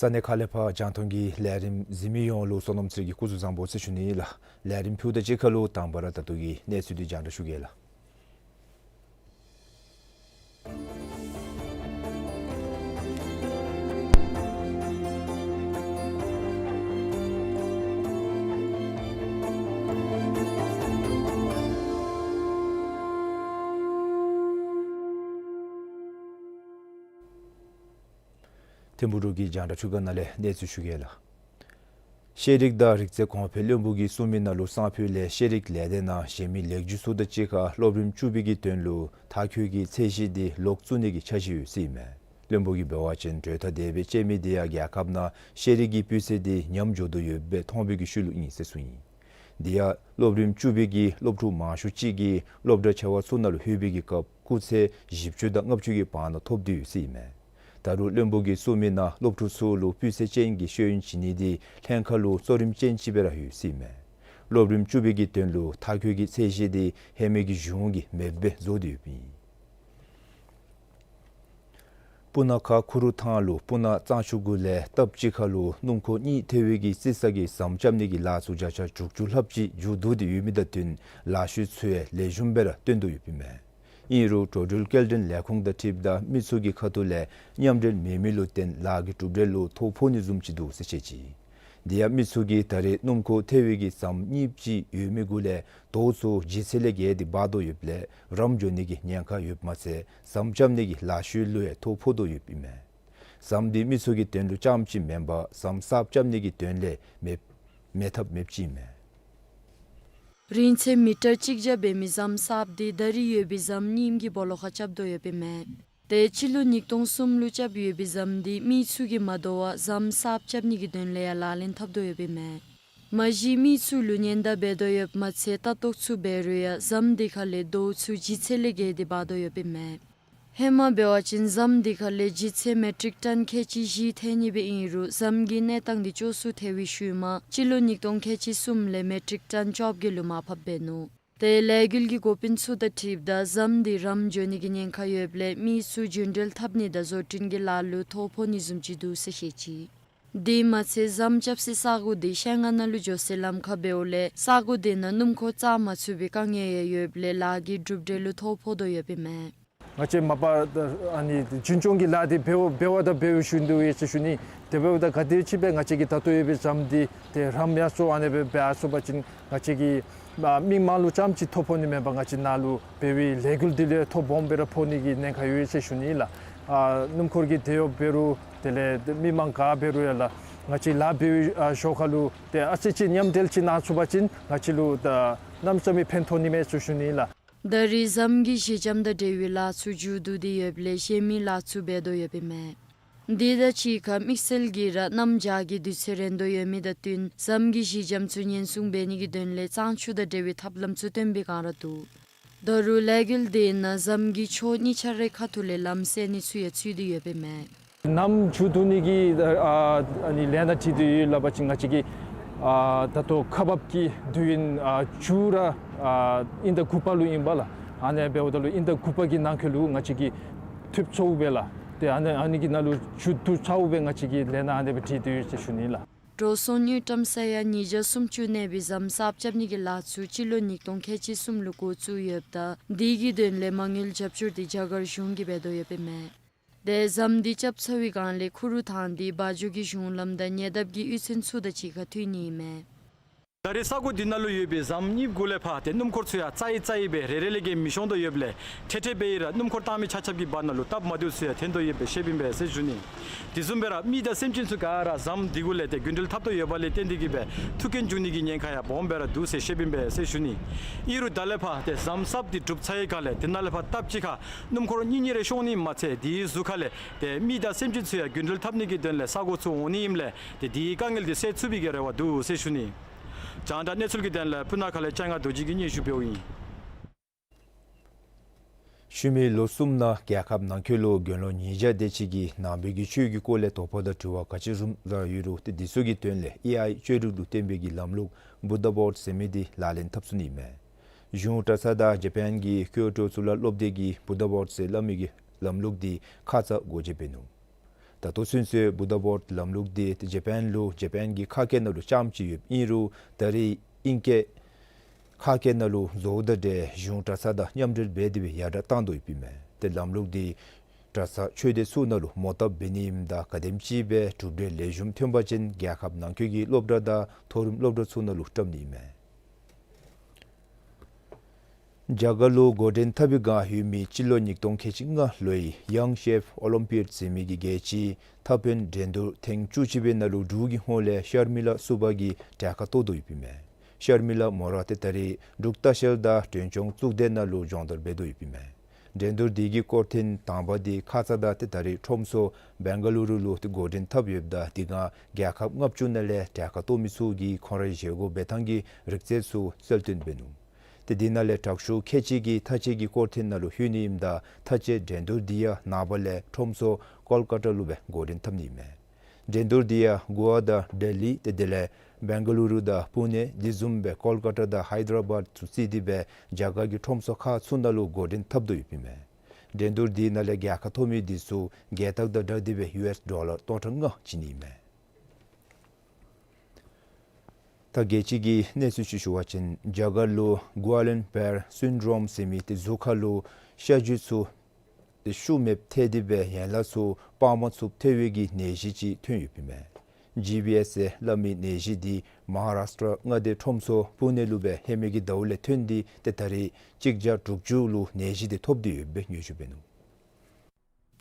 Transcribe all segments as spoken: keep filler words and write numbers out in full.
ས་གནས་ཁག་ལས་ཕར་རྒྱང་མཐོང་གི་ལས་རིམ་གཟིགས་མི་ཡོངས་ལུ་བསོད་ནམས་ཚེ་རིང་གིས་སྐུ་གཟུགས་བཟང་པོ་ཟེར་ཞུ་ནི་ལགས། ལས་རིམ་ཕུལཝ་ད་གཅིག་ཁར་ལུ་དང་པ་ར་ད་ལྟོ་གི་གནས་ཚུལ་འདི་རྒྱང་བསྒྲགས་ཞུ་གེ་ལགས། ཐིམ་ཕུག་རུ་གི་རྒྱང་བསྒྲགས་ཚུ་ག་ནང་ལས་གནས་ཚུལ་ཞུ་གེ་ལགས། ཤེས་རིག་དང་རིག་རྩལ་གོང་འཕེལ་བློན་པོ་གིས་གསུངས་མི་ནང་ལུ་གསང་ཕུད་ལས་ཤེས་རིག་ལས་སྡེ་ནང་གཞན་མི་ལེགས་བཅོས་ཚུ་དང་གཅིག་ཁར་སློབ་རིམ་བཅུ་པའི་གི་དོན་ལུ་མཐར་འཁྱོལ་གྱི་ཚད་གཞི་འདི་ལོག་བཙུགས་ནི་གི་འཆར་གཞི་ཡོད་ཟེར་ཨིན་མས། བློན་པོ་གིས་འབད་བ་ཅིན་གྲོས་ཐག་དེ་སྦེ་བཅད་མི་འདི་ཡང་རྒྱལ་ཁབ་ནང་ཤེས་རིག་གི་སྤུས་ཚད་འདི་ཉམས་འགྱོ་དོ་ཡོདཔ་སྦེ་མཐོང་བའི་གི་ཤུལ་ལུ་ཨིན་ཟེར་གསུངས་ཡི། དེ་ཡང་སློབ་རིམ་བཅུ་པའི་གི་སློབ་ཕྲུག་མང་ཤོས་ཅིག་གིས་སློབ་གྲྭ་ཆེ་བ་ཚུ་ནང་ལུ་ལྷོད་པའི་གི་སྐབས་སྐུགས་ཚད་བཞི་བཅུ་དང་ལྔ་བཅུ་གི་བར་ན་ཐོབ་སྟེ་ཡོད་ཟེར་ཨིན་མས། ད་རུང་བློན་པོ་གིས་གསུངས་མི་ནང་སློབ་ཕྲུག་ཚུ་ལུ་སྤུས་ཚད་ཅན་གྱི་ཤེས་ཡོན་བྱིན་ནི་འདི་ལྷན་ཁག་ལུ་གཙོ་རིམ་ཅན་ཅིག་སྦེ་ར་ཡོད་ཟེར་ཨིན་མས། སློབ་རིམ་བཅུ་པའི་གི་དོན་ལུ་མཐར་འཁྱོལ་གྱི་ཚད་གཞི་འདི་ཧེ་མའི་གི་གཞུང་གིས་མེདཔ་སྦེ་བཟོ་སྟེ་ཡོདཔ་ཨིན། སྤུ་ན་ཁ་ཁུ་རུ་ཐང་ལུ་སྤུ་ན་གཙང་ཆུ་གུ་ལས་སྟབས་གཅིག་ཁར་ལུ་སྣུམ་འཁོར་གཉིས་ཐལ་བའི་གི་རྩི་ས་གི་ཟམ་རྐྱབ་ནི་གི་ལཱ་ཚུ་བརྒྱ་ཆ་དྲུག་ཅུ་ལྷགཔ་ཅིག་མཇུག་བསྡུ་སྟེ་ཡོད་མི་དང་བསྟུན་ལཱ་ཤུལ་ཚུ་ཡང་ལེགས་ཤོམ་སྦེ་ར་བཏོན་དོ་ཡོདཔ་ཨིན་མས། ཨིན་རུང་འགྲོ་འགྲུལ་སྐྱེལ་འདྲེན་ལས་ཁུངས་དང་འཁྲིལཝ་ད་མི་ཚུ་གི་ཁ་ཐུག་ལས་མཉམ་འབྲེལ་མེད་མི་ལུ་བརྟེན་ལཱ་གི་གྲུབ་འབྲས་ལུ་ཐོ་ཕོག་ནི་བཟུམ་ཅིག་འདུག་ཟེར་བཤད་ཅི། དེ་ཡང་མི་ཚུ་གིས་ད་རེས་སྣུམ་འཁོར་ཐལ་བའི་གི་ཟམ་གཉིས་ཅིག་ཡོད་མི་གུ་ལས་དོ་ཚུ་ལྗིད་ཚད་ལས་བརྒལ་ཏེ་འབག་དོ་ཡོདཔ་ལས་རམ་འགྱོ་ནི་གི་ཉེན་ཁ་ཡོདཔ་མ་ཚད་ཟམ་རྐྱབ་ནི་གི་ལཱ་ཤུལ་ལུ་ཡང་ཐོ་ཕོག་དོ་ཡོདཔ་ཨིན་མས། ཟམ་འདི་མི་ཚུ་གི་དོན་ལུ་རྐྱངམ་ཅིག་མེན་པར་ཟམ་གསརཔ་རྐྱབ་ནི་གི་དོན་ལས་མེད་མེད་ཐབས་མེདཔ་ཅིག་ཨིན་མས། རིང་ཚད་མི་ཊར་གཅིག་བརྒྱ་འབད་མི་ཟམ་གསརཔ་འདི་ད་རེས་ཡོད་པའི་ཟམ་རྙིངམ་གི་སྦོ་ལོགས་ཁར་རྐྱབ་དོ་ཡོདཔ་ཨིན་མས། ཏེ་སྤྱི་ལོ་ཉིས་སྟོང་གསུམ་ལུ་རྐྱབ་ཡོད་པའི་ཟམ་འདི་མི་ཚུ་གིས་མ་དོ་བར་ཟམ་གསརཔ་རྐྱབ་ནི་གི་དོན་ལས་ཡང་ལག་ལེན་འཐབ་དོ་ཡོདཔ་ཨིན་མས། མ་གཞི་མི་ཚུ་ལུ་ཉེན་བརྡ་འབད་དོ་ཡོདཔ་མ་ཚད་ལྟ་རྟོག་ཚུ་འབད་རུང་ཡང་ཟམ་འདི་ཁ་ལས་དོ་ཚུ་ལྗིད་ཚད་ལས་བརྒལ་ཏེ་འབག་དོ་ཡོདཔ་ཨིན་མས། ཧེ་མ་འབད་བ་ཅིན་ཟམ་འདི་ཁ་ལས་ལྗིད་ཚད་མེ་ཊིག་ཊཱན་ཁལ་གཅིག་བཞི་ཐལ་ནི་སྦེ་ཨིན་རུང་ཟམ་གྱི་གནས་སྟངས་འདི་སྐྱོ་སུ་ཐལ་བའི་ཤུལ་མ་སྤྱི་ལོ་ཉིས་སྟོང་ཁལ་གཅིག་གསུམ་ལས་མེ་ཊིག་ཊཱན་བཅོ་བརྒྱད་ལུ་མར་ཕབ་འབད་ནུག། ཏེ་ལས་འགུལ་གྱི་འགོ་དཔོན་ཚུ་དང་འཁྲིལཝ་ད་ཟམ་འདི་རམ་འགྱོ་ནི་གི་ཉེན་ཁ་ཡོདཔ་ལས་མི་ཚུ་རྒྱུན་འགྲུལ་འཐབ་ནི་དང་བཟོ་སྐྲུན་གྱི་ལཱ་ལུ་ཐོ་ཕོག་ནི་བཟུམ་ཅིག་འདུག་ཟེར་བཤད་ཅི། དེ་མ་ཚད་ཟམ་རྐྱབ་སའི་ས་གོ་འདི་ཤེལ་རྔ་ནང་ལུ་འགྱོ་སའི་ལམ་ཁར་འབདཝ་ལས་ས་གོ་དེ་ནང་སྣུམ་འཁོར་བཅར་མ་ཚུགས་པའི་དཀའ་ངལ་ཡང་ཡོདཔ་ལས་ལཱ་གི་གྲུབ་འབྲས་ལུ་ཐོ་ཕོག་དོ་ཡོདཔ་ཨིན་མས། ང་བཅས་མ་པ་ཨ་ནི་རྒྱུན་སྐྱོང་གི་ལཱ་འདི་འབད་འབད་བ་དང་འབད་བའི་ཤུལ་འདུག་ཡོད་ཟེར་ཞུ་ནི། དེ་འབདཝ་ད་ག་དེ་ཅིག་སྦེ་ང་བཅས་ཀྱི་ད་ལྟོ་ཡོད་པའི་ཟམ་འདི་ཏེ་རམ་ཡར་སོང་ཨ་ནི་སྦེ་འབད་ཚུགས་པ་ཅིན་ང་བཅས་ཀྱི་ཨ་མི་མང་ལུ་རྐྱངམ་ཅིག་ཐོ་ཕོག་ནི་མེན་པར་ང་བཅས་ནཱ་ལུ་འབད་བའི་ལས་འགུལ་འདི་ལུ་ཐོ་སྦོམ་སྦེ་ར་ཕོག་ནི་གི་ཉེན་ཁ་ཡོད་ཟེར་ཞུ་ནི་ལགས། ཨ་སྣུམ་འཁོར་གྱི་དེད་གཡོགཔ་འབད་རུང་དེ་ལས་མི་མང་ག་འབད་རུང་ཡང་ལགས། ང་བཅས་ལཱ་འབད་བའི་ཨ་ཞོར་ཁ་ལུ་ཏེ་ཨ་ཙི་ཅིག་མཉམ་འབྲེལ་ཅིག་གནང་ཚུགས་པ་ཅིན་ང་བཅས་ལུ་ད་གནམ་མེད་ས་མེད་ཕན་ཐོགས་ནི་མས་ཟེར་ཞུ་ནི་ལགས། ད་རེས་ཟམ་གྱི་ཞི་འཇམ་དང་འབྲེལ་བའི་ལཱ་ཚུ་མཇུག་བསྡུ་སྟེ་ཡོདཔ་ལས་གཞན་མི་ལཱ་ཚུ་འབད་དོ་ཡོདཔ་ཨིན་མས། དེ་དང་གཅིག་ཁར་དམིགས་བསལ་གྱིས་ར་གནམ་བྱཱར་གྱི་དུས་ཚོད་རན་དོ་ཡོད་མི་དང་བསྟུན་ཟམ་གྱི་གཞི་འགྱམ་ཚུ་ཉེན་སྲུང་འབད་ནི་གི་དོན་ལས་གཙང་ཆུ་དང་འབྲེལ་བའི་ཐབས་ལམ་ཚུ་སྟོན་པའི་བསྒང་ར་འདུག། ད་རུང་ལས་འགུལ་དེ་ནང་ཟམ་གྱི་ཕྱོགས་གཉིས་ཆ་རའི་ཁ་ཐུག་ལས་ལམ་སེལ་ནི་ཚུ་ཡང་ཚུད་དེ་ཡོདཔ་ཨིན་མས། གནམ་ཆུ་བརྡུང་ནི་གི་ཨ་ཨ་ནི་ལས་སྣ་ཁྲིད་དེ་ཡོད་སླབ་པ་ཅིན་ང་བཅས་ཀྱིས་ཨ་ད་ལྟོ་ཁག་འབག་གི་དུས་ཡུན་ཨ་ཆུ་ར་ཨ་དབྱིན་ཟླ་དགུ་པ་ལུ་ཨིན་པས་ལགས། ཨ་ནི་འབདཝ་ད་ལུ་དབྱིན་ཟླ་དགུ་པ་གི་ནང་འཁོད་ལུ་ང་བཅས་ཀྱིས་ཐུབ་ཚུགས་པས་ལགས། ཏེ་ཨ་ནི་ཨ་ནི་གི་ནང་ལུ་ཆུ་བརྡུང་ཚུགས་པའི་ང་བཅས་ཀྱིས་ལས་སྣ་ཨ་ནི་སྦེ་ཁྲིད་དེ་ཡོད་ཟེར་ཞུ་ནི་ལགས། འགྲོ་སོང་དངུལ་ཀྲམ་ས་ཡ་ཉིས་བརྒྱ་སུམ་ཅུ་གནས་པའི་ཟམ་གསརཔ་རྐྱབ་ནི་གི་ལཱ་ཚུ་སྤྱི་ལོ་ཉིས་སྟོང་ཁལ་གཅིག་གསུམ་ལུ་འགོ་བཙུགས་ཡོདཔ་ད་དེ་གི་དོན་ལས་མ་དངུལ་རྒྱབ་སྐྱོར་དེ་རྒྱ་གར་གཞུང་གིས་འབད་དོ་ཡོདཔ་ཨིན་མས། ཏེ་ཟམ་དེ་རྐྱབ་ཚར་བའི་བསྒང་ལས་ཁུ་རུ་ཐང་དེ་བ་འཇོ་གི་གཞུང་ལམ་དང་ཉེ་འདབས་ཀྱི་གཡུས་ཚན་ཚུ་དང་གཅིག་ཁར་མཐུད་ནི་ཨིན་མས། ད་རེས་ས་གོ་འདི་ནང་ལུ་ཡོད་པའི་ཟམ་གཉིས་གུ་ལས་ཕར་ཏེ་སྣུམ་འཁོར་ཚུ་ཡང་རྩ་ཡི་རྩ་ཡི་སྦེ་རེ་རེ་ལས་བརྒལ་མི་ཤོང་དོ་ཡོདཔ་ལས་ཐེ་ཐེ་འབད་ཡི་ར་སྣུམ་འཁོར་བཏང་མི་ཆ་ཁྱབ་ཀྱི་བར་ན་ལུ་སྟབས་མ་བདེཝ་ཚུ་ཡང་ཐོན་དོ་ཡོདཔ་སྦེ་བཤདཔ་ཨིན་པས་ཟེར་ཞུ་ནི། དེ་བཟུམ་སྦེ་ར་མི་དང་སེམས་ཅན་ཚུ་ག་ར་ཟམ་དེ་གུ་ལས་ཏེ་རྒྱུན་འགྲུལ་འཐབ་དོ་ཡོདཔ་ལས་བརྟེན་ཏེ་གིས་སྦེ་ཐུག་རྐྱེན་འབྱུང་ནི་གི་ཉེན་ཁ་ཡང་སྦོམ་སྦེ་ར་འདུག་ཟེར་བཤདཔ་ཨིན་པས་ཟེར་ཞུ་ནི། ཨིན་རུང་ད་ལས་ཕར་ཏེ་ཟམ་གསརཔ་དེ་གྲུབ་ཚར་བའི་བསྒང་ལས་ཏེ་ནཱ་ལས་ཕར་སྟབས་གཅིག་ཁར་སྣུམ་འཁོར་གཉིས་གཉིས་རེ་ཤོང་ནི་མ་ཚད་དེའི་གཟུགས་ཁ་ལས་ཏེ་མི་དང་སེམས་ཅན་ཚུ་ཡང་རྒྱུན་འགྲུལ་འཐབ་ནི་གི་དོན་ལས་ས་གོ་ཚུ་འོང་ནི་ཨིནམ་ལས་ཏེ་དེའི་དཀའ་ངལ་དེ་སེལ་ཚུགས་པའི་གི་རེ་བ་འདུག་ཟེར་ཞུ་ནི། རྒྱང་བསྒྲགས་གནས་ཚུལ་གྱི་དོན་ལས་སྤུ་ན་ཁ་ལས་སྤྱན་སྔ་རྡོ་རྗེ་གིས་སྙན་ཞུ་འབདཝ་ཨིན། ཤུལ་མའི་ལོ་གསུམ་ནང་རྒྱལ་ཁབ་ནང་འཁོད་ལུ་དགེ་སློང་ཉིས་བརྒྱ་དེ་ཅིག་གིས་ནང་པའི་གི་ཆོས་ཀྱི་སྐོར་ལས་དོགས་པ་དང་དྲི་བ་ག་ཅི་ར་ཡོད་རུང་ཏེ་དེ་ཚུ་གི་དོན་ལས་ཨེ་ཨའི་བཅོས་སྒྲིག་ལུ་བརྟེན་པའི་གི་ལམ་ལུགས་བུདྡྷ་བོརཌ་ཟེར་མི་དེ་ལག་ལེན་འཐབ་ཚུགས་ནི་མས། གཞུང་གྲྭ་ཚང་དང་ཇ་པཱན་གྱི་ཀིའོ་ཊོ་གཙུག་ལག་སློབ་སྡེ་གིས་བུདྡྷ་བོརཌ་ཟེར་སླབ་མི་གི་ལམ་ལུགས་དེ་ཁ་ཙ་སྒོ་འབྱེད་འབད་ནུག། ད་ལྟོ་ཚུན་ཚོད་བུདྡྷ་བོརཌ་ལམ་ལུགས་དེ་ཏེ་ཇ་པཱན་ལུ་ཇ་པཱན་གྱི་ཁ་སྐད་ནང་ལུ་རྐྱངམ་ཅིག་ཡོདཔ་ཨིན་རུང་ད་རེས་ཨིང་སྐད་ཁ་སྐད་ནང་ལུ་བཟོཝ་དང་འབྲེལ་གཞུང་གྲྭ་ཚང་དང་མཉམ་འབྲེལ་འབད་དེ་སྦེ་ཡར་དྲག་བཏང་དོ་ཡོདཔ་ཨིན་མས། ཏེ་ལམ་ལུགས་དེ་གྲྭ་ཚང་ཆོས་སྡེ་ཚུ་ནང་ལུ་མོ་བཏབ་འབད་ནི་ཨིནམ་ད་ག་དེམ་ཅིག་སྦེ་གྲུབ་འབྲས་ལེགས་ཤོམ་ཐོན་པ་ཅིན་རྒྱལ་ཁབ་ནང་འཁོད་ཀྱི་སློབ་གྲྭ་དང་མཐོ་རིམ་སློབ་གྲྭ་ཚུ་ནང་ལུ་བཀྲམ་ནི་ཨིན་མས། རྒྱ་གར་ལུ་འགོ་འདྲེན་འཐབ་པའི་བསྒང་ཡོད་མི་སྤྱི་ལོ་ཉིས་སྟོང་ཁལ་གཅིག་ལྔ་ལོའི་ཡང་ཤེཕ་ཨོ་ལིམ་པི་ཡཌ་ཟེར་མི་གི་རྒྱལ་སྤྱིའི་མཐའ་དཔོན་འགྲན་བསྡུར་ཐེངས་བཅུ་གཅིག་པའི་ནང་ལུ་འབྲུག་གི་ཧོངས་ལས་ཤར་མི་ལ་བསུ་བ་གིས་གྲལ་ཁར་གཏོགས་དོ་ཡོདཔ་ཨིན་མས། ཤར་མི་ལ་མོ་ར་ཏེ་ད་རེས་འབྲུག་ལྟ་བཤལ་དང་མགྲོན་སྐྱོང་གཙུག་སྡེ་ནང་ལུ་སྦྱོང་བརྡར་འབད་དོ་ཡོདཔ་ཨིན་མས། འགྲན་བསྡུར་དེ་གི་སྐོར་ཐེངས་དང་པ་དེ་ཁ་ཙ་དང་ཏེ་ད་རེས་ཁྲོམ་སོ་བེང་ག་ལུ་རུ་ལུ་ཏེ་འགོ་འདྲེན་འཐབ་ཡོདཔ་ད་དེ་སྒང་རྒྱལ་ཁབ་ལྔ་བཅུ་ནང་ལས་གྲལ་ཁར་གཏོགས་མི་ཚུ་གིས་ཁོང་རའི་བཞེས་སྒོ་འབད་ཐངས་ཀྱི་རིག་རྩལ་ཚུ་གསལ་སྟོན་འབད་ནུག། ཏེ་དེ་ནང་ལས་དྲག་ཤོས་ཁལ་གཅིག་གི་མཐའ་དཔྱད་ཀྱི་སྐོར་ཐེངས་ནང་ལུ་ལྷོད་ནི་ཨིནམ་ད་མཐའ་དཔྱད་འགྲན་བསྡུར་དེ་ཡང་ནངས་པ་ལས་ཁྲོམ་སོ་ཀོལ་ཀ་ཏ་ལུ་སྦེ་འགོ་འདྲེན་འཐབ་ནི་ཨིན་མས། འགྲན་བསྡུར་དེ་ཡང་གོ་ཝ་དང་ལྡི་ལི་ཏེ་དེ་ལས་བེང་ག་ལུ་རུ་དང་པུ་ནེ་དེ་བཟུམ་སྦེ་ཀོལ་ཀ་ཏ་དང་ཧའི་དར་ཨ་བཱད་ཚུ་བརྩིས་ཏེ་སྦེ་རྒྱ་གར་གྱི་ཁྲོམ་སོ་ཁག་ཚུ་ནང་ལུ་འགོ་འདྲེན་འཐབ་དོ་ཡོདཔ་ཨིན་མས། འགྲན་བསྡུར་དེ་ནང་ལས་རྒྱལ་ཁ་ཐོབ་མི་དེ་ཚུ་རྒྱལ་རྟགས་དང་སྦྲགས་ཏེ་སྦེ་ཡུ་ཨེསི་ཌོ་ལར་སྟོང་ཕྲག་ལྔ་བྱིན་ནི་ཨིན་མས། ད་རྒྱལ་སྤྱི་གི་གནས་ཚུལ་ཅིག་ཞུ་བ་ཅིན་རྒྱ་གར་ལུ་གུ་ལེན་བེར་སིན་ཌོམ་ཟེར་མི་ཏེ་གཟུགས་ཁ་ལུ་ཤ་རྒྱུས་ཚུ་ཏེ་ཤུགས་མེདཔ་ཐལ་ཏེ་སྦེ་ཡན་ལག་ཚུ་སྤར་མ་ཚུགསཔ་ཐལ་བའི་གི་ནད་གཞི་ཅིག་ཐོན་ཡོདཔ་ཨིན་མས། ཇི་བི་ཨེསི་ཟེར་སླབ་མི་ནད་གཞི་དེ་མ་ཧཱ་རཱསྟྲ་མངའ་སྡེ་ཁྲོམ་སོ་པུ་ནེ་ལུ་སྦེ་ཧེ་མའི་གི་ཟླཝ་ལས་ཐོན་ཏེ་ཏེ་ད་རེས་གཅིག་བརྒྱ་དྲུག་ཅུ་ལུ་ནད་གཞི་དེ་ཐོབ་སྟེ་ཡོདཔ་སྦེ་སྙན་ཞུ་འབད་ནུག།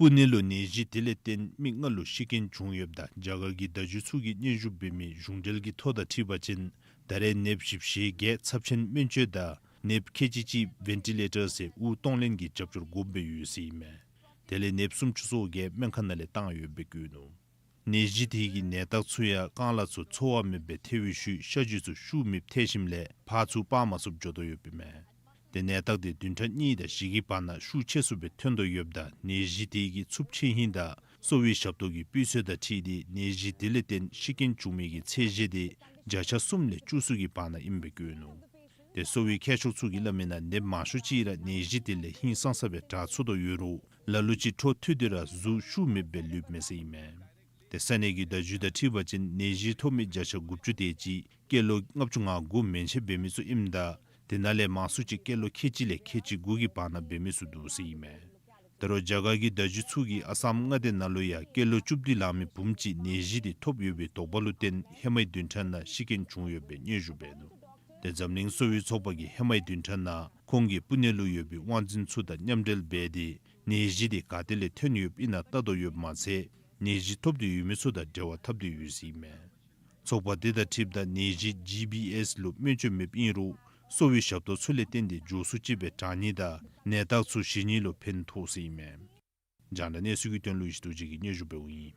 པུ་ནེ་ལུ་ནད་གཞི་དེ་ལས་བརྟེན་མི་ལྔ་ལུ་ཤི་རྐྱེན་བྱུང་ཡོདཔ་ད་རྒྱ་གར་གྱི་བརྡ་བརྒྱུད་ཚུ་གིས་སྙན་ཞུ་འབད་མི་གཞུང་འབྲེལ་གྱི་ཐོ་དང་འཁྲིལ་བ་ཅིན་ད་རེས་ནདཔ་བཞི་བཅུ་ཞེ་བརྒྱད་ཚབས་ཆེན་སྨན་བཅོས་དང་ནདཔ་ཁལ་གཅིག་གཅིག་བེན་ཊི་ལེ་ཊར་ཟེར་དབུགས་གཏོང་ལེན་གྱི་རྒྱབ་སྐྱོར་དགོཔ་སྦེ་ཡོད་ཟེར་ཨིན་མས། དེ་ལས་ནདཔ་སུམ་ཅུ་སོ་བརྒྱད་སྨན་ཁང་ནང་ལས་བཏང་ཡོདཔ་སྦེ་བཀོད་ནུག། ནད་གཞི་དེ་གི་ནད་རྟགས་ཚུ་ཡང་རྐང་ལག་ཚུ་ཚོར་བ་མེདཔ་སྦེ་ཐལ་བའི་ཤུལ་ཤ་རྒྱུས་ཚུ་ཤུགས་མེདཔ་ཐལ་ཞིནམ་ལས་ཕར་ཚུར་སྤར་མ་ཚུགསཔ་འགྱོ་དོ་ཡོདཔ་ཨིན་མས། ཏེ་ནད་རྟགས་དེ་བདུན་ཕྲག་གཉིས་དང་བཞི་གི་བར་ན་ཤུགས་ཆེ་སུ་སྦེ་ཐོན་དོ་ཡོདཔ་ད་ནད་གཞི་དེ་གི་འཚུབ་ཆེ་ཧིང་དང་གསོ་བའི་ཞབས་ཏོག་གི་སྤུས་ཚད་དང་འཁྲིལ་ཏེ་ནད་གཞི་དེ་ལས་བརྟེན་ཤི་རྐྱེན་བྱུང་མི་གི་ཚད་གཞི་དེ་བརྒྱ་ཆ་གསུམ་ལས་བཅུ་གསུམ་གྱི་བར་ན་ཨིནམ་སྦེ་བཀོད་ནུག། ཏེ་གསོ་བའི་མཁས་མཆོག་ཚུ་གིས་སླབ་མིའི་ནང་ནདཔ་མང་ཤོས་ཅིག་ར་ནད་གཞི་དེ་ལས་ཧིང་སངས་ས་སྦེ་དྲག་ཚུགས་དོ་ཡོད་རུང་ལ་ལུ་ཅིག་འཕྲོ་མཐུད་དེ་ར་གཟུགས་ཤུགས་མེདཔ་སྦེ་ལུསཔ་མས་ཟེར་ཨིན་མས། ཏེ་ས་གནས་ཀྱི་བརྡ་བརྒྱུད་དང་འཁྲིལ་བ་ཅིན་ནད་གཞི་ཐོབ་མི་བརྒྱ་ཆ་དགུ་བཅུ་དེ་ཅིག་སྐྱེས་ལོ་ལྔ་བཅུ་ང་དགུ་མན་ཆད་འབད་མི་ཚུ་ཨིནམ་ད་དེ་ནང་ལས་མང་སུ་ཅིག་སྐྱེས་ལོ་ཁལ་གཅིག་ལས་ཁལ་གཅིག་དགུ་གི་བར་ན་འབད་མི་ཚུ་འདུག་ཟེར་ཨིན་མས། ད་རུང་རྒྱ་གར་གྱི་བརྡ་བརྒྱུད་ཚུ་གིས་ཨ་སམ་མངའ་སྡེ་ནང་ལུ་ཡང་སྐྱེས་ལོ་བཅུ་བདུན་ལང་མི་བུམོ་ཅིག་ནད་གཞི་དེ་ཐོབ་ཡོད་པའི་དོགས་པ་ལུ་བརྟེན་ཧེ་མའི་བདུན་ཕྲག་ནང་ཤི་རྐྱེན་བྱུང་ཡོདཔ་སྦེ་སྙན་ཞུ་འབད་ནུག། ཏེ་འཛམ་གླིང་གསོ་བའི་ཚོགས་པ་གིས་ཧེ་མའི་བདུན་ཕྲག་ནང་ཁོང་གི་པུ་ནེ་ལུ་ཡོད་པའི་དབང་འཛིན་ཚུ་དང་མཉམ་འབྲེལ་འབད་དེ་ནད་གཞི་དེ་ག་ཏེ་ལས་ཐོན་ཡོདཔ་ཨིན་ན་བལྟ་དོ་ཡོདཔ་མ་ཚད་ནད་གཞི་ཐོབ་སྟེ་ཡོད་མི་ཚུ་དང་འབྲེལ་བ་འཐབ་སྟེ་ཡོད་ཟེར་ཨིན་མས། ཚོགས་པ་དེ་དང་འཁྲིལཝ་ད་ནད་གཞི་ཇི་བི་ཨེསི་ལུ་སྨན་བཅོས་མེདཔ་ཨིན་རུང་གསོ་བའི་ཞབས་ཏོག་ཚུ་ལས་བརྟེན་ཏེ་མགྱོགས་སུ་ཅིག་སྦེ་དྲག་ནི་དང་ནད་རྟགས་ཚུ་ཞི་ནི་ལུ་ཕན་ཐོགས་ཟེར་ཨིན་མས། རྒྱང་བསྒྲགས་གནས་ཚུལ་གྱི་དོན་ལུ་ཡེ་ཤེས་རྡོ་རྗེ་གིས་སྙན་ཞུ་འབདཝ་ཨིན།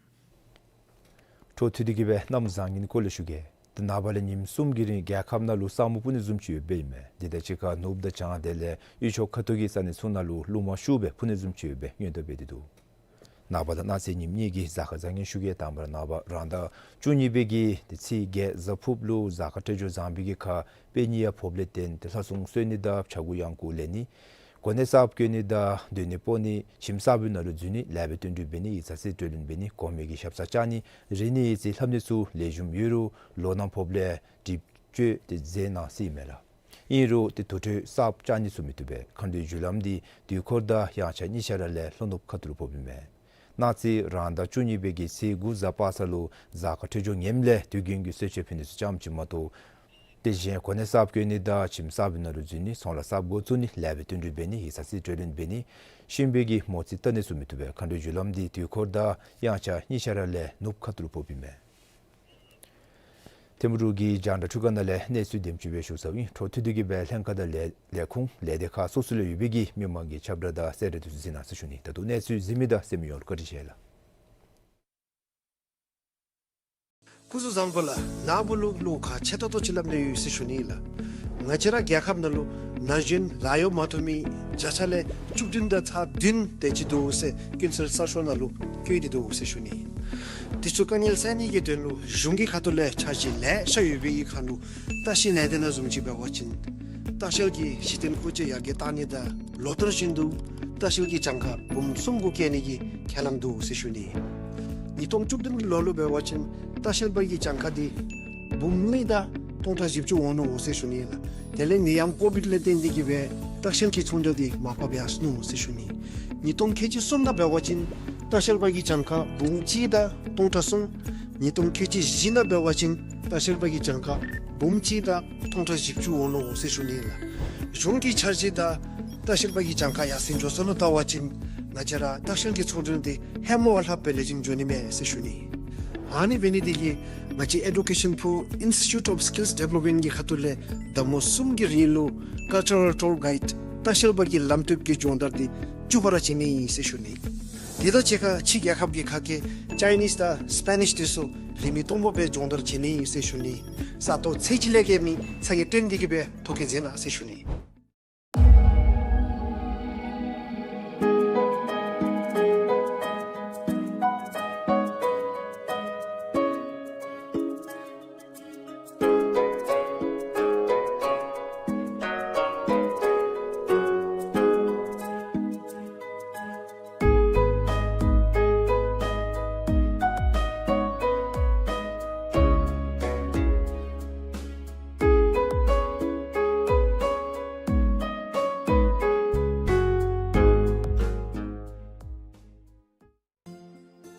འཕྲོ་མཐུད་དེ་གིས་སྦེ་གནམ་བཟང་ངན་སྐོར་ལས་ཞུ་གེ། ཏེ་ནངས་པ་ལས་ཉིནམ་གསུམ་གྱི་རིང་རྒྱལ་ཁབ་ནང་ལུ་ས་སྨུག་སྤུབ་ནི་བཟུམ་ཅིག་ཡོདཔ་ཨིན་མས། དེ་དང་གཅིག་ཁར་ནུབ་དང་བྱང་དེ་ལས་དབུས་ཕྱོགས་ཁ་ཐུག་གི་ས་གནས་ཚུ་ནང་ལུ་རླུང་མ་ཤུགས་སྦེ་འཕུ་ནི་བཟུམ་ཅིག་ཡོདཔ་སྦེ་སྔོན་བརྡ་འབད་དེ་འདུག། ནངས་པ་དང་གནངས་ཚེ་ཉིནམ་གཉིས་ཀྱི་གཟའ་སྐར་བཟང་ངན་ཞུ་གེ། དང་པ་ར་ནངས་པ་རང་ཟླ་བཅུ་གཉིས་པའི་གི་ཏེ་ཚེས་བརྒྱད་གཟའ་ཕུརཔ་ལུ་གཟའ་སྐར་འཕྲོད་སྦྱོར་བཟང་པོའི་གི་ཁར་དཔེ་རྙིང་ཡང་ཕོགཔ་ལས་བརྟེན་ཏེ་ལྷ་སྲུང་གསོལ་ནི་དང་ཕྱྭ་འགུགས་གཡང་འགུགས་ལེན་ནི། གོ་གནས་གསརཔ་བསྐོ་ནི་དང་སྡོད་གནས་སྤོ་ནི། ཁྱིམ་གསར་པའི་ནང་ལུ་འཛུལ་ནི། ལེགས་པའི་བསྟུན་གྲོས་འབད་ནི། ཡིག་ཚང་རྩིས་སྤྲོད་ལེན་འབད་ནི། གོང་མའི་གི་ཞབས་སར་བཅར་ནི། རིག་གནས་ཡིག་རྩིས་ལྷབ་ནི་ཚུ་ལེགས་ཤོམ་ཡོད་རུང་ལོ་ནམ་ཕོགཔ་ལས་སྒྲིབ་བཅོས་ཏེ་མཛད་གནང་ཟེར་ཨིན་མས་ལགས། ཨིན་རུང་ཏེ་དུར་ཁྲོད་གསརཔ་བཅག་ནི་ཚུ་མི་བཏུབ་པས། མཁའ་འགྲོའི་རྒྱུ་ལམ་འདི་དུས་འཁོར་དང་དབྱངས་འཆར་གཉིས་ཆ་ར་ལས་ལྷོ་ནུབ་ཁ་ཐུག་ལུ་ཕོགཔ་ཨིན་མས། གནངས་ཚེ་རང་ཟླ་བཅུ་གཉིས་པའི་གི་ཚེས་དགུ་གཟའ་པ་སངས་ལུ་གཟའ་སྐར་འཕྲོད་སྦྱོར་ངནམ་ལས་དུས་རྒྱུན་གྱི་གསོལ་མཆོད་ཕུལ་ནི་ཚུ་ཙམ་ཅིག་མ་གཏོགས། དེ་བཞིན་གོ་གནས་གསརཔ་བསྐོ་ནི་དང་ཁྱིམ་གསར་པའི་ནང་ལུ་འཛུལ་ནི། ཚོང་ལཱ་གསརཔ་འགོ་བཙུགས་ནི། ལེགས་པའི་བསྟུན་གྲོས་འབད་ནི། ཡིག་ཚང་རྩིས་སྤྲོད་ལེན་འབད་ནི། གཤིན་པོའི་གི་མོ་རྩིས་བལྟ་ནི་ཚུ་མི་བཏུབ་པས། མཁའ་འགྲོའི་རྒྱུ་ལམ་འདི་དུས་འཁོར་དང་དབྱངས་འཆར་གཉིས་ཆ་ར་ལས་ནུབ་ཁ་ཐུག་ལུ་ཕོགཔ་ཨིན་མས། ཐིམ་ཕུ་འབྲུག་གི་རྒྱང་བསྒྲགས་འཕྲུལ་ཁང་ནང་ལས་གནས་ཚུལ་དེམ་ཅིག་སྦེ་ཞུ་ཚརཝ་ཨིན། འཕྲོ་མཐུད་དེ་གིས་སྦེ་ལྷན་ཁག་དང་ལས་ལས་ཁུངས་ལས་སྡེ་ཁག་སོ་སོ་ལུ་ཡོད་པའི་གི་མི་མང་གི་ཁྱབ་བསྒྲགས་དང་གསལ་བསྒྲགས་དེ་ཚུ་གཟིགས་གནང་ཟེར་ཞུ་ནི། ད་ལྟོ་གནས་ཚུལ་གཟིགས་མི་དང་གསན་མི་ཡོངས་ལུ་བཀའ་དྲིན་ཆེ་ལགས། སྐུ་གཟུགས་བཟང་པོ་ལགས། ནཱ་བུ་ལུ་བློ་ཁག་ཆེ་ཏོག་ཏོ་ཅིག་སླབ་ནི་ཡོད་ཟེར་ཞུ་ནི་ལགས། ང་བཅས་ར་རྒྱལ་ཁབ་ནང་ལུ་ན་གཞོན་ལཱ་གཡོག་མ་ཐོབ་མི་བརྒྱ་ཆ་ལས་བཅུ་བདུན་དང་ཚག་བདུན་དེ་ཅིག་འདུག་ཟེར་ཀུན་གསལ་གསར་ཤོག་ནང་ལུ་བཀོད་དེ་འདུག་ཟེར་ཞུ་ནི། དེ་ཚུ་དཀའ་ངལ་སེལ་ནི་གི་དོན་ལུ་གཞུང་གི་ཁ་ཐུག་ལས་འཆར་གཞི་ལེ་ཤ་ཡོད་པའི་གི་ཁར་ལུ་ལྟ་བཤལ་ལས་སྡེ་ནང་བཟུམ་ཅིག་འབད་བ་ཅིན་ལྟ་བཤལ་གྱི་གཞི་རྟེན་བཀོལ་སྤྱོད་ཡར་རྒྱས་གཏང་ནི་དང་ལོ་ལྟར་བཞིན་དུ་ལྟ་བཤལ་གྱི་གྱངས་ཁ་འབུམ་གསུམ་གུ་བཀལ་ནི་གི་ཁས་བླངས་འདུག་ཟེར་ཞུ་ནི། ཉིས་སྟོང་བཅུ་བདུན་གྱི་ལོ་ལུ་འབད་བ་ཅིན་ལྟ་བཤལ་པ་གི་གྱངས་ཁ་འདི་འབུམ་གཉིས་དང་སྟོང་ཕྲག་བཞི་བཅུ་འོང་ནུག་ཟེར་ཞུ་ནི་ལགས། དེ་ལས་ནད་ཡམས་ཀོ་བིཌ་ལས་བརྟེན་ཏེ་གིས་སྦེ་ལྟ་བཤལ་གྱི་ཚོང་འབྲེལ་འདི་མར་ཕབ་ཡར་སོ་ནུག་ཟེར་ཞུ་ནི། ཉིས་སྟོང་ཁལ་གཅིག་གསུམ་ནང་འབད་བ་ཅིན་ལྟ་བཤལ་པ་གི་གྱངས་ཁ་འབུམ་གཅིག་དང་སྟོང་ཕྲག་གསུམ། ཉིས་སྟོང་ཁལ་གཅིག་བཞི་ནང་འབད་བ་ཅིན་ལྟ་བཤལ་པ་གི་གྱངས་ཁ་འབུམ་གཅིག་དང་སྟོང་ཕྲག་བཞི་བཅུ་འོང་ནུག་ཟེར་ཞུ་ནི་ལགས། གཞུང་གི་འཆར་གཞི་དང་ལྟ་བཤལ་པ་གི་གྱངས་ཁ་ཡར་སེང་འགྱོ་ས་ལུ་བལྟ་བ་ཅིན་ང་བཅས་ར་ལྟ་བཤལ་གྱི་ཚོང་འབྲེལ་འདི་ཧེ་མ་བ་ལྷག་སྦེ་ལེགས་ཤོམ་འགྱོ་ནི་མས་ཟེར་ཞུ་ནི། ཨ་ནི་འབད་ནི་དེ་གིས་ང་བཅས་ཨེ་ཌུ་ཀེ་ཤཱན་ཕུ་ཨིན་སི་ཊི་ཊུཊ་ཨོཕ་སི་ཀིལསི་ཌི་བེ་ལོབ་མེནཊ་གི་ཁ་ཐུག་ལས་ཟླ་མོ་གསུམ་གྱི་རིང་ལུ་ཀལ་ཅར་རལ་ཊུར་གའིཌ་ལྟ་བཤལ་པ་གི་ལམ་སྟོན་གྱི་སྦྱོང་བརྡར་འདི་བཅུ་པ་ར་བྱིན་ནི་ཨིན་ཟེར་ཞུ་ནི། དེ་དང་གཅིག་ཁར་ཕྱི་རྒྱལ་ཁབ་ཀྱི་ཁ་སྐད་ཅའི་ནིསི་དང་སི་པེ་ནིསི་དེ་ཚུ་ལེགས་ཤོམ་སྦེ་སྦྱོང་བརྡར་བྱིན་ནི་ཨིན་ཟེར་ཞུ་ནི། ས་སྟོང་ཚེས་གཅིག་ལས་བརྒལ་མེད། ཚ་གྱང་བཏོན་ཏེ་གིས་སྦེ་ཐོ་བཀོད་མཛད་གནང་ཟེར་ཞུ་ནི།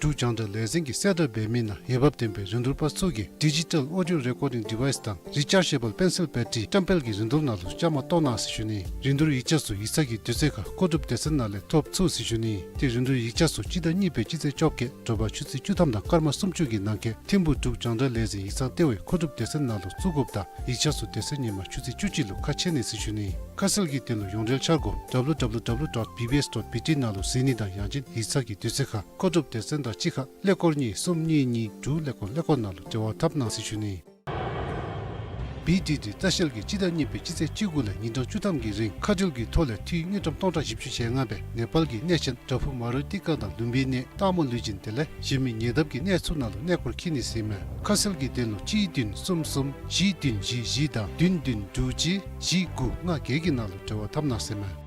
འབྲུག་རྒྱང་བསྒྲགས་ལས་འཛིན་གྱིས་གསལ་བསྒྲགས་འབད་མི་ནང་འོས་འབབ་ལྡན་པའི་རིན་བསྡུར་པ་ཚུ་གིས་ཌི་ཇི་ཊལ་ཨོ་ཌི་ཡོ་རེ་ཀོར་ཌིང་ཌི་ཝའི་སི་དང་རི་ཅར་ཇེ་བཱལ་པེན་སིལ་བེ་ཊ་རི་བཀྲམ་སྤེལ་གྱི་རིན་བསྡུར་ནང་ལུ་བཅའ་མར་གཏོགས་གནང་ཟེར་ཞུ་ནི། རིན་བསྡུར་ཡིག་ཆ་ཚུ་ཡིག་ཚང་གི་དུས་ཚོད་ཁར་མཁོ་སྒྲུབ་སྡེ་ཚན་ནང་ལས་ཐོབ་ཚུགས་ཟེར་ཞུ་ནི། ཏེ་རིན་བསྡུར་ཡིག་ཆ་ཚུ་སྤྱི་ཟླ་གཉིས་པའི་སྤྱི་ཚེས་བཅོ་བརྒྱད་དྲོ་པ་ཆུ་ཚོད་བཅུ་ཐམ་དང་སྐར་མ་སུམ་ཅུ་གི་ནང་འཁོད་ཐིམ་ཕུ་འབྲུག་རྒྱང་བསྒྲགས་ལས་འཛིན་ཡིག་ཚང་ལྟེ་བའི་མཁོ་སྒྲུབ་སྡེ་ཚན་ནང་ལུ་བཙུགས་དགོཔ་དང་ཡིག་ཆ་ཚུ་དེ་ཚེ་ཉིན་མ་ཆུ་ཚོད་བཅུ་གཅིག་ལུ་ཁ་ཕྱེ་ནི་ཟེར་ཞུ་ནི། ཁ་གསལ་གྱི་དོན་ལུ་ཡོངས་འབྲེལ་འཆར་སྒོ་ཌབ་ལུ་ཌབ་ལུ་ཌབ་ལུ་ཌོཊ་བི་བི་ཨེསི་ཌོཊ་བི་ཊི་ནང་ལུ་གཟིགས་ནི་དང་ཡང་ཅིན་ཡིག་ཚང་གི་དུས་ཚོད་ཁར་མཁོ་སྒྲུབ་སྡེ་ཚན་དང་གཅིག་ཁར་ཀླད་ཀོར་གཉིས་གསུམ་གཉིས་གཉིས་དྲུག་ཀླད་ཀོར་ཀླད་ཀོར་ནང་ལུ་འབྲེལ་བ་འཐབ་གནང་ཟེར་ཞུ་ནི། བི་ཌི་ཌི་ལྟ་བཤལ་གྱིས་སྤྱི་ཟླ་གཉིས་པའི་སྤྱི་ཚེས་བཅུ་དགུ་ལས་ཉིན་གྲངས་བཅུ་ཐམ་གྱི་རིང་མཁའ་འགྲུལ་གྱི་ཐོག་ལས་འཐུས་དངུལ་ཀྲམ་སྟོང་ཕྲག་བཞི་བཅུ་ཞེ་ལྔ་སྦེ་ནེ་པཱལ་གྱི་གནས་ཆེན་བྲག་ཕུག་མ་རུ་ཏི་ཀ་དང་ལུམྦི་ནི་སྟག་མོ་ལུས་སྦྱིན་དེ་ལས་གཞན་མི་ཉེ་འདབས་ཀྱི་གནས་ཚུ་ནང་ལུ་གནས་སྐོར་འཁྱིད་ནི་ཟེར་མས། ཁ་གསལ་གྱི་དོན་ལུ་གཅིག་བདུན་གསུམ་གསུམ་བཞི་བདུན་བཞི་བཞི་དང་བདུན་བདུན་དྲུག་གཅིག་བཞི་དགུ་ལྔ་བརྒྱད་ཀྱི་ནང་ལུ་འབྲེལ་བ་འཐབ་གནང་ཟེར་མས།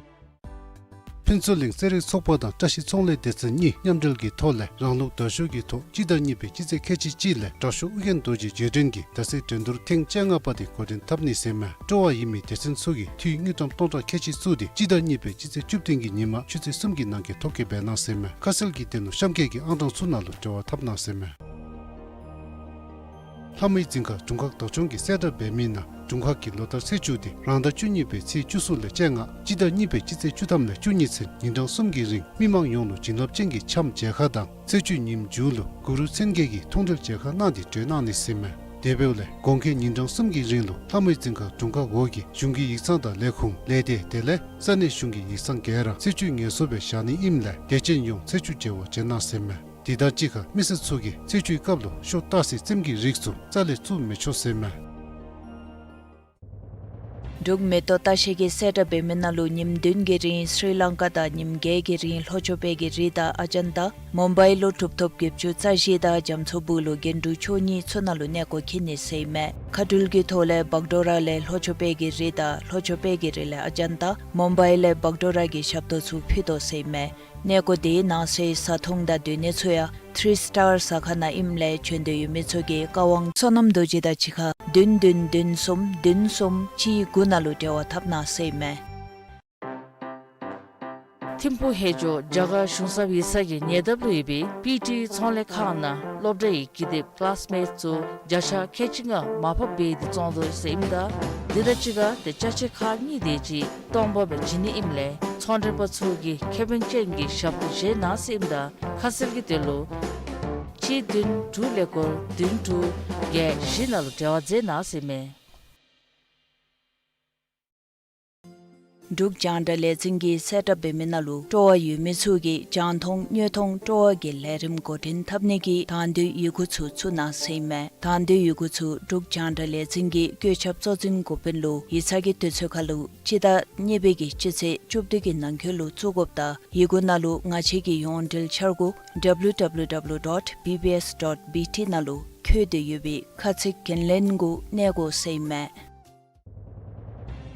ཕུན་ཚོགས་གླིང་རྩེད་རིགས་ཚོགས་པ་དང་བཀྲ་ཤིས་ཚོང་ལས་སྡེ་ཚན་གཉིས་མཉམ་འབྲེལ་གྱི་ཐོག་ལས་རང་ལུགས་དར་ཤུལ་གྱི་ཐོག་སྤྱི་ཟླ་གཉིས་པའི་སྤྱི་ཚེས་ཁལ་གཅིག་གཅིག་ལས་དྲག་ཤོས་ཨོ་རྒྱན་རྡོ་རྗེ་རྗེས་དྲན་གྱི་ཟླ་གསེར་འགྲན་བསྡུར་ཐེངས་བཅོ་ལྔ་པ་དེ་འགོ་འདྲེན་འཐབ་ནི་ཟེར་མས། སྤྲོ་བ་ཡོད་མི་སྡེ་ཚན་ཚུ་གིས་འཐུས་དངུལ་ཀྲམ་སྟོང་ཕྲག་ཁལ་གཅིག་བཙུགས་ཏེ་སྤྱི་ཟླ་གཉིས་པའི་སྤྱི་ཚེས་བཅུ་བདུན་གྱི་ཉིན་མ་ཆུ་ཚོད་གསུམ་གྱི་ནང་འཁོད་ཐོ་བཀོད་འབད་གནང་ཟེར་མས། ཁ་གསལ་གྱི་དོན་ལུ་གཤམ་འཁོད་ཀྱི་ཨང་གྲངས་ཚུ་ནང་ལུ་འབྲེལ་བ་འཐབ་གནང་ཟེར་མས། ལྷ་མོའི་རྫིང་ཁ་དྲུང་ཁག་བདག་སྐྱོང་གིས་གསལ་བསྒྲགས་འབད་མི་ནང་དྲུང་ཁག་གིས་ལོ་ལྟར་ཚེས་བཅུ་སྟེ་རང་ཟླ་བཅུ་གཉིས་པའི་ཚེས་བཅུ་གསུམ་ལས་བཅོ་ལྔ་སྤྱི་ཟླ་གཉིས་པའི་སྤྱི་ཚེས་བཅུ་ཐམ་ལས་བཅུ་གཉིས་ཚུན་ཉིན་གྲངས་གསུམ་གྱི་རིང་མི་མང་ཡོངས་ལུ་བྱིན་རླབས་ཅན་གྱི་འཆམ་མཇལ་ཁ་དང་ཚེས་བཅུ་ཉིནམ་མཇུག་ལུ་གུ་རུ་མཚན་བརྒྱད་ཀྱི་མཐོང་གྲོལ་མཇལ་ཁ་གནང་སྟེ་གྲོལ་གནང་ནི་ཟེར་མས། དེ་འབདཝ་ལས་དགོང་ཁའི་ཉིན་གྲངས་གསུམ་གྱི་རིང་ལུ་ལྷ་མོའི་རྫིང་ཁ་དྲུང་ཁག་འོག་གི་གཞུང་གི་ཡིག་ཚང་དང་ལས་ཁུངས་ལས་སྡེ་དེ་ལས་ས་གནས་གཞུང་གི་ཡིག་ཚང་ག་ར་ཚེས་བཅུ་ངལ་གསོ་སྦེ་བཞག་ནི་ཨིནམ་ལས་དད་ཅན་ཡོངས་ཚེས་བཅུ་མཇལ་བར་བྱོན་གནང་ཟེར་མས། དེ་དང་གཅིག་ཁར་མི་སེར་ཚུ་གིས་ཚེས་བཅུའི་སྐབས་ལུ་ཤོ་སྟག་སེ་རྩེདམོ་གི་རིགས་ཚུ་རྩ་ལས་བཙུགས་མི་ཆོག་ཟེར་མས། འབྲུག་མེ་ཏོག་ལྟ་བཤལ་གྱིས་གསལ་བསྒྲགས་འབད་མི་ནང་ལུ་ཉིནམ་བདུན་གྱི་རིང་སི་རི་ལང་ཀ་དང་ཉིནམ་བརྒྱད་ཀྱི་རིང་ལྷོ་ཕྱོགས་པའི་གི་རི་དང་ཨ་ཇན་ཏ། མུམ་བའི་ལུ་གྲུབ་ཐོབ་བརྒྱད་ཅུ་རྩ་བཞི་དང་རྒྱ་མཚོ་སྦུག་ལུ་རྒྱན་དྲུག་བཅུ་གཉིས་ཚུ་ནང་ལུ་གནས་སྐོར་འཁྱིད་ནི་ཟེར་ཨིན་མས། མཁའ་འགྲུལ་གྱི་ཐོག་ལས་བག་ཌོ་ར་ལས་ལྷོ་ཕྱོགས་པའི་གི་རི་དང་ལྷོ་ཕྱོགས་པའི་གི་རི་ལས་ཨ་ཇན་ཏ། མུམ་བའི་ལས་བག་ཌོ་ར་གི་ཞབས་ཏོག་ཚུ་ཕུལ་དོ་ཟེར་ཨིན་མས། གནས་སྐོར་དེའི་ནང་གསེས་བཟའ་འཐུང་དང་སྡོད་གནས་ཚུ་ཡང་ཐི་རི་སི་ཊར་ཟ་ཁང་ནང་ཨིནམ་ལས་བྱོན་འདོད་ཡོད་མི་ཚུ་གིས་བཀའ་དབང་བསོད་ནམས་རྡོ་རྗེ་དང་གཅིག་ཁར་བདུན་བདུན་བདུན་གསུམ་བདུན་གསུམ་གཅིག་དགུ་ནང་ལུ་འབྲེལ་བ་འཐབ་གནང་ཟེར་ཨིན་མས། ཐིམ་ཕུག་ཧེ་ཇོ་རྒྱ་གར་གཞུང་ཚབ་ཡིག་ཚང་གི་ཉེ་འདབས་ལུ་ཡོད་པའི་པི་ཊི་ཚོང་ལས་ཁང་ནང་སློབ་གྲྭའི་ཀི་དེབ་ཀི་ལཱསི་མེཊསི་ཚུ་བརྒྱ་ཆ་ཁལ་གཅིག་ལྔ་མར་ཕབ་འབད་དེ་བཙོང་དོ་ཟེར་ཨིནམ་ད་དེ་དང་གཅིག་ཁར་ཏེ་ཅ་ཆས་ཁག་གཉིས་དེ་ཅིག་སྟོང་པ་སྦེ་བྱིན་ནི་ཨིནམ་ལས་ཚོང་མགྲོན་པ་ཚུ་གིས་ཁེ་ཕན་ཅན་གྱི་ཞབས་ཏོག་བཞེས་གནང་ཟེར་ཨིནམ་ད་ཁ་གསལ་གྱི་དོན་ལུ་གཅིག་བདུན་དྲུག་ཀླད་ཀོར་བདུན་དྲུག་བརྒྱད་བཞི་ནང་ལུ་འབྲེལ་བ་མཛད་གནང་ཟེར་ཨིན་མས། འབྲུག་རྒྱང་བསྒྲགས་ལས་འཛིན་གྱིས་གསལ་བསྒྲགས་འབད་མི་ནང་ལུ་སྤྲོ་བ་ཡོད་མི་ཚུ་གིས་རྒྱང་མཐོང་དངོས་མཐོང་སྤྲོ་བ་གི་ལས་རིམ་འགོ་འདྲེན་འཐབ་ནི་གི་དང་འདོད་ཡི་གུ་ཚུ་བཙུགས་གནང་ཟེར་ཨིན་མས། དང་འདོད་ཡི་གུ་ཚུ་འབྲུག་རྒྱང་བསྒྲགས་ལས་འཛིན་གྱི་བཀོད་ཁྱབ་གཙོ་འཛིན་འགོ་དཔོན་ལུ་ཡིག་ཚང་གི་དུས་ཚོད་ཁར་ལུ་སྤྱི་ཟླ་གཉིས་པའི་གི་སྤྱི་ཚེས་བཅུ་བདུན་གྱི་ནང་འཁོད་ལུ་བཙུགས་དགོཔ་དང་ཡི་གུ་ནང་ལུ་ང་བཅས་ཀྱི་ཡོངས་འབྲེལ་འཆར་སྒོ་W W W dot B B S dot B T ནང་ལུ་བཀོད་དེ་ཡོད་པའི་ཁ་ཚིག་འགན་ལེན་གུ་གནས་དགོ་ཟེར་ཨིན་མས།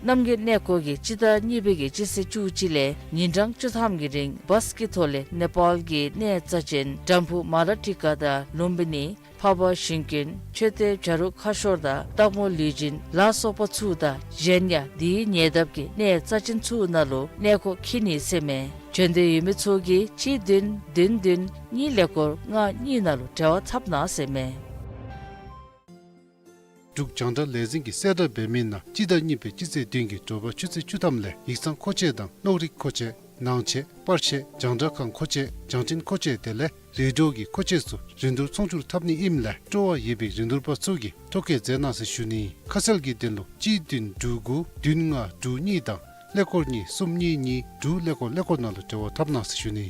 རྣམ་རྒྱལ་གནས་སྐོར་གྱིས་སྤྱི་ཟླ་གཉིས་པའི་གི་སྤྱི་ཚེས་བཅུ་གཅིག་ལས་ཉིན་གྲངས་བཅུ་ཐམ་གྱི་རིང་བཱས་ཀྱི་ཐོག་ལས་ནེ་པཱལ་གྱི་གནས་རྩ་ཅན་དམ་ཕུ་མ་ར་ཊི་ཀ་དང་ལུམ་བི་ནི་འཕགས་པ་ཞིང་ཀུན་མཆོད་རྟེན་བྱ་རུང་ཁ་ཤོར་དང་སྟག་མོ་ལུས་སྦྱིན་ལ་སོགས་པ་ཚུ་དང་གཞན་ཡང་དེའི་ཉེ་འདབས་ཀྱི་གནས་རྩ་ཅན་ཚུ་ནང་ལུ་གནས་སྐོར་འཁྱིད་ནི་ཟེར་ཨིན་མས། བྱོན་འདོད་ཡོད་མི་ཚུ་གིས་གཅིག་བདུན་བདུན་བདུན་གཉིས་ཀླད་ཀོར་ལྔ་གཉིས་ནང་ལུ་འབྲེལ་བ་འཐབ་གནང་ཟེར་ཨིན་མས། འབྲུག་རྒྱང་བསྒྲགས་ལས་འཛིན་གྱིས་གསལ་བསྒྲགས་འབད་མི་ནང་སྤྱི་ཟླ་གཉིས་པའི་སྤྱི་ཚེས་བདུན་གྱི་དྲོ་པ་ཆུ་ཚོད་བཅུ་ཐམ་ལས་ཡིག་ཚང་མཁོ་ཆས་དང་གློག་རིག་མཁོ་ཆས་ནང་ཆས་པར་ཆས་རྒྱང་བསྒྲགས་ཁང་མཁོ་ཆས་རྒྱང་འཕྲིན་མཁོ་ཆས་དེ་ལས་རེ་ཌི་ཡོ་གི་མཁོ་ཆས་ཚུ་རིན་བསྡུར་ཚོང་སྒྱུར་འཐབ་ནི་ཨིནམ་ལས་སྤྲོ་བ་ཡོད་པའི་རིན་བསྡུར་པ་ཚུ་གིས་ཐོ་བཀོད་མཛད་གནང་ཟེར་ཞུ་ནི། ཁ་གསལ་གྱི་དོན་ལུ་གཅིག་བདུན་དྲུག་དགུ་བདུན་ལྔ་དྲུག་གཉིས་དང་ཀླད་ཀོར་གཉིས་གསུམ་གཉིས་གཉིས་དྲུག་ཀླད་ཀོར་ཀླད་ཀོར་ནང་ལུ་འབྲེལ་བ་འཐབ་གནང་ཟེར་ཞུ་ནི།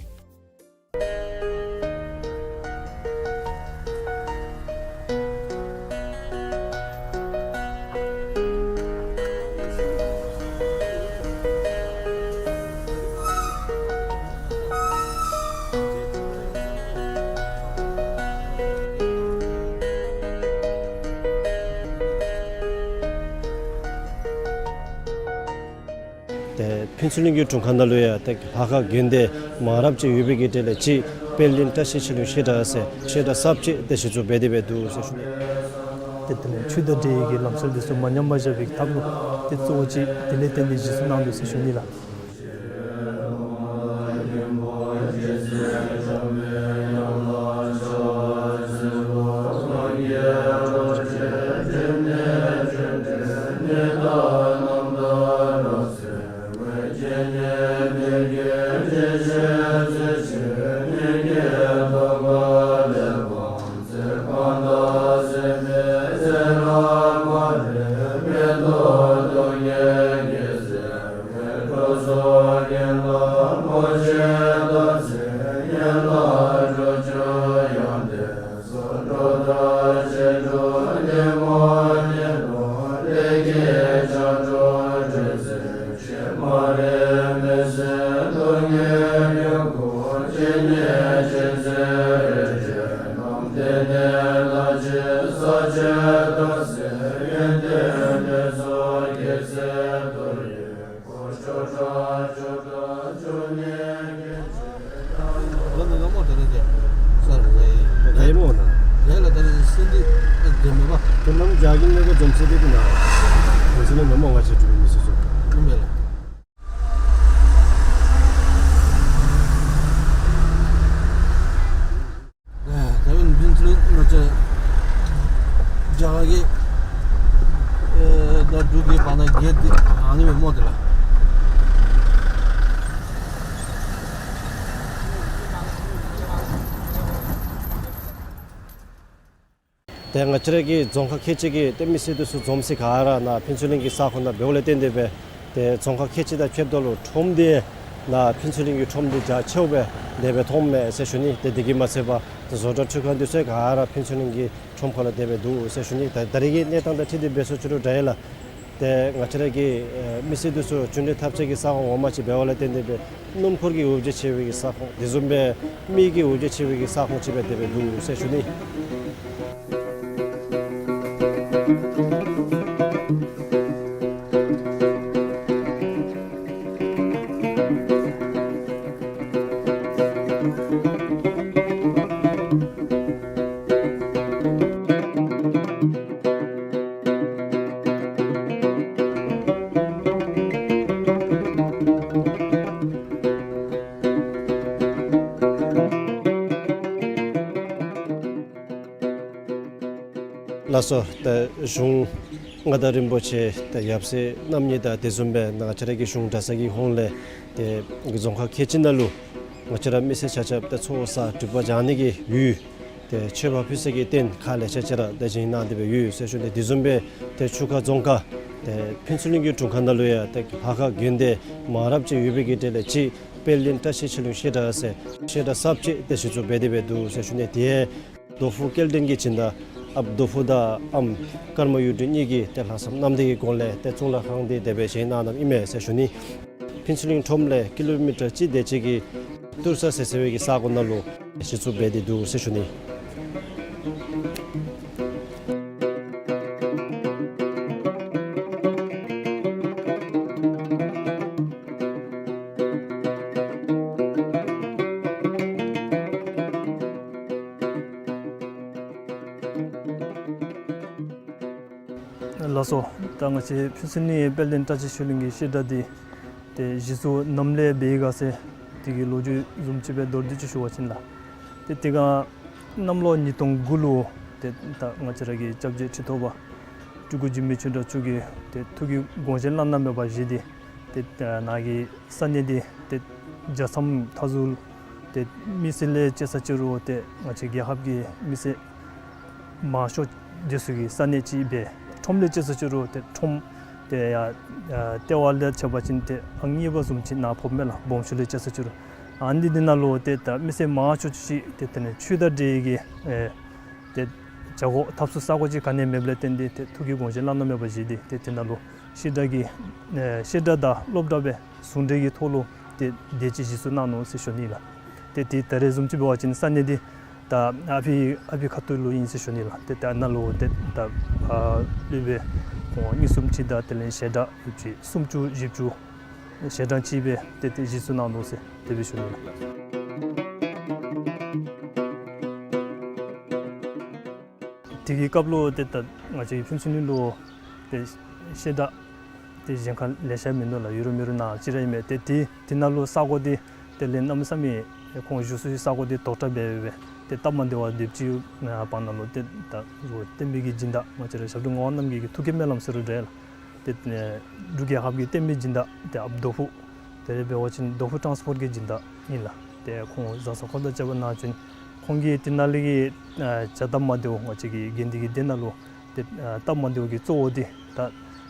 ཏེ་ཕུན་ཚོགས་གླིང་གི་དྲུང་ཁག་ནང་ལུ་ཡང་ཏེ་ལྷ་ཁང་དགོན་སྡེ་མང་རབས་ཅིག་ཡོད་པའི་གི་གྲས་ལས་གཅིག་པད་གླིང་བཀྲ་ཤིས་ཆོས་གླིང་བཤད་གྲྭ་ཟེར་བཤད་གྲྭ་གསརཔ་ཅིག་ཏེ་གཞི་བཙུགས་འབད་དེ་སྦེ་འདུག་ཟེར་ཞུ་ནི། ཏེ་དེ་ལས་ཆོས་དང་འབྲེལ་བའི་གི་ལམ་སྲོལ་འདི་ཚུ་མ་ཉམས་པར་བཞག་པའི་ཐབས་ལུ་ཏེ་གཙོ་བོ་ཅིག་དེ་ལས་བརྟེན་ཏེ་གཞི་བཙུགས་གནང་འདུག་ཟེར་ཞུ་ནི་ལགས། ཨེ་ད་ཡང་ཕུན་ཚོགས་གླིང་ནང་ཆ་རྒྱ་གར་གྱི་ཨེ་ད་འབྲུག་གི་བར་ན་བརྒལ་ཏེ་ཨ་ནི་སྦེ་སྨོ་དེ་ལགས། ཏེ་ང་བཅས་ར་གི་རྫོང་ཁག་ཁལ་གཅིག་གི་ཏེ་མི་སེར་འདི་ཚུ་འཛོམས་ས་ག་ར་ནཱ་ཕུན་ཚོགས་གླིང་གི་ས་ཁོངས་ནང་འབདཝ་ལས་བརྟེན་ཏེ་སྦེ་ཏེ་རྫོང་ཁག་ཁལ་གཅིག་དང་ཕྱདཔ་ད་ལུ་ཁྲོམ་འདི་ནཱ་ཕུན་ཚོགས་གླིང་གི་ཁྲོམ་འདི་རྒྱ་ཆེཝ་སྦེ་དེ་སྦེ་མཐོངམ་མས་ཟེར་ཞུ་ནི། ཏེ་དེ་གིས་མ་ཚད་པར་ བཟོ་གྲྭ་འཕྲུལ་ཁང་འདི་ཚུ་ག་ར་ཕུན་ཚོགས་གླིང་གི་ཁྲོམ་ཁ་ལུ་དེ་སྦེ་འདུག་ཟེར་ཞུ་ནི། ད་ད་རེས་ཀྱི་གནས་སྟངས་དང་འཁྲིལ་ཏེ་འབད་ཟེར་ཞུ་རུང་འདྲ་ཡི་ལགས། ཏེ་ང་བཅས་ར་གི་ཨེ་མི་སེར་འདི་ཚུ་བཅར་འདྲི་འཐབ་ས་གི་ས་གོ་ངོ་མ་ཅིག་འབདཝ་ལས་བརྟེན་ཏེ་སྦེ་སྣུམ་འཁོར་གྱི་འོ་བརྒྱལ་ཆེ་བའི་གི་ས་ཁོངས་དེ་བཟུམ་སྦེ་མི་གི་འོ་བརྒྱལ་ཆེ་བའི་གི་ས་ཁོངས་ཅིག་སྦེ་དེ་སྦེ་འདུག་ཟེར་ཞུ་ནི། ལགས་སོ། ད་གཞུང་མངའ་བདག་རིན་པོ་ཆེ་ད་ཡབ་སྲས་རྣམ་གཉིས་དང་དེ་བཟུམ་སྦེ་ང་བཅས་ར་གི་གཞུང་གྲྭ་ཚང་གི་ཧོངས་ལས་ཏེ་རྫོང་ཁག་ཁལ་གཅིག་ནང་ལུ་ང་བཅས་ར་མི་སེར་ཆ་ཁྱབ་ད་ཚོགས་བསགས་སྒྲིབ་པ་སྦྱང་ནི་གི་ཡུལ་ཏེ་མཆོད་པ་ཕུལ་ས་གི་རྟེན་ཁག་ལེ་ཤ་ཅིག་ར་ད་བཞེངས་གནང་སྟེ་སྦེ་ཡོད་ཟེར་ཞུ་ནི། དེ་བཟུམ་སྦེ་ཏེ་ཆུ་ཁ་རྫོང་ཁག་ཏེ་ཕུན་ཚོགས་གླིང་གི་དྲུང་ཁག་ནང་ལུ་ཡང་ཏེ་ལྷ་ཁང་དགོན་སྡེ་མང་རབས་ཅིག་ཡོད་པའི་གི་གྲས་ལས་གཅིག་དཔལ་ལྡན་བཀྲ་ཤིས་ཆོས་གླིང་བཤད་གྲྭ་ཟེར་བཤད་གྲྭ་གསརཔ་ཅིག་ཏེ་གཞི་བཙུགས་འབད་དེ་སྦེ་འདུག་ཟེར་ཞུ་ནི། དེ་རྡོ་ཕུག་སྐལ་ལྡན་གྱི་སྦྱིན་བདག་ཨཔ་རྡོ་ཕུག་དང་ཨམ་ཀརྨ་གཡུ་སྒྲོན་གཉིས་ཀྱིས་ཏེ་ལྷག་བསམ་རྣམ་དག་གི་སྒོ་ལས་ཏེ་གཙུག་ལག་ཁང་འདི་དེ་སྦེ་བཞེངས་གནང་གནངམ་ཨིན་མས་ཟེར་ཞུ་ནི། ཕུན་ཚོགས་གླིང་ཁྲོམ་ལས་ཀི་ལོ་མི་ཊར་གཅིག་དེ་ཅིག་གི་ཏུར་ས་ཟེར་ཟེར་བའི་གི་ས་གོ་ནང་ལུ་གཞི་བཙུགས་འབད་དེ་འདུག་ཟེར་ཞུ་ནི། ལགས་སོ། ད་ང་བཅས་ཕུན་ཚོགས་གླིང་དཔལ་ལྡན་བཀྲ་ཤིས་ཆོས་གླིང་གི་བཤད་གྲྭ་འདི་ཏེ་གཞི་བཙུགས་ནམ་ལས་འབད་ཡི་ག་ཟེར་དེ་གི་ལོ་རྒྱུས་བཟུམ་ཅིག་སྦེ་མདོར་བསྡུས་ཅིག་ཞུ་བ་ཅིན་ལགས། ཏེ་དེ་སྒང་གནམ་ལོ་ཉིས་སྟོང་དགུ་ལུ་ཏེ་ད་ང་བཅས་ར་གི་སྐྱབས་རྗེ་ཁྲི་ཐོག་པ་སྤྲུལ་སྐུ་འཇིགས་མེད་ཆོས་གྲགས་མཆོག་གིས་ཏེ་ཐུགས་ཀྱི་དགོངས་བཞེད་བླ་ན་མེད་པ་བཞེས་ཏེ་ཏེ་ནཱ་གི་ས་གནས་འདི་ཏེ་རྒྱལ་མཚམས་མཐའ་ཟུར་ཏེ་མི་སེར་ལས་དཔྱད་ས་ཅིག་རུང་ཏེ་ང་བཅས་རྒྱལ་ཁབ་ཀྱི་མི་སེར་མང་ཤོས་འདི་ཚུ་གི་ས་གནས་ཅིག་སྦེ་ཁྲོམ་ལས་དཔྱད་ས་ཅིག་རུང་ཏེ་ཁྲོམ་ཏེ་ཡ་ཨ་ལྟེ་བ་ལས་ཕྱེ་བ་ཅིན་ཏེ་ཨང་གཉིས་པ་བཟུམ་ཅིག་ནཱ་ཕོགཔ་མས་ལགས། སྦོམ་ཤོས་ལས་དཔྱད་ས་ཅིག་རུང་ཨ་ནི་འདི་ནང་ལུ་ཏེ་ད་མི་སེར་མང་ཤོས་ཅིག་ཏེ་དེ་ནི་ཆོས་དང་འབྲེལ་གྱི་ཨེ་ཏེ་བྱ་སྒོ་འཐབ་ས་ས་གོ་ཅིག་ག་ནི་མེདཔ་ལས་བརྟེན་ཏེ་ཏེ་ཐུགས་ཀྱི་དགོངས་བཞེད་བླ་ན་མེད་པ་བཞེས་ཏེ་ཏེ་དེ་ནང་ལུ་བཤད་གྲྭ་གི་ཨེ་བཤད་གྲྭ་དང་སློབ་གྲྭ་སྦེ་ཟུང་འབྲེལ་གྱི་ཐོག་ལུ་ཏེ་དེ་ཅིག་གཞི་བཙུགས་གནང་ནུག་ཟེར་ཞུ་ནི་ལགས། ཏེ་དེ་ད་རེས་བཟུམ་ཅིག་འབད་བ་ཅིན་ས་གནས་འདི་ད་ཨ་ཕི་ཨ་ཕི་ཁ་ཐུག་ལུ་ཨིན་ཟེར་ཞུ་ནི་ལགས། ཏེ་ད་ནཱ་ལུ་ཏེ་ད་ཨ་སློབ་དཔོན་ཁོང་གཉིས་གསུམ་ཅིག་དང་དེ་ལས་ཞལ་གྲངས་ཡོད་ཅིག་སུམ་ཅུ་བཞི་བཅུ་ཞལ་གྲངས་ཅིག་སྦེ་ཏེ་དེ་གཞི་བཙུགས་གནང་ནུག་ཟེར་དེ་སྦེ་ཞུ་ནི་ལགས། དེ་གི་སྐབས་ལུ་ཏེ་ད་ང་བཅས་ཕུན་ཚོགས་གླིང་ལུ་ཏེ་བཤད་གྲྭ་ཏེ་གཞན་ཁར་ལེ་ཤ་མིན་འདུག་ལགས། ཡོད་རུང་མེད་རུང་ནཱ་གཅིག་ར་ཨིན་མས། ཏེ་དེ་དེ་ནང་ལུ་ས་གོ་འདི་དེ་ལས་གནམ་མེད་ས་མེད་ཁོང་བཞུགས་ས་གི་ས་གོ་འདི་དོག་དྲགས་འབད་འབད་ཏེ་སྟབས་མ་བདེཝ་དེ་ཅིག་ཡོད་པ་ནང་ལུ་ཏེ་ད་རུང་བསྟན་པའི་གི་སྦྱིན་བདག་ང་བཅས་ར་ཞབས་དྲུང་ངག་དབང་རྣམ་རྒྱལ་གྱི་ཐུགས་བསྐྱེད་སྨོན་ལམ་ཟེར་རུང་འདྲ་ལགས། ཏེ་ཨེ་འབྲུག་རྒྱལ་ཁབ་ཀྱི་བསྟན་པའི་སྦྱིན་བདག་ཏེ་ཨཔ་རྡོ་ཕུག་དེ་ལས་འབད་བ་ཅིན་རྡོ་ཕུག་ཊཱནསི་པོརཊ་གི་སྦྱིན་བདག་ཨིན་ལགས། ཏེ་ཁོང་བཟའ་ཚང་ཁོང་དང་བཅས་པ་ནང་བཞིན་ཁོང་གིས་དེ་ནང་ལས་ཀྱི་ཨེ་བྱ་སྟབས་མ་བདེཝ་ང་བཅས་ཀྱི་དགེ་འདུན་གྱི་སྡེ་ནང་ལུ་ཏེ་ཨེ་སྟབས་མ་བདེཝ་གི་གཙོ་བོ་འདི་ད་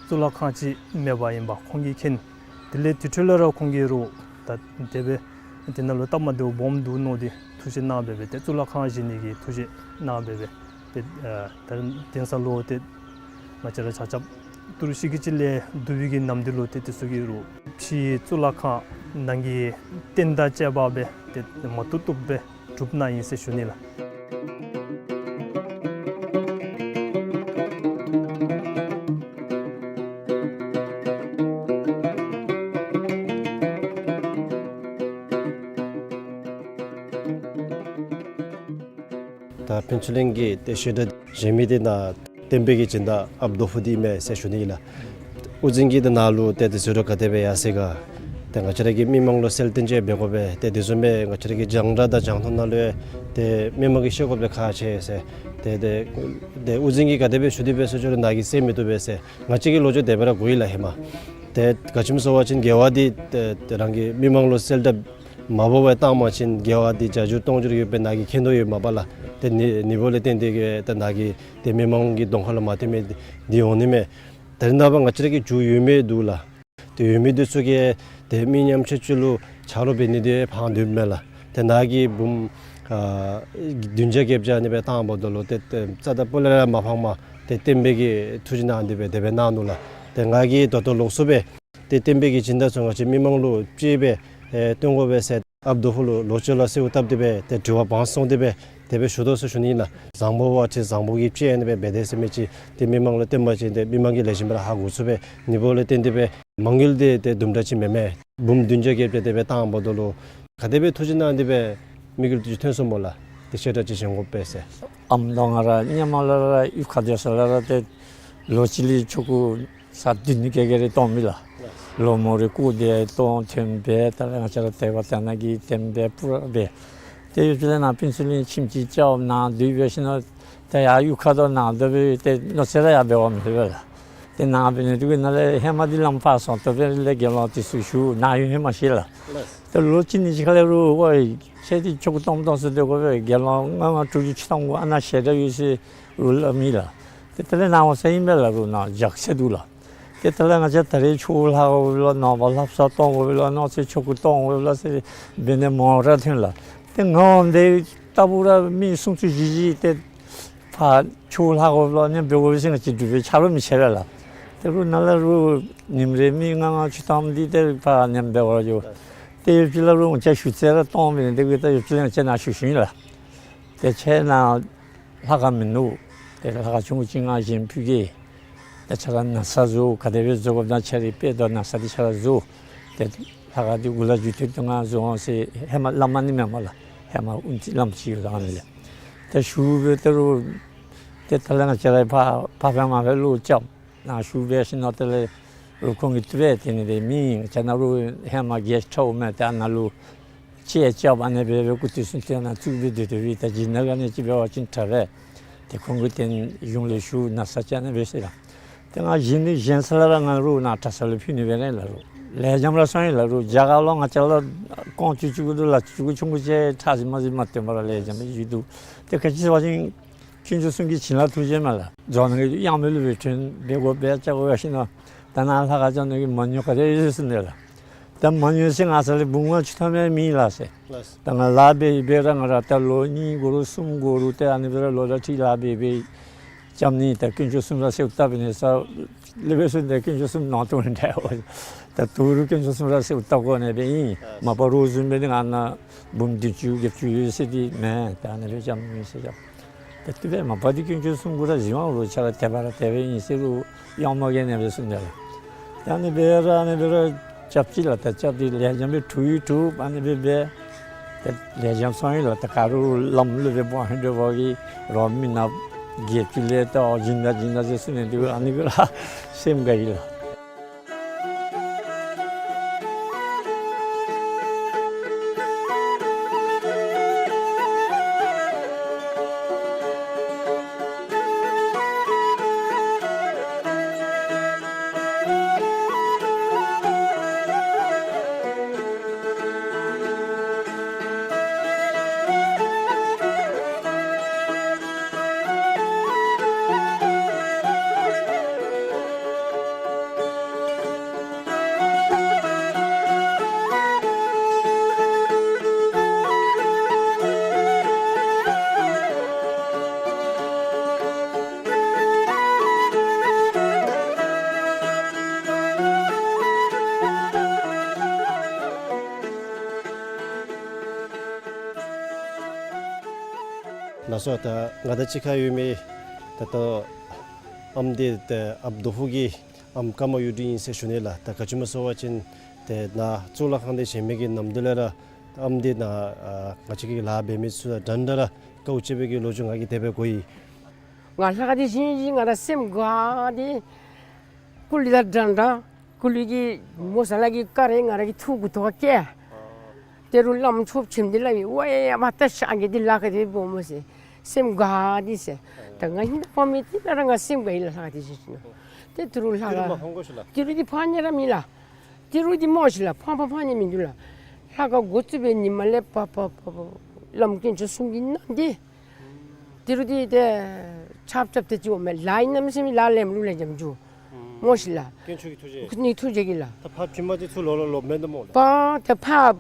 གཙུག་ལག་ཁང་ཅིག་མེད་པ་ཨིན་པ་ཁོང་གིས་མཁྱེན། དེ་ལས་དེ་འཕྲོ་ལས་ར་ཁོང་གིས་རུང་ད་དེ་སྦེ་དེ་ནང་ལུ་སྟབས་མ་བདེཝ་སྦོམ་འདུག་མནོ་སྟེ་ཐུགས་བཞེད་གནང་འབད་འབད་ཏེ་གཙུག་ལག་ཁང་བཞེངས་ནི་གི་ཐུགས་བཞེད་གནང་འབད་འབད་ཏེ་ཨེ་ད་དེང་སང་ལུ་ཏེ་ང་བཅས་ར་ཆ་ཁྱབ་ཏུ་རུ་ཤི་གི་ཅིག་ལས་བསྡུ་བའི་གི་ནམ་དུས་ལུ་ཏེ་དེ་ཚུ་གི་རུང་ཕྱི་གཙུག་ལག་ཁང་ནང་གི་རྟེན་དང་བཅས་པ་སྦེ་ཏེ་མ་བཏུབ་བཏུབ་སྦེ་གྲུབ་གནང་ཡི་ཟེར་ཞུ་ནི་ལགས། ད་ཕུན་ཚོགས་གླིང་གི་ཏེ་བཤད་གྲྭ་བཞེངས་མི་འདི་ནཱ་བསྟན་པའི་གི་སྦྱིན་བདག་ཨཔ་རྡོ་ཕུག་འདི་ཨིན་མས་ཟེར་ཞུ་ནི་ཨིན་ལགས། དབུ་འཛིན་གྱིས་ཏེ་ནཱ་ལུ་ཏེ་དེ་ཟེར་རུང་ག་དེ་སྦེ་ཡར་སོ་ཡི་ག། ཏེ་ང་བཅས་ར་གི་མི་མང་ལུ་གསལ་སྟོན་ཅིག་འབད་དགོ་པས། ཏེ་དེ་བཟུམ་སྦེ་ང་བཅས་ར་གི་རྒྱང་བསྒྲགས་དང་རྒྱང་མཐོང་ནང་ལུ་ཡང་ཏེ་མི་མང་གིས་ཤེས་དགོཔ་འདི་ཁག་ཆེ་ཟེར། ཏེ་ཏེ་ཏེ་དབུ་འཛིན་གྱིས་ག་དེ་སྦེ་ཞུ་དེ་སྦེ་ཟེར་ཞུ་རུང་ནཱ་གིས་གསན་མི་བཏུབ་པས་ཟེར། ང་བཅས་ཀྱི་ལོ་རྒྱུས་དེ་སྦེ་ར་གོ་ཡི་ལགས་ཧེ་མ། ཏེ་ག་ཅི་སྨོ་ཟེར་བ་ཅིན་དགེ་བ་འདི་ཏེ་ཏེ་རང་གིས་མི་མང་ལུ་གསལ་བསྒྲགས་མ་འབད་བར་བཏང་པ་ཅིན་དགེ་བ་འདི་བརྒྱ་འགྱུར་སྟོང་འགྱུར་ཡོདཔ་སྦེ་ནཱ་གིས་མཁྱེན་དོ་ཡོདཔ་མས་པ་ལགས། ཏེ་ནི་ནི་འབདཝ་ལས་བརྟེན་ཏེ་གིས་ཏེ་ནཱ་གིས་ཏེ་མི་མང་གི་གདོང་ཁ་ལུ་མ་བཏོན་མི་འདི་འོང་ནི་མས། ད་རེས་ནངས་པ་ང་བཅས་ར་གི་རྒྱུ་ཡོད་མི་འདུག་ལགས། ཏེ་ཡོད་མི་འདི་ཚུ་གིས་ཏེ་མི་ཉམ་ཆུང་ཅིག་ལུ་ཆ་རོགས་འབད་ནི་འདི་ཕངས་འདུག་མས་ལགས། ཏེ་ནཱ་གི་འབུམ་ ཨ་བདུན་བརྒྱ་བརྒྱད་བརྒྱ་ཨ་ནི་སྦེ་བཏངམ་ད་ལུ་ཏེ་ཏེ་རྩ་དང་སྤུ་ལས་ར་མ་ཕངམ་ཏེ་བསྟན་པའི་གི་ཐུགས་རྗེ་གནང་སྟེ་སྦེ་དེ་སྦེ་གནང་ནུག་ལགས། ཏེ་ང་གིས་ད་ལྟོ་ལོགས་སུ་སྦེ་ཏེ་བསྟན་པའི་གི་སྦྱིན་བདག་ཚུ་ང་བཅས་མི་མང་ལུ་ཅིག་སྦེ་ཨེ་སྟོན་དགོ་པས་ཟེར་ཨཔ་རྡོ་ཕུ་ལུ་ལོ་ཅིག་ལ་གསོལཝ་བཏབ་སྟེ་སྦེ་ཏེ་དྲི་བ་བང་སོང་སྟེ་སྦེ་དེ་སྦེ་ཞུ་དོ་ཟེར་ཞུ་ནི་ཨིན་ལགས། བཟང་པོ་བ་ཅིན་བཟང་པོ་གི་སྤྱན་ཨ་ནི་སྦེ་འབད་དེས་ཟེར་མི་ཅིག་ཏེ་མི་མང་ལུ་བསྟན་པ་ཅིན་ཏེ་མི་མང་གིས་ལེགས་ཤོམ་སྦེ་ར་ཧ་གོ་ཚུགས་པས། ཨ་ནི་འབདཝ་ལས་བརྟེན་ཏེ་སྦེ་མ་དངུལ་འདི་ཏེ་དུམ་གྲ་ཅིག་མེན་མས། འབུམ་བདུན་བརྒྱ་བརྒྱད་བརྒྱ་དེ་སྦེ་བཏངམ་ད་ལུ་ག་དེ་སྦེ་ཐུགས་རྗེ་གནང་སྟེ་སྦེ་དམིགས་ཡུལ་དེ་ཅིག་ཐོན་སོང་སྨོ་ལགས། ཏེ་ཞེ་དྲག་ཅིག་བཞེངས་དགོ་པས་ཟེར། ཨམ་དང་ང་ར་ཧེ་མ་ལས་ར་གཡུས་ཁར་སྡོད་ས་ལས་ར་ཏེ་ལོ་གཅིག་ལས་ཆོ་ག་ས་བདུན་ནི་ཀེ་ཀེ་རེ་གཏང་མི་ལགས། ལོ་མོ་རེ་སྐུ་དེ་གཏང་ཐོན་སྦེ་ད་ལས་ང་བཅས་ར་དད་པ་དད་ན་གི་བསྟེན་སྦེ་སྤུ་ར་སྦེ། ཏེ་ཡུལ་ལས་ནཱ་ཕུན་ཚོགས་གླིང་ཁྱིམ་གཅིག་རྐྱབ་ནཱ་སྡོད་འབད་ཞིནམ་ད་ཡར་གཡུས་ཁར་དང་ནཱ་སྡོད་སྦེ་ཏེ་མནོ་ཚད་ར་ཡར་འབད་བ་མེད་པས་ལགས། ཏེ་ནཱ་འབད་ནི་དེ་གིས་ནཱ་ལས་ཧེ་མ་འདི་ལམ་ཕར་སོང་ཏོ་སྦེ་ལས་དགེ་སློང་དེ་ཚུ་ཞུ་ནཱ་ཡོད་ཧེ་མ་ཤེས་ལགས། ཏེ་ལོ་གཅིག་གཉིས་ཅིག་ཁ་ལས་རུང་ཝའི་ཁྱེད་འདི་ཆོ་ག་གཏང་གཏང་ས་སྡོད་དགོ་པས། དགེ་སློང་ལྔ་ལྔ་དྲུག་ཅུ་ཅིག་གཏང་དགོ། ཨ་ནཱ་ཞལ་གྲངས་ཡོད་ཟེར་རུང་སླབ་མི་ལགས། ཏེ་དེ་ལས་ནཱ་འོང་ས་ཨིན་པས་ལགས། རུང་ནཱ་རྒྱགས་ཚད་འདུག་ལགས། ཏེ་དེ་ལས་ང་བཅས་ད་རེས་ཆོས་ལྷབ་དགོ་པས་ལོ། ནངས་པ་ལྷབ་ས་གཏང་དགོ་པས་ལོ། གནངས་ཚེ་ཆོ་ག་གཏང་དགོ་པས་ལོ་ཟེར་འབད་ནི་མང་ར་ཐོན་ལགས། ཏེ་ང་འོང་དེ་ལྟ་བུ་ར་མི་སུམ་ཅུ་བཞི་བཞི་ཏེ་ཕར་ཆོས་ལྷབ་དགོ་པས་ལོ་ཨ་ནི་འབད་དགོ་པས་ཟེར་ང་བཅས་འདྲུད་འབད་ཆ་རོགས་མི་ཆེ་བས་ལགས། ཏེ་རུང་ནཱ་ལས་རུང་ཉིནམ་རེ་མི་ལྔ་ལྔ་ཅིག་གཏངམ་འདི་ཏེ་ཕར་ཨ་ནེམ་འབད་བར་འགྱོ། ཏེ་ཡུལ་ལས་རུང་ང་བཅས་ཞུ་ཚད་ར་གཏང་མི་ནི་དེ་གིས་ད་ཡུལ་ལས་ང་བཅས་ནཱ་ཞུ་ཞུཝ་ཨིན་ལགས། ཏེ་ཁྱེད་ནཱ་ལྷ་ཁང་མིན་འདུག། ཏེ་ལྷ་ཁང་ཆུང་ཀུ་ཅིག་ང་བཞེངས་ཕུལ་གེ། ཏེ་ཁྱེད་ར་ན་བཟའ་བཟོ། ག་དེ་སྦེ་བཟོ་དགོཔ་ད་ཁྱེད་རའི་དཔེ་དང་ན་བཟའ་འདི་ཁྱེད་ར་བཟོ། ཏེ་ལྷ་ཁང་འདི་འགོ་ལས་མཇུག་མཐུད་དུ་ང་བཟོ་འོང་ཟེར་ཧེ་མ་བླམ་ཨ་ནི་མེན་སྨོ་ལགས། ཧེ་མ་དབུ་མཛད་བླམ་ཅིག་ཡོད་ད་ཨ་ནི་ལས། ཏེ་ཞུ་སྦེ་ཏེ་རུང་ཏེ་ད་ལས་ང་བཅས་ར་ཕར་ཕར་སྦེ་མར་སྦེ་བློ་རྐྱབ། ནཱ་ཞུ་སྦེ་ཞིནམ་ད་ལས་རུང་ཁོང་གིས་བཏུབ་པས། དེ་ནི་དེ་མི་ང་བཅས་ནཱ་རུང་ཧེ་མ་གེ་སི་ཊི་ཧའུསི་མས། ཏེ་ཨ་ནཱ་ལུ་ཅིག་རྐྱབ་ཨ་ནི་སྦེ་སྦེ་སྐུ་དུས་སུ་ཏེ་ནཱ་བཙུགས་སྦེ་སྡོད་སྡོད་པའི་ད་སྦྱིན་བདག་ག་ནི་ཅིག་འབད་བ་ཅིན་དྲག་པས། ཏེ་ཁོང་གིས་ཏེ་གཞུང་ལས་ཞུ་ན་བཟའ་ཅིག་ཨ་ནི་སྦེ་ཟེར་ལགས། ཏེ་ང་བཞེངས་ནི་བཞེངས་ས་ལས་ར་ང་རུང་ནཱ་གྲྭ་ས་ལུ་ཕུལ་ནི་སྦེ་ར་ལགས། རུང་ལེགས་ཤོམ་ར་སོང་ཡི་ལགས། རུང་རྒྱ་གར་ལུ་ང་བཅས་ལུ་རྐང་བཅུ་བཅུ་དགུ་དང་ལག་བཅུ་དགུ་ཆུང་ཀུ་ཅིག་ཁྲག་ཟེར་མ་ཟེར་མ་སྟོན་པར་ར་ལེགས་ཤོམ་སྦེ་བཞུགས་འདུག། ཏེ་ག་ཅི་ཟེར་བ་ཅིན་དཀོན་མཆོག་གསུམ་གྱི་བྱིན་རླབས་ཐུགས་རྗེ་མས་ལགས། རྫོང་ནང་གི་གཡང་མེ་ལུ་སྦེ་ཐོན་སྦེ་དགོ་པས་ཅ་དགོ་ཡར་ཞིནམ་ད་ནཱ་ལྷ་ཁང་རྐྱབ་ནི་གི་མ་དངུལ་ག་དེ་ཡོད་ཟེར་ནི་ལགས། ད་མ་དངུལ་ཟེར་ང་བསམ་ལས་འབུམ་ལྔ་བཅུ་ཐམ་ཡང་མེད་ལགས་ཟེར། ད་ང་ལཱ་འབད་འབད་ར་ང་ར་ད་ལོ་གཉིས་འགོར་རུང་གསུམ་འགོར་རུང་ཏེ་ཨ་ནི་སྦེ་ར་ལོ་ཟླ་ཁྲི་ལཱ་འབད་འབད་རྐྱབ་ནི། ད་དཀོན་མཆོག་གསུམ་ར་གསོལཝ་བཏབ་ནི་ས་ལས་འབད་ས་ད་དཀོན་མཆོག་གསུམ་ནང་དུ་འདྲ་འོ། ད་ད་རུང་དཀོན་མཆོག་གསུམ་ར་གསོལཝ་བཏབ་དགོ་ནི་སྦེ་ཨིན། མ་པ་རོགས་བཟུམ་སྦེ་ནི་ང་ནཱ་འབུམ་བདུན་ཅུ་བརྒྱད་ཅུ་ཡོད་ཟེར་འདི་མེན། ད་ཨ་ནི་སྦེ་རྐྱབ་མི་ཟེར་རྐྱབ། ད་དེ་སྦེ་མ་པ་འདི་དཀོན་མཆོག་གསུམ་གུ་ར་གཟིགས་དབང་ལུ་ཆ་ར་དད་པ་ར་དད་པ་ཨིན་ཟེར་རུང་གཡང་མ་གིས་ཨ་ནི་སྦེ་གསུངས་ནི་ལགས། ད་ཨ་ནི་སྦེ་ར་ཨ་ནི་སྦེ་ར་རྐྱབ་ཅི་ལགས། ད་རྐྱབ་སྟེ་ལེགས་ཤོམ་སྦེ་གྲུབ་ཡང་གྲུབ། ཨ་ནི་སྦེ་འབད་ད་ལེགས་ཤོམ་སོང་ཡི་ལགས། ད་ག་རུང་ལམ་ལུ་སྦེ་འབད་ཧིང་འདྲ་བ་གིས་རོགས་མི་ནག་བརྒྱད་ཅུ་ལས་ད་སྦྱིན་བདག་སྦྱིན་བདག་ཟེར་གསུངས་ནི་འདི་ཨ་ནི་གུ་ར་སེམས་དགའ་ཡི་ལགས། ལགས་སོ། ད་ང་དང་གཅིག་ཁར་ཡོད་མི་ད་ལྟོ་ཨམ་འདི་ཏེ་ཨཔ་རྡོ་ཕུ་གི་ཨམ་ཀརྨ་གཡུ་སྒྲོན་ཨིན་ཟེར་ཞུ་ནི་ལགས། ད་ག་ཅི་སྨོ་ཟེར་བ་ཅིན་ཏེ་ནཱ་གཙུག་ལག་ཁང་འདི་བཞེངས་མི་གི་ནམ་དུས་ལས་ར་ཨམ་འདི་ནཱ་ཨ་ང་བཅས་ཀྱི་ལཱ་འབད་མི་ཚུ་དང་འདྲན་འདྲ་ར་དཀའཝ་སྤྱད་པའི་གི་ལོ་རྒྱུས་ང་གིས་དེ་སྦེ་གོ་ཡི། ང་ལྷ་ཁང་འདི་བཞེངས་བཞེངས་ང་ར་སེམས་དགའ་སྟེ་ཀུ་ལི་དང་འདྲན་འདྲ་ཀུ་ལི་གི་མོ་ས་ལ་གི་ཀ་རེ་ང་ར་གི་ཐུགས་ཀྱི་ཐོག་ཁར་བཀལ། ཏེ་རུང་བླམ་ཆོསཔ་ཁྱིམ་འདི་ལས་མི་ཝའི་ཨ་མ་ད་ཤ་གི་འདི་ལཱ་ག་དེ་སྦེ་འབདཝ་སྨོ་ཟེར་སེམས་དགའ་སྟེ་ཟེར། ད་ང་ཧིང་ད་ཕ་མེས་འདི་ནང་ར་ང་སེམས་དགའ་ཡི་ལགས། ལྷ་ཁང་འདི་བཞེངས་བཞེངས་ནུག། ཏེ་ཏི་རུ་ལྷ་ཏི་རུ་མ་ཁང་ཕངས་གོ་ཤིག་ལགས། ཏི་རུ་འདི་ཕངས་ནི་ར་མེད་ལགས། ཏི་རུ་འདི་སྨོ་ཤིག་ལགས། ཕངས་པ་ཕངས་ནི་མིན་འདུག་ལགས། ལྷ་ཁང་འགོ་བཙུགས་པའི་ཉིནམ་ལས་ཕར་ཕར་ཕར་ཕར་བླམ་དཀོན་མཆོག་གསུམ་གྱི་སྣང་འདི་ཏི་རུ་འདི་ཏེ་ཆབ་ཆབ་ཏེ་ཅིག་འོང་མས། ལཱ་ཨིན་ནམ་ཟེར་མི་ལཱ་ལེགསམ་ལུ་ལེགས་ཤོམ་འགྱོ་སྨོ་ཤིག་ལགས། དཀོན་མཆོག་གི་ཐུགས་རྗེ་ནི་ཐུགས་རྗེ་གིས་ལགས། ད་ཕར་བྱིན་པ་ཅིན་ཚུར་ལོག་ལོག་ལོག་མེན་ད་སྨོ་ལགས། པ་ཏེ་ཕར་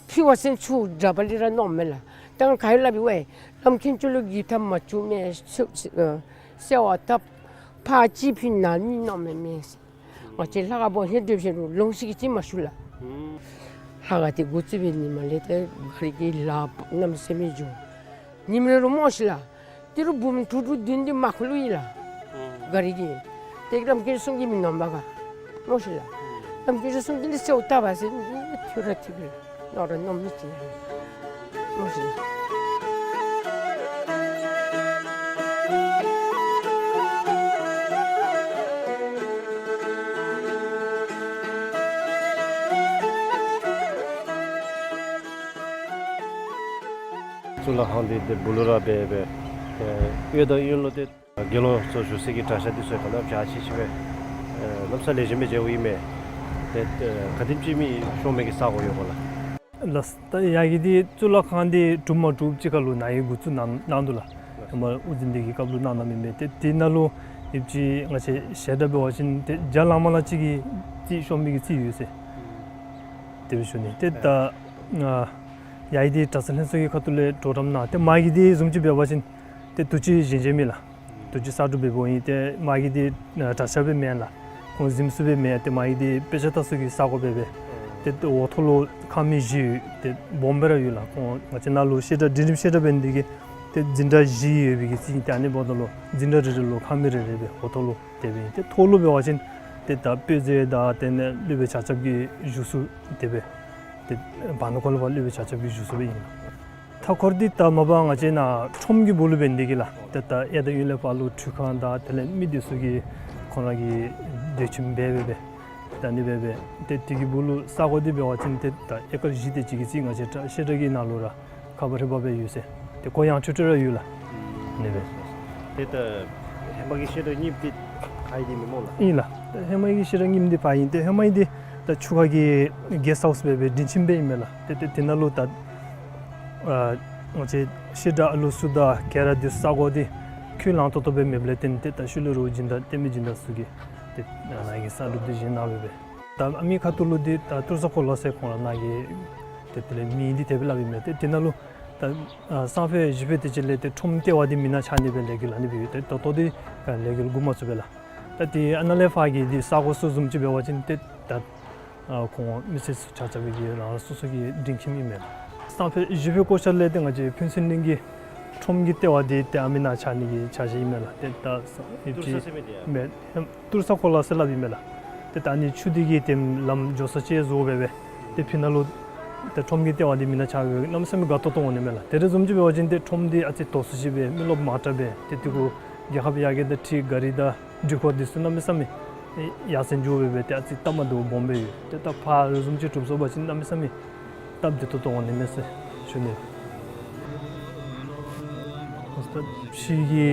ཕུལ་བ་ཅིན་ཚུར་དགྲ་བ་ལས་ར་གནོདཔ་མས་ལགས། ད་ག་ཡོད་སླབ་ཡི་ཝའེ། བླམ་མཁན་ཅིག་ལུ་གི་ཐབས་མ་བྱུང་མས། ཨ་གསོལ་བ་བཏབ། ཕར་ཅིག་ཕུལ་ནཱ་མི་གནང་མི་མེད་ཟེར། ང་བཅས་ལྷ་ཁང་བོ་ཧེ་སྡོད་ཞིནམ་ལུ་ལོང་ཤིག་གི་ཅིག་མ་ཞུ་ལགས། ལྷ་ཁང་འདི་འགོ་བཙུགས་པའི་ཉིནམ་ལས་ཏེ་ག་རི་གི་ལཱ་གནམ་མེད་ས་མེད་འགྱོ། ཉིནམ་རེ་ལུ་སྨོ་ཤིག་ལགས། ཏི་རུ་འབུམ་དྲུག་དྲུག་བདུན་བདུན་མར་ཁུ་ལུ་ཡི་ལགས། ག་རི་གི། ཏེ་བླམ་མཁན་གསུང་གི་མི་གནང་པ་ག། སྨོ་ཤིག་ལགས། བླམ་མཁན་གསུང་གི་འདི་གསོལཝ་བཏབ་པ་ཟེར་འདི་ཐུགས་ར་ཐུགས་ཀྱི་ནོར་ར་ནོར་མི་ཅིག་ལགས། སྨོ་ཤིག་ལགས། གཙུག་ལག་ཁང་འདི་ཏེ་སྦུག་ལུ་ར་སྦེ་སྦེ་ཨེ་གཡས་དང་གཡོན་ལུ་ཏེ་དགེ་སློང་ཚུ་བཞུགས་སའི་གི་གྲྭ་ཤག་འདི་ཚུ་ག་ནི་བ་ཅིག་ཅིག་སྦེ་ཨེ་གནམ་མེད་ས་མེད་ལེགས་ཤོམ་སྦེ་མཇལཝ་ཨིན་མས། ཏེ་ཨེ་ག་དེམ་ཅིག་མི་ཤོང་མི་གི་ས་གོ་ཡོད་ག་ལགས། ལགས། ད་ཡ་གི་འདི་གཙུག་ལག་ཁང་འདི་གྲུབ་མ་གྲུབ་ཅིག་ཁར་ལུ་ནཱ་གིས་འགོ་བཙུགས་གནང་གནང་འདུག་ལགས། ཧེ་མ་དབུ་འཛིན་འདི་གི་སྐབས་ལུ་གནང་གནངམ་ཨིན་མས། ཏེ་དེ་ནང་ལུ་ཡོདཔ་ཅིག་ང་བཅས་བཤད་གྲྭ་འབད་བ་ཅིན་ཏེ་བརྒྱ་ལང་མ་ལང་ཅིག་གིས་རྩིས་ཤོང་མི་གི་རྩིས་ཡོད་ཟེར། དེ་སྦེ་ཞུ་ནི། ཏེ་ད་ང་ཡ་གི་འདི་གྲྭ་ཚང་ལྷན་ཚོགས་ཀྱི་ཁ་ཐུག་ལས་གྲོགས་རམ་གནང་། ཏེ་མ་གི་འདི་བཟུམ་ཅིག་འབད་བ་ཅིན་ཏེ་དུས་ཅི་བཞེངས་བཞེངསམ་ཨིན་ལགས། དུས་ཅི་གསར་སྒྲུབ་འབད་འབདཝ་ཨིན། ཏེ་མ་གི་འདི་ཨ་གྲྭ་ཤག་སྦེ་མེན་ལགས། ཁོང་གཟིམ་ས་སྦེ་མེན། ཏེ་མ་གི་འདི་དཔེ་ཆ་ལྟ་ས་གི་ས་གོ་སྦེ་སྦེ། ཏེ་འོག་ཐོག་ལུ་ཁང་མིག་བཞི་ཡོད། ཏེ་སྦོམ་སྦེ་ར་ཡོད་ལགས། ཁོང་ང་བཅས་ནཱ་ལུ་བཤད་གྲྭ་འབྲིང་རིམ་བཤད་གྲྭ་འབད་ནི་འདི་གིས་ཏེ་འཛིན་གྲྭ་བཞི་ཡོད་པའི་གི་རྩིས་ཨིན། ཏེ་ཨ་ནི་འབདཝ་ད་ལུ་འཛིན་གྲྭ་རེ་རེ་ལུ་ཁང་མིག་རེ་རེ་སྦེ་འོག་ཐོག་ལུ་དེ་སྦེ་ཨིན། ཏེ་ཐོག་ལུ་འབད་བ་ཅིན་ཏེ་ད་དཔེ་མཛོད་དང་དེ་ལས་སློབ་དཔོན་ཆ་ཁྱབ་ཀྱི་བཞུགས་ས་དེ་སྦེ། ཏེ་བར་ན་ཁོ་ལུ་ཕར་སློབ་དཔོན་ཆ་ཁྱབ་ཀྱི་བཞུགས་ས་སྦེ་ཨིན། མཐའ་འཁོར་འདི་ད་མ་པ་ང་བཅས་ནཱ་ཁྲོམ་གྱི་སྦུག་ལུ་འབད་ནི་འདི་གིས་ལགས། ཏེ་ད་གཡས་དང་གཡོན་ལས་ཕར་ལུ་ཁྲུས་ཁང་དང་དེ་ལས་མི་འདི་ཚུ་གིས་ཁོང་ར་གི་སྡོད་ཁྱིམ་འབད་སྦེ་སྦེ། ད་ཨ་ནི་སྦེ་སྦེ་ཏེ་དེ་གི་སྦུག་ལུ་ས་གོ་འདི་འབད་བ་ཅིན་ཏེ་ད་ཨེ་ཀར་བཞི་དེ་ཅིག་གི་རྩིས་ང་བཅས་བཤད་གྲྭ་གི་ནང་ལུ་ར་ཁ་བ་རི་བ་སྦེ་ཡོད་ཟེར། ཏེ་གོ་ཡངས་ཆོད་ཆོད་ར་ཡོད་ལགས། ཨ་ནི་སྦེ། ཏེ་ད་ཧེ་མ་གི་བཤད་གྲྭ་གཉིས་འདི་ཕར་ཨིན་ཏེ་མེན་སྨོ་ལགས། ཨིན་ལགས། ད་ཧེ་མ་གི་བཤད་གྲྭ་གཉིས་འདི་ཕར་ཨིན། ཏེ་ཧེ་མ་གི་འདི་ད་ཆུ་ཁ་གི་གེསཊ་ཧའུསི་སྦེ་སྦེ་འབྲིང་ཁྱིམ་སྦེ་ཨིན་མས་ལགས། ཏེ་ཏེ་དེ་ནང་ལུ་ད་ཨ་ང་བཅས་བཤད་གྲྭ་ཨ་ལུ་ཚུ་དང་ག་ར་འདི་ས་གོ་འདི་ཁུངས་ལུང་ཏོག་ཏོ་སྦེ་མེདཔ་ལས་བརྟེན་ཏེ་ད་ཤུལ་ལས་ར་སྦྱིན་བདག་བསྟེན་མི་སྦྱིན་བདག་ཚུ་གིས་ཏེ་ནཱ་གི་ས་སྒྲུབ་འདི་བཞེངས་གནང་སྦེ་སྦེ། ད་ཨ་མི་ཁ་ཐུག་ལུ་འདི་ད་ཏུར་ས་གོ་ལ་ཟེར་ཁོང་ར་ནཱ་གི་ཏེ་དེ་ལས་མིང་འདི་དེ་སྦེ་སླབ་ཨིན་མས། ཏེ་དེ་ནང་ལུ་ད་ཨ་སང་ཕོད་གཞེས་ཕོད་དེ་ཅིག་ལས་ཏེ་ཁྲོམ་ལྟེ་བ་འདི་མེན་ན་ཆགས་ནི་སྦེ་ལས་འགུལ་ཨ་ནི་སྦེ་ཡོད། ཏེ་ད་ལྟོ་འདི་ལས་འགུལ་འགོ་མ་བཙུགས་པས་ལགས། ད་ཏེ་ཨ་ནཱ་ལས་ཕར་གྱི་འདི་ས་གོ་ཚུ་བཟུམ་ཅིག་འབད་བ་ཅིན་ཏེ་ད་ཨ་ཁོང་མི་སེར་ཚུ་ཆ་ཁྱབ་ཀྱི་རང་རང་སོ་སོ་གི་འབྲིང་ཁྱིམ་ཨིན་མས་ལགས། སང་ཕོད་གཞེས་ཕོད་སྐོར་ཤར་ལས་ཏེ་ང་བཅས་ཕུན་ཚོགས་གླིང་གི་ཁྲོམ་གྱི་ལྟེ་བ་འདི་ཏེ་ཨ་མི་ནང་ཆགས་ནི་གི་འཆར་གཞི་ཨིན་མས་ལགས། ཏེ་ད་ཡོདཔ་ཅིག་ཏུར་ས་ཟེར་མི་འདི་ཡ། མེན། ཏུར་ས་གོ་ལ་ཟེར་སླབ་ཨིན་མས་ལགས། ཏེ་ད་ཨ་ནི་ཆུ་འདི་གིས་ཏེ་ལམ་འགྱོ་ས་ཅིག་བཟོ་སྦེ་སྦེ། ཏེ་ཕི་ནང་ལུ་ཏེ་ཁྲོམ་གྱི་ལྟེ་བ་འདི་མེན་ན་ཆགས་སྦེ་གནམ་མེད་ས་མེད་དགའ་ཏོག་ཏོ་འོང་ནི་མས་ལགས། ཏེ་དེ་བཟུམ་ཅིག་འབད་བ་ཅིན་ཏེ་ཁྲོམ་འདི་ཨ་ཙི་དོག་སུ་ཅིག་སྦེ་མི་རློབས་མང་དྲགས་སྦེ་ཏེ་དེ་གུ་རྒྱལ་ཁབ་ཡར་རྒྱས་དང་འཁྲིལ་ག་རི་དང་འགྲུལ་འཁོར་འདི་ཚུ་གནམ་མེད་ས་མེད་ཡར་སེང་འགྱོ་སྦེ་སྦེ་ཏེ་ཨ་ཙི་སྟབས་མ་བདེཝ་སྦོམ་སྦེ་ཡོད། ཏེ་ད་ཕར་རེ་བཟུམ་ཅིག་གྲུབ་སོང་པ་ཅིན་གནམ་མེད་ས་མེད་སྟབས་བདེ་ཏོག་ཏོ་འོང་ནི་མས་ཟེར་ཞུ་ནི། ད་ཕྱི་གི་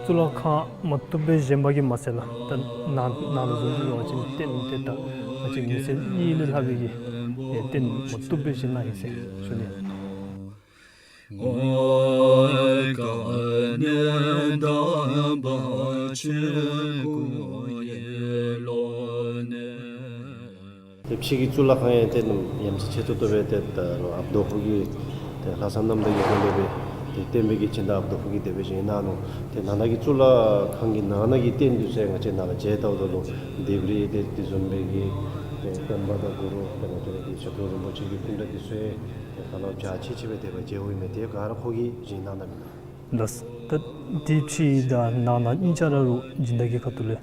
གཙུག་ལག་ཁང་མ་བཏུབ་སྦེ་བཞེངས་པ་གིས་མ་ཚད་ལགས། ད་ནང་ནང་ལུ་བཟུམ་ཅིག་འབད་བ་ཅིན་རྟེན་འདི་ད་ང་བཅས་མི་སེར་གཉིས་ལས་ལྷག་པའི་གི་རྟེན་མ་བཏུབ་སྦེ་བཞེངས་གནང་ཡི་ཟེར་ཞུ་ནི། ཏེ་ཕྱི་གི་གཙུག་ལག་ཁང་ཡང་ཏེ་ནམ་ཡ་མཚན་ཆེ་ཏོག་ཏོ་སྦེ་ཏེ་ད་ཨཔ་རྡོ་ཕུག་གི་ཏེ་ལྷག་བསམ་རྣམ་དག་གི་སྒོ་ལས་སྦེ་ཏེ་བསྟན་པའི་གི་སྦྱིན་བདག་ཨཔ་རྡོ་ཕུག་གིས་དེ་སྦེ་བཞེངས་གནང་ནུག། ཏེ་ནང་ན་གི་གཙུག་ལག་ཁང་གི་ནང་ན་གི་རྟེན་འདི་ཚུ་ཡང་ང་བཅས་ནཱ་ལུ་མཇལ་བལྟཝ་ད་ལུ་ལྡེབས་རིས་ཏེ་དེ་བཟུམ་སྦེ་གི་ཏེ་སྟོན་པ་དང་གུ་རུ་ཏེ་ང་བཅས་ར་གི་ཞབས་དྲུང་རིན་པོ་ཆེ་གི་སྐུ་འདྲ་འདི་ཚུ་ཡང་ཏེ་ད་ལུ་འཇའ་ཆི་ཆི་སྦེ་དེ་སྦེ་མཇལཝ་ཨིན་མས། ཏེ་ག་ར་ཁོ་གིས་བཞེངས་གནང་གནངམ་ཨིན་ལགས། ད་ཏེ་ཕྱི་དང་ནང་ན་གཉིས་ཆ་ར་ལུ་སྦྱིན་བདག་གི་ཁ་ཐུག་ལས་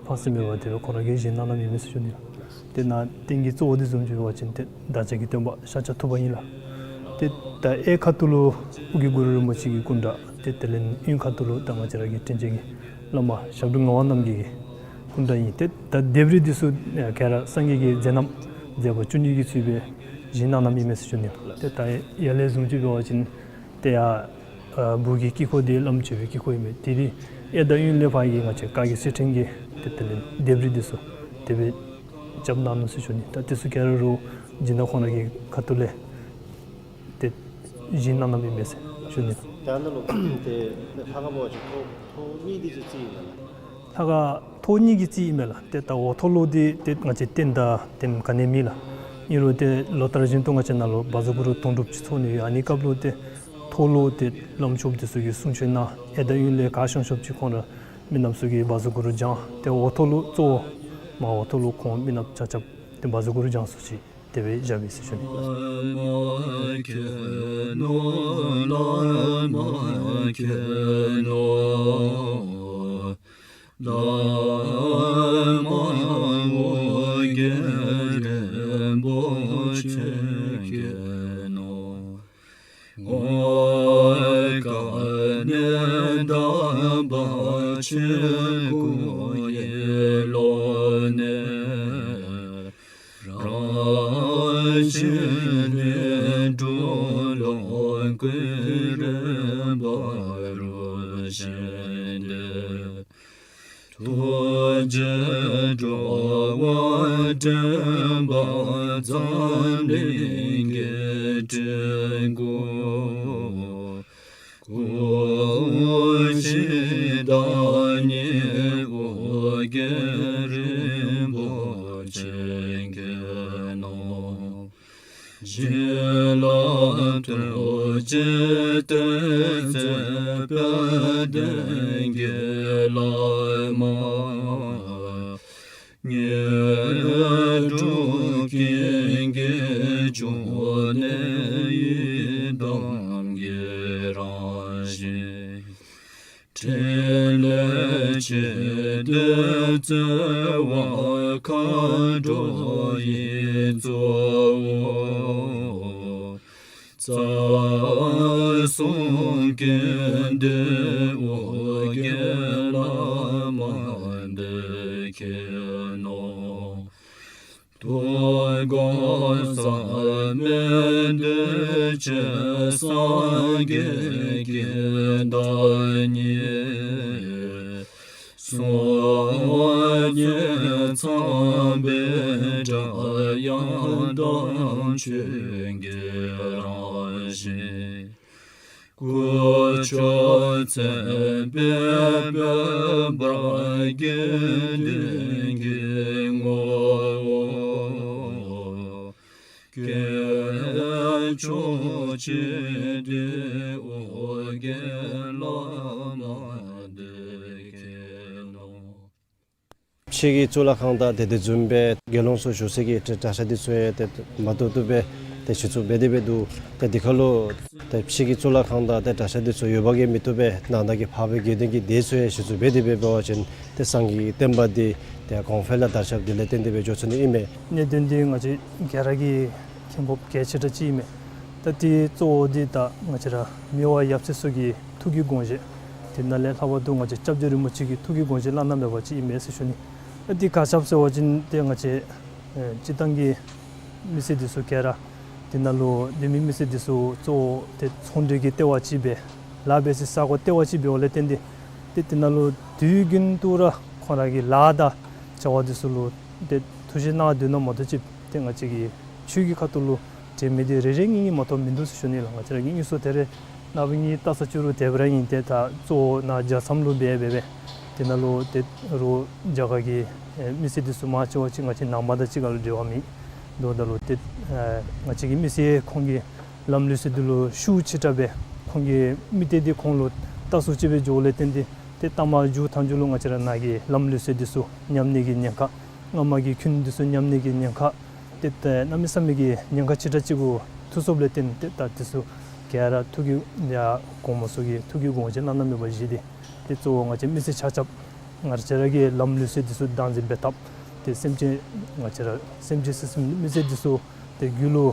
ཕངས་སེམས་མེད་པར་དེ་སྦེ་ཁོ་ར་གིས་བཞེངས་གནང་གནངམ་ཨིན་མས་ཟེར་ཞུ་ནི། ཏེ་ནཱ་རྟེན་གྱི་གཙོ་བོ་འདི་བཟུམ་ཅིག་འབད་བ་ཅིན་ཏེ་བདག་ཅག་གི་སྟོན་པ་ཤཱཀྱ་ཐུབ་པ་ཨིན་ལགས། ཏེ་ད་གཡས་ཁ་ཐུག་ལུ་ཨོ་རྒྱན་གུ་རུ་རིན་པོ་ཆེ་གི་སྐུ་འདྲ་ཏེ་དེ་ལས་གཡོན་ཁ་ཐུག་ལུ་ད་ང་བཅས་ར་གི་དྲིན་ཅན་གྱི་བླ་མ་ཞབས་དྲུང་ངག་དབང་རྣམ་རྒྱལ་གྱི་སྐུ་འདྲ་ཨིན། ཏེ་ད་ལྡེབས་རིས་འདི་ཚུ་ག་ར་སངས་རྒྱས་ཀྱི་མཛད་རྣམ་མཛད་པ་བཅུ་གཉིས་ཀྱི་ཚུལ་སྦེ་བཞེངས་གནང་གནངམ་ཨིན་མས་ཟེར་ཞུ་ནི། ཏེ་ད་ཡར་ལས་བཟུམ་ཅིག་འབད་བ་ཅིན་ཏེ་ཡར་ཨ་སྦུག་གི་དཀྱིལ་འཁོར་འདི་བླམ་བཅས་པའི་དཀྱིལ་འཁོར་ཨིན་མས། དེ་རིང་གཡས་དང་གཡོན་ལས་ཕར་གྱི་ང་བཅས་བཀའ་བརྒྱུད་གསེར་ཕྲེང་གི་ཏེ་དེ་ལས་ལྡེབས་རིས་འདི་ཚུ་དེ་སྦེ་རྐྱབ་གནང་ནུག་ཟེར་ཞུ་ནི། ད་དེ་ཚུ་ག་ར་ལུ་སྦྱིན་བདག་ཁོང་ར་གི་ཁ་ཐུག་ལས་ཏེ་བཞེངས་གནང་གནངམ་ཨིན་མས་ཟེར་ཞུ་ནི། ད་ནཱ་ལུ་ཏེ་ལྷ་ཁང་འབད་བ་ཅིན་ཐོག་ཐོག་གཉིས་འདི་ཚུ་རྩིས་ཨིན་མས་ལགས། ལྷ་ཁང་ཐོག་གཉིས་ཀྱི་རྩིས་ཨིན་མས་ལགས། ཏེ་ད་འོག་ཐོག་ལུ་འདི་ཏེ་ང་བཅས་རྟེན་དང་རྟེན་ག་ནི་མེད་ལགས། ཨིན་རུང་ཏེ་ལོ་ལྟར་བཞིན་དུ་ང་བཅས་ནཱ་ལུ་བཛྲ་གུ་རུ་དུང་སྒྲུབ་ཅིག་ཚོགས་ནི་ཡོད། ཨ་ནི་སྐབས་ལུ་ཏེ་ སྤོ་ལོ་ཏེ་བླམ་ཆོསཔ་འདི་ཚུ་གིས་གསུང་ཆོས་གནང་། ཨེ་ད་ཡུན་ལས་ག་ཤོང་ཤོངམ་ཅིག་ཁོང་ར་མི་ནགཔ་ཚུ་གིས་བཛྲ་གུ་རུ་བགྱང་། ཏེ་འོག་ཐོག་ལུ་གཙོ་བོ་མར་འོག་ཐོག་ལུ་ཁོང་མི་ནགཔ་ཆ་ཁྱབ་ཏེ་བཛྲ་གུ་རུ་བགྱང་ས་ཅིག་དེ་སྦེ་བཞག་པས་ཟེར་ཞུ་ནི། ཐུགས་རྗེས་འགྲོ་བ་འདྲེན་པ་འཛམ་གླིང་གི་སྤྲུལ་སྐུ། སྐུ་ཞི་བདག་ཉིད་ཨོ་རྒྱན་རིན་པོ་ཆེ་མཁྱེན་ནོ། བྱིན་རླབས་ཐུགས་རྗེའི་གཏེར་མཛོད་དཔལ་ལྡན་གྱི་བླ་མ། དངོས་གྲུབ་ཀུན་གྱི་འབྱུང་གནས་ཡི་དམ་གྱི་རང་བཞིན། ཕྲིན་ལས་ཆེ་འདོད་བརྩེ་བ་མཁའ་འགྲོ་ཡི་གཙོ་བོ། རྩ་གསུམ་ཀུན་འདུས་ཨོ་རྒྱན་བླ་མ་འདི་མཁྱེན་ནོ། དུས་འཁོར་མཚམས་མེད་འདུས་བྱས་སངས་རྒྱས་ཀྱི་བདག་ཉིད། སངས་རྒྱས་ཚངས་པའི་སྒྲ་དབྱངས་དང་ཆོས་ཀྱི་རང་བཞིན། སྐུ་མཆོག་མཚན་དཔལ་འབར་བ་དགེ་འདུན་གྱི་ངོ་བོ། དཀོན་མཆོག་ཆོས་འདུས་ཨོ་རྒྱན་བླ་མ་འདི་མཁྱེན་ནོ། ཕྱི་གི་གཙུག་ལག་ཁང་དང་ཏེ་དེ་བཟུམ་སྦེ་དགེ་སློང་ཚུ་བཞུགས་ས་གི་ཏེ་གྲྭ་ཤག་འདི་ཚུ་ཡང་ཏེ་མ་ཐུབ་ཐུབ་སྦེ་ཏེ་གཞི་བཙུགས་འབད་དེ་སྦེ་འདུག། ཏེ་འདི་ཁ་ལུ་ཏེ་ཕྱི་གི་གཙུག་ལག་ཁང་དང་ཏེ་གྲྭ་ཤག་འདི་ཚུ་ཡོདཔ་གིས་མི་བཏུབ་པས། ནང་ན་གི་འཕགས་པའི་དགེ་འདུན་གྱི་སྡེ་ཚུ་ཡང་གཞི་བཙུགས་འབད་དེ་སྦེ་འབད་བ་ཅིན་ཏེ་སངས་རྒྱས་ཀྱི་བསྟན་པ་འདི་ཏེ་གོང་འཕེལ་ལུ་དར་ཁྱབ་འདི་ལས་བརྟེན་ཏེ་སྦེ་འགྱོ་ཚུགས་ནི་ཨིན་མས། གནད་དོན་འདི་ང་བཅས་ག་ར་གིས་མཁྱེན་དགོཔ་གལ་ཆེ་དྲགས་ཅིག་ཨིན་མས། ད་འདི་གཙོ་བོ་འདི་ད་ང་བཅས་ར་མི་དབང་ཡབ་སྲས་ཚུ་གི་ཐུགས་ཀྱི་དགོངས་བཞེད། དེ་ནང་ལས་ལྷག་པར་དུ་ང་བཅས་སྐྱབས་རྗེ་རིན་པོ་ཆེ་གི་ཐུགས་ཀྱི་དགོངས་བཞེད་བླ་ན་མེད་པ་ཅིག་ཨིན་མས་ཟེར་ཞུ་ནི། ཨ་འདི་ག་ཅི་སྦེ་ཟེར་བ་ཅིན་ཏེ་ང་བཅས་ཨེ་སྤྱིར་བཏང་གི་མི་སེར་འདི་ཚུ་ག་ར་དེ་ནང་ལུ་སྡོད་མི་མི་སེར་འདི་ཚུ་གཙོ་བོ་ཏེ་ཚོང་འབྲེལ་གྱི་ལྟེ་བ་ཅིག་སྦེ་ལཱ་འབད་སའི་ས་གོ་ལྟེ་བ་ཅིག་འབདཝ་ལས་བརྟེན་ཏེ་ཏེ་དེ་ནང་ལུ་དུས་རྒྱུན་དུ་ར་ཁོང་ར་གི་ལཱ་དང་བྱ་བ་འདི་ཚུ་ལུ་ཏེ་ཐུགས་བཞེས་གནང་སྡོད་ནི་མ་གཏོགས་ཅིག་ཏེ་ང་བཅས་ཀྱི་ཆོས་ཀྱི་ཁ་ཐུག་ལུ་འབྲེལ་མི་འདི་རེ་རེ་གཉིས་གཉིས་མ་གཏོགས་མིན་འདུག་ཟེར་ཞུ་ནི་ལགས། ང་བཅས་ར་གི་དངོས་སུ་ད་རེས་ནངས་པ་ངེའི་ལྟ་ས་བཅུག་རུང་དེ་སྦེ་ར་ཨིན། ཏེ་ད་གཙོ་བོ་ནཱ་རྒྱལ་མཚམས་ལུ་འབད་འབད་འབད་དེ་ནང་ལུ་ཏེ་རོགས་རྒྱ་གར་གྱི་ཨེ་མི་སེར་འདི་ཚུ་མང་ཆེ་བ་ཅིག་ང་བཅས་ནང་པ་དང་གཅིག་ཁར་ལུ་འབྲེལ་བ་མེད། འདུག། ད་ལུ་ཏེ་ཨེ་ང་བཅས་ཀྱི་མི་སེར་ཁོང་གི་ལམ་ལུགས་ཟེར་འདི་ལུ་ཤུགས་ཆེ་དྲགས་སྦེ་ཁོང་གི་མི་སྡེ་འདི་ཁོང་ལུ་ལྟ་སུ་ཅིག་སྦེ་འགྱོཝ་ལས་བརྟེན་ཏེ་ཏེ་ལྟ་མ་མཇུག་མཐའ་མཇུག་ལུ་ང་བཅས་ར་ནཱ་གི་ལམ་ལུགས་ཟེར་འདི་ཚུ་ཉམས་ནི་གི་ཉེན་ཁ། སྔ་མ་གི་ཁྱོན་འདི་ཚུ་ཉམས་ནི་གི་ཉེན་ཁ། ཏེ་ད་གནམ་མེད་ས་མེད་ཀྱི་ཉེན་ཁ་ཆེ་དྲགས་ཅིག་གུ་ཐུག་སོཔ་ལས་བརྟེན་ཏེ་ད་འདི་ཚུ་ག་ར་ཐུགས་ཀྱི་ཡ་གོང་མ་ཚུ་གི་ཐུགས་ཀྱི་དགོངས་བཞེད་བླ་ན་མེད་པ་བཞེས་ཏེ་ཏེ་གཙོ་བོ་ང་བཅས་མི་སེར་ཆ་ཁྱབ་ང་བཅས་ར་གི་ལམ་ལུགས་ཟེར་འདི་ཚུ་བདག་འཛིན་འབད་ཐབས། ཏེ་སེམས་ཅན་ང་བཅས་ར་སེམས་ཅན་སེམས་ཅན་མི་སེར་འདི་ཚུ་ཏེ་རྒྱུད་ལུ་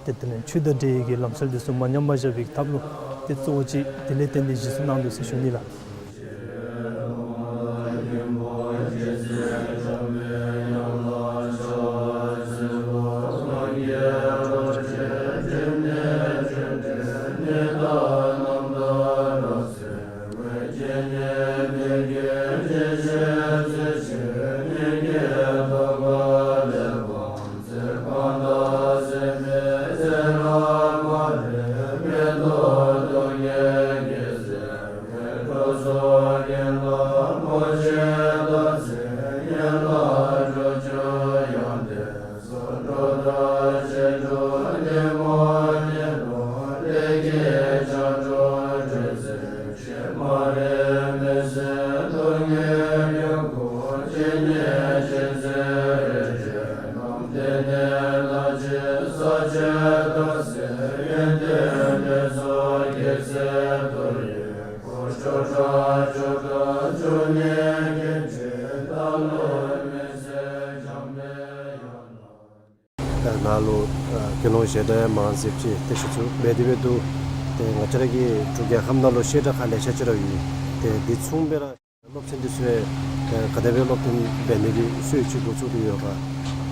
ཏེ་དེ་ལས་ཆོས་དང་འབྲེལ་བའི་གི་ལམ་སྲོལ་འདི་ཚུ་མ་ཉམས་པར་བཞག་པའི་ཐབས་ལུ་ཏེ་གཙོ་བོ་ཅིག་དེ་ལས་བརྟེན་ཏེ་གཞི་བཙུགས་གནང་དོ་ཟེར་ཞུ་ནི་ལགས། ནཱ་ལུ་ཨ་དགེ་སློང་བཞེས་སྒྲ་ཡང་མང་སུ་ཅིག་ཏེ་ཞུ་ཚུགས་འབད་དེ་འབད་འདུག། ཏེ་ང་བཅས་ར་གི་འབྲུག་རྒྱལ་ཁབ་ནང་ལུ་བཤད་གྲྭ་ཁག་ལེ་ཤ་ཅིག་ར་ཡོད། ཏེ་དེ་མཚུངས་སྦེ་ར་སློབ་ཚན་འདི་ཚུ་ཡང་ཨ་ག་དེ་སྦེ་སློབ་སྟོན་འབད་ནི་གི་སྲོལ་ཅིག་འགོ་བཙུགས་ཏེ་ཡོད་ག།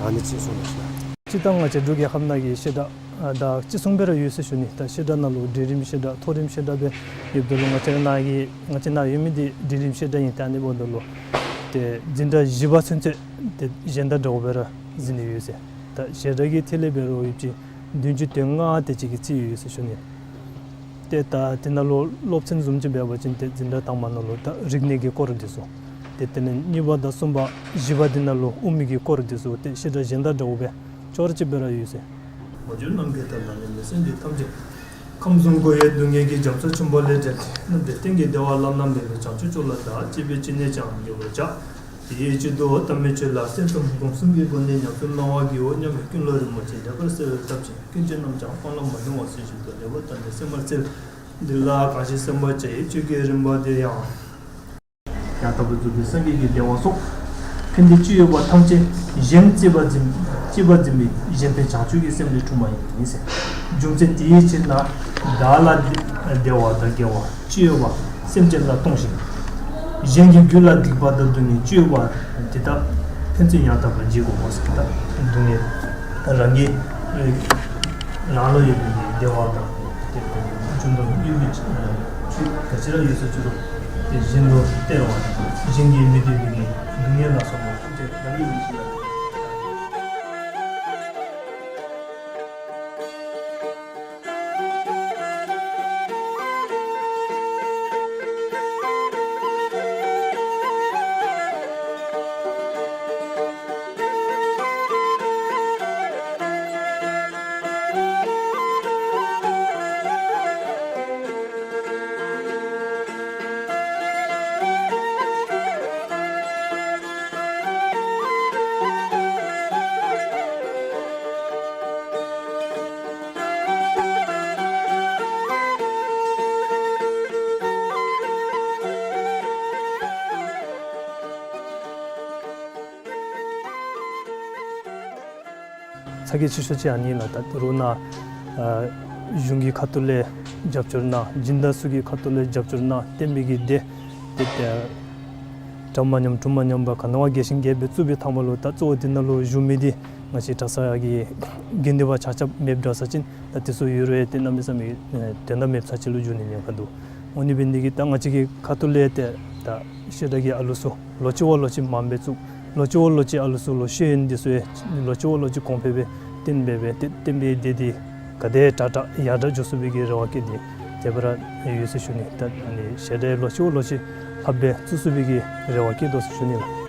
ཨ་ནི་ཅིག་གསུང་གནང་ཞུ་ལགས། སྤྱིར་བཏང་ང་བཅས་འབྲུག་རྒྱལ་ཁབ་ནང་གི་བཤད་གྲྭ་ཨ་ད་ཅི་གསུངས་སྦེ་ར་ཡོད་ཟེར་ཞུ་ནི། ད་བཤད་གྲྭ་ནང་ལུ་འབྲིང་རིམ་བཤད་གྲྭ་མཐོ་རིམ་བཤད་གྲྭ་སྦེ་ཡོདཔ་ད་ལུ་ང་བཅས་ནཱ་གི་ང་བཅས་ནཱ་ཡོད་མི་འདི་འབྲིང་རིམ་བཤད་གྲྭ་ཨིན། ད་ཨ་ནི་འབདཝ་ད་ལུ་ཏེ་འཛིན་གྲྭ་བཞི་པ་ཚུན་ཚོད་ཏེ་གཞན་དང་འདྲཝ་སྦེ་ར་འཛིན་ནི་ཡོད་ཟེར། ད་བཤད་གྲྭ་གི་ཐད་ལས་འབད་རུང་ཡོད་ཅི་བདུན་ཅུ་དོན་ལྔ་དེ་ཅིག་གི་རྩིས་ཡོད་ཟེར་ཞུ་ནི། ཏེ་ད་དེ་ནང་ལུ་སློབ་ཚན་བཟུམ་ཅིག་འབད་བ་ཅིན་ཏེ་འཛིན་གྲྭ་དང་པ་ནང་ལུ་ད་རིག་གནས་ཀྱི་སྐོར་འདི་ཚུ། ཏེ་དེ་ལས་གཉིས་པ་དང་གསུམ་པ་བཞི་པ་འདི་ནང་ལུ་དབུ་མའི་གི་སྐོར་འདི་ཚུ་ཏེ་བཤད་གྲྭ་གཞན་དང་འདྲཝ་སྦེ་ཅོག་ར་ཅིག་སྦེ་ར་ཡོད་ཟེར། མ་གྱུར་ནམ་མཁའི་མཐའ་ལ་གནས་མི་སེམས་ཅན་ཐམས་ཅད། ཁམས་གསུམ་འཁོར་བའི་སྡུག་བསྔལ་གྱི་རྒྱ་མཚོ་ཆེན་པོ་ལས་བསྒྲལ་ཏེ། རྣམ་འདྲེན་གཏན་གྱི་བདེ་བ་བླ་ན་མེད་པའི་བྱང་ཆུབ་མཆོག་ལ་བདག་གཅེས་པར་ཅི་ནས་ཀྱང་འགྱུར་བར་བྱ། དེ་ཡི་ཕྱིར་དུ་དམ་པའི་ཆོས་ལ་སེམས་གཏིང་སྒོམ་གསུམ་གྱི་སྒོ་ནས་ཉམས་སུ་བླང་བར་བགྱིའོ་སྙམ་པའི་ཀུན་སློང་རིན་པོ་ཆེ་ལེགས་པར་གསལ་བའི་སྟབས་ཀྱིས་ཀུན་གྱི་རྣམ་བྱང་སྤང་བླང་མ་ལྡང་བ་ཚུལ་བཞིན་དུ་ལེགས་པར་བརྟགས་ནས་སེམས་པར་གསལ། འདི་ལ་གང་ཞིག་སེམས་པར་བྱ་ཡི་ཆོས་ཀྱི་རིམ་པ་དེ་ཡང་། ཡང་དག་པར་རྫོགས་པའི་སངས་རྒྱས་ཀྱི་བདེ་བ་སོགས། ཕན་བདེ་ཅི་ཡོད་པ་ཐམས་ཅད་གཞན་གཅེས་པར་འཛིན་གཅེས་པར་འཛིན་པའི་གཞན་ཕན་བྱང་ཆུབ་ཀྱི་སེམས་ལས་འཁྲུངས་པ་ཡིན་ཟེར། རྒྱུ་མཚན་དེའི་ཕྱིར་ན་བདག་ལ་བདེ་བ་དང་དགེ་བ་ཅི་ཡོད་པ་སེམས་ཅན་ལ་གཏོང་ཞིང་། གཞན་གྱི་རྒྱུད་ལ་སྡིག་པ་དང་སྡུག་བསྔལ་ཅི་ཡོད་པ་དེ་དག་ཕན་ཚུན་ཡང་དག་པར་བརྗེ་དགོ་ཟེར། ད་སྡུག་བསྔལ་རང་གི་རང་ལུ་ཡོད་པའི་བདེ་བ་དང་དེ་འབྱུང་ལྡོག་གཡོ་བའི་ཆོས་ག་ཅི་ར་ཡོད་ས་ཅི་རུང་དེ་གཞན་ལུ་སྟེར་བ་དང་གཞན་གྱིས་མི་བདེ་བའི་སྡུག་བསྔལ་ལ་སོགས་པ་ཐམས་ཅད་རང་གི་ལུས་ཤིག་ལ། ཚ་གྱང་ཆེ་ཤོས་ཅིག་ཨ་ནི་ལགས། ད་རུང་ནཱ་ཨ་གཞུང་གི་ཁ་ཐུག་ལས་རྒྱབ་སྐྱོར་གནང་། སྦྱིན་བདག་ཚུ་གི་ཁ་ཐུག་ལས་རྒྱབ་སྐྱོར་གནང་། བསྟན་པའི་གི་སྡེ་དེ་ཨ་འདྲ་མ་ཉམས་གྲུབ་མ་ཉམས་པར་ག་ནི་བ་རྒྱས་ཤིང་རྒྱས་པར་བཙུགས་པའི་ཐ་མ་ལུ་ད་གཙོ་བོ་དེ་ནང་ལུ་བཞུགས་མི་དེ་ང་བཅས་གྲྭ་ཚང་གི་དགེ་འདུན་པ་ཆ་ཁྱབ་མེདཔ་འདྲ་ས་ཅིན་ད་དེ་ཚུ་ཡོད་རུང་ཏེ་གནམ་མེད་ས་མེད་དོན་དག་མེདཔ་ས་ཅིག་ལུ་འགྱུར་ནི་ཉེན་ཁ་འདུག། འོ་ནི་འབད་ནི་དེ་གིས་ད་ང་བཅས་ཀྱི་ཁ་ཐུག་ལས་ཏེ་ད་བཤད་གྲྭ་གི་ཨ་ལུ་ཚུ་ལོག་ཅི་བ་ལོག་ཅི་མངམ་སྦེ་བཙུགས། ལོག་ཅི་བ་ལོག་ཅི་ཨ་ལུ་ཚུ་ལུ་ཤེས་ཡོན་འདི་ཚུ་ཡང་ལོག་ཅི་བ་ལོག་ཅི་གོང་འཕེལ་སྦེ་བཏོན་འབད་སྦེ་ཏེ་བསྟན་པའི་སྡེ་འདི་ག་དེ་དྲག་དྲག་ཡར་དྲག་འགྱོ་ཚུགས་པའི་གི་རེ་བ་བསྐྱེད་དེ་དེ་སྦེ་ར་ཡོད་ཟེར་ཞུ་ནི། ད་ཨ་ནི་བཤད་གྲྭ་ལོག་ཅི་བ་ལོག་ཅི་ལྷགཔ་སྦེ་བཙུགས་ཚུགས་པའི་གི་རེ་བ་བསྐྱེད་དོ་ཟེར་ཞུ་ནི་ལགས།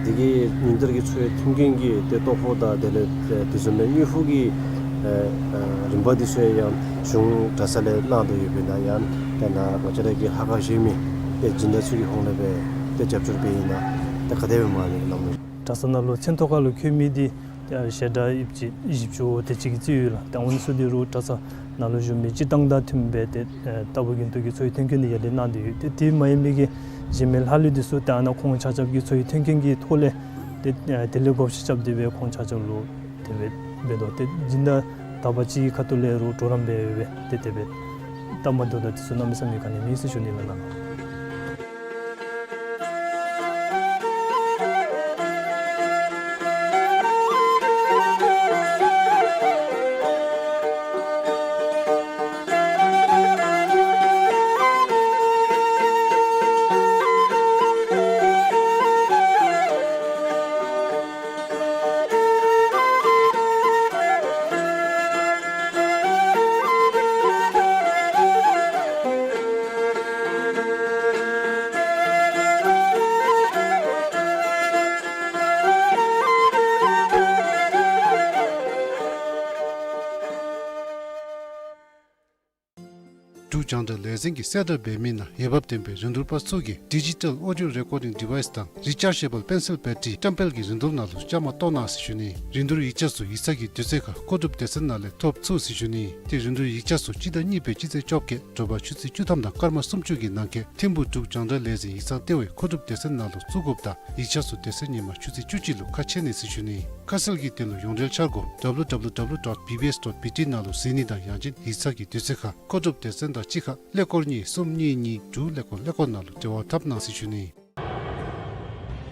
དེ་གི་ཉིན་ལྟར་གྱི་འཚོ་བའི་མཐུན་རྐྱེན་གྱི་ཏེ་ལྟོ་ཕོགས་དང་དེ་ལས་དེ་བཟུམ་མའི་དངུལ་ཕོགས་ཀྱི་ཨ་ཨ་རིམ་པ་འདི་ཚུ་ཡང་གཞུང་གྲྭ་ཚང་ལས་གནང་དོ་ཡོདཔ་ཨིན་ན་ཡང་ཏེ་ནཱ་ང་བཅས་ར་གི་ལྷ་ཁང་བཞེངས་མི་ཏེ་སྦྱིན་བདག་ཚུ་གི་ཧོངས་ལས་སྦེ་ཏེ་རྒྱབ་སྐྱོར་འབད་ཨིན་ན་ཏེ་ག་དེ་སྦེ་མང་ནི་ལགས། གྲྭ་ཚང་ནང་ལུ་མཚན་ཐོ་ཁ་ལུ་འཁོད་མི་འདི་ཏེ་ཨ་བཤད་གྲྭ་ཡོདཔ་ཅིག་བཞི་བཅུ་དེ་ཅིག་གི་རྩིས་ཡོད་ལགས། ཏེ་འོ་ནི་ཚུ་འདི་རུང་གྲྭ་ཚང་ནང་ལུ་བཞུགས་མི་སྤྱིར་བཏང་དང་མཐུནམ་སྦེ་ཏེ་ཨེ་ལྟ་བུ་རྒྱུན་དུ་གི་འཚོ་བའི་མཐུན་རྐྱེན་འདི་ཡར་ལས་གནང་སྟེ་ཡོད། ཏེ་དེ་མ་ཡིན་མི་གི་གཞན་མི་ལྷག་ལུས་འདི་ཚུ་ཏེ་ཨ་ནཱ་ཁོང་ཆ་ཁྱབ་ཀྱི་འཚོ་བའི་མཐུན་རྐྱེན་གྱི་ཐོག་ལས་ཏེ་ཨེ་དེ་ལས་བགོ་བཤའ་རྐྱབ་སྟེ་སྦེ་ཁོང་ཆ་ཁྱབ་ལུ་དེ་སྦེ་འབད་དོ། ཏེ་སྦྱིན་བདག་དག་པ་ཅིག་གི་ཁ་ཐུག་ལས་རུང་གྲོགས་རམ་འབད་སྦེ་ཏེ་དེ་སྦེ་སྟབས་མ་བདེཝ་དང་དེ་ཚུ་གནམ་མེད་ས་མེད་ག་ནི་མེད་ཟེར་ཞུ་ནི་ལགས། རྒྱང་བསྒྲགས་ལས་འཛིན་གྱིས་གསལ་བསྒྲགས་འབད་མི་ནང་འོས་འབབ་ལྡན་པའི་རིན་བསྡུར་པ་ཚུ་གིས་ཌི་ཇི་ཊལ་ཨོ་ཌི་ཡོ་རེ་ཀོར་ཌིང་ཌི་ཝའི་སི་དང་རི་ཅར་ཇེ་བཱལ་པེན་སིལ་བེ་ཊི་རི་བཀྲམ་སྤེལ་གྱི་རིན་བསྡུར་ནང་ལུ་བཅའ་མར་གཏོགས་གནང་ཟེར་ཞུ་ནི། རིན་བསྡུར་ཡིག་ཆ་ཚུ་ཡིག་ཚང་གི་དུས་ཚོད་ཁར་མཁོ་སྒྲུབ་སྡེ་ཚན་ནང་ལས་ཐོབ་ཚུགས་ཟེར་ཞུ་ནི། ཏེ་རིན་བསྡུར་ཡིག་ཆ་ཚུ་སྤྱི་ཟླ་གཉིས་པའི་སྤྱི་ཚེས་བཅོ་བརྒྱད་དྲོ་པ་ཆུ་ཚོད་བཅུ་ཐམ་དང་སྐར་མ་སུམ་ཅུ་གི་ནང་འཁོད་ཐིམ་ཕུག་འབྲུག་རྒྱང་བསྒྲགས་ལས་འཛིན་ཡིག་ཚང་ལྟེ་བའི་མཁོ་སྒྲུབ་སྡེ་ཚན་ནང་ལུ་བཙུགས་དགོཔ་དང་ཡིག་ཆ་ཚུ་སྡེ་ཚན་ཉིན་མ་ཆུ་ཚོད་བཅུ་གཅིག་ལུ་ཁ་ཕྱེ་ནི་ཟེར་ཞུ་ནི། ཁ་གསལ་གྱི་དོན་ལུ་ཡོངས་འབྲེལ་འཆར་སྒོ་ཌབ་ལུ་ཌབ་ལུ་ཌབ་ལུ་ཌོཊ་བི་བི་ཨེསི་ཌོཊ་བི་ཊི་ནང་ལུ་གཟིགས་ནི་དང་ཡང་ཅིན་ཡིག་ཚང་གི་དུས་ཚོད་ཁར་མཁོ་སྒྲུབ་སྡེ་ཚན་དང་གཅིག་ཁར་ཀླད་ཀོར་གཉིས་གསུམ་གཉིས་གཉིས་དྲུག་ཀླད་ཀོར་ཀླད་ཀོར་ནང་ལུ་འབྲེལ་བ་འཐབ་གནང་ཟེར་ཞུ་ནི།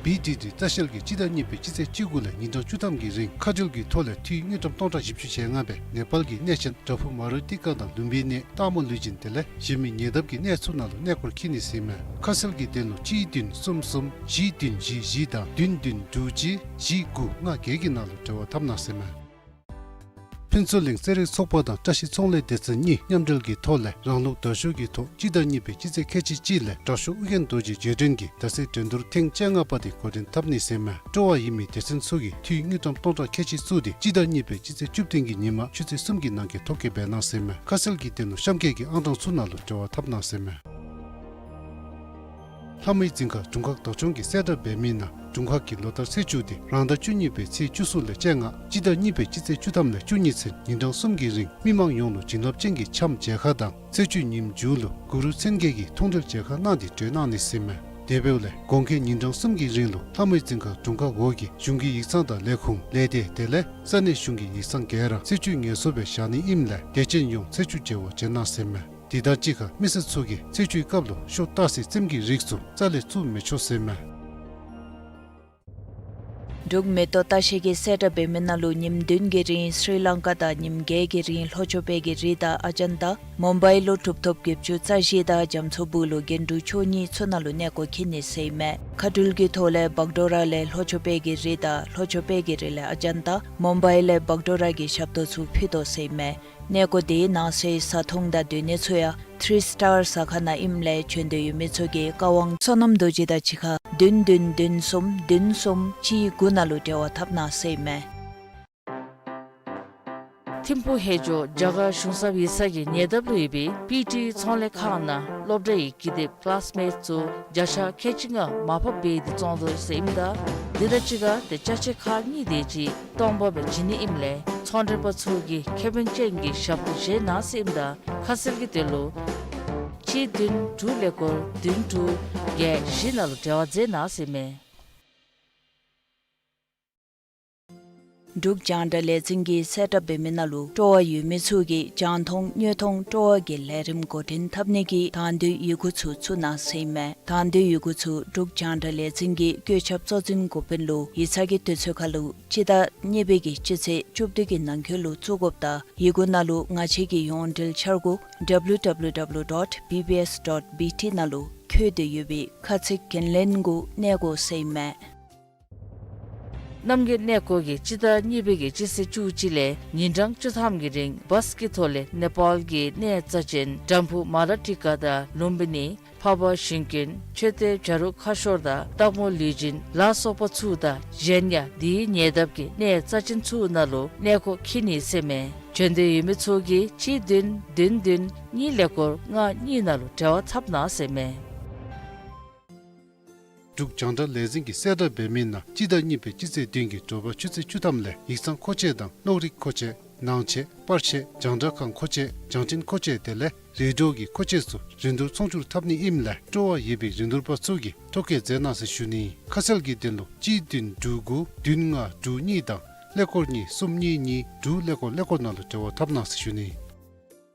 བི་ཌི་ཌི་ལྟ་བཤལ་གྱིས་སྤྱི་ཟླ་གཉིས་པའི་སྤྱི་ཚེས་བཅུ་དགུ་ལས་ཉིན་གྲངས་བཅུ་ཐམ་གྱི་རིང་མཁའ་འགྲུལ་གྱི་ཐོག་ལས་འཐུས་དངུལ་ཀྲམ་སྟོང་ཕྲག་བཞི་བཅུ་ཞེ་ལྔ་སྦེ་ནེ་པཱལ་གྱི་གནས་ཆེན་བྲག་ཕུག་མ་རུ་ཏི་ཀ་དང་ལུམ་བི་ནི་སྟག་མོ་ལུས་སྦྱིན་དེ་ལས་གཞན་མི་ཉེ་འདབས་ཀྱི་གནས་ཚུ་ནང་ལུ་གནས་སྐོར་འཁྱིད་ནི་ཟེར་ཨིན་མས། ཁ་གསལ་གྱི་དོན་ལུ་གཅིག་བདུན་གསུམ་གསུམ་བཞི་བདུན་བཞི་བཞི་དང་བདུན་བདུན་དྲུག་གཅིག་བཞི་དགུ་ལྔ་བརྒྱད་ཀྱི་ནང་ལུ་འབྲེལ་བ་འཐབ་གནང་ཟེར་ཨིན་མས། ཕུན་ཚོགས་གླིང་རྩེད་རིགས་ཚོགས་པ་དང་བཀྲ་ཤིས་ཚོང་ལས་སྡེ་ཚན་གཉིས་མཉམ་འབྲེལ་གྱི་ཐོག་ལས་རང་ལུགས་དར་ཤོག་གི་ཐོག་སྤྱི་ཟླ་གཉིས་པའི་སྤྱི་ཚེས་ཁལ་གཅིག་གཅིག་ལས་དྲག་ཤོས་ཨོ་རྒྱན་རྡོ་རྗེ་རྗེས་དྲན་གྱི་དར་རྩེད་འགྲན་བསྡུར་ཐེངས་བཅོ་ལྔ་པ་དེ་འགོ་འདྲེན་འཐབ་ནི་ཟེར་ཨིན་མས། སྤྲོ་བ་ཡོད་མི་སྡེ་ཚན་ཚུ་གིས་འཐུས་དངུལ་ཀྲམ་སྟོང་ཕྲག་ཁལ་གཅིག་བཙུགས་ཏེ་སྤྱི་ཟླ་གཉིས་པའི་སྤྱི་ཚེས་བཅུ་བདུན་གྱི་ཉིན་མ་ཆུ་ཚོད་གསུམ་གྱི་ནང་འཁོད་ཐོ་བཀོད་འབད་གནང་ཟེར་ཨིན་མས། ཁ་གསལ་གྱི་དོན་ལུ་གཤམ་འཁོད་ཀྱི་ཨང་གྲངས་ཚུ་ནང་ལུ་འབྲེལ་བ་འཐབ་གནང་ཟེར་ཨིན་མས། ལྷ་མོའི་རྫིང་ཁ་དྲུང་ཁག་བདག་སྐྱོང་གིས་གསལ་བསྒྲགས་འབད་མི་ནང་དྲུང་ཁག་གིས་ལོ་ལྟར་ཚེས་བཅུ་དེ་རང་ཟླ་བཅུ་གཉིས་པའི་ཚེས་བཅུ་གསུམ་ལས་བཅོ་ལྔ་སྤྱི་ཟླ་གཉིས་པའི་སྤྱི་ཚེས་བཅུ་ཐམ་ལས་བཅུ་གཉིས་ཚུན་ཉིན་གྲངས་གསུམ་གྱི་རིང་མི་མང་ཡོངས་ལུ་བྱིན་རླབས་ཅན་གྱི་འཆམ་མཇལ་ཁ་དང་ཚེས་བཅུ་ཉིནམ་མཇུག་ལུ་གུ་རུ་མཚན་བརྒྱད་ཀྱི་མཐོང་གྲོལ་མཇལ་ཁ་གནང་སྟེ་གྲོལ་གནང་ནི་ཟེར་ཨིན་མས། དེ་འབདཝ་ལས་དགོངས་འཁེལ་ཉིན་གྲངས་གསུམ་གྱི་རིང་ལུ་ལྷ་མོའི་རྫིང་ཁ་དྲུང་ཁག་འོག་གི་གཞུང་གི་ཡིག་ཚང་དང་ལས་ཁུངས་ལས་སྡེ་དེ་ལས་ས་གནས་གཞུང་གི་ཡིག་ཚང་ག་ར་ཚེས་བཅུ་ངལ་གསོ་སྦེ་བཞག་ནི་ཨིནམ་ལས་དད་ཅན་ཡོངས་ཚེས་བཅུ་མཇལ་བར་བྱོན་གནང་ཟེར་ཨིན་མས། དེ་དང་གཅིག་ཁར་མི་སེར་ཚུ་གིས་ཚེས་བཅུའི་སྐབས་ལུ་ཤོ་སྟག་གཟིག་རྩེདམོ་གི་རིགས་ཚུ་རྩ་ལས་བཙུགས་མི་ཆོག་ཟེར་ཨིན་མས། འབྲུག་མེ་ཏོག་ལྟ་བཤལ་གྱིས་གསལ་བསྒྲགས་འབད་མི་ནང་ལུ་ཉིནམ་བདུན་གྱི་རིང་སི་རི་ལང་ཀ་དང་ཉིནམ་བརྒྱད་ཀྱི་རིང་ལྷོ་ཕྱོགས་པའི་གི་རི་དང་ཨ་ཇན་ཏ། མུམ་བའི་ལུ་གྲུབ་ཐོབ་བརྒྱད་ཅུ་རྩ་བཞི་དང་རྒྱ་མཚོ་སྦུག་ལུ་རྒྱན་དྲུག་མཆོག་གཉིས་ཚུ་ནང་ལུ་གནས་སྐོར་འཁྱིད་ནི་ཟེར་ཨིན་མས། མཁའ་འགྲུལ་གྱི་ཐོག་ལས་བག་ཌོ་ར་ལས་ལྷོ་ཕྱོགས་པའི་གི་རི་དང་ལྷོ་ཕྱོགས་པའི་གི་རི་ལས་ཨ་ཇན་ཏ། མུམ་བའི་ལས་བག་ཌོ་ར་གི་ཞབས་ཏོག་ཚུ་ཕུལ་དོ་ཟེར་ཨིན་མས། གནས་སྐོར་དེའི་ནང་གསེས་བཟའ་འཐུང་དང་སྡོད་གནས་ཚུ་ཡང་ཐིརི་སི་ཊར་ཟ་ཁང་ནང་ཨིནམ་ལས་བྱོན་འདོད་ཡོད་མི་ཚུ་གིས་བཀའ་དབང་བསོད་ནམས་རྡོ་རྗེ་དང་གཅིག་ཁར་བདུན་བདུན་བདུན་གསུམ་བདུན་གསུམ་གཅིག་དགུ་ནང་ལུ་འབྲེལ་བ་འཐབ་གནང་ཟེར་ཨིན་མས། ཐིམ་ཕུག་ཧེ་ཇོ་རྒྱ་གར་གཞུང་ཚབ་ཡིག་ཚང་གི་ཉེ་འདབས་ལུ་ཡོད་པའི་པི་ཊི་ཚོང་ལས་ཁང་ནང་སློབ་གྲྭའི་ཀི་དེབ་ཀི་ལཱསི་མེཊ་ཚུ་བརྒྱ་ཆ་ཁལ་གཅིག་ལྔ་མར་ཕབ་འབད་དེ་བཙོང་དོ་ཟེར་ཨིནམ་ད་དེ་དང་གཅིག་ཁར་ཏེ་ཅ་ཆས་ཁག་གཉིས་དེ་ཅིག་སྟོང་པ་སྦེ་བྱིན་ནི་ཨིནམ་ལས་ཚོང་འབྲེལ་པ་ཚུ་གིས་ཁེ་ཕན་ཅན་གྱི་ཞབས་ཏོག་བྱིན་གནང་ཟེར་ཨིནམ་ད་ཁ་གསལ་གྱི་དོན་ལུ་གཅིག་བདུན་དྲུག་ཀླད་ཀོར་བདུན་དྲུག་བརྒྱད་བཞི་ནང་ལུ་འབྲེལ་བ་མཛད་གནང་ཟེར་ཨིན་མས། འབྲུག་རྒྱང་བསྒྲགས་ལས་འཛིན་གྱིས་གསལ་བསྒྲགས་འབད་མི་ནང་ལུ་སྤྲོ་བ་ཡོད་མི་ཚུ་གིས་རྒྱང་མཐོང་དངོས་མཐོང་སྤྲོ་བ་གི་ལས་རིམ་འགོ་འདྲེན་འཐབ་ནི་གི་དང་འདོད་ཡི་གུ་ཚུ་བཙུགས་གནང་ཟེར་ཨིན་མས། དང་འདོད་ཡི་གུ་ཚུ་འབྲུག་རྒྱང་བསྒྲགས་ལས་འཛིན་གྱི་བཀོད་ཁྱབ་གཙོ་འཛིན་འགོ་དཔོན་ལུ་ཡིག་ཚང་གི་དུས་ཚོད་ཁར་ལུ་སྤྱི་ཟླ་གཉིས་པའི་གི་སྤྱི་ཚེས་བཅུ་བདུན་གྱི་ནང་འཁོད་ལུ་བཙུགས་དགོཔ་དང་ཡི་གུ་ནང་ལུ་ང་བཅས་ཀྱི་ཡོངས་འབྲེལ་འཆར་སྒོ་ཌབ་ལུ་ཌབ་ལུ་ཌབ་ལུ་ཌོཊ་བི་བི་ཨེསི་ཌོཊ་བི་ཊི་ནང་ལུ་འཁོད་དེ་ཡོད་པའི་ཁ་ཚིག་འགན་ལེན་གུ་གནས་དགོ་ཟེར་ཨིན་མས། རྣམ་རྒྱལ་གནས་སྐོར་གྱིས་སྤྱི་ཟླ་གཉིས་པའི་གི་སྤྱི་ཚེས་བཅུ་གཅིག་ལས་ཉིན་གྲངས་བཅུ་ཐམ་གྱི་རིང་བཱསི་གི་ཐོག་ལས་ནེ་པཱལ་གྱི་གནས་རྩ་ཅན་བྲག་ཕུག་མ་ར་ཊི་ཀ་དང་ལུམ་བི་ནི་འཕགས་པ་ཞིང་ཀུན་མཆོད་རྟེན་བྱ་རུང་ཁ་ཤོར་དང་སྟག་མོ་ལུས་སྦྱིན་ལ་སོགས་པ་ཚུ་དང་གཞན་ཡང་དེའི་ཉེ་འདབས་ཀྱི་གནས་རྩ་ཅན་ཚུ་ནང་ལུ་གནས་སྐོར་འཁྱིད་ནི་ཟེར་ཨིན་མས། བྱོན་འདོད་ཡོད་མི་ཚུ་གིས་གཅིག་བདུན་བདུན་བདུན་གཉིས་ཀླད་ཀོར་ལྔ་གཉིས་ནང་ལུ་འབྲེལ་བ་འཐབ་གནང་ཟེར་ཨིན་མས། འབྲུག་རྒྱང་བསྒྲགས་ལས་འཛིན་གྱིས་གསལ་བསྒྲགས་འབད་མི་ནང་སྤྱི་ཟླ་གཉིས་པའི་སྤྱི་ཚེས་བདུན་གྱི་དྲོ་པ་ཆུ་ཚོད་བཅུ་ཐམ་ལས་ཡིག་ཚང་མཁོ་ཆས་དང་གློག་རིག་མཁོ་ཆས་ནང་ཆས་པར་ཆས་རྒྱང་བསྒྲགས་ཁང་མཁོ་ཆས་རྒྱང་འཕྲིན་མཁོ་ཆས་དེ་ལས་རེ་ཌིའོ་གི་མཁོ་ཆས་ཚུ་རིན་བསྡུར་ཚོང་སྒྱུར་འཐབ་ནི་ཨིནམ་ལས་སྤྲོ་བ་ཡོད་པའི་རིན་བསྡུར་པ་ཚུ་གིས་ཐོ་བཀོད་མཛད་གནང་ཟེར་ཞུ་ནི། ཁ་གསལ་གྱི་དོན་ལུ་གཅིག་བདུན་དྲུག་དགུ་བདུན་ལྔ་དྲུག་གཉིས་དང་ཀླད་ཀོར་གཉིས་གསུམ་གཉིས་གཉིས་དྲུག་ཀླད་ཀོར་ཀླད་ཀོར་ནང་ལུ་འབྲེལ་བ་འཐབ་གནང་ཟེར་ཞུ་ནི།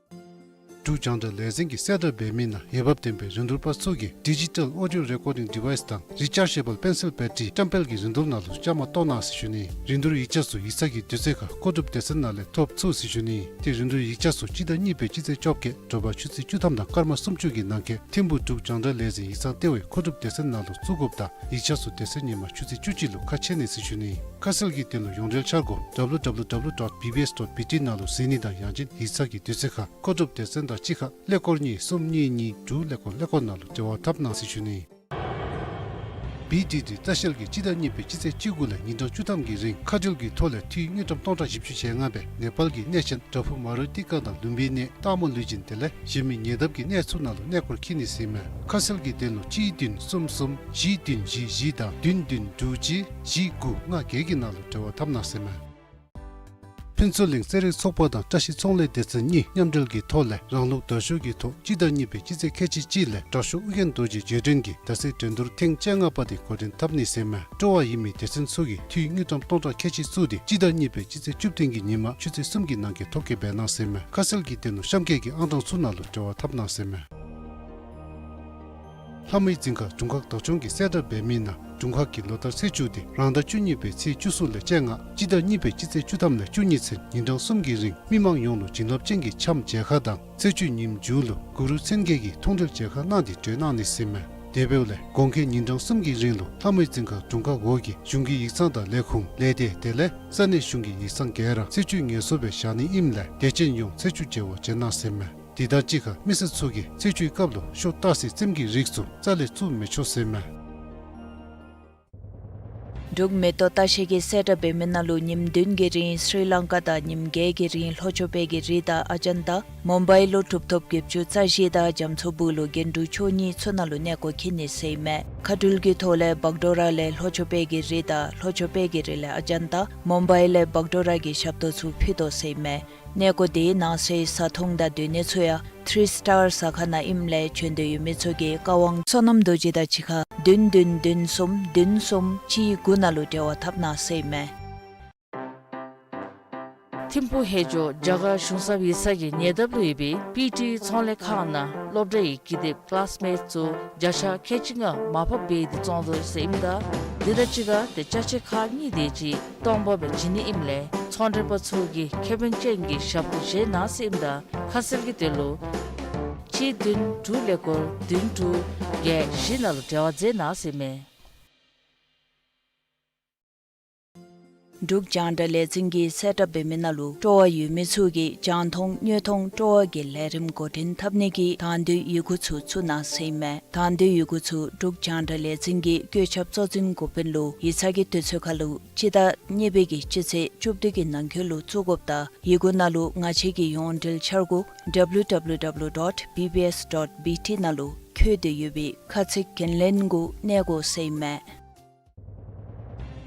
འབྲུག་རྒྱང་བསྒྲགས་ལས་འཛིན་གྱིས་གསལ་བསྒྲགས་འབད་མི་ནང་འོས་འབབ་ལྡན་པའི་རིན་བསྡུར་པ་ཚུ་གིས་ཌི་ཇི་ཊལ་ཨོ་ཌིའོ་རེ་ཀོར་ཌིང་ཌི་ཝའི་སི་དང་རི་ཅར་ཇེ་བཱལ་པེན་སིལ་བེ་ཊི་རི་བཀྲམ་སྤེལ་གྱི་རིན་བསྡུར་ནང་ལུ་བཅའ་མར་གཏོགས་གནང་ཟེར་ཞུ་ནི། རིན་བསྡུར་ཡིག་ཆ་ཚུ་ཡིག་ཚང་གི་དུས་ཚོད་ཁར་མཁོ་སྒྲུབ་སྡེ་ཚན་ནང་ལས་ཐོབ་ཚུགས་ཟེར་ཞུ་ནི། ཏེ་རིན་བསྡུར་ཡིག་ཆ་ཚུ་སྤྱི་ཟླ་གཉིས་པའི་སྤྱི་ཚེས་བཅོ་བརྒྱད་དྲོ་པ་ཆུ་ཚོད་བཅུ་ཐམ་དང་སྐར་མ་སུམ་ཅུ་གི་ནང་འཁོད་ཐིམ་ཕུག་འབྲུག་རྒྱང་བསྒྲགས་ལས་འཛིན་ཡིག་ཚང་ལྟེ་བའི་མཁོ་སྒྲུབ་སྡེ་ཚན་ནང་ལུ་བཙུགས་དགོཔ་དང་ཡིག་ཆ་ཚུ་སྡེ་ཚན་ཉིན་མ་ཆུ་ཚོད་བཅུ་གཅིག་ལུ་ཁ་ཕྱེ་ནི་ཟེར་ཞུ་ནི། ཁ་གསལ་གྱི་དོན་ལུ་ཡོངས་འབྲེལ་འཆར་སྒོ་ཌབ་ལུ་ཌབ་ལུ་ཌབ་ལུ་ཌོཊ་བི་བི་ཨེསི་ཌོཊ་བི་ཊི་ནང་ལུ་གཟིགས་ནི་དང་ཡང་ཅིན་ཡིག་ཚང་གི་དུས་ཚོད་ཁར་མཁོ་སྒྲུབ་སྡེ་ཚན་དང་གཅིག་ཁར་ཀླད་ཀོར་གཉིས་གསུམ་གཉིས་གཉིས་དྲུག་ཀླད་ཀོར་ཀླད་ཀོར་ནང་ལུ་འབྲེལ་བ་འཐབ་གནང་ཟེར་ཞུ་ནི། བི་ཌི་ཌི་ལྟ་བཤལ་གྱིས་སྤྱི་ཟླ་གཉིས་པའི་སྤྱི་ཚེས་བཅུ་དགུ་ལས་ཉིན་གྲངས་བཅུ་ཐམ་གྱི་རིང་མཁའ་འགྲུལ་གྱི་ཐོག་ལས་འཐུས་དངུལ་ཀྲམ་སྟོང་ཕྲག་བཞི་བཅུ་ཞེ་ལྔ་སྦེ་ནེ་པཱལ་གྱི་གནས་ཆེན་བྲག་ཕུག་མ་རུ་ཏི་ཀ་དང་ལུམ་བི་ནི་སྟག་མོ་ལུས་སྦྱིན་དེ་ལས་གཞན་མི་ཉེ་འདབས་ཀྱི་གནས་ཚུ་ནང་ལུ་གནས་སྐོར་འཁྱིད་ནི་ཟེར་མས། ཁ་གསལ་གྱི་དོན་ལུ་གཅིག་བདུན་གསུམ་གསུམ་བཞི་བདུན་བཞི་བཞི་དང་བདུན་བདུན་དྲུག་གཅིག་བཞི་དགུ་ལྔ་བརྒྱད་ཀྱི་ནང་ལུ་འབྲེལ་བ་འཐབ་གནང་ཟེར་མས། ཕུན་ཚོགས་གླིང་རྩེད་རིགས་ཚོགས་པ་དང་བཀྲ་ཤིས་ཚོང་ལས་སྡེ་ཚན་གཉིས་མཉམ་འབྲེལ་གྱི་ཐོག་ལས་རང་ལུགས་དར་ཤུལ་གྱི་ཐོག་སྤྱི་ཟླ་གཉིས་པའི་སྤྱི་ཚེས་ཁལ་གཅིག་གཅིག་ལས་དྲག་ཤོས་ཨོ་རྒྱན་རྡོ་རྗེ་རྗེ་དྲན་གྱི་ཟླ་ཚེས་འགྲན་བསྡུར་ཐེངས་བཅོ་ལྔ་པ་དེ་འགོ་འདྲེན་འཐབ་ནི་ཟེར་མས། སྤྲོ་བ་ཡོད་མི་སྡེ་ཚན་ཚུ་གིས་འཐུས་དངུལ་ཀྲམ་སྟོང་ཕྲག་ཁལ་གཅིག་བཙུགས་ཏེ་སྤྱི་ཟླ་གཉིས་པའི་སྤྱི་ཚེས་བཅུ་བདུན་གྱི་ཉིན་མ་ཆུ་ཚོད་གསུམ་གྱི་ནང་འཁོད་ཐོ་བཀོད་འབད་གནང་ཟེར་མས། ཁ་གསལ་གྱི་དོན་ལུ་གཤམ་འཁོད་ཀྱི་ཨང་གྲངས་ཚུ་ནང་ལུ་འབྲེལ་བ་འཐབ་གནང་ཟེར་མས། ལྷ་མོའི་རྫིང་ཁ་དྲུང་ཁག་བདག་སྐྱོང་གིས་གསལ་བསྒྲགས་འབད་མི་ནང་དྲུང་ཁག་གི་ལོ་ལྟར་ཚེས་བཅུ་དེ་རང་ཟླ་བཅུ་གཉིས་པའི་ཚེས་བཅུ་གསུམ་ལས་བཅོ་ལྔ་སྤྱི་ཟླ་གཉིས་པའི་སྤྱི་ཚེས་བཅུ་ཐམ་ལས་བཅུ་གཉིས་ཚུན་ཉིན་གྲངས་གསུམ་གྱི་རིང་མི་མང་ཡོངས་ལུ་བྱིན་རླབས་ཅན་གྱི་འཆམ་མཇལ་ཁ་དང་ཚེས་བཅུའི་ཉིནམ་མཇུག་ལུ་གུ་རུ་མཚན་བརྒྱད་ཀྱི་མཐོང་གྲོལ་མཇལ་ཁ་གནང་སྟེ་གྲོལ་གནང་ནི་ཟེར་མས། དེ་འབདཝ་ལས་གོང་འཁོད་ཉིན་གྲངས་གསུམ་གྱི་རིང་ལུ་ལྷ་མོའི་རྫིང་ཁ་དྲུང་ཁག་འོག་གི་གཞུང་གི་ཡིག་ཚང་དང་ལས་ཁུངས་ལས་སྡེ་དེ་ལས་ས་གནས་གཞུང་གི་ཡིག་ཚང་ག་ར་ཚེས་བཅུ་ངལ་གསོ་སྦེ་བཞག་ནི་ཨིནམ་ལས་དད་ཅན་ཡོངས་ཚེས་བཅུ་མཇལ་བར་བྱོན་གནང་ཟེར་མས། དེ་དང་གཅིག་ཁར་མི་སེར་ཚུ་གིས་ཚེས་བཅུའི་སྐབས་ལུ་ཤོ་སྟག་གཟིག་རྩེདམོ་གི་རིགས་ཚུ་རྩ་ལས་བཙུགས་མི་ཆོག་ཟེར་མས། འབྲུག་མེ་ཏོག་ལྟ་བཤལ་གྱིས་གསལ་བསྒྲགས་འབད་མི་ནང་ལུ་ཉིནམ་བདུན་གྱི་རིང་སི་རི་ལང་ཀ་དང་ཉིནམ་བརྒྱད་ཀྱི་རིང་ལྷོ་ཕྱོགས་པའི་གི་རི་དང་ཨ་ཇན་ཏ། མུམ་བའི་ལུ་གྲུབ་ཐོབ་བརྒྱད་ཅུ་རྩ་བཞི་དང་རྒྱ་མཚོ་སྦུག་ལུ་གཎྜཱུ་མཆོག་གཉིས་ཚུ་ནང་ལུ་གནས་སྐོར་འཁྱིད་ནི་ཟེར་མས། མཁའ་འགྲུལ་གྱི་ཐོག་ལས་བག་ཌོ་ར་ལས་ལྷོ་ཕྱོགས་པའི་གི་རི་དང་ལྷོ་ཕྱོགས་པའི་གི་རི་ལས་ཨ་ཇན་ཏ། མུམ་བའི་ལས་བག་ཌོ་ར་གི་ཞབས་ཏོག་ཚུ་ཕུལ་དོ་ཟེར་མས། གནས་སྐོར་དེའི་ནང་གསེས་བཟའ་འཐུང་དང་སྡོད་གནས་ཚུ་ཡང་ཐི་རི་སི་ཊར་ཟ་ཁང་ནང་ཨིནམ་ལས་བྱོན་འདོད་ཡོད་མི་ཚུ་གིས་བཀའ་དབང་བསོད་ནམས་རྡོ་རྗེ་དང་གཅིག་ཁར་བདུན་བདུན་བདུན་གསུམ་བདུན་གསུམ་གཅིག་དགུ་ནང་ལུ་འབྲེལ་བ་འཐབ་གནང་ཟེར་མས། ཐིམ་ཕུག་ཧེ་ཇོ་རྒྱ་གར་གཞུང་ཚབ་ཡིག་ཚང་གི་ཉེ་འདབས་ལུ་ཡོད་པའི་པི་ཊི་ཚོང་ལས་ཁང་ནང་སློབ་གྲྭའི་ཀི་དེབ་ཀི་ལཱསི་མེཊསི་ཚུ་བརྒྱ་ཆ་ཁལ་གཅིག་ལྔ་མར་ཕབ་འབད་དེ་བཙོང་དོ་ཟེར་ཨིནམ་ད་དེ་དང་གཅིག་ཁར་ཏེ་ཅ་ཆས་ཁག་གཉིས་དེ་ཅིག་སྟོང་པ་སྦེ་བྱིན་ནི་ཨིནམ་ལས་ཚོང་མགྲོན་པ་ཚུ་གིས་ཁེ་ཕན་ཅན་གྱི་ཞབས་ཏོག་བྱིན་གནང་ཟེར་ཨིནམ་ད་ཁ་གསལ་གྱི་དོན་ལུ་གཅིག་བདུན་དྲུག་ཀླད་ཀོར་བདུན་དྲུག་བརྒྱད་བཞི་ནང་ལུ་འབྲེལ་བ་མཛད་གནང་ཟེར་མས། འབྲུག་རྒྱང་བསྒྲགས་ལས་འཛིན་གྱིས་གསལ་བསྒྲགས་འབད་མི་ནང་ལུ་སྤྲོ་བ་ཡོད་མི་ཚུ་གིས་རྒྱང་མཐོང་དངོས་མཐོང་སྤྲོ་བ་གི་ལས་རིམ་འགོ་འདྲེན་འཐབ་ནི་གི་དང་འདོད་ཡི་གུ་ཚུ་བཙུགས་གནང་ཟེར་ཨིན་མས། དང་འདོད་ཡི་གུ་ཚུ་འབྲུག་རྒྱང་བསྒྲགས་ལས་འཛིན་གྱི་བཀོད་ཁྱབ་གཙོ་འཛིན་འགོ་དཔོན་ལུ་ཡིག་ཚང་གི་དུས་ཚོད་ཁར་ལུ་སྤྱི་ཟླ་གཉིས་པའི་གི་སྤྱི་ཚེས་བཅུ་བདུན་གྱི་ནང་འཁོད་ལུ་བཙུགས་དགོཔ་དང་ཡི་གུ་ནང་ལུ་ང་བཅས་ཀྱི་ཡོངས་འབྲེལ་འཆར་སྒོ་W W W dot B B S dot B T ནང་ལུ་འཁོད་དེ་ཡོད་པའི་ཁ་ཚིག་འགན་ལེན་གུ་གནས་དགོ་ཟེར་ཨིན་མས།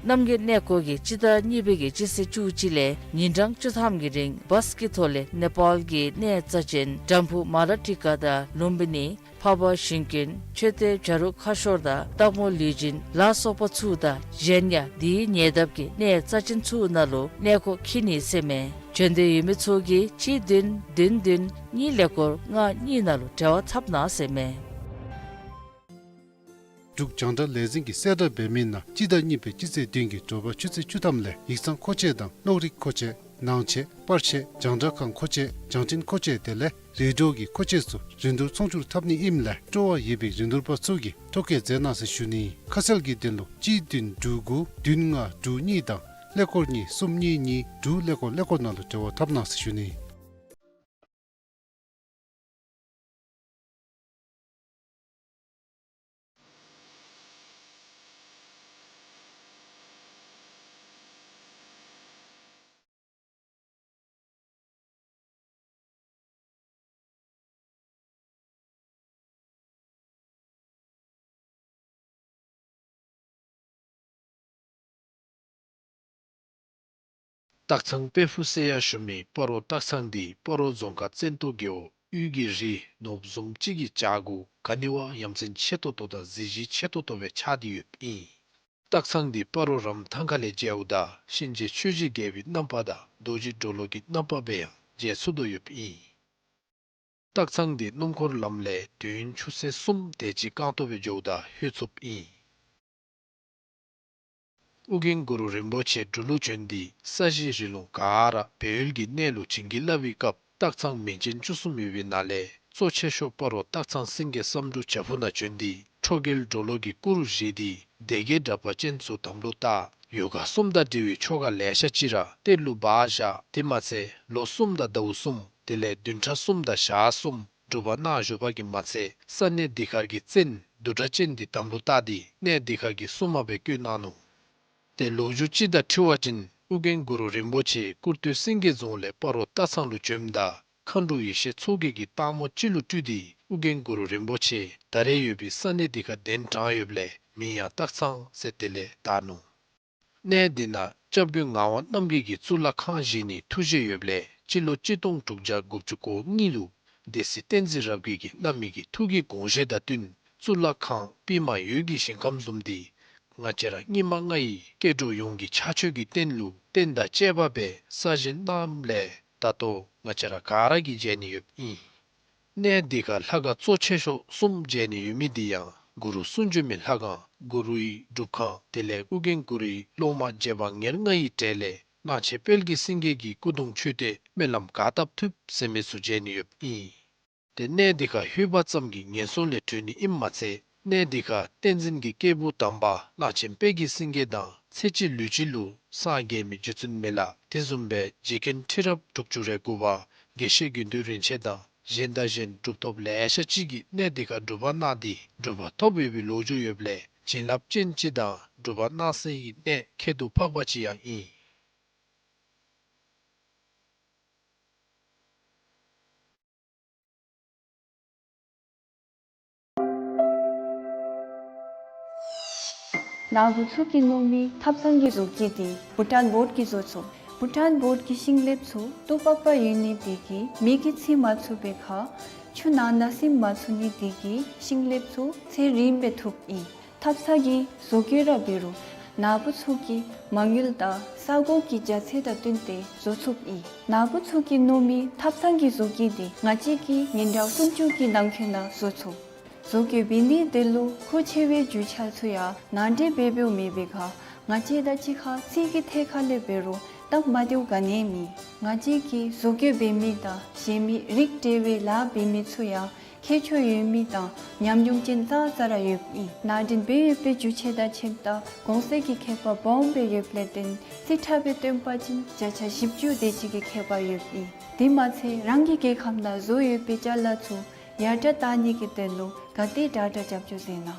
རྣམ་རྒྱལ་གནས་སྐོར་གྱིས་སྤྱི་ཟླ་གཉིས་པའི་གི་སྤྱི་ཚེས་བཅུ་གཅིག་ལས་ཉིན་གྲངས་བཅུ་ཐམ་གྱི་རིང་བཱས་ཀྱི་ཐོག་ལས་ནེ་པཱལ་གྱི་གནས་རྩ་ཅན་བྲག་ཕུག་མ་ར་ཊི་ཀ་དང་ལུམ་བི་ནི་འཕགས་པ་ཞིང་ཀུན་མཆོད་རྟེན་བྱ་རུང་ཁ་ཤོར་དང་སྟག་མོ་ལུས་སྦྱིན་ལ་སོགས་པ་ཚུ་དང་གཞན་ཡང་དེའི་ཉེ་འདབས་ཀྱི་གནས་རྩ་ཅན་ཚུ་ནང་ལུ་གནས་སྐོར་འཁྱིད་ནི་ཟེར་ཨིན་མས། བྱོན་འདོད་ཡོད་མི་ཚུ་གིས་གཅིག་བདུན་བདུན་བདུན་གཉིས་ཀླད་ཀོར་ལྔ་གཉིས་ནང་ལུ་འབྲེལ་བ་འཐབ་གནང་ཟེར་ཨིན་མས། འབྲུག་རྒྱང་བསྒྲགས་ལས་འཛིན་གྱིས་གསལ་བསྒྲགས་འབད་མི་ནང་སྤྱི་ཟླ་གཉིས་པའི་སྤྱི་ཚེས་བདུན་གྱི་དྲོ་པ་ཆུ་ཚོད་བཅུ་ཐམ་ལས་ཡིག་ཚང་མཁོ་ཆས་དང་གློག་རིག་མཁོ་ཆས་ནང་ཆས་པར་ཆས་རྒྱང་བསྒྲགས་ཁང་མཁོ་ཆས་རྒྱང་འཕྲིན་མཁོ་ཆས་དེ་ལས་རེ་ཌི་ཡོ་གི་མཁོ་ཆས་ཚུ་རིན་བསྡུར་ཚོང་བསྒྱུར་འཐབ་ནི་ཨིནམ་ལས་སྤྲོ་བ་ཡོད་པའི་རིན་བསྡུར་པ་ཚུ་གིས་ཐོ་བཀོད་མཛད་གནང་ཟེར་ཞུ་ནི། ཁ་གསལ་གྱི་དོན་ལུ་གཅིག་བདུན་དྲུག་དགུ་བདུན་ལྔ་དྲུག་གཉིས་དང་ཀླད་ཀོར་གཉིས་གསུམ་གཉིས་གཉིས་དྲུག་ཀླད་ཀོར་ཀླད་ཀོར་ནང་ལུ་འབྲེལ་བ་འཐབ་གནང་ཟེར་ཞུ་ནི། སྟག་ཚང་དཔལ་ཕུག་ཟེར་ཡང་ཞུ་མི་སྤ་རོ་སྟག་ཚང་འདི་སྤ་རོ་རྫོང་ཁག་བཙན་ཏོ་རྒེད་འོག་དབུས་ཀྱི་རི་ནོར་བུ་བཟུམ་ཅིག་གི་བྱག་གུ་ག་ནི་བ་ཡ་མཚན་ཆེ་ཏོག་ཏོ་དང་གཟི་བརྗིད་ཆེ་ཏོག་ཏོ་སྦེ་ཆགས་ཏེ་ཡོདཔ་ཨིན། སྟག་ཚང་འདི་སྤ་རོ་རམ་ཐང་ཁ་ལས་མཇལཝ་ད་གཤིན་རྗེ་ཆོས་ཀྱི་རྒྱལ་པོའི་རྣམ་པ་དང་རྡོ་རྗེ་གྲོ་ལོད་ཀྱི་རྣམ་པ་སྦེ་ཡང་མཇལ་ཚུགས་དོ་ཡོདཔ་ཨིན། སྟག་ཚང་འདི་སྣུམ་འཁོར་ལམ་ལས་དུས་ཡུན་ཆུ་ཚོད་གསུམ་དེ་ཅིག་རྐང་སྟོང་སྦེ་འགྱོཝ་ད་ལྷོད་ཚུགསཔ་ཨིན། ཨོ་རྒྱན་གུ་རུ་རིན་པོ་ཆེ་འབྲུག་ལུ་བྱོན་ཏེ་ས་གཞི་རི་ལུང་ག་ར་སྦས་ཡུལ་གྱི་གནས་ལུ་བྱིན་གྱིས་བརླབས་པའི་སྐབས་སྟག་ཚང་མིང་ཅན་བཅུ་གསུམ་ཡོད་པའི་ནང་ལས་གཙོ་ཆེ་ཤོས་སྤ་རོ་སྟག་ཚང་སེང་གེ་བསམ་འགྲུབ་བྱག་ཕུག་ནང་བྱོན་ཏེ་ཁྲོ་རྒྱལ་གྲོ་ལོད་ཀྱི་སྐུ་རུ་བཞེངས་ཏེ་སྡེ་བརྒྱད་དྲེགས་པ་ཅན་ཚུ་དམ་ལུ་བཏགས། ཡོ་ག་གསུམ་དང་འབྲེལ་བའི་ཆོ་ག་ལེ་ཤ་ཅིག་ར་གཏེར་ལུ་སྦ་བཞག། དེ་མ་ཚད་ལོ་གསུམ་དང་ཟླཝ་གསུམ་དེ་ལས་བདུན་ཕྲག་གསུམ་དང་ཞག་གསུམ་སྒྲུབ་པ་གནང་བཞུགས་པ་གིས་མ་ཚད་ས་གནས་འདི་ཁར་གྱི་བཙན་ བདུད་དགྲ་ཅན་འདི་དམ་ལུ་བཏགས་ཏེ་གནས་འདི་ཁ་གི་སྲུང་མ་སྦེ་བསྐོས་གནང་ནུག། ཏེ་ལོ་རྒྱུས་ཅིག་དང་འཁྲིལ་བ་ཅིན་ཨོ་རྒྱན་གུ་རུ་རིན་པོ་ཆེ་ཀུར་སྟོད་སེང་གེ་རྫོང་ལས་སྤ་རོ་སྟག་ཚང་ལུ་བྱོནམ་ད་མཁའ་འགྲོ་ཡེ་ཤེས་མཚོ་རྒྱལ་གྱིས་སྟག་མོ་ཅིག་ལུ་སྤྲུལ་ཏེ་ཨོ་རྒྱན་གུ་རུ་རིན་པོ་ཆེ་ད་རེས་ཡོད་པའི་ས་གནས་འདི་ཁར་གདན་དྲངས་ཡོདཔ་ལས་མིང་ཡང་སྟག་ཚང་ཟེར་དེ་ལས་བཏགས་ནུག། གནས་འདི་ནང་སྐྱབས་མགོན་ངག་དབང་རྣམ་རྒྱལ་གྱིས་གཙུག་ལག་ཁང་བཞེངས་ནིའི་ཐུགས་བཞེད་ཡོདཔ་ལས་སྤྱི་ལོ་གཅིག་སྟོང་དྲུག་བརྒྱ་དགུ་བཅུ་གོ་གཉིས་ལུ་སྡེ་སྲིད་བསྟན་འཛིན་རབ་རྒྱས་ཀྱིས་གནང་མི་གི་ཐུགས་ཀྱི་དགོངས་བཞེད་དང་བསྟུན་གཙུག་ལག་ཁང་པདྨ་འོད་ཀྱི་ཞིང་ཁམས་བཟུམ་འདི་ང་བཅས་ར་སྙིགས་མ་ལྔ་ཡི་སྐྱེ་འགྲོ་ཡོངས་ཀྱི་ཕྱག་མཆོད་ཀྱི་རྟེན་ལུ་རྟེན་དང་བཅས་པ་སྦེ་གསར་བཞེངས་གནངམ་ལས་ད་ལྟོ་ང་བཅས་ར་ག་ར་གིས་མཇལ་ནི་ཡོདཔ་ཨིན། གནས་འདི་ཁར་ལྷ་ཁང་གཙོ་ཆེ་ཤོས་གསུམ་མཇལ་ནི་ཡོད་མི་འདི་ཡང་གུ་རུ་གསུང་བྱོན་མའི་ལྷ་ཁང་གུ་རུའི་སྒྲུབ་ཁང་དེ་ལས་ཨོ་རྒྱན་གུ་རུའི་སློབ་མ་རྗེ་འབངས་ཉེར་ལྔ་ཡི་གྲས་ལས་གླང་ཆེན་དཔལ་གྱི་སེང་གེ་གི་སྐུ་གདུང་མཆོད་རྟེན་སྨོན་ལམ་ག་བཏབ་ཐུབ་ཟེར་མི་ཚུ་མཇལ་ནི་ཡོདཔ་ཨིན། ཏེ་གནས་འདི་ཁར་ལྷོད་པ་ཙམ་གྱིས་ངན་སོང་ལས་གྲོལ་ནི་ཨིནམ་མ་ཚད་གནས་འདི་ཁར་བསྟན་འཛིན་གྱི་སྐྱེས་བུ་དམ་པ་གླང་ཆེན་དཔལ་གྱི་སེང་གེ་དང་ཚེ་གཅིག་ལུས་གཅིག་ལུ་སངས་རྒྱས་མི་རྗེ་བཙུན་མི་ལ་དེ་བཟུམ་སྦེ་རྗེ་མཁན་ཁྲི་རབས་དྲུག་ཅུ་རེ་དགུ་པ་དགེ་བཤེས་དགེ་འདུན་རིན་ཆེན་དང་གཞན་དང་གཞན་གྲུབ་ཐོབ་ལེ་ཤ་ཅིག་གིས་གནས་འདི་ཁར་སྒྲུབ་པ་གནང་སྟེ་གྲུབ་པ་ཐོབ་ཡོད་པའི་ལོ་རྒྱུས་ཡོདཔ་ལས་བྱིན་རླབས་ཅན་ཅིག་དང་སྒྲུབ་པ་གནང་སའི་གནས་ཁྱད་དུ་འཕགས་པ་ཅིག་ཡང་ཨིན། ནཱ་བུ་ཚུ་གིས་མནོ་མི་ཐབ་ཚང་གི་བཟོ་བཀོད་འདི་བྷུ་ཊཱན་བོཌ་ཀྱིས་བཟོ་ཚུགས། བྷུ་ཊཱན་བོཌ་ཀྱི་ཤིང་ལེབ་ཚུ་ཏོག་པག་པ་ཡོད་ནི་དེ་གིས་མེ་གིས་འཚིག་མ་ཚུགས་པའི་ཁར་ཆུ་ནང་ན་སིམ་མ་ཚུགས་ནི་དེ་གིས་ཤིང་ལེབ་ཚུ་ཚེ་རིངམོ་སྦེ་ཐུགཔ་ཨིན། ཐབ་ཚང་གི་བཟོ་བཀོད་ར་འབད་རུང་ནཱ་བུ་ཚུ་གིས་མ་དངུལ་དང་ས་གོ་གི་རྒྱ་ཚད་དང་བསྟུན་ཏེ་བཟོ་ཚུགསཔ་ཨིན། ནཱ་བུ་ཚུ་གིས་མནོ་མི་ཐབ་ཚང་གི་བཟོ་བཀོད་འདི་ང་བཅས་ཀྱིས་ཉིན་གྲངས་སུམ་ཅུ་གི་ནང་འཁོད་ནང་བཟོ་ཚུགས། བཟོ་བཀོད་འབད་ནིའི་དོན་ལུ་མཁོ་ཆེ་བའི་རྒྱུ་ཆ་ཚུ་ཡང་ནང་འདྲེན་འབད་འབདཝ་མེད་པའི་ཁར་ང་བཅས་དང་གཅིག་ཁར་ཚིག་གི་ཐད་ཁར་ལས་འབད་རུང་སྟབས་མ་བདེཝ་ག་ནི་ཡང་མེད། ང་བཅས་ཀྱིས་བཟོ་བཀོད་འབད་མི་དང་བཞེངས་མི་རིགས་འདྲ་བའི་ལཱ་འབད་མི་ཚུ་ཡང་ཁྱད་ཆོས་ཡོད་མི་དང་ཉམས་མྱོང་ཅན་ཙང་ཙ་ར་ཡོདཔ་ཨིན། ནང་འདྲེན་འབད་ཡོད་པའི་རྒྱུ་ཆ་དང་ཁྱིམ་བདག་གོང་ཚད་ཀྱི་ཁྱད་པར་སྦོམ་སྦེ་ཡོདཔ་ལས་བརྟེན་རྩིས་ཁྲ་སྦེ་སྟོན་པ་ཅིན་བརྒྱ་ཆ་བཞི་བཅུ་དེ་ཅིག་གི་ཁྱད་པར་ཡོདཔ་ཨིན། དེ་མ་ཚད་རང་གི་རྒྱལ་ཁབ་ནང་བཟོ་ཡོད་པའི་ཅ་ལ་ཚུ་ཡར་དྲག་བཏང་ནི་གི་དོན་ལུ་ག་དེ་དྲག་དྲག་རྒྱབ་སྐྱོར་མཛད་གནང་།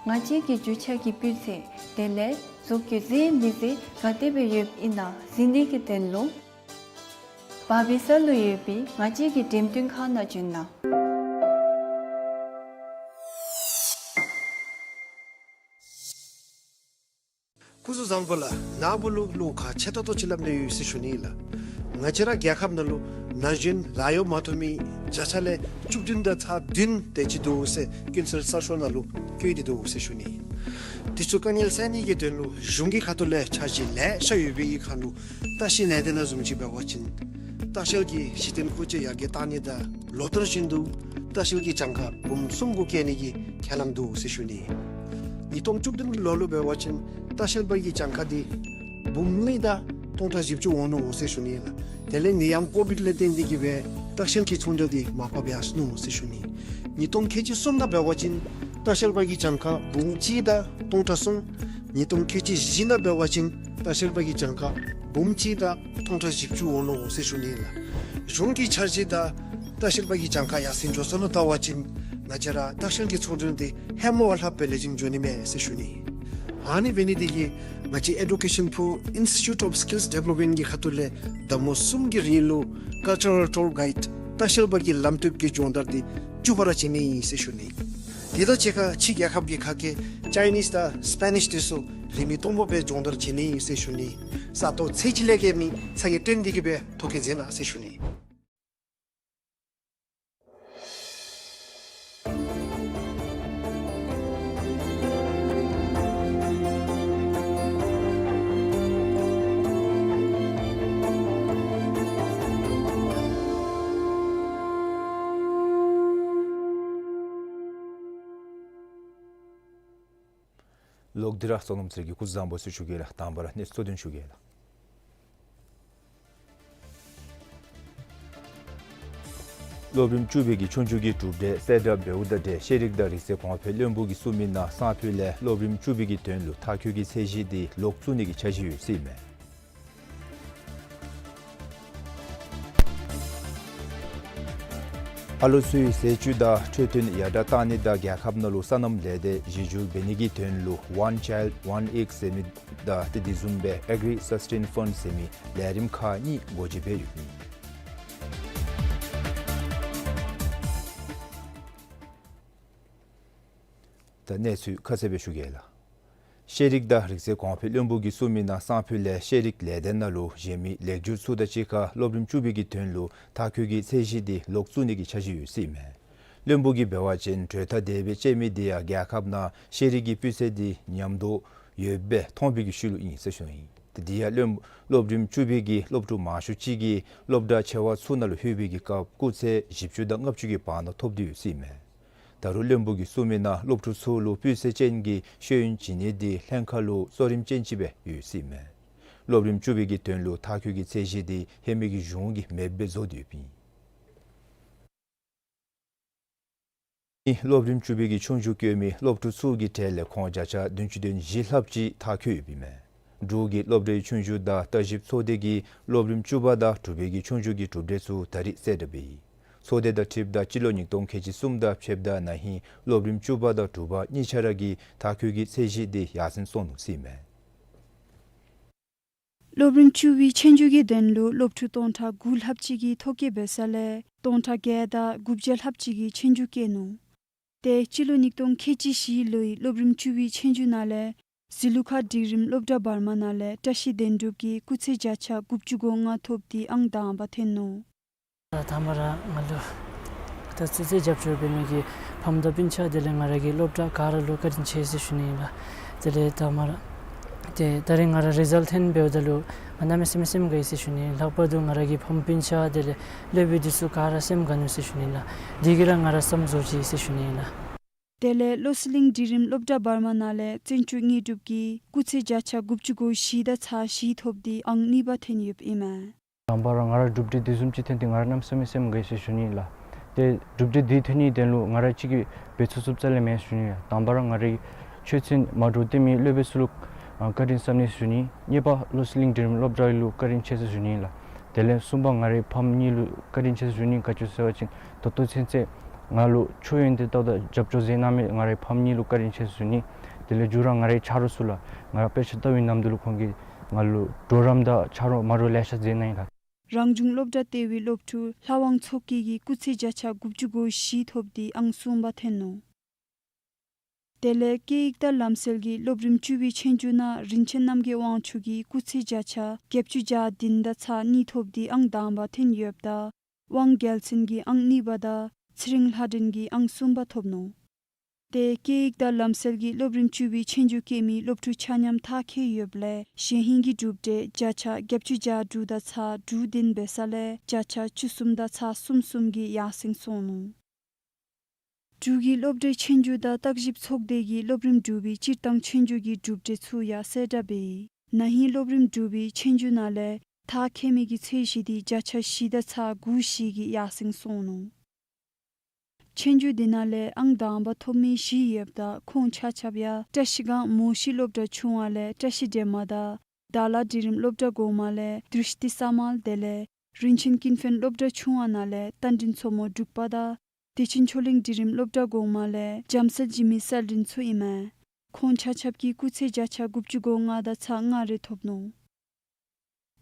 ང་བཅས་ཀྱི་རྒྱུ་ཆ་གི་སྤུས་ཚད་དེ་ལས་བཟོ་བཀོད་མཛད་མི་མཛད་ག་དེ་སྦེ་ཡོདཔ་ཨིན་ན་གཟིགས་ནི་གི་དོན་ལུ་བ་བི་ས་ལུ་ཡོད་པའི་ང་བཅས་ཀྱི་འགྲེམས་སྟོན་ཁང་ནང་བྱོན་གནང་། སྐུ་གཟུགས་བཟང་པོ་ལགས། ནཱ་བུ་ལུ་བློ་ཁག་ཆེ་ཏོག་ཏོ་ཅིག་སླབ་ནི་ཡོད་ཟེར་ཞུ་ནི་ལགས། ང་བཅས་ར་རྒྱལ་ཁབ་ནང་ལུ་ན་གཞོན་ལཱ་གཡོག་མ་ཐོབ་མི་བརྒྱ་ཆ་ལས་བཅུ་བདུན་དང་ཚག་བདུན་དེ་ཅིག་འདུག་ཟེར་ཀུན་གསལ་གསར་ཤོག་ནང་ལུ་བཀོད་དེ་འདུག་ཟེར་ཞུ་ནི། དེ་ཚུ་དཀའ་ངལ་སེལ་ནི་གི་དོན་ལུ་གཞུང་གི་ཁ་ཐུག་ལས་འཆར་གཞི་ལེ་ཤ་ཡོད་པའི་ཁར་ལུ་ལྟ་བཤལ་ལས་སྡེ་ནང་བཟུམ་ཅིག་འབད་བ་ཅིན་ལྟ་བཤལ་གྱི་གཞི་རྟེན་མཁོ་ཆས་ཡར་རྒྱས་བཏང་ནི་དང་ལོ་ལྟར་བཞིན་དུ་ལྟ་བཤལ་གྱི་གྱངས་ཁ་འབུམ་གསུམ་གུ་བཀལ་ནི་གི་ཁས་བླངས་འདུག་ཟེར་ཞུ་ནི། ཉིས་སྟོང་བཅུ་བདུན་ལོ་ལུ་འབད་བ་ཅིན་ལྟ་བཤལ་པ་གི་གྱངས་ཁ་འདི་འབུམ་གཉིས་དང་སྟོང་ཕྲག་བཞི་བཅུ་འོང་ནུག་ཟེར་ཞུ་ནི་ལགས། དེ་ལས་ནད་ཡམས་ཀོ་བིཌ་ལས་བརྟེན་ཏེ་གིས་སྦེ་ལྟ་བཤལ་གྱི་ཚོང་རྒྱག་འདི་མར་ཕབ་ཡར་སོ་ནུག་ཟེར་ཞུ་ནི། ཉིས་སྟོང་ཁལ་གཅིག་གསུམ་ནང་འབད་བ་ཅིན་ལྟ་བཤལ་པ་གི་གྱངས་ཁ་འབུམ་གཅིག་དང་སྟོང་ཕྲག་གསུམ། ཉིས་སྟོང་ཁལ་གཅིག་བཞི་ནང་འབད་བ་ཅིན་ལྟ་བཤལ་པ་གི་གྱངས་ཁ་འབུམ་གཅིག་དང་སྟོང་ཕྲག་བཞི་བཅུ་འོང་ནུག་ཟེར་ཞུ་ནི་ལགས། གཞུང་གི་འཆར་གཞི་དང་ལྟ་བཤལ་པ་གི་གྱངས་ཁ་ཡར་སེང་འགྱོ་སོ་ནུག་བལྟ་བ་ཅིན་ང་བཅས་ར་ལྟ་བཤལ་གྱི་ཚོང་དོན་འདི་ཧེ་མ་བ་ལྷག་སྦེ་ལེགས་ཤོམ་འགྱོ་ནི་མས་ཟེར་ཞུ་ནི། ཨ་ནི་འབད་ནི་དེ་གིས་ང་བཅས་Education for Institute of Skills Development གི་ཁ་ཐུག་ལས་ཟླ་མོ་གསུམ་གྱི་རིང་ལུ་Cultural Tour Guide ལྟ་བཤལ་པ་གི་ལམ་སྟོན་གྱི་སྦྱོང་བརྡར་འདི་བཅུ་པ་ར་བྱིན་ནི་ཨིན་ཟེར་ཞུ་ནི། དེ་དང་གཅིག་ཁར་ཕྱི་རྒྱལ་ཁབ་ཀྱི་ཁ་སྐད་ཅའི་ནིས་དང་སི་པེ་ནིས་འདི་ཚུ་རིན་མེད་སྟོང་པ་སྦེ་སྦྱོང་བརྡར་བྱིན་ནི་ཨིན་ཟེར་ཞུ་ནི། ས་སྟོང་ཚེས་གཅིག་ལས་བརྒལ་མེད་ས་གི་སྟོན་འདི་གིས་སྦེ་ཐོ་བཀོད་མཛད་གནང་ཟེར་ཞུ་ནི། ལོག་སྟེ་ར་ཚོགས་ལམ་ཚུ་གི་སྐུ་གཟུགས་བཟང་པོ་ཟེར་ཞུ་གེ་ལགས། དང་པ་ར་གནས་ཚུལ་གཙོ་དོན་ཞུ་གེ་ལགས། སློབ་རིམ་བཅུ་པའི་གི་ཆོས་རྒྱུགས་ཀྱི་གྲུབ་འབྲས་གསལ་བསྒྲགས་འབདཝ་ད་ཏེ་ཤེས་རིག་དང་རིག་རྩལ་གོང་འཕེལ་བློན་པོ་གིས་གསུངས་མི་ནང་སང་ཕོད་ལས་སློབ་རིམ་བཅུ་པའི་གི་དོན་ལུ་མཐར་འཁྱོལ་གྱི་ཚད་གཞི་འདི་ལོག་བཙུགས་ནི་གི་འཆར་གཞི་ཡོད་ཟེར་ཨིན་མས། ཨ་ལོ་ཚུའི་ཟས་བཅུད་དང་འཕྲོད་བསྟེན་ཡར་དྲག་གཏང་ནི་དང་རྒྱལ་ཁབ་ནང་ལུ་སོ་ནམ་ལས་སྡེ་གཞི་བསྒྱུར་འབད་ནི་གི་དོན་ལུ་One Child One Egg ཟེར་མི་དང་དེ་དེ་བཟུམ་སྦེ་Agri Sustain Fund ཟེར་མི་ལས་རིམ་ཁག་གཉིས་སྒོ་འབྱེད་འབད་ཡོདཔ་ཨིན། ད་གནས་ཚུལ་ཁ་གསལ་སྦེ་ཞུ་གེ་ལགས། ཤེས་རིག་དང་རིག་རྩལ་གོང་འཕེལ་བློན་པོ་གིས་གསུངས་མི་ནང་སང་ཕོད་ལས་ཤེས་རིག་ལས་སྡེ་ནང་ལུ་གཞན་མི་ལེགས་བསྒྱུར་ཚུ་དང་གཅིག་ཁར་སློབ་རིམ་བཅུ་པའི་གི་དོན་ལུ་མཐར་འཁྱོལ་གྱི་ཚད་གཞི་དེ་ལོག་བཙུགས་ནི་གི་འཆར་གཞི་ཡོད་ཟེར་ཨིན་མས། བློན་པོ་གིས་འབད་བ་ཅིན་གྲོས་ཐག་དེ་སྦེ་བཅད་མི་དེ་ཡང་རྒྱལ་ཁབ་ནང་ཤེས་རིག་གི་སྤུས་ཚད་དེ་ཉམས་དོ་ཡོདཔ་སྦེ་མཐོང་བའི་གི་ཤུལ་ལུ་ཨིན་ཟེར་ཞུ་ནི་ཨིན། དེ་དེ་ཡང་སློབ་སློབ་རིམ་བཅུ་པའི་གི་སློབ་ཕྲུག་མང་ཤོས་ཅིག་གིས་སློབ་གྲྭ་ཆེ་བ་ཚུ་ནང་ལུ་ལྷོད་པའི་གི་སྐབས་སྐུགས་ཚད་བཞི་བཅུ་དང་ལྔ་བཅུ་གི་བར་ན་ཐོབ་སྟེ་ཡོད་ཟེར་ཨིན་མས། ད་རུང་བློན་པོ་གིས་གསུངས་མི་ནང་སློབ་ཕྲུག་ཚུ་ལུ་སྤུས་ཚད་ཅན་གྱི་ཤེས་ཡོན་བྱིན་ནི་དེ་ལྷན་ཁག་ལུ་གཙོ་རིམ་ཅན་ཅིག་སྦེ་ཡོད་ཟེར་ཨིན་མས། སློབ་རིམ་བཅུ་པའི་གི་དོན་ལུ་མཐར་འཁྱོལ་གྱི་ཚད་གཞི་དེ་ཧེ་མའི་གི་གཞུང་གིས་མེདཔ་སྦེ་བཟོ་སྟེ་ཡོདཔ་ཨིན། སློབ་རིམ་བཅུ་པའི་གི་ཆོས་རྒྱུགས་བཀོད་མི་སློབ་ཕྲུག་ཚུ་གི་གྲས་ལས་ཁོང་བརྒྱ་ཆ་བདུན་ཅུ་དོན་བཞི་ལྷགཔ་ཅིག་མཐར་འཁྱོལ་ཡོདཔ་ཨིན་མས། འབྲུག་གི་སློབ་གྲྭའི་ཆོས་རྒྱུགས་དང་བརྟག་ཞིབ་ཚོགས་སྡེ་གིས་སློབ་རིམ་བཅུ་པ་དང་དྲུག་པའི་གི་ཆོས་རྒྱུགས་ཀྱི་གྲུབ་འབྲས་ཚུ་ད་རིས་གསལ་བསྒྲགས་འབད་ཡི། ཚོགས་སྡེ་དང་འཁྲིལཝ་ད་སྤྱི་ལོ་ཉིས་སྟོང་ཁལ་གཅིག་གསུམ་དང་ཕྱདཔ་ད་ན་ཧིང་སློབ་རིམ་བཅུ་པ་དང་དྲུག་པ་གཉིས་ཆ་ར་གིས་མཐར་འཁྱོལ་གྱི་ཚད་གཞི་དེ་ཡར་སེང་སོང་ནུག་ཟེར་ཨིན་མས། སློབ་རིམ་བཅུ་པའི་ཆོས་རྒྱུགས་ཀྱི་དོན་ལུ་སློབ་ཕྲུག་སྟོང་ཕྲག་དགུ་ལྷགཔ་ཅིག་གིས་ཐོ་བཀོད་འབད་ས་ལས་སྟོང་ཕྲག་བརྒྱད་དང་དགུ་བརྒྱ་ལྷགཔ་ཅིག་གིས་ཆོས་རྒྱུགས་བཀོད་ནུག། ཏེ་སྤྱི་ལོ་ཉིས་སྟོང་ཁལ་གཅིག་བཞི་ལོའི་སློབ་རིམ་བཅུ་པའི་ཆོས་རྒྱུགས་ནང་ལས་གཟི་ལུ་ཁ་འབྲིང་རིམ་སློབ་གྲྭ་བར་མ་ནང་ལས་བཀྲ་ཤིས་བདེན་གྲུབ་ཀྱིས་སྐུགས་ཚད་བརྒྱ་ཆ་དགུ་བཅུ་གོ་ལྔ་ཐོབ་སྟེ་ཨང་དང་པ་ཐོན་ནུག། ད་དང་པ་ར་ང་ལུ་ད་ཚུན་ཚོད་རྒྱབ་སྐྱོར་འབད་མི་གི་ཕམ་དང་སྤུན་ཆ་དེ་ལས་ང་ར་གི་སློབ་གྲྭ་ག་ར་ལུ་བཀའ་དྲིན་ཆེ་ཟེར་ཞུ་ནི་ཨིན་ལགས། དེ་ལས་ད་མ་ར་ཏེ་ད་རིས་ང་ར་རི་ཛལཊ་ཐོན་འབདཝ་ད་ལུ་ང་གནམ་མེད་ས་མེད་སེམས་དགའ་ཡི་ཟེར་ཞུ་ནི་ཨིན། ལྷག་པར་དུ་ང་ར་གི་ཕམ་སྤུན་ཆ་དེ་ལས་སློབ་དཔོན་འདི་ཚུ་ག་ར་སེམས་དགའ་ནུག་ཟེར་ཞུ་ནི་ཨིན་ལགས། དེ་གིས་ར་ང་ར་བསམ་བཟོ་ཅི་ཟེར་ཞུ་ནི་ཨིན་ལགས། དེ་ལས་བློ་གསལ་གླིང་འབྲིང་རིམ་སློབ་གྲྭ་བར་མ་ནང་ལས་བརྩོན་འགྲུས་དངོས་གྲུབ་ཀྱིས་སྐུགས་ཚད་བརྒྱ་ཆ་དགུ་བཅུ་གོ་བཞི་དང་ཚག་བཞི་ཐོབ་སྟེ་ཨང་གཉིས་པ་ཐོན་ཡོདཔ་ཨིན་མས། དང་པ་ར་ང་ར་གྲུབ་འབྲས་དེ་བཟུམ་ཅིག་ཐོན་ཏེ་ང་ར་གནམ་མེད་ས་མེད་སེམས་དགའ་ཡི་ཟེར་ཞུ་ནི་ཨིན་ལགས། ཏེ་གྲུབ་འབྲས་དེ་ཐོན་ནིའི་དོན་ལུ་ང་ར་གཅིག་གིས་འབད་ཚུགས་ཚུགསཔ་རྩ་ལས་མེད་ཟེར་ཞུ་ནི་ཨིན་ལགས། དང་པ་ར་ང་རའི་ཆོས་ཚན་མ་འདྲཝ་སྟོན་མི་སློབ་དཔོན་ཚུ་ལུ་ཨ་བཀའ་དྲིན་བསམ་ནི་ཟེར་ཞུ་ནི། གཉིས་པ་བློ་གསལ་གླིང་འབྲིང་རིམ་སློབ་གྲྭ་ལུ་བཀའ་དྲིན་ཆེ་ཟེར་ཞུ་ནི་ཨིན་ལགས། དེ་ལས་གསུམ་པ་ང་རའི་ཕམ་གཉིས་ལུ་བཀའ་དྲིན་ཆེ་ཟེར་ཞུ་ནི། ག་ཅི་ཟེར་བ་ཅིན་ད་ལྟོ་ཚུན་ཚོད་ང་ལུ་ཆོས་ཡོན་ཏན་ཏག་ཏག་རྒྱབ་སྐྱོར་མཛད་གནང་མི་ང་རའི་ཕམ་གཉིས་ལུ་བཀའ་དྲིན་ཆེ་ཟེར་ཞུ་ནི། དེ་ལས་མཇུག་ར་ང་རའི་ཆ་རོགས་ཚུ་ལགས། ང་ར་དཔེ་ཆ་ལྟ་བའི་ནམ་དུས་ལུ་ཁོང་གིས་ང་ལུ་གྲོགས་རམ་དང་ཆ་རོགས་མ་འདྲཝ་ལེ་ཤ་མཛད་གནང་ཡི་ལགས། རང་གཞུང་སློབ་གྲྭ་ལྟེ་བའི་སློབ་ཕྲུག་ལྷ་དབང་མཚོ་སྐྱིད་ཀྱིས་སྐུགས་ཚད་བརྒྱ་ཆ་དགུ་བཅུ་གོ་བཞི་ཐོབ་སྟེ་ཨང་གསུམ་པ་ཐོན་ནུག། དེ་ལས་སྐད་ཡིག་དང་ལམ་སྲོལ་གྱི་སློབ་རིམ་བཅུ་པའི་ཆོས་རྒྱུགས་ནང་རིན་ཆེན་རྣམ་རྒྱལ་དབང་ཕྱུག་གིས་སྐུགས་ཚད་བརྒྱ་ཆ་བརྒྱད་ཅུ་གྱ་བདུན་དང་ཚག་གཉིས་ཐོབ་སྟེ་ཨང་དང་པ་ཐོན་ཡོདཔ་ད་དབང་རྒྱལ་མཚན་གྱིས་ཨང་གཉིས་པ་དང་ཚེ་རིང་ལྷ་སྒྲོན་གྱིས་ཨང་གསུམ་པ་ཐོབ་ནུག། ཏེ་སྐད་ཡིག་དང་ལམ་སྲོལ་གྱི་སློབ་རིམ་བཅུ་པའི་ཆོས་རྒྱུགས་བཀོད་མི་སློབ་ཕྲུག་ཆ་མཉམ་མཐར་འཁྱོལ་ཡོདཔ་ལས་གཞན་ཧིང་གི་གྲུབ་འབྲས་བརྒྱ་ཆ་བརྒྱད་ཅུ་གྱ་དྲུག་དང་ཚག་དྲུག་བདུན་འབད་ས་ལས་བརྒྱ་ཆ་བཅུ་གསུམ་དང་ཚག་གསུམ་གསུམ་གྱིས་ཡར་སེང་སོང་ནུག། འབྲུག་གི་སློབ་གྲྭའི་ཆོས་རྒྱུགས་དང་བརྟག་ཞིབ་ཚོགས་སྡེ་གིས་སློབ་རིམ་དྲུག་པའི་སྤྱིར་བཏང་ཆོས་རྒྱུགས་ཀྱི་གྲུབ་འབྲས་ཚུ་ཡང་གསལ་བསྒྲགས་འབད་ཡི། ན་ཧིང་སློབ་རིམ་དྲུག་པའི་ཆོས་རྒྱུགས་ནང་ལས་མཐར་འཁྱོལ་མི་གི་ཚད་གཞི་དེ་བརྒྱ་ཆ་བཞི་དང་ཚག་དགུ་བཞི་གིས་ཡར་སེང་སོང་ནུག། ཆོས་རྒྱུགས་དེ་ནང་ལས་ཨང་དང་པ་ཐོབ་མི་བཞི་ཡོདཔ་ད་ཁོང་ཆ་ཁྱབ་ཡང་བཀྲ་ཤིས་སྒང་མོ་ཤི་སློབ་གྲྭ་ཆུང་བ་ལས་བཀྲ་ཤིས་སྒྲོལ་མ་དང་དྭགས་ལྷ་འབྲིང་རིམ་སློབ་གྲྭ་གོང་མ་ལས་དྲིས་ཏི་ས་མལ། དེ་ལས་རིན་ཆེན་ཀུན་ཕན་སློབ་གྲྭ་ཆུང་བ་ནང་ལས་རྟ་མགྲིན་མཚོ་མོ་འབྲུག་པ་དང་བདེ་ཆེན་ཆོས་གླིང་འབྲིང་རིམ་སློབ་གྲྭ་གོང་མ་ལས་འཇམ་དཔལ་འཇིགས་མེད་གསལ་སྒྲོན་ཚུ་ཨིན་མས། ཁོང་ཆ་ཁྱབ་ཀྱིས་སྐུགས་ཚད་བརྒྱ་ཆ་དགུ་བཅུ་གོ་ལྔ་དང་ཚག་ལྔ་རེ་ཐོབ་ནུག།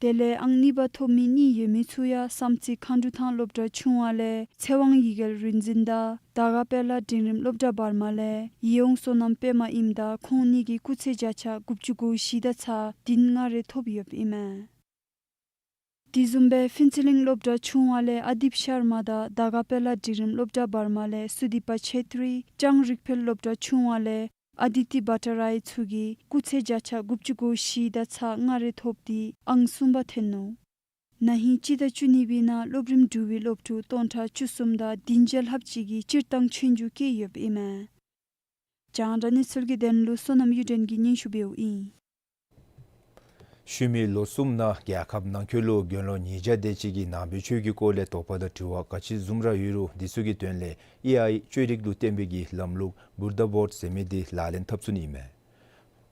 དེ་ལས་ཨང་གཉིས་པ་ཐོབ་མི་གཉིས་ཡོད་མི་ཚུ་ཡང་བསམ་རྩེ་མཁའ་འགྲོ་ཐང་སློབ་གྲྭ་ཆུང་བ་ལས་ཚེ་དབང་ཡིད་དགའ་རིག་འཛིན་དང་དར་དཀར་དཔལ་ལྷ་འབྲིང་རིམ་སློབ་གྲྭ་བར་མ་ལས་ཡིད་འོང་བསོད་ནམས་པདྨ་ཨིནམ་ད་ཁོང་གཉིས་ཀྱིས་སྐུགས་ཚད་བརྒྱ་ཆ་དགུ་བཅུ་གོ་བཞི་དང་ཚག་བདུན་ལྔ་རེ་ཐོབ་ཡོདཔ་ཨིན་མས། དེ་བཟུམ་སྦེ་ཕུན་ཚོགས་གླིང་སློབ་གྲྭ་ཆུང་བ་ལས་ཨ་དིབ་ཤར་མ་དང་དར་དཀར་དཔལ་ལྷ་འབྲིང་རིམ་སློབ་གྲྭ་བར་མ་ལས་སུ་དི་པ་ཆེ་ཏྲི། ལྕང་རིག་འཕེལ་སློབ་གྲྭ་ཆུང་བ་ལས་ཨ་དི་ཏི་བྷ་ཊ་རའི་ཚུ་གིས་སྐུགས་ཚད་བརྒྱ་ཆ་དགུ་བཅུ་གོ་བཞི་དང་ཚག་ལྔ་རེ་ཐོབ་སྟེ་ཨང་གསུམ་པ་ཐོན་ནུག། ན་ཧིང་སྤྱི་ཟླ་བཅུ་གཉིས་པའི་ནང་སློབ་རིམ་དྲུག་པའི་སློབ་ཕྲུག་སྟོང་ཕྲག་བཅུ་གསུམ་དང་བདུན་བརྒྱ་ལྷགཔ་ཅིག་གིས་སྤྱིར་བཏང་ཆོས་རྒྱུགས་བཀོད་ཡོདཔ་ཨིན་མས། རྒྱང་བསྒྲགས་གནས་ཚུལ་གྱི་དོན་ལུ་བསོད་ནམས་གཡུ་སྒྲོན་གྱིས་སྙན་ཞུ་འབདཝ་ཨིན། ཤུལ་མའི་ལོ་གསུམ་ནང་རྒྱལ་ཁབ་ནང་འཁོད་ལུ་དགེ་སློང་ཉིས་བརྒྱ་དེ་ཅིག་གིས་ནང་པའི་ཆོས་ཀྱི་སྐོར་ལས་དོགས་པ་དང་དྲི་བ་ག་ཅི་བཟུམ་ར་ཡོད་རུང་དེ་ཚུ་གི་དོན་ལས་ཨེ་ཨའི་ཆོས་རིག་ལུ་བརྟེན་པའི་གི་ལམ་ལུགས་བུདྡྷ་བོརཌ་ཟེར་མི་དེ་ལག་ལེན་འཐབ་ཚུགས་ནི་ཨིན་མས།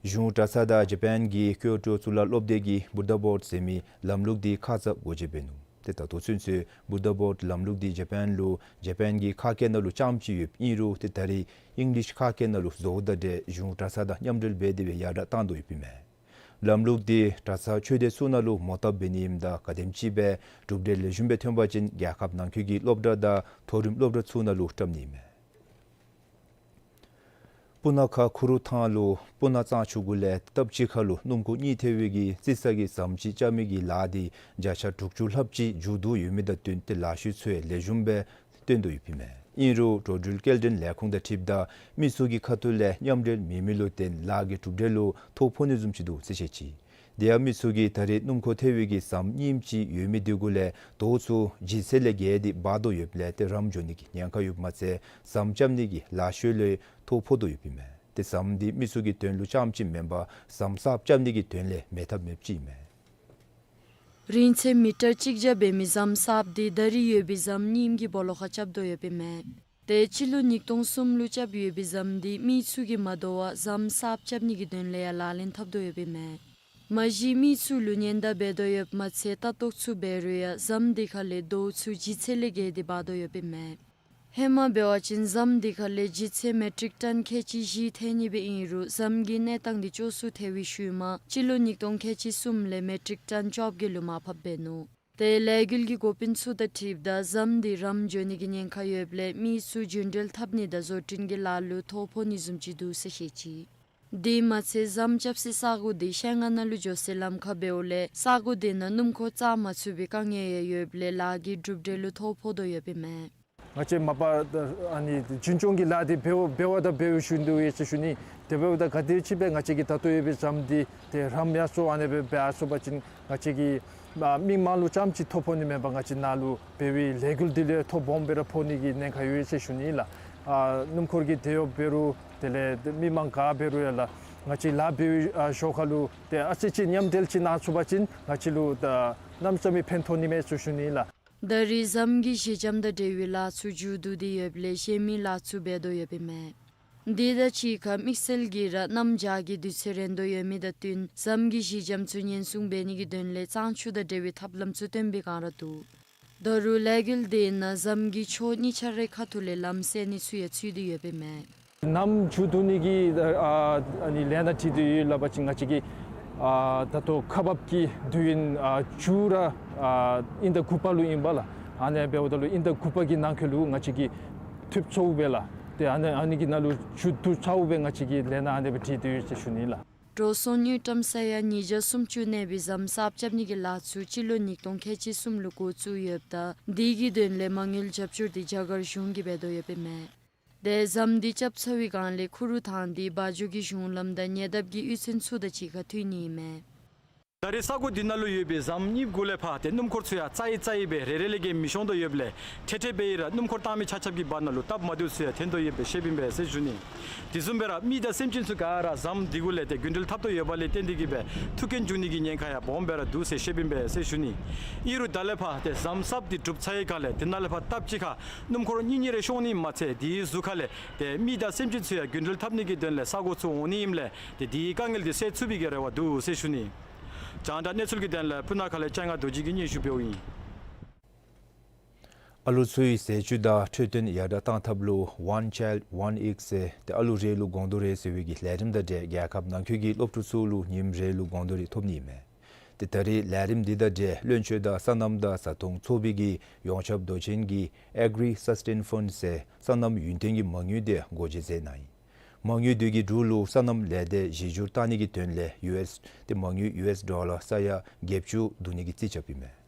གཞུང་གྲྭ་ཚང་དང་ཇ་པཱན་གྱི་ཀྱོ་ཀྲོ་གཙུག་ལག་སློབ་སྡེ་གིས་བུདྡྷ་བོརཌ་ཟེར་མི་ལམ་ལུགས་དེ་ཁ་ཙ་སྒོ་འབྱེད་འབད་ནུག། ད་ལྟོ་ཚུན་ཚོད་བུདྡྷ་བོརཌ་ལམ་ལུགས་འདི་ཇ་པཱན་ལུ་ཇ་པཱན་གྱི་ཁ་སྐད་ནང་ལུ་རྐྱངམ་ཅིག་ཡོདཔ་ཨིན་རུང་ཏེ་ད་རེས་ཨིང་ལིཤ་ཁ་སྐད་ནང་ལུ་བཟོཝ་དང་འབྲེལ་གཞུང་གྲྭ་ཚང་དང་མཉམ་འབྲེལ་འབད་དེ་སྦེ་ཡར་དྲགས་བཏང་དོ་ཡོདཔ་ཨིན་མས། ལམ་ལུགས་འདི་གྲྭ་ཚང་ཆོས་སྡེ་ཚུ་ནང་ལུ་མོ་བཏབ་འབད་ནི་ཨིནམ་ད་ག་དེམ་ཅིག་སྦེ་གྲུབ་འབྲས་ལེགས་ཤོམ་སྦེ་ཐོན་པ་ཅིན་རྒྱལ་ཁབ་ནང་འཁོད་ཀྱི་སློབ་གྲྭ་དང་མཐོ་རིམ་སློབ་གྲྭ་ཚུ་ནང་ལུ་བཀྲམ་ནི་ཨིན་མས། སྤུ་ན་ཁ་ཁུ་རུ་ཐང་ལུ་སྤུ་ན་གཙང་ཆུ་གུ་ལས་སྟབས་གཅིག་ཁར་ལུ་སྣུམ་འཁོར་གཉིས་ཐེ་བའི་གི་རྩི་ས་གི་ཟམ་ཅིག་རྐྱབ་མི་གི་ལཱ་འདི་བརྒྱ་ཆ་དྲུག་ཅུ་ལྷགཔ་ཅིག་མཇུག་བསྡུ་ཡོད་མི་དང་བསྟུན་ཏེ་ལཱ་གཞི་ཚུ་ཡང་ལེགས་ཤོམ་སྦེ་སྟོན་དོ་ཡོདཔ་ཨིན་མས། ཨིན་རུང་འགྲོ་འགྲུལ་སྐྱེལ་འདྲེན་ལས་ཁུངས་དང་འཁྲིལཝ་ད་མི་ཚུ་གི་ཁ་ཐུག་ལས་མཉམ་འབྲེལ་མེད་མི་ལུ་བརྟེན་ལཱ་གི་གྲུབ་འབྲས་ལུ་ཐོ་ཕོག་ནི་བཟུམ་ཅིག་འདུག་ཟེར་བཤད་ཅི། དེ་ཡང་མི་ཚུ་གིས་ད་རེས་སྣུམ་འཁོར་ཐེ་བའི་གི་ཟམ་རྙིངམ་ཅིག་ཡོད་མི་འདི་གུ་ལས་དོ་ཚུ་ལྗིད་ཚད་ལས་བརྒལ་ཏེ་འབག་དོ་ཡོདཔ་ལས་ཏེ་རམ་འགྱོ་ནི་གི་ཉེན་ཁ་ཡོདཔ་མ་ཚད་ཟམ་རྐྱབ་ནི་གི་ལཱ་གཞི་ལུ་ཐོ་ཕོག་དོ་ཡོདཔ་ཨིན་མས། ཏེ་ཟམ་འདི་མི་ཚུ་གི་དོན་ལུ་རྐྱངམ་ཅིག་མེན་པར་ཟམ་གསརཔ་རྐྱབ་ནི་གི་དོན་ལས་མེད་ཐབས་མེདཔ་ཅིག་ཨིན་མས། རིང་ཚད་མི་ཊར་གཅིག་བརྒྱ་འབད་མི་ཟམ་གསརཔ་འདི་ད་རེས་ཡོད་པའི་ཟམ་རྙིངམ་གི་སྦོ་ལོགས་ཁར་རྐྱབ་དོ་ཡོདཔ་ཨིན་མས། ཏེ་སྤྱི་ལོ་ཉིས་སྟོང་གསུམ་ལུ་རྐྱབ་ཡོད་པའི་ཟམ་འདི་མི་ཚུ་གིས་མ་དོ་བར་ཟམ་གསརཔ་རྐྱབ་ནི་གི་དོན་ལས་ཡང་ལག་ལེན་འཐབ་དོ་ཡོདཔ་ཨིན་མས། མ་གཞི་མི་ཚུ་ལུ་ཉེན་བརྡ་འབད་དོ་ཡོདཔ་མ་ཚད་ལྟ་རྟོག་ཚུ་འབད་རུང་ཡང་ཟམ་འདི་ཁ་ལས་དོ་ཚུ་ལྗིད་ཚད་ལས་བརྒལ་ཏེ་འབག་དོ་ཡོདཔ་ཨིན་མས། ཧེ་མ་འབད་བ་ཅིན་ཟམ་འདི་ཁ་ལས་ལྗིད་ཚད་མེ་ཊིག་ཊཱན་ཁལ་གཅིག་བཞི་ཐོན་ནི་སྦེ་ཨིན་རུང་ཟམ་གྱི་གནས་སྟངས་འདི་སྐྱོ་སུ་ཐལ་བའི་ཤུལ་མ་སྤྱི་ལོ་ཉིས་སྟོང་ཁལ་གཅིག་གསུམ་ལས་མེ་ཊིག་ཊཱན་བཅོ་བརྒྱད་ལུ་མར་ཕབ་འབད་ནུག། ཏེ་ལས་འགུལ་གྱི་འགོ་དཔོན་ཚུ་དང་འཁྲིལཝ་ད་ཟམ་འདི་རམ་འགྱོ་ནི་གི་ཉེན་ཁ་ཡོདཔ་ལས་མི་ཚུ་རྒྱུན་འགྲུལ་འཐབ་ནི་དང་བཟོ་སྐྲུན་གྱི་ལཱ་ལུ་ཐོ་ཕོག་ནི་བཟུམ་ཅིག་འདུག་ཟེར་བཤད་ཅི། དེ་མ་ཚད་ཟམ་རྐྱབ་སའི་ས་གོ་དེ་ཤེལ་རྔ་ནང་ལུ་འགྱོ་སའི་ལམ་ཁར་འབདཝ་ལས་ས་གོ་དེ་ནང་སྣུམ་འཁོར་བཅར་མ་ཚུགས་པའི་དཀའ་ངལ་ཡང་ཡོདཔ་ལས་ལཱ་གི་གྲུབ་འབྲས་ལུ་ཐོ་ཕོག་དོ་ཡོདཔ་ཨིན་མས། ང་བཅས་མ་པ་ཨ་ནི་རྒྱུན་སྐྱོང་གི་ལཱ་དེ་འབད་འབད་བ་དང་འབད་བའི་ཤུལ་དུ་ཡོད་ཟེར་ཞུ་ནི། དེ་འབདཝ་ད་ག་དེམ་ཅིག་སྦེ་ང་བཅས་ཀྱི་ད་ལྟོ་ཡོད་པའི་ཟམ་འདི་ཏེ་རམ་ཡར་སོང་ཨ་ནི་སྦེ་འབད་ཡར་སོང་པ་ཅིན་ང་བཅས་ཀྱི་ཨ་མི་མང་ལུ་རྐྱངམ་ཅིག་ཐོ་ཕོག་ནི་མེན་པར་ང་བཅས་ནཱ་ལུ་འབད་བའི་ལས་འགུལ་འདི་ལུ་ཐོ་སྦོམ་སྦེ་ར་ཕོག་ནི་གི་ཉེན་ཁ་ཡོད་ཟེར་ཞུ་ནི་ལགས། ཨ་སྣུམ་འཁོར་གྱི་དེད་གཡོགཔ་འབད་རུང་དེ་ལས་མི་མང་ག་འབད་རུང་ཡང་ལགས། ང་བཅས་ལཱ་འབད་བའི་ཨ་ཞོར་ཁ་ལུ་ཏེ་ཨ་ཙི་ཅིག་མཉམ་འབྲེལ་ཅིག་གནང་ཚུགས་པ་ཅིན་ང་བཅས་ལུ་ད་གནམ་མེད་ས་མེད་ཕན་ཐོགས་ནི་མས་ཟེར་ཞུ་ནི་ལགས། ད་རེས་ཟམ་གྱི་གཞི་འགྱམ་དང་འབྲེལ་བའི་ལཱ་ཚུ་མཇུག་བསྡུ་སྟེ་ཡོདཔ་ལས་གཞན་མི་ལཱ་ཚུ་འབད་དོ་ཡོདཔ་ཨིན་མས། དེ་དང་གཅིག་ཁར་དམིགས་བསལ་གྱིས་ར་གནམ་བྱཱར་གྱི་དུས་ཚོད་རན་དོ་ཡོད་མི་དང་བསྟུན་ཟམ་གྱི་གཞི་འགྱམ་ཚུ་ཉེན་སྲུང་འབད་ནི་གི་དོན་ལས་གཙང་ཆུ་དང་འབྲེལ་བའི་ཐབས་ལམ་ཚུ་སྟོན་པའི་བསྒང་ར་འདུག། ད་རུང་ལས་འགུལ་དེ་ནང་ཟམ་གྱི་ཕྱོགས་གཉིས་ཆ་རའི་ཁ་ཐུག་ལས་ལམ་སེལ་ནི་ཚུ་ཡང་ཚུད་དེ་ཡོདཔ་ཨིན་མས། ནམ་མཇུག་བསྡུ་ནི་གི་ཨ་ཨ་ནི་ལས་སྣ་སྒྲིག་སྟེ་ཡོད་སླབ་པ་ཅིན་ང་བཅས་ཀྱི་ཨ་ད་ལྟོ་ཁག་འབག་གི་དུས་ཡུན་ཨ་མཇུག་ར་ཨ་དབྱིན་ཟླ་དགུ་པ་ལུ་ཨིན་པས་ལགས། ཨ་ནི་འབདཝ་ད་ལུ་དབྱིན་ཟླ་དགུ་པ་གི་ནང་འཁོད་ལུ་ང་བཅས་ཀྱིས་ཐུབ་ཚོརཝ་སྦེ་ལགས། ཏེ་ཨ་ནི་ཨ་ནི་གི་ནང་ལུ་མཇུག་བསྡུ་ཚརཝ་སྦེ་ང་བཅས་ཀྱིས་ལས་སྣ་ཨ་ནི་སྦེ་སྒྲིག་སྟེ་ཡོད་ཟེར་ཞུ་ནི་ལགས། འགྲོ་སོང་དངུལ་ཀྲམ་ས་ཡ་ཉིས་བརྒྱ་སུམ་ཅུ་གནས་པའི་ཟམ་གསརཔ་རྐྱབ་ནི་གི་ལཱ་ཚུ་སྤྱི་ལོ་ཉིས་སྟོང་ཁལ་གཅིག་གསུམ་ལུ་འགོ་བཙུགས་ཡོདཔ་ད་དེ་གི་དོན་ལས་མ་དངུལ་རྒྱབ་སྐྱོར་དེ་རྒྱ་གར་གཞུང་གིས་འབད་དོ་ཡོདཔ་ཨིན་མས། ཏེ་ཟམ་འདི་རྐྱབ་ཚར་བའི་བསྒང་ལས་ཁུ་རུ་ཐང་འདི་བ་འཇོ་གི་གཞུང་ལམ་དང་ཉེ་འདབས་ཀྱི་གཡུས་ཚན་ཚུ་དང་གཅིག་ཁར་མཐུད་ནི་ཨིན་མས། ད་རེས་ས་གོ་འདི་ནང་ལུ་ཡོད་པའི་ཟམ་གཉིས་གུ་ལས་ཕར་ཏེ་སྣུམ་འཁོར་ཚུ་ཡང་རྩ་ཡི་རྩ་ཡི་སྦེ་རེ་རེ་ལས་བརྒལ་མི་ཤོང་དོ་ཡོདཔ་ལས་ཐེ་ཐེ་འབད་ཡི་ར་སྣུམ་འཁོར་བཏང་མི་ཆ་ཁྱབ་ཀྱི་བར་ན་ལུ་སྟབས་མ་བདེཝ་ཚུ་ཡང་ཐོན་དོ་ཡོདཔ་སྦེ་བཤདཔ་ཨིན་པས་ཟེར་ཞུ་ནི། དེ་བཟུམ་སྦེ་ར་མི་དང་སེམས་ཅན་ཚུ་ག་ར་ཟམ་འདི་གུ་ལས་ཏེ་རྒྱུན་འགྲུལ་འཐབ་དོ་ཡོདཔ་ལས་བརྟེན་ཏེ་གིས་སྦེ་ཐུག་རྐྱེན་འབྱུང་ནི་གི་ཉེན་ཁ་ཡང་སྦོམ་སྦེ་ར་འདུག་ཟེར་བཤདཔ་ཨིན་པས་ཟེར་ཞུ་ནི། ཨིན་རུང་ད་ལས་ཕར་ཏེ་ཟམ་གསརཔ་འདི་གྲུབ་ཚར་བའི་བསྒང་ལས་ཏེ་ནཱ་ལས་ཕར་སྟབས་གཅིག་ཁར་སྣུམ་འཁོར་གཉིས་གཉིས་རེ་ཤོང་ནི་མ་ཚད་དེའི་ཟུར་ཁ་ལས་ཏེ་མི་དང་སེམས་ཅན་ཚུ་ཡང་རྒྱུན་འགྲུལ་འཐབ་ནི་གི་དོན་ལས་ས་གོ་ཚུ་འོང་ནི་ཨིནམ་ལས་ཏེ་དེའི་དཀའ་ངལ་འདི་སེལ་ཚུགས་པའི་གི་རེ་བ་འདུག་ཟེར་ཞུ་ནི། རྒྱང་བསྒྲགས་གནས་ཚུལ་གྱི་དོན་ལས་སྤུ་ན་ཁ་ལས་ལྕང་ང་རྡོ་རྗེ་གིས་སྙན་ཞུ་འབདཝ་ཨིན། ཨ་ལུ་ཚུའི་ཟས་བཅུད་དང་འཕྲོད་བསྟེན་ཡར་དྲགས་གཏང་ཐབས་ལུ་One Child One Egg ཟེར་ཏེ་ཨ་ལུ་རེ་ལུ་སྒོང་རྡོག་རེ་ཟེར་བའི་གི་ལས་རིམ་དང་འབྲེལ་རྒྱལ་ཁབ་ནང་འཁོད་ཀྱི་སློབ་ཕྲུག་ཚུ་ལུ་ཉིནམ་རེ་ལུ་སྒོང་རྡོག་རེ་ཐོབ་ནི་ཨིན་མས། ཏེ་ད་རེས་ལས་རིམ་འདི་དང་འབྲེལ་བློན་ཆེན་དང་སོ་ནམ་དང་བཟའ་འཐུང་ཚོགས་པའི་གི་ཡོངས་ཁྱབ་མདོ་ཆེན་གྱི་Agri Sustain Fund ཟེར་སོ་ནམ་ཡུན་བརྟན་གྱི་མ་དངུལ་དེ་སྒོ་འབྱེད་མཛད་གནང་ཡི། མ་དངུལ་དེ་གིས་འབྲུག་ལུ་སོ་ནམ་ལས་སྡེ་གཞི་བསྒྱུར་གཏང་ནི་གི་དོན་ལས་ཡུ་ཨེས་ཏེ་མ་དངུལ་ཡུ་ཨེས་ཌོ་ལར་ས་ཡ་བརྒྱད་ཅུ་བསྡུ་ནི་གི་རྩིས་རྐྱབ་ཨིན་མས།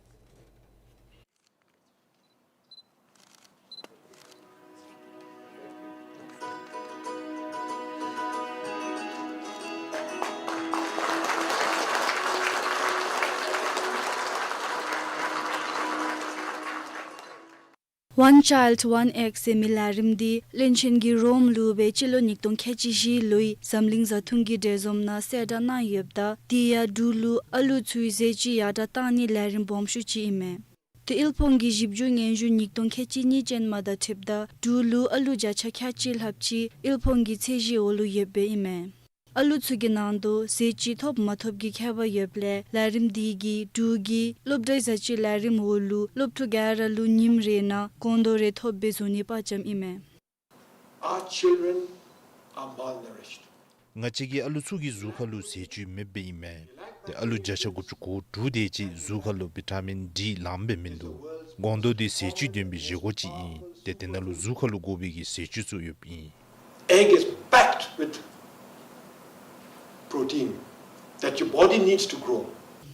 One Child One Egg ཟེར་མི་ལས་རིམ་འདི་བློན་ཆེན་གྱིས་རོམ་ལུ་སྦེ་སྤྱི་ལོ་ཉིས་སྟོང་ཁལ་གཅིག་བཞི་ལོའི་འཛམ་གླིང་བཟའ་འཐུང་གི་གྲོས་འཛོམས་ནང་གསལ་བསྒྲགས་གནང་ཡོདཔ་ད་དེ་ཡང་འབྲུག་ལུ་ཨ་ལུ་ཚུའི་ཟས་བཅུད་ཡར་དྲགས་གཏང་ནིའི་ལས་རིམ་སྦོམ་ཤོས་ཅིག་ཨིན་མས། ཏེ་དབུལ་ཕོངས་ཀྱི་ཞིབ་འཇུག་སྙན་ཞུ་ཉིས་སྟོང་ཁལ་གཅིག་གཉིས་ཅན་མ་དང་འཁྲིལཝ་ད་འབྲུག་ལུ་ཨ་ལུ་བརྒྱ་ཆ་ཁལ་གཅིག་ལྷགཔ་ཅིག་དབུལ་ཕོངས་ཀྱི་ཚད་གཞིའི་འོག་ལུ་ཡོདཔ་ཨིན་མས། ཨ་ལུ་ཚུ་གི་ནང་དུ་ཟས་བཅུད་ཐོབ་མ་ཐོབ་ཀྱི་ཁྱད་པར་ཡོདཔ་ལས་ལས་རིམ་དེ་གིས་འབྲུག་གི་སློབ་གྲྭའི་བཟའ་བཅའི་ལས་རིམ་འོག་ལུ་སློབ་ཕྲུག་ག་ར་ལུ་ཉིནམ་རེ་ནང་སྒོང་རྡོག་རེ་ཐོབ་སྦེ་བཟོ་ནི་དཔའ་བཅམ་ཨིན་མས། Our children are malnourished. ང་བཅས་ཀྱི་ཨ་ལུ་ཚུ་གི་གཟུགས་ཁར་ལུ་ཟས་བཅུད་མེདཔ་ཨིན་མས། ཏེ་ཨ་ལུ་བརྒྱ་ཆ་དགུ་བཅུ་གོ་དྲུག་དེ་ཅིག་གཟུགས་ཁར་ལུ་བི་ཊ་མིན་ཌི་ལངམ་སྦེ་མིན་འདུག། སྒོང་རྡོག་འདི་ཟས་བཅུད་ལྡན་པའི་བཞེས་སྒོ་ཅིག་ཨིན། ཏེ་དེ་ནང་ལུ་གཟུགས་ཁར་ལུ་དགོ་པའི་གི་ཟས་བཅུད་ཚུ་ཡོདཔ་ཨིན། Egg is packed with protein that your body needs to grow.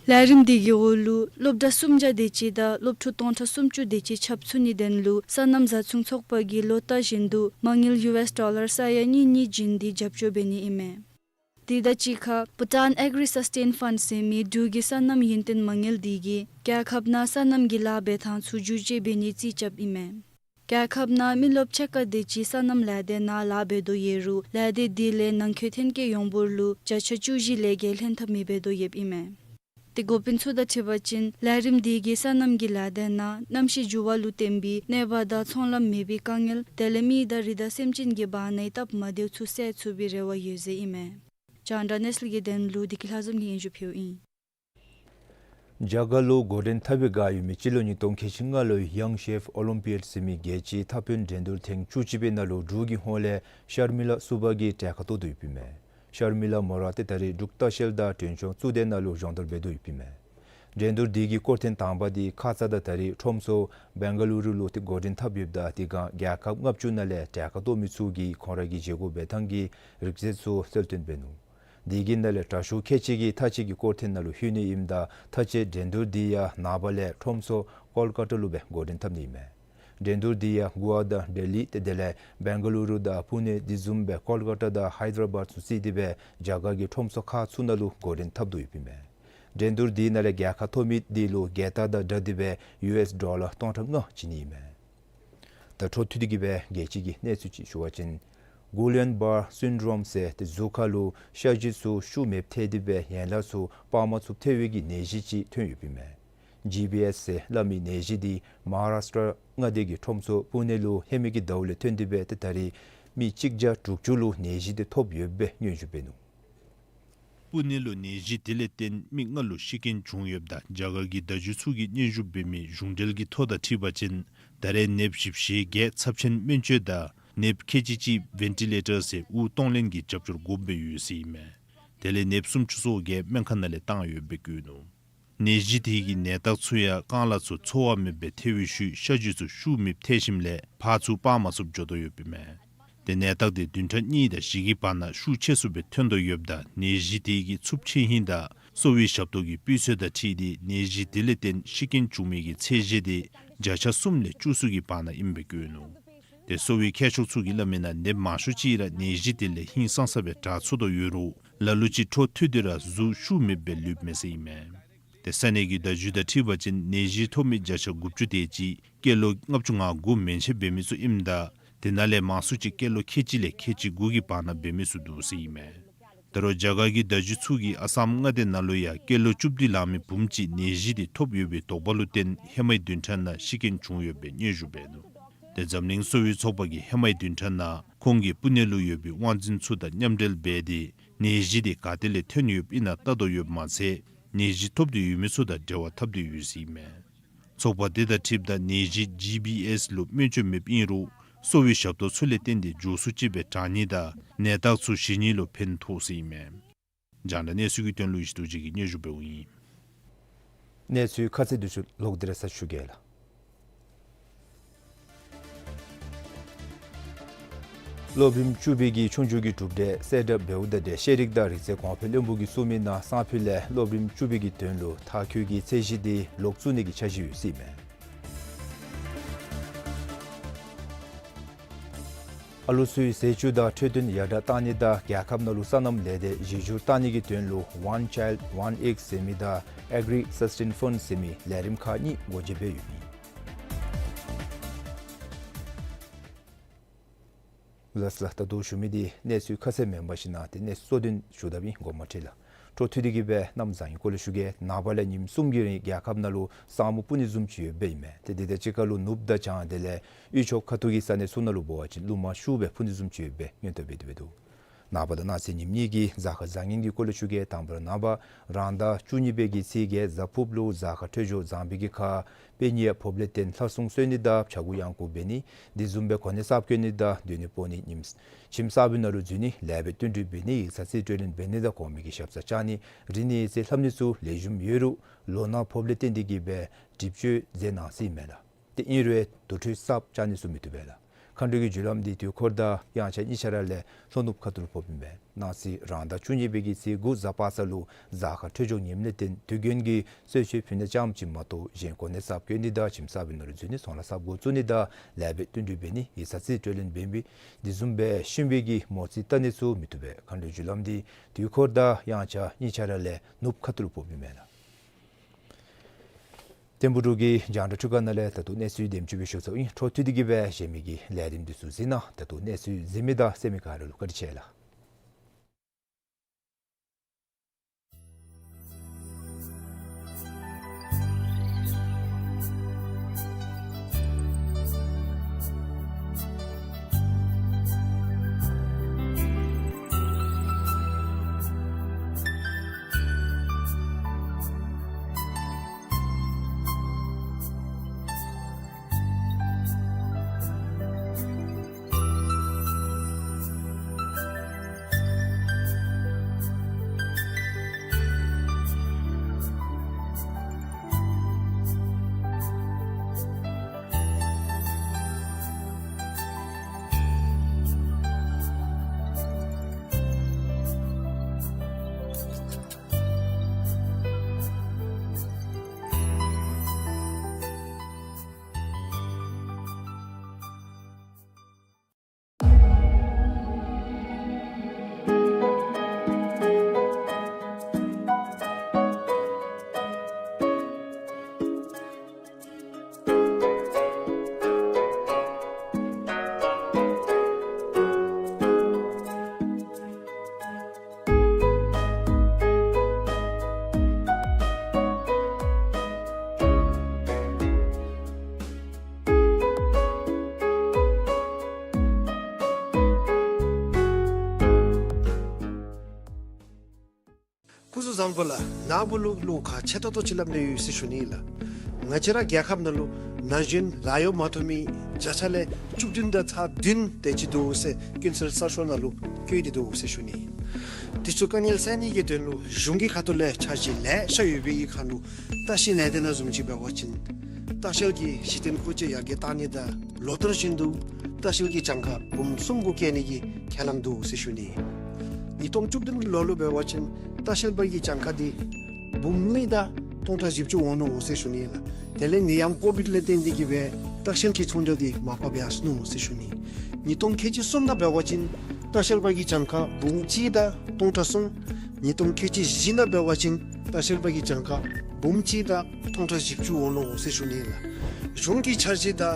ལས་རིམ་དེ་གི་འོག་ལུ་སློབ་གྲྭ་སུམ་བརྒྱ་དེ་ཅིག་དང་སློབ་ཕྲུག་སྟོང་ཕྲག་སུམ་ཅུ་དེ་ཅིག་ཁྱབ་ཚུགས་ནིའི་དོན་ལུ་སོ་ནམ་བཟའ་ཚོང་ཚོགས་པ་གིས་ལོ་ལྟར་བཞིན་དུ་མ་དངུལ་ཡུ་ཨེསི་ཌོ་ལར་ས་ཡ་གཉིས་གཉིས་བྱིན་ཏེ་རྒྱབ་སྐྱོར་འབད་ནི་ཨིན་མས། དེ་དང་གཅིག་ཁར་Bhutan Agri Sustain Fund ཟེར་མི་འབྲུག་གི་སོ་ནམ་ཡུན་བརྟན་མ་དངུལ་དེ་གིས་རྒྱལ་ཁབ་ནང་སོ་ནམ་གྱི་ལཱ་འབད་ཐངས་ཚུ་བསྒྱུར་བཅོས་འབད་ནིའི་རྩིས་རྐྱབ་ཨིན་མས། རྒྱལ་ཁབ་ནང་མི་རློབས་ཕྱེད་ཀ་དེ་ཅིག་སོ་ནམ་ལས་སྡེ་ནང་ལཱ་འབད་དོ་ཡོད་རུང་ལས་སྡེ་དེ་ལས་ནང་འཁོད་ཐོན་སྐྱེད་ཡོངས་འབོར་ལུ་བརྒྱ་ཆ་བཅུ་བཞི་ལས་བརྒལ་ལྷོད་ཐབས་མེདཔ་འབད་དོ་ཡོདཔ་ཨིན་མས། ཏེ་འགོ་དཔོན་ཚུ་དང་འཁྲིལ་བ་ཅིན་ལས་རིམ་དེ་གིས་སོ་ནམ་གྱི་ལས་སྡེ་ནང་གནམ་གཤིས་འགྱུར་བ་ལུ་བརྟེན་པའི་གནོད་པ་དང་ཚོང་ལམ་མེད་པའི་དཀའ་ངལ་དེ་ལས་མི་དང་རི་དྭགས་སེམས་ཅན་གྱི་བར་ནའི་སྟབས་མ་བདེཝ་ཚུ་སེལ་ཚུགས་པའི་རེ་བ་ཡོད་ཟེར་ཨིན་མས། རྒྱང་བསྒྲགས་གནས་ཚུལ་གྱི་དོན་ལུ་བདེ་སྐྱིད་ལྷ་འཛོམས་ཀྱིས་སྙན་ཞུ་ཕུལཝ་ཨིན། རྒྱ་གར་ལུ་འགོ་འདྲེན་འཐབ་པར་བསྒང་ཡོད་མི་སྤྱི་ལོ་ཉིས་སྟོང་ཁལ་གཅིག་ལྔ་ལོའི་ཡང་ཤེཕ་ཨོ་ལིམ་པི་ཡཌ་ཟེར་མི་རྒྱལ་སྤྱིའི་མཐའ་དཔྱོད་འགྲན་བསྡུར་ཐེངས་བཅུ་གཅིག་པའི་ནང་ལུ་འབྲུག་གི་ཧོངས་ལས་ཤར་མི་ལ་སུ་བྷ་གིས་གྲལ་ཁར་གཏོགས་དོ་ཡོདཔ་ཨིན་མས། ཤར་མི་ལ་མོ་ར་འདི་ད་རིས་འབྲུག་ལྟ་བཤལ་དང་མགྲོན་ཤོག་གཙུག་སྡེ་ནང་ལུ་སྦྱོང་བརྡར་འབད་དོ་ཡོདཔ་ཨིན་མས། འགྲན་བསྡུར་དེ་གི་སྐོར་ཐེངས་དང་པ་དེ་ཁ་ཙ་དང་ད་རིས་ཁྲོམ་ཚོགས་བེང་ག་ལུ་རུ་ལུ་ཏེ་འགོ་འདྲེན་འཐབ་ཡོདཔ་ད་དེ་སྒང་རྒྱལ་ཁབ་ལྔ་བཅུ་ནང་ལས་གྲལ་ཁར་གཏོགས་མི་ཚུ་གིས་ཁོང་ར་གི་བཞེས་སྒོ་འབད་ཐངས་ཀྱི་རིག་རྩལ་ཚུ་གསལ་སྟོན་འབད་ནུག། དེ་གི་ནང་ལས་དྲག་ཤོས་ཁལ་གཅིག་གིས་མཐའ་དཔྱད་ཀྱི་སྐོར་ཐེངས་ནང་ལུ་ལྷོད་ནི་ཨིནམ་ད་མཐའ་དཔྱད་འགྲན་བསྡུར་དེ་ཡང་ནངས་པ་ལས་ཁྲོམ་ཚོགས་ཀོལ་ཀ་ཏ་ལུ་སྦེ་འགོ་འདྲེན་འཐབ་ནི་ཨིན་མས། འགྲན་བསྡུར་དེ་ཡང་གོ་ཝ་དང་ལྡི་ལི་ཏེ་དེ་ལས་བེང་ག་ལུ་རུ་དང་པུ་ནེ་དེ་བཟུམ་སྦེ་ཀོལ་ཀ་ཏ་དང་ཧའི་དར་བཱད་ཚུ་བརྩིས་ཏེ་སྦེ་རྒྱ་གར་གྱི་ཁྲོམ་ཚོགས་ཁག་ཚུ་ནང་ལུ་འགོ་འདྲེན་འཐབ་དོ་ཡོདཔ་ཨིན་མས། འགྲན་བསྡུར་དེ་ནང་ལས་རྒྱལ་ཁ་ཐོབ་མི་དེ་ལུ་རྒྱལ་རྟགས་དང་སྦྲགས་ཏེ་སྦེ་ཡུ་ཨེསི་ཌོ་ལར་སྟོང་ཕྲག་ལྔ་བྱིན་ནི་ཨིན་མས། ད་འཕྲོ་མཐུད་དེ་གི་སྦེ་རྒྱལ་སྤྱི་གི་གནས་ཚུལ་ཅིག་ཞུ་བ་ཅིན་གུ་ལན་བཱར་སིན་ཌྲོམ་ཟེར་ཏེ་གཟུགས་ཁར་ལུ་ཤ་བཅུད་ཚུ་ཤུགས་མེདཔ་ཐལ་ཏེ་སྦེ་ཡན་ལག་ཚུ་སྤར་མ་ཚུགསཔ་ཐལ་བའི་གི་ནད་གཞི་ཅིག་ཐོན་ཡོདཔ་ཨིན་མས། ཇི་བི་ཨེསི་ཟེར་སླབ་མི་ནད་གཞི་དེ་མ་ཧཱ་རཱཤ་ཊ་མངའ་སྡེ་གི་ཁྲོམ་ཚོགས་པུ་ནེ་ལུ་ཧེ་མའི་གི་ཟླཝ་ལས་ཐོན་ཏེ་སྦེ་ཏེ་ད་རིས་མི་གཅིག་བརྒྱ་དྲུག་ཅུ་ལུ་ནད་གཞི་དེ་ཐོབ་ཡོདཔ་སྦེ་སྙན་ཞུ་འབད་ནུག། པུ་ནེ་ལུ་ནད་གཞི་དེ་ལས་བརྟེན་མི་ལྔ་ལུ་ཤི་རྐྱེན་བྱུང་ཡོདཔ་ད་རྒྱ་གར་གྱི་བརྡ་བརྒྱུད་ཚུ་གིས་སྙན་ཞུ་འབད་མི་གཞུང་འབྲེལ་གྱི་ཐོ་དང་འཁྲིལ་བ་ཅིན་ད་རེས་ནདཔ་བཞི་བཅུ་ཞེ་བརྒྱད་ཚབས་ཆེན་སྨན་བཅོས་དང་ནདཔ་ཁལ་གཅིག་གཅིག་བེན་ཊི་ལེ་ཊར་ཟེར་དབུགས་གཏོང་ལེན་གྱི་རྒྱབ་སྐྱོར་དགོཔ་སྦེ་ཡོད་ཟེར་ཨིན་མས། དེ་ལས་ནདཔ་སུམ་ཅུ་སོ་བརྒྱད་སྨན་ཁང་ནང་ལས་བཏང་ཡོདཔ་སྦེ་བཀོད་ནུག། ནད་གཞི་དེ་གི་ནད་རྟགས་ཚུ་ཡང་རྐང་ལག་ཚུ་ཚོར་བ་མེདཔ་སྦེ་ཐལ་བའི་ཤུལ་ཤ་བཅུད་ཚུ་ཤུགས་མེདཔ་ཐལ་ཞིནམ་ལས་ཕར་ཚུར་སྤར་མ་ཚུགསཔ་འགྱོ་དོ་ཡོདཔ་ཨིན་མས། ཏེ་ནད་རྟགས་དེ་བདུན་ཕྲག་གཉིས་དང་བཞི་གི་བར་ན་ཤུགས་ཆེ་སུ་སྦེ་ཐོན་དོ་ཡོདཔ་ད་ནད་གཞི་དེ་གི་འཚུབ་ཆེ་ཧིང་དང་གསོ་བའི་ཞབས་ཏོག་གི་སྤུས་ཚད་དང་འཁྲིལ་ཏེ་ནད་གཞི་དེ་ལས་བརྟེན་ཤི་རྐྱེན་བྱུང་མི་གི་ཚད་གཞི་དེ་བརྒྱ་ཆ་གསུམ་ལས་བཅུ་གསུམ་གྱི་བར་ན་ཨིནམ་སྦེ་བཀོད་ནུག། ཏེ་གསོ་བའི་མཁས་མཆོག་ཚུ་གིས་སླབ་མིའི་ནང་ནདཔ་མང་ཤོས་ཅིག་ར་ནད་གཞི་དེ་ལས་ཧིང་སངས་ས་སྦེ་དྲག་ཚུགས་དོ་ཡོད་རུང་ལ་ལུ་ཅིག་འཕྲོ་མཐུད་དེ་ར་གཟུགས་ཤུགས་མེདཔ་སྦེ་ལུསཔ་མས་ཟེར་ཨིན་མས། ཏེ་ས་གནས་ཀྱི་བརྡ་བརྒྱུད་དང་འཁྲིལ་བ་ཅིན་ནད་གཞི་ཐོབ་མི་བརྒྱ་ཆ་དགུ་བཅུ་དེ་ཅིག་སྐྱེས་ལོ་ལྔ་བཅུ་ང་དགུ་མན་ཆད་འབད་མི་ཚུ་ཨིནམ་ད་དེ་ནང་ལས་མང་སུ་ཅིག་སྐྱེས་ལོ་ཁལ་གཅིག་ལས་ཁལ་གཅིག་དགུ་གི་བར་ན་འབད་མི་ཚུ་འདུག་ཟེར་ཨིན་མས། ད་རུང་རྒྱ་གར་གྱི་བརྡ་བརྒྱུད་ཚུ་གིས་ཨ་སམ་མངའ་སྡེ་ནང་ལུ་ཡང་སྐྱེས་ལོ་བཅུ་བདུན་ལང་མི་བུམོ་ཅིག་ནད་གཞི་དེ་ཐོབ་ཡོད་པའི་དོགས་པ་ལུ་བརྟེན་ཧེ་མའི་བདུན་ཕྲག་ནང་ཤི་རྐྱེན་བྱུང་ཡོདཔ་སྦེ་སྙན་ཞུ་འབད་ནུག། ཏེ་འཛམ་གླིང་གསོ་བའི་ཚོགས་པ་གིས་ཧེ་མའི་བདུན་ཕྲག་ནང་ཁོང་གིས་པུ་ནེ་ལུ་ཡོད་པའི་དབང་འཛིན་ཚུ་དང་མཉམ་འབྲེལ་འབད་དེ་ནད་གཞི་དེ་ག་ཏེ་ལས་ཐོན་ཡོདཔ་ཨིན་ན་བལྟ་དོ་ཡོདཔ་མ་ཚད་ནད་གཞི་ཐོབ་སྟེ་ཡོད་མི་ཚུ་དང་འབྲེལ་བ་འཐབ་སྟེ་ཡོད་ཟེར་ཨིན་མས། ཚོགས་པ་དེ་དང་འཁྲིལཝ་ད་ནད་གཞི་ཇི་བི་ཨེསི་ལུ་སྨན་བཅོས་མེདཔ་ཨིན་རུང་གསོ་བའི་ཞབས་ཏོག་ཚུ་ལས་བརྟེན་ཏེ་མགྱོགས་སུ་ཅིག་སྦེ་དྲག་ནི་དང་ནད་རྟགས་ཚུ་ཞི་ནི་ལུ་ཕན་ཐོགས་ཟེར་ཨིན་མས། རྒྱང་བསྒྲགས་གནས་ཚུལ་གྱི་དོན་ལུ་ཡེ་ཤེས་རྡོ་རྗེ་གིས་སྙན་ཞུ་འབདཝ་ཨིན། གནས་ཚུལ་ཁ་གསལ་དེ་ཚུ་ལོག་སྟེ་ར་ས་ཞུ་གེ་ལགས། སློབ་རིམ་བཅུ་པའི་གི་ཆོས་རྒྱུགས་ཀྱི་གྲུབ་འབྲས་གསལ་བསྒྲགས་འབདཝ་ད་དེ་ཤེས་རིག་དང་རིག་རྩལ་གོང་འཕེལ་བློན་པོ་གིས་གསུངས་མིའི་ནང་སང་ཕོད་ལས་སློབ་རིམ་བཅུ་པའི་གི་དོན་ལུ་མཐར་འཁྱོལ་གྱི་ཚད་གཞི་དེ་ལོག་བཙུགས་ནི་གི་འཆར་གཞི་ཡོད་ཟེར་ཨིན་མས། ཨ་ལུ་ཚུའི་ཟས་བཅུད་དང་འཕྲོད་བསྟེན་ཡར་དྲག་གཏང་ནི་དང་རྒྱལ་ཁབ་ནང་ལུ་སོ་ནམ་ལས་སྡེ་གཞི་བསྒྱུར་གཏང་ནི་གི་དོན་ལུ་One Child One Egg ཟེར་མི་དང་Agri Sustain Fund ཟེར་མི་ལས་རིམ་ཁག་གཉིས་སྒོ་འབྱེད་འབད་ཡོདཔ་ཨིན། ལགས་ལགས། ད་ལྟོ་ཞུ་མི་དེ་གནས་ཚུལ་ཁ་གསལ་མེན་པར་ཞིན་ན་དེ་གནས་ཚུལ་གཙོ་དོན་ཞུ་དཔ་ཨིན། དགོངསམ་མ་ཁྲེལ་ལགས། འཕྲོ་མཐུད་དེ་གི་སྦེ་གནམ་བཟང་ངན་སྐོར་ལས་ཞུ་གེ། ནངས་པ་ལས་ཉིནམ་གསུམ་གྱི་རིང་རྒྱལ་ཁབ་ནང་ལུ་ས་སྨུག་སྤུབ་ནི་བཟུམ་ཅིག་ཡོདཔ་ཨིན་མས། ཏེ་དེ་དང་གཅིག་ཁར་ལུ་ནུབ་དང་བྱང་དེ་ལས་དབུས་ཕྱོགས་ཁ་ཐུག་གི་ས་གནས་ཚུ་ནང་ལུ་འབད་བ་ཅིན་རླུང་མང་ཤུགས་སྦེ་འཕུ་ནི་བཟུམ་ཅིག་ཡོདཔ་སྦེ་སྔོན་བརྡ་འབད་དེ་འབད་འདུག། ནངས་པ་དང་གནངས་ཚེ་ཉིནམ་གཉིས་ཀྱི་གཟའ་སྐར་བཟང་ངན་གྱི་སྐོར་ལས་ཞུ་གེ། དང་པ་ར་ནངས་པ་རང་ཟླ་བཅུ་གཉིས་པའི་གི་ཚེས་བརྒྱད་གཟའ་ཕུརཔ་ལུ་གཟའ་སྐར་འཕྲོད་སྦྱོར་བཟང་པའི་གི་ཁར་དཔལ་གཉིས་ཕོརཔ་ལས་བརྟེན་ལྷ་སྲུང་གསོལ་ནི་དང་ཕྱྭ་འགུགས་གཡང་འགུགས་འབད་ནི། དེ་བཟུམ་སྦེ་གོ་གནས་གསརཔ་བསྐོ་ནི་དང་སྡོད་གནས་སྤོ་ནི། ཉིནམ་ཁྱིམ་གསར་པའི་ནང་ལུ་འཛུལ་ནི། ལེགས་པའི་བསྟུན་གྲོས་འབད་ནི། ཡིག་ཚང་རྩིས་སྤྲོད་ལེན་འབད་ནི་དང་གོང་མའི་གི་ཞབས་སར་བཅར་ནི་རིག་གནས་རྩིས་ལྷབ་ནི་ཚུ་ལེགས་ཤོམ་ཡོད་རུང་ལོ་ནག་ཕོརཔ་ལས་བརྟེན་ཏེ་གིས་སྦེ་སྒྲིབ་བཅོས་མཛད་གནང་སྲིད་མས་ལགས། དེ་ཨིན་རུང་དུར་ཁྲོད་གསརཔ་བཅར་ནི་ཚུ་མི་བཏུབ་པས་ལགས། མཁའ་འགྲོའི་གི་རྒྱུ་ལམ་འདི་དུས་འཁོར་དང་དབྱངས་འཆར་གཉིས་ཆ་ར་ལས་ལྷོ་ནུབ་ཁ་ཐུག་ལུ་ཕོགཔ་ཨིན་པས། གནངས་ཚེ་རང་ཟླ་བཅུ་གཉིས་པའི་གི་ཚེས་དགུ་གཟའ་པ་སངས་ལུ་གཟའ་སྐར་འཕྲོད་སྦྱོར་ངནམ་ལས་བརྟེན་དུས་རྒྱུན་གྱི་གསོལ་མཆོད་ཕུལ་ནི་ཙམ་ཅིག་མ་གཏོགས་གཞན་གོ་གནས་གསརཔ་བསྐོ་ནི་དང་ཁྱིམ་གསར་པའི་ནང་ལུ་འཛུལ་ནི་ཚོང་ལཱ་གསརཔ་འགོ་བཙུགས་ནི་དང་ལེགས་པའི་བསྟུན་གྲོས་འབད་ནི། ཡིག་ཚང་རྩིས་སྤྲོད་ལེན་འབད་ནི། དེ་བཟུམ་སྦེ་གཤིན་པོའི་གི་མོ་རྩིས་བལྟ་ནི་ཚུ་མི་བཏུབ་པས། མཁའ་འགྲོའི་རྒྱུ་ལམ་འདི་དུས་འཁོར་དང་དབྱངས་འཆར་གཉིས་ཆ་ར་ལས་ནུབ་ཁ་ཐུག་ལུ་ཕོགཔ་ཨིན་མས་ལགས། ཐིམ་ཕུག་འབྲུག་གི་རྒྱང་བསྒྲགས་ཁྲི་ཁང་ནང་ལས་ད་ལྟོ་གནས་ཚུལ་འདི་ཙམ་ཅིག་སྦེ་ཞུ་ཚརཝ་ཨིན། འཕྲོ་མཐུད་དེ་གིས་སྦེ་གཞན་མི་གི་ལས་རིམ་འདི་ཚུ་གཟིགས་གནང་། ད་ལྟོ་གནས་ཚུལ་གཟིགས་མི་དང་གསན་མི་ག་ར་ལུ་བཀའ་དྲིན་ཆེ་ལགས། སྐུ་གཟུགས་བཟང་པོ་ལགས། ནཱ་བུ་ལུ་བློ་ཁག་ཆེ་ཏོག་ཏོ་ཅིག་སླབ་ནི་ཡོད་ཟེར་ཞུ་ནི་ལགས། ང་བཅས་ར་རྒྱལ་ཁབ་ནང་ལུ་ན་གཞོན་ལཱ་གཡོག་མ་ཐོབ་མི་བརྒྱ་ཆ་ལས་བཅུ་བདུན་དང་ཚག་བདུན་དེ་ཅིག་འདུག་ཟེར་ཀུན་གསལ་གསར་ཤོག་ནང་ལུ་བཀོད་དེ་འདུག་ཟེར་ཞུ་ནི། དེ་ཚུ་དཀའ་ངལ་སེལ་ནི་གི་དོན་ལུ་གཞུང་གི་ཁ་ཐུག་ལས་འཆར་གཞི་ལེ་ཤ་ཡོད་པའི་གི་ཁར་ལུ་ལྟ་བཤལ་ལས་སྡེ་ནང་བཟུམ་ཅིག་འབད་བ་ཅིན་ལྟ་བཤལ་གྱི་གཞི་རྟེན་བཀོལ་སྤྱོད་ཡར་རྒྱས་གཏང་ནི་དང་ལོ་ལྟར་བཞིན་དུ་ལྟ་བཤལ་གྱི་གྱངས་ཁ་འབུམ་གསུམ་གུ་བཀལ་ནི་གི་ཁས་བླངས་འདུག་ཟེར་ཞུ་ནི། ཉིས་སྟོང་བཅུ་བདུན་ལོ་ལུ་འབད་བ་ཅིན་ལྟ་བཤལ་པ་གི་གྱངས་ཁ་འདི་འབུམ་གཉིས་དང་སྟོང་ཕྲག་བཞི་བཅུ་འོང་ནུག་ཟེར་ཞུ་ནི་ལགས། དེ་ལས་ནད་ཡམས་ཀོ་བིཌ་ལས་བརྟེན་ཏེ་གིས་སྦེ་ལྟ་བཤལ་གྱི་ཚོང་རྒྱག་འདི་མར་ཕབ་ཡར་སོ་ནུག་ཟེར་ཞུ་ནི། ཉིས་སྟོང་ཁལ་གཅིག་གསུམ་ནང་འབད་བ་ཅིན་ལྟ་བཤལ་པ་གི་གྱངས་ཁ་འབུམ་གཅིག་དང་སྟོང་ཕྲག་གསུམ། ཉིས་སྟོང་ཁལ་གཅིག་བཞི་ནང་འབད་བ་ཅིན་ལྟ་བཤལ་པ་གི་གྱངས་ཁ་འབུམ་གཅིག་དང་སྟོང་ཕྲག་བཞི་བཅུ་འོང་ནུག་ཟེར་ཞུ་ནི་ལགས། གཞུང་གི་འཆར་གཞི་དང་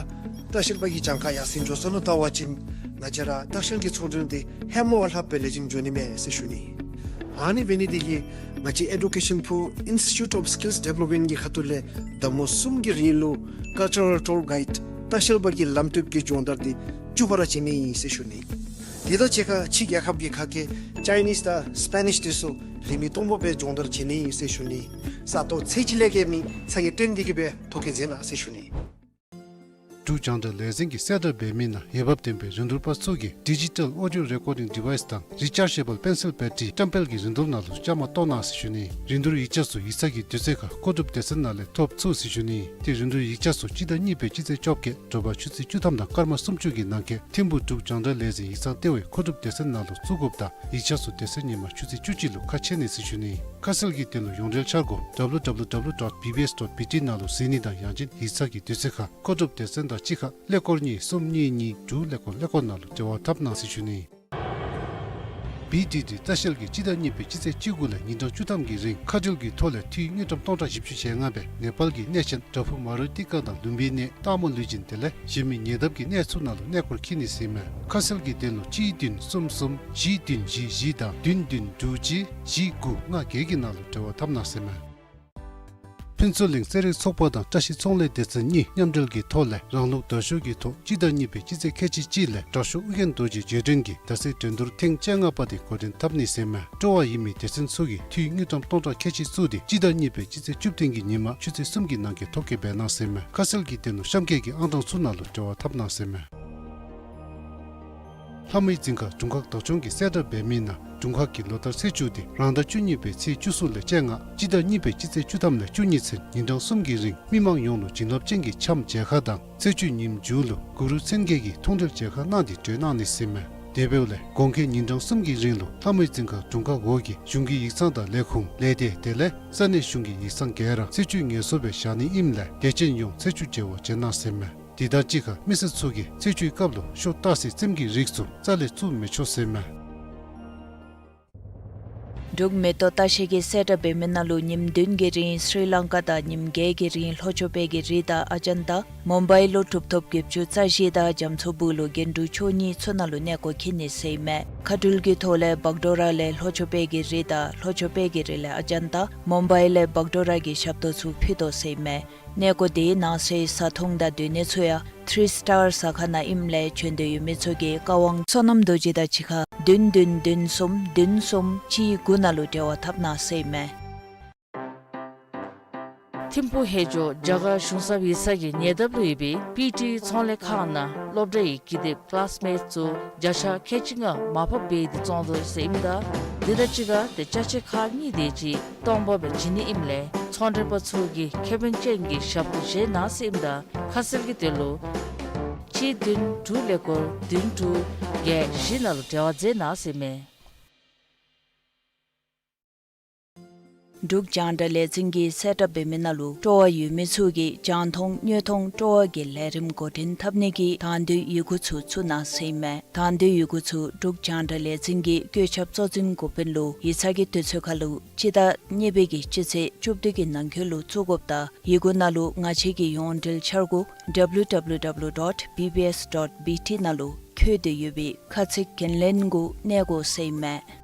ལྟ་བཤལ་པ་གི་གྱངས་ཁ་ཡར་སེང་འགྱོ་ས་ལུ་བལྟ་བ་ཅིན་ང་བཅས་ར་ལྟ་བཤལ་གྱི་ཚོང་དོན་འདི་ཧེ་མ་བ་ལྷགཔ་སྦེ་ལེགས་ཤོམ་འགྱོ་ནི་མས་ཟེར་ཞུ་ནི། ཨ་ནི་འབད་ནི་དེ་གིས་ང་བཅས་ཨེ་ཌུ་ཀེ་ཤཱན་པུར་ཨིན་སི་ཊི་ཊུཊ་ཨོཕ་སི་ཀིལསི་ཌི་བེ་ལོབ་མེནཊ་གི་ཁ་ཐུག་ལས་ཟླ་མོ་གསུམ་གྱི་རིང་ལུ་ཀཱལ་ཅར་རཱལ་ཊུར་གའིཌ་ལྟ་བཤལ་པ་གི་ལམ་སྟོན་གྱི་སྦྱོང་བརྡར་འདི་བཅུ་པ་ར་བྱིན་ནི་ཨིན་ཟེར་ཞུ་ནི། དེ་དང་གཅིག་ཁར་ཕྱི་རྒྱལ་ཁབ་ཀྱི་ཁ་སྐད་ཅའི་ནིསི་དང་སི་པེ་ནིསི་དེ་ཚུ་རིན་མེད་སྟོང་པ་སྦེ་སྦྱོང་བརྡར་བྱིན་ནི་ཨིན་ཟེར་ཞུ་ནི། ས་སྟོང་ཚད་ཅིག་ལས་བརྒལ་མི་ཚ་གྱང་སྟོན་ཏེ་གིས་སྦེ་ཐོ་བཀོད་མཛད་གནང་ཟེར་ཞུ་ནི། འབྲུག་རྒྱང་བསྒྲགས་ལས་འཛིན་གྱིས་གསལ་བསྒྲགས་འབད་མི་ནང་འོས་འབབ་ལྡན་པའི་རིན་བསྡུར་པ་ཚུ་གིས་ཌི་ཇི་ཊལ་ཨོ་ཌི་ཡོ་རེ་ཀོར་ཌིང་ཌི་ཝའི་སི་དང་རི་ཅཱར་ཇེ་བཱལ་པེན་སིལ་བེ་ཊི་བཀྲམ་སྤེལ་གྱི་རིན་བསྡུར་ནང་ལུ་བཅའ་མར་གཏོགས་གནང་ཟེར་ཞུ་ནི། རིན་བསྡུར་ཡིག་ཆ་ཚུ་ཡིག་ཚང་གི་དུས་ཚོད་ཁར་མཁོ་སྒྲུབ་སྡེ་ཚན་ནང་ལས་ཐོབ་ཚུགས་ཟེར་ཞུ་ནི། ཏེ་རིན་བསྡུར་ཡིག་ཆ་ཚུ་སྤྱི་ཟླ་གཉིས་པའི་སྤྱི་ཚེས་བཅོ་བརྒྱད་དྲོ་པ་ཆུ་ཚོད་བཅུ་ཐམ་དང་སྐར་མ་སུམ་ཅུ་གི་ནང་འཁོད་ཐིམ་ཕུག་འབྲུག་རྒྱང་བསྒྲགས་ལས་འཛིན་ཡིག་ཚང་ལྟེ་བའི་མཁོ་སྒྲུབ་སྡེ་ཚན་ནང་ལུ་བཙུགས་དགོཔ་དང་ཡིག་ཆ་ཚུ་དེ་ཚེ་ཉིན་མ་ཆུ་ཚོད་བཅུ་གཅིག་ལུ་ཁ་ཕྱེ་ནི་ཟེར་ཞུ་ནི། ཁ་གསལ་གྱི་དོན་ལུ་ཡོངས་འབྲེལ་འཆར་སྒོ་ཌབ་ལུ་ཌབ་ལུ་ཌབ་ལུ་ཌོཊ་བི་བི་ཨེསི་ཌོཊ་བི་ཊི་ནང་ལུ་གཟིགས་ནི་དང་ཡང་ཅིན་ཡིག་ཚང་གི་དུས་ཚོད་ཁར་མཁོ་སྒྲུབ་སྡེ་ཚན་དང་གཅིག་ཁར་ཀླད་ཀོར་གཉིས་གསུམ་གཉིས་གཉིས་དྲུག་ཀླད་ཀོར་ཀླད་ཀོར་ནང་ལུ་འབྲེལ་བ་འཐབ་གནང་ཟེར་ཞུ་ནི། བི་ཌི་ཌི་ལྟ་བཤལ་གྱིས་སྤྱི་ཟླ་གཉིས་པའི་སྤྱི་ཚེས་བཅུ་དགུ་ལས་ཉིན་གྲངས་བཅུ་ཐམ་གྱི་རིང་ཁ་ཕྲལ་གྱི་ཐོག་ལས་འཐུས་དངུལ་ཀྲམ་སྟོང་ཕྲག་བཞི་བཅུ་ཞེ་ལྔ་སྦེ་ནེ་པཱལ་གྱི་གནས་ཆེན་བྲག་ཕུག་མ་རུ་ཏི་ཀ་དང་ལུམ་བི་ནི་སྟག་མོ་ལུས་སྦྱིན་དེ་ལས་གཞན་མི་ཉེ་འདབས་ཀྱི་གནས་ཚུ་ནང་ལུ་གནས་སྐོར་འཁྱིད་ནི་ཟེར་མས། ཁ་གསལ་གྱི་དོན་ལུ་གཅིག་བདུན་གསུམ་གསུམ་བཞི་བདུན་བཞི་བཞི་དང་བདུན་བདུན་དྲུག་གཅིག་བཞི་དགུ་ལྔ་བརྒྱད་ཀྱི་ནང་ལུ་འབྲེལ་བ་འཐབ་གནང་ཟེར་མས། ཕུན་ཚོགས་གླིང་རྩེད་རིགས་ཚོགས་པ་དང་བཀྲ་ཤིས་ཚོང་ལས་སྡེ་ཚན་གཉིས་མཉམ་འབྲེལ་གྱི་ཐོག་ལས་རང་ལུགས་དར་ཤུལ་གྱི་ཐོག་སྤྱི་ཟླ་གཉིས་པའི་སྤྱི་ཚེས་ཁལ་གཅིག་གཅིག་ལས་དྲག་ཤོས་ཨོ་རྒྱན་རྡོ་རྗེ་རྗེས་དྲན་གྱི་དར་སྲོལ་འགྲན་བསྡུར་ཐེངས་བཅོ་ལྔ་པ་དེ་འགོ་འདྲེན་འཐབ་ནི་ཟེར་མས། སྤྲོ་བ་ཡོད་མི་སྡེ་ཚན་ཚུ་གིས་འཐུས་དངུལ་ཀྲམ་སྟོང་ཕྲག་ཁལ་གཅིག་བཙུགས་ཏེ་སྤྱི་ཟླ་གཉིས་པའི་སྤྱི་ཚེས་བཅུ་བདུན་གྱི་ཉིན་མ་ཆུ་ཚོད་གསུམ་གྱི་ནང་གི་ཐོ་བཀོད་འབད་གནང་ཟེར་མས། ཁ་གསལ་གྱི་དོན་ལུ་གཤམ་འཁོད་ཀྱི་ཨང་གྲངས་ཚུ་ནང་ལུ་འབྲེལ་བ་འཐབ་གནང་ཟེར་མས། ལྷ་མོའི་རྫིང་ཁ་དྲུང་ཁག་བདག་སྐྱོང་གིས་གསལ་བསྒྲགས་འབད་མི་ནང་དྲུང་ཁག་གི་ལོ་ལྟར་ཚེས་བཅུ་དེ་རང་ཟླ་བཅུ་གཉིས་པའི་ཚེས་བཅུ་གསུམ་ལས་བཅོ་ལྔ་སྤྱི་ཟླ་གཉིས་པའི་སྤྱི་ཚེས་བཅུ་ཐམ་ལས་བཅུ་གཉིས་ཚུན་ཉིན་གྲངས་གསུམ་གྱི་རིང་མི་མང་ཡོངས་ལུ་བྱིན་རླབས་ཅན་གྱི་འཆམ་མཇལ་ཁ་དང་ཚེས་བཅུའི་ཉིནམ་མཇུག་ལུ་གུ་རུ་མཚན་བརྒྱད་ཀྱི་མཐོང་གྲོལ་མཇལ་ཁ་གནང་སྟེ་གྲོལ་གནང་ནི་ཟེར་མས། དེ་འབདཝ་ལས་དགོང་ཁའི་ཉིན་གྲངས་གསུམ་གྱི་རིང་ལུ་ལྷ་མོའི་རྫིང་ཁ་དྲུང་ཁག་འོག་གི་གཞུང་གི་ཡིག་ཚང་དང་ལས་ཁུངས་ལས་སྡེ་དེ་ལས་ས་གནས་གཞུང་གི་ཡིག་ཚང་ག་ར་ཚེས་བཅུའི་ངལ་གསོ་སྦེ་བཞག་ནི་ཨིནམ་ལས་དད་ཅན་ཡོངས་ཚེས་བཅུ་མཇལ་བར་བྱོན་གནང་ཟེར་མས། དེ་དང་གཅིག་ཁར་མི་སེར་ཚུ་གིས་ཚེས་བཅུའི་སྐབས་ལུ་ཤོ་ཏཱ་སི་རྩེདམོ་གི་རིགས་ཚུ་རྩ་ལས་བཙུགས་མི་ཆོག་ཟེར་མས། འབྲུག་མེ་ཏོག་ལྟ་བཤལ་གྱིས་གསལ་བསྒྲགས་འབད་མི་ནང་ལུ་ཉིནམ་བདུན་གྱི་རིང་སི་རི་ལང་ཀ་དང་ཉིནམ་བརྒྱད་ཀྱི་རིང་ལྷོ་ཕྱོགས་པའི་གི་རི་དྭགས་ཨ་ཇན་ཏ། མུམ་བའི་ལུ་གྲུབ་ཐོབ་བརྒྱད་ཅུ་རྩ་བཞི་དང་རྒྱ་མཚོ་སྦུག་ལུ་གྱེན་དྲུག་བཅུ་གཉིས་ཚུ་ནང་ལུ་གནས་སྐོར་འཁྱིད་ནི་ཟེར་མས། མཁའ་འགྲུལ་གྱི་ཐོག་ལས་བག་ཌོ་ར་ལས་ལྷོ་ཕྱོགས་པའི་གི་རི་དྭགས་ལྷོ་ཕྱོགས་པའི་གི་རི་ལས་ཨ་ཇན་ཏ། མུམ་བའི་ལས་བག་ཌོ་ར་གི་ཞབས་ཏོག་ཚུ་ཕུལ་དོ་ཟེར་མས། གནས་སྐོར་དེའི་ནང་གསེས་བཟའ་འཐུང་དང་སྡོད་གནས་ཚུ་ཡང་ཐི་རི་སི་ཊར་ཟ་ཁང་ནང་ཨིནམ་ལས་བྱོན་འདོད་ཡོད་མི་ཚུ་གིས་བཀའ་དབང་བསོད་ནམས་རྡོ་རྗེ་དང་གཅིག་ཁར་བདུན་བདུན་བདུན་གསུམ་བདུན་གསུམ་གཅིག་དགུ་ནང་ལུ་འབྲེལ་བ་འཐབ་གནང་ཟེར་མས། ཐིམ་ཕུག་ཧེ་ཇོ་རྒྱ་གར་གཞུང་ཚབ་ཡིག་ཚང་གི་ཉེ་འདབས་ལུ་ཡོད་པའི་པི་ཊི་ཚོང་ལས་ཁང་ནང་སློབ་གྲྭའི་ཀི་དེབ་ཀི་ལཱསི་མེཊསི་ཚུ་བརྒྱ་ཆ་ཁལ་གཅིག་ལྔ་མར་ཕབ་འབད་དེ་བཙོང་དོ་ཟེར་ཨིནམ་ད་དེ་དང་གཅིག་ཁར་ཏེ་ཅ་ཆས་ཁག་གཉིས་དེ་ཅིག་སྟོང་པ་སྦེ་བྱིན་ནི་ཨིནམ་ལས་ཚོང་འབྲེལ་པ་ཚུ་གིས་ཁེ་ཕན་ཅན་གྱི་ཞབས་ཏོག་བྱིན་གནང་ཟེར་ཨིནམ་ད་ཁ་གསལ་གྱི་དོན་ལུ་གཅིག་བདུན་དྲུག་ཀླད་ཀོར་བདུན་དྲུག་བརྒྱད་བཞི་ནང་ལུ་འབྲེལ་བ་མཛད་གནང་ཟེར་མས། འབྲུག་རྒྱང་བསྒྲགས་ལས་འཛིན་གྱིས་གསལ་བསྒྲགས་འབད་མི་ནང་ལུ་སྤྲོ་བ་ཡོད་མི་ཚུ་གིས་རྒྱང་མཐོང་དངོས་མཐོང་སྤྲོ་བ་གི་ལས་རིམ་འགོ་འདྲེན་འཐབ་ནི་གི་དང་འདོད་ཡི་གུ་ཚུ་བཙུགས་གནང་ཟེར་ཨིན་མས། དང་འདོད་ཡི་གུ་ཚུ་འབྲུག་རྒྱང་བསྒྲགས་ལས་འཛིན་གྱི་བཀོད་ཁྱབ་གཙོ་འཛིན་འགོ་དཔོན་ལུ་ཡིག་ཚང་གི་དུས་ཚོད་ཁར་ལུ་སྤྱི་ཟླ་གཉིས་པའི་གི་སྤྱི་ཚེས་བཅུ་བདུན་གྱི་ནང་འཁོད་ལུ་བཙུགས་དགོཔ་དང་ཡི་གུ་ནང་ལུ་ང་བཅས་ཀྱི་ཡོངས་འབྲེལ་འཆར་སྒོ་W W W dot B B S dot B T ནང་ལུ་འཁོད་དེ་ཡོད་པའི་ཁ་ཚིག་འགན་ལེན་གུ་གནས་དགོ་ཟེར་ཨིན་མས།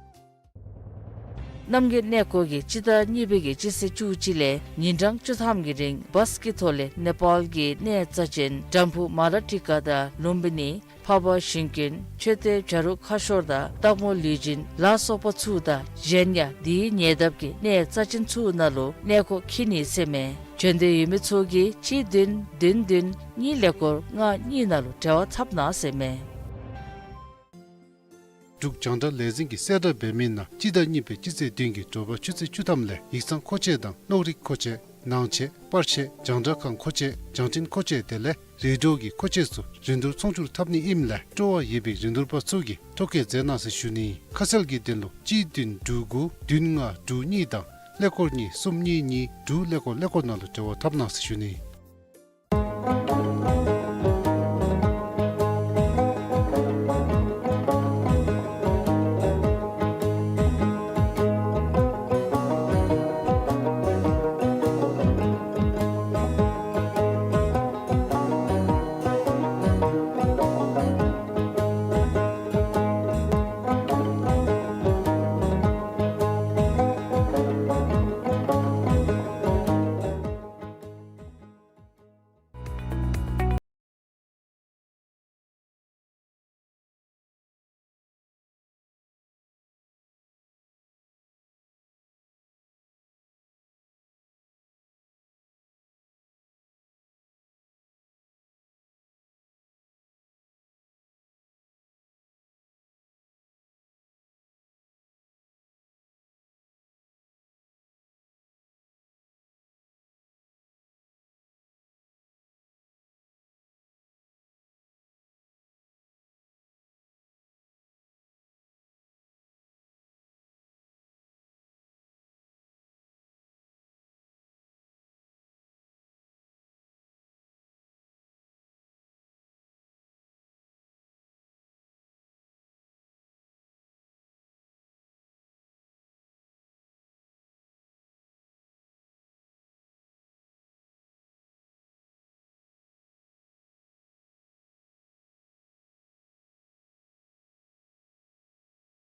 རྣམ་རྒྱལ་གནས་སྐོར་གྱིས་སྤྱི་ཟླ་གཉིས་པའི་གི་སྤྱི་ཚེས་བཅུ་གཅིག་ལས་ཉིན་གྲངས་བཅུ་ཐམ་གྱི་རིང་བཱས་ཀྱི་ཐོག་ལས་ནེ་པཱལ་གྱི་གནས་རྩ་ཅན་དམ་ཕུ་མ་ར་ཊི་ཀ་དང་ལུམ་བི་ནི་འཕགས་པ་ཞིང་ཀུན་མཆོད་རྟེན་བྱ་རུང་ཁ་ཤོར་དང་སྟག་མོ་ལུས་སྦྱིན་ལ་སོགས་པ་ཚུ་དང་གཞན་ཡང་དེའི་ཉེ་འདབས་ཀྱི་གནས་རྩ་ཅན་ཚུ་ནང་ལུ་གནས་སྐོར་འཁྱིད་ནི་ཟེར་ཨིན་མས། བྱོན་འདོད་ཡོད་མི་ཚུ་གིས་གཅིག་བདུན་བདུན་བདུན་གཉིས་ཀླད་ཀོར་ལྔ་གཉིས་ནང་ལུ་འབྲེལ་བ་འཐབ་གནང་ཟེར་ཨིན་མས། འབྲུག་རྒྱང་བསྒྲགས་ལས་འཛིན་གྱིས་གསལ་བསྒྲགས་འབད་མི་ནང་སྤྱི་ཟླ་གཉིས་པའི་སྤྱི་ཚེས་བདུན་གྱི་དྲོ་པ་ཆུ་ཚོད་བཅུ་ཐམ་ལས་ཡིག་ཚང་མཁོ་ཆས་དང་གློག་རིག་མཁོ་ཆས་ནང་ཆས་པར་ཆས་རྒྱང་བསྒྲགས་ཁང་མཁོ་ཆས་རྒྱང་འཕྲིན་མཁོ་ཆས་དེ་ལས་རེ་ཌི་ཡོ་གི་མཁོ་ཆས་ཚུ་རིན་བསྡུར་ཚོང་སྒྱུར་འཐབ་ནི་ཨིནམ་ལས་སྤྲོ་བ་ཡོད་པའི་རིན་བསྡུར་པ་ཚུ་གིས་ཐོ་བཀོད་མཛད་གནང་ཟེར་ཞུ་ནི། ཁ་གསལ་གྱི་དོན་ལུ་གཅིག་བདུན་དྲུག་དགུ་བདུན་ལྔ་དྲུག་གཉིས་དང་ཀླད་ཀོར་གཉིས་གསུམ་གཉིས་གཉིས་དྲུག་ཀླད་ཀོར་ཀླད་ཀོར་ནང་ལུ་འབྲེལ་བ་འཐབ་གནང་ཟེར་ཞུ་ནི།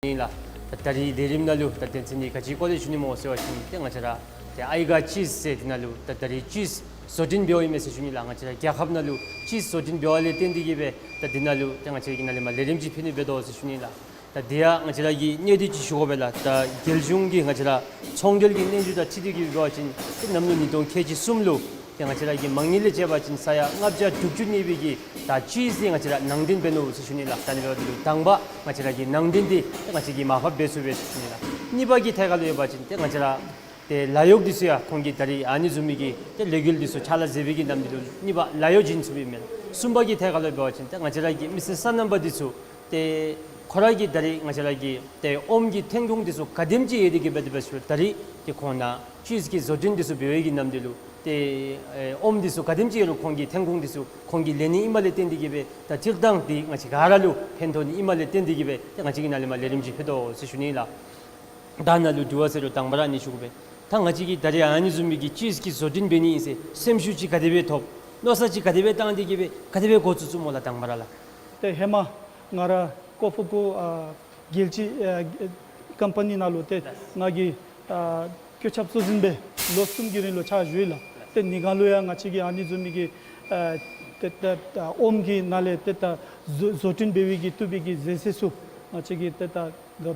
ཨིན་ལགས། ད་ད་རིས་ལས་རིམ་ནང་ལུ་ད་དོན་ཚན་འདི་ག་ཅིའི་སྐོར་ལས་ཞུ་ནི་སྨོ་ཟེར་བ་ཅིན་ཏེ་ང་བཅས་ར་ཏེ་ཨའི་ག་ཅིས་ཟེར་འདི་ནང་ལུ་ད་ད་རིས་ཅིས་བཟོ་སྐྲུན་འབདཝ་ཨིན་མས་ཟེར་ཞུ་ནི་ལགས། ང་བཅས་ར་རྒྱལ་ཁབ་ནང་ལུ་ཅིས་བཟོ་སྐྲུན་འབདཝ་ལས་བརྟེན་ཏེ་གིས་སྦེ་ད་འདི་ནང་ལུ་ཏེ་ང་བཅས་ཀྱིས་ནཱ་ལས་མར་ལས་རིམ་ཅིག་ཕུལ་ནི་འབད་དོ་ཟེར་ཞུ་ནི་ལགས། ད་དེ་ཡང་ང་བཅས་ར་གིས་གནད་དོན་ཅིག་ཞུ་དགོ་པས་ལགས། ད་རྒྱལ་གཞུང་གིས་ང་བཅས་ར་ཚོང་འབྲེལ་གྱི་སྙན་ཞུ་དང་འཁྲིལ་ཏེ་གིས་འབད་བ་ཅིན་ཏེ་གནམ་ལོ་ཉིས་སྟོང་ཁལ་གཅིག་གསུམ་ལུ་ཏེ་ང་བཅས་ར་གི་མ་དངུལ་ལས་བཅད་པ་ཅིན་ས་ཡ་ལྔ་བརྒྱ་དྲུག་ཅུ་གནས་པའི་གི་ད་ཅིས་འདི་ང་བཅས་ར་ནང་འདྲེན་འབད་ནུག་ཟེར་ཞུ་ནི་ལགས། ད་ཨ་ནི་འབདཝ་ད་ལུ་དང་པ་ང་བཅས་ར་གི་ནང་འདྲེན་འདི་ཏེ་ང་བཅས་ཀྱིས་མར་ཕབ་འབད་ཚུགས་པས་ཟེར་ཞུ་ནི་ལགས། གཉིས་པ་གི་ཐད་ཁར་ལུ་འབད་བ་ཅིན་ཏེ་ང་བཅས་ར་ཏེ་ལཱ་གཡོག་འདི་ཚུ་ཡང་ཁོང་གིས་ད་རིས་ཨ་ནི་བཟུམ་མའི་གི་ཏེ་ལས་འགུལ་འདི་ཚུ་ཕྱག་ལཱ་མཛད་པའི་གི་ནམ་འདི་ལུ་གཉིས་པ་ལཱ་གཡོག་བྱིན་ཚུགས་པས་མེན་ན། གསུམ་པ་གི་ཐད་ཁར་ལུ་འབད་བ་ཅིན་ཏེ་ང་བཅས་ར་གི་མི་སེར་སོ་ནམ་པ་འདི་ཚུ་ཏེ་ཁོ་ར་གིས་ད་རིས་ང་བཅས་ར་གི་ཏེ་ཨོམ་གྱི་ཐོན་ཁུངས་འདི་ཚུ་ག་དེམ་ཅིག་ཡོད་དེ་གིས་འབད་དེ་འབད་ཞུ་ད་རིས་ཏེ་ཁོང་ནཱ་ཅིས་ཀྱི་བཟོ་སྐྲུན་འདི་ཚུ་འབད་བའི་གི་ནམ་འདི་ལུ་ཏེ་ཨེ་ཨོམ་འདི་ཚུ་ག་དེམ་ཅིག་ཡོད་རུང་ཁོང་གི་ཐོན་ཁུངས་འདི་ཚུ་ཁོང་གིས་ལེན་ནི་ཨིནམ་ལས་བརྟེན་ཏེ་གིས་སྦེ་ད་སྤྱིར་བཏང་འདི་ང་བཅས་ག་ར་ལུ་ཕན་ཐོགས་ནི་ཨིནམ་ལས་བརྟེན་ཏེ་གིས་སྦེ་ཏེ་ང་བཅས་ཀྱིས་ནཱ་ལས་མར་ལས་རིམ་ཅིག་ཕུལ་དོ་ཟེར་ཞུ་ནི་ལགས། ད་ནཱ་ལུ་དྲི་བ་ཟེར་རུང་དང་པ་ར་ཨ་ནི་ཞུ་དགོ་པས། ད་ང་བཅས་ཀྱིས་ད་རིས་ཨ་ནི་བཟུམ་མའི་གི་ཅིས་ཀྱི་བཟོ་སྐྲུན་འབད་ནི་ཨིན་ཟེར་སེམས་ཤུགས་ཅིག་ག་དེ་སྦེ་ཐོབ། མནོ་བསམ་ཅིག་ག་དེ་སྦེ་བཏང་སྟེ་གིས་སྦེ་ག་དེ་སྦེ་འགོ་བཙུགས་བཙུགསཔ་སྨོ་ལགས་དང་པ་ར་ལགས། ཏེ་ཧེ་མ་ང་ར་ཀོ་ཕུ་ཀུ་ཨ་རྒྱལ་སྤྱི་ཨ་ཀམ་པ་ནི་ནང་ལུ་ཏེ་ང་གིས་ཨ་བཀོད་ཁྱབ་གཙོ་འཛིན་སྦེ་ལོ་གསུམ་གྱི་རིང་ལུ་ཕྱག་ཞུ་ཡི་ལགས། ཏེ་ནི་ག་ལུ་ཡང་ང་བཅས་ཀྱིས་ཨ་ནི་བཟུམ་མའི་གི་ཨ་ཏེ་ཏེ་ཨ་ཨོམ་གྱི་ནང་ལས་ཏེ་ད་བཟོ་བཟོ་སྐྲུན་འབད་བའི་གི་བཏུབ་པའི་གི་ཟས་ཟས་ཚུ་ང་བཅས་ཀྱིས་ཏེ་ད་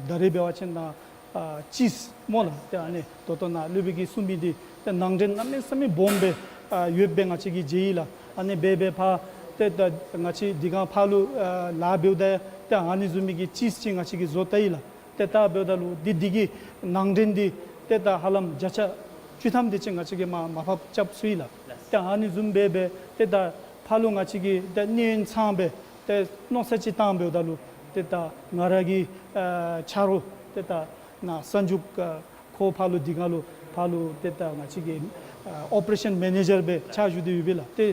ད་རིས་འབད་བ་ཅིན་ནཱ་ཨ་ཅིས་སྨོ་ལགས། ཏེ་ཨ་ནི་ད་ལྟོ་ནཱ་སློབ་དཔོན་གྱིས་གསུངས་མི་འདི་ཏེ་ནང་འདྲེན་གནམ་མེད་ས་མེད་སྦོམ་སྦེ་ཨ་ཡོདཔ་སྦེ་ང་བཅས་ཀྱིས་མཇལ་ཡི་ལགས། ཨ་ནི་སྦེ་སྦེ་ཕར་ཏེ་ད་ང་བཅས་འདི་ག་ཕར་ལུ་ཨ་ལཱ་འབདཝ་ད་ཏེ་ཨ་ནི་བཟུམ་མའི་གི་ཅིས་ཅིག་ང་བཅས་ཀྱིས་བཟོ་བལྟ་ཡི་ལགས། ཏེ་ད་འབདཝ་ད་ལུ་འདི་འདི་གི་ནང་འདྲེན་འདི་ཏེ་ད་ཧ་ལམ་བརྒྱ་ཆ་བཅུ་ཐམ་དེ་ཅིག་ང་བཅས་ཀྱིས་མར་མར་ཕབ་རྐྱབ་ཚུགས་ཡི་ལགས། ཏེ་ཨ་ནི་བཟུམ་སྦེ་སྦེ་ཏེ་ད་ཕར་ལུ་ང་བཅས་ཀྱིས་ཏེ་གནས་ཡུན་ཚང་སྦེ་ཏེ་མནོ་བསམ་ཅིག་བཏང་འབདཝ་ད་ལུ་ཏེ་ད་ང་ར་གི་ཨ་ཆ་རོགས་ཏེ་ད་ནཱ་གསར་འཇུག་ཨ་ཁོ་ཕར་ལུ་འདི་ག་ལུ་ཕར་ལུ་ཏེ་ད་ང་བཅས་ཀྱི་ཨ་ཨོ་པ་རེ་ཤཱན་མེ་ནེ་ཇར་སྦེ་ཕྱག་ཞུ་སྟེ་ཡོད་པས་ལགས། ཏེ་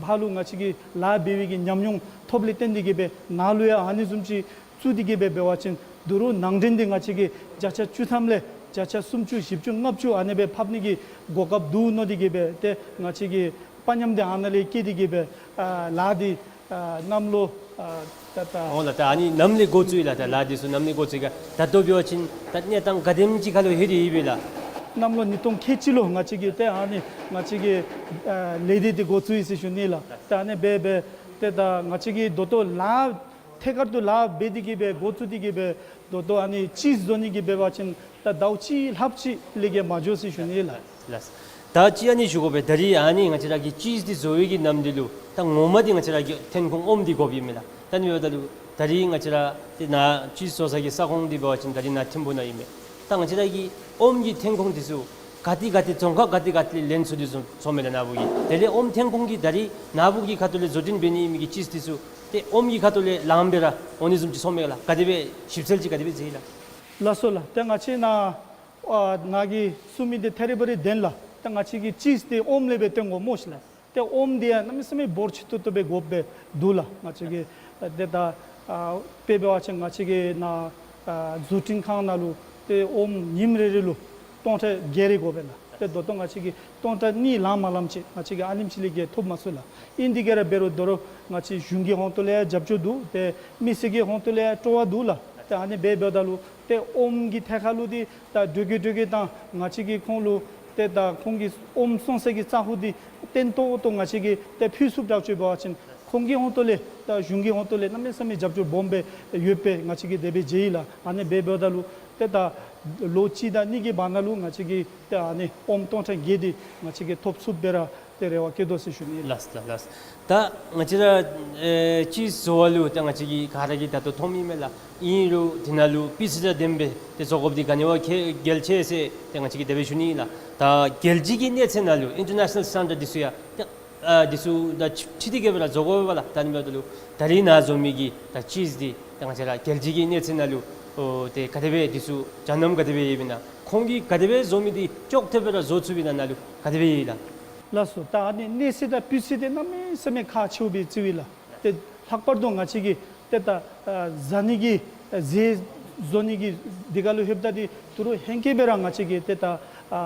ཕར་ལུ་ང་བཅས་ཀྱིས་ལཱ་འབད་བའི་གི་ཉམས་མྱོང་ཐོབ་ལས་བརྟེན་ཏེ་གིས་སྦེ་ནཱ་ལུ་ཡང་ཨ་ནི་བཟུམ་ཅིག་བཙུགས་ཏེ་གིས་སྦེ་འབད་བ་ཅིན་ད་རུང་ནང་འདྲེན་འདི་ང་བཅས་ཀྱིས་བརྒྱ་ཆ་བཅུ་ཐམ་ལས་བརྒྱ་ཆ་སུམ་ཅུ་བཞི་བཅུ་ལྔ་བཅུ་ཨ་ནི་སྦེ་ཕབ་ནི་གི་གོ་སྐབས་འདུག་མནོ་སྟེ་གིས་སྦེ་ཏེ་ང་བཅས་ཀྱིས་དཔའ་ཉམས་འདི་ཨ་ནཱ་ལས་བསྐྱེད་དེ་གིས་སྦེ་ཨ་ལཱ་འདི་ཨ་གནམ་ལོ་ཨ་ད་ད་འོང་ལགས། ད་ཨ་ནི་ནམ་ལས་འགོ་བཙུགས་ཡི་ལགས། ད་ལཱ་འདི་ཚུ་ནམ་ལས་འགོ་བཙུགས་ཡི་ག། ད་ལྟོ་འབད་བ་ཅིན་ད་གནས་སྟངས་ག་དེམ་ཅིག་ཁར་ལུ་ལྷོད་དེ་ཡོད་པས་ལགས། གནམ་ལོ་ཉིས་སྟོང་ཁལ་གཅིག་ལུ་ང་བཅས་ཀྱིས་ཏེ་ཨ་ནི་ང་བཅས་ཀྱིས་ཨ་ལས་སྡེ་འདི་འགོ་བཙུགས་ཡི་ཟེར་ཞུ་ནི་ལགས། ད་ཨ་ནི་སྦེ་སྦེ་ཏེ་ད་ང་བཅས་ཀྱིས་ད་ལྟོ་ལཱ་ཐད་ཀར་དུ་ལཱ་འབད་དེ་གིས་སྦེ་འགོ་བཙུགས་ཏེ་གིས་སྦེ་ད་ལྟོ་ཨ་ནི་ཅིས་བཟོ་ནི་གི་འབད་བ་ཅིན་ད་ཟླཝ་གཅིག་ལྷགཔ་ཅིག་ལས་བརྒལ་མ་འགྱོ་ཟེར་ཞུ་ནི་ལགས། ལགས། ད་ཅི་ཨ་ནི་ཞུ་དགོ་པས། ད་རིས་ཨ་ནི་ང་བཅས་ར་གིས་ཅིས་འདི་བཟོ་བའི་གི་ནམ་འདི་ལུ་ད་ངོ་མ་འདི་ང་བཅས་ར་གི་ཐོན་ཁུངས་ཨོམ་འདི་དགོཔ་ཨིན་མས་ལགས། ད་ཨ་ནི་འབདཝ་ད་ལུ་ད་རིས་ང་བཅས་ར་ཏེ་ནཱ་ཅིས་བཟོ་ས་གི་ས་ཁོངས་འདི་འབད་བ་ཅིན་ད་རིས་ནཱ་ཐིམ་ཕུ་ནང་ཨིན་མས། ད་ང་བཅས་ར་གི་ཨོམ་གྱི་ཐོན་ཁུངས་འདི་ཚུ་ག་ཏེ་ག་ཏེ་རྫོང་ཁག་ག་ཏེ་ག་ཏེ་ལས་ལེན་ཚུགས་ཏེ་སོང་སོངམ་མས་ལགས་ནཱ་བུ་གིས། དེ་ལས་ཨོམ་ཐོན་ཁུངས་ཀྱི་ད་རིས་ནཱ་བུ་གི་ཁ་ཐུག་ལས་བཟོ་སྐྲུན་འབད་ནི་ཨིན་མི་གི་ཅིས་འདི་ཚུ་ཏེ་ཨོམ་གྱི་ཁ་ཐུག་ལས་ལངམ་སྦེ་ར་འོང་ནི་བཟུམ་ཅིག་སོངམ་མས་ལགས། ག་དེ་སྦེ་ཞིབ་འཚོལ་ཅིག་ག་དེ་སྦེ་མཛད་ཡི་ལགས། ལགས་སོ་ལགས། ཏེ་ང་བཅས་ནཱ་ཨ་ནཱ་གིས་གསུངས་མི་འདི་ཐད་རི་བ་རི་བདེན་ལགས། ཏེ་ང་བཅས་ཀྱིས་ཅིས་འདི་ཨོམ་ལས་སྦེ་བཏོན་དགོ་སྨོ་ཤེས་ལགས། ཏེ་ཨོམ་འདི་ཡང་གནམ་མེད་ས་མེད་འབོར་ཆེ་ཏོག་ཏོ་སྦེ་དགོཔ་སྦེ་འདུག་ལགས། ང་བཅས་ཀྱི་ཨ་ཏེ་ད་ཨ་དཔེ་འབད་བ་ཅིན་ང་བཅས་ཀྱི་ནཱ་ཨ་བཟོ་སྐྲུན་ཁང་ནང་ལུ་ཏེ་ཨོམ་ཉིནམ་རེ་རེ་ལུ་སྟོང་ཕྲག་བརྒྱད་རེ་དགོ་པས་ལགས། ཏེ་ད་ལྟོ་ང་བཅས་ཀྱིས་སྟོང་ཕྲག་གཉིས་ལང་མ་ལངམ་ཅིག་ང་བཅས་ཀྱིས་ཨ་ནེམ་ཅིག་ལས་བརྒལ་ཐོབ་མ་ཚུགས་ལགས། ཨིན་དེ་གིས་ར་འབད་རུང་ད་རུང་ང་བཅས་གཞུང་གི་ཧོང་ཏོ་ལས་ཡང་རྒྱབ་སྐྱོར་འདུག། ཏེ་མི་སེར་གྱི་ཧོང་ཏོ་ལས་ཡང་སྤྲོ་བ་འདུག་ལགས། ཏེ་ཨ་ནི་སྦེ་འབདཝ་ད་ལུ་ཏེ་ཨོམ་གྱི་ཐད་ཁར་ལུ་འདི་ད་འགྲོས་ཀྱིས་འགྲོས་ཀྱིས་ད་ང་བཅས་ཀྱིས་ཁོང་ལུ་ཏེ་ད་ཁོང་གི་ཨོམ་སོང་ས་གི་ས་ཁོངས་འདི་བརྟན་ཏོག་ཏོ་ང་བཅས་ཀྱིས་ཏེ་ཕུལ་ཚུགསཔ་དྲག་ཅིག་འབད་བ་ཅིན་ཁོང་གི་ཧོང་ཏོ་ལས་ད་གཞུང་གི་ཧོང་ཏོ་ལས་གནམ་མེད་ས་མེད་རྒྱབ་སྐྱོར་སྦོམ་སྦེ་ཡོདཔ་སྦེ་ང་བཅས་ཀྱིས་དེ་སྦེ་མཇལ་ཡི་ལགས། ཨ་ནི་སྦེ་འབདཝ་ད་ལུ་ཏེ་ད་ལོ་གཅིག་དང་གཉིས་ཀྱི་བར་ན་ལུ་ང་བཅས་ཀྱིས་ཏེ་ཨ་ནི་ཨོམ་སྟོང་ཕྲག་བརྒྱད་འདི་ང་བཅས་ཀྱིས་ཐོབ་ཚུགསཔ་སྦེ་ར་ཏེ་རེ་བ་བསྐྱེད་དོ་ཟེར་ཞུ་ནི་ལགས། ལགས་ལགས་ལགས། ད་ང་བཅས་ར་ཨེ་ཅིས་བཟོ་བ་ལུ་ཏེ་ང་བཅས་ཀྱིས་ག་ར་གིས་ད་ལྟོ་མཐོངམ་ཨིན་མས་ལགས། ཨིན་རུང་འདི་ནང་ལུ་སྤུས་ཚད་དང་ལྡནམ་སྦེ་ཏེ་བཟོ་དགོཔ་འདི་ག་ནི་བ་གལ་གལ་ཆེ་ཟེར་ཏེ་ང་བཅས་ཀྱིས་དེ་སྦེ་ཞུ་ནི་ཨིན་ལགས། ད་རྒྱལ་སྤྱི་གི་གནས་ཚད་ནང་ལུ་ཨིན་ཊར་ནེ་ཤ་ནཱལ་སི་ཊེན་ཌརཌ་འདི་ཚུ་ཡང་ཏེ་ཨ་འདི་ཚུ་དང་འཁྲིལ་ཏེ་གིས་སྦེ་ར་བཟོ་དགོ་པས་ལགས། ད་ཨ་ནི་འབདཝ་ད་ལུ་ད་རིས་ནཱ་བཟོ་མི་གི་ད་ཅིས་འདི་ད་ང་བཅས་ར་རྒྱལ་སྤྱི་གི་གནས་ཚད་ནང་ལུ་ཨོ་ཏེ་ག་དེ་སྦེ་འདི་ཚུ་སྦྱང་གནང་ག་དེ་སྦེ་ཡོདཔ་ཨིན་ན། ཁོང་གིས་ག་དེ་སྦེ་བཟོ་མི་འདི་ཅོག་འཐདཔ་སྦེ་ར་བཟོ་ཚུགས་པའི་ནང་ན་ལུ་ག་དེ་སྦེ་ཡོད་ལགས། ལགས་སོ། ད་ཨ་ནི་གནས་ཚད་དང་སྤུས་ཚད་འདི་གནམ་མེད་ས་མེད་ཁག་ཆེཝ་སྦེ་བརྩི་བས་ལགས། ཏེ་ལྷག་པར་དུ་ང་བཅས་ཀྱིས་ཏེ་ད་ཨ་བཟའ་ནི་གི་ཨ་ཟས་བཟོ་ནི་གི་འདི་ག་ལུ་ལྷོདཔ་ད་འདི་ད་རུང་ཧེང་སྐལ་སྦེ་ར་ང་བཅས་ཀྱིས་ཏེ་ད་ཨ་ཨ་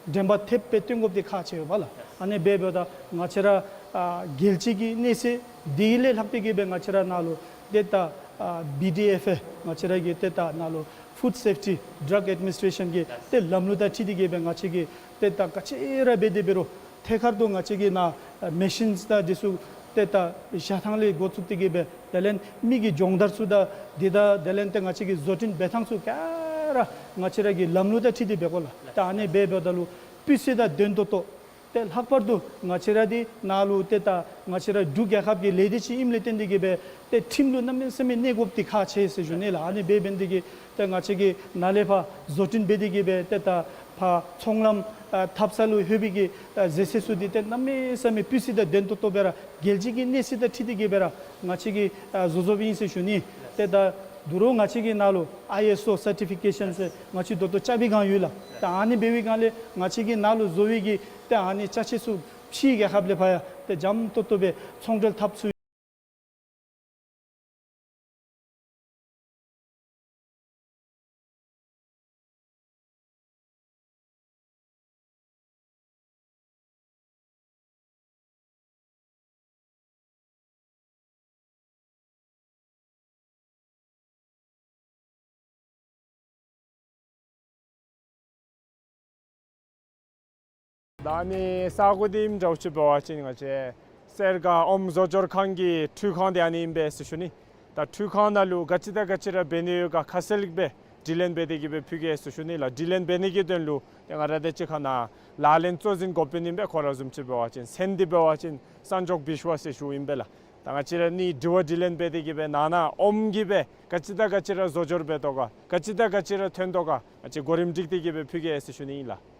འགྲེམས་པ་ཐེབས་སྦེ་སྟོན་དགོཔ་འདི་ཁག་ཆེ་བས་ལགས། ཨ་ནི་སྦེ་འབདཝ་ད་ང་བཅས་ར་ཨ་རྒྱལ་སྤྱི་གི་གནས་ཚད་འདི་ལས་ལྷག་སྟེ་གིས་སྦེ་ང་བཅས་ར་ནཱ་ལུ་ཏེ་ད་ཨ་བི་ཌི་ཨེཕ་ཨེ་ང་བཅས་ར་གི་ཏེ་ད་ནཱ་ལུ་ Food Safety Drug Administration གི་ཏེ་ལམ་ལུགས་དང་འཁྲིལ་ཏེ་གི་སྦེ་ང་བཅས་ཀྱིས་ཏེ་ད་ག་ཅི་ར་འབད་དེ་འབད་རུང་ཐད་ཀར་དུ་ང་བཅས་ཀྱི་ནཱ་མེ་ཤིནསི་དང་འདི་ཚུ་ཏེ་ད་བཞག་ཐངས་ལས་འགོ་བཙུགས་ཏེ་གི་སྦེ་དེ་ལས་མི་གི་སྦྱོང་བརྡར་ཚུ་དང་འདི་དང་དེ་ལས་ཏེ་ང་བཅས་ཀྱི་བཟོ་སྐྲུན་འབད་ཐངས་ཚུ་ག་ར་ང་བཅས་ར་གི་ལམ་ལུགས་དང་འཁྲིལ་ཏེ་འབད་དགོ་ལགས། ད་ཨ་ནི་འབད་འབདཝ་ད་ལུ་སྤུས་ཚད་དང་ལྡན་ཏོག་ཏོ་ཏེ་ལྷག་པར་དུ་ང་བཅས་ར་འདི་ནཱ་ལུ་ཏེ་ད་ང་བཅས་ར་འབྲུག་རྒྱལ་ཁབ་ཀྱི་ལས་སྡེ་ཅིག་ཨིནམ་ལས་བརྟེན་ཏེ་གི་སྦེ་ཏེ་ཁྲིམས་ལུ་གནམ་མེད་ས་མེད་གནས་དགོཔ་འདི་ཁག་ཆེ་ཟེར་ཞུ་ནི་ལགས། ཨ་ནི་འབད་འབད་ནི་དེ་གིས་ཏེ་ང་བཅས་ཀྱིས་ནཱ་ལས་ཕར་བཟོ་སྐྲུན་འབད་དེ་གི་སྦེ་ཏེ་ད་ཕར་ཚོང་ལམ་ཨ་འཐབ་ས་ལུ་ལྷོད་པའི་གི་ཨ་ཟས་ཟས་ཚུ་འདི་ཏེ་གནམ་མེད་ས་མེད་སྤུས་ཚད་དང་ལྡན་ཏོག་ཏོ་སྦེ་ར་རྒྱལ་སྤྱི་གི་གནས་ཚད་དང་འཁྲིལ་ཏེ་གི་སྦེ་ར་ང་བཅས་ཀྱིས་ཨ་བཟོ་བཟོཝ་ཨིན་ཟེར་ཞུ་ནི། ཏེ་ད་དོ་རུང་ང་བཅས་ཀྱི་ནཱ་ལུ་ཨའི་ཨེསི་ཨོ་སར་ཊི་ཕི་ཀེ་ཤཱན་ཟེར་ང་བཅས་ད་ལྟོ་རྐྱབ་པའི་སྒང་ཡོད་ལགས། ད་ཨ་ནི་འབད་བའི་སྒང་ལས་ང་བཅས་ཀྱི་ནཱ་ལུ་བཟོ་བའི་གི་ཏེ་ཨ་ནི་ཅ་ཆས་ཚུ་ཕྱིའི་རྒྱལ་ཁབ་ལས་ཕར་ཡང་ཏེ་འཇམ་ཏོག་ཏོ་སྦེ་ཚོང་འབྲེལ་འཐབ་ཚུགས། ད་ཨ་ནི་ས་གོ་འདི་ཨིནམ་འདྲཝ་ཅིག་འབད་བ་ཅིན་ང་བཅས་སེར་སྒ་ཨོམ་བཟོ་སྦྱོར་ཁང་གི་འཕྲུལ་ཁང་འདི་ཨ་ནི་ཨིན་པས་ཟེར་ཞུ་ནི། ད་འཕྲུལ་ཁང་ནང་ལུ་ག་ཅི་དང་ག་ཅི་ར་འབད་ནི་ཡོད་ག་ཁ་གསལ་སྦེ་དྲི་ལན་འབད་དེ་གི་སྦེ་ཕུལ་གེ་ཟེར་ཞུ་ནི་ལགས། དྲི་ལན་འབད་ནི་གི་དོན་ལུ་ཏེ་ང་ར་དང་གཅིག་ཁར་ནཱ་ལག་ལེན་གཙོ་འཛིན་འགོ་དཔོན་ཨིན་པས། ཁོ་ར་བཟུམ་ཅིག་འབད་བ་ཅིན་མཚན་འདི་འབད་བ་ཅིན་སན་ཇོག་བིཤ་ཝ་ཟེར་ཞུཝ་ཨིན་པས་ལགས། ད་ང་བཅས་ར་ཨ་ནི་དྲི་བ་དྲི་ལན་འབད་དེ་གི་སྦེ་ནང་ན་ཨོམ་གྱིས་སྦེ་ག་ཅི་དང་ག་ཅི་ར་བཟོ་སྦྱོར་འབད་དོ་ག་ག་ཅི་དང་ག་ཅི་ར་ཐོན་དོ་ག་ང་བཅས་གོ་རིམ་སྒྲིག་སྟེ་གི་སྦེ་ཕུལ་གེ་ཟེར་ཞུ་ནི་ཨིན་ལགས།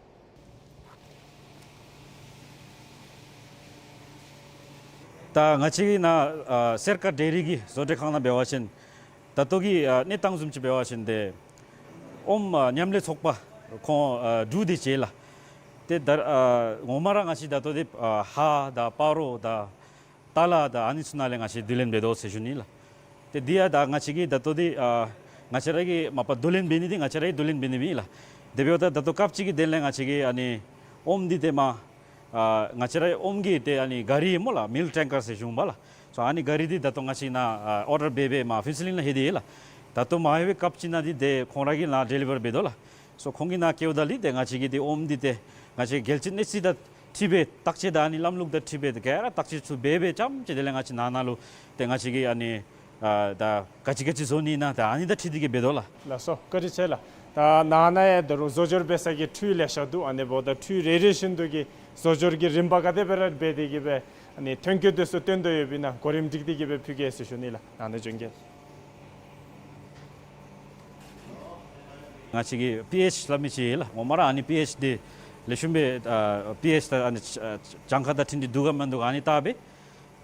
ད་ང་བཅས་ཀྱི་ནཱ་ཨ་སེར་སྒ་ཌེ་རི་གི་བཟོ་གྲྭ་ཁང་ནང་འབད་བ་ཅིན་ད་ལྟོ་གི་ཨ་གནས་སྟངས་བཟུམ་ཅིག་འབད་བ་ཅིན་ཏེ་ཨོམ་ཨ་མཉམ་ལས་ཚོགས་པ་ཁོང་ཨ་དྲུག་དེ་ཅིག་ལགས། ཏེ་ད་ཨ་ངོ་མ་ར་ང་བཅས་ད་ལྟོ་འདི་ཨ་ཧཱ་དང་སྤ་རོ་དང་ཏ་ལ་དང་ཨ་ནི་ཚུ་ནང་ལས་ང་བཅས་བསྡུ་ལེན་འབད་དོ་ཟེར་ཞུ་ནི་ལགས། ཏེ་འདི་ཡང་ད་ང་བཅས་ཀྱིས་ད་ལྟོ་འདི་ཨ་ང་བཅས་ར་གིས་མ་པ་བསྡུ་ལེན་འབད་ནི་འདི་ང་བཅས་ར་གིས་བསྡུ་ལེན་འབད་ནི་མེན་ལགས། དེ་འབདཝ་ད་ད་ལྟོ་སྐབས་ཅིག་གི་དོན་ལས་ང་བཅས་ཀྱིས་ཨ་ནི་ཨོམ་འདི་ཏེ་མ་ཨ་ང་བཅས་ར་ཨོམ་གྱི་ཏེ་ཨ་ནི་ག་རི་སྨོ་ལགས། མིལཀ་ཊེང་ཀར་ཟེར་ཞུཝ་ཨིན་པས་ལགས། སོ་ཨ་ནི་ག་རི་འདི་ད་ལྟོ་ང་བཅས་ནཱ་ཨ་ཨོར་ཌར་འབད་འབད་མར་ཕུན་ཚོགས་གླིང་ལུ་ལྷོད་དེ་ཡོད་ལགས། ད་ལྟོ་མར་ལྷོད་པའི་སྐབས་ཅིག་ནང་འདི་ཏེ་ཁོང་ར་གིས་ནཱ་ཌེ་ལི་བར་འབད་དོ་ལགས། སོ་ཁོང་གིས་ནཱ་བསྐྱལཝ་ད་ལུ་ཏེ་ང་བཅས་ཀྱིས་ཏེ་ཨོམ་འདི་ཏེ་ང་བཅས་རྒྱལ་སྤྱི་གནས་ཚད་དང་འཁྲིལ་སྦེ་བརྟག་དཔྱད་དང་ཨ་ནི་ལམ་ལུགས་དང་འཁྲིལ་སྦེ་ཏེ་ག་ར་བརྟག་དཔྱད་ཚུ་འབད་འབད་རྐྱངམ་ཅིག་དེ་ལས་ང་བཅས་ནང་ན་ལུ་ཏེ་ང་བཅས་ཀྱིས་ཨ་ནི་ཨ་ད་ག་ཅི་ག་ཅི་བཟོ་ནི་ཨིན་ན་ད་ཨ་ནི་དང་འཁྲིལ་ཏེ་གི་འབད་དོ་ལགས། ལགས་སོ་བཀའ་དྲིན་ཆེ་ལགས། ད་ནང་ན་ཡང་ད་རུང་བཟོ་སྦྱོར་འབད་ས་གི་འཕྲུལ་ལེ་ཤ་འདུག། ཨ་ནི་འབདཝ་ད་འཕྲུལ་རེ་རེ་བཞིན་དུ་གི་བཟོ་སྦྱོར་གྱི་རིམ་པ་ག་དེ་སྦེ་ར་འབད་དེ་གི་སྦེ་ཨ་ནི་ཐོན་སྐྱེད་དེ་ཚུ་བཏོན་དོ་ཡོདཔ་ཨིན་ན་གོ་རིམ་སྒྲིག་སྟེ་གི་སྦེ་ཕུལ་གེ་ཟེར་ཞུ་ནི་ལགས། ནང་ན་བྱོན་གེ། ང་བཅས་ཀྱི་པི་ཨེཆ་སླབ་མི་ཅིག་ཡོད་ལགས། ངོ་མ་ར་ཨ་ནི་པི་ཨེཆ་འདི་ལེགས་ཤོམ་སྦེ་ཨ་པི་ཨེཆ་ད་ཨ་ནི་ཨ་གྱངས་ཁ་དང་འཁྲིལ་ཏེ་འདུག་ག་མིན་འདུག་ག་ཨ་ནི་བལྟ་སྦེ་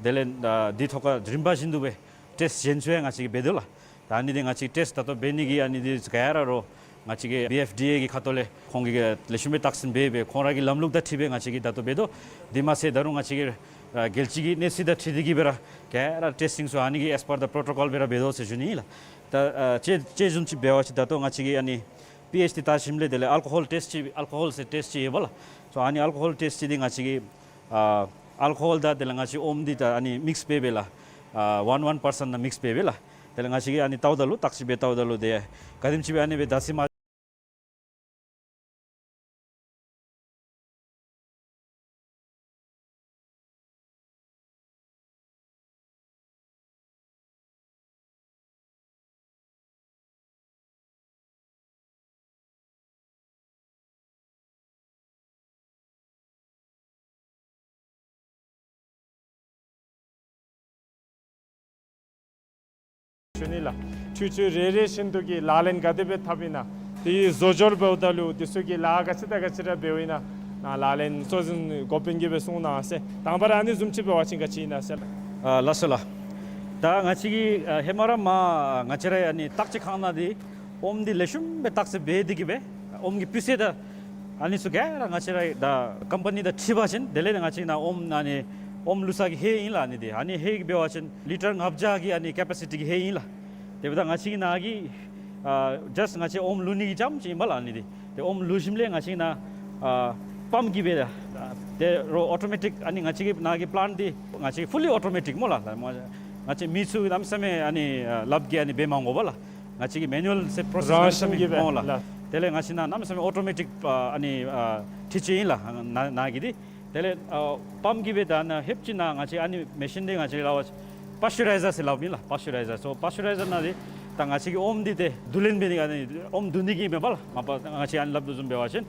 དེ་ལས་ཨ་འདི་ཐོག་ཁར་རིམ་པ་བཞིན་དུ་སྦེ་ཊེསཊ་གཞན་ཚུ་ཡང་ང་བཅས་ཀྱིས་འབད་དོ་ལགས། ད་ཨ་ནི་འདི་ང་བཅས་ཊེསཊ་ད་ལྟོ་འབད་ནི་གི་ཨ་ནི་འདི་ག་ར་རོགས་ང་བཅས་ཀྱི་བི་ཨེཕ་ཌི་ཨེ་གི་ཁ་ཐུག་ལས་ཁོང་གིས་ལེགས་ཤོམ་སྦེ་བརྟག་ཞིབ་འབད་སྦེ་ཁོང་ར་གི་ལམ་ལུགས་དང་འཁྲིལ་སྦེ་ང་བཅས་ཀྱིས་ད་ལྟོ་འབད་དོ། དེ་མ་ཚད་ད་རུང་ང་བཅས་ཀྱི་ཨ་རྒྱལ་སྤྱི་གི་གནས་ཚད་དང་འཁྲིལ་ཏེ་གི་སྦེ་ར་ག་ར་ཊེསི་ཊིང་ཚུ་ཨ་ནི་གི་ཨེས་པར་ད་པྲོ་ཊོ་ཀོལ་སྦེ་ར་འབད་དོ་ཟེར་ཞུ་ནི་ཨིན་ལགས། ད་ཨ་དཔྱེ་དཔྱེ་བཟུམ་ཅིག་འབད་བ་ཅིན་ད་ལྟོ་ང་བཅས་ཀྱིས་ཨ་ནི་པི་ཨེཆ་འདི་བལྟ་ཞིནམ་ལས་དེ་ལས་ཨལ་ཀོ་ཧོལ་ཊེསཊ་ཅིག་ཨལ་ཀོ་ཧོལ་ཟེར་ཊེསཊ་ཅིག་ཡོད་པ་ལགས། སོ་ཨ་ནི་ཨལ་ཀོ་ཧོལ་ཊེསཊ་ཅིག་འདི་ང་བཅས་ཀྱིས་ཨ་ཨལ་ཀོ་ཧོལ་དང་དེ་ལས་ང་བཅས་ཨོམ་འདི་ད་ཨ་ནི་མིགསི་འབད་འབད་ལགས། ཨ་ཝན་ཝན་པར་སེནཊ་ནང་མིགསི་འབད་འབད་ལགས། དེ་ལས་ང་བཅས་ཀྱིས་ཨ་ནི་བལྟཝ་ད་ལུ་བརྟག་ཞིབ་འབད་བལྟཝ་ད་ལུ་ཏེ་ག་དེམ་ཅིག་སྦེ་ཨ་ནི་སྦེ་ད་ཟེར་མ་ཞུ་ནི་ལགས། འཕྲུལ་ཆས་རེ་རེ་བཞིན་དུ་གི་ལག་ལེན་ག་དེ་སྦེ་འཐབ་ཨིན་ན། དེ་བཟོ་སྦྱོར་འབདཝ་ད་ལུ་དེ་ཚུ་གི་ལཱ་ག་ཅི་དང་ག་ཅི་ར་འབདཝ་ཨིན་ན། ནཱ་ལག་ལེན་གཙོ་འཛིན་འགོ་དཔོན་གྱིས་སྦེ་གསུང་གནང་ཟེར། དང་པ་ར་ཨ་ནི་བཟུམ་ཅིག་འབད་བ་ཅིན་ག་ཅི་ཨིན་ན་ཟེར། ཨ་ལགས་སོ་ལགས། ད་ང་བཅས་ཀྱིས་ཨ་ཧེ་མ་ར་མར་ང་བཅས་ར་ཨ་ནི་བརྟག་དཔྱད་ཁང་ནང་འདི་ཨོམ་འདི་ལེགས་ཤོམ་སྦེ་བརྟག་དཔྱད་འབད་དེ་གི་སྦེ་ཨོམ་གྱི་སྤུས་ཚད་དང་ཨ་ནི་ཚུ་ག་ར་ང་བཅས་ར་ད་ཀམ་པ་ནི་དང་འཁྲིལ་བ་ཅིན་དེ་ལས་ང་བཅས་ནཱ་ཨོམ་ཨ་ནི་ཨོམ་བླུག་ས་གི་ཧེ་ཨིན་ལགས། ཨ་ནི་འདི་ཨ་ནི་ཧེ་གི་འབད་བ་ཅིན་ལི་ཊར་ལྔ་བརྒྱ་གི་ཨ་ནི་ཀེ་པེ་སི་ཊི་གི་ཧེ་ཨིན་ལགས། དེ་འབདཝ་ད་ང་བཅས་ཀྱི་ནཱ་གི་ཨ་ཇཱསཊ་ང་བཅས་ཨོམ་བླུག་ནི་གི་རྐྱངམ་ཅིག་ཨིན་པས་ལགས། ཨ་ནི་འདི་ཏེ་ཨོམ་བླུག་ཞིནམ་ལས་ང་བཅས་ནཱ་ཨ་པམཔ་གིས་སྦེ་ད་ཏེ་རོགས་ཨོ་ཊོ་མེ་ཊིཀ་ཨ་ནི་ང་བཅས་ཀྱི་ནཱ་གི་པི་ལེནཊ་འདི་ང་བཅས་ཕུ་ལི་ཨོ་ཊོ་མེ་ཊིཀ་སྨོ་ལགས། ང་བཅས་མི་ཚུ་གནམ་མེད་ས་མེད་ཨ་ནི་ཨ་ལགཔ་གིས་ཨ་ནི་འབད་མ་དགོ་པས་ལགས། ང་བཅས་ཀྱི་མེ་ནུ་ཨལ་ཟེར་པྲོ་སེསི་རང་བཞིན་གྱིས་སྦེ་འོང་ལགས། ལགས། དེ་ལས་ང་བཅས་ནཱ་གནམ་མེད་ས་མེད་ཨོ་ཊོ་མེ་ཊིཀ་ཨ་ཨ་ནི་ཨ་འཕྲུལ་ཆས་ཨིན་ལགས། ནཱ་ནཱ་གི་འདི། དེ་ལས་ཨ་པམཔ་གིས་སྦེ་ད་ནཱ་ཧེབ་ཅིག་ནཱ་ང་བཅས་ཨ་ནི་མེ་ཤིན་འདི་ང་བཅས་ལགས་པཱ་ཤུ་རའི་ཛར་ཟེར་སླབ་ཨིན་ལགས། པཱ་ཤུ་རའི་ཛར། སོ་པཱ་ཤུ་རའི་ཛར་ནང་འདི་ད་ང་བཅས་ཀྱི་ཨོམ་འདི་ཏེ་བསྡུ་ལེན་འབད་ནི་ཨ་ནི་ཨོམ་བསྡུ་ནི་གི་མེན་པ་ལགས། མ་པ་ང་བཅས་ཨ་ནི་སླབ་དོ་བཟུམ་འབད་བ་ཅིན།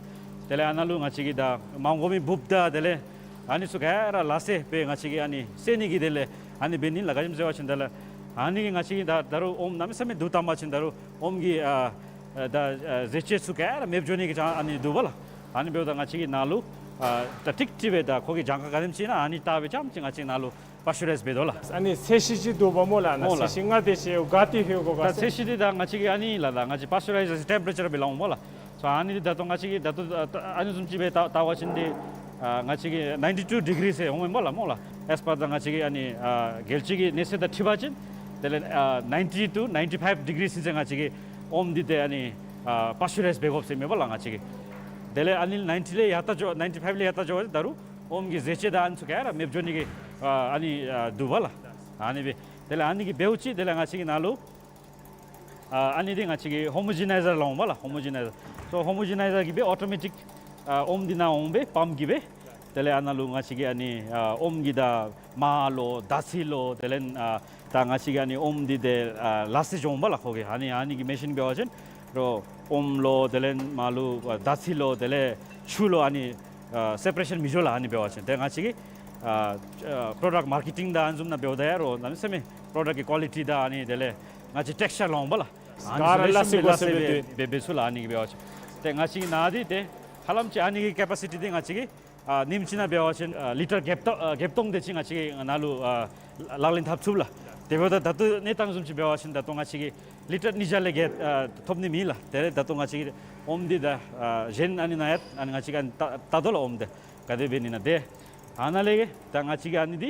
དེ་ལས་ཨ་ནཱ་ལུ་ང་བཅས་ཀྱིས་ད་མ་དགོ་མི་འབུཔ་དང་དེ་ལས་ཨ་ནི་ཚུ་ག་ར་ལ་སེ་སྦེ་ང་བཅས་ཀྱིས་ཨ་ནི་བསད་ནི་གི་དེ་ལས་ཨ་ནི་འབད་ནི་ལགས། ག་ཅི་སྨོ་ཟེར་བ་ཅིན་དེ་ལས་ཨ་ནི་གིས་ང་བཅས་ཀྱིས་ད་ད་རུང་ཨོམ་གནམ་མེད་ས་མེད་བསྡུ་བཏང་པ་ཅིན་ད་རུང་ཨོམ་གྱི་ཨ་ཨ་ད་ཨ་ཟས་བཅུད་ཚུ་ག་ར་མེདཔ་འགྱོ་ནི་གི་ཅང་ཨ་ནི་འདུག་པ་ལགས། ཨ་ནི་འབདཝ་ད་ང་བཅས་ཀྱིས་ནཱ་ལུ་ཨ་ད་ཀྲིག་ཀྲི་སྦེ་ད་ཁོ་གི་གྱངས་ཁ་ག་དེམ་ཅིག་ཨིན་ན་ཨ་ནི་བལྟ་སྦེ་རྐྱངམ་ཅིག་ང་བཅས་ནཱ་ལུ་པཱ་ཤུ་རའིཛ་འབད་དོ་ལགས། ཨ་ནི་ཚད་གཞི་ཅིག་འདུག་པ་སྨོ་ལགས། ཨ་ནཱ་སྨོ་ལགས། ཚད་གཞི་ལྔ་དེ་ཅིག་ག་ཏེ་ལྷོད་དགོ་ག་ད་ཟེར། ཚད་གཞི་འདི་ད་ང་བཅས་ཀྱིས་ཨ་ནི་ལགས། ད་ང་བཅས་པཱ་ཤུ་རའི་ཛར་ཊེམ་པ་རེ་ཅར་སྦེ་ལང་འོང་པ་ལགས། སོ་ཨ་ནི་འདི་ད་ལྟོ་ང་བཅས་ཀྱིས་ད་ལྟོ་ཨ་ད་ཨ་ནི་བཟུམ་ཅིག་སྦེ་བལྟ་བལྟ་བ་ཅིན་འདི་ཨ་ང་བཅས་ཀྱིས་ནའིན་ཊི་ཊུ་ཌི་གི་རི་ཟེར་འོང་མས་པ་ལགས་སྨོ་ལགས། ཨེས་པར་ད་ང་བཅས་ཀྱི་ཨ་ནི་ཨ་རྒྱལ་སྤྱི་གི་གནས་ཚད་དང་འཁྲིལ་བ་ཅིན་དེ་ལས་ཨ་ནའིན་ཊི་ཊུ་ནའིན་ཊི་ཕའིབ་ཌི་གི་རི་ཟེར་ང་བཅས་ཀྱིས་ཨོམ་འདི་ཏེ་ཨ་ནི་ཨ་པཱ་ཤུ་རའིཛ་འབད་དགོཔ་ཟེར་མས་པ་ལགས་ང་བཅས་ཀྱིས། དེ་ལས་ཨ་ནི་ནའིན་ཊི་ལས་ཡར་ལྟ་འགྱོ་ནའིན་ཊི་ཕའིབ་ལས་ཡར་ལྟ་འགྱོ་བ་ཅིན་ད་རུང་ཨོམ་གྱི་ཟས་བཅུད་དང་ཨ་ནི་ཚུ་ག་ར་མེདཔ་འགྱོ་ནི་གི་ཨ་ཨ་ནི་ཨ་འདུག་པ་ལགས། ཨ་ནི་སྦེ་དེ་ལས་ཨ་ནི་གིས་འབདཝ་ཅིག་དེ་ལས་ང་བཅས་ཀྱིས་ནཱ་ལུ་ཨ་ཨ་ནི་འདི་ང་བཅས་ཀྱིས་ཧོ་མོ་ཇི་ནའི་ཛར་ལང་འོང་པ་ལགས། ཧོ་མོ་ཇི་ནའི་ཛར། སོ་ཧོ་མོ་ཇི་ནའི་ཛར་གྱིས་སྦེ་ཨོ་ཊོ་མེ་ཊིཀ་ཨ་ཨོམ་འདི་ནཱ་འོང་སྦེ་པམཔ་གིས་སྦེ། དེ་ལས་ཨ་ནཱ་ལུ་ང་བཅས་ཀྱིས་ཨ་ནི་ཨ་ཨོམ་གྱི་ད་མར་ལོ་ད་ཚི་ལོ་དེ་ལས་ཨ་ད་ང་བཅས་ཀྱིས་ཨ་ནི་ཨོམ་འདི་ཏེ་ཨ་ལ་སེ་འགྱོ་འོང་པ་ལགས་ཁོ་གི། ཨ་ནི་ཨ་ནི་གི་མེ་ཤིན་འབད་བ་ཅིན་རོགས་ཨོམ་ལོ་དེ་ལས་མར་ལུ་ཨ་ད་ཚི་ལོ་དེ་ལས་ཆུ་ལོ་ཨ་ནི་ཨ་སེ་པ་རེ་ཤཱན་མི་འགྱོ་ལགས། ཨ་ནི་འབད་བ་ཅིན་ཏེ་ང་བཅས་ཀྱིས་ཨ་ཨ་པྲོ་ཌཀཊ་མར་ཀེ་ཊིང་དང་ཨ་ནི་བཟུམ་ནང་འབདཝ་ད་ཡང་རོགས་གནམ་མེད་ས་མེད་པྲོ་ཌཀཊ་ཀྱི་ཀོ་ལི་ཊི་དང་ཨ་ནི་དེ་ལས་ང་བཅས་ཊེགས་ཅར་ལང་འོང་པ་ལགས། ཨ་ནི་ག་ར་ཚུ་ལེགས་ཤོམ་སྦེ་ལ་སེ་སྦེ་ལ་སེ་སྦེ་འབད་འབད་ཚུགས་ལགས། ཨ་ནི་གིས་འབད་བ་ཅིན་ཏེ་ང་བཅས་ཀྱིས་ནཱ་འདི་ཏེ་ཧ་ལམ་ཅིག་ཨ་ནི་གི་ཀེ་པ་སི་ཊི་འདི་ང་བཅས་ཀྱིས་ཨ་ཉིནམ་གཅིག་ནང་འབད་བ་ཅིན་ཨ་ལི་ཊར་བརྒྱད་སྟོང་ཨ་བརྒྱད་སྟོང་དེ་ཅིག་ང་བཅས་ཀྱིས་ནཱ་ལུ་ཨ་ལག་ལེན་འཐབ་ཚུགས་ལགས། དེ་འབདཝ་ད་ད་ལྟོ་གནས་སྟངས་བཟུམ་ཅིག་འབད་བ་ཅིན་ད་ལྟོ་ང་བཅས་ཀྱིས་ལི་ཊར་ཉིས་བརྒྱ་ལས་བརྒལ་ཨ་ཐོབ་ནི་མེད་ལགས། དེ་ལས་ད་ལྟོ་ང་བཅས་ཀྱིས་ཨོམ་འདི་ད་ཨ་གཞན་ཨ་ནི་ནང་ཡང་ཨ་ནི་ང་བཅས་ཀྱིས་ཨ་ནི་བལྟ་བལྟ་དོ་ལགས། ཨོམ་འདི་ག་དེ་འབད་ནི་ཨིན་ན་ཏེ། ཨ་ནཱ་ལས་ད་ང་བཅས་ཀྱིས་ཨ་ནི་འདི་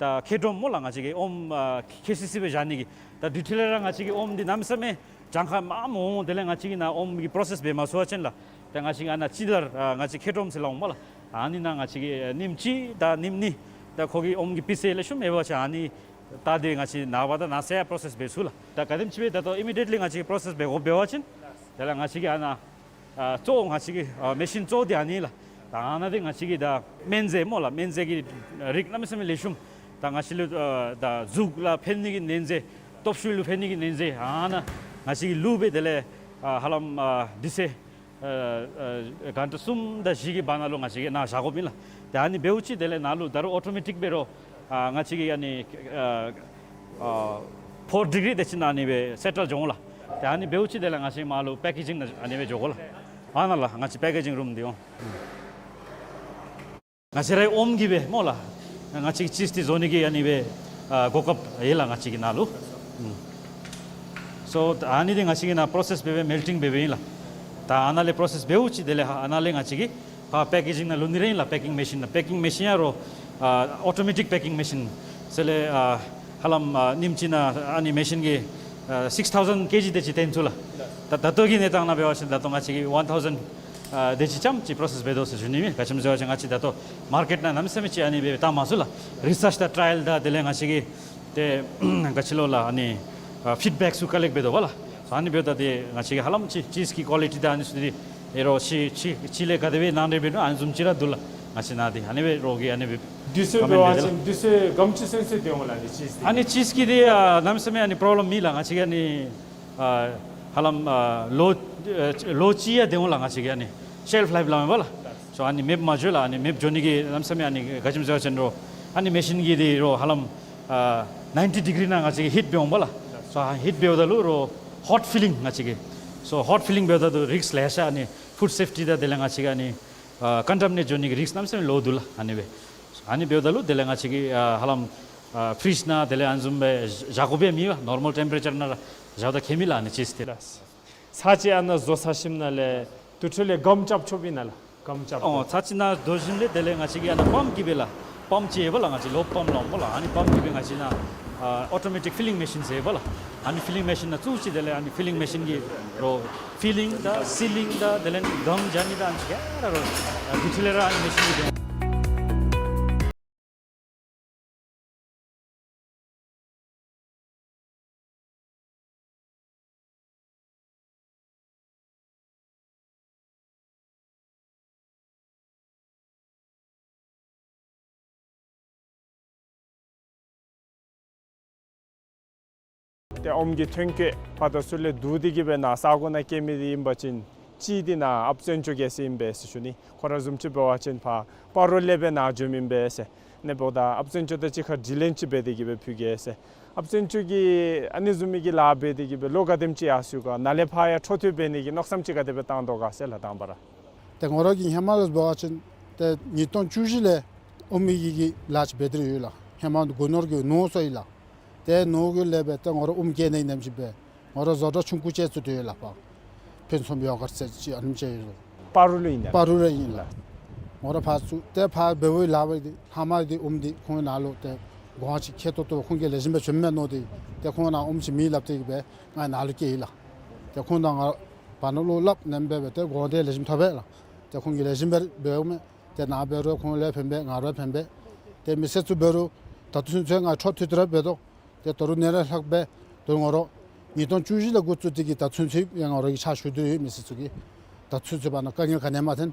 ད་ཁེ་ཌོམ་སྨོ་ལགས། ང་བཅས་ཀྱིས་ཨོམ་ཨ་ཁེ་སི་སི་སྦེ་བཞག་ནི་གི། ད་དེ་འཕྲོ་ལས་ར་ང་བཅས་ཀྱིས་ཨོམ་འདི་གནམ་མེད་ས་མེད་གྱངས་ཁ་མངམ་འོང་། དེ་ལས་ང་བཅས་ཀྱིས་ནཱ་ཨོམ་གྱི་པྲོ་སེསི་འབད་མ་ཚུགས་པ་ཅིན་ལགས། ད་ང་བཅས་ཀྱིས་ཨ་ནཱ་ཅི་ལྟར་ཨ་ང་བཅས་ཁེ་ཌོམ་ཟེར་སླབ་འོང་པ་ལགས། ཨ་ནི་ནང་ང་བཅས་ཀྱིས་ཨ་ཉིནམ་གཅིག་དང་ཉིནམ་གཉིས་ད་ཁོ་གི་ཨོམ་གྱི་སྤུས་ཚད་ལེགས་ཤོམ་ཡོད་པ་ཅིན་ཨ་ནི་ད་འདི་ང་བཅས་ནངས་པ་དང་གནངས་ཚེ་ཡང་པྲོ་སེསི་འབད་ཚུགས་ལགས། ད་ག་དེམ་ཅིག་སྦེ་ད་ལྟོ་ཨི་མི་ཌི་ཡེཊ་ལི་ང་བཅས་ཀྱིས་པྲོ་སེསི་འབད་དགོཔ་འབད་བ་ཅིན་དེ་ལས་ང་བཅས་ཀྱིས་ཨ་ནཱ་ཨ་གཙོ་བོ་ང་བཅས་ཀྱི་ཨ་མེ་ཤིན་གཙོ་བོ་འདི་ཨ་ནི་ལགས། ད་ཨ་ནཱ་འདི་ང་བཅས་ཀྱི་ད་སྨན་རྫས་སྨོ་ལགས། སྨན་རྫས་ཀྱི་རིགས་གནམ་མེད་ས་མེད་ལེགས་ཤོམ། ད་ང་བཅས་ལུ་ཨ་ད་གཟུགས་ལུ་ཕན་ནི་གི་སྨན་རྫས་སྟོབས་ཤུགས་ལུ་ཕན་ནི་གི་སྨན་རྫས་ཨ་ནཱ་ང་བཅས་ཀྱིས་བླུགས་སྦེ་དེ་ལས་ཨ་ཧ་ལམ་ཨ་དུས་ཚོད་ཨ་ཨ་གྷན་ཊ་གསུམ་དང་བཞི་གི་བར་ན་ལུ་ང་བཅས་ཀྱིས་ནཱ་བཞག་དགོཔ་ཨིན་ལགས། ཏེ་ཨ་ནི་འབདཝ་ཅིག་དེ་ལས་ནཱ་ལུ་ད་རུང་ཨོ་ཊོ་མེ་ཊིཀ་འབད་རུང་ཨ་ང་བཅས་ཀྱིས་ཨ་ནི་ཨ་ཨ་ཕོར་ཌི་གི་རི་དེ་ཅིག་ནང་ཨ་ནི་སྦེ་སེ་ཊལ་འགྱོ་འོང་ལགས། ཏེ་ཨ་ནི་འབདཝ་ཅིག་དེ་ལས་ང་བཅས་མར་ལུ་པེ་ཀེ་ཇིང་ནང་ཨ་ནི་སྦེ་འགྱོ་དགོ་ལགས། ཨ་ནཱ་ལགས་ང་བཅས་པེ་ཀེ་ཇིང་རུམ་འདི་འོང་། ང་བཅས་རའི་ཨོམ་གྱིས་སྦེ་སྨོ་ལགས། ང་བཅས་ཀྱིས་ཅིསི་འདི་བཟོ་ནི་གི་ཨ་ནི་སྦེ་ཨ་གོ་སྐབས་ཡོད་ལགས་ང་བཅས་ཀྱི་ནཱ་ལུ། ཨུམ། སོ་ཨ་ནི་འདི་ང་བཅས་ཀྱིས་ནཱ་པྲོ་སེསི་འབད་འབད་མེལ་ཊིང་འབད་འབདཝ་ཨིན་ལགས། ད་ཨ་ནཱ་ལས་པྲོ་སེསི་འབདཝ་ཅིག་དེ་ལས་ཨ་ནཱ་ལས་ང་བཅས་ཀྱིས་ཕར་པེ་ཀེ་ཇིང་ནང་བླུག་ནི་ར་ཨིན་ལགས། པེ་ཀིང་མེ་ཤིན་ནང་པེ་ཀིང་མེ་ཤིན་ཡང་རོགས་ཨ་ཨོ་ཊོ་མེ་ཊིཀ་པེ་ཀིང་མེ་ཤིན་ཟེར་ལས་ཨ་ཧ་ལམ་ཨ་ཉིནམ་གཅིག་ནང་ཨ་ནི་མེ་ཤིན་གྱིས་ཨ་སིགསི་ཐའུ་ཟེན་ཀེ་ཇི་དེ་ཅིག་བཏོན་ཚུགས་ལགས། ད་ད་ལྟོ་གི་གནས་སྟངས་ནང་འབད་བ་ཅིན་ད་ལྟོ་ང་བཅས་ཀྱིས་ཝན་ཐའུ་ཟེན་ཨ་དེ་ཅིག་ཙམ་ཅིག་པྲོ་སེསི་འབད་དོ་ཟེར་ཞུ་ནི་ཨིན། ག་ཅི་སྨོ་ཟེར་བ་ཅིན་ང་བཅས་ད་ལྟོ་མར་ཀེཊ་ནང་གནམ་མེད་ས་མེད་ཅིག་ཨ་ནི་སྦེ་བཏང་མ་ཚུགས་ལགས། རི་སརཆ་དང་ཊ་རའི་ཡལ་དང་དེ་ལས་ང་བཅས་ཀྱིས་ཏེ་ག་ཅི་ལོ་ལགས་ཨ་ནི་ཨ་ཕིཌ་བེཀ་ཚུ་ཀ་ལེཀཊ་འབད་དོ་བ་ལགས། ཨ་ནི་འབདཝ་ད་ཏེ་ང་བཅས་ཀྱིས་ཧ་ལམ་ཅིག་ཅིསི་གི་ཀོ་ལི་ཊི་དང་ཨ་ནི་ཚུ་འདི་ཨེ་རོགས་ཅིག་ཅིག་ཅིག་ལས་ག་དེ་སྦེ་ནང་འདྲེན་འབད་ནུག་ཨ་ནི་བཟུམ་ཅིག་ར་འདུག་ལགས། ང་བཅས་ནཱ་འདི་ཨ་ནི་སྦེ་རོགས་ཀྱིས་ཨ་ནི་སྦེ་དུས་ཚོད་འབད་བ་ཅིན་དུས་ཚོད་ག་དེམ་ཅིག་ཚུན་ཚོད་སྡོད་འོང་ལགས་ཨ་ནི་ཅིསི་འདི། ཨ་ནི་ཅིསི་གི་འདི་ཨ་གནམ་མེད་ས་མེད་ཨ་ནི་པྲོབ་ལེམ་མེད་ལགས། ང་བཅས་ཀྱིས་ཨ་ནི་ཨ་ཧ་ལམ་ཨ་ལོ་ཨ་ལོ་གཅིག་ཡང་སྡོད་འོང་ལགས། ང་བཅས་ཀྱིས་ཨ་ནི་ཤེལཕ་ལའིཕ་སླབ་མས་པ་ལགས། སོ་ཨ་ནི་མེདཔ་མ་འགྱོ་ལགས། ཨ་ནི་མེདཔ་འགྱོ་ནི་གི་གནམ་མེད་ས་མེད་ཨ་ནི་ག་ཅི་སྨོ་ཟེར་བ་ཅིན་རོགས་ཨ་ནི་མེ་ཤིན་གྱིས་འདི་རོགས་ཧ་ལམ་ཨ་ནའིན་ཊི་ཌི་གི་རི་ནང་ང་བཅས་ཀྱིས་ཧིཊ་འབད་འོང་པ་ལགས། སོ་ཧིཊ་འབདཝ་ད་ལུ་རོགས་ཧོཊ་ཕི་ལིང་ང་བཅས་ཀྱིས་སོ་ཧོཊ་ཕི་ལིང་འབདཝ་ད་ལུ་རིསཀ་ལེ་ཤ་ཨ་ནི་ཕུཌ་སེཕ་ཊི་དང་དེ་ལས་ང་བཅས་ཀྱི་ཨ་ནི་ཨ་ཀོན་ཊ་མི་ནེཊ་འགྱོ་ནི་གི་རིསཀ་གནམ་མེད་ས་མེད་ལོ་འདུག་ལགས། ཨ་ནི་སྦེ་ཨ་ནི་འབདཝ་ད་ལུ་དེ་ལས་ང་བཅས་ཀྱིས་ཨ་ཧ་ལམ་ཨ་ཕི་རིཇ་ནང་དེ་ལས་ཨ་ནི་བཟུམ་སྦེ་བཞག་དགོཔ་ཡང་མེད་པ། ནོར་མལ་ཊེམ་པ་རེ་ཅར་ནང་ར་བཞགཔ་ད་ཁྱད་མེད་ལགས་ཨ་ནི་ཅིསི་འདི། ལགས། ཚར་གཅིག་ཨ་ནཱ་བཟོ་ཚར་ཞིནམ་ལས་དེ་འཕྲོ་ལས་སྒམ་རྐྱབ་ཆོགཔ་ཨིན་ན་ལགས། སྒམ་རྐྱབ། ཨོ་ཚར་གཅིག་ནཱ་བཟོ་ཞིནམ་ལས་དེ་ལས་ང་བཅས་ཀྱིས་ཨ་ནཱ་པམཔ་གིས་སྦེ་ལགས། པམཔ་ཅིག་ཡོད་པ་ལགས། ང་བཅས་ལོ་པམཔ་སླབ་འོང་པ་ལགས། ཨ་ནི་པམཔ་གིས་སྦེ་ང་བཅས་ནཱ་ཨ་ཨོ་ཊོ་མེ་ཊིཀ་ཕི་ལིང་མེ་ཤིན་ཟེར་ཡོད་པ་ལགས། ཨ་ནི་ཕི་ལིང་མེ་ཤིན་ནང་བཙུགས་ཅི། དེ་ལས་ཨ་ནི་ཕི་ལིང་མེ་ཤིན་གྱིས་རོགས་ཕི་ལིང་དང་སི་ལིང་དང་དེ་ལས་སྒམ་རྐྱབ་ནི་དང་ཨ་ནི་ཚུ་ག་ར་རོགས་ཨ་དེ་འཕྲོ་ལས་ར་ཨ་ནི་མེ་ཤིན་གྱིས་སྦེ། ཏེ་ཨོམ་གྱི་ཐོན་སྐྱེད་ཕར་དང་ཚུར་ལས་བསྡུ་སྟེ་གི་སྦེ་ནཱ་ས་གོ་ནང་སྐྱེལ་མི་འདི་ཨིན་པ་ཅིན་གཅིག་འདི་ནཱ་ཨཔ་བཙན་སྐྱོགས་རྒྱལ་མཚན་ཨིན་པས་ཟེར་ཞུ་ནི། ཁོ་ར་བཟུམ་ཅིག་འབད་བ་ཅིན་ཕར་སྤ་རོ་ལས་སྦེ་ནཱ་འབྱོནམ་ཨིན་པས་ཟེར། ཨ་ནི་འབདཝ་ད་ཨཔ་བཙན་སྐྱོགས་དང་གཅིག་ཁར་དྲི་ལན་ཅིག་འབད་དེ་གི་སྦེ་ཕུལ་གེ་ཟེར། ཨཔ་བཙན་སྐྱོགས་ཀྱིས་ཨ་ནི་བཟུམ་མའི་གི་ལཱ་འབད་དེ་གི་སྦེ་ལོ་ག་དེམ་ཅིག་ཡར་སོ་ཡི་ག། ནཱ་ལས་ཕར་ཡང་འཕྲོ་མཐུད་འབད་ནི་གི་མནོ་བསམ་ཅིག་ག་དེ་སྦེ་བཏང་དོ་ག་ཟེར་ལགས། དང་པ་ར་ཏེ་ང་ར་གིས་ཧེ་མ་ལས་འབད་བ་ཅིན་ཏེ་ཉིས་སྟོང་བཅུ་བཞི་ལས་ཨོམ་གྱི་གི་ལཱ་ཅིག་འབད་དེ་ཡོད་ལགས། ཧེ་མ་སྒོ་ནོར་གྱི་ནོར་སོང་ཡི་ལགས། ཏེ་ནོར་གྱི་ལས་འབད་ཏེ་ང་ར་ཨོམ་སྐྱེ་ནི་ནེམ་ཅིག་འབད། ང་ར་བཟོ་གྲྭ་ཆུང་ཀུ་ཅིག་བཙུགས་ཏེ་ཡོད་ལགས། ཕར་ཕུན་སུམ་ཡོ་གརཊ་ཟེར་ཅིག་ཨ་ནེམ་ཅིག་ཡོད་ལགས། སྤ་རོ་ལུ་ཨིན་ན། སྤ་རོ་ལུ་ཨིན་ལགས། ང་ར་ཕར་བཙུགས་ཏེ་ཕར་འབདཝ་ལས་འབད་དེ་ལྷག་མ་འདི་ཨོམ་འདི་ཁོང་ནཱ་ལུ་ཏེ་གོང་ཅིག་ཁེ་ཏོག་ཏོ་ཁོང་གིས་ལེགས་ཤོམ་སྦེ་བྱིནམ་མས་མནོ་སྟེ་ཏེ་ཁོང་ནཱ་ཨོམ་ཅིག་མེད་སླབ་སྟེ་གི་སྦེ་ང་ནཱ་ལུ་བསྐྱལ་ཡི་ལགས། ཏེ་ཁོང་དང་ང་བར་ན་བློ་སླབ་ནེམ་སྦེ་ཏེ་གོང་འདི་ལེགས་ཤོམ་ཐོབ་པས་ལགས། ཏེ་ཁོང་གིས་ལེགས་ཤོམ་སྦེ་འབདཝ་མས། ཏེ་ནཱ་འབད་རུང་ཁོང་ལུ་ཕན་པས། ང་ར་ཕན་པས། ཏེ་མི་སེར་ཚུ་འབད་རུང་ད་ལྟོ་ཚུན་ཚོད་ང་འཕྲོ་མཐུད་དེ་ར་འབད་དོ། ཏེ་ད་རུང་ནཱ་ལས་ལྷག་སྦེ་ད་རུང་ང་ར་ཉིས་སྟོང་བཅུ་བཞི་ལས་འགོ་བཙུགས་ཏེ་གི་ད་ཚུན་ཚོད་ཡང་ང་ར་གིས་ཕྱག་ཞུ་སྟེ་ཡོད། མི་སེར་ཚུ་གི་ད་ཚུན་ཚོད་བར་ན་དཀའ་ངལ་ག་ནི་ཡང་མ་ཐོན།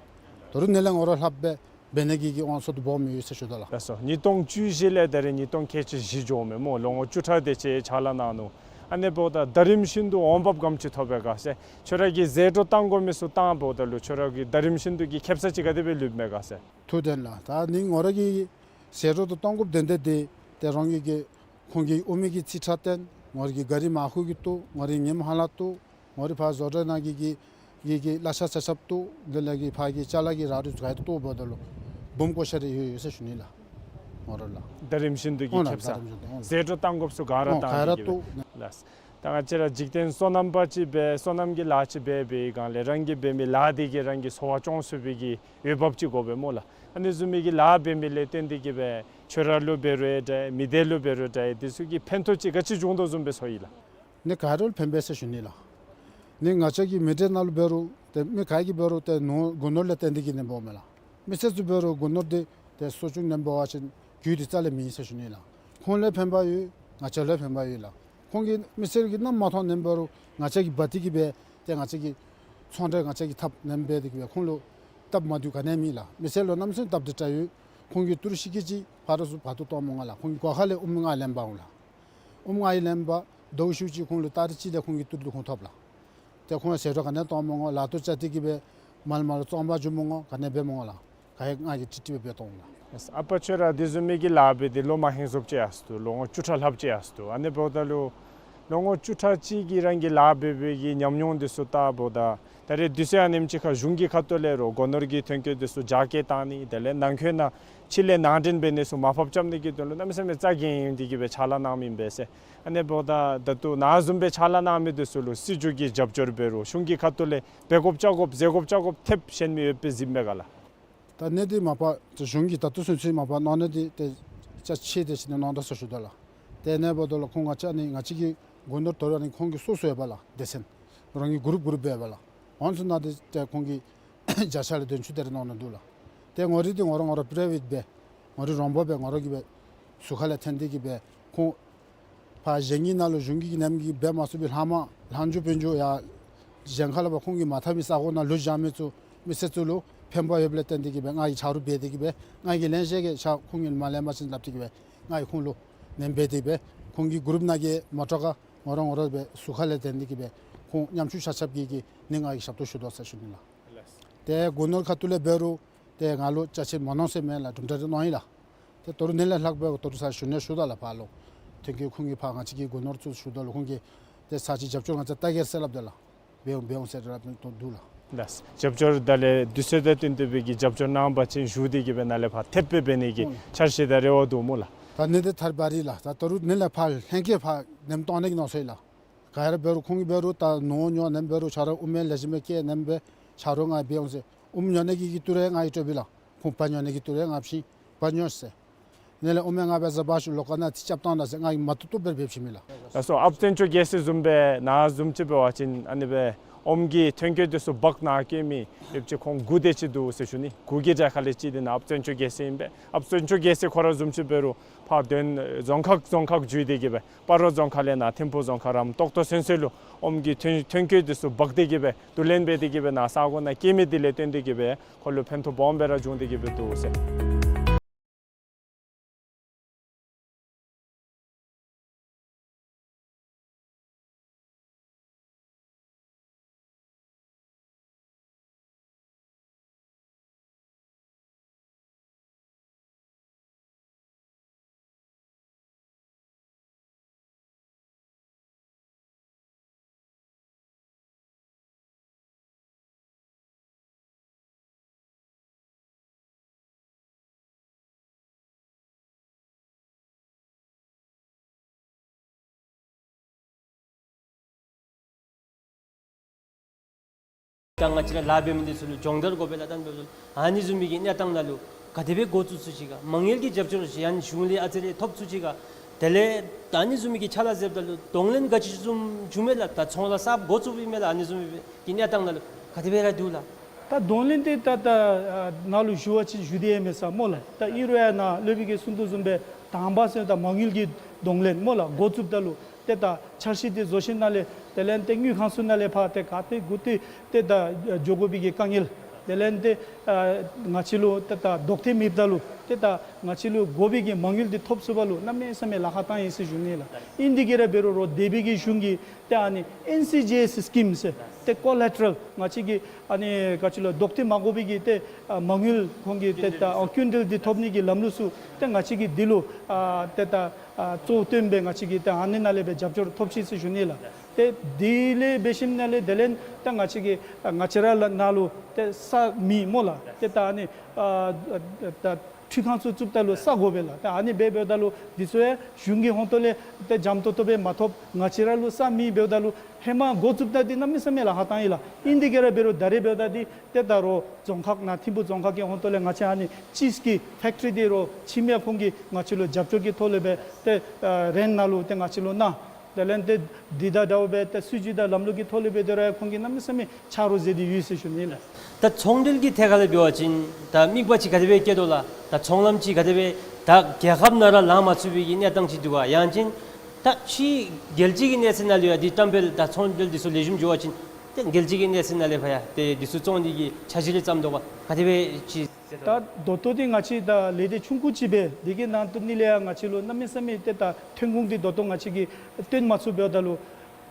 ད་རུང་ནཱ་ལས་ང་ར་ལྷག་སྦེ་འབད་ནི་གི་གི་དབང་ཚད་དུ་སྦོམ་ཡོད་ཟེར་ཞུ་དོ་ལགས། ལགས་སོ། ཉིས་སྟོང་བཅུ་བཞི་ལས་ད་རེས་ཉིས་སྟོང་ཁལ་གཅིག་བཞི་འགྱོཝ་མས་སྨོ། ལོ་ངོ་བཅུ་ཕྲག་དེ་ཅིག་ཕྱག་ལཱ་གནང་ནུག། ཨ་ནི་འབདཝ་ད་ད་རིམ་བཞིན་དུ་འོང་འབབ་ག་དེམ་ཅིག་ཐོབ་པས་ག་ཟེར། ཁྱོད་ར་གིས་ཟད་འགྲོ་བཏང་དགོ་མི་ཚུ་བཏང་འབདཝ་ད་ལུ་ཁྱོད་ར་གིས་ད་རིམ་བཞིན་དུ་གི་ཁེབ་ས་ཅིག་ག་དེ་སྦེ་ལུསཔ་མས་ག་ཟེར། ཐུགས་བདེན་ལགས། ད་ནི་ང་ར་གིས་ཟད་འགྲོ་དང་བཏང་དགོཔ་དོན་དག་འདི་ཏེ་རང་གི་གི་ཁོང་གི་ཨོམ་གྱི་རྩིས་ཁྲ་བཏོན། ང་ར་གིས་གཱ་རི་མར་ཁུ་གི་བཏོག། ང་ར་གིས་ཉིམ་ཧ་ལ་བཏོག། ང་ར་ཕར་བཟོ་གྲྭ་ནང་གི་གི་གི་གི་གླ་ཆ་ཆ་ཁྱབ་བཏོག། དེ་ལས་གི་ཕར་གྱི་ཅ་ལ་གི་རག་རིགས་ག་ཡོད་བཏོག་འབདཝ་ད་ལུ་འབུམ་ཀོ་ཤ་རེ་ཡོད་ཡོད་ཟེར་ཞུ་ནི་ལགས། ང་ར་ལགས། ད་རིམ་བཞིན་དུ་གི་ཨོ་ན་ཁེབ་ས། ད་རིམ་བཞིན་དུ་ཨོ་ན། ཟད་འགྲོ་བཏང་དགོཔ་ཚུ་ག་ར་ཨོ་བཏང་ག་ར་སྟེ་གི་བཏོག་སྦེ། ལགས། ད་ང་བཅས་ར་འཇིག་རྟེན་སོ་ནམ་པ་ཅིག་སྦེ་སོ་ནམ་གྱི་ལཱ་ཅིག་འབད་བའི་སྒང་ལས་རང་གིས་འབད་མི་ལཱ་འདི་གིས་རང་གི་འཚོ་བ་སྐྱོང་ཚུགས་པའི་གི་འོས་འབབ་ཅིག་དགོ་པས་སྨོ་ལགས། ཨ་ནི་བཟུམ་མའི་གི་ལཱ་འབད་མི་ལས་བརྟེན་ཏེ་གི་སྦེ་ཁྱོད་ར་ལུ་འབད་རུང་འདྲ་མི་སྡེ་ལུ་འབད་རུང་འདྲ་འདི་ཚུ་གི་ཕན་ཐོགས་ཅིག་ག་ཅི་བྱུང་དོ་བཟུམ་སྦེ་ཚོར་ཡི་ལགས། ནི་ག་ར་ལུ་ཕན་པས་ཟེར་ཞུ་ནི་ལགས། ནི་ང་བཅས་ཀྱི་མི་སྡེ་ནང་ལུ་འབད་རུང་ཏེ་མི་ག་གིས་འབད་རུང་ཏེ་ནོར་སྒོ་ནོར་ལས་བརྟེན་ཏེ་གི་ནེམ་འབདཝ་མས་ལགས། མི་སེར་ཚུ་འབད་རུང་སྒོ་ནོར་འདི་ཏེ་གསོ་སྐྱོང་ནེམ་འབད་བ་ཅིན་རྒྱུ་འདི་རྩ་ལས་མེད་ཟེར་ཞུ་ནི་ལགས། ཁོང་ལུ་ཕན་པ་ཡོད། ང་བཅས་ལུ་ཕན་པ་ཡོད་ལགས། ཁོང་གིས་མི་སེར་གྱིས་གནམ་མེད་ས་མེད་ནེམ་འབད་རུང་ང་བཅས་ཀྱིས་འབག་སྟེ་གི་སྦེ་ཏེ་ང་བཅས་ཀྱི་ཚོང་འབྲེལ་ང་བཅས་ཀྱིས་འཐབ་ནེམ་འབད་དེ་གི་སྦེ་ཁོང་ལུ་སྟབས་མ་བདེཝ་ག་ནི་ཡང་མེད་ལགས། མི་སེར་ལུ་གནམ་མེད་ས་མེད་སྟབས་བདེ་དྲགས་ཡོད། ཁོང་གིས་ཏི་རུ་ཤིང་ཀི་ཅིག་ཕར་ཚུར་འབག་བཏོག་བཏོགཔ་མ་གཏོགས་ལགས། ཁོང་གིས་སྒོ་ཁ་ལས་ཨོམ་ང་ལེན་འབག་འོང་ལགས། ཨོམ་ང་ཡང་ལེན་འབག། ཟླཝ་ཤུལ་ཅིག་ཁོང་ལུ་ཏ་རིག་གཅིག་ལས་ཁོང་གི་ཏི་རུ་འདི་ཁོང་ཐོབ་ལགས། ཏེ་ཁོང་ཟད་འགྲོ་ག་ནི་ཡང་བཏང་མ་དགོ། ལཱ་ཐོག་བཅར་ཏེ་གི་སྦེ་མ་ལ་མ་ལུ་བཙོང་པར་འགྱོ་མ་དགོ། ག་ནི་འབད་མ་དགོ་ལགས། ག་ཡང་ང་གིས་ཀྲིག་ཀྲི་སྦེ་འབད་བཏུབ་འོང་ལགས། ཨ་པ་ཁྱོད་ར་དེ་བཟུམ་མའི་གི་ལཱ་འབད་དེ་ལོ་མ་ཧེང་སོངམ་ཅིག་ཡར་སོ་དོ། ལོ་ངོ་བཅུ་ཕྲག་ལྷགཔ་ཅིག་ཡར་སོ་དོ། ཨ་ནི་འབདཝ་ད་ལུ་ལོ་ངོ་བཅུ་ཕྲག་གཅིག་གི་རང་གི་ལཱ་འབད་བའི་གི་ཉམས་མྱོང་འདི་ཚུ་བལྟཝ་ད་ད་རེས་དུས་ཚོད་ཨ་ནེམ་ཅིག་ཁར་གཞུང་གི་ཁ་ཐུག་ལས་རུང་སྒོ་ནོར་གྱི་ཐོན་སྐྱེད་འདི་ཚུ་རྒྱ་སྐྱེད་བཏང་ནི་དེ་ལས་ནང་འཁོད་ནང་ཕྱི་ལས་ནང་འདྲེན་འབད་ནི་ཚུ་མར་ཕབ་རྐྱབ་ནི་གི་དོན་ལུ་གནམ་མེད་ས་མེད་རྩ་འགེངས་ཏེ་གི་སྦེ་ཕྱག་ལཱ་གནངམ་ཨིན་པས་ཟེར། ཨ་ནི་འབདཝ་ད་ད་ལྟོ་ནཱ་བཟུམ་སྦེ་ཕྱག་ལཱ་གནང་མི་འདི་ཚུ་ལུ་སྲིད་བྱུས་ཀྱི་རྒྱབ་སྐྱོར་འབད་རུང་གཞུང་གི་ཁ་ཐུག་ལས་འབད་དགོཔ་རྐྱབ་དགོཔ་ཟེར་དགོཔ་རྐྱབ་དགོཔ་ཐེབས་གཞན་མི་ཡོདཔ་སྦེ་གཟིགསཔ་མས་ག་ལགས། ད་ནི་འདི་མ་པ་ཏེ་གཞུང་གིས་ད་ལྟོ་ཚུན་ཚོད་མ་པ་གནང་ནི་འདི་ཏེ་ཅ་ཆས་དེ་ཅིག་ནི་གནང་ད་ཟེར་ཞུ་དོ་ལགས། ཏེ་ཨ་ནི་འབདཝ་ད་ལུ་ཁོང་ང་བཅས་ནི་ང་བཅས་ཀྱི་སྒོ་ནོར་དོ་རུང་ཨ་ནི་ཁོང་གི་སོ་སོ་ཡོད་པས་ལགས། སྡེ་ཚན་རང་གི་གུ་རུབ་གུ་རུབ་སྦེ་ཡོད་པས་ལགས། ཨོ་ནི་ཚུ་ནང་འདི་ཏེ་ཁོང་གིས་བརྒྱ་ཆ་ལས་བདུན་ཅུ་དེ་རེ་གནང་ནི་འདུག་ལགས། ཏེ་ང་རའི་འདི་ང་ར་ང་ར་པ་རའི་ཝེཊ་སྦེ་ང་རའི་རོང་འབབ་སྦེ་ང་ར་གིས་སྦེ་ཟུར་ཁ་ལས་འཐེན་ཏེ་གི་སྦེ་ཁོང་ཕར་གཞན་གྱི་ནང་ལུ་གཞུང་གི་ནེམ་གི་འབད་མ་ཚུགས་པའི་ལྷག་མ་ལྷག་འགྱོ་འབག་འགྱོ་ཡར་གཞན་ཁ་ལས་ཕར་ཁོང་གིས་མ་འཐབ་མི་ས་གོ་ནང་ལུ་བཞག་མི་ཚུ་མི་སེར་ཚུ་ལུ་ཕན་པ་ཡོདཔ་ལས་བརྟེན་ཏེ་གི་སྦེ་ང་གིས་ཆ་རོགས་འབད་དེ་གི་སྦེ་ང་གིས་ལན་བཤད་གེ་ཤ་ཁོང་གིས་མ་ལེན་པ་ཅིན་སླབ་སྟེ་གི་སྦེ་ང་གིས་ཁོང་ལུ་ནེམ་འབད་དེ་སྦེ་ཁོང་གི་གུ་རུབ་ནང་གི་མ་དྲོ་ཁར་ང་ར་ང་ར་སྦེ་ཟུར་ཁ་ལས་འཐེན་ཏེ་གི་སྦེ་ཁོང་ཉམ་ཆུང་ཆ་ཁྱབ་ཀྱི་གི་ནི་ང་གིས་ཞབས་ཏོག་ཞུ་དོ་ཟེར་ཞུ་ནི་ལགས། ཏེ་སྒོ་ནོར་ཁ་ཐུག་ལས་འབད་རུང་ཏེ་ང་ལུ་ཅ་ཆས་མ་གནང་ཟེར་མེད་ལགས། གྲུབ་འབྲས་རེ་གནང་ཡི་ལགས། ཏེ་ད་རུང་ནི་ལས་ལྷག་སྦེ་ད་རུང་ས་ཞུ་ནི་ཞུ་དོ་ལགས། ཕར་ལུ་ཐོན་སྐྱེད་ཁོང་གིས་ཕར་ང་བཅས་ཀྱི་སྒོ་ནོར་ཚུ་ཞུ་དོ་ལགས། ཁོང་གིས་ཏེ་ས་ཅིག་རྒྱབ་སྐྱོར་ང་བཅས་བལྟ་གེ་ཟེར་སླབ་དོ་ལགས། འབད་འོང་འབད་འོང་ཟེར་ར་འབད་དོ་འདུག་ལགས། ལགས། རྒྱབ་སྐྱོར་ད་ལས་དུས་ཚོད་དང་བསྟུན་ཏེ་སྦེ་གི་རྒྱབ་སྐྱོར་གནང་པ་ཅིན་ཞུ་སྟེ་གི་སྦེ་ནཱ་ལས་ཕར་ཐེབས་སྦེ་འབད་ནི་གི་ཨོ་འཆར་གཞི་དང་རེ་བ་འདུག་སྨོ་ལགས། ད་ནི་འདི་ཐད་རི་བ་རི་ལགས། ད་ད་རུང་ནི་ལས་ཕར་ལྷན་རྒྱས་ཕར་ནེམ་བཏང་ནི་གི་གནང་སོང་ཡི་ལགས། ག་ར་འབད་རུང་ཁོང་གིས་འབད་རུང་ད་ནོར་ཉོག་ནེམ་འབད་རུང་ཆ་རོགས་ཨོམ་ལེགས་ཤོམ་སྦེ་སྐྱེ་ནེམ་སྦེ་ཆ་རོགས་ང་འབད་འོང་ཟེར། ཨོམ་ཉོ་ནི་གི་གི་ཏི་རུ་ཡང་ང་གིས་སྤྲོད་པས་ལགས། ཁོང་བལ་ཉོ་ནི་གི་ཏི་རུ་ཡང་ང་བྱིན། བལ་ཉོ་ཟེར། ནི་ལས་ཨོམ་ཡང་ང་འབད་ཟ་བ་ཤུལ་ལོགས་ཁ་ནང་ཏེ་རྐྱབ་བཏང་ད་ཟེར་ང་གིས་མ་བཏུབ་བཏུབ་སྦེ་འབད་བྱིན་མས་ལགས། ལགས་སོ། ཨཔ་བཙན་སྐྱོགས་རྒྱལ་མཚན་བཟུམ་སྦེ་ནཱ་བཟུམ་ཅིག་འབད་བ་ཅིན་ཨ་ནི་སྦེ་ཨོམ་གྱི་ཐོན་སྐྱེད་འདི་ཚུ་འབག་ནཱ་སྐྱེལ་མི་ཡོདཔ་ཅིག་ཁོང་དགུ་དེ་ཅིག་འདུག་ཟེར་ཞུ་ནི། དགུ་གི་གྲས་ཁ་ལས་གཅིག་འདི་ནཱ་ཨཔ་བཙན་སྐྱོགས་རྒྱལ་མཚན་ཨིན་པས། ཨཔ་བཙན་སྐྱོགས་རྒྱལ་མཚན་ཁོ་ར་བཟུམ་ཅིག་འབད་རུང་ཕར་དོན་རྫོང་ཁག་རྫོང་ཁག་བརྒྱུད་དེ་གི་སྦེ་སྤ་རོ་རྫོང་ཁག་ལས་ནཱ་ཐིམ་ཕུ་རྫོང་ཁག་རམ་ཏོག་ཏོ་ཚུན་ཚོད་ལུ་ཨོམ་གྱི་ཐོན་ཐོན་སྐྱེད་འདི་ཚུ་འབག་སྟེ་གི་སྦེ་བསྡུ་ལེན་འབད་དེ་གི་སྦེ་ནཱ་ས་གོ་ནང་སྐྱེལ་མི་འདི་ལས་བརྟེན་ཏེ་གི་སྦེ་ཁོ་ལུ་ཕན་ཐོགས་སྦོམ་སྦེ་ར་བྱུང་སྟེ་གི་སྦེ་འདུག་ཟེར། ད་ང་བཅས་ར་ལཱ་འབད་མི་འདི་ཚུ་ལུ་སྦྱོང་བརྡར་དགོ་པས་ལགས། ད་ཨ་ནི་བཟུམ་མའི་གི་གནས་སྟངས་ནང་ལུ་ག་དེ་སྦེ་འགོ་བཙུགས་ཚུགས་ཅི་ག། མ་དངུལ་གྱི་རྒྱབ་སྐྱོར་ཅིག་ཡང་གཞུང་ལས་ཨ་ཙི་རེ་ཐོབ་ཚུགས་ཅི་ག། དེ་ལས་ད་ཨ་ནི་བཟུམ་མའི་གི་ཕྱག་ལཱ་མཛདཔ་ད་ལུ་གདོང་ལེན་ག་ཅི་བཟུམ་བྱུང་མས་ལགས། ད་ཚོང་ལཱ་གསརཔ་འགོ་བཙུགསཔ་ཨིན་མས་ལགས། ཨ་ནི་བཟུམ་མའི་གི་གནས་སྟངས་ནང་ལུ་ག་དེ་སྦེ་ར་འདུག་ལགས། ད་གདོང་ལེན་འདི་ད་ད་ཨ་ནཱ་ལུ་ཞུ་བ་ཅིན་ཞུ་སྟེ་ཡང་མེད་ས་སྨོ་ལགས། ད་ཨིན་རུང་ཡང་ནཱ་སློབ་དཔོན་གྱིས་གསུང་དོ་བཟུམ་སྦེ་དང་པ་ཟེར་ད་མ་དངུལ་གྱི་གདོང་ལེན་སྨོ་ལགས། འགོ་བཙུགསཔ་ད་ལུ་ཏེ་ད་འཆར་གཞི་འདི་བཟོ་ཞིནམ་ལས་དེ་ལས་ཏེ་དངུལ་ཁང་ཚུ་ནང་ལས་ཕར་ཏེ་ག་ཏེ་དགོ་ཏེ་ཏེ་ད་འགྱོ་དགོ་པའི་གི་དཀའ་ངལ། དེ་ལས་ཏེ་ཨ་ང་བཅས་ལུ་ཏེ་ད་ལྡོག་ཐེབས་མེདཔ་ད་ལུ་ཏེ་ད་ང་བཅས་ལུ་དགོ་པའི་གི་མ་དངུལ་འདི་ཐོབ་ཚུགས་པ་ལུ་གནམ་མེད་ས་མེད་ལཱ་ཁག་བཏང་ཡི་ཟེར་ཞུ་ནི་ལགས། ཨིན་དེ་གིས་ར་འབད་རུང་རོགས་འདས་པའི་གི་གཞུང་གིས་ཏེ་ཨ་ནི་ཨེན་སི་ཇི་ཨེསི་སི་ཀིམ་ཟེར་ཏེ་ཀོ་ལེ་ཊ་རཱལ་ང་བཅས་ཀྱི་ཨ་ནི་ག་ཅི་ལོ་ལྡོག་ཐེབས་མ་དགོ་པའི་གི་ཏེ་ཨ་མ་དངུལ་ཁོང་གིས་ཏེ་ད་ཨ་ཀུན་ཌལ་འདི་ཐོབ་ནི་གི་ལམ་ལུགས་ཚུ་ཏེ་ང་བཅས་ཀྱིས་འདི་ལུ་ཨ་ཏེ་ད་ཨ་གཙོ་བོ་བཏོན་སྦེ་ང་བཅས་ཀྱིས་ཏེ་ཨ་ནི་ནང་ལས་སྦེ་རྒྱབ་སྐྱོར་ཐོབ་ཅི་ཟེར་ཞུ་ནི་ལགས། ཏེ་དེ་ལས་འབད་ཞིནམ་ལས་དེ་ལས་ད་ང་བཅས་ཀྱིས་ཨ་ང་བཅས་ར་ལུ་ནཱ་ལུ་ཏེ་ས་མེད་སྨོ་ལགས། ཏེ་ད་ཨ་ནི་ཨ་ད་འཕྲུལ་ཁང་ཚུ་བཙུགསཔ་ད་ལུ་ས་དགོ་པས་ལགས། ཏེ་ཨ་ནི་འབད་འབདཝ་ད་ལུ་འདི་ཚུ་ཡང་གཞུང་གི་ཧོངས་ཏོ་ལས་ཏེ་འཇམ་ཏོག་ཏོ་སྦེ་མ་ཐོབ། ང་བཅས་ར་ལུ་ས་མེད་འབདཝ་ད་ལུ་ཧེ་མ་འགོ་བཙུགསཔ་ད་འདི་གནམ་མེད་ས་མེད་ལཱ་ཁག་བཏང་ཡི་ལགས། ཨིན་དེ་གིས་ར་འབད་རུང་ད་རེས་འབདཝ་ད་འདི་ཏེ་ད་རོགས་རྫོང་ཁག་ནཱ་ཐིམ་ཕུ་རྫོང་ཁག་གི་ཧོངས་ཏོ་ལས་ང་བཅས་ཨ་ནི་ཅིསི་གི་ཕེཀ་ཊི་རི་འདི་རོགས་ཕྱི་མི་ཁོང་གིས་ང་བཅས་ལུ་རྒྱབ་སྐྱོར་གྱི་ཐོག་ལས་སྦེ་ཏེ་ཨ་རེནཊ་ནང་ལུ་ཏེ་ང་བཅས་ལུ་གནང་། དེ་ལས་ཏེ་འདི་དང་འདྲཝ་སྦེ་ཏེ་སྲིད་བྱུས་དང་ལམ་ལུགས་ཀྱི་ཐོག་ལས་སྦེ་དེ་ར་ཁོང་གིས་གནམ་མེད་ས་མེད་ཆ་རོགས་མཛད་དེ་ཡོད་ཟེར་ཞུ་ནི་ལགས། ད་ཚོང་འབྲེལ་གྱི་ཐད་ཁར་ལས་འབད་བ་ཅིན་ད་དམིགས་པ་ཅིག་ག་དེ་སྦེ་བསྐྱེད་དོ་ལགས། ད་ཚོང་ལམ་ཅིག་ག་དེ་སྦེ་ད་རྒྱལ་ཁབ་ནང་ར་ལང་མ་ཚུགས་པའི་གི་གནས་སྟངས་ཅིག་འདུག་ག། ཡང་ཅིན་ད་ཕྱི་རྒྱལ་སྤྱི་གི་གནས་ཚད་ནང་ལུ་ཡང་འདི་བཀྲམ་སྤེལ་ད་ཚོང་འབྲེལ་འདི་ཚུ་ལེགས་ཤོམ་འགྱོ་བ་ཅིན་ཏེ་རྒྱལ་སྤྱི་གི་གནས་ཚད་ནང་ལས་ཕར་ཡང་ཏེ་འདི་ཚུ་བཙོང་ནི་གི་འཆར་གཞི་རེ་བརྩམས་དོ་ག། ག་དེ་སྦེ་ཅིག། ད་ད་ལྟོ་འདི་ང་བཅས་ད་ལས་སྡེ་ཆུང་ཀུ་ཅིག་སྦེ་འདི་གི་ནང་དོན་ནི་ལས་ཡང་ང་བཅས་ལུ་གནམ་མེད་ས་མེད་ཏེ་ད་ཐོན་ཁུངས་འདི་ད་ལྟོ་ང་བཅས་ཀྱིས་བཏོན་མ་ཚུགས་འབདཝ་ད་ལུ་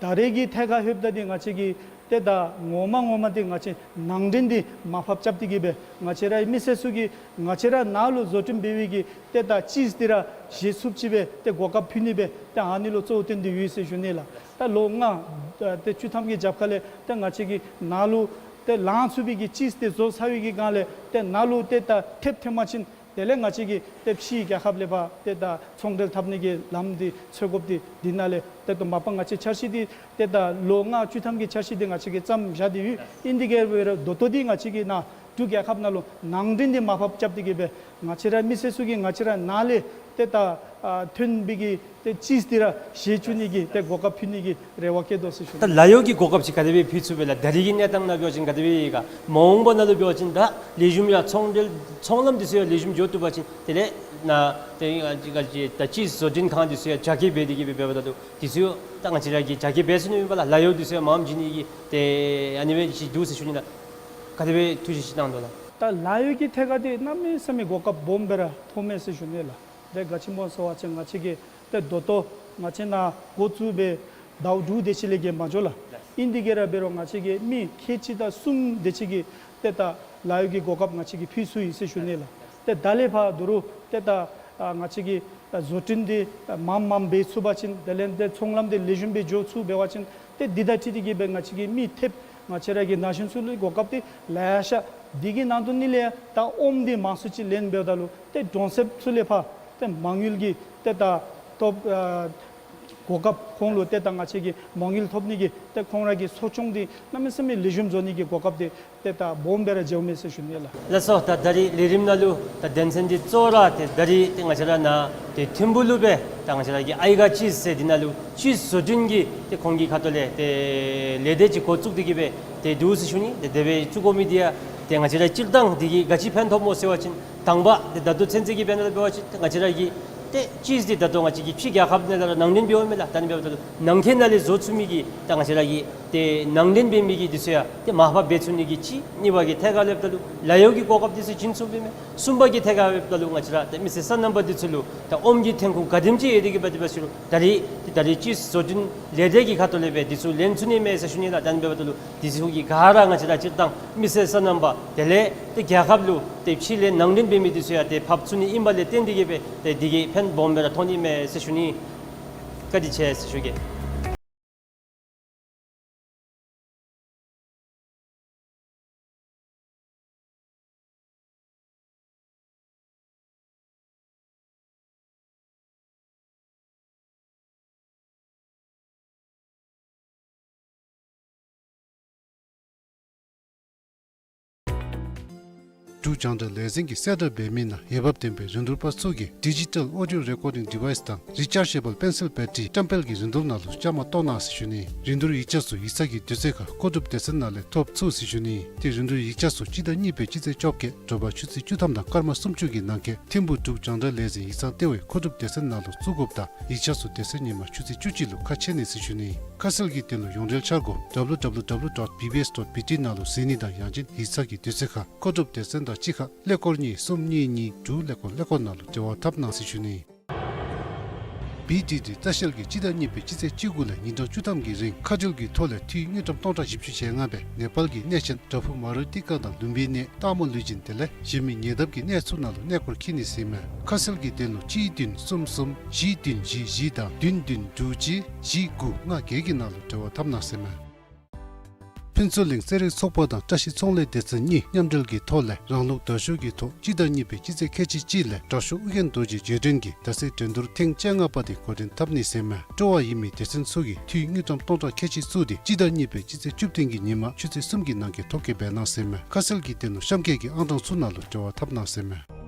ད་རེས་ཀྱི་ཐད་ཁར་ལྷོདཔ་ད་འདི་ང་བཅས་ཀྱིས་ཏེ་ད་ངོ་མ་ངོ་མ་འདི་ང་བཅས་ནང་འདྲེན་འདི་མར་ཕབ་རྐྱབ་སྟེ་གི་སྦེ་ང་བཅས་རའི་མི་སེར་ཚུ་གིས་ང་བཅས་ར་ནཱ་ལུ་བཟོ་སྐྲུན་འབད་བའི་གི་ཏེ་ད་ཅིསི་འདི་ར་བཞེས་ཚུགསཔ་ཅིག་སྦེ་ཏེ་གོ་སྐབས་ཕུལ་ནི་སྦེ་ཏེ་ཨ་ནི་ལུ་གཙོ་བོ་བཏོན་ཏེ་ཡོད་ཟེར་ཞུ་ནི་ལགས། ད་ལོ་ལྔ་ཏེ་བཅུ་ཐམ་གྱི་རྒྱབ་ཁ་ལས་ཏེ་ང་བཅས་ཀྱིས་ནཱ་ལུ་ཏེ་ལང་ཚུགས་པའི་གི་ཅིསི་འདི་བཟོ་ཚར་བའི་གི་སྒང་ལས་ཏེ་ནཱ་ལུ་ཏེ་ད་ཐེབས་ཐོན་པ་ཅིན་དེ་ལས་ང་བཅས་ཀྱིས་ཏེ་ཕྱི་རྒྱལ་ཁབ་ལས་ཕར་ཏེ་ད་ཚོང་འབྲེལ་འཐབ་ནི་གི་ལམ་འདི་འཚོལ་དགོཔ་འདི་འདི་ནང་ལས་ཏེ་ད་མ་པ་ང་བཅས་འཆར་གཞི་འདི་ཏེ་ད་ལོ་ལྔ་བཅུ་ཐམ་གྱི་འཆར་གཞི་འདི་ང་བཅས་ཀྱིས་བརྩམས་བཞག་སྟེ་ཡོད། ཨིན་དེ་གིས་འབད་རུང་ད་ལྟོ་འདི་ང་བཅས་ཀྱིས་ནཱ་འབྲུག་རྒྱལ་ཁབ་ནང་ལུ་ནང་འདྲེན་འདི་མར་ཕབ་རྐྱབ་སྟེ་གི་སྦེ་ང་བཅས་ར་མི་སེར་ཚུ་གིས་ང་བཅས་ར་ནཱ་ལས་ཏེ་ད་ཨ་ཐོན་པའི་གི་ཏེ་ཅིསི་འདི་ར་བཞེས་བཅུག་ནི་གི་ཏེ་གོ་སྐབས་ཕུལ་ནི་གི་རེ་བ་བསྐྱེད་དོ་ཟེར་ཞུ། ད་ལཱ་གཡོག་གི་གོ་སྐབས་ཅིག་ག་དེ་སྦེ་ཕུལ་ཚུགས་པས་ལགས། ད་རེས་ཀྱི་གནས་སྟངས་ནང་འབད་བ་ཅིན་ག་དེ་སྦེ་ཡོད་ག། མ་འོངས་པ་ནང་ལུ་འབད་བ་ཅིན་ད་ལེགས་ཤོམ་ཡང་ཚོང་འབྲེལ་ཚོང་ལམ་འདི་ཚུ་ཡང་ལེགས་ཤོམ་འགྱོ་བཏུབ་པ་ཅིན་དེ་ལས་ནཱ་ཏེ་ད་ཅིསི་བཟོ་སྐྲུན་ཁང་འདི་ཚུ་ཡང་རྒྱ་སྐྱེད་འབད་དེ་གི་སྦེ་འབདཝ་ད་ལུ་འདི་ཚུ་ཡང་ད་ང་བཅས་ར་གིས་རྒྱ་སྐྱེད་འབད་ཚུགས་ནི་ཨིན་པས་ལགས། ལཱ་གཡོག་འདི་ཚུ་ཡང་མངམ་བྱིན་ནི་གི་ཏེ་ཨ་ནི་སྦེ་ཅིག་འདུག་ཟེར་ཞུ་ནི་ལགས། ག་དེ་སྦེ་ཐུགས་བཞེད་ཅིག་གནང་དོ་ལགས། ད་ལཱ་གཡོག་གི་ཐད་ཁར་འདི་གནམ་མེད་ས་མེད་གོ་སྐབས་སྦོམ་སྦེ་ར་ཐོབ་མས་ཟེར་ཞུ་ནི་ལགས། ཏེ་ག་ཅི་སྨོ་ཟེར་བ་ཅིན་ང་བཅས་ཀྱིས་ཏེ་ད་ལྟོ་ང་བཅས་ནཱ་འགོ་བཙུགས་སྦེ་ཟླཝ་དྲུག་དེ་ཅིག་ལས་བརྒལ་མ་འགྱོ་ལགས། ཨིན་དེ་གིས་ར་འབད་རུང་ང་བཅས་ཀྱིས་མི་ཁལ་གཅིག་དང་གསུམ་དེ་ཅིག་གི་ཏེ་ད་ལཱ་གཡོག་གི་གོ་སྐབས་ང་བཅས་ཀྱིས་ཕུལ་ཚུགས་ཡི་ཟེར་ཞུ་ནི་ལགས། ཏེ་ད་ལས་ཕར་ད་རུང་ཏེ་ད་ཨ་ང་བཅས་ཀྱིས་ཨ་བཟོ་སྐྲུན་འདི་ཨ་མངམ་མངམ་འབད་ཚུགས་པ་ཅིན་དེ་ལས་ཏེ་ཚོང་ལམ་འདི་ལེགས་ཤོམ་སྦེ་འགྱོ་ཚུགས་འབད་བ་ཅིན་ཏེ་འདི་དང་འཁྲིལ་ཏེ་གི་སྦེ་ང་བཅས་ཀྱིས་མི་ཐེབས་ང་བཅས་ར་གི་ན་གཞོན་ཚུ་ལུ་གོ་སྐབས་འདི་ལེ་ཤ། འདི་གི་ནང་དོན་ནི་ལས་ཡང་ད་ཨོམ་འདི་མང་སུ་ཅིག་ལེན་འབདཝ་ད་ལུ་ཏེ་གྲོང་གསེབ་ཚུ་ལས་ཕར་ཏེ་མ་དངུལ་གྱི་ཏེ་ད་ཐོབ་ཨ་གོ་སྐབས་ཁོང་ལུ་ཏེ་ད་ང་བཅས་ཀྱིས་མ་དངུལ་ཐོབ་ནི་གི་ཏེ་ཁོང་ར་གི་གསོ་སྐྱོང་འདི་གནམ་མེད་ས་མེད་ལེགས་ཤོམ་བཟོ་ནི་གི་གོ་སྐབས་འདི་ཏེ་ད་སྦོམ་སྦེ་ར་འགྱོཝ་མས་ཟེར་ཞུ་ནི་ལགས། ལགས་སོ། ད་ད་རིས་ལས་རིམ་ནང་ལུ་ད་དོན་ཚན་འདི་གཙོ་བོ་ར་ཏེ་ད་རིས་ཏེ་ང་བཅས་ར་ནཱ་ཏེ་ཐིམ་ཕུ་ལུ་སྦེ་ད་ང་བཅས་ར་གི་ཨའི་ག་ཅིསི་ཟེར་འདི་ནང་ལུ་ཅིསི་བཟོ་སྐྲུན་གྱི་ཏེ་ཁོང་གི་ཁ་ཐུག་ལས་ཏེ་ལས་སྡེ་ཅིག་འགོ་བཙུགས་ཏེ་གི་སྦེ་ཏེ་འདུག་ཟེར་ཞུ་ནི། ཏེ་དེ་སྦེ་བཙུགས་དགོ་མི་འདི་ཡང་ཏེ་ང་བཅས་ར་སྤྱིར་བཏང་འདི་གིས་ག་ཅི་ཕན་ཐོགས་སྨོ་ཟེར་བ་ཅིན་དང་པ་ཏེ་ད་ལྟོ་ཚུན་ཚོད་ཀྱི་དཔེར་ན་འབད་བ་ཅིན་ཏེ་ང་བཅས་ར་གི་ཏེ་ཅིསི་འདི་ད་ལྟོ་ང་བཅས་ཀྱིས་ཕྱི་རྒྱལ་ཁབ་ནང་ལས་ར་ནང་འདྲེན་འབདཝ་མས་ལགས། ད་ནི་འབདཝ་ད་ལུ་ནང་འཁོད་ནང་ལས་བཟོ་ཚུགས་མི་གི་ད་ང་བཅས་ར་གི་ཏེ་ནང་འདྲེན་འབད་མི་གི་འདི་ཚུ་ཡང་ཏེ་མར་ཕབ་འབད་ཚུགས་ནི་གི་གཅིག། གཉིས་པ་གི་ཐད་ཁར་ལྷོདཔ་ད་ལུ་ལཱ་གཡོག་གི་གོ་སྐབས་འདི་ཚུ་བྱིན་ཚུགས་པས་མས། གསུམ་པ་གི་ཐད་ཁར་ལྷོདཔ་ད་ལུ་ང་བཅས་ར་ཏེ་མི་སེར་སོ་ནམ་པ་འདི་ཚུ་ལུ་ད་ཨོམ་གྱི་ཐོན་ཁུངས་ག་དེམ་ཅིག་ཡོད་དེ་གི་སྦེ་དེ་སྦེ་ཞུ་རུང་ད་རིས་ཏེ་ད་རིས་ཅིསི་བཟོ་སྐྲུན་ལས་སྡེ་གི་ཁ་ཐུག་ལས་སྦེ་འདི་ཚུ་ལེན་ཚུགས་ནི་མས་ཟེར་ཞུ་ནི་ལགས། ད་ནི་འབདཝ་ད་ལུ་འདི་ཚུ་གི་ག་ར་ང་བཅས་ར་སྤྱིར་བཏང་མི་སེར་སོ་ནམ་པ་དེ་ལས་ཏེ་རྒྱལ་ཁབ་ལུ་ཏེ་ཕྱི་ལས་ནང་འདྲེན་འབད་མི་འདི་ཚུ་ཡང་ཏེ་ཕབ་ཚུགས་ནི་ཨིན་པ་ལས་བརྟེན་ཏེ་གི་སྦེ་ཏེ་འདི་གིས་ཕན་སྦོམ་སྦེ་ར་ཐོགས་ནི་མས་ཟེར་ཞུ་ནི། བཀའ་དྲིན་ཆེ་ཟེར་ཞུ་གེ། འབྲུག་རྒྱང་བསྒྲགས་ལས་འཛིན་གྱིས་གསལ་བསྒྲགས་འབད་མི་ནང་འོས་འབབ་ལྡན་པའི་རིན་བསྡུར་པ་ཚུ་གིས་ཌི་ཇི་ཊལ་ཨོ་ཌིའོ་རེ་ཀོར་ཌིང་ཌི་ཝའིསི་དང་རི་ཅཱརཇ་ཨེ་བཱལ་པེན་སིལ་བེ་ཊི་རི་བཀྲམ་སྤེལ་གྱི་རིན་བསྡུར་ནང་ལུ་བཅའ་མར་གཏོགས་གནང་ཟེར་ཞུ་ནི། རིན་བསྡུར་ཡིག་ཆ་ཚུ་ཡིག་ཚང་གི་དུས་ཚོད་ཁར་མཁོ་སྒྲུབ་སྡེ་ཚན་ནང་ལས་ཐོབ་ཚུགས་ཟེར་ཞུ་ནི། ཏེ་རིན་བསྡུར་ཡིག་ཆ་ཚུ་སྤྱི་ཟླ་གཉིས་པའི་སྤྱི་ཚེས་བཅོ་བརྒྱད་དྲོ་པ་ཆུ་ཚོད་བཅུ་ཐམ་དང་སྐར་མ་སུམ་ཅུ་གི་ནང་འཁོད་ཐིམ་ཕུག་འབྲུག་རྒྱང་བསྒྲགས་ལས་འཛིན་ཡིག་ཚང་ལྟེ་བའི་མཁོ་སྒྲུབ་སྡེ་ཚན་ནང་ལུ་བཙུགས་དགོཔ་དང་ཡིག་ཆ་ཚུ་དེ་ཚེ་ཉིན་མ་ཆུ་ཚོད་བཅུ་གཅིག་ལུ་ཁ་ཕྱེ་ནི་ཟེར་ཞུ་ནི། ཁ་གསལ་གྱི་དོན་ལུ་ཡོངས་འབྲེལ་འཆར་སྒོ་W W W dot B B S dot B T ནང་ལུ་གཟིགས་ནི་དང་ཡང་ཅིན་ཡིག་ཚང་གི་དུས་ཚོད་ཁར་མཁོ་སྒྲུབ་སྡེ་ཚན་དང་གཅིག་ཁར་ཀླད་ཀོར་གཉིས་གསུམ་གཉིས་གཉིས་དྲུག་ཀླད་ཀོར་ཀླད་ཀོར་ནང་ལུ་འབྲེལ་བ་འཐབ་གནང་ཟེར་ཞུ་ནི། བི་ཌི་ཌི་ལྟ་བཤལ་གྱིས་སྤྱི་ཟླ་གཉིས་པའི་སྤྱི་ཚེས་བཅུ་དགུ་ལས་ཉིན་གྲངས་བཅུ་ཐམ་གྱི་རིང་མཁའ་འགྲུལ་གྱི་ཐོག་ལས་འཐུས་དངུལ་ཀྲམ་སྟོང་ཕྲག་བཞི་བཅུ་ཞེ་ལྔ་སྦེ་ནེ་པཱལ་གྱི་གནས་ཆེན་བྲག་ཕུག་མ་རུ་ཏི་ཀ་དང་ལུམ་བི་ནི་སྟག་མོ་ལུས་སྦྱིན་དེ་ལས་གཞན་མི་ཉེ་འདབས་ཀྱི་གནས་ཚུ་ནང་ལུ་གནས་སྐོར་འཁྱིད་ནི་ཟེར་མས། ཁ་གསལ་གྱི་དོན་ལུ་གཅིག་བདུན་གསུམ་གསུམ་བཞི་བདུན་བཞི་བཞི་དང་བདུན་བདུན་དྲུག་གཅིག་བཞི་དགུ་ལྔ་བརྒྱད་ཀྱི་ནང་ལུ་འབྲེལ་བ་འཐབ་གནང་ཟེར་མས། ཕུན་ཚོགས་གླིང་རྩེད་རིགས་ཚོགས་པ་དང་བཀྲ་ཤིས་ཚོང་ལས་སྡེ་ཚན་གཉིས་མཉམ་འབྲེལ་གྱི་ཐོག་ལས་རང་ལུགས་དར་ཤོག་གི་ཐོག་སྤྱི་ཟླ་གཉིས་པའི་སྤྱི་ཚེས་ཁལ་གཅིག་གཅིག་ལས་དྲག་ཤོས་ཨོ་རྒྱན་རྡོ་རྗེ་རྗེས་དྲན་གྱི་ཟླ་ཚེས་འགྲན་བསྡུར་ཐེངས་བཅོ་ལྔ་པ་དེ་འགོ་འདྲེན་འཐབ་ནི་ཟེར་མས། སྤྲོ་བ་ཡོད་མི་སྡེ་ཚན་ཚུ་གིས་འཐུས་དངུལ་ཀྲམ་སྟོང་ཕྲག་ཁལ་གཅིག་བཙུགས་ཏེ་སྤྱི་ཟླ་གཉིས་པའི་སྤྱི་ཚེས་བཅུ་བདུན་གྱི་ཉིན་མ་ཆུ་ཚོད་གསུམ་གྱི་ནང་འཁོད་ཐོ་བཀོད་འབད་གནང་ཟེར་མས། ཁ་གསལ་གྱི་དོན་ལུ་གཤམ་འཁོད་ཀྱི་ཨང་གྲངས་ཚུ་ནང་ལུ་འབྲེལ་བ་འཐབ་གནང་ཟེར་མས།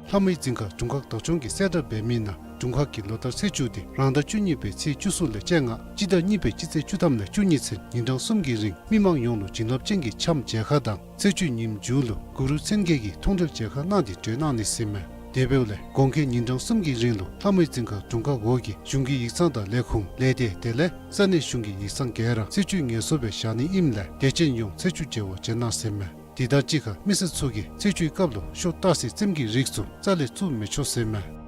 ལྷ་མོའི་རྫིང་ཁ་དྲུང་ཁག་བདག་སྐྱོང་གིས་གསལ་བསྒྲགས་འབད་མི་ནང་དྲུང་ཁག་གིས་ལོ་ལྟར་ཚེས་བཅུ་སྟེ་རང་ཟླ་བཅུ་གཉིས་པའི་ཚེས་བཅུ་གསུམ་ལས་བཅོ་ལྔ་སྤྱི་ཟླ་གཉིས་པའི་སྤྱི་ཚེས་བཅུ་ཐམ་ལས་བཅུ་གཉིས་ཚུན་ཉིན་གྲངས་གསུམ་གྱི་རིང་མི་མང་ཡོངས་ལུ་བྱིན་རླབས་ཅན་གྱི་འཆམ་མཇལ་ཁ་དང་ཚེས་བཅུ་ཉིནམ་མཇུག་ལུ་གུ་རུ་མཚན་བརྒྱད་ཀྱི་མཐོང་གྲོལ་མཇལ་ཁ་གནང་སྟེ་གྲོལ་གནང་ནི་ཟེར་མས། དེ་འབདཝ་ལས་དགོང་ཁའི་ཉིན་གྲངས་གསུམ་གྱི་རིང་ལུ་ལྷ་མོའི་རྫིང་ཁ་དྲུང་ཁག་འོག་གི་གཞུང་གི་ཡིག་ཚང་དང་ལས་ཁུངས་ལས་སྡེ་དེ་ལས་ས་གནས་གཞུང་གི་ཡིག་ཚང་ག་ར་ཚེས་བཅུ་ངལ་གསོ་སྦེ་བཞག་ནི་ཨིནམ་ལས་དད་ཅན་ཡོངས་ཚེས་བཅུ་མཇལ་བར་འབྱོན་གནང་ཟེར་མས། དེ་དང་གཅིག་ཁར་མི་སེར་ཚུ་གིས་ཚེས་བཅུའི་སྐབས་ལུ་ཤོ་སྟག་གཟིག་རྩེདམོ་གི་རིགས་ཚུ་རྩ་ལས་བཙུགས་མི་ཆོག་ཟེར་མས།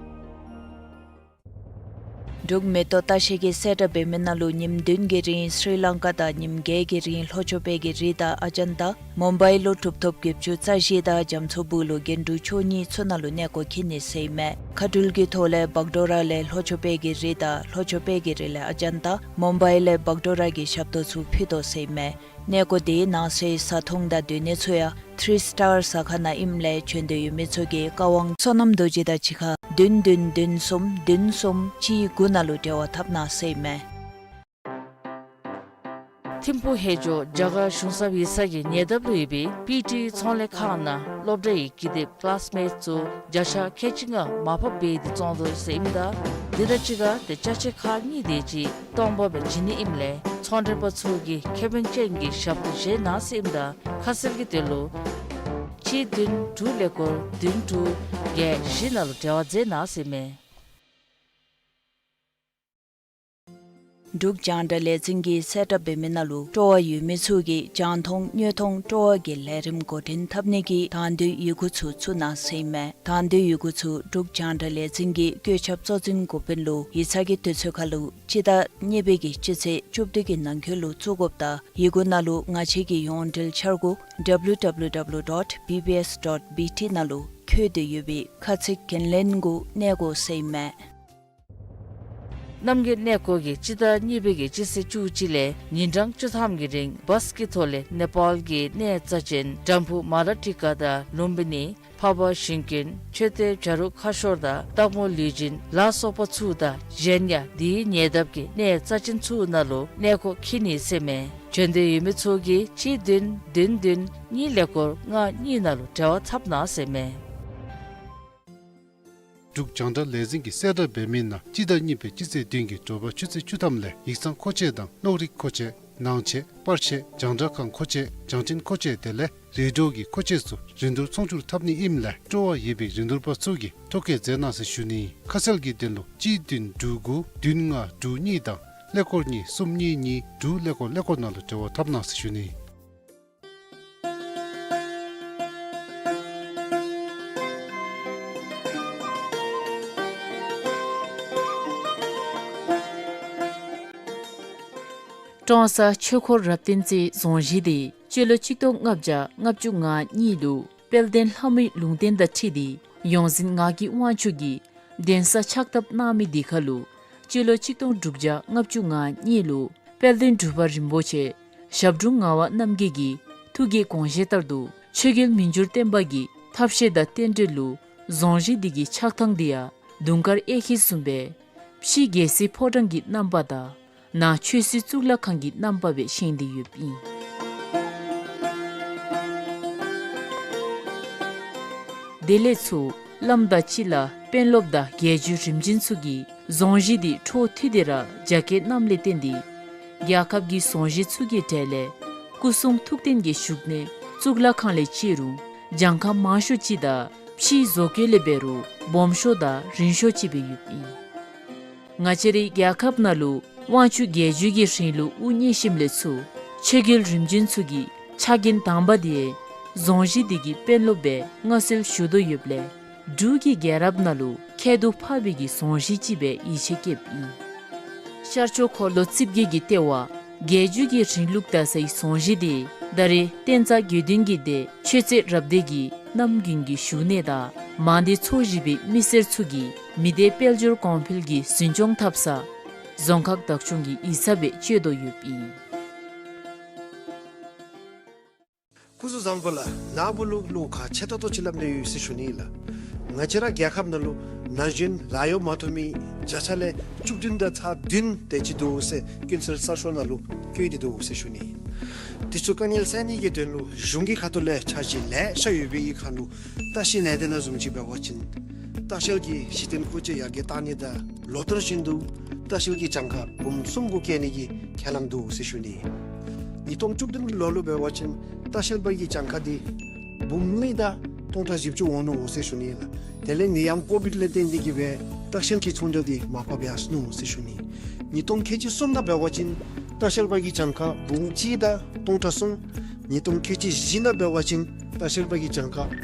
འབྲུག་མེ་ཏོག་ལྟ་བཤལ་གྱིས་གསལ་བསྒྲགས་འབད་མི་ནང་ལུ་ཉིནམ་བདུན་གྱི་རིང་སི་རི་ལང་ཀ་དང་ཉིནམ་བརྒྱད་ཀྱི་རིང་ལྷོ་ཕྱོགས་པའི་གི་རི་དང་ཨ་ཇན་ཏ་མུམ་བའི་ལུ་གྲུབ་ཐོབ་བརྒྱད་ཅུ་རྩ་བཞི་དང་རྒྱ་མཚོ་སྦུག་ལུ་རྒྱན་དྲུག་མཆོག་གཉིས་ཚུ་ནང་ལུ་གནས་སྐོར་འཁྱིད་ནི་ཟེར་མས། མཁའ་འགྲུལ་གྱི་ཐོག་ལས་བག་ཌོ་ར་ལས་ལྷོ་ཕྱོགས་པའི་གི་རི་དང་ལྷོ་ཕྱོགས་པའི་གི་རི་ལས་ཨ་ཇན་ཏ་མུམ་བའི་ལས་བག་ཌོ་ར་གི་ཞབས་ཏོག་ཚུ་ཕུལ་དོ་ཟེར་མས། གནས་སྐོར་དེའི་ནང་གསེས་བཟའ་འཐུང་དང་སྡོད་གནས་ཚུ་ཡང་ཐི་རི་སི་ཊར་ཟ་ཁང་ནང་ཨིནམ་ལས་བྱོན་འདོད་ཡོད་མི་ཚུ་གིས་བཀའ་དབང་བསོད་ནམས་རྡོ་རྗེ་དང་གཅིག་ཁར་བདུན་བདུན་བདུན་གསུམ་བདུན་གསུམ་གཅིག་དགུ་ནང་ལུ་འབྲེལ་བ་འཐབ་གནང་ཟེར་མས། ཐིམ་ཕུག་ཧེ་ཇོ་རྒྱ་གར་གཞུང་ཚབ་ཡིག་ཚང་གི་ཉེ་འདབས་ལུ་ཡོད་པའི་པི་ཊི་ཚོང་ལས་ཁང་ནང་སློབ་གྲྭའི་ཀི་དེབ་ཀི་ལཱསི་མེཊ་ཚུ་བརྒྱ་ཆ་ཁལ་གཅིག་ལྔ་མར་ཕབ་འབད་དེ་བཙོང་དོ་ཟེར་ཨིནམ་ད་དེ་དང་གཅིག་ཁར་ཏེ་ཅ་ཆས་ཁག་གཉིས་དེ་ཅིག་སྟོང་པ་སྦེ་བྱིན་ནི་ཨིནམ་ལས་ཚོང་མགྲོན་པ་ཚུ་གིས་ཁེ་ཕན་ཅན་གྱི་ཞབས་ཏོག་བཞེས་གནང་ཟེར་ཨིནམ་ད་ཁ་གསལ་གྱི་དོན་ལུ་གཅིག་བདུན་དྲུག་ཀླད་ཀོར་བདུན་དྲུག་བརྒྱད་བཞི་ནང་ལུ་འབྲེལ་བ་མཛད་གནང་ཟེར་མས། འབྲུག་རྒྱང་བསྒྲགས་ལས་འཛིན་གྱིས་གསལ་བསྒྲགས་འབད་མི་ནང་ལུ་སྤྲོ་བ་ཡོད་མི་ཚུ་གིས་རྒྱང་མཐོང་དངོས་མཐོང་སྤྲོ་བ་གི་ལས་རིམ་འགོ་འདྲེན་འཐབ་ནི་གི་དང་འདོད་ཡི་གུ་ཚུ་བཙུགས་གནང་ཟེར་མས། དང་འདོད་ཡི་གུ་ཚུ་འབྲུག་རྒྱང་བསྒྲགས་ལས་འཛིན་གྱི་བཀོད་ཁྱབ་གཙོ་འཛིན་འགོ་དཔོན་ལུ་ཡིག་ཚང་གི་དུས་ཚོད་ཁར་ལུ་སྤྱི་ཟླ་གཉིས་པའི་གི་སྤྱི་ཚེས་བཅུ་བདུན་གྱི་ནང་འཁོད་ལུ་བཙུགས་དགོཔ་དང་ཡི་གུ་ནང་ལུ་ང་བཅས་ཀྱི་ཡོངས་འབྲེལ་འཆར་སྒོ་W W W dot B B S dot B T ནང་ལུ་འཁོད་དེ་ཡོད་པའི་ཁ་ཚིག་འགན་ལེན་གུ་གནས་དགོ་ཟེར་མས། རྣམ་རྒྱལ་གནས་སྐོར་གྱིས་སྤྱི་ཟླ་གཉིས་པའི་གི་སྤྱི་ཚེས་བཅུ་གཅིག་ལས་ཉིན་གྲངས་བཅུ་ཐམ་གྱི་རིང་བཱས་ཀྱི་ཐོག་ལས་ནེ་པཱལ་གྱི་གནས་རྩ་ཅན་བྲག་ཕུག་མ་ར་ཊི་ཀ་དང་ལུམ་བི་ནི་འཕགས་པ་ཞིང་ཀུན་མཆོད་རྟེན་བྱ་རུང་ཁ་ཤོར་དང་སྟག་མོ་ལུས་སྦྱིན་ལ་སོགས་པ་ཚུ་དང་གཞན་ཡང་དེའི་ཉེ་འདབས་ཀྱི་གནས་རྩ་ཅན་ཚུ་ནང་ལུ་གནས་སྐོར་འཁྱིད་ནི་ཟེར་མས། བྱོན་འདོད་ཡོད་མི་ཚུ་གིས་གཅིག་བདུན་བདུན་བདུན་གཉིས་ཀླད་ཀོར་ལྔ་གཉིས་ནང་ལུ་འབྲེལ་བ་འཐབ་གནང་ཟེར་མས། འབྲུག་རྒྱང་བསྒྲགས་ལས་འཛིན་གྱིས་གསལ་བསྒྲགས་འབད་མི་ནང་སྤྱི་ཟླ་གཉིས་པའི་སྤྱི་ཚེས་བདུན་གྱི་དྲོ་པ་ཆུ་ཚོད་བཅུ་ཐམ་ལས་ཡིག་ཚང་མཁོ་ཆས་དང་གློག་རིག་མཁོ་ཆས་ནང་ཆས་པར་ཆས་རྒྱང་བསྒྲགས་ཁང་མཁོ་ཆས་བྱང་ཆིངས་མཁོ་ཆས་དེ་ལས་རེ་ཌི་ཡོ་གི་མཁོ་ཆས་ཚུ་རིན་བསྡུར་ཚོང་སྒྱུར་འཐབ་ནི་ཨིནམ་ལས་སྤྲོ་བ་ཡོད་པའི་རིན་བསྡུར་པ་ཚུ་གིས་ཐོ་བཀོད་མཛད་གནང་ཟེར་ཞུ་ནི། ཁ་གསལ་གྱི་དོན་ལུ་གཅིག་བདུན་དྲུག་དགུ་བདུན་ལྔ་དྲུག་གཉིས་དང་ཀླད་ཀོར་གཉིས་གསུམ་གཉིས་གཉིས་དྲུག་ཀླད་ཀོར་ཀླད་ཀོར་ནང་ལུ་འབྲེལ་བ་འཐབ་གནང་ཟེར་ཞུ་ནི། ཀྲོང་གསར་ཆོས་འཁོར་རབ་བརྟན་རྩེའི་རྫོང་གཞིས་དེ་སྤྱི་ལོ་གཅིག་སྟོང་ལྔ་བརྒྱ་ལྔ་བཅུ་ང་གཉིས་ལུ་དཔལ་ལྡན་ལྷ་མོའི་ལུང་བསྟན་དང་འཁྲིལ་ཏེ་ཡོངས་འཛིན་ངག་གི་དབང་ཕྱུག་གིས་གདན་ས་ཕྱག་བཏབ་གནང་མི་དེ་ཁར་ལུ་སྤྱི་ལོ་གཅིག་སྟོང་དྲུག་བརྒྱ་ལྔ་བཅུ་ང་གཉིས་ལུ་དཔལ་ལྡན་འབྲུག་པ་རིན་པོ་ཆེ་ཞབས་དྲུང་ངག་དབང་རྣམ་རྒྱལ་གྱི་ཐུགས་ཀྱི་དགོངས་བཞེད་ལྟར་དུ་ཆོས་རྒྱལ་མི་འགྱུར་བརྟན་པ་གི་ཐབས་ཤེས་དང་རྟེན་འབྲེལ་ལུ་རྫོང་གཞིས་འདི་གི་ཕྱག་ཐང་འདི་ཡང་དུང་དཀར་གཡས་འཁྱིལ་བཟུམ་སྦེ་ཕྱི་རྒྱལ་སྲིད་ཕོ་བྲང་གི་རྣམ་པ་དང་ནང་ཆོས་སྲིད་གཙུག་ལག་ཁང་གི་རྣམ་པ་སྦེ་བཞེངས་ཏེ་ཡོདཔ་ཨིན། དེ་ལས་ཚུར་བླམ་དང་ཅིག་ལ་དཔོན་སློབ་དང་རྒྱལ་བརྒྱུད་རིམ་བྱོན་ཚུ་གིས་རྫོང་གཞི་འདི་འཕྲོ་མཐུད་དེ་ར་རྒྱ་སྐྱེད་གནངམ་ལས་བརྟེན་ཏེ་རྒྱལ་ཁབ་ཀྱི་རྫོང་གཞི་ཚུ་གི་གྲས་ལས་སྐུ་གསུང་ཐུགས་རྟེན་གྱི་བཞུགས་གནས་གཙུག་ལག་ཁང་ལས་བཅད་རུང་གྱངས་ཁ་མང་ཤོས་ཅིག་དང་ཕྱིའི་བཟོ་བཀོད་ལས་འབད་རུང་སྦོམ་ཤོས་དང་རིང་ཤོས་ཅིག་སྦེ་ཡོདཔ་ཨིན། ང་བཅས་རའི་རྒྱལ་ཁབ་ནང་ལུ་དབང་ཕྱུག་རྒྱལ་བརྒྱུད་ཀྱི་རིང་ལུགས་དབུ་བརྙེས་ཞིནམ་ལས་ཚུར་ཆོས་རྒྱལ་རིམ་བྱོན་ཚུ་གི་ཕྱག་འགན་དང་པ་དེ་རྫོང་གཞི་འདི་གི་དཔོན་སློབ་སྦེ་མངའ་གསོལ་ཞུ་དོ་ཡོདཔ་ལས་འབྲུག་གི་རྒྱལ་རབས་ནང་ལུ་ཁྱད་དུ་འཕགས་པའི་གི་རྫོང་གཞི་ཅིག་སྦེ་ཡིད་ཆེས་བསྐྱེདཔ་ཨིན། ཤར་ཕྱོགས་འཁོར་ལོ་རྩིབས་བརྒྱད་ཀྱི་ལྟེ་བ་རྒྱལ་བརྒྱུད་ཀྱི་རིང་ལུགས་དར་སའི་རྫོང་གཞི་འདི་ད་རེས་བསྟན་རྩ་དགེ་འདུན་གྱི་སྡེ་ཆོས་རྩེ་རབ་སྡེ་གི་རྣམ་རྒྱུན་གྱི་བཞུགས་གནས་དང་མང་སྡེ་ཚོ་བཞི་པའི་མི་སེར་ཚུ་གིས་མི་སྡེ་དཔལ་འབྱོར་གོང་འཕེལ་གྱི་འཛིན་སྐྱོང་འཐབ་ས་རྫོང་ཁག་བདག་སྐྱོང་གི་ཡིག་ཚང་སྦེ་སྤྱོད་དོ་ཡོདཔ་ཨིན། སྐུ་གཟུགས་བཟང་པོ་ལགས། ནཱ་བུ་ལུ་བློ་ཁ་ཆེ་ཏོག་ཏོ་ཅིག་སླབ་ནི་ཡོད་ཟེར་ཞུ་ནི་ལགས། ང་བཅས་ར་རྒྱལ་ཁབ་ནང་ལུ་ན་གཞོན་ལཱ་གཡོག་མ་ཐོབ་མི་བརྒྱ་ཆ་ལས་བཅུ་བདུན་དང་ཚག་བདུན་དེ་ཅིག་འདུག་ཟེར་ཀུན་གསལ་གསར་ཤོག་ནང་ལུ་བཀོད་དེ་འདུག་ཟེར་ཞུ་ནི། དེ་ཚུ་དཀའ་ངལ་སེལ་ནི་གི་དོན་ལུ་གཞུང་གི་ཁ་ཐུག་ལས་འཆར་གཞི་ལེ་ཤ་ཡོད་པའི་གི་ཁར་ལུ་ལྟ་བཤལ་ལས་སྡེ་ནང་བཟུམ་ཅིག་འབད་བ་ཅིན་ལྟ་བཤལ་གྱི་གཞི་རྟེན་མཁོ་ཆས་ཡར་རྒྱས་གཏང་ནི་དང་ལོ་ལྟར་བཞིན་དུ་ལྟ་བཤལ་གྱི་གྱངས་ཁ་འབུམ་གསུམ་གུ་བཀལ་ནི་གི་ཁས་བླངས་འདུག་ཟེར་ཞུ་ནི། ཉིས་སྟོང་བཅུ་བདུན་ལོ་ལུ་འབད་བ་ཅིན་ལྟ་བཤལ་པ་གི་གྱངས་ཁ་འདི་འབུམ་གཉིས་དང་སྟོང་ཕྲག་བཞི་བཅུ་འོང་ནུག་ཟེར་ཞུ་ནི་ལགས། དེ་ལས་ནད་ཡམས་ཀོ་བིཌ་ལས་བརྟེན་ཏེ་གིས་སྦེ་ལྟ་བཤལ་གྱི་ཚོང་རྒྱག་འདི་མར་ཕབ་ཡར་སོ་ནུག་ཟེར་ཞུ་ནི། ཉིས་སྟོང་ཁལ་གཅིག་གསུམ་ནང་འབད་བ་ཅིན་ལྟ་བཤལ་པ་གི་གྱངས་ཁ་འབུམ་གཅིག་དང་སྟོང་ཕྲག་གསུམ། ཉིས་སྟོང་ཁལ་གཅིག་བཞི་ནང་འབད་བ་ཅིན་ལྟ་བཤལ་པ་གི་གྱངས་ཁ་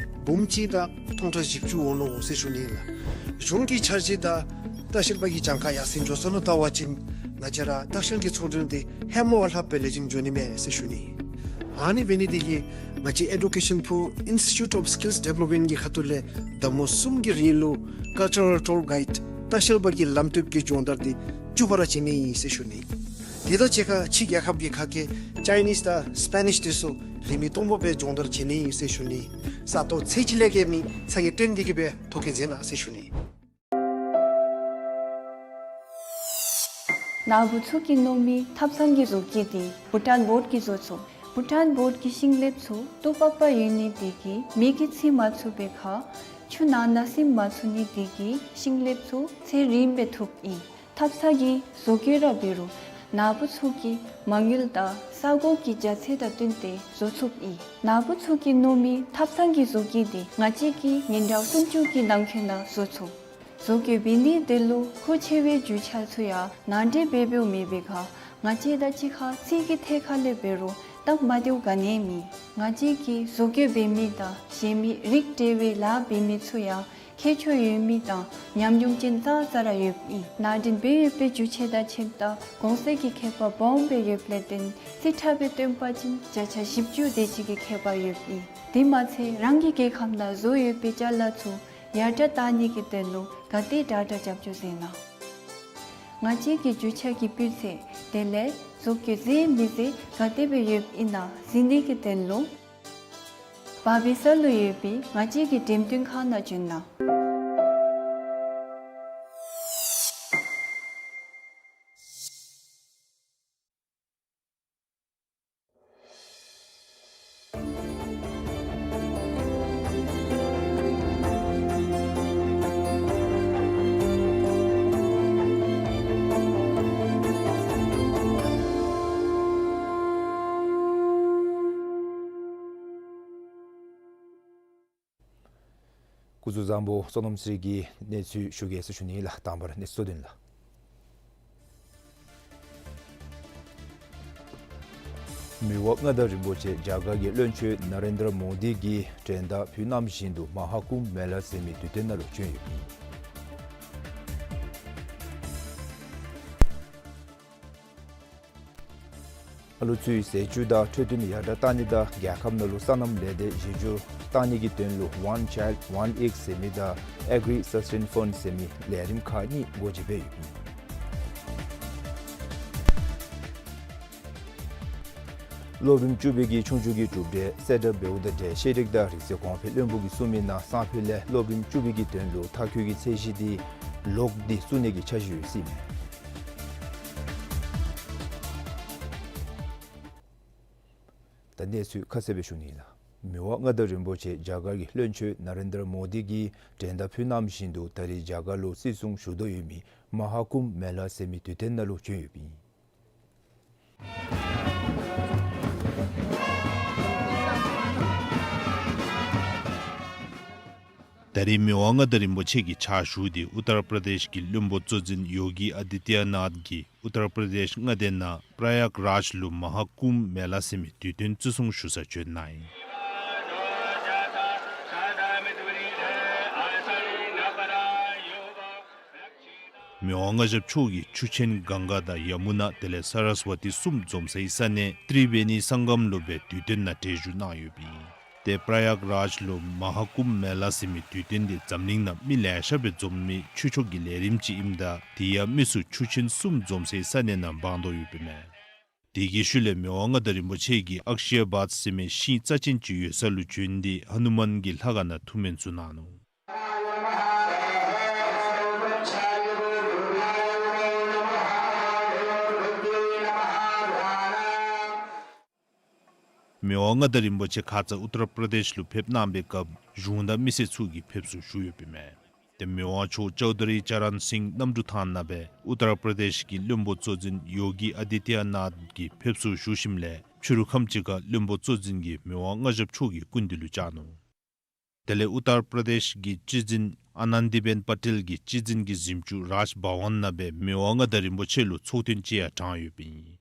འབུམ་གཅིག་དང་སྟོང་ཕྲག་བཞི་བཅུ་འོང་ནུག་ཟེར་ཞུ་ནི་ལགས། གཞུང་གི་འཆར་གཞི་དང་ལྟ་བཤལ་པ་གི་གྱངས་ཁ་ཡར་སེང་འགྱོ་སོ་ནུག་བལྟ་བ་ཅིན་ང་བཅས་ར་ལྟ་བཤལ་གྱི་ཚོང་དོན་འདི་ཧེ་མ་བ་ལྷགཔ་སྦེ་ལེགས་ཤོམ་འགྱོ་ནི་མས་ཟེར་ཞུ་ནི། ཨ་ནི་འབད་ནི་འདི་གིས་ང་བཅས་ཨེ་ཌུ་ཀེ་ཤཱན་ཕུ་ཨིནས་ཊི་ཊིའུཊ་ཨོཕ་སི་ཀིལསི་ཌི་བེ་ལོབ་མེནཊ་གྱི་ཁ་ཐུག་ལས་ཟླ་མོ་གསུམ་གྱི་རིང་ལུ་ཀལ་ཅར་རལ་ཊུར་གའིཌ་ལྟ་བཤལ་པ་གི་ལམ་སྟོན་གྱི་སྦྱོང་བརྡར་འདི་བཅུ་པ་ར་བྱིན་ནི་ཨིན་ཟེར་ཞུ་ནི། དེ་དང་གཅིག་ཁར་ཕྱི་རྒྱལ་ཁབ་ཀྱི་ཁ་སྐད་ཅའི་ནིསི་དང་སི་པེ་ནིསི་འདི་ཚུ་རིན་མེད་སྟོང་པ་སྦེ་སྦྱོང་བརྡར་བྱིན་ནི་ཨིན་ཟེར་ཞུ་ནི། ས་སྟོང་ཚད་ཅིག་ལས་བརྒལ་མི་ཚ་གྱང་སྟོན་ཏེ་གིས་སྦེ་ཐོ་བཀོད་མཛད་གནང་ཟེར་ཞུ་ནི། ནཱ་བུ་ཚུ་གིས་མནོ་མི་ཐབ་ཚང་གི་བཟོ་བཀོད་འདི་བྷུ་ཊཱན་བོརཌ་ཀྱིས་བཟོ་ཚུགས། བྷུ་ཊཱན་བོརཌ་ཀྱི་ཤིང་ལེབ་ཚུ་སྟུག་པག་པ་ཡོད་ནི་འདི་གིས་མེ་གིས་འཚིག་མ་ཚུགས་པའི་ཁར་ཆུ་ནང་ན་སིམ་མ་ཚུགས་ནི་འདི་གིས་ཤིང་ལེབ་ཚུ་ཚད་རིངམ་སྦེ་ཐུབ་ཨིན། ཐབ་ཚང་གི་བཟོ་བཀོད་ར་འབད་རུང་ནཱ་བུ་ཚུ་གི་མ་དངུལ་དང་ས་གོ་གི་རྒྱ་ཚད་དང་བསྟུན་ཏེ་བཟོ་ཚུགསཔ་ཨིན། ནཱ་བུ་ཚུ་གིས་མནོ་མི་ཐབ་ཚང་གི་བཟོ་བཀོད་འདི་ང་བཅས་ཀྱིས་ཉིན་གྲངས་སུམ་ཅུ་གི་ནང་འཁོད་ནང་བཟོ་ཚུགས། བཟོ་བཀོད་འབད་ནི་དེ་ལུ་མཁོ་ཆེ་བའི་རྒྱུ་ཆ་ཚུ་ཡང་ནང་འདྲེན་འབད་འབདཝ་མེད་པའི་ཁར་ང་བཅས་དང་གཅིག་ཁར་རྩིས་ཀྱི་ཐད་ཁར་ལས་འབད་རུང་སྟབས་མ་བདེཝ་ག་ནི་ཡང་མེད། ང་བཅས་ཀྱིས་བཟོ་བཀོད་འབད་མི་དང་གཞན་མི་རིགས་འདྲ་བའི་ལཱ་འབད་མི་ཚུ་ཡང་ཁྱད་ཆོས་ཡོད་མི་དང་ཉམས་མྱོང་ཅན་ཙང་ཙ་ར་ཡོདཔ་ཨིན། ནང་འདྲེན་འབད་ཡོད་པའི་རྒྱུ་ཆ་དང་ཁྱད་དང་གོང་ཚད་ཀྱི་ཁྱད་པར་སྦོམ་སྦེ་ཡོདཔ་ལས་བརྟེན་རྩིས་ཁྲ་སྦེ་སྟོན་པ་ཅིན་བརྒྱ་ཆ་བཞི་བཅུ་དེ་ཅིག་གི་ཁྱད་པར་ཡོདཔ་ཨིན། དེ་མ་ཚད་རང་གི་རྒྱལ་ཁབ་ནང་བཟོ་ཡོད་པའི་ཅ་ལ་ཚུ་ཡར་དྲག་གཏང་ནི་གི་དོན་ལུ་ག་དེ་དྲག་དྲག་རྒྱབ་སྐྱོར་མཛད་གནང་། ང་བཅས་ཀྱི་རྒྱུ་ཆ་གི་སྤུས་ཚད་དེ་ལས་བཟོ་བཀོད་མཛད་མི་མཛད་ག་དེ་སྦེ་ཡོདཔ་ཨིན་ན་གཟིགས་ནི་གི་དོན་ལུ་བ་བི་ས་ལུ་ཡོད་པའི་ང་བཅས་ཀྱི་འགྲེམས་སྟོན་ཁང་ནང་བྱོན་གནང་། སྐུ་གཟུགས་བཟང་པོ། བསོད་ནམས་རྩེ་གི་གནས་ཚུལ་ཞུ་གེ་ཟེར་ཞུ་ནི་ལགས། དང་པ་ར་གནས་ཚུལ་དོན་ལུ། མི་དབང་མངའ་བདག་རིན་པོ་ཆེ་རྒྱ་གར་གྱི་བློན་ཆེན་ན་རེན་དྲ་མོ་དི་གི་མགྲོན་བདག་ཕུལ་གནང་བཞིན་དུ་མ་ཧཱ་ཀུམ་མེ་ལ་ཟེར་མི་དུས་སྟོན་ནང་ལུ་བྱོན་ཡོདཔ་ཨིན། ཨ་ལོ་ཚུའི་ཟས་བཅུད་དང་འཕྲོད་བསྟེན་ཡར་དྲག་གཏང་ནི་དང་རྒྱལ་ཁབ་ནང་ལུ་སོ་ནམ་ལས་སྡེ་བཞི་འགྱུར་གཏང་ནི་གི་དོན་ལུ་One Child One Egg ཟེར་མི་དང་Agri Sustain Fund ཟེར་མི་ལས་རིམ་ཁག་གཉིས་སྒོ་འབྱེད་འབད་ཡོདཔ་ཨིན། སློབ་རིམ་བཅུ་པའི་གི་ཆོས་རྒྱུགས་ཀྱི་གྲུབ་འབྲས་གསལ་བསྒྲགས་འབདཝ་དང་འབྲེལ་ཤེས་རིག་དང་རིག་རྩལ་གོང་འཕེལ་བློན་པོ་གིས་གསུངས་མི་ནང་སང་ཕོད་ལས་སློབ་རིམ་བཅུ་པའི་གི་དོན་ལུ་མཐར་འཁྱོལ་གྱི་ཚད་གཞི་འདི་ལོག་སྟེ་བཙུགས་ནི་གི་འཆར་གཞི་ཡོད་ཟེར་ཨིན། ད་གནས་ཚུལ་ཁ་གསལ་སྦེ་ཞུ་ནི་ཨིན་ལགས། མི་དབང་མངའ་བདག་རིན་པོ་ཆེ་རྒྱ་གར་གྱི་བློན་ཆེན་ན་རེན་དྲ་མོ་དི་གིས་མགྲོན་བརྡ་ཕུལ་གནང་བཞིན་དུ་ད་རེས་རྒྱ་གར་ལུ་བརྩི་སྲུང་ཞུ་དོ་ཡོད་མི་མ་ཧཱ་ཀུམ་མེ་ལ་ཟེར་མི་དུས་སྟོན་ནང་ལུ་བྱོན་ཡོདཔ་ཨིན། ད་རེས་མི་དབང་མངའ་བདག་རིན་པོ་ཆེ་གི་ཕྱག་ཞུ་སྟེ་ཨུ་ཏར་པྲ་དེཤ་གི་བློན་པོ་གཙོ་འཛིན་ཡོ་གི་ཨ་དི་ཏྱ་ནཱཐ་ཀྱིས་ཨུ་ཏར་པྲ་དེཤ་མངའ་སྡེ་ནང་པྲ་ཡཱག་རཱཇ་ལུ་མ་ཧཱ་ཀུམ་མེ་ལ་ཟེར་མི་དུས་སྟོན་བརྩི་སྲུང་ཞུ་སར་བྱོན་གནང་ཡི། མི་དབང་མངའ་ཞབས་མཆོག་གིས་ཆུ་ཆེན་གངྒཱ་དང་ཡ་མུ་ན་དེ་ལས་ས་ར་སི་ཝ་ཏི་གསུམ་འཛོམས་སའི་ས་གནས་ཏྲི་བེ་ནི་སང་གམ་ལུ་སྦེ་དུས་སྟོན་ནང་གྲལ་བཞུགས་གནང་ཡོདཔ་ཨིན། ཏེ་པྲ་ཡཱག་རཱཇ་ལུ་མ་ཧཱ་ཀུམ་མེ་ལ་ཟེར་མི་དུས་སྟོན་འདི་འཛམ་གླིང་ནང་མི་ལེ་ཤ་སྦེ་འཛོམས་མི་ཆོས་ཕྱོགས་ཀྱི་ལས་རིམ་ཅིག་ཨིནམ་ད་དེ་ཡང་མི་སེར་ཆུ་ཆེན་གསུམ་འཛོམས་སའི་ས་གནས་ནང་འབངས་དོ་ཡོདཔ་ཨིན་མས། དེ་གི་ཤུལ་ལས་མི་དབང་མངའ་བདག་རིན་པོ་ཆེ་གིས་ཨཀ་ཤི་ཡ་བཱད་ཟེར་མི་ཤིང་རྩ་ཅན་ཅིག་ཡོད་ས་ལུ་བྱོན་ཏེ་ཧ་ནུ་མཱན་གྱི་ལྷ་ཁང་ནང་ཐུགས་སྨོན་ཞུ་གནང་ནུག། མི་དབང་མངའ་བདག་རིན་པོ་ཆེ་ཁ་ཙ་ཨུ་ཏར་པྲ་དེཤ་ལུ་ཕེབས་གནང་པའི་སྐབས་གཞུང་དང་མི་སེར་ཚུ་གིས་ཕེབས་བསུ་ཞུ་ཡོདཔ་ཨིན་མས། ཏེ་མི་དབང་མཆོག་ཅའུ་ཏ་རི་ཅ་རན་སིང་གནམ་གྲུ་ཐང་ནང་སྦེ་ཨུ་ཏར་པྲ་དེཤ་གི་བློན་པོ་གཙོ་འཛིན་ཡོ་གི་ཨ་དི་ཏྱ་ནཱཐ་ཀྱིས་ཕེབས་བསུ་ཞུ་ཞིནམ་ལས་ཕྱི་རུ་ཁམས་ཅིག་ཁར་བློན་པོ་གཙོ་འཛིན་གྱིས་མི་དབང་མངའ་ཞབས་མཆོག་གི་སྐུ་མདུན་ལུ་བཅར་ནུག། དེ་ལས་ཨུ་ཏར་པྲ་དེཤ་གི་སྤྱི་འཛིན་ཨ་ནན་དི་བེན་པ་ཊེལ་གྱི་སྤྱི་འཛིན་གྱི་གཟིམ་ཅུང་རཱཇ་བྷ་ཝན་ནང་སྦེ་མི་དབང་མངའ་བདག་རིན་པོ་ཆེ་ལུ་ཚོགས་ཐུན་ཅིག་ཡང་དྲངས་ཡོདཔ་ཨིན།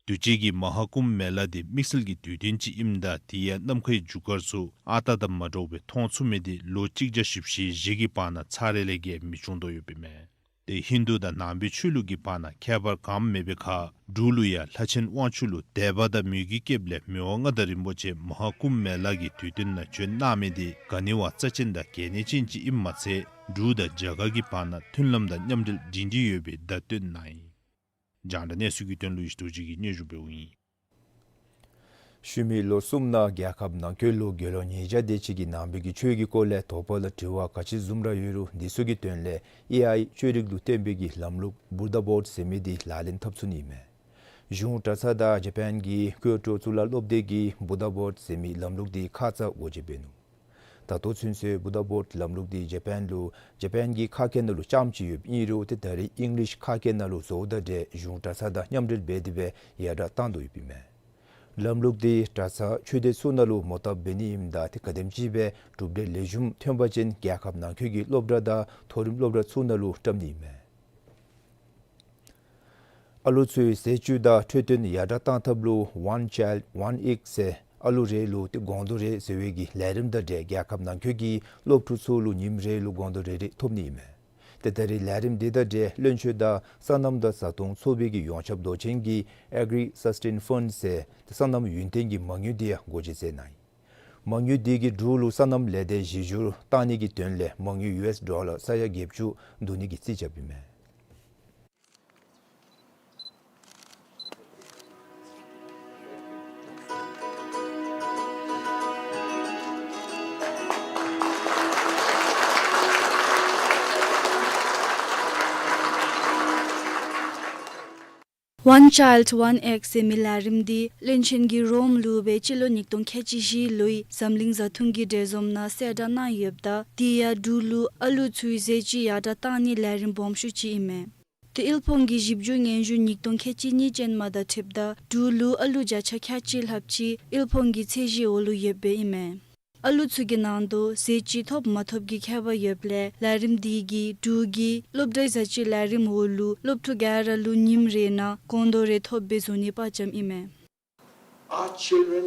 དུས་ཅི་གི་མ་ཧཱ་ཀུམ་མེ་ལ་འདི་དམིགས་བསལ་གྱི་དུས་སྟོན་ཅིག་ཨིནམ་ད་དེ་ཡང་ནམ་མཁའི་རྒྱུ་སྐར་ཚུ་ཨ་རྟག་དང་མ་འདྲཝ་སྦེ་མཐོང་ཚུགས་མི་འདི་ལོ་གཅིག་བརྒྱ་བཞི་བཅུ་ཞེ་བཞི་གི་བར་ན་ཚར་རེ་ལས་བརྒལ་མི་བྱུང་དོ་ཡོདཔ་ཨིན་མས། ཏེ་ཧིན་དུ་དང་ནང་པའི་ཆོས་ལུགས་ཀྱི་བར་ན་ཁྱད་པར་གང་མེད་པའི་ཁར་འབྲུག་ལུ་ཡང་ལྷ་ཆེན་དབང་ཕྱུག་ལུ་དད་པ་དང་མོས་གུས་བསྐྱེདཔ་ལས་མི་དབང་མངའ་བདག་རིན་པོ་ཆེ་མ་ཧཱ་ཀུམ་མེ་ལ་གི་དུས་སྟོན་ནང་བྱོན་གནང་མི་འདི་ག་ནི་བ་རྩ་ཆེན་དང་གལ་གནད་ཅན་ཅིག་ཨིནམ་མ་ཚད་འབྲུག་དང་རྒྱ་གར་གྱི་བར་ན་མཐུན་ལམ་དང་མཉམ་འབྲེལ་སྒྲིང་སྒྲིང་ཡོད་པའི་བརྡ་སྟོན་གནང་ཡི། རྒྱང་བསྒྲགས་གནས་ཚུལ་གྱི་དོན་ལུ་ཡེ་ཤེས་རྡོ་རྗེ་གིས་སྙན་ཞུ་འབདཝ་ཨིན། ཤུལ་མའི་ལོ་གསུམ་ནང་རྒྱལ་ཁབ་ནང་འཁོད་ལུ་དགེ་སློང་ཉིས་བརྒྱ་དེ་ཅིག་གིས་ནང་པའི་གི་ཆོས་ཀྱི་སྐོར་ལས་དོགས་པ་དང་དྲི་བ་ག་ཅི་བཟུམ་ར་ཡོད་རུང་འདི་ཚུ་གི་དོན་ལས་ཨེ་ཨའི་ཆོས་རིག་ལུ་བརྟེན་པའི་གི་ལམ་ལུགས་བུདྡྷ་བོརཌ་ཟེར་མི་འདི་ལག་ལེན་འཐབ་ཚུགས་ནི་མས། གཞུང་གྲྭ་ཚང་དང་ཇ་པཱན་གྱི་ཀིའོ་ཊོ་གཙུག་ལག་སློབ་སྡེ་གིས་བུདྡྷ་བོརཌ་ཟེར་མི་ལམ་ལུགས་འདི་ཁ་ཙ་སྒོ་འབྱེད་འབད་ནུག། ད་ལྟོ་ཚུན་ཚོད་བུདྡྷ་བོརཌ་ལམ་ལུགས་འདི་ཇ་པཱན་ལུ་ཇ་པཱན་གྱི་ཁ་སྐད་ནང་ལུ་རྐྱངམ་ཅིག་ཡོདཔ་ཨིན་རུང་ཏེ་ད་རེས་ཨིང་ལིཤ་ཁ་སྐད་ནང་ལུ་བཟོཝ་དང་འབྲེལ་གཞུང་གྲྭ་ཚང་དང་མཉམ་འབྲེལ་འབད་དེ་སྦེ་ཡར་དྲགས་བཏང་དོ་ཡོདཔ་ཨིན་མས། ལམ་ལུགས་འདི་གྲྭ་ཚང་ཆོས་སྡེ་ཚུ་ནང་ལུ་མོ་བཏབ་འབད་ནི་ཨིནམ་ད་ཏེ་ག་དེམ་ཅིག་སྦེ་གྲུབ་འབྲས་ལེགས་ཤོམ་ཐོན་པ་ཅིན་རྒྱལ་ཁབ་ནང་འཁོད་ཀྱི་སློབ་གྲྭ་དང་མཐོ་རིམ་སློབ་གྲྭ་ཚུ་ནང་ལུ་བཀྲམ་ནི་ཨིན་མས། ཨ་ལུ་ཚུའི་ཟས་བཅུད་དང་འཕྲོད་བསྟེན་ཡར་དྲགས་གཏང་ཐབས་ལུ་One Child One Egg ཟེར་ཨ་ལུ་རེ་ལུ་ཏེ་སྒོང་རྡོག་རེ་ཟེར་བའི་གི་ལས་རིམ་དང་འབྲེལ་རྒྱལ་ཁབ་ནང་འཁོད་ཀྱི་སློབ་ཕྲུག་ཚུ་ལུ་ཉིནམ་རེ་ལུ་སྒོང་རྡོག་རེ་རེ་ཐོབ་ནི་ཨིན་མས། ཏེ་ད་རེས་ལས་རིམ་འདི་དང་འབྲེལ་བློན་ཆེན་དང་སོ་ནམ་དང་བཟའ་འཐུང་ཚོགས་པའི་གི་ཡོངས་ཁྱབ་མདོ་ཆེན་གྱིས་Agri Sustain Fund ཟེར་ཏེ་སོ་ནམ་ཡུན་བརྟན་གྱི་མ་དངུལ་འདི་ཡང་སྒོ་འབྱེད་མཛད་གནང་ཡི། མ་དངུལ་འདི་གིས་འབྲུག་ལུ་སོ་ནམ་ལས་སྡེ་གཞི་བསྒྱུར་གཏང་ནི་གི་དོན་ལས་མ་དངུལ་ཡུ་ཨེསི་ཌོ་ལར་ས་ཡ་བརྒྱད་ཅུ་བསྡུ་ནི་གི་རྩིས་རྐྱབ་ཨིན་མས། One Child One Egg ཟེར་མི་ལས་རིམ་འདི་བློན་ཆེན་གྱིས་རོམ་ལུ་སྦེ་སྤྱི་ལོ་ཉིས་སྟོང་ཁལ་གཅིག་བཞི་ལོའི་འཛམ་གླིང་བཟའ་འཐུང་གི་གྲོས་འཛོམས་ནང་གསལ་བསྒྲགས་གནང་ཡོདཔ་ད་དེ་ཡང་འབྲུག་ལུ་ཨ་ལུ་ཚུའི་ཟས་བཅུད་ཡར་དྲགས་གཏང་ནི་ལས་རིམ་སྦོམ་ཤོས་ཅིག་ཨིན་མས། ཏེ་དབུལ་ཕོངས་ཀྱི་ཞིབ་འཇུག་སྙན་ཞུ་ཉིས་སྟོང་ཁལ་གཅིག་གཉིས་ཅན་མ་དང་འཁྲིལཝ་ད་འབྲུག་ལུ་ཨ་ལུ་བརྒྱ་ཆ་ཁལ་གཅིག་ལྷགཔ་ཅིག་དབུལ་ཕོངས་ཀྱི་ཚད་གཞིའི་འོག་ལུ་ཡོདཔ་ཨིན་མས། ཨ་ལུ་ཚུ་གི་ནང་དུ་ཟས་བཅུད་ཐོབ་མ་ཐོབ་ཀྱི་ཁྱད་པར་ཡོདཔ་ལས་ལས་རིམ་འདི་གིས་འབྲུག་གི་སློབ་གྲྭའི་བཟའ་བཅའི་ལས་རིམ་འོག་ལུ་སློབ་ཕྲུག་ག་ར་ལུ་ཉིནམ་རེ་ནང་སྒོང་རྡོག་རེ་ཐོབ་སྦེ་བཟོ་ནི་དཔའ་བཅམ་ཨིན་མས། Our children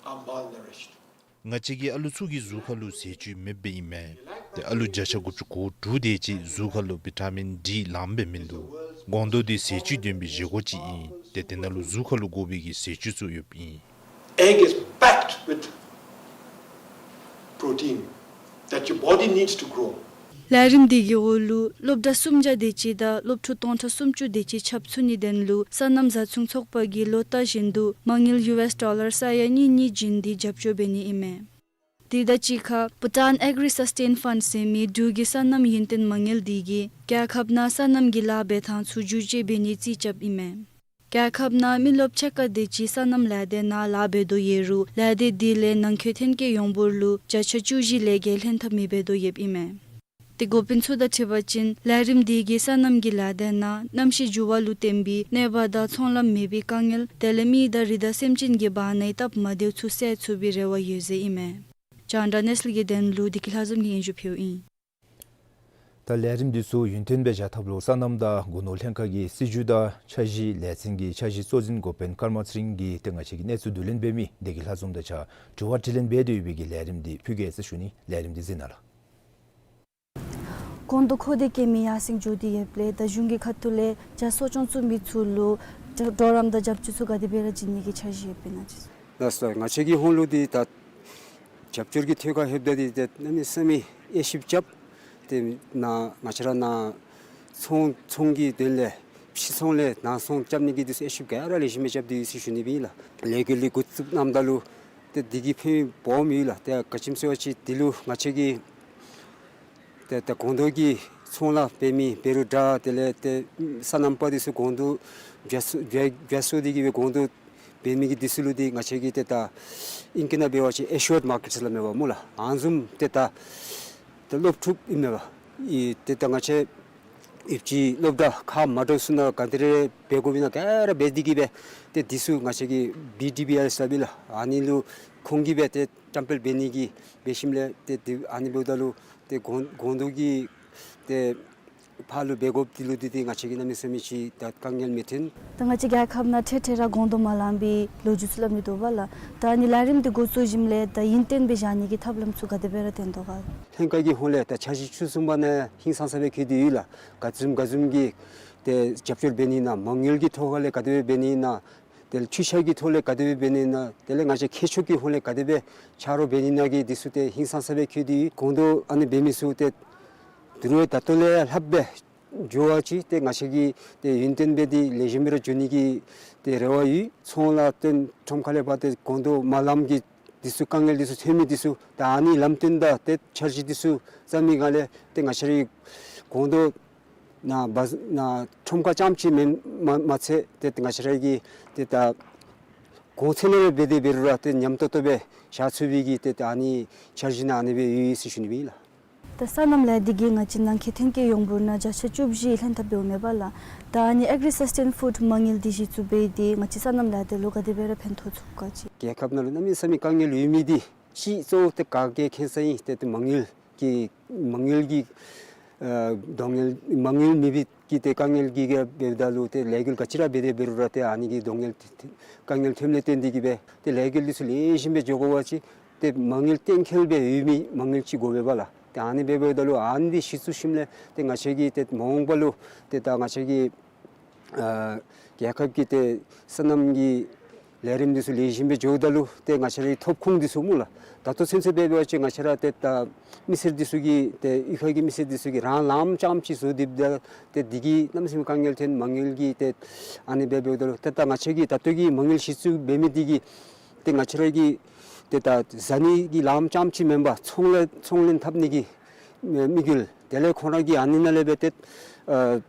are malnourished. ང་བཅས་ཀྱི་ཨ་ལུ་ཚུ་གི་གཟུགས་ཁར་ལུ་ཟས་བཅུད་མེདཔ་ཨིན་མས། ཏེ་ཨ་ལུ་བརྒྱ་ཆ་དགུ་བཅུ་གོ་དྲུག་དེ་ཅིག་གཟུགས་ཁར་ལུ་བི་ཊ་མིན་ཌི་ལངམ་སྦེ་མིན་འདུག། སྒོང་རྡོག་འདི་ཟས་བཅུད་ལྡན་པའི་བཞེས་སྒོ་ཅིག་ཨིན། ཏེ་དེ་ནང་ལུ་གཟུགས་ཁར་ལུ་དགོ་པའི་གི་ཟས་བཅུད་ཚུ་ཡོདཔ་ཨིན། Egg is packed with protein that your body needs to grow. ལས་རིམ་འདི་གི་འོག་ལུ་སློབ་གྲྭ་སུམ་བརྒྱ་དེ་ཅིག་དང་སློབ་ཕྲུག་སྟོང་ཕྲག་སུམ་ཅུ་དེ་ཅིག་ཁྱབ་ཚུགས་ནིའི་དོན་ལུ་སོ་ནམ་བཟའ་འཐུང་ཚོགས་པ་གིས་ལོ་ལྟར་བཞིན་དུ་མ་དངུལ་ཡུ་ཨེསི་ཌོ་ལར་ས་ཡ་གཉིས་གཉིས་བྱིན་ཏེ་རྒྱབ་སྐྱོར་འབད་ནི་ཨིན་མས། དེ་དང་གཅིག་ཁར་Bhutan Agri Sustain Fund ཟེར་མི་འབྲུག་གི་སོ་ནམ་ཡུན་བརྟན་མ་དངུལ་འདི་གིས་རྒྱལ་ཁབ་ནང་སོ་ནམ་གྱི་ལཱ་འབད་ཐངས་ཚུ་བསྒྱུར་བཅོས་འབད་ནིའི་རྩིས་རྐྱབ་ཨིན་མས། རྒྱལ་ཁབ་ནང་མི་རློབས་ཕྱེད་ཀ་དེ་ཅིག་སོ་ནམ་ལས་སྡེ་ནང་ལཱ་འབད་དོ་ཡོད་རུང་ལས་སྡེ་དེ་ལས་ནང་འཁོད་ཐོན་སྐྱེད་ཡོངས་འབོར་ལུ་བརྒྱ་ཆ་བཅུ་བཞི་ལས་བརྒལ་ལྷན་ཐབས་མི་འབད་དོ་ཡོདཔ་ཨིན་མས། ཏེ་འགོ་དཔོན་ཚུ་དང་འཁྲིལ་བ་ཅིན་ལས་རིམ་དེ་གིས་སོ་ནམ་གྱི་ལས་སྡེ་ནང་གནམ་གཤིས་འགྱུར་བ་ལུ་བརྟེན་པའི་གནོད་པ་དང་ཚོང་ལམ་མེད་པའི་དཀའ་ངལ་དེ་ལས་མི་དང་རི་དྭགས་སེམས་ཅན་གྱི་འབག་གནས་སྟབས་མ་བདེཝ་ཚུ་སེལ་ཚུགས་པའི་རེ་བ་ཡོད་ཟེར་ཨིན་མས། རྒྱང་བསྒྲགས་གནས་ཚུལ་གྱི་དོན་ལུ་བདེ་སྐྱིད་ལྷ་འཛོམས་ཀྱིས་སྙན་ཞུ་ཕུལཝ་ཨིན། ད་ལས་རིམ་འདི་ཚུ་ཡུན་བརྟན་སྦེ་བཞག་ཐབས་ལུ་སོ་ནམ་དང་སྒོ་ནོར་ལྷན་ཁག་གིས་སྲིད་བྱུས་དང་འཆར་གཞི་ལས་ཚན་གྱི་འཆར་གཞི་གཙོ་འཛིན་འགོ་དཔོན་ཀརྨ་ཚེ་རིང་གིས་ཏེ་ང་བཅས་ཀྱི་གནས་ཚུལ་བསྡུ་ལེན་འབད་མི་བདེ་སྐྱིད་ལྷ་འཛོམས་དང་གཅིག་ཁར་དྲི་བ་དྲིས་ལན་འབད་དེ་ཡོད་པའི་གི་ལས་རིམ་འདི་ཕུལ་གེ་ཟེར་ཞུ་ནི། ལས་རིམ་འདི་གཟིགས་གནང་ལགས། སྒོང་རྡོ་མཁོ་འདོད་སྐྱེད་མི་ཡར་སེང་འགྱོ་སྟེ་ཡོདཔ་ལས་ད་གཞུང་གི་ཁ་ཐུག་ལས་བྱ་གསོ་སྐྱོང་བཙུགས་མི་ཚུ་ལུ་གྲོགས་རམ་དང་རྒྱབ་སྐྱོར་ཚུ་ག་དེ་སྦེ་ར་བྱིན་ནི་གི་འཆར་གཞི་ཡོདཔ་ཨིན་ན་ཅིག། ལགས་སོ། ང་བཅས་ཀྱི་ཧོངས་ལུ་འདི་ད་རྒྱབ་སྐྱོར་གྱི་ཐད་ཁར་ལྷོདཔ་ད་འདི་ཏེ་གནམ་མེད་ས་མེད་དབྱེ་ཞིབ་རྐྱབ། ཏེ་ནཱ་ང་བཅས་ར་ནཱ་ཚོང་ཚོང་གི་དོན་ལས་ཕྱི་ཚོང་ལས་ནང་ཚོང་རྐྱབ་ནི་གི་འདི་ཚུ་དབྱེ་ཞིབ་ག་ར་ལེགས་ཤོམ་སྦེ་རྐྱབ་སྟེ་ཡོད་ཟེར་ཞུ་ནི་སྦེ་ཨིན་ལགས། ལས་འགུལ་འདི་འགོ་བཙུགས་གནངམ་ད་ལུ་ཏེ་འདི་གིས་ཕན་སྦོམ་ཡོད་ལགས། ཏེ་ག་ཅི་སྨོ་ཟེར་བ་ཅིན་འདི་ལུ་ང་བཅས་ཀྱིས་ཏེ་ད་སྒོང་རྡོ་གི་ཚོང་ལཱ་འབད་མི་འབད་རུང་འདྲ། དེ་ལས་ཏེ་སོ་ནམ་པ་འདི་ཚུ་སྒོང་རྡོ་བྱ་གསོ་བྱ་བྱ་གསོ་འདི་གི་སྦེ་སྒོང་རྡོ་འབད་མི་གི་འདི་ཚུ་ལུ་འདི་ང་བཅས་ཀྱིས་ཏེ་ད་ཨིང་སྐད་ནང་འབད་བ་ཅིན་ཨེ་ཤུརཌ་མར་ཀེཊ་ཟེར་སླབ་མས་པ་སྨོ་ལགས། ཨ་ནི་བཟུམ་ཏེ་ད་ཏེ་སློབ་ཕྲུག་ཨིན་མས་པ། ཨེ་ཏེ་ད་ང་བཅས་ཨེ་ཅིག་སློབ་གྲྭ་ཁག་མ་འདྲཝ་ཚུ་ནང་ག་དེ་ར་འབད་དགོཔ་ཨིན་ན་ག་ར་འབད་དེ་གི་སྦེ་ཏེ་འདི་ཚུ་ང་བཅས་ཀྱི་བི་ཌི་པི་ཨར་ཟེར་སླབ་ཨིན་ལགས། ཨ་ནི་ལུ་ཁོང་གིས་སྦེ་ཏེ་བཀྲམ་སྤེལ་འབད་ནི་གི་འབད་ཞིནམ་ལས་ཏེ་འདི་ཨ་ནི་འབདཝ་ད་ལུ་ཏེ་སྒོང་སྒོང་རྡོ་གི་ཏེ་ཕར་ལུ་འབད་དགོཔ་འདི་ལུ་འདི་ཏེ་ང་བཅས་ཀྱིས་གནམ་མེད་ས་མེད་ཅིག་ད་དཀའ་ངལ་མི་འཐོན། ད་ང་བཅས་རྒྱལ་ཁབ་ནང་འཕྲལ་འཕྲལ་ར་སྒོང་རྡོ་མ་ལང་པའི་ལོ་རྒྱུས་ཚུ་སླབ་ནི་འདུག་པ་ལགས། ད་ཨ་ནི་ལས་རིམ་འདི་འགོ་བཙུགས་ཞིནམ་ལས་ད་ཡུན་བརྟན་སྦེ་བཞག་ནི་གི་ཐབས་ལམ་ཚུ་ག་དེ་སྦེ་ར་བཏོན་དོ་ག། ལྷན་ཁག་གི་ཧོངས་ལས་ད་འཆར་གཞི་བཅུ་གསུམ་པ་ནང་ཧིང་སངས་ས་སྦེ་བཀོད་དེ་ཡོད་ལགས། ག་བཟུམ་ག་བཟུམ་གྱི་ཏེ་རྒྱབ་སྐྱོར་འབད་ནི་ཨིན་ན། མ་དངུལ་གྱི་ཐོག་ཁ་ལས་ག་དེ་སྦེ་འབད་ནི་ཨིན་ན། དེ་ལས་འཕྲུལ་ཆས་ཀྱི་ཐོག་ལས་ག་དེ་སྦེ་འབད་ནི་ཨིན་ན། དེ་ལས་ང་བཅས་མཁས་མཆོག་གི་ཧོངས་ལས་ག་དེ་སྦེ་ཆ་རོགས་འབད་ནི་ཨིན་ན་གི་འདི་ཚུ་ཏེ་ཧིང་སངས་ས་སྦེ་བཀོད་དེ་ཡོད། སྒོང་རྡོ་ཨ་ནི་འབད་མི་ཚུ་ཏེ་དོ་རུང་ད་ལྟོ་ལས་ལྷགཔ་སྦེ་འགྱོ་བ་ཅིན་ཏེ་ང་བཅས་ཀྱིས་ཏེ་ཡུན་བརྟན་སྦེ་འདི་ལེགས་ཤོམ་སྦེ་ར་འགྱོ་ནི་གི་ཏེ་རེ་བ་ཡོད། ཚོང་ལཱ་སྟོན་ཁྲོམ་ཁ་ལས་ཕར་ཏེ་སྒོང་རྡོ་མ་ལངམ་གི་འདི་ཚུ་དཀའ་ངལ་འདི་ཚུ་ཐོན་མི་འདི་ཚུ་ད་ཨ་ནི་ལམ་སྟོན་དང་ཏེ་འཆར་གཞི་འདི་ཚུ་བརྩམ་མི་སྒང་ལས་ཏེ་ང་བཅས་རའི་སྒོང་རྡོ་ནཱ་བ་ནཱ་ཁྲོམ་ཁ་རྐྱངམ་ཅིག་མེན་མ་མ་ཚད་ཏེ་ཏེ་ང་བཅས་ར་གིས་ཏེ་ད་གོང་ཚད་ལས་འབད་དེ་འབད་རུང་ར་ཏེ་ཉམས་ཏོག་ཏོ་སྦེ་བཞག་ཚུགས་པའི་གི་ཏེ་ད་ཨ་ནི་འཆར་གཞི་ནང་ཨ་ནི་སྦེ་ཡོད་ཡོད་ཟེར་ཞུ་ནི་སྦེ་ཨིན་ལགས། ད་སོ་ནམ་ལས་སྡེ་གིས་ང་བཅས་ནང་འཁོད་ཐོན་སྐྱེད་ཡོངས་འབོར་ནང་བརྒྱ་ཆ་བཅུ་བཞི་ལྷན་ཐབས་འབདཝ་མས་པ་ལགས། ད་ཨ་ནི་ཨེག་རི་སཱས་ཊེན་ཕུཌ་མ་དངུལ་འདི་གཞི་བཙུགས་འབད་དེ་ང་བཅས་སོ་ནམ་ལས་སྡེ་ལུ་ག་དེ་སྦེ་ར་ཕན་ཐོགས་ཚུགས་ག་ཅིག། རྒྱལ་ཁབ་ནང་ལུ་གནམ་མེད་ས་མེད་དཀའ་ངལ་ཡོད་མི་འདི་གཅིག་གཙོ་བོ་ཏེ་ག་གིས་མཁྱེན་ས་ཨིན། ཏེ་ཏེ་མ་དངུལ་གྱི་མ་དངུལ་གྱི་ཨ་གདོང་ལེན་མ་དངུལ་མེད་པའི་གི་ཏེ་དཀའ་ངལ་གྱིས་གིས་འབདཝ་ད་ལུ་ཏེ་ལས་འགུལ་ག་ཅི་ར་འབད་དེ་འབད་རུང་ར་ཏེ་ཨ་ནི་གི་གདོང་ལེན་དཀའ་ངལ་ཐོནམ་ལས་བརྟེན་ཏེ་གིས་སྦེ་ཏེ་ལས་འགུལ་འདི་ཚུ་ལེགས་ཤོམ་སྦེ་འགྱོ་དགོ་པ་ཅིན་ཏེ་མ་དངུལ་གཏན་འཁེལ་སྦེ་ཡོད་མི་མ་དངུལ་ཅིག་དགོ་པས་པ་ལགས། ཏེ་ཨ་ནི་འབདཝ་ད་ལུ་ཨ་ནི་འདི་གཞི་བཙུགས་ཞིནམ་ལས་ཏེ་ང་བཅས་ཀྱིས་ཏེ་མ་འོངས་པ་ལུ་ཏེ་ད་ང་བཅས་ཀྱི་ཨ་རྒྱལ་ཁབ་ཀྱི་ཏེ་སོ་ནམ་གྱི་ལས་རིམ་འདི་ཚུ་ལེགས་ཤོམ་སྦེ་འགྱོཝ་ད་ལུ་ཏེ་ང་བཅས་རའི་ཐོབ་ཁུངས་འདི་ཚུ་སྨོ་ལགས། ད་ལྟོ་ཚུན་ཚོད་འབད་བ་ཅིན་ང་བཅས་ར་ཏེ་ད་མི་སེར་འདི་ཚུ་གིས་ཏེ་གཡུས་ཁ་གི་མི་སེར་འདི་ཚུ་གིས་རང་ལངམ་རྐྱངམ་ཅིག་བཟོ་སྟེ་འབདཝ་ད་ཏེ་འདི་གིས་གནམ་མེད་ས་མེད་དཀའ་ངལ་ཐོན། མ་དངུལ་གྱི་ཏེ་ཨ་ནི་འབད་འབདཝ་ད་ལུ་ཏེ་ད་ང་བཅས་ཀྱིས་ད་ལྟོ་གི་མ་དངུལ་གཞི་བཙུགས་འབད་མི་འདི་གིས་ཏེ་ང་བཅས་ར་གི་ཏེ་ད་ཟ་ནི་གི་ལངམ་རྐྱངམ་ཅིག་མེན་པར་ཚོང་ལས་ཚོང་ལེན་འཐབ་ནི་གི་དམིགས་ཡུལ་དེ་ལས་ཁོང་ར་གིས་ཨ་ནི་ནང་ལས་འབད་ཏེ་ཨ་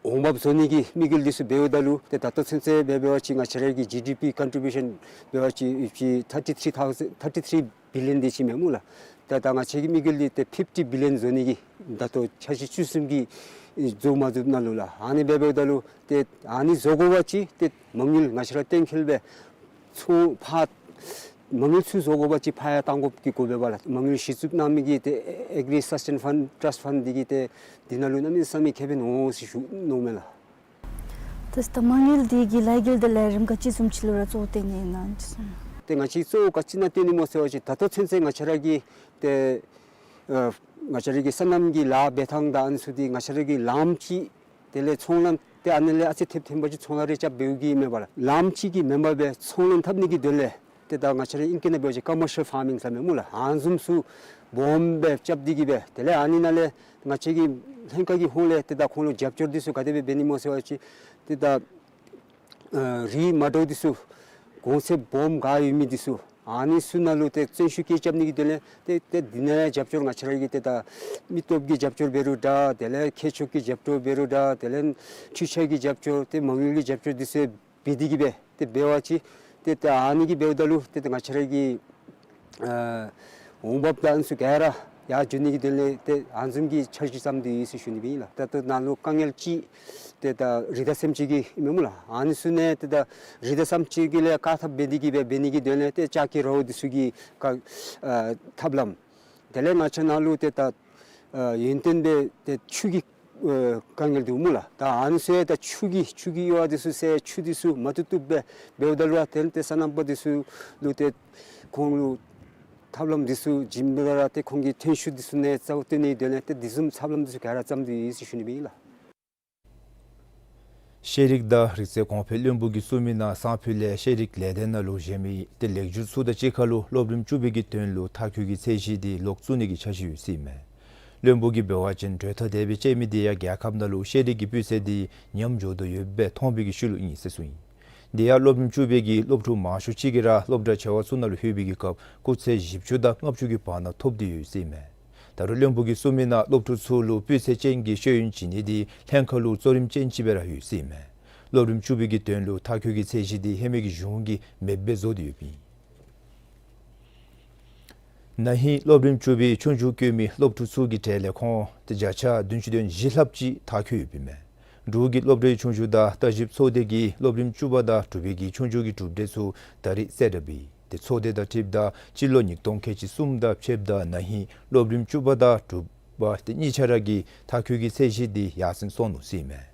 འོང་འབབ་བཟོ་ནི་གི་དམིགས་ཡུལ་འདི་ཚུ་འབདཝ་ད་ལུ་ཏེ་ད་ལྟོ་ཚུན་ཚོད་འབད་འབད་བ་ཅིན་ང་བཅས་ར་གི་ཇི་ཌི་པི་ཀོན་ཊི་བིའུ་ཤཱན་འབད་བ་ཅིན་ཨེ་ཅིག་ཐར་ཊི་ཐི་རི་ཐའུ་ཟེན་ཐར་ཊི་ཐི་རི་བི་ལི་ཡོན་འདི་ཅིག་མས་སྨོ་ལགས། ད་ད་ང་བཅས་ཀྱི་དམིགས་ཡུལ་འདི་ཏེ་ཕིཕ་ཊི་བི་ལི་ཡོན་བཟོ་ནི་གི་ད་ལྟོ་འཆར་གཞི་བཅུ་གསུམ་གྱི་རྫོགས་མ་རྫོགསཔ་ནང་ལུ་ལགས། ཨ་ནི་འབད་འབདཝ་ད་ལུ་ཏེ་ཨ་ནི་བཟོ་དགོ་པ་ཅིན་ཏེ་མ་དངུལ་ང་བཅས་ར་གཏན་འཁེལ་སྦེ་ཚུར་ཕར་མ་དངུལ་ཚུར་བཟོ་དགོ་པ་ཅིན་ཕར་ཡང་བཏང་དགོཔ་གི་དགོ་པས་པ་ལགས། མ་དངུལ་གཞི་བཙུགས་གནང་མི་གི་ཏེ་ཨེ་གྷི་རི་སཱས་ཊེན་ཕཱནཌ་ཊརསཊ་ཕཱནཌ་འདི་གིས་ཏེ་འདི་ནང་ལུ་གནམ་མེད་ས་མེད་ཁེ་ཕན་འོང་ཟེར་ཞུ་ནི་མས་ལགས། ཏེ་ད་མ་དངུལ་འདི་གིས་ལས་འགུལ་དང་ལས་རིམ་ག་ཅི་བཟུམ་ཅིག་ལུ་ར་གཙོ་བོ་བཏོན་ནི་ཨིན་ན་ཅིག་གསུངས། ཏེ་ང་བཅས་གཙོ་བོ་ག་ཅི་ནང་བཏོན་ནི་སྨོ་ཟེར་བ་ཅིན་ད་ལྟོ་ཚུན་ཚོད་ང་བཅས་ར་གི་ཏེ་ཨ་ང་བཅས་ར་གི་སོ་ནམ་གྱི་ལཱ་འབད་ཐངས་དང་ཨ་ནི་ཚུ་འདི་ང་བཅས་ར་གིས་ལངམ་ཅིག་དེ་ལས་ཚོང་ལཱ་ཏེ་ཨ་ནི་ལས་ཨ་ཙི་ཐེབས་ཐོན་པ་ཅིན་ཚོང་ལཱ་རེ་རྐྱབ་འབདཝ་གི་མེན་པ་ལགས། ལངམ་ཅིག་གི་མེན་པར་སྦེ་ཚོང་ལེན་འཐབ་ནི་གི་དོན་ལས་ཏེ་ད་ང་བཅས་ར་ཨིང་སྐད་ནང་འབད་བ་ཅིན་ཀོ་མར་ཤལ་ཕཱར་མིང་ཟེར་མས་སྨོ་ལགས། ཨ་ནི་བཟུམ་ཚུ་སྦོམ་སྦེ་རྐྱབ་སྟེ་གིས་སྦེ་དེ་ལས་ཨ་ནི་ནང་ལས་ང་བཅས་ཀྱི་ལྷན་ཁག་གི་ཧོངས་ལས་ཏེ་ད་ཁོང་ལུ་རྒྱབ་སྐྱོར་འདི་ཚུ་ག་དེ་སྦེ་འབད་ནི་སྨོ་ཟེར་བ་ཅིན་ཏེ་ད་ཨ་རིགས་མ་འདྲཝ་འདི་ཚུ་གོང་ཚད་སྦོམ་ག་ཡོད་མི་འདི་ཚུ་ ཨ་ནི་ཚུ་ནང་ལུ་ཏེ་བརྩོན་ཤུགས་བསྐྱེད་རྐྱབ་ནི་གི་དོན་ལས་ཏེ་ཏེ་འདི་ནང་ཡང་རྒྱབ་སྐྱོར་ང་བཅས་ར་གི་ཏེ་ད་མི་སྟོབས་ཀྱི་རྒྱབ་སྐྱོར་འབད་རུང་འདྲ། དེ་ལས་མཁས་མཆོག་གི་རྒྱབ་སྐྱོར་འབད་རུང་འདྲ། དེ་ལས་འཕྲུལ་ཆས་ཀྱི་རྒྱབ་སྐྱོར་ཏེ་མ་དངུལ་གྱི་རྒྱབ་སྐྱོར་འདི་ཚུ་འབད་དེ་གི་སྦེ་ཏེ་འབད་བ་ཅིན་ཏེ་ཏེ་ཨ་ནི་གིས་འབདཝ་ད་ལུ་ཏེ་ཏེ་ང་བཅས་ར་གི་ཨ་འོང་འབབ་དང་ཨ་ནི་ཚུ་ག་ར་ཡར་འགྱོ་ནི་གི་དོན་ལས་ཏེ་ཨ་ནི་བཟུམ་གྱི་འཆར་གཞི་བརྩམས་ཏེ་ཡོད་ཟེར་ཞུ་ནི་སྦེ་ཨིན་ལགས། ད་ལྟོ་ནཱ་ལུ་དཀའ་ངལ་ཅིག་ཏེ་ད་རི་དྭགས་སེམས་ཅན་གྱི་ཨིན་མས་སྨོ་ལགས། ཨ་ནི་ཚུ་ནང་ཏེ་ད་རི་དྭགས་སེམས་ཅན་གྱི་ལས་བཀག་ཐབས་འབད་ནི་གི་སྦེ་འབད་ནི་གི་དོན་ལས་ཏེ་ལྕགས་ཀྱི་རོ་འདི་ཚུ་གི་བཀག་ཨ་ཐབས་ལམ། དེ་ལས་ང་བཅས་ནཱ་ལུ་ཏེ་ད་ཨ་ཡོན་ཏན་སྦེ་ཏེ་ཆུ་གི་ཨ་དཀའ་ངལ་འདུག་སྨོ་ལགས། ད་ཨ་ནི་ཚུ་ད་ཆུ་གི་ཆུ་གི་ཡོ་བ་འདི་ཚུ་ཟེར་ཆུ་འདི་ཚུ་མ་བཏུབ་བཏུབ་སྦེ་འབདཝ་ད་ལུ་ཏེ་ཏེ་སོ་ནམ་པ་འདི་ཚུ་ལུ་ཏེ་ཁོང་ལུ་ཐབས་ལམ་འདི་ཚུ་བྱིནམ་ད་ར་ཏེ་ཁོང་གི་ཐོན་ཤུགས་འདི་ཚུ་ནང་རྩ་བ་བཏོན་ནི་དོན་ལས་ཏེ་འདི་བཟུམ་ཐབས་ལམ་འདི་ཚུ་ག་ར་བརྩམས་ཏེ་ཡོད་ཟེར་ཞུ་ནི་སྦེ་ཨིན་ལགས། ཤེས་རིག་དང་རིག་རྩལ་གོང་འཕེལ་བློན་པོ་གིས་གསུངས་མི་ནང་སང་ཕོད་ལས་ཤེས་རིག་ལས་སྡེ་ནང་ལུ་བཞེས་མི་ཏེ་ལེགས་བཅོས་ཚུ་དང་གཅིག་ཁར་ལུ་སློབ་རིམ་བཅུ་པའི་གི་དོན་ལུ་མཐར་འཁྱོལ་གྱི་ཚད་གཞི་འདི་ལོག་བཙུགས་ནི་གི་འཆར་གཞི་ཡོད་ཟེར་ཨིན་མས། བློན་པོ་གིས་འབད་བ་ཅིན་གྲོས་ཐག་དེ་སྦེ་བཅད་མི་འདི་ཡང་རྒྱལ་ཁབ་ནང་ལུ་ཤེས་རིག་གི་སྤུས་ཚད་འདི་ཉམས་འགྱོ་དོ་ཡོདཔ་སྦེ་མཐོང་བའི་གི་ཤུལ་ལུ་ཨིན་ཟེར་གསུངས་ཡི། དེ་ཡང་སློབ་རིམ་བཅུ་པའི་གི་སློབ་ཕྲུག་མང་ཤོས་ཅིག་གིས་ར་སློབ་གྲྭ་ཆེ་བ་ཚུ་ནང་ལུ་ལྷོད་པའི་གི་སྐབས་སྐུགས་ཚད་བཞི་བཅུ་དང་ལྔ་བཅུ་གི་བར་ན་ཐོབ་སྟེ་ཡོད་ཟེར་ཨིན་མས། ད་རུང་བློན་པོ་གིས་གསུངས་མི་ནང་སློབ་ཕྲུག་ཚུ་ལུ་སྤུས་ཚད་ཅན་གྱི་ཤེས་ཡོན་བྱིན་ནི་འདི་ལྷན་ཁག་ལུ་གཙོ་རིམ་ཅན་ཅིག་སྦེ་ར་ཡོད་ཟེར་ཨིན་མས། སློབ་རིམ་བཅུ་པའི་གི་དོན་ལུ་མཐར་འཁྱོལ་གྱི་ཚད་གཞི་འདི་ཧེ་མའི་གི་གཞུང་གིས་མེདཔ་སྦེ་བཟོ་སྟེ་ཡོདཔ་ཨིན། ན་ཧིང་སློབ་རིམ་བཅུ་པའི་ཆོས་རྒྱུགས་བཀོད་མི་སློབ་ཕྲུག་ཚུ་གི་གྲས་ལས་ཁོང་ཏེ་བརྒྱ་ཆ་བདུན་ཅུ་དོན་བཞི་ལྷགཔ་ཅིག་མཐར་འཁྱོལ་ཡོདཔ་ཨིན་མས། འབྲུག་གི་སློབ་གྲྭའི་ཆོས་རྒྱུགས་དང་བརྟག་ཞིབ་ཚོགས་སྡེ་གིས་སློབ་རིམ་བཅུ་པ་དང་དྲུག་པའི་གི་ཆོས་རྒྱུགས་ཀྱི་གྲུབ་འབྲས་ཚུ་ད་རིས་གསལ་བསྒྲགས་འབད་ཡི། ཏེ་ཚོགས་སྡེ་དང་འཁྲིལཝ་ད་སྤྱི་ལོ་ཉིས་སྟོང་ཁལ་གཅིག་གསུམ་དང་ཕྱདཔ་ད་ན་ཧིང་སློབ་རིམ་བཅུ་པ་དང་དྲུག་པ་ཏེ་གཉིས་ཆ་ར་གི་མཐར་འཁྱོལ་གྱི་ཚད་གཞི་འདི་ཡར་སེང་སོང་ནུག་ཟེར་ཨིན་མས།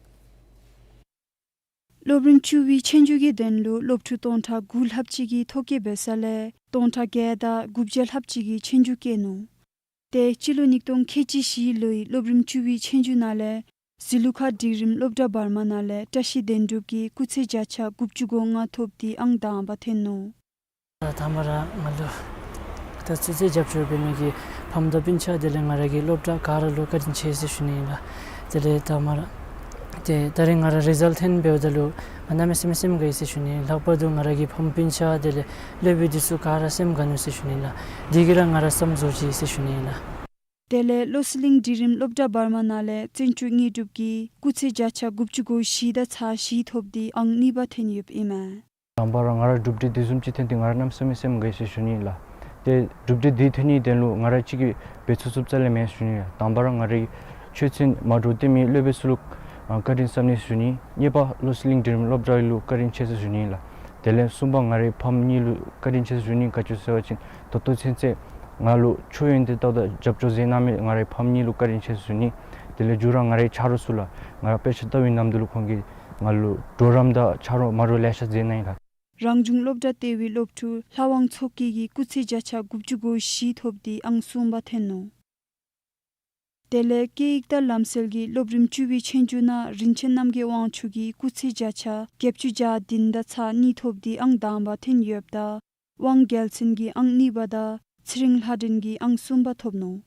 སློབ་རིམ་བཅུ་པའི་ཆོས་རྒྱུགས་ཀྱི་དོན་ལུ་སློབ་ཕྲུག་སྟོང་ཕྲག་དགུ་ལྷགཔ་ཅིག་གིས་ཐོ་བཀོད་འབད་ས་ལས་སྟོང་ཕྲག་བརྒྱད་དང་དགུ་བརྒྱ་ལྷགཔ་ཅིག་གིས་ཆོས་རྒྱུགས་བཀོད་ནུག། ཏེ་སྤྱི་ལོ་ཉིས་སྟོང་ཁལ་གཅིག་བཞི་ལོའི་སློབ་རིམ་བཅུ་པའི་ཆོས་རྒྱུགས་ནང་ལས་གཟི་ལུ་ཁ་འབྲིང་རིམ་སློབ་གྲྭ་བར་མ་ནང་ལས་བཀྲ་ཤིས་དོན་གྲུབ་ཀྱིས་སྐུགས་ཚད་བརྒྱ་ཆ་དགུ་བཅུ་གོ་ལྔ་ཐོབ་སྟེ་ཨང་དང་པ་ཐོན་ནུག། ད་ད་མ་ར་ང་ལུ་ད་ཚུད་ཚོད་རྒྱབ་སྐྱོར་འབད་མི་གི་ཕམ་དང་སྤུན་ཆ་དེ་ལས་ང་ར་གི་སློབ་གྲྭ་ག་ར་ལུ་བཀའ་དྲིན་ཆེ་ཟེར་ཞུ་ནི་ཨིན་ལགས། དེ་ལས་ད་མ་ར་ཏེ་ད་རིས་ང་ར་རི་ཛལཊ་ཐོན་འབདཝ་ད་ལུ་ང་གནམ་མེད་ས་མེད་སེམས་དགའ་ཡི་ཟེར་ཞུ་ནི། ལྷག་པར་དུ་ང་ར་གི་ཕམ་སྤུན་ཆ་དེ་ལས་སློབ་དཔོན་འདི་ཚུ་ག་ར་སེམས་དགའ་ནུག་ཟེར་ཞུ་ནི་ལགས། འདི་གིས་ར་ང་ར་བསམ་བཟོ་ཅི་ཟེར་ཞུ་ནི་ཨིན་ལགས། དེ་ལས་བློ་གསལ་གླིང་འབྲིང་རིམ་སློབ་གྲྭ་བར་མ་ནང་ལས་བརྩོན་འགྲུས་དངོས་གྲུབ་ཀྱིས་སྐུགས་ཚད་བརྒྱ་ཆ་དགུ་བཅུ་གོ་བཞི་དང་ཚག་བཞི་ཐོབ་སྟེ་ཨང་གཉིས་པ་ཐོན་ཡོདཔ་ཨིན་མས། དང་པ་ར་ང་ར་གྲུབ་འབྲས་འདི་བཟུམ་ཅིག་ཐོན་ཏེ་ང་ར་གནམ་མེད་ས་མེད་སེམས་དགའ་ཡི་ཟེར་ཞུ་ནི་ལགས། ཏེ་གྲུབ་འབྲས་འདི་ཐོན་ནིའི་དོན་ལུ་ང་ར་གཅིག་གིས་འབད་ཚུགས་ཚུགསཔ་རྩ་ལས་མེན་ཟེར་ཞུ་ནི་ལགས། དང་པ་ར་ང་རའི་ཆོས་ཚན་མ་འདྲཝ་སྟོན་མི་སློབ་དཔོན་ཚུ་ལུ་ཨ་བཀའ་དྲིན་བསམ་ནི་ཟེར་ཞུ་ནི། གཉིས་པ་བློ་གསལ་གླིང་འབྲིང་རིམ་སློབ་གྲྭ་ལུ་བཀའ་དྲིན་ཆེ་ཟེར་ཞུ་ནི་ལགས། དེ་ལས་གསུམ་པ་ང་རའི་ཕམ་གཉིས་ལུ་བཀའ་དྲིན་ཆེ་ཟེར་ཞུ་ནི། ག་ཅི་ཟེར་བ་ཅིན་ད་ལྟོ་ཚུན་ཚོད་ང་ལུ་ཆོས་ཡོན་ཏན་ལྟ་བུ་དང་རྒྱབ་སྐྱོར་མཛད་གནང་མི་ང་རའི་ཕམ་གཉིས་ལུ་བཀའ་དྲིན་ཆེ་ཟེར་ཞུ་ནི། དེ་ལས་མཇུག་ར་ང་རའི་ཆ་རོགས་ཚུ་ལགས། ང་ར་དཔེ་ཆ་ལྟ་བའི་གནམ་དུས་ལུ་ཁོང་གིས་ང་ལུ་གྲོགས་རམ་དང་ཆ་རོགས་མ་འདྲཝ་ལེ་ཤ་མཛད་གནང་ཡི་ལགས། རང་བྱུང་སློབ་གྲྭ་ལྟེ་བའི་སློབ་ཕྲུག་ལྷ་དབང་མཚོ་སྐྱིད་ཀྱིས་སྐུགས་ཚད་བརྒྱ་ཆ་དགུ་བཅུ་གོ་བཞི་ཐོབ་སྟེ་ཨང་གསུམ་པ་ཐོན་ནུག། དེ་ལས་སྐད་ཡིག་དང་ལམ་སྲོལ་གྱི་སློབ་རིམ་བཅུ་པའི་ཆོས་རྒྱུགས་ནང་རིན་ཆེན་རྣམ་རྒྱལ་དབང་ཕྱུག་གིས་སྐུགས་ཚད་བརྒྱ་ཆ་བརྒྱད་ཅུ་གྱ་བདུན་དང་ཚག་གཉིས་ཐོབ་སྟེ་ཨང་དང་པ་ཐོན་ཡོདཔ་ད་དབང་རྒྱལ་མཚན་གྱིས་ཨང་གཉིས་པ་དང་ཚེ་རིང་ལྷ་སྒྲོན་གྱིས་ཨང་གསུམ་པ་ཐོབ་ནུག།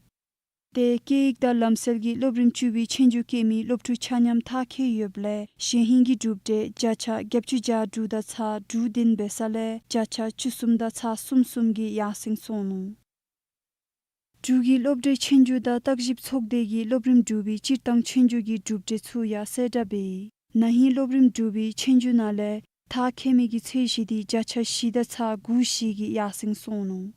ཏེ་སྐད་ཡིག་དང་ལམ་སྲོལ་གྱི་སློབ་རིམ་བཅུ་པའི་ཆོས་རྒྱུགས་བཀོད་མི་སློབ་ཕྲུག་ཆ་མཉམ་མཐར་འཁྱོལ་ཡོདཔ་ལས་གཞེས་ཧིང་གི་གྲུབ་འབྲས་བརྒྱ་ཆ་བརྒྱད་ཅུ་གྱ་དྲུག་དང་ཚག་དྲུག་བདུན་འབད་ས་ལས་བརྒྱ་ཆ་བཅུ་གསུམ་དང་ཚག་གསུམ་གསུམ་གྱིས་ཡར་སེང་སོང་ནུག། འབྲུག་གི་སློབ་གྲྭའི་ཆོས་རྒྱུགས་དང་བརྟག་ཞིབ་ཚོགས་སྡེ་གིས་སློབ་རིམ་དྲུག་པའི་སྤྱིར་བཏང་ཆོས་རྒྱུགས་ཀྱི་གྲུབ་འབྲས་ཚུ་ཡང་གསལ་བསྒྲགས་འབད་ཡི། ན་ཧིང་སློབ་རིམ་དྲུག་པའི་ཆོས་རྒྱུགས་ནང་ལས་མཐར་འཁྱོལ་མི་གི་ཚད་གཞི་འདི་བརྒྱ་ཆ་བཞི་དང་ཚག་དགུ་བཞི་གིས་ཡར་སེང་སོང་ནུག།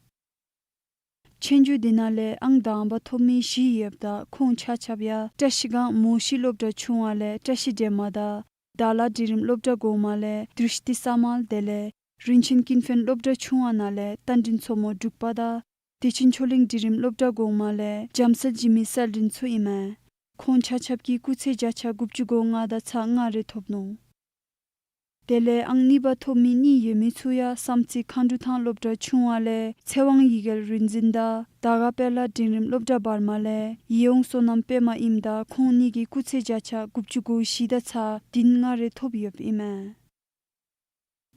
ཆོས་རྒྱུགས་འདི་ནང་ལས་ཨང་དང་པ་ཐོབ་མི་བཞི་ཡོདཔ་ད་ཁོང་ཆ་ཁྱབ་ཡང་བཀྲ་ཤིས་སྒང་མོ་ཤི་སློབ་གྲྭ་ཆུང་བ་ལས་བཀྲ་ཤིས་སྒྲོལ་མ་དང་དྭགས་ལྷ་འབྲིང་རིམ་སློབ་གྲྭ་གོང་མ་ལས་དྲུ་ཤི་ཏི་ས་མལ། དེ་ལས་རིན་ཆེན་ཀུན་ཕན་སློབ་གྲྭ་ཆུང་བ་ནང་ལས་རྟ་མགྲིན་མཚོ་མོ་འབྲུག་པ་དང་བདེ་ཆེན་ཆོས་གླིང་འབྲིང་རིམ་སློབ་གྲྭ་གོང་མ་ལས་འཇམ་དཔལ་འཇིགས་མེད་གསལ་སྒྲོན་ཚུ་ཨིན་མས། ཁོང་ཆ་ཁྱབ་ཀྱིས་སྐུགས་ཚད་བརྒྱ་ཆ་དགུ་བཅུ་གོ་ལྔ་དང་ཚག་ལྔ་རེ་ཐོབ་ནུག། དེ་ལས་ཨང་གཉིས་པ་ཐོབ་མི་གཉིས་ཡོད་མི་ཚུ་ཡང་བསམ་རྩེ་མཁའ་འགྲོ་ཐང་སློབ་གྲྭ་ཆུང་བ་ལས་ཚེ་དབང་ཡིད་དགའ་རིག་འཛིན་དང་དར་དཀར་དཔལ་ལྷ་འབྲིང་རིམ་སློབ་གྲྭ་བར་མ་ལས་ཡིད་འོང་བསོད་ནམས་པདྨ་ཨིནམ་ད་ཁོང་གཉིས་ཀྱིས་སྐུགས་ཚད་བརྒྱ་ཆ་དགུ་བཅུ་གོ་བཞི་དང་ཚག་བདུན་ལྔ་རེ་ཐོབ་ཡོདཔ་ཨིན་མས།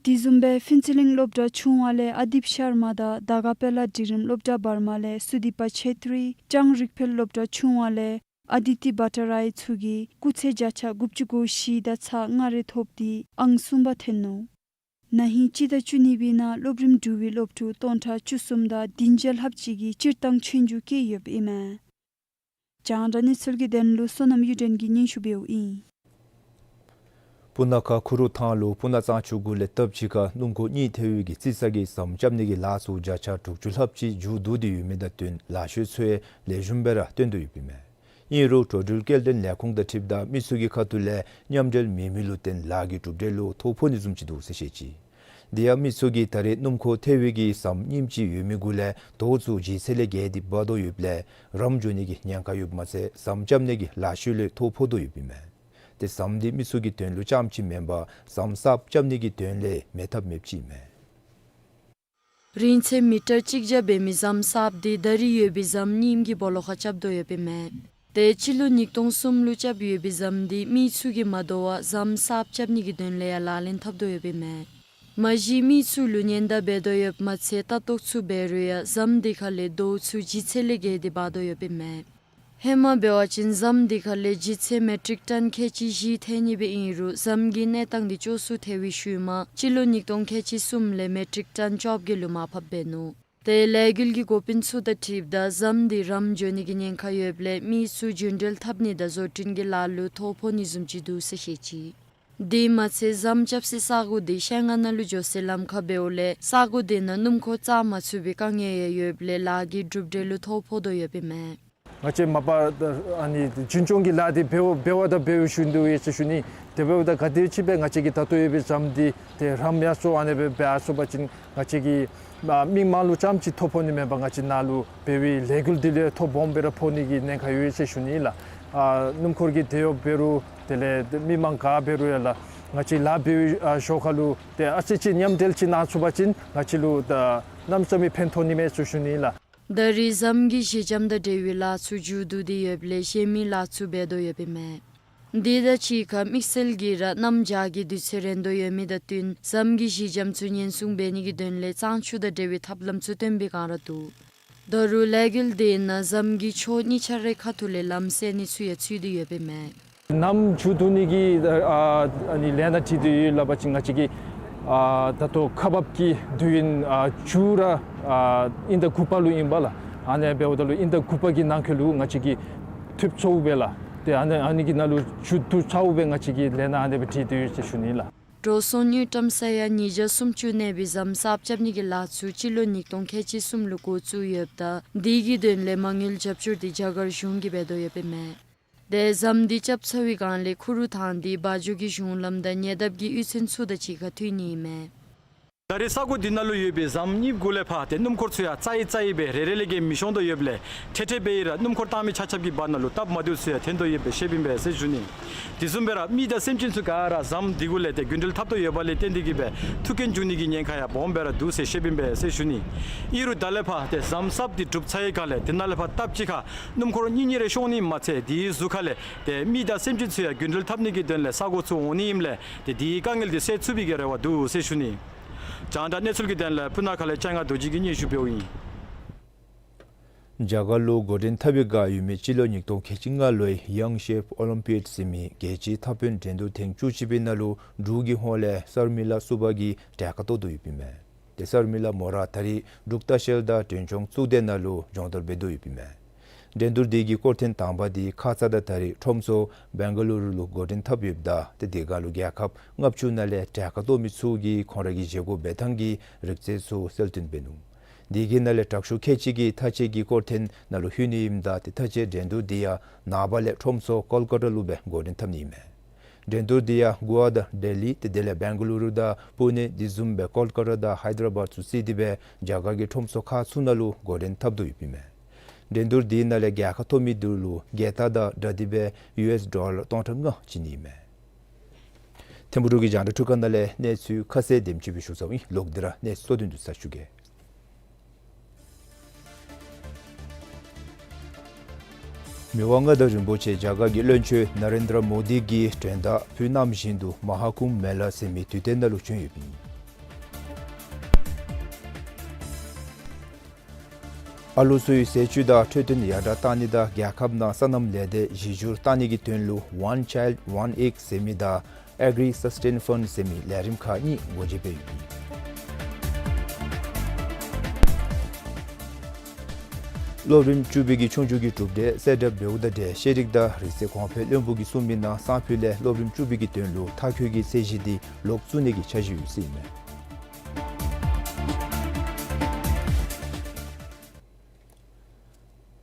དེ་བཟུམ་སྦེ་ཕུན་ཚོགས་གླིང་སློབ་གྲྭ་ཆུང་བ་ལས་ཨ་དིབ་ཤར་མ་དང་དར་དཀར་དཔལ་ལྷ་འབྲིང་རིམ་སློབ་གྲྭ་བར་མ་ལས་སུ་དི་པ་ཆེ་ཏྲི། ལྕང་རིག་འཕེལ་སློབ་གྲྭ་ཆུང་བ་ལས་ཨ་དི་ཏི་བྷ་ཊ་རའི་ཚུ་གིས་སྐུགས་ཚད་བརྒྱ་ཆ་དགུ་བཅུ་གོ་བཞི་དང་ཚག་ལྔ་རེ་ཐོབ་སྟེ་ཨང་གསུམ་པ་ཐོན་ནུག། ན་ཧིང་སྤྱི་ཟླ་བཅུ་གཉིས་པའི་ནང་སློབ་རིམ་དྲུག་པའི་སློབ་ཕྲུག་སྟོང་ཕྲག་བཅུ་གསུམ་དང་བདུན་བརྒྱ་ལྷགཔ་ཅིག་གིས་སྤྱིར་བཏང་ཆོས་རྒྱུགས་བཀལ་ཡོདཔ་ཨིན་མས། རྒྱང་བསྒྲགས་གནས་ཚུལ་གྱི་དོན་ལུ་བསོད་ནམས་གཡུ་སྒྲོན་གྱིས་སྙན་ཞུ་འབདཝ་ཨིན། སྤུ་ན་ཁ་ཁུ་རུ་ཐང་ལུ་སྤུ་ན་གཙང་ཆུ་གུ་ལས་སྟབས་གཅིག་ཁར་སྣུམ་འཁོར་གཉིས་ཐལ་བའི་གི་རྩི་ས་གི་ཟམ་རྐྱབ་ནི་གི་ལཱ་ཚུ་བརྒྱ་ཆ་དྲུག་ཅུ་ལྷགཔ་ཅིག་མཇུག་བསྡུ་སྟེ་ཡོད་མི་དང་བསྟུན་ལཱ་ཤོས་ཚུ་ཡང་ལེགས་ཤོམ་སྦེ་ར་སྟོན་དོ་ཡོདཔ་ཨིན་མས། ཨིན་རུང་འགྲོ་འགྲུལ་སྐྱེལ་འདྲེན་ལས་ཁུངས་དང་འཁྲིལཝ་ད་མི་ཚུ་གི་ཁ་ཐུག་ལས་མཉམ་འབྲེལ་མེད་མི་ལུ་བརྟེན་ལཱ་གི་གྲུབ་འབྲས་ལུ་ཐོ་ཕོག་ནི་བཟུམ་ཅིག་འདུག་ཟེར་བཤད་ཅི། དེ་ཡང་མི་ཚུ་གིས་ད་རེས་སྣུམ་འཁོར་ཐལ་བའི་གི་ཟམ་རྙིངམ་ཅིག་ཡོད་མི་གུ་ལས་དོས་ཚུ་ལྗིད་ཚད་ལས་བརྒལ་ཏེ་འབག་དོ་ཡོདཔ་ལས་རམ་འགྱོ་ནི་གི་ཉེན་ཁ་ཡོདཔ་མ་ཚད་ཟམ་རྐྱབ་ནི་གི་ལཱ་ཤོས་ལུ་ཐོ་ཕོག་དོ་ཡོདཔ་ཨིན་མས། ཏེ་ཟམ་འདི་མི་ཚུ་གི་དོན་ལུ་རྐྱངམ་ཅིག་མེན་པར་ཟམ་གསརཔ་རྐྱབ་ནི་གི་དོན་ལས་མེད་ཐབས་མེདཔ་ཅིག་ཨིན་མས། རིང་ཚད་མི་ཊར་གཅིག་བརྒྱ་འབད་མི་ཟམ་གསརཔ་འདི་ད་རེས་ཡོད་པའི་ཟམ་རྙིངམ་གི་སྦོ་ལོགས་ཁར་རྐྱབ་དོ་ཡོདཔ་ཨིན་མས། ཏེ་སྤྱི་ལོ་ཉིས་སྟོང་གསུམ་ལུ་རྐྱབ་ཡོད་པའི་ཟམ་འདི་མི་ཚུ་གིས་མ་དོ་བར་ཟམ་གསརཔ་རྐྱབ་ནི་གི་དོན་ལས་ཡང་ལག་ལེན་འཐབ་དོ་ཡོདཔ་ཨིན་མས། མ་གཞི་མི་ཚུ་ལུ་ཉེན་བརྡ་འབད་དོ་ཡོདཔ་མ་ཚད་ལྟ་རྟོག་ཚུ་འབད་རུང་ཡང་ཟམ་འདི་ཁ་ལས་དོས་ཚུ་ལྗིད་ཚད་ལས་བརྒལ་ཏེ་འབག་དོ་ཡོདཔ་ཨིན་མས། ཧེ་མ་འབད་བ་ཅིན་ཟམ་འདི་ཁ་ལས་ལྗིད་ཚད་མེ་ཊིག་ཊོན་ཁལ་གཅིག་བཞི་ཐལ་ནི་སྦེ་ཨིན་རུང་ཟམ་གྱི་གནས་སྟངས་འདི་སྐྱོ་སུ་ཐལ་བའི་ཤུལ་མ་སྤྱི་ལོ་ཉིས་སྟོང་ཁལ་གཅིག་གསུམ་ལས་མེ་ཊིག་ཊོན་བཅོ་བརྒྱད་ལུ་མར་ཕབ་འབད་ནུག། ཏེ་ལས་འགུལ་གྱི་འགོ་དཔོན་ཚུ་དང་འཁྲིལཝ་ད་ཟམ་འདི་རམ་འགྱོ་ནི་གི་ཉེན་ཁ་ཡོདཔ་ལས་མི་ཚུ་རྒྱུན་འགྲུལ་འཐབ་ནི་དང་བཟོ་སྐྲུན་གྱི་ལཱ་ལུ་ཐོ་ཕོག་ནི་བཟུམ་ཅིག་འདུག་ཟེར་བཤད་ཅི། དེ་མ་ཚད་ཟམ་རྐྱབ་སའི་ས་གོ་འདི་ཤེལ་ང་ནང་ལུ་འགྱོ་སའི་ལམ་ཁར་འབདཝ་ལས་ས་གོ་དེ་ནང་སྣུམ་འཁོར་བཅར་མ་ཚུགས་པའི་དཀའ་ངལ་ཡང་ཡོདཔ་ལས་ལཱ་གི་གྲུབ་འབྲས་ལུ་ཐོ་ཕོག་དོ་ཡོདཔ་ཨིན་མས། ང་བཅས་མ་པ་ཨ་ནི་རྒྱུན་སྐྱོང་གི་ལཱ་འདི་འབད་འབད་བ་དང་འབད་བའི་ཤུལ་འདུག་ཡོད་ཟེར་ཞུ་ནི། དེ་འབདཝ་ད་ག་དེམ་ཅིག་སྦེ་ང་བཅས་ཀྱི་ད་ལྟོ་ཡོད་པའི་ཟམ་འདི་ཏེ་རམ་ཡར་སོང་ཨ་ནི་སྦེ་འབད་སོང་པ་ཅིན་ང་བཅས་ཀྱི་ཨ་མི་མང་ལུ་རྐྱངམ་ཅིག་ཐོ་ཕོག་ནི་མེན་པར་ང་བཅས་ནཱ་ལུ་འབད་བའི་ལས་འགུལ་འདི་ལུ་ཐོ་སྦོམ་སྦེ་ར་ཕོག་ནི་གི་ཉེན་ཁ་ཡོད་ཟེར་ཞུ་ནི་ལགས། ཨ་སྣུམ་འཁོར་གྱི་དེད་གཡོགཔ་འབད་རུང་དེ་ལས་མི་མང་ག་འབད་རུང་ཡང་ལགས། ང་བཅས་ལཱ་འབད་བའི་ཨ་ཞོར་ཁ་ལུ་ཏེ་ཨ་ཙི་ཅིག་མཉམ་འབྲེལ་ཅིག་གནང་ཚུགས་པ་ཅིན་ང་བཅས་ལུ་ད་གནམ་མེད་ས་མེད་ཕན་ཐོགས་ནི་མས་ཟེར་ཞུ་ནི་ལགས། ད་རེས་ཟམ་གྱི་ཞི་འཇམ་དང་འབྲེལ་བའི་ལཱ་ཚུ་མཇུག་བསྡུ་སྟེ་ཡོདཔ་ལས་གཞན་མི་ལཱ་ཚུ་འབད་དོ་ཡོདཔ་ཨིན་མས། དེ་དང་གཅིག་ཁར་དམིགས་བསལ་གྱིས་ར་གནམ་བྱཱར་གྱི་དུས་ཚོད་རན་དོ་ཡོད་མི་དང་བསྟུན་ཟམ་གྱི་ཞི་འཇམ་ཚུ་ཉེན་སྲུང་འབད་ནི་གི་དོན་ལས་གཙང་ཆུ་དང་འབྲེལ་བའི་ཐབས་ལམ་ཚུ་བཏོན་པའི་བསྒང་ར་འདུག། ད་རུང་ལས་འགུལ་དེ་ནང་ཟམ་གྱི་ཕྱོགས་གཉིས་ཆ་རའི་ཁ་ཐུག་ལས་ལམ་སེལ་ནི་ཚུ་ཡང་ཚུད་དེ་ཡོདཔ་ཨིན་མས། ནམ་མཇུག་བསྡུ་ནི་གི་ཨ་ཨ་ནི་ལས་སྣ་ཁྲིད་དེ་ཡོད་སླབ་པ་ཅིན་ང་བཅས་ཀྱིས་ཨ་ད་ལྟོ་ཁག་འབག་གི་དུས་ཡུན་ཨ་མཇུག་ར་ཨ་དབྱིན་ཟླ་དགུ་པ་ལུ་ཨིན་པས་ལགས། ཨ་ནི་འབདཝ་ད་ལུ་དབྱིན་ཟླ་དགུ་པ་གི་ནང་འཁོད་ལུ་ང་བཅས་ཀྱིས་ཐུབ་ཚུགས་པས་ལགས། ཏེ་ཨ་ནི་ཨ་ནི་གི་ནང་ལུ་མཇུག་བསྡུ་ཚརཝ་སྦེ་ང་བཅས་ཀྱིས་ལས་སྣ་ཨ་ནི་སྦེ་ཁྲིད་དེ་ཡོད་ཟེར་ཞུ་ནི་ལགས། འགྲོ་སོང་དངུལ་ཀྲམ་ས་ཡ་ཉིས་བརྒྱ་སུམ་ཅུ་གནས་པའི་ཟམ་གསརཔ་རྐྱབ་ནི་གི་ལཱ་ཚུ་སྤྱི་ལོ་ཉིས་སྟོང་ཁལ་གཅིག་གསུམ་ལུ་འགོ་བཙུགས་ཡོདཔ་ད་དེ་གི་དོན་ལས་མ་དངུལ་རྒྱབ་སྐྱོར་འདི་རྒྱ་གར་གཞུང་གིས་འབད་དོ་ཡོདཔ་ཨིན་མས། ཏེ་ཟམ་འདི་རྐྱབ་ཚར་བའི་བསྒང་ལས་ཁུ་རུ་ཐང་འདི་བ་འཇོ་གི་གཞུང་ལམ་དང་ཉེ་འདབས་ཀྱི་གཡུས་ཚན་ཚུ་དང་གཅིག་ཁར་མཐུད་ནི་ཨིན་མས། ད་རེས་ས་གོ་འདི་ནང་ལུ་ཡོད་པའི་ཟམ་གཉིས་གུ་ལས་ཕར་ཏེ་སྣུམ་འཁོར་ཚུ་ཡང་རྩ་ཡི་རྩ་ཡི་སྦེ་རེ་རེ་ལས་བརྒལ་མི་ཤོང་དོ་ཡོདཔ་ལས་ཐེ་ཐེ་སྦེ་ཨིན་རུང་སྣུམ་འཁོར་བཏང་མི་ཆ་ཁྱབ་ཀྱི་བར་ན་ལུ་སྟབས་མ་བདེཝ་ཚུ་ཡང་ཐོན་དོ་ཡོདཔ་སྦེ་བཤདཔ་ཨིན་པས་ཟེར་ཞུ་ནི། དེ་བཟུམ་སྦེ་ར་མི་དང་སེམས་ཅན་ཚུ་ག་ར་ཟམ་འདི་གུ་ལས་ཏེ་རྒྱུན་འགྲུལ་འཐབ་དོ་ཡོདཔ་ལས་བརྟེན་ཏེ་གིས་སྦེ་ཐུག་རྐྱེན་འབྱུང་ནི་གི་ཉེན་ཁ་ཡང་སྦོམ་སྦེ་ར་འདུག་ཟེར་བཤདཔ་ཨིན་པས་ཟེར་ཞུ་ནི། ཨིན་རུང་ད་ལས་ཕར་ཏེ་ཟམ་གསརཔ་འདི་གྲུབ་ཚར་བའི་བསྒང་ལས་ཏེ་ནཱ་ལས་ཕར་སྟབས་གཅིག་ཁར་སྣུམ་འཁོར་གཉིས་གཉིས་རེ་ཤོང་ནི་མ་ཚད་དེའི་གཟུགས་ཁ་ལས་ཏེ་མི་དང་སེམས་ཅན་ཚུ་ཡང་རྒྱུན་འགྲུལ་འཐབ་ནི་གི་དོན་ལས་ས་གོ་ཚུ་འོང་ནི་ཨིནམ་ལས་ཏེ་དེའི་དཀའ་ངལ་འདི་སེལ་ཚུགས་པའི་གི་རེ་བ་འདུག་ཟེར་ཞུ་ནི། རྒྱང་བསྒྲགས་གནས་ཚུལ་གྱི་དོན་ལས་སྤུ་ན་ཁ་ལས་ལྕང་ང་རྡོ་རྗེ་གིས་སྙན་ཞུ་འབདཝ་ཨིན། རྒྱ་གར་ལུ་འགོ་འདྲེན་འཐབ་པའི་བསྒང་ཡོད་མི་སྤྱི་ལོ་ཉིས་སྟོང་ཁལ་གཅིག་ལྔ་ལོའི་ཡང་ཤེཕ་ཨོ་ལིམ་པིག་ཟེར་མི་རྒྱལ་སྤྱིའི་ཐག་དཔོན་འགྲན་བསྡུར་ཐེངས་བཅུ་གཅིག་པའི་ནང་ལུ་འབྲུག་གི་ཧོངས་ལས་སར་མི་ལ་བསུ་བ་གིས་གྲལ་ཁར་གཏོགས་དོ་ཡོདཔ་ཨིན་མས། ཏེ་སར་མི་ལ་མོ་ར་ད་རེས་འབྲུག་ལྟ་བཤལ་དང་མགྲོན་སྐྱོང་གཙུག་སྡེ་ནང་ལུ་སྦྱོང་བརྡར་འབད་དོ་ཡོདཔ་ཨིན་མས། འགྲན་བསྡུར་དེ་གི་སྐོར་ཐེངས་དང་པ་དེ་ཁ་ཙ་དང་ད་རེས་ཁྲོམ་སོ་བེང་ག་ལུ་རུ་ལུ་འགོ་འདྲེན་འཐབ་ཡོདཔ་ད་ཏེ་དེ་བསྒང་ལུ་རྒྱལ་ཁབ་ལྔ་བཅུ་ནང་ལས་གྲལ་ཁར་གཏོགས་མི་ཚུ་གིས་ཁོང་ར་གི་བཞེས་སྒོ་འབད་ཐངས་ཀྱི་རིག་རྩལ་ཚུ་གསལ་སྟོན་འབད་ནུག། དེ་གི་ནང་ལས་དྲག་ཤོས་ཁལ་གཅིག་གིས་མཐའ་དཔྱད་ཀྱི་སྐོར་ཐེངས་ནང་ལུ་ལྷོད་ནི་ཨིནམ་ད་ཏེ་མཐའ་དཔྱད་འགྲན་བསྡུར་དེ་ཡང་ནངས་པ་ལས་ཁྲོམ་སོ་ཀོལ་ཀ་ཏ་ལུ་སྦེ་འགོ་འདྲེན་འཐབ་ནི་ཨིན་མས། འགྲན་བསྡུར་དེ་ཡང་གོ་ཝ་དང་ལྡི་ལི་ཏེ་དེ་ལས་བེང་ག་ལུ་རུ་དང་པུ་ནེ་དེ་བཟུམ་སྦེ་ཀོལ་ཀ་ཏ་དང་ཧའི་དར་བཱད་ཚུ་བརྩིས་ཏེ་སྦེ་རྒྱ་གར་གྱི་ཁྲོམ་སོ་ཁག་ཚུ་ནང་ལུ་འགོ་འདྲེན་འཐབ་དོ་ཡོདཔ་ཨིན་མས། འགྲན་བསྡུར་དེ་ནང་ལས་རྒྱལ་ཁ་ཐོབ་མི་དེ་ལུ་རྒྱལ་རྟགས་དང་སྦྲགས་ཏེ་སྦེ་ཡུ་ཨེསི་ཌོ་ལར་སྟོང་ཕྲག་ལྔ་བྱིན་ནི་ཨིན་མས། ཐིམ་ཕུག་འབྲུག་གི་རྒྱང་བསྒྲགས་འཕྲུལ་ཁང་ནང་ལས་གནས་ཚུལ་ཁ་གསལ་དེམ་ཅིག་སྦེ་ཞུ་ཚརཝ་ཨིན། ལོག་སྟེ་ར་གནས་ཚུལ་གཙོ་དོན་བསྡུ་ས་ཞུ་གེ། མི་དབང་མངའ་བདག་རིན་པོ་ཆེ་རྒྱ་གར་གྱི་བློན་ཆེན་ནཱ་རེནྡྲ་མོ་དི་གི་མགྲོན་བདག་ཕུལ་གནང་བཞིན་དུ་མ་ཧཱ་ཀུམ་མེ་ལ་ཟེར་མི་དུས་སྟོན་ནང་ལུ་བྱོན་ཡོདཔ་ཨིན། ཨ་ལུ་ཚུའི་ཟས་བཅུད་དང་འཕྲོད་བསྟེན་ཡར་དྲག་གཏང་ནི་དང་རྒྱལ་ཁབ་ནང་སོ་ནམ་ལས་སྡེ་གཞི་བསྒྱུར་གཏང་ནི་གི་དོན་ལུ་One Child One Egg ཟེར་མི་དང་ Agri Sustain Fund ཟེར་མི་ལས་རིམ་ཁག་གཉིས་སྒོ་འབྱེད་འབད་ཡོདཔ་ཨིན། སློབ་རིམ་བཅུ་པའི་གི་ཆོས་རྒྱུགས་ཀྱི་གྲུབ་འབྲས་གསལ་བསྒྲགས་འབདཝ་ད་འབྲེལ་ཤེས་རིག་དང་རིག་རྩལ་གོང་འཕེལ་བློན་པོ་གིས་གསུངས་མི་ནང་སང་ཕོད་ལས་སློབ་རིམ་བཅུ་པའི་གི་དོན་ལུ་མཐར་འཁྱོལ་གྱི་ཚད་གཞི་འདི་ལོག་བཙུགས་ནི་གི་འཆར་གཞི་ཡོད་ཟེར་ཨིན་མས།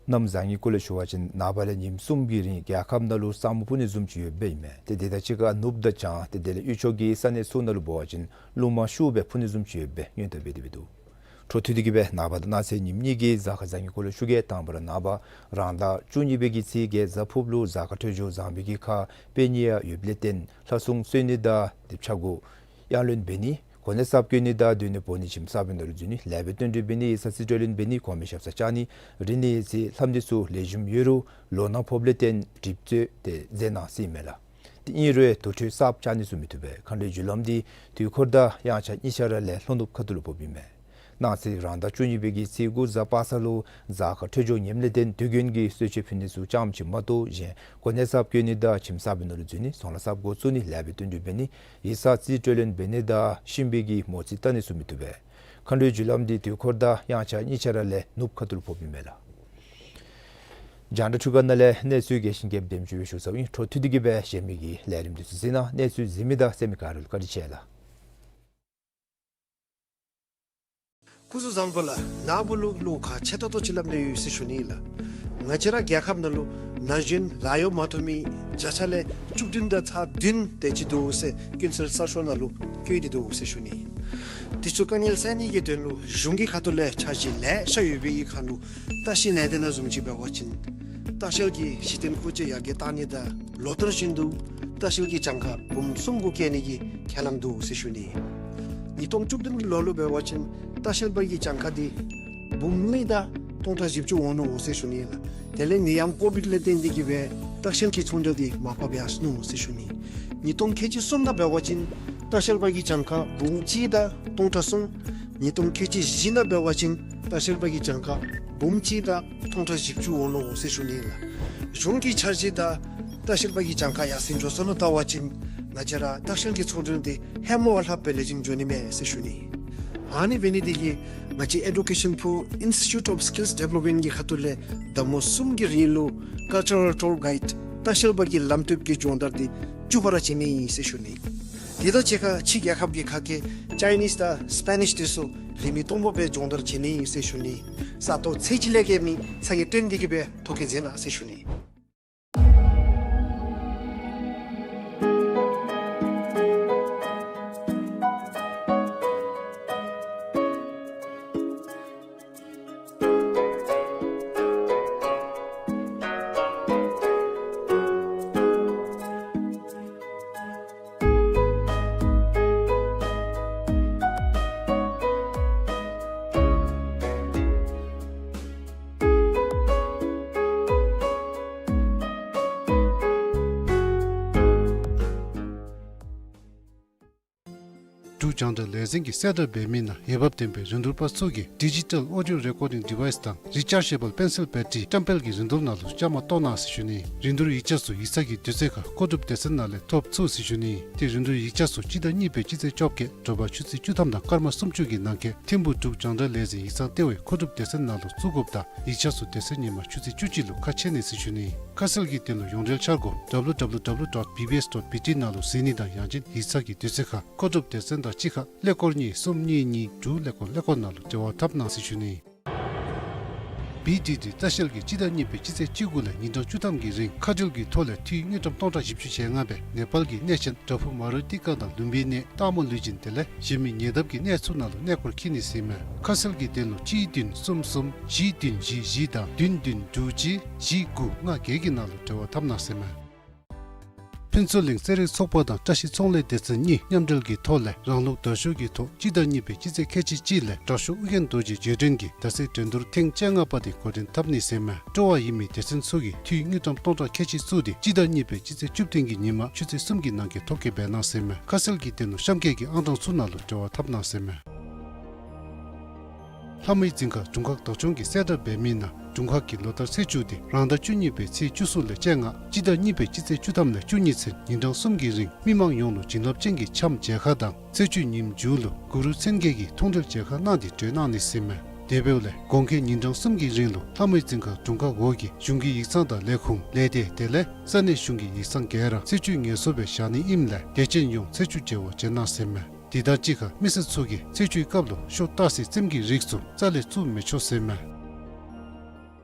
གནམ་བཟང་ངན་སྐོར་ལས་ཞུ་བ་ཅིན་ནངས་པ་ལས་ཉིནམ་གསུམ་གྱི་རིང་རྒྱལ་ཁབ་ནང་ལུ་ས་སྨུག་སྤུབ་ནི་བཟུམ་ཅིག་ཡོདཔ་ཨིན་མས། ཏེ་དེ་དང་གཅིག་ཁར་ནུབ་དང་བྱང་ཏེ་དེ་ལས་དབུས་ཕྱོགས་ཀྱི་ས་གནས་ཚུ་ནང་ལུ་འབད་བ་ཅིན་རླུང་མ་ཤུགས་སྦེ་འཕུ་ནི་བཟུམ་ཅིག་ཡོདཔ་སྦེ་སྔོན་བརྡ་འབད་དེ་འབད་འདུག། འཕྲོ་མཐུད་དེ་གི་སྦེ་ནངས་པ་དང་གནངས་ཚེ་ཉིནམ་གཉིས་ཀྱི་གཟའ་སྐར་བཟང་ངན་སྐོར་ལས་ཞུ་གེ། དང་པ་ར་ནངས་པ་རང་ཟླ་བཅུ་གཉིས་པའི་གི་ཚེས་བརྒྱད་གཟའ་ཕུརཔ་ལུ་གཟའ་སྐར་འཕྲོད་སྦྱོར་བཟང་པོའི་གི་ཁར་དཔེ་ཉེས་ཡང་ཡོདཔ་ལས་བརྟེན་ལྷ་སྲུང་གསོལ་ནི་དང་དེ་ཕྱག་སྒོ་གཡང་ལེན་འབད་ནི་གོ་གནས་གསརཔ་བསྐོ་ནི་དང་སྡོད་གནས་སྤོ་ནི་ཁྱིམ་གསར་པའི་ནང་ལུ་འཛུལ་ནི་ལེགས་པའི་བསྟུན་གྲོས་འབད་ནི་ཡིག་ཚང་རྩིས་སྤྲོད་ལེན་འབད་ནི་གོང་མའི་ཞབས་སར་བཅར་ནི་རིག་གནས་ཡིག་རྩིས་ལྷབ་ནི་ཚུ་ལེགས་ཤོམ་ཡོད་རུང་ལོ་ན་ཕོགཔ་ལས་བརྟེན་གྲིབ་ཚོད་དེ་མཛད་གནང་ཟེར་ཨིན་མས་ལགས། དེ་ཨིན་རུང་དུར་ཁྲོད་གསརཔ་བཅར་ནི་ཚུ་མི་བཏུབ་པས། མཁའ་འགྲོའི་རྒྱུ་ལམ་འདི་དུས་འཁོར་དང་དབྱངས་འཆར་གཉིས་ཆ་ར་ལས་ལྷོ་ནུབ་ཁ་ཐུག་ལུ་ཕོགཔ་ཨིན་མས། གནངས་ཚེ་རང་ཟླ་བཅུ་གཉིས་པའི་གི་ཚེས་དགུ་གཟའ་པ་སངས་ལུ་གཟའ་སྐར་འཕྲོད་སྦྱོར་ངནམ་ལས་བརྟེན་དུས་རྒྱུན་གྱི་གསོལ་མཆོད་ཕུལ་ནི་ཚུ་ཙམ་ཅིག་མ་གཏོགས་གཞན་གོ་གནས་གསརཔ་བསྐོ་ནི་དང་ཁྱིམ་གསར་པའི་ནང་ལུ་འཛུལ་ནི་ཚོང་ལཱ་གསརཔ་འགོ་བཙུགས་ནི་ལེགས་པའི་བསྟུན་གྲོས་འབད་ནི་ཡིག་ཚང་རྩིས་སྤྲོད་ལེན་འབད་ནི་དང་གཤིན་པོའི་གི་མོ་རྩིས་བལྟ་ནི་ཚུ་མི་བཏུབ་པས། མཁའ་འགྲོའི་རྒྱུ་ལམ་འདི་དུས་འཁོར་དང་དབྱངས་འཆར་གཉིས་ཆ་ར་ལས་ནུབ་ཁ་ཐུག་ལུ་ཕོགཔ་ཨིན་མས་ལགས། རྒྱང་བསྒྲགས་འཕྲུལ་ཁང་ནང་ལས་གནས་ཚུལ་རྒྱས་ཤིང་རྒྱསཔ་འདེམས་སྤྱོད་འབད་ཞུ་ཚརཝ་ཨིན། འཕྲོ་མཐུད་དེ་གི་སྦེ་གཞན་མི་གི་ལས་རིམ་འདི་ཚུ་གཟིགས་གནང་། གནས་ཚུལ་གཟིགས་མི་དང་གསན་མི་ག་ར་ལུ་བཀའ་དྲིན་ཆེ་ལགས། སྐུ་གཟུགས་བཟང་པོ་ལགས། ནཱ་བུ་ལུ་བློ་ཁ་ཆེ་ཏོག་ཏོ་ཅིག་སླབ་ནི་ཡོད་ཟེར་ཞུ་ནི་ལགས། ང་བཅས་ར་རྒྱལ་ཁབ་ནང་ལུ་ན་གཞོན་ལཱ་གཡོག་མ་ཐོབ་མི་བརྒྱ་ཆ་ལས་བཅུ་བདུན་དང་ཚག་བདུན་དེ་ཅིག་འདུག་ཟེར་ཀུན་གསལ་གསར་ཤོག་ནང་ལུ་བཀོད་དེ་འདུག་ཟེར་ཞུ་ནི། དེ་ཚུ་དཀའ་ངལ་སེལ་ནི་གི་དོན་ལུ་གཞུང་གི་ཁ་ཐུག་ལས་འཆར་གཞི་ལེ་ཤ་ཡོད་པའི་ཁར་ལུ་ལྟ་བཤལ་ལས་སྡེ་ནང་བཟུམ་ཅིག་འབད་བ་ཅིན་ལྟ་བཤལ་གྱི་གཞི་རྟེན་མཁོ་ཆས་ཡར་རྒྱས་བཏང་ནི་དང་ལོ་ལྟར་བཞིན་དུ་ལྟ་བཤལ་གྱི་གྱངས་ཁ་འབུམ་གསུམ་གུ་བཀལ་ནི་གི་ཁས་བླངས་འདུག་ཟེར་ཞུ་ནི། ཉིས་སྟོང་བཅུ་བདུན་གྱི་ལོ་ལུ་འབད་བ་ཅིན་ལྟ་བཤལ་པ་གི་གྱངས་ཁ་འདི་འབུམ་གཉིས་དང་སྟོང་ཕྲག་བཞི་བཅུ་འོང་ནུག་ཟེར་ཞུ་ནི་ལགས། དེ་ལས་ནད་ཡམས་ཀོ་བིཌ་ལས་བརྟེན་ཏེ་གི་སྦེ་ལྟ་བཤལ་གྱི་ཚོང་འབྲེལ་འདི་མར་ཕབ་ཡར་སོ་ནུག་ཟེར་ཞུ་ནི། ཉིས་སྟོང་ཁལ་གཅིག་གསུམ་ནང་འབད་བ་ཅིན་ལྟ་བཤལ་པ་གི་གྱངས་ཁ་འབུམ་གཅིག་དང་སྟོང་ཕྲག་གསུམ། ཉིས་སྟོང་ཁལ་གཅིག་བཞི་ནང་འབད་བ་ཅིན་ལྟ་བཤལ་པ་གི་གྱངས་ཁ་འབུམ་གཅིག་དང་སྟོང་ཕྲག་བཞི་བཅུ་འོང་ནུག་ཟེར་ཞུ་ནི་ལགས། གཞུང་གི་འཆར་གཞི་དང་ལྟ་བཤལ་པ་གི་གྱངས་ཁ་ཡར་སེང་འགྱོ་སོ་ནུག་བལྟ་བ་ཅིན་ང་བཅས་ར་ལྟ་བཤལ་གྱི་ཚོང་འབྲེལ་འདི་ཧེ་མ་བ་ལྷག་སྦེ་ལེགས་ཤིང་འགྱོ་ནི་མས་ཟེར་ཞུ་ནི། ཨ་ནི་འབད་ནི་འདི་གིས་ང་བཅས་ཨེ་ཌུ་ཀེ་ཤཱན་པུར་ཨིན་སི་ཊི་ཊུཊ་ཨོཕ་སི་ཀིལསི་ཌི་ཝེ་ལོབ་མེནཊ་གི་ཁ་ཐུག་ལས་ཟླ་མོ་གསུམ་གྱི་རིང་ལུ་ཀལ་ཅར་རཱལ་ཊུར་གའིཌ་ལྟ་བཤལ་པ་གི་ལམ་སྟོན་གྱི་སྦྱོང་བརྡར་འདི་བཅུ་པ་ར་བྱིན་ནི་ཨིན་ཟེར་ཞུ་ནི། དེ་དང་གཅིག་ཁར་ཕྱི་རྒྱལ་ཁབ་ཀྱི་ཁ་སྐད་ཅའི་ནིསི་དང་སི་པེ་ནིསི་དེ་ཚུ་རིན་མེད་སྟོང་པ་སྦེ་སྦྱོང་བརྡར་བྱིན་ནི་ཨིན་ཟེར་ཞུ་ནི། ས་སྟོང་ཚད་ཅིག་ལས་བརྒལ་མི་ཚ་གྱང་བཏོན་ཏེ་གི་སྦེ་ཐོ་བཀོད་མཛད་གནང་ཟེར་ཞུ་ནི། འབྲུག་རྒྱང་བསྒྲགས་ལས་འཛིན་གྱིས་གསལ་བསྒྲགས་འབད་མི་ནང་འོས་འབབ་ལྡན་པའི་རིན་བསྡུར་པ་ཚུ་གིས་ཌི་ཇི་ཊཱལ་ཨོ་ཌིའོ་རེ་ཀོར་ཌིང་ཌི་ཝའིསི་དང་རི་ཅཱར་ཇེ་བཱལ་པེན་སིལ་བེ་ཊི་རི་བཀྲམ་སྤེལ་གྱི་རིན་བསྡུར་ནང་ལུ་བཅའ་མར་གཏོགས་གནང་ཟེར་ཞུ་ནི། རིན་བསྡུར་ཡིག་ཆ་ཚུ་ཡིག་ཚང་གི་དུས་ཚོད་ཁར་མཁོ་སྒྲུབ་སྡེ་ཚན་ནང་ལས་ཐོབ་ཚུགས་ཟེར་ཞུ་ནི། ཏེ་རིན་བསྡུར་ཡིག་ཆ་ཚུ་སྤྱི་ཟླ་གཉིས་པའི་སྤྱི་ཚེས་བཅོ་བརྒྱད་དྲོ་པ་ཆུ་ཚོད་བཅུ་ཐམ་དང་སྐར་མ་སུམ་ཅུ་གི་ནང་འཁོད་ཐིམ་ཕུག་འབྲུག་རྒྱང་བསྒྲགས་ལས་འཛིན་ཡིག་ཚང་ལྟེ་བའི་མཁོ་སྒྲུབ་སྡེ་ཚན་ནང་ལུ་བཙུགས་དགོཔ་དང་ཡིག་ཆ་ཚུ་དེ་ཚེ་ཉིན་མ་ཆུ་ཚོད་བཅུ་གཅིག་ལུ་ཁ་ཕྱེ་ནི་ཟེར་ཞུ་ནི། ཁ་གསལ་གྱི་དོན་ལུ་ཡོངས་འབྲེལ་འཆར་སྒོ་ཌབ་ལུ་ཌབ་ལུ་ཌབ་ལུ་ཌོཊ་བི་བི་ཨེསི་ཌོཊ་བི་ཊི་ནང་ལུ་གཟིགས་ནི་དང་ཡང་ཅིན་ཡིག་ཚང་གི་དུས་ཚོད་ཁར་མཁོ་སྒྲུབ་སྡེ་ཚན་དང་གཅིག་ཁར་ཀླད་ཀོར་གཉིས་གསུམ་གཉིས་གཉིས་དྲུག་ཀླད་ཀོར་ཀླད་ཀོར་ནང་ལུ་འབྲེལ་བ་འཐབ་གནང་ཟེར་ཞུ་ནི། བི་ཌི་ཌི་ལྟ་བཤལ་གྱིས་སྤྱི་ཟླ་གཉིས་པའི་སྤྱི་ཚེས་བཅུ་དགུ་ལས་ཉིན་གྲངས་བཅུ་ཐམ་གྱི་རིང་མཁའ་འགྲུལ་གྱི་ཐོག་ལས་འཐུས་དངུལ་ཀྲམ་སྟོང་ཕྲག་བཞི་བཅུ་ཞེ་ལྔ་སྦེ་ནེ་པཱལ་གྱི་གནས་ཆེན་བྲག་ཕུག་མ་རུ་ཏི་ཀ་དང་ལུམྦི་ནི་སྟག་མོ་ལུས་སྦྱིན་དེ་ལས་གཞན་མི་ཉེ་འདབས་ཀྱི་གནས་ཚུ་ནང་ལུ་གནས་སྐོར་འཁྱིད་ནི་ཟེར་མས། ཁ་གསལ་གྱི་དོན་ལུ་གཅིག་བདུན་གསུམ་གསུམ་བཞི་བདུན་བཞི་བཞི་དང་བདུན་བདུན་དྲུག་གཅིག་བཞི་དགུ་ལྔ་བརྒྱད་ཀྱི་ནང་ལུ་འབྲེལ་བ་འཐབ་གནང་ཟེར་མས། ཕུན་ཚོགས་གླིང་རྩེད་རིགས་ཚོགས་པ་དང་བཀྲ་ཤིས་ཚོང་ལས་སྡེ་ཚན་གཉིས་མཉམ་འབྲེལ་གྱི་ཐོག་ལས་རང་ལུགས་དར་ཤུགས་ཀྱི་ཐོག་སྤྱི་ཟླ་གཉིས་པའི་སྤྱི་ཚེས་ཁལ་གཅིག་གཅིག་ལས་དྲག་ཤོས་ཨོ་རྒྱན་རྡོ་རྗེ་རྗེས་དྲན་གྱི་ཟླ་ཚེས་འགྲན་བསྡུར་ཐེངས་བཅོ་ལྔ་པ་དེ་འགོ་འདྲེན་འཐབ་ནི་ཟེར་མས། སྤྲོ་བ་ཡོད་མི་སྡེ་ཚན་ཚུ་གིས་འཐུས་དངུལ་ཀྲམ་སྟོང་ཕྲག་ཁལ་གཅིག་བཙུགས་ཏེ་སྤྱི་ཟླ་གཉིས་པའི་སྤྱི་ཚེས་བཅུ་བདུན་གྱི་ཉིན་མ་ཆུ་ཚོད་གསུམ་གྱི་ནང་འཁོད་ཐོ་བཀོད་འབད་གནང་ཟེར་མས། ཁ་གསལ་གྱི་དོན་ལུ་གཤམ་འཁོད་ཀྱི་ཨང་གྲངས་ཚུ་ནང་ལུ་འབྲེལ་བ་འཐབ་གནང་ཟེར་མས། ལྷ་མོའི་རྫིང་ཁ་དྲུང་ཁག་བདག་སྐྱོང་གིས་གསལ་བསྒྲགས་འབད་མི་ནང་དྲུང་ཁག་གི་ལོ་བསྟར་ཚེས་བཅུ་དེ་རང་ཟླ་བཅུ་གཉིས་པའི་ཚེས་བཅུ་གསུམ་ལས་བཅོ་ལྔ་སྤྱི་ཟླ་གཉིས་པའི་སྤྱི་ཚེས་བཅུ་ཐམ་ལས་བཅུ་གཉིས་ཚུན་ཉིན་གྲངས་གསུམ་གྱི་རིང་མི་མང་ཡོངས་ལུ་བྱིན་རླབས་ཅན་གྱི་འཆམ་མཇལ་ཁ་དང་ཚེས་བཅུའི་ཉིནམ་མཇུག་ལུ་གུ་རུ་མཚན་བརྒྱད་ཀྱི་མཐོང་གྲོལ་མཇལ་ཁ་གནང་སྟེ་གྲོལ་གནང་ནི་ཟེར་མས། དེ་འབདཝ་ལས་དགོང་ཁའི་ཉིན་གྲངས་གསུམ་གྱི་རིང་ལུ་ལྷ་མོའི་རྫིང་ཁ་དྲུང་ཁག་འོག་གི་གཞུང་གི་ཡིག་ཚང་དང་ལས་ཁུངས་ལས་སྡེ་དེ་ལས་ས་གནས་གཞུང་གི་ཡིག་ཚང་ག་ར་ཚེས་བཅུའི་ངལ་གསོ་སྦེ་བཞག་ནི་ཨིནམ་ལས་དད་ཅན་ཡོངས་ཚེས་བཅུ་མཇལ་བར་བྱོན་གནང་ཟེར་མས། དེ་དང་གཅིག་ཁར་མི་སེར་ཚུ་གིས་ཚེས་བཅུའི་སྐབས་ལུ་ཤོ་བཏགས་སའི་རྩེདམོ་གི་རིགས་ཚུ་རྩ་ལས་བཙུགས་མི་ཆོག་ཟེར་མས།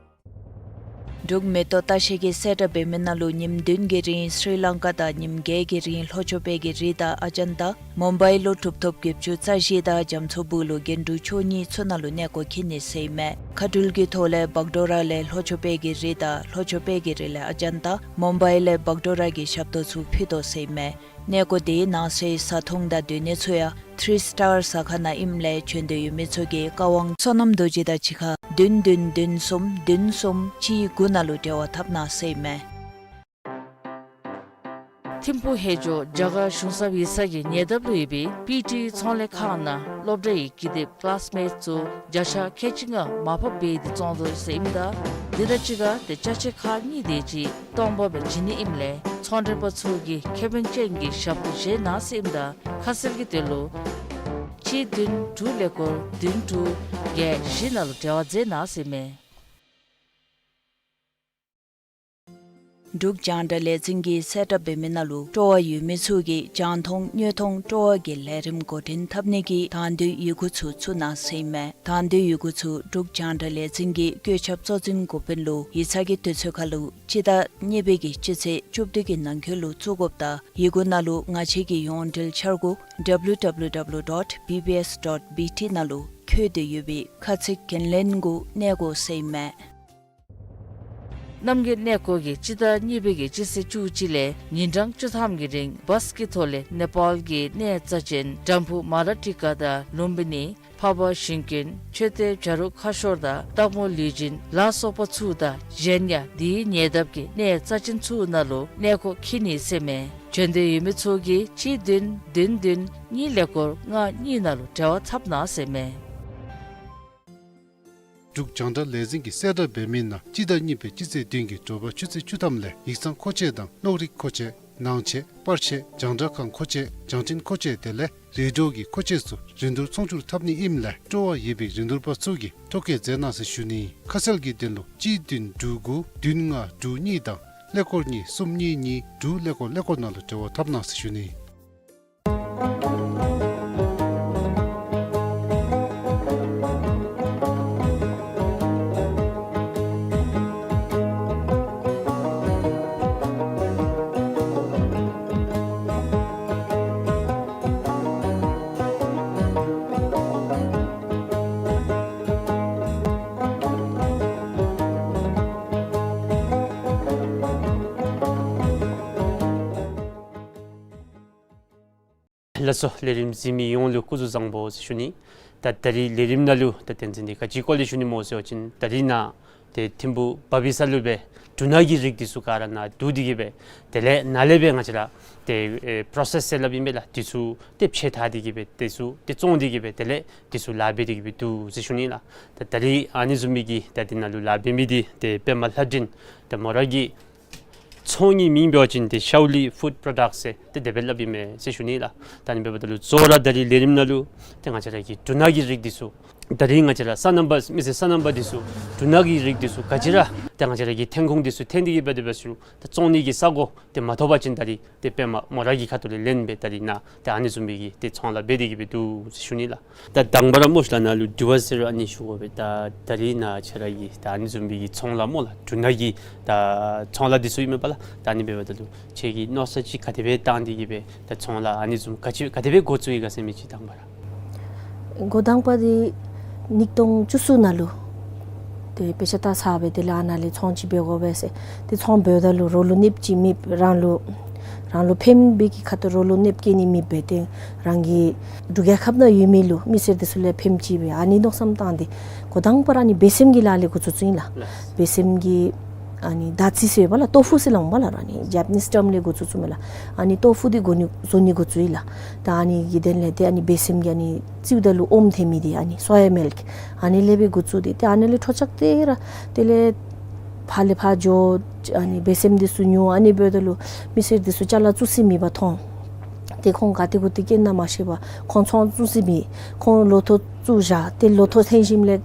འབྲུག་མེ་ཏོག་ལྟ་བཤལ་གྱིས་གསལ་བསྒྲགས་འབད་མི་ནང་ལུ་ཉིནམ་བདུན་གྱི་རིང་སི་རི་ལང་ཀ་དང་ཉིནམ་བརྒྱད་ཀྱི་རིང་ལྷོ་ཕྱོགས་པའི་གི་རི་དང་ཨ་ཇན་ཏ་མུམ་བའི་ལུ་གྲུབ་ཐོབ་བརྒྱད་ཅུ་རྩ་བཞི་དང་རྒྱ་མཚོ་སྦུག་ལུ་གྱེན་དྲུག་ཕྱོགས་གཉིས་ཚུ་ནང་ལུ་གནས་སྐོར་འཁྱིད་ནི་ཟེར་ཨིན་མས། ཁ་འགྲུལ་གྱི་ཐོག་ལས་བག་ཌོ་ར་ལས་ལྷོ་ཕྱོགས་པའི་གི་རི་དང་ལྷོ་ཕྱོགས་པའི་གི་རི་ལས་ཨ་ཇན་ཏ་མུམ་བའི་ལས་བག་ཌོ་ར་གི་ཞབས་ཏོག་ཚུ་ཕུལ་དོ་ཟེར་ཨིན་མས། གནས་སྐོར་དེ་ནང་གསེས་བཟའ་འཐུང་དང་སྡོད་གནས་ཚུ་ཡང་ཐི་རི་སི་ཊར་ཟ་ཁང་ནང་ཨིནམ་ལས་བྱོན་འདོད་ཡོད་མི་ཚུ་གིས་བཀའ་དབང་བསོད་ནམས་རྡོ་རྗེ་དང་གཅིག་ཁར་བདུན་བདུན་བདུན་གསུམ་བདུན་གསུམ་གཅིག་དགུ་ནང་ལུ་འབྲེལ་བ་འཐབ་གནང་ཟེར་ཨིན་མས། ཐིམ་ཕུག་ཧེ་ཇོ་རྒྱ་གར་གཞུང་ཚབ་ཡིག་ཚང་གི་ཉེ་འདབས་ལུ་ཡོད་པའི་པི་ཊི་ཚོང་ལས་ཁང་ནང་སློབ་གྲྭའི་ཀི་དེབ་ཀི་ལཱསི་མེཊསི་ཚུ་བརྒྱ་ཆ་ཁལ་གཅིག་ལྔ་མར་ཕབ་འབད་དེ་བཙོང་དོ་ཟེར་ཨིནམ་ད་དེ་དང་གཅིག་ཁར་ཏེ་ཅ་ཆས་ཁག་གཉིས་དེ་ཅིག་སྟོང་པ་སྦེ་བྱིན་ནི་ཨིནམ་ལས་ཚོང་འབྲེལ་པ་ཚུ་གིས་ཁེ་ཕན་ཅན་གྱི་ཞབས་ཏོག་བྱིན་གནང་ཟེར་ཨིནམ་ད་ཁ་གསལ་གྱི་དོན་ལུ་གཅིག་བདུན་དྲུག་ཀླད་ཀོར་བདུན་དྲུག་བརྒྱད་བཞི་ནང་ལུ་འབྲེལ་བ་མཛད་གནང་ཟེར་ཨིན་མས། འབྲུག་རྒྱང་བསྒྲགས་ལས་འཛིན་གྱིས་གསལ་བསྒྲགས་འབད་མི་ནང་ལུ་སྤྲོ་བ་ཡོད་མི་ཚུ་གིས་རྒྱང་མཐོང་དངོས་མཐོང་སྤྲོ་བ་གི་ལས་རིམ་འགོ་འདྲེན་འཐབ་ནི་གི་དང་འདོད་ཡི་གུ་ཚུ་བཙུགས་གནང་ཟེར་ཨིན་མས། དང་འདོད་ཡི་གུ་ཚུ་འབྲུག་རྒྱང་བསྒྲགས་ལས་འཛིན་གྱི་བཀོད་ཁྱབ་གཙོ་འཛིན་འགོ་དཔོན་ལུ་ཡིག་ཚང་གི་དུས་ཚོད་ཁར་ལུ་སྤྱི་ཟླ་གཉིས་པའི་གི་སྤྱི་ཚེས་བཅུ་བདུན་གྱི་ནང་འཁོད་ལུ་བཙུགས་དགོཔ་དང་ཡི་གུ་ནང་ལུ་ང་བཅས་ཀྱི་ཡོངས་འབྲེལ་འཆར་སྒོ་ཌབ་ལུ་ཌབ་ལུ་ཌབ་ལུ་ཌོཊ་བི་བི་ཨེསི་ཌོཊ་བི་ཊི་ནང་ལུ་བཀོད་དེ་ཡོད་པའི་ཁ་ཚིག་འགན་ལེན་གུ་གནས་དགོ་ཟེར་ཨིན་མས། རྣམ་རྒྱལ་གནས་སྐོར་གྱིས་སྤྱི་ཟླ་གཉིས་པའི་གི་སྤྱི་ཚེས་བཅུ་གཅིག་ལས་ཉིན་གྲངས་བཅུ་ཐམ་གྱི་རིང་བཱས་ཀྱི་ཐོག་ལས་ནེ་པཱལ་གྱི་གནས་རྩ་ཅན་ཌམ་ཕུ་མ་ར་ཊི་ཀ་དང་ལུམ་བི་ནི་འཕགས་པ་ཞིང་ཀུན་མཆོད་རྟེན་བྱ་རུང་ཁ་ཤོར་དང་སྟག་མོ་ལུས་སྦྱིན་ལ་སོགས་པ་ཚུ་དང་གཞན་ཡང་དེའི་ཉེ་འདབས་ཀྱི་གནས་རྩ་ཅན་ཚུ་ནང་ལུ་གནས་སྐོར་འཁྱིད་ནི་ཟེར་ཨིན་མས། བྱོན་འདོད་ཡོད་མི་ཚུ་གིས་གཅིག་བདུན་བདུན་བདུན་གཉིས་ཀླད་ཀོར་ལྔ་གཉིས་ནང་ལུ་འབྲེལ་བ་འཐབ་གནང་ཟེར་ཨིན་མས། འབྲུག་རྒྱང་བསྒྲགས་ལས་འཛིན་གྱིས་གསལ་བསྒྲགས་འབད་མི་ནང་སྤྱི་ཟླ་གཉིས་པའི་སྤྱི་ཚེས་བདུན་གྱི་དྲོ་པ་ཆུ་ཚོད་བཅུ་ཐམ་ལས་ཡིག་ཚང་མཁོ་ཆས་དང་གློག་རིག་མཁོ་ཆས་ནང་ཆས་པར་ཆས་རྒྱང་བསྒྲགས་ཁང་མཁོ་ཆས་རྒྱང་འཕྲིན་མཁོ་ཆས་དེ་ལས་རེ་ཌི་ཡོ་གི་མཁོ་ཆས་ཚུ་རིན་བསྡུར་ཚོང་བསྒྱུར་འཐབ་ནི་ཨིནམ་ལས་སྤྲོ་བ་ཡོད་པའི་རིན་བསྡུར་པ་ཚུ་གིས་ཐོ་བཀོད་མཛད་གནང་ཟེར་ཞུ་ནི། ཁ་གསལ་གྱི་དོན་ལུ་གཅིག་བདུན་དྲུག་དགུ་བདུན་ལྔ་དྲུག་གཉིས་དང་ཀླད་ཀོར་གཉིས་གསུམ་གཉིས་གཉིས་དྲུག་ཀླད་ཀོར་ཀླད་ཀོར་ནང་ལུ་འབྲེལ་བ་འཐབ་གནང་ཟེར་ཞུ་ནི། ལགས་སོ། ལས་རིམ་གཟིགས་མི་ཡོངས་ལུ་སྐུ་གཟུགས་བཟང་པོ་ཟེར་ཞུ་ནི། ད་ད་རིས་ལས་རིམ་ནང་ལུ་ད་དོན་ཚན་འདི་ག་ཅིའི་སྐོར་ལས་ཞུ་ནི་སྨོ་ཟེར་བ་ཅིན་ད་རིས་ནཱ་ཏེ་ཐིམ་ཕུ་བ་བི་ས་ལུ་སྦེ་འབྲུ་སྣ་གི་རིགས་འདི་ཚུ་ག་ར་ནཱ་བསྡུ་སྟེ་གི་སྦེ་དེ་ལས་ནཱ་ལས་སྦེ་ང་བཅས་ར་ཏེ་ཨེ་པྲོ་སེསི་ཟེར་སླབ་ཨིན་པས་ལགས། འདི་ཚུ་ཏེ་ཕྱེ་བཏང་སྟེ་གི་སྦེ་འདི་ཚུ་ཏེ་བཙོང་སྟེ་གི་སྦེ་དེ་ལས་འདི་ཚུ་ལཱ་འབད་དེ་གི་སྦེ་འདུག་ཟེར་ཞུ་ནི་ལགས། ད་ད་རིས་ཨ་ནི་བཟུམ་མའི་གི་ད་འདི་ནང་ལུ་ལཱ་འབད་མི་འདི་ཏེ་པདྨ་ལྷ་སྒྲོན་ཏེ་མོ་ར་གི་ཚོང་གི་མིང་འབད་བ་ཅིན་ཏེ་ཤའུ་ལི་ཕུཌ་པྲོ་ཌཀཊསི་ཟེར་ཏེ་དེ་སྦེ་སླབ་ཨིན་མས་ཟེར་ཞུ་ནི་ལགས། ད་ཨ་ནི་འབདཝ་ད་ལུ་གཙོ་བོ་ར་ད་རིས་ལས་རིམ་ནང་ལུ་ཏེ་ང་བཅས་ར་གི་འབྲུ་སྣ་གི་རིགས་འདི་ཚུ་ད་རིས་ང་བཅས་ར་སོ་ནམ་པ་མི་སེར་སོ་ནམ་པ་འདི་ཚུ་འབྲུ་སྣ་གི་རིགས་འདི་ཚུ་ག་ཅི་ར་ཏེ་ང་བཅས་ར་གི་ཐོན་ཁུངས་འདི་ཚུ་ཐོན་ཏེ་གི་སྦེ་དེ་སྦེ་ཚུ་ད་བཙོང་ནི་གི་ས་གོ་ཏེ་མ་ཐོབ་པ་ཅིན་ད་རིས་ཏེ་པདྨ་མོ་ར་གི་ཁ་ཐུག་ལས་ལེན་སྦེ་ད་རིས་ནཱ་ཏེ་ཨ་ནི་བཟུམ་མའི་གི་ཏེ་ཚོང་ལཱ་འབད་དེ་གི་སྦེ་འདུག་ཟེར་ཞུ་ནི་ལགས། ད་དང་པ་ར་སྨོ་ཤིག་ལགས་ནཱ་ལུ་དྲི་བ་ཟེར་ཨ་ནི་ཞུ་དགོ་པས། ད་ད་རིས་ནཱ་ཁྱེད་ར་གི་ད་ཨ་ནི་བཟུམ་མའི་གི་ཚོང་ལཱ་སྨོ་ལགས། འབྲུ་སྣ་གི་ད་ཚོང་ལཱ་འདི་ཚུ་ཨིན་མས་པ་ལགས། ད་ཨ་ནི་འབདཝ་ད་ལུ་ཁྱེད་ཀྱིས་མནོ་བསམ་ཅིག་ག་དེ་སྦེ་བཏང་སྟེ་གི་སྦེ་ད་ཚོང་ལཱ་ཨ་ནི་བཟུམ་ག་ཅི་ག་དེ་སྦེ་འགོ་བཙུགས་ཡི་ག་ཟེར་མི་ཅིག་དང་པ་ར། འགོ་དང་པ་འདི་ཉིས་སྟོང་བཅུ་གསུམ་ནང་ལུ་ཏེ་དཔེ་ཆ་ལྟ་ས་སྦེ་དེ་ལས་ཨ་ནཱ་ལས་ཚོང་ཅིག་འབད་དགོ་པས་ཟེར། ཏེ་ཚོང་འབདཝ་ད་ལུ་རོགས་ལུ་གནོདཔ་ཅིག་མེད་པར་རང་ལུ་རང་ལུ་ཕནམ་སྦེ་གི་ཁ་ཐུག་རོགས་ལུ་གནོདཔ་བཀལ་ནི་མེདཔ་སྦེ་ཏེ་རང་གི་འབྲུག་རྒྱལ་ཁབ་ནང་ཡོད་མི་ལུ་མི་སེར་འདི་ཚུ་ལུ་ཕནམ་ཅིག་སྦེ་ཨ་ནི་མནོ་བསམ་བཏང་སྟེ་འགོ་དང་པ་ར་ཨ་ནི་སྦས་སེམས་ཀྱི་ལཱ་ལས་འགོ་བཙུགས་བཙུགསཔ་ཨིན་ལགས། ལགས། སྦས་སེམས་ཀྱི་ ཨ་ནི་ད་ཙི་ཟེར་བ་ལགས། ཏོ་ཕུ་ཟེར་སླབ་འོང་བ་ལགས། ཨ་ནི་ཇེཔ་ནིས་ཊརམ་ལས་འགོ་བཙུགས་བཙུགསཔ་མས་ལགས། ཨ་ནི་ཏོ་ཕུ་འདི་འགོ་ནི་བཟོ་ནི་འགོ་བཙུགས་ཡི་ལགས། ད་ཨ་ནི་གི་དོན་ལས་ཏེ་ཨ་ནི་བེ་སེམས་ཀྱི་ཨ་ནི་བཙིརཝ་ད་ལུ་ཨོམ་ཐོན་མི་འདི་ཨ་ནི་སོ་ཡ་མིལཀ་ཨ་ནི་ལས་སྦེ་འགོ་བཙུགས་ཏེ་ཏེ་ཨ་ནི་ལས་འཕྲོ་བཅག་སྟེ་ར་དེ་ལས་ཕར་ལས་ཕར་འགྱོ། ཨ་ནི་བེ་སེམས་འདི་ཚུ་ཉོ། ཨ་ནི་འབདཝ་ད་ལུ་མི་སེར་འདི་ཚུ་ཅ་ལ་བཙུགས་ས་མེད་པར་མཐོང་། ཏེ་ཁོང་ག་ཏེ་གུ་ཏེ་སྐྱེལ་ན་མ་ཤེས་པར་ཁོང་ཚོང་བཙུགས་ས་མེད། ཁོང་ལོ་ཐོག་བཙུགས་བཞག། ཏེ་ལོ་ཐོག་ཐོན་ཞིནམ་ལས་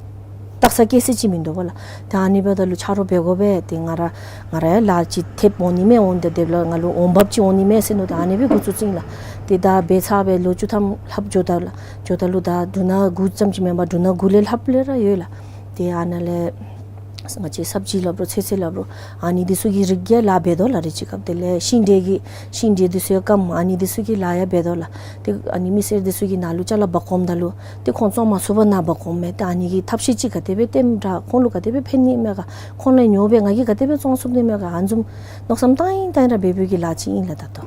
བཏགས་ས་སྐྱེལ་ས་ཅིག་མིན་འདུག་པ་ལགས། ཏེ་ཨ་ནི་འབདཝ་ད་ལུ་ཆ་རོགས་འབད་དགོ་པས། ཏེ་ང་ར་ང་ར་ཡང་ལཱ་ཅིག་ཐེབས་འོང་ནི་མས། འོང་སྟེ་དེ་ལས་ང་ལུ་འོང་འབབ་ཅིག་འོང་ནི་མས་ཟེར་མནོ་སྟེ་ཨ་ནི་སྦེ་འགོ་བཙུགས་ཅི་ལགས། ཏེ་ད་འབད་ཚར་སྦེ་ལོ་བཅུ་ཐམ་ལྷགཔ་འགྱོཝ་ད་ལུ་འགྱོཝ་ད་ལུ་ད་འབྲུ་སྣ་དགུ་ཙམ་ཅིག་མེན་པར་འབྲུ་སྣ་དགུ་ལས་ལྷགཔ་ལས་ར་ཡོད་ལགས། ཏེ་ཨ་ནཱ་ལས་ང་བཅས་སབ་ཇི་སླབ་རུང་ཚོད་བསྲེ་སླབ་རུང་ཨ་ནི་འདི་ཚུ་གི་རིགས་ཀྱི་ལཱ་འབད་དོ་ལགས། རེ་ཅིག་སྐབས་དེ་ལས་ཤིང་འབྲས་ཀྱི་ཤིང་འབྲས་འདི་ཚུ་ཡང་སྐམ། ཨ་ནི་འདི་ཚུ་གི་ལཱ་ཡང་འབད་དོ་ལགས། ཏེ་ཨ་ནི་མི་སེར་འདི་ཚུ་གིས་ནཱ་ལུ་ཅ་ལ་འབག་འོངམ་ད་ལུ་ཏེ་ཁོང་བཙོང་མ་ཚུགས་པར་ནཱ་འབག་འོངམ་མས། ཏེ་ཨ་ནི་གི་ཐབས་ཤེས་ཅིག་ག་དེ་སྦེ་བཏོནམ་དྲག། ཁོང་ལུ་ག་དེ་སྦེ་ཕན་ནི་མས་ག། ཁོང་ལས་ཉོ་སྦེ་ང་གིས་ག་དེ་སྦེ་བཙོང་ཚུགས་ནི་མས་ག། ཨ་ནི་བཟུམ་མནོ་བསམ་བཏང་ཡི་བཏང་ཡི་ར་འབད་འབདཝ་གི་ལཱ་ཅིག་ཨིན་ལགས་ད་ལྟོ།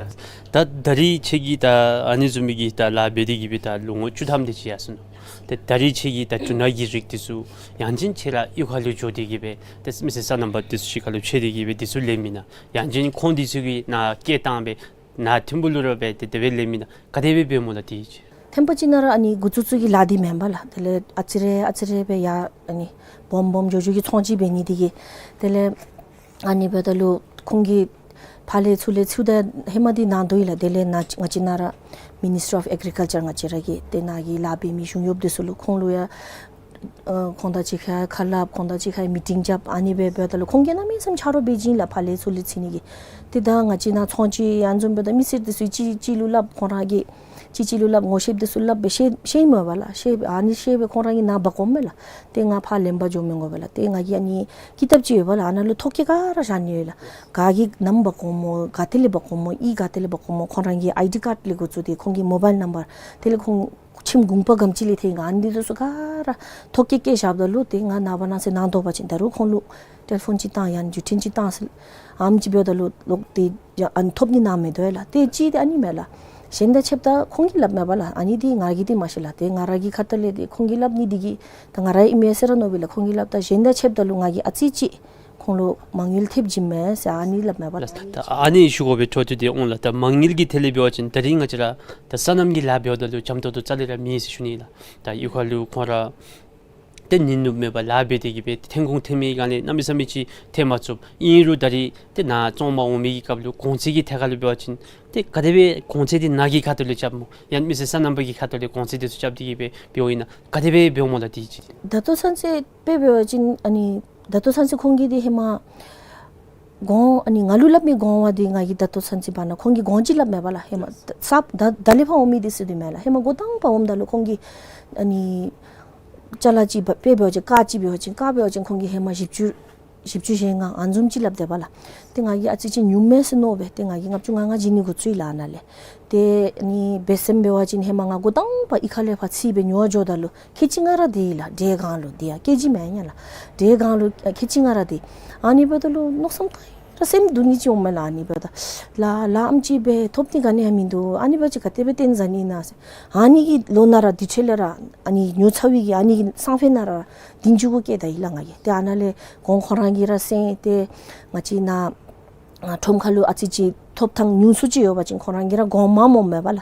ད་ད་རིས་ཁྱོད་ཀྱིས་ད་ཨ་ནི་བཟུམ་མའི་གི་ད་ལཱ་འབད་དེ་གི་སྦེ་ད་ལོ་ངོ་བཅུ་ཐམ་དེ་ཅིག་ཡར་སོང་ནུག། ཏེ་ད་རིས་ཁྱོད་ཀྱིས་ད་འབྲུ་སྣ་གི་རིགས་འདི་ཚུ་ཡང་ཅིན་ཁྱོད་ར་གཡུས་ཁ་ལུ་འགྱོ་སྟེ་གི་སྦེ་ཏེ་མི་སེར་སོ་ནམ་པ་འདི་ཚུ་གཅིག་ཁར་ལུ་ཕྱད་དེ་གི་སྦེ་འདི་ཚུ་ལེན་མེན་ན། ཡང་ཅིན་ཁོང་འདི་ཚུ་གིས་ནཱ་སྐྱེལ་བཏང་སྦེ་ནཱ་ཐིམ་ཕུག་ལུ་ར་སྦེ་ཏེ་དེ་སྦེ་ལེན་མེན་ན། ག་དེ་སྦེ་འབདཝ་སྨོ་ལགས་དེ་ཅིག། ཐེམ་པ་ཅིག་ནང་ར་ཨ་ནི་འགོ་བཙུགས་བཙུགས་ཀྱི་ལཱ་འདི་མེན་པ་ལགས། དེ་ལས་ཨ་ཙི་རེ་ཨ་ཙི་རེ་སྦེ་ཡར་ཨ་ནི་སྦོམ་སྦོམ་འགྱོ་འགྱོ་གི་ཚོང་ཅིག་འབད་ནི་འདི་གིས། དེ་ལས་ཨ་ནི་འབདཝ་ད་ལུ་ཁོང་གིས་ཕར་ལས་ཚུར་ལས་ཚུར་ད་ཧེ་མ་འདི་ནཱ་སྡོད་ཡི་ལགས། དེ་ལས་ནཱ་ང་བཅས་ནཱ་ར་མི་ནིསི་ཊི་རི་ཨོཕ་ཨེག་རི་ཀལ་ཅར་ང་བཅས་ར་གི་ཏེ་ནཱ་གི་ལཱ་འབད་མི་གཞུང་གཡོགཔ་འདི་ཚུ་ལུ་ཁོང་ལུ་ཡང་ཨ་ཁོང་དང་གཅིག་ཁར་ཁ་སླབ། ཁོང་དང་གཅིག་ཁར་མི་ཊིང་རྐྱབ། ཨ་ནི་སྦེ་འབདཝ་ད་ལུ་ཁོང་གིས་གནམ་མེད་ས་མེད་ཆ་རོགས་འབད་བྱིན་ལགས། ཕར་ལས་ཚུར་ལས་འཚོལ་ནི་གི། ཏེ་ད་ང་བཅས་ནཱ་ཚོང་ཅིག་ཨ་ནི་བཟུམ་འབདཝ་ད་མི་སེར་འདི་ཚུ་གཅིག་གཅིག་ལུ་སླབ། ཁོང་ར་གིས་གཅིག་གཅིག་ལུ་སླབ། ངོ་ཤེསཔ་འདི་ཚུ་སླབ་སྦེ་ཤེས་ཤེས་མས་པ་ལགས། ཤེས་ཨ་ནི་ཤེས་སྦེ་ཁོང་ར་གིས་ནཱ་འབག་འོངམ་མས་ལགས། ཏེ་ང་ཕར་ལེན་པར་འགྱོ་མི་དགོ་པས་ལགས། ཏེ་ང་གིས་ཨ་ནི་ཀི་ཏབ་ཅིག་ཡོད་པ་ལགས། ཨ་ནཱ་ལུ་ཐོ་བཀོད་ག་ར་བཞག་ནི་ཡོད་ལགས། ག་གིས་ནམ་འབག་འོངམ་སྨོ། ག་ཏེ་ལས་འབག་འོངམ་སྨོ། གཡུས་ག་ཏེ་ལས་འབག་འོངམ་སྨོ། ཁོང་ར་གི་ཨའི་ཌི་ཀཱཌ་ལས་འགོ་བཙུགས་ཏེ་ཁོང་གི་མོ་བཱའིལ་ནམ་བར་དེ་ལས་ཁོང་ཁྱིམ་གུང་པ་ག་དེམ་ཅིག་ལས་ཐོན་ག་ཨ་ནི་འདི་ཚུ་ག་ར་ཐོ་བཀོད་བཀོད་བཞགཔ་ད་ལུ་ཏེ་ང་ནངས་པ་གནངས་ཚེ་ནཱ་སྡོད་པ་ཅིན་ད་རུང་ཁོང་ལུ་ཊེ་ལི་ཕོན་ཅིག་བཏང་ཡང་བརྒྱུད་འཕྲིན་ཅིག་བཏང་ཟེར་ཨ་ནེམ་ཅིག་འབདཝ་ད་ལུ་ལོག་སྟེ་ཡང་ཨ་ནི་ཐོབ་ནི་ནཱ་མེད་དོ་ཡ་ལགས། ཏེ་གཅིག་འདི་ཨ་ནི་མས་ལགས། གཞན་དང་ཕྱདཔ་ད་ཁོང་གིས་སླབ་མས་པ་ལགས། ཨ་ནི་འདི་ང་གིས་འདི་མ་ཤེས་ལགས། ཏེ་ང་ར་གི་ཁ་ཐུག་ལས་འདི་ཁོང་གིས་སླབ་ནི་འདི་གིས་ད་ང་ར་ཨིན་མས་ཟེར་ར་མནོ་བས་ལགས། ཁོང་གིས་སླབ་ད་གཞན་དང་ཕྱདཔ་ད་ལུ་ང་གིས་ཨ་ཙི་ཅིག་ཁོང་ལུ་མ་དངུལ་ཐེབས་བྱིན་མས་ཟེར་ཨ་ནི་སླབ་མས་པ་ལགས། ད་ཨ་ནི་ཞུ་དགོ་པའི་འཕྲོ་མཐུད་དེ་འོང་ལགས། ད་མ་དངུལ་གྱི་ཐད་ལས་འབད་བ་ཅིན་ད་རིས་ང་བཅས་ར་ད་སོ་ནམ་གྱི་ལཱ་འབདཝ་ད་ལུ་འཇམ་ཏོང་ཏོ་རྩ་ལས་ར་མེད་ཟེར་ཞུ་ནི་ལགས། ད་གཡུས་ཁ་ལུ་ཁོང་ར་ཏེ་ཉིན་ནུབ་མེད་པར་ལཱ་འབད་དེ་གི་སྦེ་ཏེ་ཐོན་ཁུངས་ཐོན་མི་ག་ལས་གནམ་མེད་ས་མེད་ཅིག་ཐོན་མ་ཚུགས། ཨིན་རུང་ད་རིས་ཏེ་ནཱ་བཙོང་པར་འོང་མི་གི་སྐབས་ལུ་གོང་ཚད་ཀྱི་ཐད་ཁར་ལུ་འབད་བ་ཅིན་ཏེ་ག་དེ་སྦེ་གོང་ཚད་འདི་ནཱ་གི་ཁ་ཐུག་ལས་རྐྱབ་སྨོ། ཡང་མི་སེར་སོ་ནམ་པ་གི་ཁ་ཐུག་ལས་གོང་ཚད་འདི་ཚུ་རྐྱབ་སྟེ་གི་སྦེ་འབདཝ་ཨིན་ན་ག་དེ་སྦེ་འབདཝ་སྨོ་ལགས་དེ་ཅིག། ད་ལྟོ་ཚུན་ཚོད་དཔེ་འབད་བ་ཅིན་ཨ་ནི་ད་ལྟོ་ཚུན་ཚོད་ཁོང་གིས་འདི་ཧེ་མ་གོང་ཨ་ནི་ང་ལུ་སླབ་མི་གོང་བ་འདི་ང་གིས་ད་ལྟོ་ཚུན་ཚོད་བར་ན་ཁོང་གིས་གོང་ཅིག་སླབ་མས་པ་ལགས། ཧེ་མ་ས་ད་ད་ལས་ཕར་འོང་མི་འདི་ཚུ་འདི་མས་ལགས། ཧེ་མ་འགོ་དང་པ་འོངམ་ད་ལུ་ཁོང་གིས་ཨ་ནི་ཅ་ལ་ཅིག་འབད་དཔེ་འབད་བ་ཅིན་ཀར་ཅིག་འབད་བ་ཅིན་ཀར་འབད་བ་ཅིན་ཁོང་གིས་ཧེ་མ་བཞི་བཅུ་བཞི་བཅུ་ཞེ་ལྔ་ཨ་ནི་བཟུམ་ཅིག་སླབ་དེས་པ་ལགས། ཏེ་ང་གིས་ཨ་ཙི་ཅིག་ཉུངམ་མས་ཟེར་མནོ་སྦེ་ཏེ་ང་གིས་ལྔ་བཅུ་ང་ལྔ་བྱིན་ནི་འགོ་བཙུགས་ཡི་ལགས་ཨ་ནཱ་ལས། ཏེ་ཨ་ནི་བེ་སེམས་འབད་བ་ཅིན་ཧེ་མ་ང་འགོ་དང་པ་གཡུས་ཁ་ལས་ཕར་འཚོལ་སྦེ་ཉོ་བར་འགྱོཝ་ད་ལུ་ཁལ་གཅིག་ལྔ་ར་སྟེར་ཡི་ལགས། འབྲས་གང་ལུ་འདི་ཡང་ཀེ་ཇི་མེན་ན་ལགས། འབྲས་གང་ལུ་ཁལ་གཅིག་ལྔ་ར་སྟེར། ཨ་ནི་འབདཝ་ད་ལུ་མནོ་བསམ་བཏང་ཡི་ར་སེམས་སྡུག་ནི་ཅིག་འོང་མས་ལགས། ཨ་ནི་འབདཝ་ད་ལཱ་ལཱ་ཨེམ་ཅིག་སྦེ་ཐོབ་ནི་ག་ནི་ཡང་མིན་འདུག། ཨ་ནི་འབདཝ་ཅིག་ག་དེ་སྦེ་བཏོན་ཟ་ནི་ཨིན་ན་ཟེར། ཨ་ནི་གི་ལོ་ནང་ར་དེ་འཕྲོ་ལས་ར་ཨ་ནི་ཉོ་ཚར་བའི་གི་ཨ་ནི་གི་སང་ཕོད་ནང་ར་དེ་མཇུག་གུ་བསྐྱལ་ད་ཡི་ལགས་ང་གིས། ཏེ་ཨ་ནཱ་ལས་གོང་ཁོང་ར་གིས་ར་གསན། ཏེ་ང་བཅས་ནཱ་ཨ་ཁྲོམ་ཁ་ལུ་ཨ་ཙི་ཅིག་ཐོབ་ཐང་ཉུང་སུ་ཅིག་ཡོད་པ་ཅིན་ཁོང་ར་གིས་ར་གོང་མངམ་འོང་མས་པ་ལགས།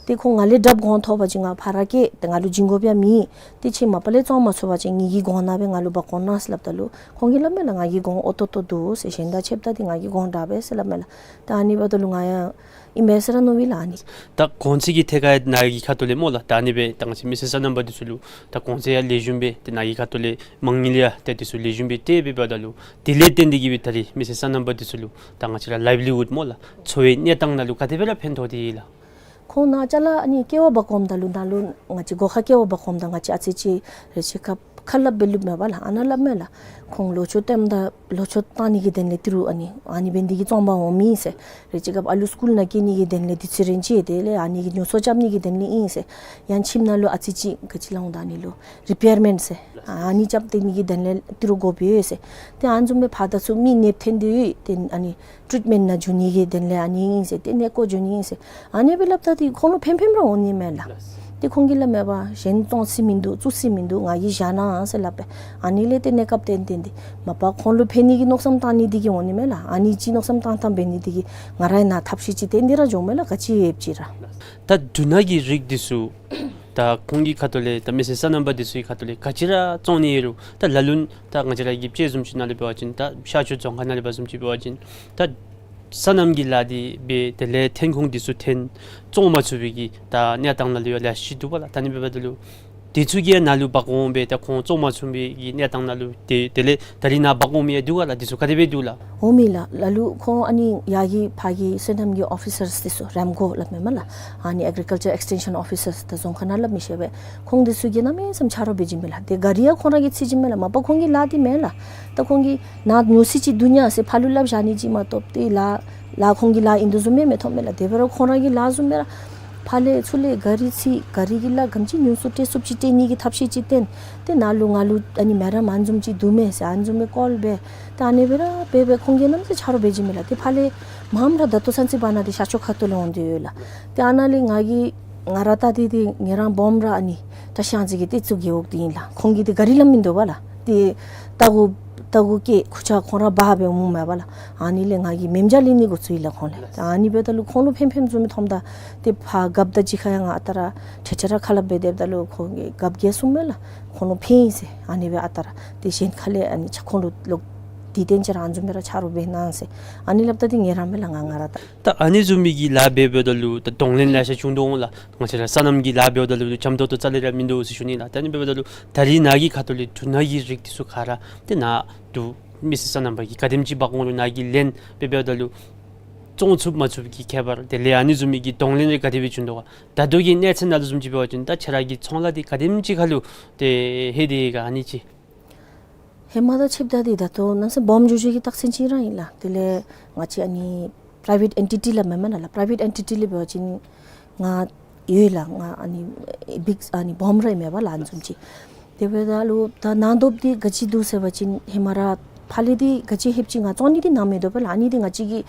ཏེ་ཁོང་ང་ལས་དྲགཔ་གོང་ཐོབ་པ་ཅིན་ང་ཕར་ར་བསྐྱལ། ཏེ་ང་ལུ་བྱིན་དགོཔ་ཡང་མེད། ཏེ་ཁྱེད་མ་པ་ལས་བཙོང་མ་ཚུགས་པ་ཅིན་ངེ་གི་གོང་ནང་སྦེ་ང་ལུ་འབག་འོང་གནང་ཟེར་སླབ་ད་ལུ་ཁོང་གིས་སླབ་མས་ལགས། ང་གི་གོང་ཨོ་ཏོ་ཏོ་འདུག་ཟེར། གཞན་དང་ཕྱདཔ་ད་འདི་ང་གི་གོང་དྲག་པས་ཟེར་སླབ་མས་ལགས། ད་ཨ་ནི་འབདཝ་ད་ལུ་ང་ཡང་ཨིན་པས་ཟེར་ར་མནོ་བས་ལགས་ཨ་ནི། ད་གོང་ཚད་ཀྱི་ཐད་ཁར་ནཱ་གི་ཁ་ཐུག་ལས་སྨོ་ལགས། ད་ཨ་ནི་སྦེ་ད་ང་བཅས་མི་སེར་སོ་ནམ་པ་འདི་ཚུ་ལུ་ད་གོང་ཚད་ཡང་ལེགས་ཤོམ་སྦེ་ཏེ་ནཱ་གི་ཁ་ཐུག་ལས་མ་དངུལ་ཡང་ཏེ་འདི་ཚུ་ལེགས་ཤོམ་སྦེ་སྤྲོད་སྦེ་འབདཝ་ད་ལུ་དེ་ལས་བརྟེན་ཏེ་གི་སྦེ་ད་རིས་མི་སེར་སོ་ནམ་པ་འདི་ཚུ་ལུ་ད་ང་བཅས་ར་ལའིབ་ལི་ཧུཌ་སྨོ་ལགས། འཚོ་བའི་གནས་སྟངས་ནང་ལུ་ག་དེ་སྦེ་ར་ཕན་ཐོགས་ཏེ་ཡོད་ལགས། ཁོང་ནཱ་ཅ་ལ་ཨ་ནི་ཀེ་བ་འབག་འོངམ་ད་ལུ་ནཱ་ལུ་ང་བཅས་སྒོ་ཁར་ཀེ་བ་འབག་འོངམ་ད་ང་བཅས་ཨ་ཙི་ཅིག་རེ་ཅིག་ཁ་ཁ་སླབ་སྦེ་ལུསཔ་མས་པ་ལགས། ཨ་ནཱ་སླབ་མས་ལགས། ཁོང་ལོ་མཆོད་བཏངམ་ད་ལོ་མཆོད་བཏང་ནི་གི་དོན་ལས་ཏི་རུ་ཨ་ནི་ཨ་ནི་འབད་ནི་འདི་གིས་བཙོང་པར་འོངམ་ཨིན་ཟེར། རེ་ཅིག་སྐབས་ཨ་ལུ་སི་ཀུལ་ནང་སྐྱེལ་ནི་གི་དོན་ལས་འདི་ཚུ་རན་ཅི། དེ་ལས་ཨ་ནི་གི་ཉོ་ཚོང་རྐྱབ་ནི་གི་དོན་ལས་ཨིན་ཟེར། ཡང་ཁྱིམ་ནང་ལུ་ཨ་ཙི་ཅིག་ག་ཅི་སླབ་འོང་ད་ཨ་ནི་ལུ་རི་པེར་མེནཊ་ཟེར་ཨ་ནི་རྐྱབ་སྟེ་ནི་གི་དོན་ལས་ཏི་རུ་དགོཔ་ཡོད་ཟེར། ཏེ་ཨ་ནི་བཟུམ་སྦེ་ཕར་དང་ཚུར་མི་ནདཔ་འཐོན་ཏེ་ཡོད། ཏེ་ཨ་ནི་ཊྲིཊ་མེནཊ་ནང་འགྱོ་ནི་གི་དོན་ལས་ཨ་ནི་ཨིན་ཟེར། ཏེ་གནས་སྐོར་འགྱོ་ནི་ཨིན་ཟེར། ཨ་ནི་སྦེ་སླབ་ད་འདི་ཁོང་ལུ་ཕན་ཕན་ར་འོང་ནི་མས་ལགས། ཏེ་ཁོང་གིས་སླབ་མས་པ། གཞན་བཙོང་ས་མིན་འདུག། བཙུགས་ས་མིན་འདུག། ང་གིས་བཞག་གནང་ཟེར་སླབ་པས། ཨ་ནི་ལས་ཏེ་གནས་སྐབས་ཏན་ཏན་འདི་མ་པ་ཁོང་ལུ་ཕན་ནི་གི་མནོ་བསམ་བཏང་ནི་འདི་གིས་འོང་ནི་མས་ལགས། ཨ་ནི་ཅིག་མནོ་བསམ་བཏང་བཏངམ་འབད་ནི་འདི་གིས་ང་རའི་ནང་ཐབས་ཤེས་ཅིག་ཏན་ཏན་ར་འགྱོཝ་མས་ལགས། ག་ཅི་ཡོདཔ་ཅིག་ར། ད་འབྲུ་སྣ་གི་རིགས་འདི་ཚུ་ད་ཁོང་གི་ཁ་ཐུག་ལས་ད་མི་སེར་སོ་ནམ་པ་འདི་ཚུ་གི་ཁ་ཐུག་ལས་ག་ཅི་ར་བཙོང་ནི་ཡོད་རུང་ད་ལ་ལུ་ད་ང་བཅས་ར་གི་དཔྱེ་བཟུམ་ཅིག་ནང་ལས་འབད་བ་ཅིན་ད་ཤར་ཕྱོགས་རྫོང་ཁག་ནང་ལས་འབད་བཟུམ་ཅིག་འབད་བ་ཅིན་ད་སོ་ནམ་གྱི་ལཱ་འདི་འབད་དེ་ལས་ཐོན་ཁུངས་འདི་ཚུ་ཐོན་བཙོང་མ་ཚུགས་པའི་གི་ད་གནས་སྟངས་ནང་ལུ་ཡང་ལེ་ཤ་ཅིག་འདུག་པ་ལགས། ད་ཨ་ནི་འབདཝ་ད་ལུ་འདི་ཚུ་གིས་ནཱ་ལུ་འབག་འོང་སྦེ་ད་ཁོང་བཙོང་མ་ཚུགས་པའི་གི་གནས་སྟངས་ནང་ལུ་དེ་དེ་ལས་ད་རིས་ནཱ་འབག་འོང་མི་ཡང་འདུག་ག་ལགས། འདི་ཚུ་ག་དེ་སྦེ་འདུག་ལགས། འོང་མས་ལགས། ལ་ལུ་ཁོང་ཨ་ནི་ཡར་གྱི་ཕར་གྱི་སོ་ནམ་གྱི་ཨོ་ཕི་སརསི་འདི་ཚུ་རེམ་ཀོ་སླབ་མས་མས་ལགས། ཨ་ནི་ཨེག་རི་ཀལ་ཅར་ཨེགས་ཊེན་ཤཱན་ཨོ་ཕི་སརསི་ད་རྫོང་ཁག་ནང་སླབ་མི་ཤེས་པས། ཁོང་འདི་ཚུ་གིས་གནམ་མེད་ས་མེད་ཆ་རོགས་འབད་བྱིན་མས་ལགས། ཏེ་ག་རི་ཡང་ཁོང་ར་གིས་རྩིས་བྱིན་མས་ལགས། མ་པ་ཁོང་གི་ལཱ་འདི་མེན་ལགས། ད་ཁོང་གིས་ནཱ་ཉོ་ས་ཅིག་འདུག་ཉ་ཟེར་ཕར་ལུ་སླབ་བཞག་ནི་ཅིག་མ་གཏོགས་ཏེ་ལཱ་ལཱ་ཁོང་གི་ལཱ་ཨིན་དོ་བཟུམ་མེན་མས་མཐོང་མས་ལགས། དེ་འབད་རུང་ཁོང་ར་གི་ལཱ་བཟུམ་མས་ལགས། ཕར་ལས་ཚུར་ལས་ག་རི་ཚུ་ག་རི་གི་ལཱ་ག་དེམ་ཅིག་ཉུང་སུ་སྤྲོད་ཚུགསཔ་ཅིག་སྤྲོད་ནི་གི་ཐབས་ཤེས་ཅིག་བཏོན། ཏེ་ནཱ་ལུ་ང་ལུ་ཨ་ནི་མེ་རམ་ཨ་ནི་བཟུམ་ཅིག་འདུག་མས་ཟེར་ཨ་ནི་བཟུམ་མའི་ཀོལ་འབད། ཏེ་ཨ་ནི་སྦེ་ར་འབད་འབད་ཁོང་གིས་གནམ་མེད་ས་མེད་ཆ་རོགས་འབད་བྱིན་མས་ལགས། ཏེ་ཕར་ལས་མངམ་ར་ད་ལྟོ་ཚུན་ཚོད་བར་ན་འདི་ཤར་ཕྱོགས་ཁ་ཐུག་ལས་འོང་སྟེ་ཡོད་ལགས། ཏེ་ཨ་ནཱ་ལས་ང་གིས་ང་ར་ད་འདི་འདི་ངེ་རང་སྦོམ་ར་ཨ་ནི་བཀྲ་ཤིས་གཡང་རྩེ་གི་ཏེ་ཚུ་རྒེད་འོག་འདི་ཨིན་ལགས། ཁོང་གི་འདི་ག་རི་ལམ་མིན་འདུག་པ་ལགས། ཏེ་རྟ་གུ་རྟ་གུ་སྐྱེལ་ཁུར་ཆ་ཁོང་ར་འབག་སྦེ་འོངམ་མས་པ་ལགས། ཨ་ནི་ལས་ང་གིས་མཉམ་བཞག་ལེན་ནི་འགོ་བཙུགས་ཡི་ལགས་ཁོང་ལས། ཏེ་ཨ་ནི་འབདཝ་ད་ལུ་ཁོང་ལུ་ཕན་ཕནམ་བཟུམ་མི་མཐོངམ་ད་ཏེ་ཕར་རྒཔོ་དང་གཅིག་ཁར་ཡང་ང་ཨ་རྟག་ར་ཁྲེ་ཁྲེ་ར་ཁ་སླབ་སྦེ་སྡོདཔ་ད་ལུ་ཁོང་གིས་རྒཔོ་གིས་གསུངམ་མས་ལགས། ཁོང་ལུ་ཕན་ཡི་ཟེར། ཨ་ནི་སྦེ་ཨ་རྟག་ར་ཏེ་གཞན་ཁ་ལས་ཨ་ནི་ཆ་ཁོང་ལུ་ལོག་དེ་བརྟེན་ཅིག་ར་ཨ་ནི་བཟུམ་སྦེ་ར་ཆ་རོགས་འབད་གནང་ཟེར། ཨ་ནི་སླབ་ད་འདི་ངེ་རང་མས་ལགས། ང་ང་ར་ད། ད་ཨ་ནི་བཟུམ་མའི་གི་ལཱ་འབད་འབདཝ་ད་ལུ་ད་གདོང་ལེན་ལེ་ཤ་བྱུང་དོ་འོང་ལགས། ང་བཅས་ར་སོ་ནམ་གྱི་ལཱ་འབདཝ་ད་ལུ་འཇམ་ཏོག་ཏོ་རྩ་ལས་ར་མིན་འདུག་ཟེར་ཞུ་ནི་ལགས། ད་ཨ་ནི་འབདཝ་ད་ལུ་ད་རིས་ནཱ་གི་ཁ་ཐུག་ལས་འབྲུ་སྣ་གི་རིགས་འདི་ཚུ་ག་ར་ཏེ་ནཱ་འབྲུ་མི་སེར་སོ་ནམ་པ་གིས་ག་དེམ་ཅིག་འབག་འོང་རུང་ནཱ་གིས་ལེན་འབད་འབདཝ་ད་ལུ་བཙོང་ཚུགས་མ་ཚུགས་ཀྱི་ཁྱད་པར་དེ་ལས་ཨ་ནི་བཟུམ་མའི་གི་གདོང་ལེན་རེ་ག་དེ་སྦེ་བྱུང་དོ་ག། ད་ལྟོ་གི་གནས་ཚད་ནང་ལུ་བཟུམ་ཅིག་འབད་བ་ཅིན་ད་ཁྱེད་ར་གི་ཚོང་ལཱ་འདི་ག་དེམ་ཅིག་ཁར་ལུ་ཏེ་ལྷོད་དེ་ཡོད་ག་ཨ་ནི་ཅིག། ཧེ་མ་དང་ཕྱདཔ་ད་འདི་ད་ལྟོ་གནམ་མེད་ས་མེད་སྦོམ་འགྱོ་འགྱོ་གི་རྟགས་མཚན་ཅིག་ར་ཨིན་ལགས། དེ་ལས་ང་བཅས་ཨ་ནི་པ་རའི་ཝེཊ་ཨེན་ཊི་ཊི་སླབ་མས་མེན་ན་ལགས། པ་རའི་ཝེཊ་ཨེན་ཊི་ཊི་ལས་འབད་བ་ཅིན་ང་ཡོད་ལགས། ང་ཨ་ནི་བིག་ཨ་ནི་སྦོམ་ར་ཨིན་མས་པ་ལགས་ཨ་ནི་བཟུམ་ཅིག། དེ་འབདཝ་ད་ལུ་ད་གནང་དོཔ་འདི་ག་ཅི་འདུག་ཟེར་བ་ཅིན་ཧེ་མ་ར་ཕར་ལས་འདི་ག་ཅི་ལྷོདཔ་ཅིག་ང་བཙོང་ནི་འདི་གནང་མི་འདུག་པ་ལགས། ཨ་ནི་འདི་ང་བཅས་ཀྱི་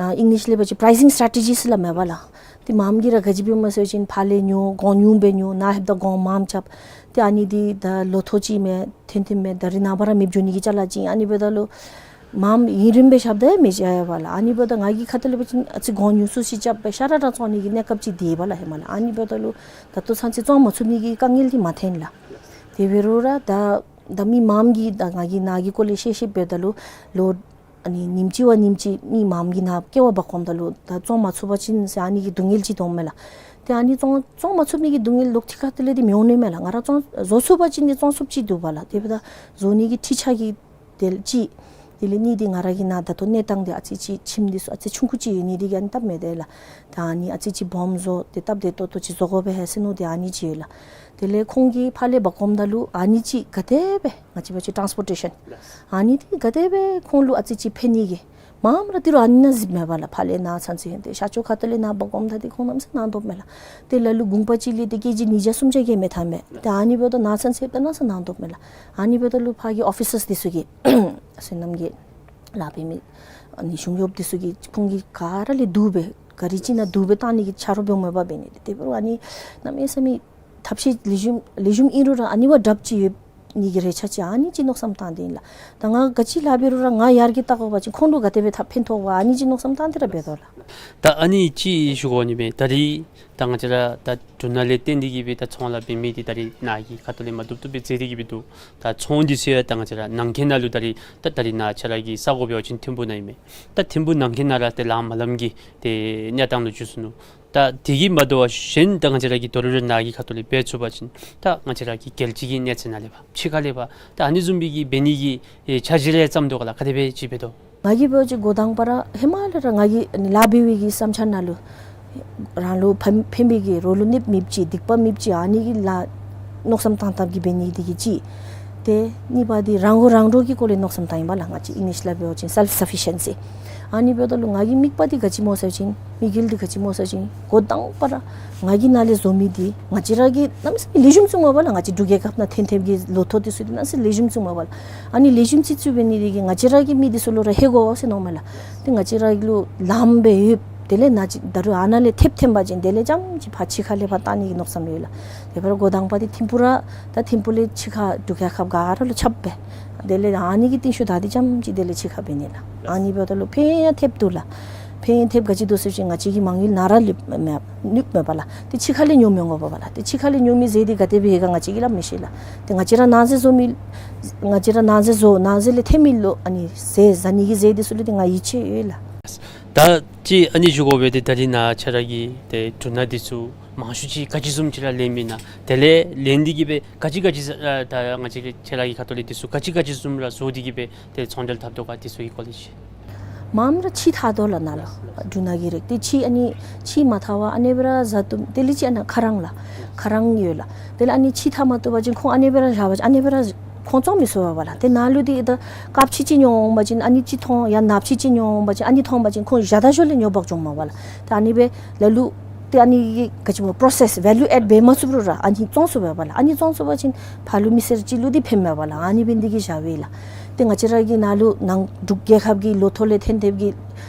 ཨ་ཨིང་ལིཤ་ལས་འབད་བ་ཅིན་པ་རའི་སིང་སི་ཊེ་རེ་ཊི་ཇིས་སླབ་མས་པ་ལགས། ཏེ་མངམ་གིས་ར་ག་ཅི་འབདཝ་མས་ཟེར་བ་ཅིན་ཕར་ལས་ཉོ་གོང་ཉུང་སྦེ་ཉོ་ནཱ་ལྷོདཔ་ད་གོང་མངམ་རྐྱབ། ཏེ་ཨ་ནི་འདི་ད་ལོ་ཐོག་ཅིག་མས་ཐོན་ཐོནམ་མས། ད་རིས་ནངས་པ་ར་མེདཔ་འགྱོ་ནི་གི་ཅ་ལ་ཅིག། ཨ་ནི་འབདཝ་ད་ལུ་མངམ་ཡུན་རིངམོ་སྦེ་རྐྱབ་ད་ཡང་མི་བྱ་བས་པ་ལགས། ཨ་ནི་འབདཝ་ད་ང་གི་ཁ་ཐུག་ལས་འབད་བ་ཅིན་ཨ་ཙི་གོང་ཉུང་སུ་ཅིག་རྐྱབ་སྦེ་ཤ་ར་ར་བཙོང་ནི་གི་གནས་སྐབས་ཅིག་འདི་ཡོད་པ་ལགས་ཧེ་མ་ལགས། ཨ་ནི་འབདཝ་ད་ལུ་ད་ལྟོ་ཚུན་ཚོད་བཙོང་མ་ཚུགས་ནི་གི་དཀའ་ངལ་འདི་མ་ཐོན་ལགས། དེ་འབད་རུང་ར་ད་ད་མི་མངམ་གིས་ད་ང་གིས་ནཱ་གི་སྐོར་ལས་ཤེས་ཤེསཔ་འབདཝ་ད་ལུ་ལོ་ཨ་ནི་ཉིནམ་གཅིག་བ་ཉིནམ་གཅིག་མི་མངམ་གིས་ནཱ་ཀེ་བ་འབག་འོངམ་ད་ལུ་ད་བཙོང་མ་ཚུགས་པ་ཅིན་ཟེར་ཨ་ནི་གི་སྡུག་བསྔལ་ཅིག་འདུག་མས་ལགས། ཏེ་ཨ་ནི་བཙོང་བཙོང་མ་ཚུགས་ནི་གི་སྡུག་བསྔལ་ལོག་ཅི་ཁ་ཐུག་ལས་འདི་མི་འོང་ནི་མས་ལགས། ང་ར་བཙོང་བཟོ་ཚུགས་པ་ཅིན་འདི་བཙོང་ཚུགསཔ་ཅིག་འདུག་པ་ལགས། དེ་འབདཝ་ད་བཟོ་ནི་གི་འཕྲུལ་ཆས་ཀྱི་དེ་ལས་ཅིག། དེ་ལས་གཉིས་འདི་ང་ར་གི་ནཱ་ད་ལྟོ་གནས་སྟངས་འདི་ཨ་ཙི་ཅིག་ཁྱིམ་འདི་ཚུ་ཨ་ཙི་ཆུང་ཀུ་ཅིག་ཡོད་ནི་འདི་གིས་ཨ་ནི་སྟབས་མི་བདེ་ལགས། ད་ཨ་ནི་ཨ་ཙི་ཅིག་སྦོམ་བཟོ་སྟེ་སྟབས་བདེ་ཏོག་ཏོ་ཅིག་བཟོ་དགོ་པས་ཟེར་མནོ་སྟེ་ཨ་ནི་ཅིག་ཡོད་ལགས། དེ་ལས་ཁོང་གིས་ཕར་ལས་འབག་འོངམ་ད་ལུ་ཨ་ནི་ཅིག་ག་དེ་སྦེ་ང་བཅས་འབད་བ་ཅིན་ཊཱནསི་པོར་ཊེ་ཤཱན་ཨ་ནི་འདི་ག་དེ་སྦེ་ཁོང་ལུ་ཨ་ཙི་ཅིག་ཕན་ནི་གི་མངམ་ར་ཏི་རུ་ཨ་ནི་ནང་གཟིགས་མས་པ་ལགས། ཕར་ལས་ནཱ་ཚུན་ཚོད་ཡོད་དེ་ཤར་ཕྱོགས་ཁ་ཐུག་ལས་ནཱ་འབག་འོངམ་ད་འདི་ཁོང་གནམ་མེད་ས་མེད་གནང་དོ་མས་ལགས། ཏེ་ལ་ལུ་གུང་པ་ཅིག་ལས་ཏེ་ཀེ་ཇི་ཉིས་བརྒྱ་སུམ་བརྒྱ་གི་མས་ཐོན་མས། ཏེ་ཨ་ནི་འབདཝ་ད་ནཱ་ཚུན་ཚོད་ཡོདཔ་ད་གནམ་མེད་ས་མེད་གནང་དོ་མས་ལགས། ཨ་ནི་འབདཝ་ད་ལུ་ཕར་གྱི་ཨོ་ཕི་སརསི་འདི་ཚུ་གིས་སོ་ནམ་གྱི་ལཱ་འབད་མི་ཨ་ནི་གཞུང་གཡོགཔ་འདི་ཚུ་གིས་ཁོང་གིས་ག་ར་ལས་བསྡུ་སྦེ་ག་རི་ཅིག་ནང་བསྡུ་སྦེ་བཏང་ནི་གི་ཆ་རོགས་འབདཝ་མས་པ། འབད་ནི་འདི་དེ་འབད་རུང་ཨ་ནི་གནམ་མེད་ས་མེད་ཐབས་ཤེས་ལེགས་ཤོམ་ལེགས་ཤོམ་ཨིན་རུང་ར་ཨ་ནི་བ་དྲགཔ་ཅིག་ཡོད་ནི་གི་རེ་ཆ་ཅིག་ཨ་ནི་ཅིག་མནོ་བསམ་བཏང་སྟེ་ཨིན་ལགས། ད་ང་ག་ཅི་ལཱ་འབད་རུང་ར་ང་ཡར་གྱི་བལྟ་དགོ་པ་ཅིན་ཁོང་ལུ་ག་དེ་སྦེ་ཐབས་ཕན་ཐོགས་པ་ཨ་ནི་ཅིག་མནོ་བསམ་བཏང་སྟེ་ར་འབད་དོ་ལགས། ད་ཨ་ནི་ཅིག་ཞུ་དགོ་ནི་མས། ད་རིས་ད་ང་བཅས་ར་ད་འབྲུ་སྣ་ལས་བརྟེན་ཏེ་གིས་སྦེ་ད་ཚོང་ལཱ་འབད་མི་འདི་ད་རིས་ནཱ་གི་ཁ་ཐུག་ལས་མ་བཏུབ་བཏུབ་སྦེ་མཛད་དེ་གིས་སྦེ་འདུག། ད་ཚོང་འདི་ཚུ་ཡང་ད་ང་བཅས་ར་ནང་འཁོད་ནང་ལུ་ད་རིས་ད་ད་རིས་ནཱ་ཁྱེད་ར་གི་ས་གོ་འབད་བ་ཅིན་ཐིམ་ཕུག་ནང་ཨིན་མས། ད་ཐིམ་ཕུག་ནང་འཁོད་ནང་ར་ཏེ་ལམ་མ་ལམ་གྱི་ཏེ་གནས་སྟངས་ལུ་འགྱུར་སོ་ནུག། ད་དེ་གིས་མ་དོ་བར་གཞན་ད་ང་བཅས་ར་གིས་དོ་རུང་ར་ནཱ་གི་ཁ་ཐུག་ལས་འབད་ཚུགས་པ་ཅིན་ད་ང་བཅས་ར་གི་རྒྱལ་སྤྱི་གི་གནས་ཚད་ནང་ལས་འབད་ཕྱི་ཁ་ལས་འབད་ད་ཨ་ནི་བཟུམ་སྦེ་གི་འབད་ནི་གི་ཨེ་འཆར་གཞི་རེ་བརྩམས་དོ་ག་ལགས། ག་དེ་སྦེ་ཅིག་འབད་དོ། ང་གིས་འབད་བ་ཅིན་འགོ་དང་པ་ར་ཧེ་མ་ལས་ར་ང་གིས་ཨ་ནི་ལཱ་འབད་བའི་གི་བསམ་འཆར་ནང་ལུ་རང་ལུ་ཕན་ཕན་པའི་གི་རོགས་ལུ་གནོདཔ་མེདཔ་ཅིག་སྡིག་པ་མེདཔ་ཅིག་ཨ་ནི་གི་ལཱ་མནོ་བསམ་བཏང་བཏངམ་གིས་འབད་ནི་འདི་གིས་ཅིག། ཏེ་གཉིས་པ་འདི་རང་མགོ་རང་འདྲོངས་ཀྱི་སྐོར་ལས་མནོ་བསམ་བཏངམ་ཨིན་པ་ལགས། ང་བཅས་ཨིང་ལིཤ་ལས་འབད་བ་ཅིན་སེལཕ་སབ་ཕི་ཤེན་སི། ཨ་ནི་འབདཝ་ད་ལུ་ང་གི་དམིགས་པ་འདི་ག་ཅི་སྨོ་ཟེར་བ་ཅིན་དམིགས་ཡུལ་འདི་ག་ཅི་སྨོ་ཟེར་བ་ཅིན་འགོ་དང་པ་ར་ང་གིས་ནཱ་ལས་བཟོ་མི་འདི་ང་བཅས་ར་གིས་གནམ་མེད་ས་མེད་ལེགས་ཤོམ་བཙུགསཔ་མས་པ་ལགས། ང་བཅས་འབྲུག་རྒྱལ་ཁབ་ནང་ཐོན་ཐོནམ་གི་ལོ་ཐོག་འདི་ཚུ་འདི་གནམ་མེད་ས་མེད་ལེགས་ཤོམ་བཙུགསཔ་མས་པ་ལགས། ཨ་ནི་ལེགས་ཤོམ་ཅིག་བཙུགས་འབད་ནི་འདི་གིས་ང་བཅས་ར་གི་མི་འདི་ཚུ་ལུ་ར་ལྷོད་དགོ་ཟེར་མནོཝ་མས་ལགས། ཏེ་ང་བཅས་ར་གི་ལུ་ལམ་སྦེ་ཡོད། དེ་ལས་ནཱ་ཅིག་ད་རུང་ཨ་ནཱ་ལས་ཐེབས་ཐོན་པ་ཅིན་དེ་ལས་རྐྱངམ་ཅིག་ཕར་ཕྱི་ཁ་ལས་ཕར་བཏང་ནི་གི་མནོ་བསམ་ཡོད་ལགས། དེ་འབདཝ་ད་འགོ་དང་པ་འདི་ཐིམ་ཕུ་ར་ད་ཐིམ་ཕུ་ལས་ཕྱི་ཁ་འབྲུག་རྒྱལ་ཁབ་ག་ར་ལུ་ཁྱབ་སྦེ། དེ་ལས་ཨ་ནི་གི་རྟིང་ཤུལ་ད་འདི་རྐྱངམ་ཅིག་དེ་ལས་ཕྱི་ཁ་འབད་ནི་ལགས། ཨ་ནི་འབདཝ་ད་ལུ་ཕན་ཡང་ཐེབས་འདུག་ལགས། ཕན་ཡང་ཐེབས། ག་ཅི་འདུག་ཟེར་བ་ཅིན་ང་བཅས་ཀྱི་མ་དངུལ་ནཱ་ར་ལུ་མེད་ནུབ་མེད་པ་ལགས། ཏེ་ཕྱི་ཁ་ལས་ཉོ་མི་འོང་པ་ལགས། ཏེ་ཕྱི་ཁ་ལས་ཉོ་མི་ཟས་འདི་ག་དེ་སྦེ་ཡོད་ག་ང་བཅས་ཀྱིས་སླབ་མི་ཤེས་ལགས། ཏེ་ང་བཅས་ར་ནང་ཟས་བཟོ་མི་ང་བཅས་ར་ནང་ཟས་བཟོ་ནང་ཟས་ལས་ཐོན་མི་ལུ་ཨ་ནི་ཟས་ཟ་ནི་གི་ཟས་འདི་ཚུ་ལུ་ཏེ་ང་ཡིད་ཆེས་ཡོད་ལགས། ད་ཅི་ཨ་ནི་ཞུ་དགོ་པས། ཏེ་ད་རིས་ནཱ་ཁྱེད་ར་གིས་ཏེ་འབྲུ་སྣ་འདི་ཚུ་མང་ཤོས་ཅིག་ག་ཅི་བཟུམ་ཅིག་ར་ལེན་མི་ན། དེ་ལས་ལེན་ཏེ་གིས་སྦེ་ག་ཅི་ག་ཅི་ཨ་ད་ང་བཅས་ཀྱི་ཁྱེད་ར་གི་ཁ་ཐུག་ལས་འདི་ཚུ་ག་ཅི་ག་ཅི་བཟུམ་ར་བཟོ་སྟེ་གིས་སྦེ་ཏེ་ཚོང་འབྲེལ་འཐབ་དོ་ག་འདི་ཚུ་གི་སྐོར་ལས་ཅིག། མངམ་ར་ཕྱེ་འཐག་དོ་ལགས་ནཱ་ལུ། འབྲུ་སྣ་གི་རིགས་འདི་ཕྱེ་ཨ་ནི་ཕྱེ་མ་འཐག་པར་ཨ་ནི་སྦེ་ར་བཟའ་བཏུབ། དེ་ལས་ཅིག་ཨ་ནཱ་ཁ་རང་ལགས། ཁ་རང་ཡོད་ལགས། དེ་ལས་ཨ་ནི་ཕྱེ་འཐག་མ་བཏུབ་པ་ཅིན་ཁོང་ཨ་ནི་སྦེ་ར་བཞག་པ་ཅིན་ཨ་ནི་སྦེ་ར་ཁོང་བཙོང་མི་ཚུགས་པས་ལགས། ཏེ་ནཱ་ལུ་འདི་ད་དཀར་ཕྱེ་ཅིག་ཉོ་འོང་པ་ཅིན་ཨ་ནི་ཅིག་མཐོང་། ཡང་ནག་ཕྱེ་ཅིག་ཉོ་འོང་པ་ཅིན་ཨ་ནི་མཐོང་པ་ཅིན་ཁོང་བཞག་ད་ཞོར་ལས་ཉོ་འབག་འགྱོཝ་མས་པ་ལགས། ད་ཨ་ནི་སྦེ་ལ་ལུ་ཏེ་ཨ་ནི་ག་ཅི་སྨོ་པོ་རོ་སེསི་བེ་ལུ་ཨེཌ་འབད་མ་ཚུགས་རུང་ར་ཨ་ནི་བཙོང་ཚུགས་པས་པ་ལགས། ཨ་ནི་བཙོང་ཚུགས་པ་ཅིན་ཕར་ལུ་མི་སེར་ཅིག་ལུ་འདི་ཕན་མས་པ་ལགས། ཨ་ནི་འབད་ནི་དེ་གིས་བཞག་པས་ལགས། ཏེ་ང་བཅས་ར་གི་ནཱ་ལུ་ནང་འབྲུག་རྒྱལ་ཁབ་ཀྱི་ལོ་ཐོག་ལས་ཐོན་ཐེབས་ཀྱི་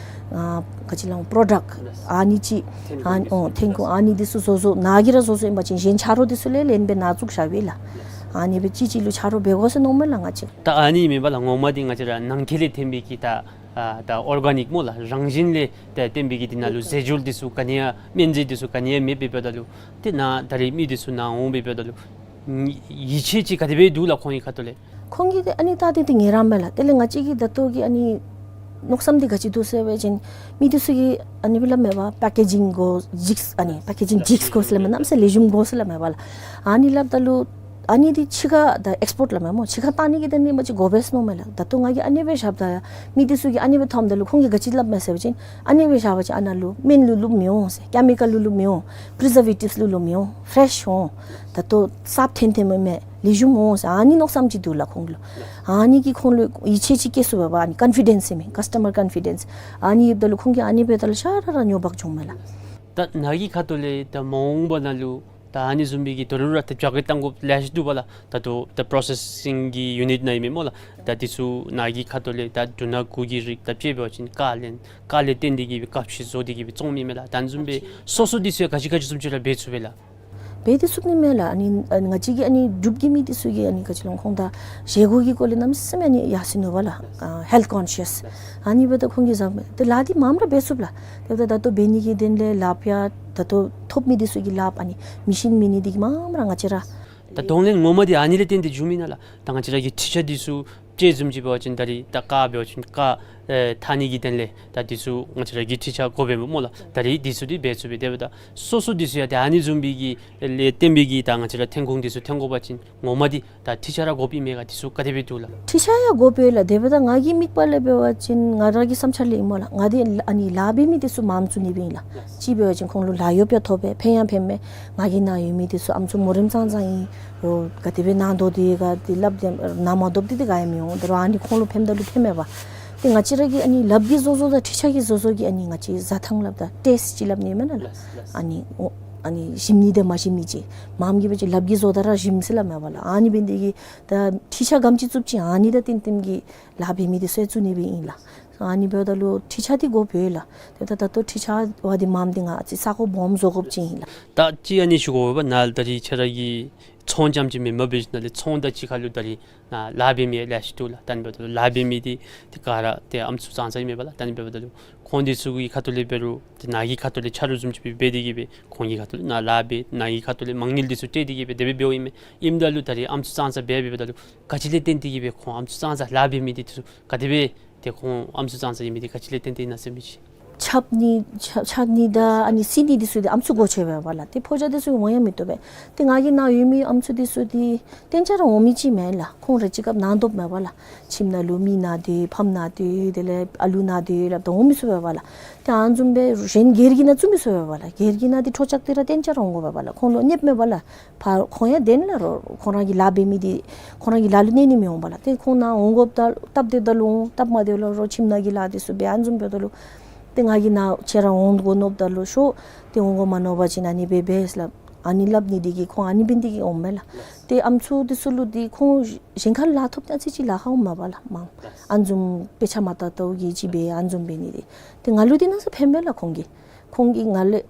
ཨ་ག་ཅི་ལོ་པོ་རོ་ཌཀཊ་ཨ་ནི་ཅིག་ཨ་ནི་ཨོ་ཐོན་ཁུངས་ཨ་ནི་འདི་ཚུ་བཟོ་བཟོཝ་ནཱ་གིས་ར་བཟོ་བཟོཝ་ཨིན་པ་ཅིན་གཞན་ཆ་རོགས་འདི་ཚུ་ལས་ལེན་སྦེ་ནཱ་བཙུགས་བཞག་པས་ལགས། ཨ་ནི་སྦེ་གཅིག་གཅིག་ལུ་ཆ་རོགས་འབད་དགོ་ཟེར་མནོཝ་མས་ལགས་ང་བཅས། ད་ཨ་ནི་མེན་པ་ལགས། ངོ་མ་འདི་ང་བཅས་ར་ནང་འཁོད་ལས་ཐོན་པའི་གི་ད་ཨ་ད་ཨོར་ག་ནིཀ་སྨོ་ལགས། རང་བཞིན་ལས་ད་ཐོན་པའི་གི་འདི་ནང་ལུ་རྫས་སྦྱོར་འདི་ཚུ་ག་ནི་ཡང་སྨན་རྫས་འདི་ཚུ་ག་ནི་ཡང་མེདཔ་འབདཝ་ད་ལུ་ཏེ་ནཱ་ད་རིས་མི་འདི་ཚུ་ནཱ་འོང་འབདཝ་ད་ལུ་ཡིད་ཆེས་ཅིག་ག་དེ་སྦེ་འདུག་ལགས་ཁོང་གི་ཁ་ཐུག་ལས། ཁོང་གིས་ཏེ་ཨ་ནི་ད་ཏེ་ཏེ་ངལ་རངས་མས་ལགས། དེ་ལས་ང་བཅས་ཀྱི་ད་ལྟོ་གི་ཨ་ནི་མནོ་བསམ་འདི་ག་ཅི་འདུག་ཟེར་བ་ཅིན་མི་འདི་ཚུ་གིས་ཨ་ནི་སྦེ་སླབ་མས་པ། པེ་ཀེ་ཇིང་དགོ་ཅིག་ཨ་ནི་པེ་ཀེ་ཇིང་ཅིག་དགོ་ཟེར་སླབ་མས། གནམ་མེད་ས་མེད་ལེགས་ཤོམ་དགོ་ཟེར་སླབ་མས་པ་ལགས། ཨ་ནི་སླབ་ད་ལུ་ཨ་ནི་འདི་ཕྱི་ཁར་ད་ཨེགསི་པོརཊ་སླབ་མས་སྨོ། ཕྱི་ཁར་བཏང་ནི་གི་དོན་ལས་མ་ཅིག་དགོ་པས་མནོཝ་མས་ལགས། ད་ལྟོ་ང་གིས་ཨ་ནི་སྦེ་བཞགཔ་ད་མི་འདི་ཚུ་གིས་ཨ་ནི་སྦེ་མཐོངམ་ད་ལུ་ཁོང་གིས་ག་ཅི་སླབ་མས་ཟེར་བ་ཅིན་ཨ་ནི་སྦེ་བཞག་པ་ཅིན་ཨ་ནཱ་ལུ་སྨན་ལུ་བླུགཔ་མི་འོང་ཟེར། ཀེ་མི་ཀཱལ་ལུ་བླུགཔ་མི་འོང་། པི་རི་ཛར་ཝེ་ཊིབས་ལུ་བླུགཔ་མི་འོང་། ཕེ་རེཤ་འོང་། ད་ལྟོ་གསརཔ་ཐོན་ཐོནམ་མས། ལེགས་ཤོམ་འོང་ཟེར་ཨ་ནི་མནོ་བསམ་ཅིག་འདུག་ལགས་ཁོང་ལུ། ཨ་ནི་གིས་ཁོང་ལུ་ཡིད་ཆེས་ཅིག་སྐྱེ་ཚུགས་པས་པ། ཨ་ནི་ཀོན་ཕི་ཌེནསི་ཟེར་མི་ཀཱསི་ཊ་མར་ཀོན་ཕི་ཌེནསི། ཨ་ནི་ཡོདཔ་ད་ལུ་ཁོང་གིས་ཨ་ནི་འབདཝ་ད་ལུ་ཤ་ར་ར་ཉོ་འབག་འགྱོཝ་མས་ལགས། ད་ནཱ་གི་ཁ་ཐུག་ལས་ད་མ་འོངས་པ་ནང་ལུ་ད་ཨ་ནི་བཟུམ་མའི་གི་དོ་རུང་ར་ད་རྒྱ་སྐད་གཏང་དགོཔ་ལེ་ཤ་འདུག་པ་ལགས། ད་ལྟོ་ད་པོ་རོ་སེ་སིང་གི་ཡུ་ནིཊ་ནང་ཨིན་མས་སྨོ་ལགས། ད་འདི་ཚུ་ནཱ་གི་ཁ་ཐུག་ལས་ད་འབྲུ་སྣ་གུ་གི་རིགས་ད་དཔྱེ་འབད་བ་ཅིན་ཀར་ལེན་ཀར་ལས་བརྟེན་ཏེ་གིས་སྦེ་ཀར་ཕྱེ་བཟོ་སྟེ་གིས་སྦེ་བཙོང་མི་མས་ལགས། ད་ཨ་ནི་བཟུམ་སྦེ་སོ་སོ་འདི་ཚུ་ཡང་ག་ཅི་ག་ཅི་བཟུམ་ཅིག་ར་འབད་ཚུགས་པས་ལགས། འབད་དེ་ཚུགས་ནི་མས་ལགས། ཨ་ནི་ཨ་ནི་ང་བཅས་ཀྱི་ཨ་ནི་འབྲུག་གི་མི་འདི་ཚུ་གིས་ཨ་ནི་ག་ཅི་ལོ་ཁོང་ད་བཞེས་སྒོ་གི་སྐོར་ལས་གནམ་མེད་ས་མེད་ཨ་ནི་ཡར་སོ་ནུག་པ་ལགས། ཨ་ཧེལཐ་ཀོན་ཤཱསི་ཨ་ནི་འབདཝ་ད་ཁོང་གིས་བཟའ་མས། ཏེ་ལཱ་འདི་མངམ་ར་འབད་ཚུགས་ལགས། དེ་འབདཝ་ད་ད་ལྟོ་འབད་ནི་གི་དོན་ལས་ལགཔ་ཡང་ད་ལྟོ་ཐོབ་མི་འདི་ཚུ་གིས་ལགཔ་ཨ་ནི་མེ་ཤིན་མེད་ནི་འདི་གིས་མངམ་ར་ང་བཅས་ར་ད་གདོང་ལེན་ངོ་མ་འདི་ཨ་ནི་ལས་བརྟེན་ཏེ་འགྱོཝ་མེན་ན་ལགས། ད་ང་བཅས་ར་གི་འཕྲུལ་ཆས་འདི་ཚུ་དཔྱེ་བཟུམ་ཅིག་འབད་བ་ཅིན་ད་རིས་ད་ཀར་འབད་བ་ཅིན་ཀར་ཨེ་འཐག་ནི་གི་དོན་ལས་ད་འདི་ཚུ་ང་བཅས་ར་གི་འཕྲུལ་ཆས་དགོ་པས་སྨོ་ལགས། ད་རིས་འདི་ཚུ་འདི་འབད་ཚུགས་པས། དེ་འབདཝ་ད་སོ་སོ་འདི་ཚུ་ཡང་ཏེ་ཨ་ནི་བཟུམ་མའི་གི་ལས་བརྟེན་པའི་གི་ད་ང་བཅས་ར་ཐོན་ཁུངས་འདི་ཚུ་ཐོན་དགོ་པ་ཅིན་ངོ་མ་འདི་ད་འཕྲུལ་ཆས་ར་དགོཔ་ཨིན་མས་ག། འདི་ཚུ་ག་དེ་སྦེ་འདུག་ལགས། འཕྲུལ་ཆས་ཡང་དགོ་པས་ལགས། དེ་འབདཝ་ད་ང་གི་དམིགས་པ་ལས་འབད་བ་ཅིན་ང་ར་གི་བསམ་འཆར་ལས་ཨིན་སྨོ་ལགས། ང་འདི་ཨ་ནི་ལཱ་འབད་མི་འདི་ཚུ་མངམ་བཙུགས་ནི་སྦེ་ཨིན་ལགས། གཅིག་འབད་བ་ཅིན་ཁོང་ལུ་ལཱ་གཡོགཔ་ཡང་ཐོབ་པས། ཕན་ཡང་ཕན་མས། ང་གི་ནང་ཡོད་མི་འདི་ཚུ་ཨམ་སྲུ་མོ་རེངམ་ཙང་ཙང་ཨིན། རོགས་ག་དེ་སྦེ་ནང་དོག་འདི་ག་འདི་སླབ་སྟེ་ནང་མ་དོགཔ་འདི་འདི་ག་ཡང་མི་འོང་། ད་རུང་ཨ་ནི་ཁོང་ལུ་ཕནམ་ད་ལུ་ཕན་མས་པ། ཏེ་ང་བཅས་ར་གི་ཨ་ནི་ལགཔ་གི་བཟོ་བཟོཝ་དང་འཕྲུལ་ཆས་ཀྱི་བཟོ་བཟོཝ་གི་ཨ་ནི་ང་བཅས་བཟའ་ཐངས་སླབ་ད་ཊེསཊ་ཅིག་སླབ་ནི་མེན་ན་ལགས། ཨ་ནི་ཨོ་ཨ་ནི་ཞིམ་ནི་དང་མ་ཞིམ་ནི་ཅིག། མངམ་གིས་འབད་བ་ཅིན་ལགཔ་གིས་བཟོཝ་ད་ར་ཞིམ་ཟེར་སླབ་མས་པ་ལགས། ཨ་ནི་འབད་ནི་དེ་གིས་ད་འཕྲུལ་ཆས་ག་དེམ་ཅིག་བཙུགསཔ་ཅིག་ཨ་ནི་ད་ཏན་ཏན་གྱི་ལཱ་འབད་མི་འདི་ཚུ་བཙུགས་ནི་སྦེ་ཨིན་ལགས། ཨ་ནི་འབདཝ་ད་ལུ་འཕྲུལ་ཆས་འདི་དགོ་པས་ལགས། དེ་འབདཝ་ད་ད་ལྟོ་འཕྲུལ་ཆས་འབདཝ་འདི་མངམ་འདི་ང་བཅས་ས་གོ་སྦོམ་བཟོ་དགོཔ་ཅིག་ཨིན་ལགས། ད་ཅི་ཨ་ནི་ཞུ་དགོ་པས་ན་ད་རིས་ཁྱེད་ར་གི་ཚོང་རྐྱངམ་ཅིག་མེན་པར་འབད་ཞིནམ་ལས་ཚོང་དང་གཅིག་ཁར་ལུ་ད་རིས་ནཱ་ལཱ་འབད་མི་ལེ་ཤ་འདུག་ལགས། ད་ཨ་ནི་འབདཝ་ད་ལཱ་འབད་མི་འདི་ཏེ་ག་ར་ཏེ་ཨམ་སྲུ་ཙང་ཙང་ཨིན་མས་པ་ལགས། ད་ཨ་ནི་འབདཝ་ད་ལུ་ཁོང་འདི་ཚུ་གི་ཁ་ཐུག་ལས་འབད་རུང་ཏེ་ནཱ་གི་ཁ་ཐུག་ལས་ཆ་རོགས་བཟུམ་ཅིག་སྦེ་འབད་དེ་གིས་སྦེ་ཁོང་གི་ཁ་ཐུག་ལས་ནཱ་ལཱ་འབད་ནཱ་གི་ཁ་ཐུག་ལས་མ་དངུལ་འདི་ཚུ་སྤྲོད་དེ་གིས་སྦེ་དེ་སྦེ་འབདཝ་ཨིན་མས། ཨིནམ་ད་ལུ་ད་རིས་ཨམ་སྲུ་ཙང་ཙང་འབད་འབདཝ་ད་ལུ་ག་ཅི་ལས་བརྟེན་ཏེ་གིས་སྦེ་ཁོང་ཨམ་སྲུ་ཙང་ཙང་ལཱ་འབད་མི་འདི་ཚུ་ག་དེ་སྦེ་ཏེ་ཁོང་ཨམ་སྲུ་ཙང་ཙང་ཨིན་མི་འདི་ག་ཅི་ལས་བརྟེན་ཏེ་ཨིན་ན་ཟེར་མི་ཅིག། ཆག་ནི་ཆག་ཆག་ནི་དང་ཨ་ནི་བསིལ་ནི་འདི་ཚུ་འདི་ཨམ་སྲུ་འགོ་བཙུགས་པས་པ་ལགས། ཏེ་ཕོ་རྒྱས་འདི་ཚུ་གིས་འོང་ཡང་མི་བཏུབ་པས། ཏེ་ང་གི་ནང་ཡོད་མི་ཨམ་སྲུ་འདི་ཚུ་འདི་གཏན་ཆ་ར་འོང་མི་ཅིག་མེན་ལགས། ཁོང་རེ་ཅིག་སྐབས་ནང་དོགཔ་མས་པ་ལགས། ཁྱིམ་ནང་ལུ་མི་ན་སྟེ་ཕམ་ན་སྟེ་དེ་ལས་ཨ་ལུ་ན་སྟེ་སླབ་ད་འོང་མི་ཚུགས་པས་པ་ལགས། ཏེ་ཨ་ནི་བཟུམ་སྦེ་གཞན་སྒེར་གྱི་ནང་བཙུགས་མི་ཚུགས་པས་པ་ལགས། སྒེར་གྱི་ནང་འདི་འཕྲོ་བཅག་སྟེ་ར་གཏན་ཆ་ར་འོང་དགོ་པས་པ་ལགས། ཁོང་ལུ་གནོདཔ་མས་པ་ལགས། ཕར་ཁོང་ཡང་དེ་ནང་ལུ་ཁོང་ར་གི་ལཱ་འབད་མི་འདི་ཁོང་ར་གི་ལཱ་ལུ་གནོད་ནི་མི་འོང་པ་ལགས། ཏེ་ཁོང་ནཱ་འོང་དགོཔ་ད་སྟབས་བདེཝ་ད་ལུ་འོང་། སྟབས་མ་བདེཝ་ལུ་རོགས་ཁྱིམ་ནང་གི་ལཱ་འདི་ཚུ་འབད་ཨ་ནི་བཟུམ་འབདཝ་ད་ལུ་ཏེ་ང་གི་ནཱ་ཁྱེད་ར་འོང་དགོ་མནོཝ་ད་ལུ་ཤོག། ཏེ་འོང་དགོ་མ་མནོ་བ་ཅིན་ཨ་ནི་སྦེ་འབད་ཟེར་སླབ། ཨ་ནི་སླབ་ནི་འདི་གིས་ཁོང་ཨ་ནི་འབད་ནི་འདི་གིས་འོངམ་མས་ལགས། ཏེ་ཨམ་སྲུ་འདི་ཚུ་ལུ་འདི་ཁོང་གཞན་ཁར་ལཱ་ཐོབ་ཨ་ཙི་ཅིག་ལཱ་ཁག་འོངམ་མས་པ་ལགས། མ་ཨ་ནི་བཟུམ་དཔེ་ཆ་མ་བལྟ་བལྟཝ་གིས་ཅིག་འབད་ཨ་ནི་བཟུམ་འབད་ནི་འདི། ཏེ་ང་ལུ་འདི་ནང་ས་ཕན་པས་ལགས་ཁོང་གིས། ཁོང་གིས་ང་ལས་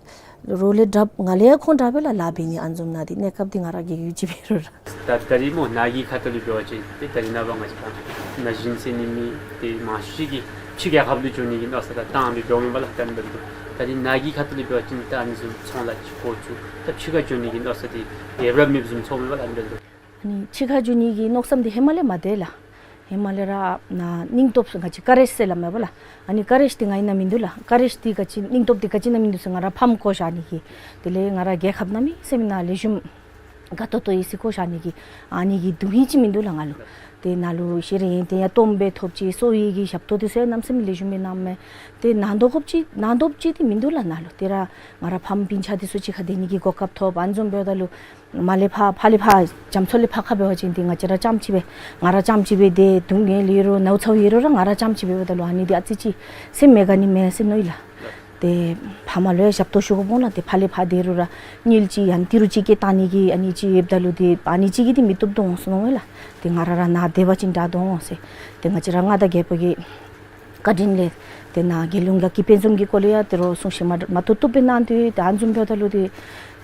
རོགས་ལས་དྲགཔ་ང་ལས་ཡང་ཁོང་དྲག་པས་ལགས་ལཱ་འབད་ནི། ཨ་ནི་བཟུམ་ནང་འདི་གནས་སྐབས་འདི་ང་ར་རྒས་ཡོལ་ཅིག་འབད་རུང་ར། ད་ད་རིས་སྨོ་ནཱ་གི་ཁ་ཐུག་ལས་འབད་བ་ཅིན་ཏེ་ད་རིས་ནངས་པ་ང་བཅས་ར་ན་གཞོན་ཟེར་ནི་མེད། ཏེ་མང་ཤོས་ཅིག་གིས་ཕྱི་རྒྱལ་ཁབ་ལུ་འགྱོ་ནི་གི་མནོ་བསམ་ར་བཏང་སྦེ་འགྱོཝ་མས་པ་ལགས། ད་ནི་འབདཝ་ད་ད་རིས་ནཱ་གི་ཁ་ཐུག་ལས་འབད་བ་ཅིན་ད་ཨ་ནི་བཟུམ་ཚོང་ལཱ་ཅིག་འགོ་བཙུགས་ད་ཕྱི་ཁར་འགྱོ་ནི་གི་མནོ་བསམ་འདི་ཡོདཔ་ར་མེདཔ་བཟུམ་ཚོརཝ་མས་པ་ལགས། ཨ་ནི་འབདཝ་ད་ཨ་ནི་ཕྱི་ཁར་འགྱོ་ནི་གི་མནོ་བསམ་འདི་ཧེ་མ་ལས་མ་སྡོད་ལགས། ཧེ་མ་ལས་ར་ནཱ་སྙིང་སྟོབས་ང་བཅས་ཀ་རེཇ་ཟེར་སླབ་མས་པ་ལགས། ཨ་ནི་ཀ་རེཇ་འདི་ང་ཨིན་ན་མིན་འདུག་ལགས། ཀ་རེཇ་འདི་ག་ཅི་སྙིང་སྟོབས་འདི་ག་ཅི་ཨིན་ན་མིན་འདུག་ཟེར། ང་ར་ཕམ་བཀོ་བཞག་ནི་གི་དེ་ལས་ང་ར་རྒྱལ་ཁབ་གནམ་མེད་ས་མེད་ནང་ལེགས་ཤོམ་དགའ་ཏོག་ཏོ་ཡོད་ཟེར་བཀོ་བཞག་ནི་གི་ཨ་ནི་གི་དོན་ཧིང་ཅིག་མིན་འདུག་ལགས་ང་ལུ། ཏེ་ནཱ་ལུ་ཤེས་རིག་ཡོན་ཏན་ཡང་སྟོངམ་སྦེ་ཐོབ་ཅི། གསོ་བའི་གི་ཞབས་ཏོག་འདི་ཚུ་ཡང་གནམ་མེད་ས་མེད་ལེགས་ཤོམ་སྦེ་གནངམ་མས། ཏེ་ནཱ་དོ་དགོཔ་ཅིག་ནཱ་དོ་དགོཔ་ཅིག་འདི་མིན་འདུག་ལགས་ནཱ་ལུ། ཏེ་ར་ང་ར་ཕམ་སྤུན་ཆ་འདི་ཚུ་གཅིག་ཁར་སྡོད་ནི་གི་གོ་སྐབས་ཐོབ། ཨ་ནི་བཟུམ་འབདཝ་ད་ལུ་མར་ལས་ཕར་ཕར་ལས་ཕར་རྒྱ་མཚོ་ལས་ཕར་ཁ་འབད་བ་ཅིན་ཏེ་ང་བཅས་ར་རྐྱངམ་གཅིག་སྦེ་ང་ར་རྐྱངམ་གཅིག་སྦེ་སྡོད། སྡུག་བསྔལ་ཡོད་རུང་ནཝ་ཚཝ་ཡོད་རུང་ར་ང་ར་རྐྱངམ་གཅིག་སྦེ་འབདཝ་ད་ལུ་ཨ་ནི་འདི་ཨ་ཙི་ཅིག་སེམས་མི་དགའ་ནི་མས་ཟེར་མནོ་ཡི་ལགས། ཏེ་ཕ་མ་ལུ་ཡང་ཞབས་ཏོག་ཞུ་དགོཔ་འོང་ལགས། ཏེ་ཕར་ལས་ཕར་སྡོད་རུང་ར་དངུལ་ཅིག་ཡང་ཏི་རུ་ཅིག་སྐྱེལ་བཏང་ནི་གི་ཨ་ནི་ཅིག་ཡོདཔ་ད་ལུ་ཏེ་ཨ་ནི་ཅིག་གིས་ཏེ་མི་བཏུབ་དོ་འོང་ཟེར་མནོ་ཡི་ལགས། ཏེ་ང་ར་ར་ནཱ་སྡོད་པ་ཅིན་དྲག་དོ་འོང་ཟེར། ཏེ་ང་བཅས་ར་མངའ་བདག་རྒྱལ་པོ་གི་བཀའ་དྲིན་ལས་ཏེ་ནཱ་རྒྱལ་ཡོངས་ལཱ་གི་དཔེ་འཛོམས་ཀྱི་སྐོར་ལས་ཡང་ཏེ་རོགས་གསུང་བཤད་མ་མ་བཏུབ་བཏུབ་སྦེ་གནང་སྟེ། ཏེ་ཨ་ནི་བཟུམ་འབདཝ་ད་ལུ་ཏེ་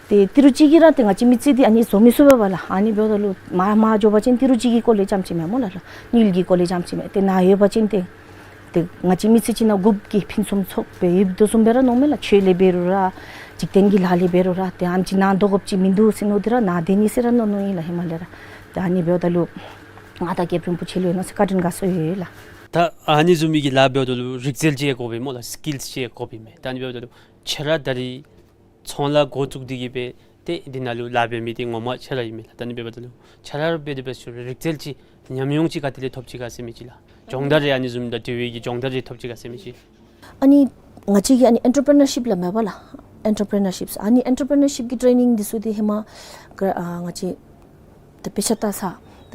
ཏེ་ཏི་རུ་གཅིག་གིས་ར་ཏེ་ང་བཅས་མི་རྩིས་འདི་ཨ་ནི་བཟོ་མི་ཚུགས་པས་པ་ལགས། ཨ་ནི་འབདཝ་ད་ལུ་མར་མར་འགྱོ་བ་ཅིན་ཏི་རུ་གཅིག་གི་སྐོར་ལས་རྐྱངམ་ཅིག་མས་སྨོ་ལགས། དངུལ་གྱི་སྐོར་ལས་རྐྱངམ་ཅིག་མས། ཏེ་ནཱ་ཡོད་པ་ཅིན་ཏེ་ཏེ་ང་བཅས་མི་རྩིས་ཅིག་ནང་དགུཔ་གི་ཕུན་སུམ་ཚོགས་སྦེ་ཡོདཔ་དོ་བཟུམ་སྦེ་ར་མནོཝ་མས་ལགས། ཆོས་ལས་འབད་རུང་ར་འཇིག་རྟེན་གྱི་ལཱ་ལས་འབད་རུང་ར་ཏེ་ཨ་ནི་ཅིག་ནཱ་སྡོད་དགོཔ་ཅིག་མིན་འདུག་ཟེར་མནོ་སྟེ་ར་ནཱ་སྡོད་ནི་ཟེར་ར་མནོ་མནོཝ་ཨིན་ལགས་ཧེ་མ་ལས་ར། ཏེ་ཨ་ནི་འབདཝ་ད་ལུ་མངའ་བདག་རྒྱལ་པོ་རིན་པོ་ཆེ་ལུ་ཡང་གནམ་མེད་ས་མེད་བཀའ་དྲིན་དགའ་ཚོར་ཡོད་ལགས། ད་ཨ་ནི་བཟུམ་མའི་གི་ལཱ་འབདཝ་ད་ལུ་རིག་རྩལ་ཅིག་ཡང་དགོ་པས་སྨོ་ལགས། སི་ཀིལསི་ཅིག་ཡང་དགོ་པས་མས། ད་ཨ་ནི་འབདཝ་ད་ལུ་ཁྱོད་ར་ད་རིས་ཚོང་ལཱ་འགོ་བཙུགས་ཏེ་གི་སྦེ་ཏེ་འདི་ནང་ལུ་ལཱ་འབད་མི་འདི་ངོ་མ་ཁྱོད་ར་ཨིན་མས་ལགས། ད་ཨ་ནི་འབདཝ་ད་ལུ་ཁྱོད་ར་འབད་དེ་འབད་ཞུ་རིག་རྩལ་ཅིག་ཉམས་མྱོང་ཅིག་ག་ཏེ་ལས་ཐོབ་ཅི་ག་ཟེར་མི་ཅིག་ལགས། སྦྱོང་བརྡར་རེ་ཨ་ནི་བཟུམ་དང་འབྲེལ་བའི་གི་སྦྱོང་བརྡར་རེ་ཐོབ་ཅི་ག་ཟེར་མི་ཅིག། ཨ་ནི་ང་བཅས་ཀྱི་ཨ་ནི་ཨེན་ཊར་པི་རི་ནར་ཤིབ་སླབ་མས་པ་ལགས། ཨེན་ཊར་པི་རི་ནར་ཤིབ། ཨ་ནི་ཨེན་ཊར་པི་རི་ནར་ཤིབ་ཀྱི་ཊེ་ནིང་འདི་ཚུ་འདི་ཧེ་མ་ག་ཨ་ང་བཅས་ད་དཔེ་ཆ་ལྟ་ས་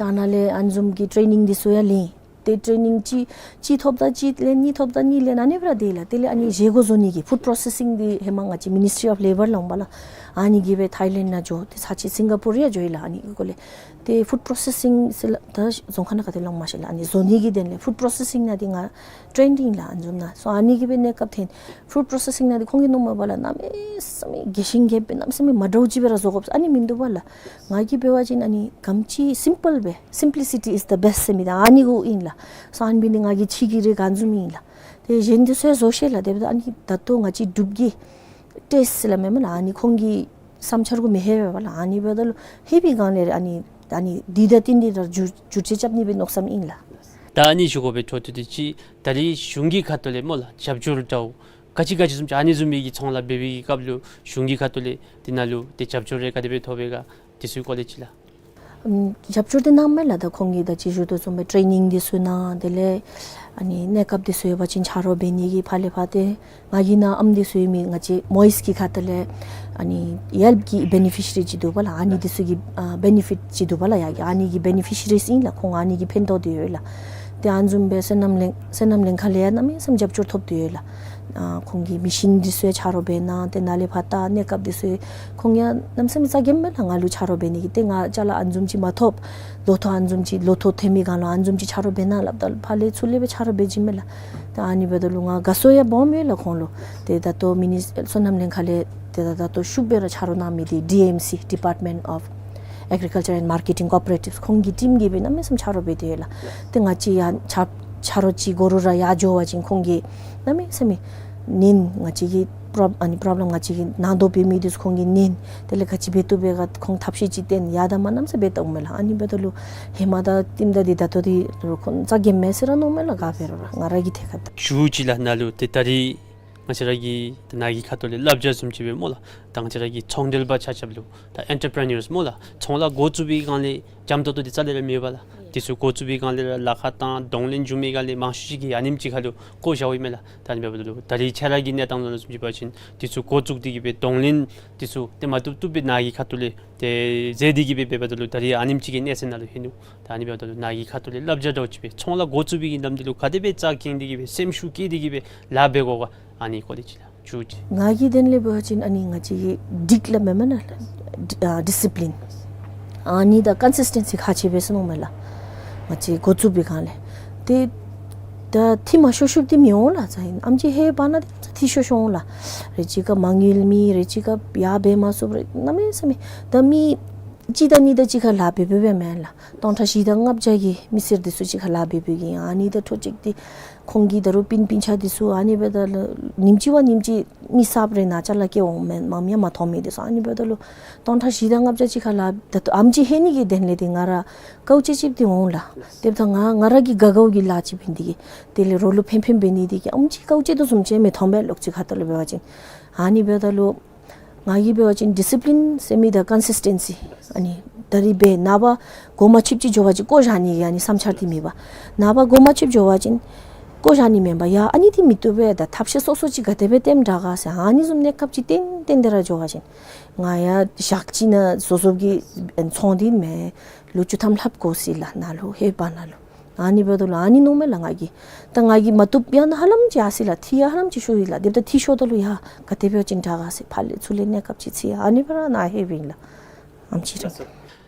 ད་ནཱ་ལས་ཨ་ནི་བཟུམ་གྱི་ཊེ་ནིང་འདི་ཚུ་ཡང་ལེན། ཏེ་ཊེ་ནིང་གཅིག་གཅིག་ཐོབ་ད་གཅིག་ལེན། གཉིས་ཐོབ་ད་གཉིས་ལེན། ཨ་ནི་སྦེ་ར་སྡོད་ཡི་ལགས། དེ་ལས་ཨ་ནི་བཞེས་སྒོ་བཟོ་ནི་གི་ཕུཌ་པྲོ་སེ་སིང་འདི་ཧེ་མ་ང་བཅས་མི་ནིས་ཊི་རི་ཨོཕ་ལེ་བར་ལུ་འོང་པ་ལགས། ཨ་ནི་གིས་སྦེ་ཐའི་ལེནཌ་ནང་འགྱོ། ཏེ་ཚར་གཅིག་སིང་ག་པུར་ཡང་འགྱོ་ཡི་ལགས། ཨ་ནི་གི་སྐོར་ལས་ཏེ་ཕུཌ་པྲོ་སེ་སིང་ཟེར་ལགས། ད་རྫོང་ཁ་ནང་ག་ཏེ་ལུ་འོང་མ་ཤེས་ལགས། ཨ་ནི་བཟོ་ནི་གི་དོན་ལས་ཕུཌ་པྲོ་སེ་སིང་ནང་འདི་ང་ཊེན་ཨིན་ལགས། ཨ་ནི་བཟུམ་ནང་སོ་ཨ་ནི་གིས་སྦེ་གནས་སྐབས་ཐོན། ཕུཌ་པྲོ་སེ་སིང་ནང་འདི་ཁོང་གིས་མནོཝ་མས་པ་ལགས། གནམ་མེད་ས་མེད་རྒྱས་ཤིང་རྒྱསཔ་སྦེ་གནམ་མེད་ས་མེད་མ་འདྲཝ་ཅིག་སྦེ་ར་བཟོ་དགོཔ་ཨ་ནི་མིན་འདུག་པ་ལགས། ང་གིས་འབད་བ་ཅིན་ཨ་ནི་ག་ཅི་སིམ་པཱལ་སྦེ། Simplicity is the best ཟེར་མི་འདི་ཨ་ནི་གུ་ཨིན་ལགས། སོ་ཨ་ནི་འབད་ནི་ང་གིས་ཕྱི་གི་རིག་ག་བཟུམ་ཨིན་ལགས། ཏེ་གཞན་འདི་ཚུ་ཡང་བཟོ་ཤེས་ལགས། དེ་འབདཝ་ད་ཨ་ནི་ད་ལྟོ་ང་བཅས་འབྲུག་པའི་ཊེསཊ་ཟེར་སླབ་མས་སྨོ་ལགས། ཨ་ནི་ཁོང་གི་བསམ་འཆར་གུ་མི་ལྷོད་པས་པ་ལགས། ཨ་ནི་འབདཝ་ད་ལུ་ལྷོད་པའི་སྒང་ལས་ར་ཨ་ནི་ཨ་ནི་འདི་དང་བསྟུན་ཏེ་ར་བསྒྱུར་བསྒྱུར་བཅོས་རྐྱབ་ནི་སྦེ་མནོ་བསམ་ཨིན་ལགས། ད་ཨ་ནི་ཞུ་དགོ་པའི་འཕྲོ་མཐུད་དེ་ཅིག་ད་རིས་གཞུང་གི་ཁ་ཐུག་ལས་སྨོ་ལགས་རྒྱབ་སྐྱོར་འདྲཝ་ག་ཅི་ག་ཅི་བཟུམ་ཅིག་ཨ་ནི་བཟུམ་མའི་གི་ཚོང་ལཱ་འབད་བའི་གི་སྐབས་ལུ་གཞུང་གི་ཁ་ཐུག་ལས་འདི་ནང་ལུ་ཏེ་རྒྱབ་སྐྱོར་རེ་ག་དེ་སྦེ་ཐོབ་པས་ག་དེ་ཚུའི་སྐོར་ལས་ཅིག་ལགས། ཨམ་རྒྱབ་སྐྱོར་འདི་གནངམ་མས་ལགས། ད་ཁོང་གིས་ད་ཅི་ཞུ་དོ་བཟུམ་སྦེ་ཊེ་ནིང་འདི་ཚུ་གནང་། དེ་ལས་ཨ་ནི་གནས་སྐབས་འདི་ཚུ་ཡོད་པ་ཅིན་ཆ་རོགས་འབད་ནི་གི་ཕར་ལས་ཕར་ཏེ་ང་གི་ནང་ཨམ་འདི་ཚུ་ཡོད་མི་ང་བཅས་མོ་ཡིསི་གི་ཁ་ཐུག་ལས་ཨ་ནི་ཡེལཔ་གི་བེ་ནི་ཕི་ཤི་རི་ཅིག་འདུག་པ་ལགས། ཨ་ནི་འདི་ཚུ་གི་ཨ་བེ་ནི་ཕིཊ་ཅིག་འདུག་པ་ལགས། ཡ་གི་ཨ་ནི་གི་བེ་ནི་ཕི་ཤི་རིས་ཨིན་ལགས། ཁོང་ཨ་ནི་གིས་ཕན་ཐོགས་ཏེ་ཡོད་ལགས། ཏེ་ཨ་ནི་བཟུམ་སྦེ་སོ་ནམ་ལེན་སོ་ནམ་ལེན་ཁག་ལས་ཡང་གནམ་མེད་ས་མེད་རྒྱབ་སྐྱོར་ཐོབ་སྟེ་ཡོད་ལགས། ཨ་ཁོང་གིས་མེ་ཤིན་འདི་ཚུ་ཡང་ཆ་རོགས་འབད་གནང་། ཏེ་ནཱ་ལས་ཕར་ད་གནས་སྐབས་འདི་ཚུ་ཁོང་ཡང་གནམ་མེད་ས་མེད་རྩ་འགེངས་མས་ལགས། ང་ལུ་ཆ་རོགས་འབད་ནི་གི་ཏེ་ང་ཅ་ལ་ཨ་ནི་བཟུམ་ཅིག་མ་ཐོབ། ལོ་ཐོག་ཨ་ནི་བཟུམ་ཅིག་ལོ་ཐོག་ཐོན་མི་སྒང་ལུ་ཨ་ནི་བཟུམ་ཅིག་ཆ་རོགས་འབད་གནང་སླབ་ད་ཕར་ལས་ཚུར་ལས་སྦེ་ཆ་རོགས་འབད་བྱིན་མས་ལགས། ཏེ་ཨ་ནི་འབདཝ་ད་ལུ་ང་དགའ་ཚོར་ཡང་སྦོམ་ཡོད་ལགས་ཁོང་ལུ། ཏེ་ད་ལྟོ་མི་ནི་སོ་ནམ་ལེན་ཁག་ལས་ཏེ་ད་ད་ལྟོ་ཤུགས་སྦེ་ར་ཆ་རོགས་གནང་མི་འདི་ཌི་ཨེམ་སི་Department of Agriculture and Marketing Cooperatives ཁོང་གི་ཊིམ་གྱིས་སྦེ་གནམ་མེད་ས་མེད་ཆ་རོགས་འབད་དེ་ཡོད་ལགས། ཏེ་ང་བཅས་ཡང་ཆ་ཆ་རོགས་ཅིག་དགོ་རུང་ར་ཡར་འགྱོ་བ་ཅིན་ཁོང་གིས་གནམ་མེད་ས་མེད་ཉན། ང་བཅས་ཀྱི་པོརོབ་ཨ་ནི་པོརོབ་ལེམ་ང་བཅས་ཀྱི་ནང་དོག་འབད་མི་འདི་ཚུ་ཁོང་གིས་ཉན། དེ་ལས་ག་ཅི་འབད་བཏུབ་པས་ག་ཁོང་ཐབས་ཤེས་ཅིག་སྟོན། ཡར་དང་མར་གནམ་མེད་ས་མེད་འབད་དོ་མས་ལགས། ཨ་ནི་འབདཝ་ད་ལུ་ཧེ་མ་དང་ལྟདམོ་དང་འདི་ད་ལྟོ་འདི་ཁོང་རྩ་འགེངས་མས་ཟེར་ར་མནོཝ་མས་ལགས། ག་འབད་རུང་ར་ང་ར་གི་ཐད་ཁར་ད། ཞུ་ཅི་ལགས་ནཱ་ལུ་ཏེ་ད་རིས་ང་བཅས་ར་གི་ད་ནཱ་གི་ཁ་ཐུག་ལས་བསླབ་བྱ་བཟུམ་ཅིག་སྦེ་སྨོ་ལགས། ད་ང་བཅས་ར་གི་ཚོང་འབྲེལ་པ་ཆ་ཁྱབ་ལུ་ད་ཨེན་ཊར་པི་རི་ནརསི་སྨོ་ལགས། ཚོང་ལཱ་འགོ་བཙུགས་པའི་སྒང་ལས་འཇམ་ཏོང་ཏོ་འདི་རྩ་ལས་ར་མེད་པ་ལགས། དེ་ཚུ་འགོ་བཙུགས་པའི་སྒང་ལས་ར་ལཱ་ཁག་དང་གདོང་ལེན་འབྱུང་མི་སྒང་ལས་མང་ཤོས་ཅིག་གིས་ཨ་ནེམ་ཅིག་ཁར་ལུ་བཀོ་བཞགཔ་ཨིན་མས་ལགས། ད་ཨ་ནི་འབདཝ་ད་ལུ་ད་རིས་ཁྱོད་ར་གི་གནས་སྟངས་ནང་ལུ་བཟུམ་ཅིག་འབད་བ་ཅིན་དེ་ཚུ་འགོ་བཙུགས་ཏེ་གི་སྦེ་གདོང་ལེན་དེ་ཚུ་ཏེ་མ་བཏུབ་བཏུབ་སྦེ་ནཱ་གི་ཁ་ཐུག་ལས་ཏེ་མཛད་དེ་གི་སྦེ་འབདཝ་ད་ལུ་ད་རིས་ཨ་ནེམ་ཅིག་གི་གནས་ཚད་ནང་ལུ་ལྷོད་ནུག། ད་ཨ་ནི་འབདཝ་ད་ལུ་ནཱ་གི་ཁ་ཐུག་ལས་བསླབ་བྱ་འདྲཝ་ཅིག་སྦེ་ཚོང་ལཱ་འགོ་བཙུགས་པའི་གི་ནམ་དུས་ལུ་ག་དེ་སྦེ་རྩ་འགེངས་ཏེ་གི་སྦེ་སེམས་ཤུགས་བསྐྱེད་དེ་གི་སྦེ་ལཱ་འབད་དགོ་ག་ཨ་ནི་སྐོར་ལས་ཅིག་ལགས། ཞུ་ཅི། ང་གི་དོན་ལས་འབད་བ་ཅིན་ཨ་ནི་ང་བཅས་ཀྱི་སྒྲིག་སླབ་མས་མེན་ན་ལགས། ཨ་ཌི་སི་པི་ལིན། ཨ་ནི་དང་ཀོན་སིསི་ཊེན་སི་ཁག་ཆེ་བས་ཟེར་མནོཝ་མས་ལགས། ང་བཅས་འགོ་བཙུགས་པའི་སྒང་ལས། ཏེ་ ད་འཐུས་མ་ཤོར་ཤོརཝ་འདི་མི་འོང་ལགས། ཨམ་ཆི་ཧེ་འབག་ན་འདི་འཐུས་ཤོར་ཤོར་འོང་ལགས། རེ་ཅིག་ཁར་མ་དངུལ་མེད། རེ་ཅིག་ཁར་ཡར་འབད་མ་ཚུགས་པར་གནམ་མེད་ས་མེད། ད་མི་གཅིག་དང་གཉིས་དང་གཅིག་ཁར་ལཱ་འབད་འབདཝ་སྦེ་མེན་ལགས། སྟོང་ཕྲག་བཞི་དང་ལྔ་བརྒྱ་གི་མི་སེར་འདི་ཚུ་གཅིག་ཁར་ལཱ་འབད་འབདཝ་གི་ཨ་ནི་དང་འཕྲོ་གཅིག་འདི་ཁོང་གི་ད་རུང་སྤུན་སྤུན་ཆ་འདི་ཚུ་ཨ་ནི་འབདཝ་ད་ལུ་ཉིནམ་གཅིག་བ་ཉིནམ་གཅིག་མི་གསརཔ་རེ་ནཱ་ཅ་ལ་སྐྱེ་འོང་མེན། མངམ་ཡང་མ་མཐོང་མི་འདི་ཚུ་ཨ་ནི་འབདཝ་ད་ལུ་སྟོང་ཕྲག་བཞི་དང་ལྔ་བརྒྱ་གཅིག་ཁར་ལཱ་ད་ལྟོ་ཨམ་ཆི་ཧེ་ནི་གི་དོན་ལས་འདི་ང་ར་དཀའཝ་སྤྱད་སྤྱདཔ་འདི་འོང་ལགས། དེ་འབདཝ་ད་ང་ང་ར་གི་དགའ་དགའཝ་གི་ལཱ་ཅིག་འབད་ནི་འདི་གིས་དེ་ལས་རོགས་ལུ་ཕན་ཕན་འབད་ནི་འདི་གིས་ཨམ་ཆི་དཀའཝ་སྤྱད་དོ་བཟུམ་ཅིག་མི་མཐོང་པས་ལོག་ཅིག་ཁ་ཐུག་ལུ་འབད་བ་ཅིན། ཨ་ནི་འབདཝ་ད་ལུ་ང་གིས་འབད་བ་ཅིན་ཌི་སི་པི་ལིན་ཟེར་མི་དང་ཀོན་སིསི་ཊེན་སི་ཨ་ནི་ད་རིས་འབད་ནངས་པ་གོ་མ་ཆོདཔ་ཅིག་འགྱོ་བ་ཅིན་བཀོ་བཞག་ནི་གི་ཨ་ནི་བསམ་འཆར་འདི་མེད་པས། ནངས་པ་གོ་མ་ཆོདཔ་འགྱོ་བ་ཅིན་བཀོ་བཞག་ནི་མེན་པས། ཡ་ཨ་ནི་འདི་མི་བཏུབ་པས། ད་ཐབས་ཤེས་སོ་སོ་ཅིག་ག་དེ་སྦེ་སྟོནམ་དྲག་ག་ཟེར་ཨ་ནི་བཟུམ་གནས་སྐབས་ཅིག་ཏན་ཏན་ར་འགྱོ་བ་ཅིན་ང་ཡང་ཞག་གཅིག་ནང་བཟོ་བཟོཝ་གི་ཚོང་འདི་མེན། ལོ་བཅུ་ཐམ་ལྷགཔ་འགོར་སོ་ཡི་ལགས་ནཱ་ལུ་ཧེ་འབག་ནང་ལུ། ཨ་ནི་འབདཝ་ད་ལུ་ཨ་ནི་མནོཝ་མས་ལགས་ང་གིས། ད་ང་གིས་མ་བཏུབ་ཡང་ན་ཧ་ལམ་ཅིག་ཡར་སོ་ཡི་ལགས། འཐུས་ཡང་ཧ་ལམ་ཅིག་ཤོར་ཡི་ལགས། དེ་འབདཝ་ད་འཐུས་ཤོརཝ་ད་ལུ་ཡ་ག་དེ་འབད་བ་ཅིན་དྲག་ག་ཟེར་ཕར་ལས་ཚུར་ལས་གནས་སྐབས་ཅིག་འཚོལ་ཡི། ཨ་ནི་སྦེ་ར་ནཱ་ལྷོདཔ་ཨིན་ལགས། ཨམ་ཆི་ར།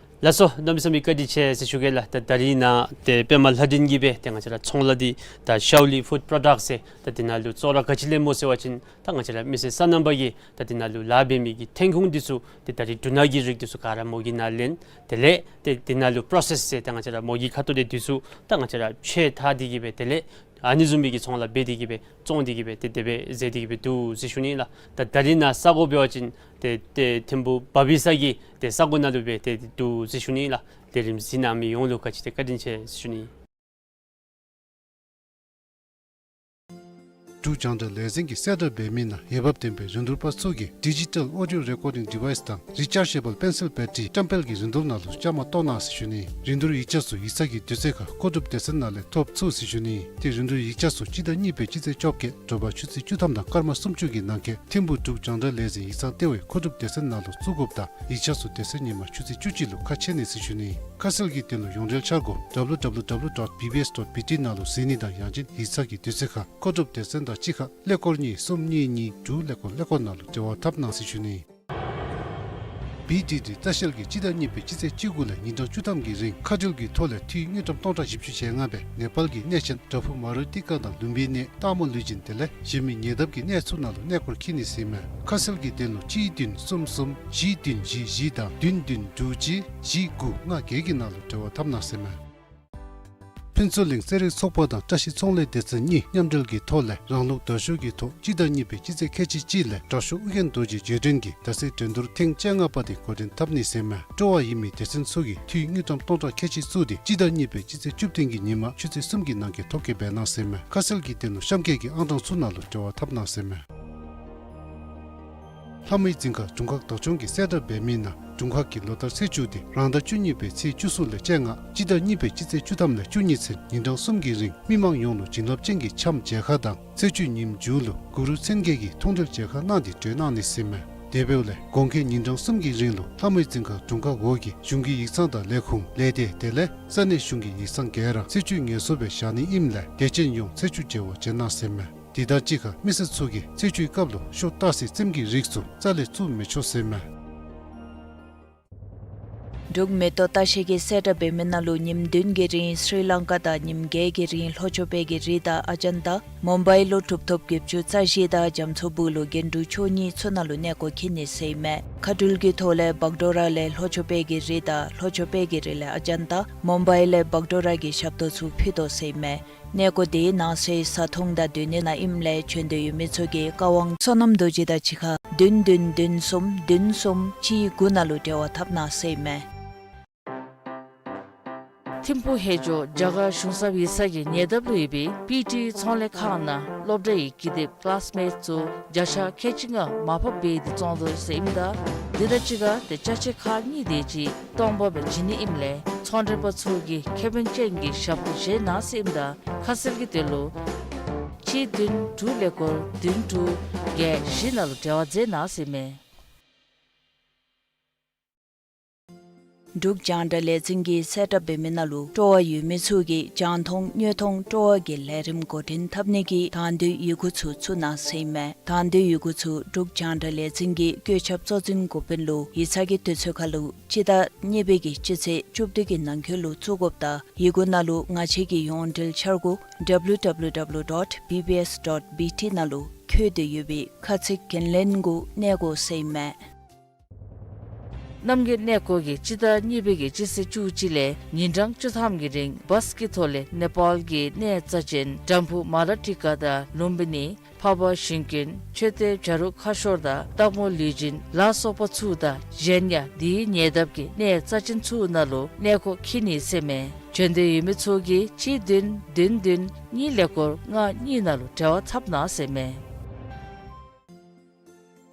ལགས་སོ། གནམ་མེད་ས་མེད་བཀའ་དྲིན་ཆེ་ཟེར་ཞུ་གེ་ལགས། ད་ད་རིས་ནཱ་ཏེ་པདྨ་ལྷ་སྒྲོན་གྱིས་སྦེ་ཏེ་ང་བཅས་ར་ཚོང་ལཱ་འདི་ད་ཤའོ་ལི་ཕུཌ་པྲོ་ཌཀཊ་ཟེར་ད་འདི་ནང་ལུ་བཙོག་ར་ག་ཅི་ལེནམ་སྨོ་ཟེར་བ་ཅིན་ད་ང་བཅས་ར་མི་སེར་སོ་ནམ་པ་གིས་ད་འདི་ནང་ལུ་ལཱ་འབད་མི་གི་ཐོན་ཁུངས་འདི་ཚུ་ཏེ་ད་རིས་འབྲུ་སྣ་གི་རིགས་འདི་ཚུ་ག་ར་མོ་གི་ནང་ལེན། དེ་ལས་ཏེ་འདི་ནང་ལུ་པྲོ་སེསི་ཟེར་ད་ང་བཅས་ར་མོ་གི་ཁ་ཐུག་ལས་འདི་ཚུ་ད་ང་བཅས་ར་མཆོད་བཏང་སྟེ་གིས་སྦེ་དེ་ལས་ཨ་ནི་བཟུམ་མའི་གི་ཚོང་ལཱ་འབད་དེ་གིས་སྦེ་བཙོང་སྟེ་གིས་སྦེ་ཏེ་དེ་སྦེ་མཛད་དེ་གིས་སྦེ་འདུག་ཟེར་ཞུ་ནི་ལགས། ད་ད་རིས་ནཱ་ས་གོ་འབད་བ་ཅིན་ཏེ་ཏེ་ཐིམ་ཕུ་བ་བི་ས་གི་ཏེ་ས་གོ་ནང་ལུ་སྦེ་ཏེ་འདུག་ཟེར་ཞུ་ནི་ལགས། ལས་རིམ་གཟིགས་གནང་མི་ཡོངས་ལུ་ག་ཅི་ཏེ་བཀའ་དྲིན་ཆེ་ཟེར་ཞུ་ནི། འབྲུག་རྒྱང་བསྒྲགས་ལས་འཛིན་གྱིས་གསལ་བསྒྲགས་འབད་མི་ནང་འོས་འབབ་ལྡན་པའི་རིན་བསྡུར་པ་ཚུ་གིས་ཌི་ཇི་ཊལ་ཨོ་ཌིའོ་རེ་ཀོར་ཌིང་ཌི་ཝའིསི་དང་རི་ཅར་ཇེ་བཱལ་པེན་སིལ་བེ་ཊི་རི་བཀྲམ་སྤེལ་གྱི་རིན་བསྡུར་ནང་ལུ་བཅའ་མར་གཏོགས་གནང་ཟེར་ཞུ་ནི། རིན་བསྡུར་ཡིག་ཆ་ཚུ་ཡིག་ཚང་གི་དུས་ཚོད་ཁར་མཁོ་སྒྲུབ་སྡེ་ཚན་ནང་ལས་ཐོབ་ཚུགས་ཟེར་ཞུ་ནི། ཏེ་རིན་བསྡུར་ཡིག་ཆ་ཚུ་སྤྱི་ཟླ་གཉིས་པའི་སྤྱི་ཚེས་བཅོ་བརྒྱད་དྲོ་པ་ཆུ་ཚོད་བཅུ་ཐམ་དང་སྐར་མ་སུམ་ཅུ་གི་ནང་འཁོད་ཐིམ་ཕུ་འབྲུག་རྒྱང་བསྒྲགས་ལས་འཛིན་ཡིག་ཚང་ལྟེ་བའི་མཁོ་སྒྲུབ་སྡེ་ཚན་ནང་ལུ་བཙུགས་དགོཔ་དང་ཡིག་ཆ་ཚུ་དེ་ཚེ་ཉིན་མ་ཆུ་ཚོད་བཅུ་གཅིག་ལུ་ཁ་ཕྱེ་ནི་ཟེར་ཞུ་ནི། ཁ་གསལ་གྱི་དོན་ལུ་ཡོངས་འབྲེལ་འཆར་སྒོ་W W W dot B B S dot B T ནང་ལུ་གཟིགས་ནི་དང་ཡང་ཅིན་ཡིག་ཚང་གི་དུས་ཚོད་ཁར་མཁོ་སྒྲུབ་སྡེ་ཚན་དང་གཅིག་ཁར་ཀླད་ཀོར་གཉིས་གསུམ་གཉིས་གཉིས་དྲུག་ཀླད་ཀོར་ཀླད་ཀོར་ནང་ལུ་འབྲེལ་བ་འཐབ་གནང་ཟེར་ཞུ་ནི། བི་ཌི་ཌི་ལྟ་བཤལ་གྱིས་སྤྱི་ཟླ་གཉིས་པའི་སྤྱི་ཚེས་བཅུ་དགུ་ལས་ཉིན་གྲངས་བཅུ་ཐམ་གྱི་རིང་མཁའ་འགྲུལ་གྱི་ཐོག་ལས་འཐུས་དངུལ་ཀྲམ་སྟོང་ཕྲག་བཞི་བཅུ་ཞེ་ལྔ་སྦེ་ནེ་པཱལ་གྱི་གནས་ཆེན་བྲག་ཕུག་མ་རུ་ཏི་ཀ་དང་ལུམ་བི་ནི་སྟག་མོ་ལུས་སྦྱིན་དེ་ལས་གཞན་མི་ཉེ་འདབས་ཀྱི་གནས་ཚུ་ནང་ལུ་གནས་སྐོར་འཁྱིད་ནི་ཟེར་མས། ཁ་གསལ་གྱི་དོན་ལུ་གཅིག་བདུན་གསུམ་གསུམ་བཞི་བདུན་བཞི་བཞི་དང་བདུན་བདུན་དྲུག་གཅིག་བཞི་དགུ་ལྔ་བརྒྱད་ཀྱི་ནང་ལུ་འབྲེལ་བ་འཐབ་གནང་ཟེར་མས། ཕུན་ཚོགས་གླིང་རྩེད་རིགས་ཚོགས་པ་དང་བཀྲ་ཤིས་ཚོང་ལས་སྡེ་ཚན་གཉིས་མཉམ་འབྲེལ་གྱི་ཐོག་ལས་རང་ལུགས་དར་ཤོག་གི་ཐོག་སྤྱི་ཟླ་གཉིས་པའི་སྤྱི་ཚེས་ཁལ་གཅིག་གཅིག་ལས་དར་ཤོག་ཨོ་རྒྱན་རྡོ་རྗེ་རྗེས་དྲན་གྱི་ཟླ་གསེར་འགྲན་བསྡུར་ཐེངས་བཅོ་ལྔ་པ་དེ་འགོ་འདྲེན་འཐབ་ནི་ཟེར་མས། སྤྲོ་བ་ཡོད་མི་སྡེ་ཚན་ཚུ་གིས་འཐུས་དངུལ་ཀྲམ་སྟོང་ཕྲག་ཁལ་གཅིག་བཙུགས་ཏེ་སྤྱི་ཟླ་གཉིས་པའི་སྤྱི་ཚེས་བཅུ་བདུན་གྱི་ཉིན་མ་ཆུ་ཚོད་གསུམ་གྱི་ནང་འཁོད་ཐོ་བཀོད་འབད་གནང་ཟེར་མས། ཁ་གསལ་གྱི་དོན་ལུ་གཤམ་འཁོད་ཀྱི་ཨང་གྲངས་ཚུ་ནང་ལུ་འབྲེལ་བ་འཐབ་གནང་ཟེར་མས། ལྷ་མོའི་རྫིང་ཁ་དྲུང་ཁག་བདག་སྐྱོང་གིས་གསལ་བསྒྲགས་འབད་མི་ནང་དྲུང་ཁག་གི་ལོ་བསྟར་ཚེས་བཅུ་དེ་རང་ཟླ་བཅུ་གཉིས་པའི་ཚེས་བཅུ་གསུམ་ལས་བཅོ་ལྔ་སྤྱི་ཟླ་གཉིས་པའི་སྤྱི་ཚེས་བཅུ་ཐམ་ལས་བཅུ་གཉིས་ཚུན་ཉིན་གྲངས་གསུམ་གྱི་རིང་མི་མང་ཡོངས་ལུ་བྱིན་རླབས་ཅན་གྱི་འཆམ་མཇལ་ཁ་དང་ཚེས་བཅུའི་ཉིནམ་མཇུག་ལུ་གུ་རུ་མཚན་བརྒྱད་ཀྱི་མཐོང་གྲོལ་མཇལ་ཁ་གནང་སྟེ་གྲོལ་གནང་ནི་ཟེར་མས། དེ་འབདཝ་ལས་དགོང་ཁའི་ཉིན་གྲངས་གསུམ་གྱི་རིང་ལུ་ལྷ་མོའི་རྫིང་ཁ་དྲུང་ཁག་འོག་གི་གཞུང་གི་ཡིག་ཚང་དང་ལས་ཁུངས་ལས་སྡེ་དེ་ལས་ས་གནས་གཞུང་གི་ཡིག་ཚང་ག་ར་ཚེས་བཅུའི་ངལ་གསོ་སྦེ་བཞག་ནི་ཨིནམ་ལས་དད་ཅན་ཡོངས་ཚེས་བཅུ་མཇལ་བར་བྱོན་གནང་ཟེར་མས། དེ་དང་གཅིག་ཁར་མི་སེར་ཚུ་གིས་ཚེས་བཅུའི་སྐབས་ལུ་ཤོ་སྟག་གསེར་བཙེམ་གྱི་རིགས་ཚུ་རྩ་ལས་བཙུགས་མི་ཆོག་ཟེར་མས། འབྲུག་མེ་ཏོག་ལྟ་བཤལ་གྱིས་གསལ་བསྒྲགས་འབད་མི་ནང་ལུ་ཉིནམ་བདུན་གྱི་རིང་སྲི་ལང་ཀ་དང་ཉིནམ་བརྒྱད་ཀྱི་རིང་ལྷོ་ཕྱོགས་པའི་གི་རི་དང་ཨ་ཇན་ཏ། མུམ་བའི་ལུ་གྲུབ་ཐོབ་བརྒྱད་ཅུ་རྩ་བཞི་དང་རྒྱ་མཚོ་སྦུག་ལུ་རྒྱན་དྲུག་མཆོག་གཉིས་ཚུ་ནང་ལུ་གནས་སྐོར་འཁྱིད་ནི་ཟེར་མས། མཁའ་འགྲུལ་གྱི་ཐོག་ལས་བག་ཌོ་ར་ལས་ལྷོ་ཕྱོགས་པའི་གི་རི་དང་ལྷོ་ཕྱོགས་པའི་གི་རི་ལས་ཨ་ཇན་ཏ། མུམ་བའི་ལས་བག་ཌོ་ར་གི་ཞབས་ཏོག་ཚུ་ཕུལ་དོ་ཟེར་མས། གནས་སྐོར་དེའི་ནང་གསེས་བཟའ་འཐུང་དང་སྡོད་གནས་ནང་ཨིནམ་ལས་བྱོན་འདོད་ཡོད་མི་ཚུ་གིས་བཀའ་དབང་བསོད་ནམས་རྡོ་རྗེ་དང་གཅིག་ཁར་བདུན་བདུན་བདུན་གསུམ་བདུན་གསུམ་གཅིག་དགུ་ནང་ལུ་འབྲེལ་བ་འཐབ་གནང་ཟེར་མས། ཐིམ་ཕུ་ཧེ་ཇོ་རྒྱ་གར་གཞུང་ཚབ་ཡིག་ཚང་གི་ཉེ་འདབས་ལུ་ཡོད་པའི་པི་ཊི་ཚོང་ལས་ཁང་ནང་སློབ་གྲྭའི་དགེ་སྡེབ་ཀ་ལཱསི་མེཊསི་ཚུ་བརྒྱ་ཆ་ཁལ་གཅིག་ལྔ་མར་ཕབ་འབད་དེ་བཙོང་དོ་ཟེར་ཨིནམ་ད་དེ་དང་གཅིག་ཁར་ཏེ་ཅ་ཆས་ཁག་གཉིས་དེ་ཅིག་སྟོང་པ་སྦེ་བྱིན་ནི་ཨིནམ་ལས་ཚོང་མགྲོན་པ་ཚུ་གིས་ཁེ་ཕན་ཅན་གྱི་ཞབས་ཏོག་བྱིན་གནང་ཟེར་ཨིནམ་ད་ཁ་གསལ་གྱི་དོན་ལུ་གཅིག་བདུན་དྲུག་ཀླད་ཀོར་བདུན་དྲུག་བརྒྱད་བཞི་ནང་ལུ་འབྲེལ་བ་མཛད་གནང་ཟེར་མས། འབྲུག་རྒྱང་བསྒྲགས་ལས་འཛིན་གྱིས་གསལ་བསྒྲགས་འབད་མི་ནང་ལུ་སྤྲོ་བ་ཡོད་མི་ཚུ་གིས་རྒྱང་མཐོང་དངོས་མཐོང་སྤྲོ་བ་གི་ལས་རིམ་འགོ་འདྲེན་འཐབ་ནི་གི་དང་འདོད་ཡི་གུ་ཚུ་བཙུགས་གནང་ཟེར་ཨིན་མས། དང་འདོད་ཡི་གུ་ཚུ་འབྲུག་རྒྱང་བསྒྲགས་ལས་འཛིན་གྱི་བཀོད་ཁྱབ་གཙོ་འཛིན་འགོ་དཔོན་ལུ་ཡིག་ཚང་གི་དུས་ཚོད་ཁར་ལུ་སྤྱི་ཟླ་གཉིས་པའི་གི་སྤྱི་ཚེས་བཅུ་བདུན་གྱི་ནང་འཁོད་ལུ་བཙུགས་དགོཔ་དང་ཡི་གུ་ནང་ལུ་ང་བཅས་ཀྱི་ཡོངས་འབྲེལ་འཆར་སྒོ་W W W dot B B S dot B T ནང་ལུ་བཀོད་དེ་ཡོད་པའི་ཁ་ཚིག་འགན་ལེན་གུ་གནས་དགོ་ཟེར་ཨིན་མས། གནམ་གྱི་གནས་སྐོར་གྱིས་སྤྱི་ཟླ་གཉིས་པའི་གི་སྤྱི་ཚེས་བཅུ་གཅིག་ལས་ཉིན་གྲངས་བཅུ་ཐམ་གྱི་རིང་བཱས་ཀྱི་ཐོག་ལས་ནེ་པཱལ་གྱི་གནས་རྩ་ཆེན་འགྲམ་ཕུག་མ་ལ་ཊི་ཀ་དང་ལུམ་བི་ནི། འཕགས་པ་ཞིང་ཀུན་མཆོད་རྟེན་བྱ་རུང་ཁ་ཤོར་དང་སྟག་མོ་ལུས་སྦྱིན་ལ་སོགས་པ་ཚུ་དང་གཞན་ཡང་དེའི་ཉེ་འདབས་ཀྱི་གནས་རྩ་ཆེན་ཚུ་ནང་ལུ་གནས་སྐོར་འཁྱིད་ནི་ཟེར་ཨིན་མས། བྱོན་འདོད་ཡོད་མི་ཚུ་གིས་གཅིག་བདུན་བདུན་བདུན་གཉིས་ཀླད་ཀོར་ལྔ་གཉིས་ནང་ལུ་འབྲེལ་བ་འཐབ་གནང་ཟེར་ཨིན་མས།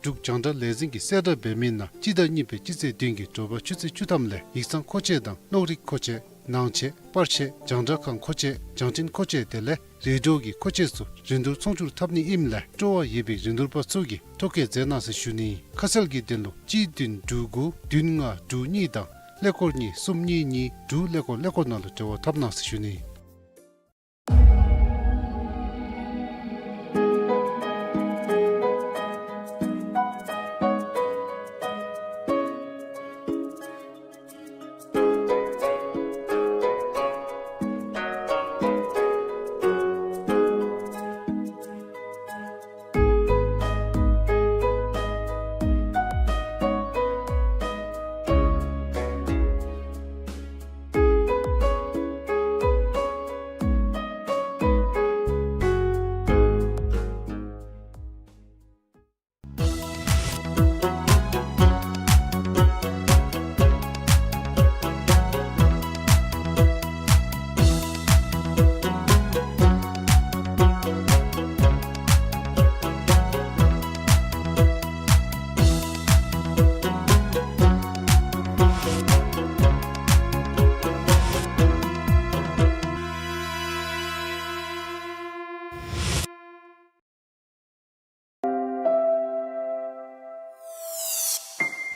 འབྲུག་རྒྱང་བསྒྲགས་ལས་འཛིན་གྱིས་གསལ་བསྒྲགས་འབད་མི་ནང་སྤྱི་ཟླ་གཉིས་པའི་སྤྱི་ཚེས་བདུན་གྱི་དྲོ་པ་ཆུ་ཚོད་བཅུ་ཐམ་ལས་ཡིག་ཚང་མཁོ་ཆས་དང་གློག་རིག་མཁོ་ཆས། ནང་ཆས། པར་ཆས། རྒྱང་བསྒྲགས་ཁང་མཁོ་ཆས། རྒྱང་འཕྲིན་མཁོ་ཆས་དེ་ལས་རེ་ཌི་ཡོ་གི་མཁོ་ཆས་ཚུ་རིན་བསྡུར་ཚོང་སྒྱུར་འཐབ་ནི་ཨིནམ་ལས་སྤྲོ་བ་ཡོད་པའི་རིན་བསྡུར་པ་ཚུ་གིས་ཐོ་བཀོད་མཛད་གནང་ཟེར་ཞུ་ནི། ཁ་གསལ་གྱི་དོན་ལུ་གཅིག་བདུན་དྲུག་དགུ་བདུན་ལྔ་དྲུག་གཉིས་དང་ཀླད་ཀོར་གཉིས་གསུམ་གཉིས་གཉིས་དྲུག་ཀླད་ཀོར་ཀླད་ཀོར་ནང་ལུ་འབྲེལ་བ་འཐབ་གནང་ཟེར་ཞུ་ནི།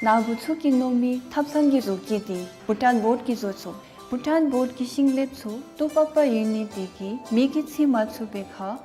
ནཱ་བུ་ཚུ་གིས་མནོ་མི་ཐབ་ཚང་གི་བཟོ་བཀོད་འདི་བྷུ་ཊཱན་བོཌ་ཀྱིས་བཟོ་ཚུགས། བྷུ་ཊཱན་བོཌ་ཀྱི་ཤིང་ལེབ་ཚུ་ཏོག་པག་པ་ཡོད་ནི་དེ་གིས་མེ་གིས་འཚིག་མ་ཚུགས་པའི་ཁར་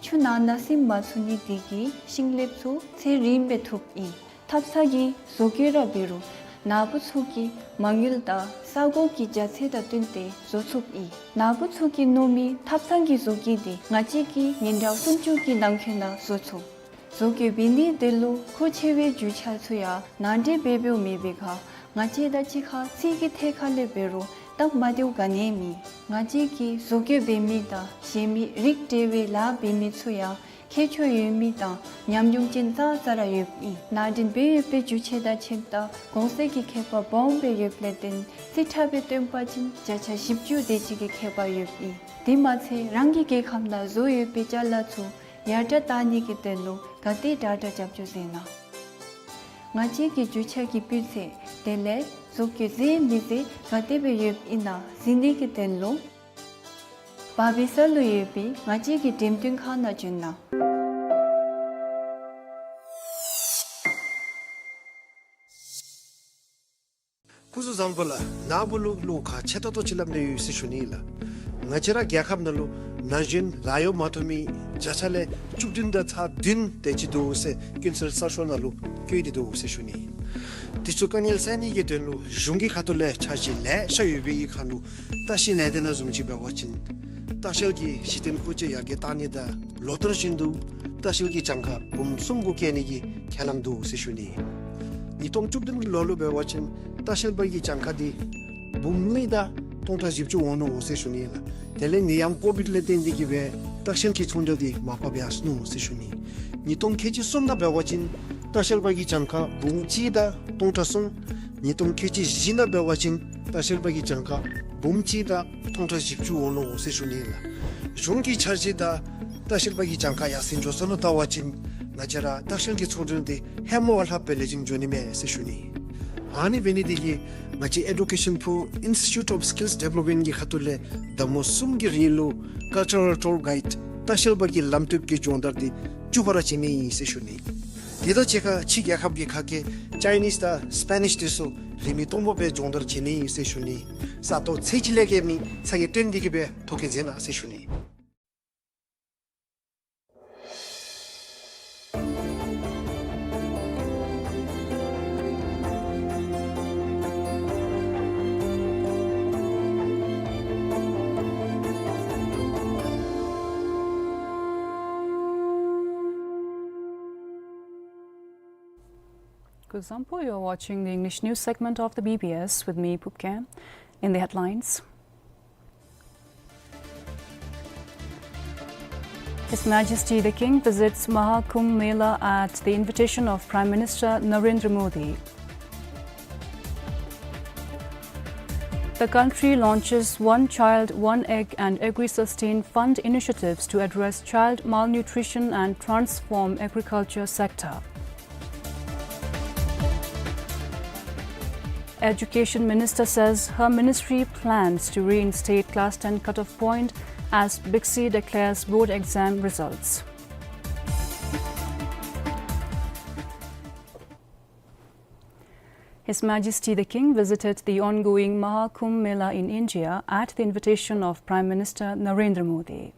ཆུ་ནང་ན་ཟིམ་མ་ཚུགས་ནི་དེ་གིས་ཤིང་ལེབ་ཚུ་ཚེ་རིངམོ་སྦེ་ཐུབ་ཨིན། ཐབ་ཚང་གི་བཟོ་བཀོད་ར་འབད་རུང་ནཱ་བུ་ཚུ་གི་མ་དངུལ་དང་ས་གོ་གི་རྒྱ་ཚད་དང་བསྟུན་ཏེ་བཟོ་ཚུགས་ཨིན། ནཱ་བུ་ཚུ་གིས་མནོ་མི་ཐབ་ཚང་གི་བཟོ་བཀོད་འདི་ང་བཅས་ཀྱིས་ཉིན་གྲངས་སུམ་ཅུ་གི་ནང་འཁོད་ནང་བཟོ་ཚུགས། བཟོ་བཀོད་འབད་ནི་དེ་ལུ་མཁོ་ཆེ་བའི་རྒྱུ་ཆ་ཚུ་ཡང་ནང་འདྲེན་འབད་འབདཝ་མེད་པའི་ཁར་ང་བཅས་དང་གཅིག་ཁར་ཚིག་གི་ཐད་ཁར་ལས་འབད་རུང་སྟབས་མ་བདེཝ་ག་ནི་ཡང་མེད། ང་བཅས་ཀྱིས་བཟོ་བཀོད་འབད་མི་དང་གཞན་མི་རིགས་འབྲེལ་བའི་ལཱ་འབད་མི་ཚུ་ཡང་མཁས་མཆོག་ཡོད་མི་དང་ཉམས་མྱོང་ཅན་ཙང་ཙ་ར་ཡོདཔ་ཨིན། ནང་འདྲེན་འབད་ཡོད་པའི་རྒྱུ་ཆ་དང་ཁྱིམ་བདག་གོང་ཚད་ཀྱི་ཁྱད་པར་སྦོམ་སྦེ་ཡོདཔ་ལས་བརྟེན་རྩིས་ཁྲ་སྦེ་སྟོན་པ་ཅིན་བརྒྱ་ཆ་བཞི་བཅུ་དེ་ཅིག་གི་ཁྱད་པར་ཡོདཔ་ཨིན། དེ་མ་ཚད་རང་གི་རྒྱལ་ཁབ་ནང་བཟོ་ཡོད་པའི་ཅ་ལ་ཚུ་ཡར་དྲག་བཏང་ནི་གི་དོན་ལུ་ག་དེ་དྲག་དྲག་རྒྱབ་སྐྱོར་མཛད་གནང་། ང་བཅས་ཀྱི་རྒྱུ་ཆ་གི་སྤུས་ཚད་དེ་ལས་བཟོ་བཀོད་མཛེས་མི་མཛེས་ག་དེ་སྦེ་ཡོདཔ་ཨིན་ན་གཟིགས་ནི་གི་དོན་ལུ་བར་སྦིས་ས་ལུ་ཡོད་པའི་ང་བཅས་ཀྱི་འགྲེམས་སྟོན་ཁང་ནང་བྱོན་གནང་། སྐུ་གཟུགས་བཟང་པོ་ལགས། ནཱ་བུ་ལུ་བློ་ཁག་ཆེ་ཏོག་ཏོ་ཅིག་སླབ་ནི་ཡོད་ཟེར་ཞུ་ནི་ལགས། ང་བཅས་ར་རྒྱལ་ཁབ་ནང་ལུ་ན་གཞོན་ལཱ་གཡོག་མ་ཐོབ་མི་བརྒྱ་ཆ་ལས་བཅུ་བདུན་དང་ཚག་བདུན་དེ་ཅིག་འདུག་ཟེར་ཀུན་གསལ་གསར་ཤོག་ནང་ལུ་བཀོད་དེ་འདུག་ཟེར་ཞུ་ནི། དེ་ཚུ་དཀའ་ངལ་སེལ་ནི་གི་དོན་ལུ་གཞུང་གི་ཁ་ཐུག་ལས་འཆར་གཞི་ལེ་ཤ་ཡོད་པའི་ཁར་ལུ་ལྟ་བཤལ་ལས་སྡེ་ནང་བཟུམ་ཅིག་འབད་བ་ཅིན་ལྟ་བཤལ་གྱི་གཞི་རྟེན་མཁོ་ཆས་ཡར་རྒྱས་བཏང་ནི་དང་ལོ་ལྟར་བཞིན་དུ་ལྟ་བཤལ་གྱི་གྱངས་ཁ་འབུམ་གསུམ་གུ་བཀལ་ནི་གི་ཁས་བླངས་འདུག་ཟེར་ཞུ་ནི། ཉིས་སྟོང་བཅུ་བདུན་གྱི་ལོ་ལུ་འབད་བ་ཅིན་ལྟ་བཤལ་པ་གི་གྱངས་ཁ་འདི་འབུམ་གཉིས་དང་སྟོང་ཕྲག་བཞི་བཅུ་འོང་ནུག་ཟེར་ཞུ་ནི་ལགས། དེ་ལས་ནད་ཡམས་ཀོ་བིཌ་ལས་བརྟེན་ཏེ་གིས་སྦེ་ལྟ་བཤལ་གྱི་ཚོང་རྒྱག་འདི་མར་ཕབ་ཡར་སོ་ནུག་ཟེར་ཞུ་ནི། ཉིས་སྟོང་ཁལ་གཅིག་གསུམ་ནང་འབད་བ་ཅིན་ལྟ་བཤལ་པ་གི་གྱངས་ཁ་འབུམ་གཅིག་དང་སྟོང་ཕྲག་གསུམ། ཉིས་སྟོང་ཁལ་གཅིག་བཞི་ནང་འབད་བ་ཅིན་ལྟ་བཤལ་པ་གི་གྱངས་ཁ་འབུམ་གཅིག་དང་སྟོང་ཕྲག་བཞི་བཅུ་འོང་ནུག་ཟེར་ཞུ་ནི་ལགས། གཞུང་གི་འཆར་གཞི་དང་ལྟ་བཤལ་པ་གི་གྱངས་ཁ་ཡར་སེང་འགྱོ་སོ་ནུག་བལྟ་བ་ཅིན་ང་བཅས་ར་ལྟ་བཤལ་གྱི་ཚོང་དོན་འདི་ཧེ་མ་བ་ལྷག་སྦེ་ལེགས་ཤོམ་འགྱོ་ནི་མས་ཟེར་ཞུ་ནི། ཨ་ནི་འབད་ནི་དེ་གིས་ང་བཅས་ཨེ་ཌུ་ཀེ་ཤཱན་པུར་ཨིནས་ཊི་ཊིའུཊ་ཨོཕ་སི་ཀིལསི་ཌི་བེ་ལོབ་མེནཊ་གི་ཁ་ཐུག་ལས་ཟླ་མོ་གསུམ་གྱི་རིང་ལུ་ཀལ་ཅར་རལ་ཊུར་གའིཌ་ལྟ་བཤལ་པ་གི་ལམ་སྟོན་གྱི་སྦྱོང་བརྡར་འདི་བཅུ་པ་ར་བྱིན་ནི་ཨིན་ཟེར་ཞུ་ནི། དེ་དང་གཅིག་ཁར་ཕྱི་རྒྱལ་ཁབ་ཀྱི་ཁ་སྐད་ཅའི་ནིས་དང་སི་པེ་ནིཤ་དེ་ཚུ་རིན་མེད་སྟོང་པ་སྦེ་སྦྱོང་བརྡར་བྱིན་ནི་ཨིན་ཟེར་ཞུ་ནི། ས་སྟོང་ཚད་ཅིག་ལས་བརྒལ་མི་ཚ་གྱང་སྟོན་ཏེ་གི་སྦེ་ཐོ་བཀོད་མཛད་གནང་ཟེར་ཞུ་ནི། Kuzuzangpo, you're watching the English news segment of the B B S with me, Phub Khem. In the headlines, His Majesty the King visits Maha Kumbh Mela at the invitation of Prime Minister Narendra Modi. The country launches One Child, One Egg and Agri-Sustain Fund initiatives to address child malnutrition and transform agriculture sector. Education Minister says her ministry plans to reinstate class ten cutoff point as BICSI declares board exam results. His Majesty the King visited the ongoing Maha Kumbh Mela in India at the invitation of Prime Minister Narendra Modi.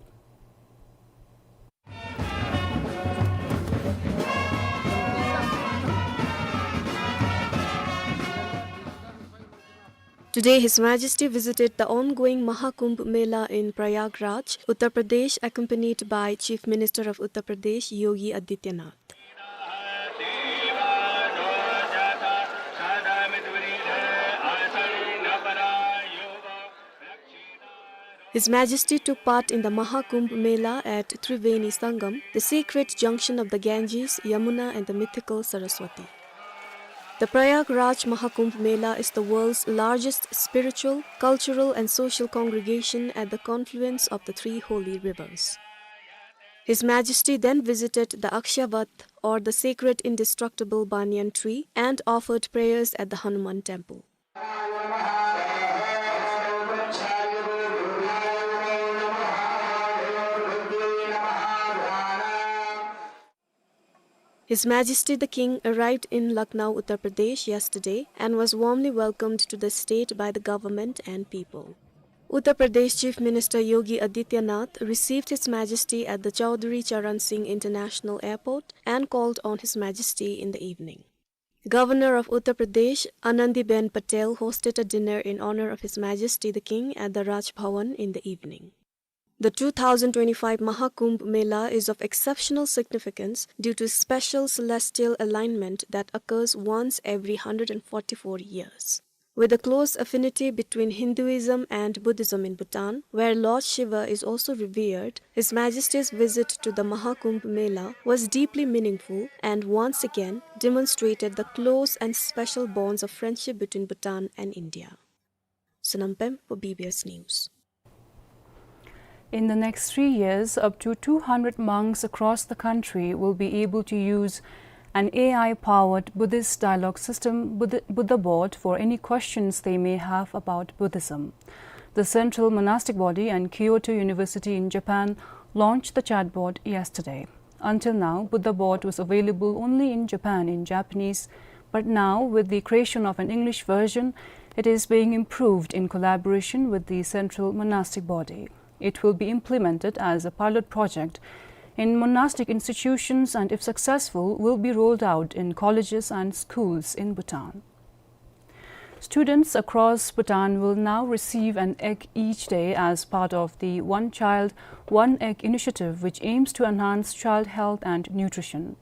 Today, His Majesty visited the ongoing Maha Kumbh Mela in Prayagraj, Uttar Pradesh, accompanied by Chief Minister of Uttar Pradesh, Yogi Adityanath. His Majesty took part in the Maha Kumbh Mela at Triveni Sangam, the sacred junction of the Ganges, Yamuna and the mythical Saraswati. The Prayagraj Maha Kumbh Mela is the world's largest spiritual, cultural and social congregation at the confluence of the three holy rivers. His Majesty then visited the Akshavath, or the sacred indestructible banyan tree, and offered prayers at the Hanuman temple. His Majesty the King arrived in Lucknow, Uttar Pradesh yesterday and was warmly welcomed to the state by the government and people. Uttar Pradesh Chief Minister Yogi Adityanath received His Majesty at the Chaudhary Charan Singh International Airport and called on His Majesty in the evening. Governor of Uttar Pradesh, Anandiben Patel, hosted a dinner in honor of His Majesty the King at the Raj Bhavan in the evening. The two thousand twenty-five Maha Kumbh Mela is of exceptional significance due to special celestial alignment that occurs once every hundred and forty-four years. With a close affinity between Hinduism and Buddhism in Bhutan, where Lord Shiva is also revered, His Majesty's visit to the Maha Kumbh Mela was deeply meaningful and once again demonstrated the close and special bonds of friendship between Bhutan and India. Sonam Pem for B B S News. In the next three years, up to two hundred monks across the country will be able to use an A I-powered Buddhist dialogue system, Buddha, Buddha Bot, for any questions they may have about Buddhism. The Central Monastic Body and Kyoto University in Japan launched the chatbot yesterday. Until now, Buddha Bot was available only in Japan in Japanese, but now, with the creation of an English version, it is being improved in collaboration with the Central Monastic Body. It will be implemented as a pilot project in monastic institutions and, if successful, will be rolled out in colleges and schools in Bhutan. Students across Bhutan will now receive an egg each day as part of the One Child, One Egg initiative, which aims to enhance child health and nutrition.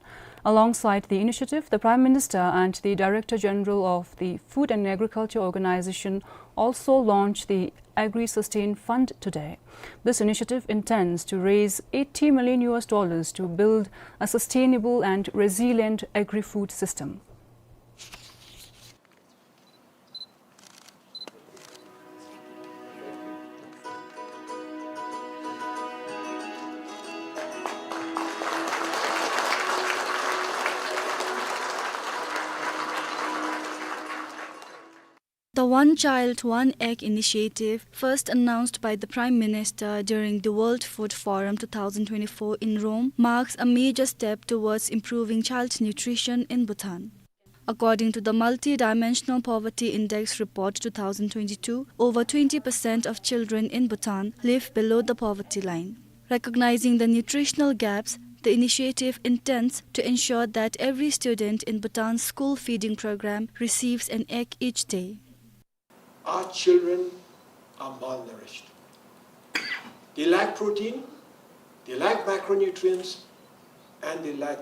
Alongside the initiative, the Prime Minister and the Director General of the Food and Agriculture Organization also launched the Agri-Sustain Fund today. This initiative intends to raise eighty million U S dollars to build a sustainable and resilient agri-food system. The The One Child, One Egg initiative, first announced by the Prime Minister during the World Food Forum two thousand twenty-four in Rome, marks a major step towards improving child nutrition in Bhutan. According to the Multidimensional Poverty Index Report two thousand twenty-two, over twenty percent of children in Bhutan live below the poverty line. Recognizing the nutritional gaps, the initiative intends to ensure that every student in Bhutan's school feeding program receives an egg each day. Our children are malnourished. They lack protein, they lack macronutrients, and they lack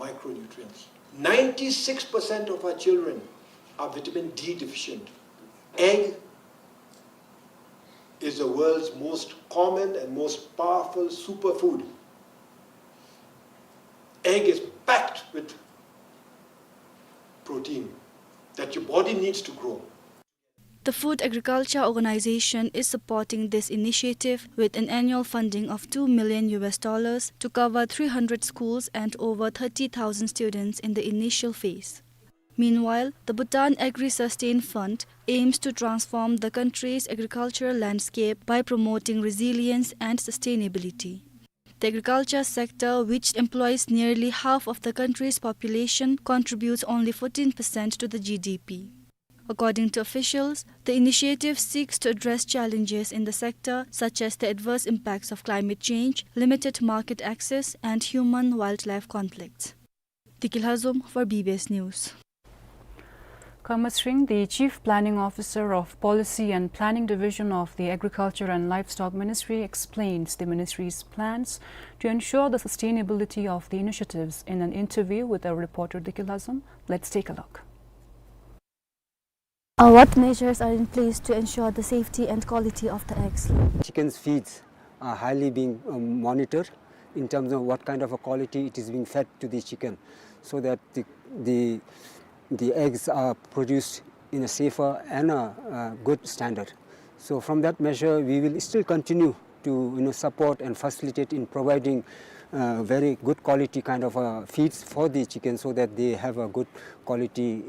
micronutrients. Ninety-six percent of our children are vitamin D deficient. Egg is the world's most common and most powerful superfood. Egg is packed with protein that your body needs to grow. The Food Agriculture Organization is supporting this initiative with an annual funding of two million U S dollars to cover three hundred schools and over thirty thousand students in the initial phase. Meanwhile, the Bhutan Agri-Sustain Fund aims to transform the country's agricultural landscape by promoting resilience and sustainability. The agriculture sector, which employs nearly half of the country's population, contributes only fourteen percent to the G D P. According to officials, the initiative seeks to address challenges in the sector, such as the adverse impacts of climate change, limited market access, and human-wildlife conflicts. Deki Lhazom for B B S News. Kama Tshering, the Chief Planning Officer of Policy and Planning Division of the Agriculture and Livestock Ministry, explains the ministry's plans to ensure the sustainability of the initiatives in an interview with our reporter Deki Lhazom. Let's take a look. Uh, what measures are in place to ensure the safety and quality of the eggs? Chickens' feeds are highly being, um, monitored in terms of what kind of a quality it is being fed to the chicken, so that the, the, the eggs are produced in a safer and a, uh, good standard. So from that measure, we will still continue to, you know, support and facilitate in providing, uh, very good quality kind of, uh, feeds for the chicken, so that they have a good quality,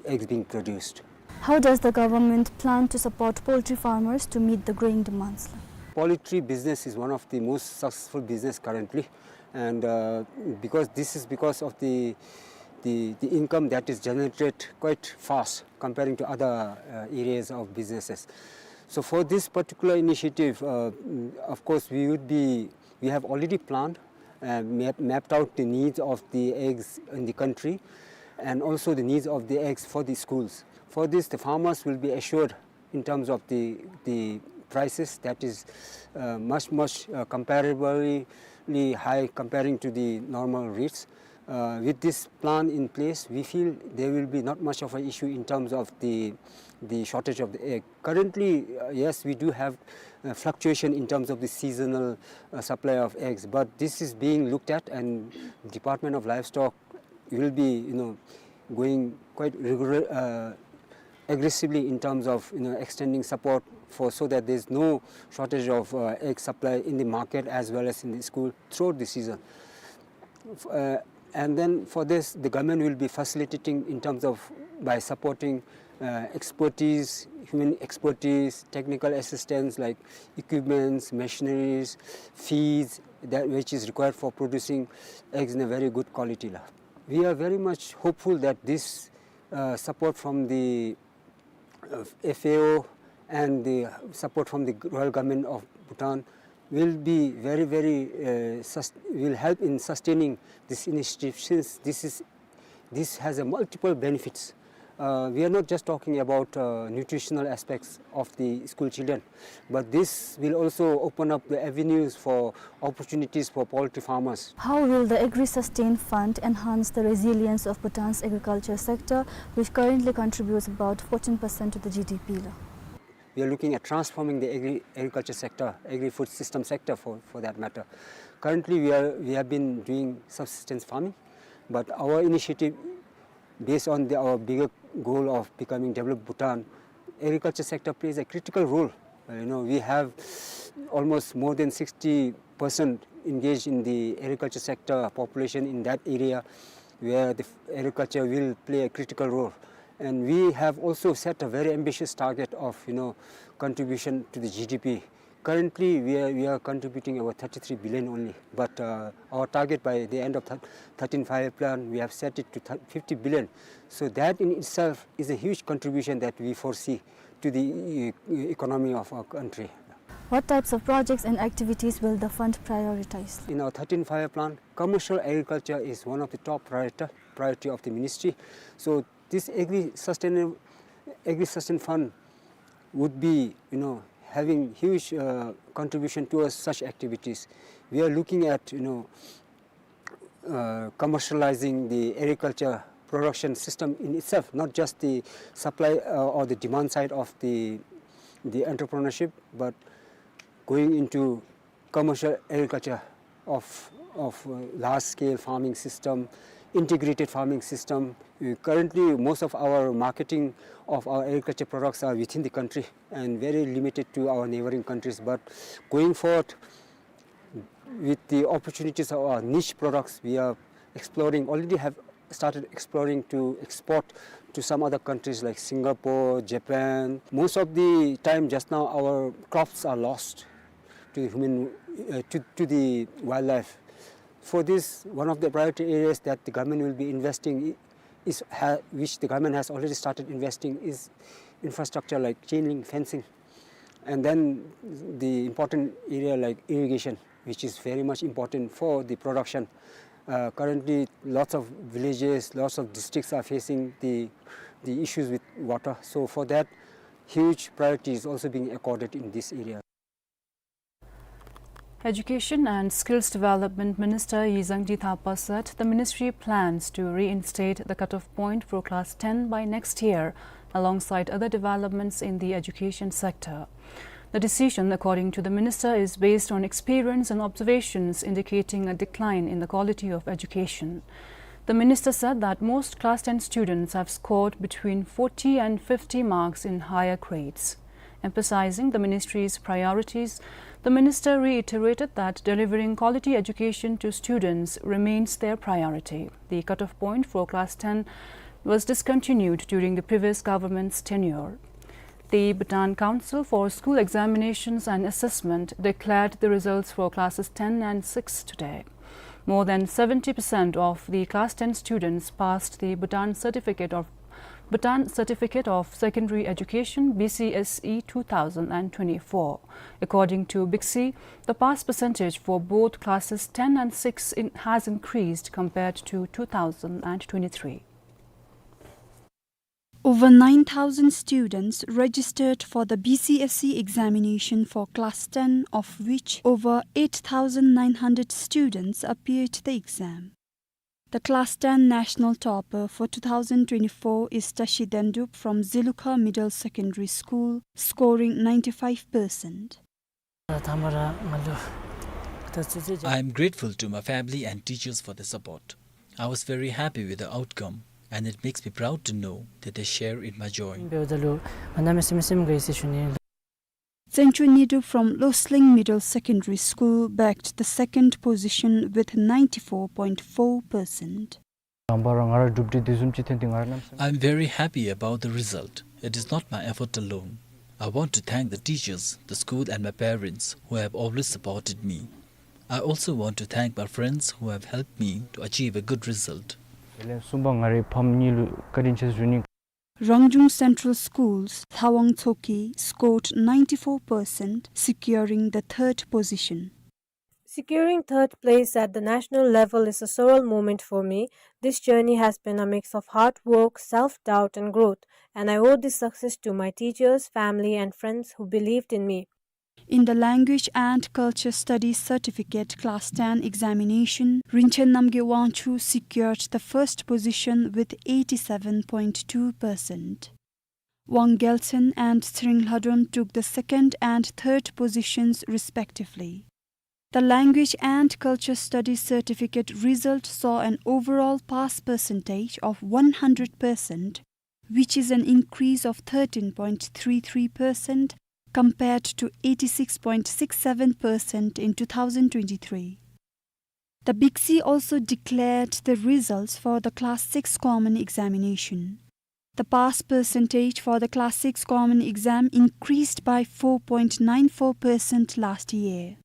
uh, eggs being produced. How does the government plan to support poultry farmers to meet the growing demands? Poultry business is one of the most successful business currently, and, uh, because this is because of the, the, the income that is generated quite fast comparing to other, uh, areas of businesses. So for this particular initiative, uh, mm, of course, we would be, we have already planned, uh, map-, mapped out the needs of the eggs in the country and also the needs of the eggs for the schools. For this, the farmers will be assured in terms of the, the prices that is, uh, much, much, uh, comparably high comparing to the normal rates. Uh, with this plan in place, we feel there will be not much of an issue in terms of the, the shortage of the egg. Currently, uh, yes, we do have, uh, fluctuation in terms of the seasonal, uh, supply of eggs, but this is being looked at, and Department of Livestock will be, you know, going quite rigor-, uh, aggressively in terms of, you know, extending support for, so that there's no shortage of, uh, egg supply in the market as well as in the school throughout the season. F-, uh, and then for this, the government will be facilitating in terms of by supporting, uh, expertise, human expertise, technical assistance like equipments, machineries, feeds, that which is required for producing eggs in a very good quality la. We are very much hopeful that this, uh, support from the, uh, F A O and the support from the Royal Government of Bhutan will be very, very, uh, sus-, will help in sustaining this initiative, since this is, this has a multiple benefits. Uh, we are not just talking about, uh, nutritional aspects of the school children, but this will also open up the avenues for opportunities for poultry farmers. How will the Agri-Sustain Fund enhance the resilience of Bhutan's agriculture sector, which currently contributes about fourteen percent to the G D P la? We are looking at transforming the agri-, agriculture sector, agri-food system sector for, for that matter. Currently, we are, we have been doing subsistence farming, but our initiative, based on the, our bigger goal of becoming developed Bhutan, agriculture sector plays a critical role. Uh, you know, we have almost more than sixty percent engaged in the agriculture sector population in that area, where the f-, agriculture will play a critical role. And we have also set a very ambitious target of, you know, contribution to the G D P. Currently, we are, we are contributing about thirty-three billion only, but, uh, our target by the end of thir-, thirteen five-year plan, we have set it to thir-, fifty billion. So that in itself is a huge contribution that we foresee to the, uh, economy of our country. What types of projects and activities will the fund prioritize? In our thirteen five-year plan, commercial agriculture is one of the top priority, priority of the ministry. So this agri-sustain, agri-sustain fund would be, you know, having huge, uh, contribution towards such activities. We are looking at, you know, uh, commercializing the agriculture production system in itself, not just the supply, uh, or the demand side of the, the entrepreneurship, but going into commercial agriculture of, of, uh, large-scale farming system, integrated farming system. Uh, currently, most of our marketing of our agriculture products are within the country and very limited to our neighboring countries. But going forward, with the opportunities of our niche products, we are exploring, already have started exploring to export to some other countries like Singapore, Japan. Most of the time just now, our crops are lost to the human, uh, to, to the wildlife. For this, one of the priority areas that the government will be investing i-, is ha-, which the government has already started investing, is infrastructure like chain link fencing. And then the important area like irrigation, which is very much important for the production. Uh, currently, lots of villages, lots of districts are facing the, the issues with water. So for that, huge priority is also being accorded in this area. Education and Skills Development Minister Yi Zhangdi Thapa said the ministry plans to reinstate the cutoff point for class ten by next year, alongside other developments in the education sector. The decision, according to the minister, is based on experience and observations indicating a decline in the quality of education. The minister said that most class ten students have scored between forty and fifty marks in higher grades. Emphasizing the ministry's priorities, the minister reiterated that delivering quality education to students remains their priority. The cutoff point for class ten was discontinued during the previous government's tenure. The Bhutan Council for School Examinations and Assessment declared the results for classes ten and six today. More than seventy percent of the class ten students passed the Bhutan Certificate of, Bhutan Certificate of Secondary Education, B C S E two thousand and twenty-four. According to BICSE, the pass percentage for both classes ten and six in, has increased compared to two thousand and twenty-three. Over nine thousand students registered for the B C S E examination for class ten, of which over eight thousand nine hundred students appeared the exam. The class ten national topper for two thousand twenty-four is Tashi Dendup from Zilukha Middle Secondary School, scoring ninety-five percent. I am grateful to my family and teachers for the support. I was very happy with the outcome, and it makes me proud to know that they share in my joy. Tsencho Nidu from Losling Middle Secondary School bagged the second position with ninety-four point four percent. I am very happy about the result. It is not my effort alone. I want to thank the teachers, the school and my parents who have always supported me. I also want to thank my friends who have helped me to achieve a good result. Rangjung Central School's Thawang Tsoki scored ninety-four percent, securing the third position. Securing third place at the national level is a surreal moment for me. This journey has been a mix of hard work, self-doubt, and growth, and I owe this success to my teachers, family, and friends who believed in me. In the Language and Culture Studies Certificate Class ten examination, Rinchen Namgay Wangchuk secured the first position with eighty-seven point two percent. Wang Gelchen and Tsering Lhadon took the second and third positions respectively. The Language and Culture Studies Certificate result saw an overall pass percentage of one hundred percent, which is an increase of thirteen point three three percent compared to eighty-six point six seven percent in two thousand twenty-three. The BICSE also declared the results for the Class six Common Examination. The pass percentage for the Class six common exam increased by four point nine four percent last year.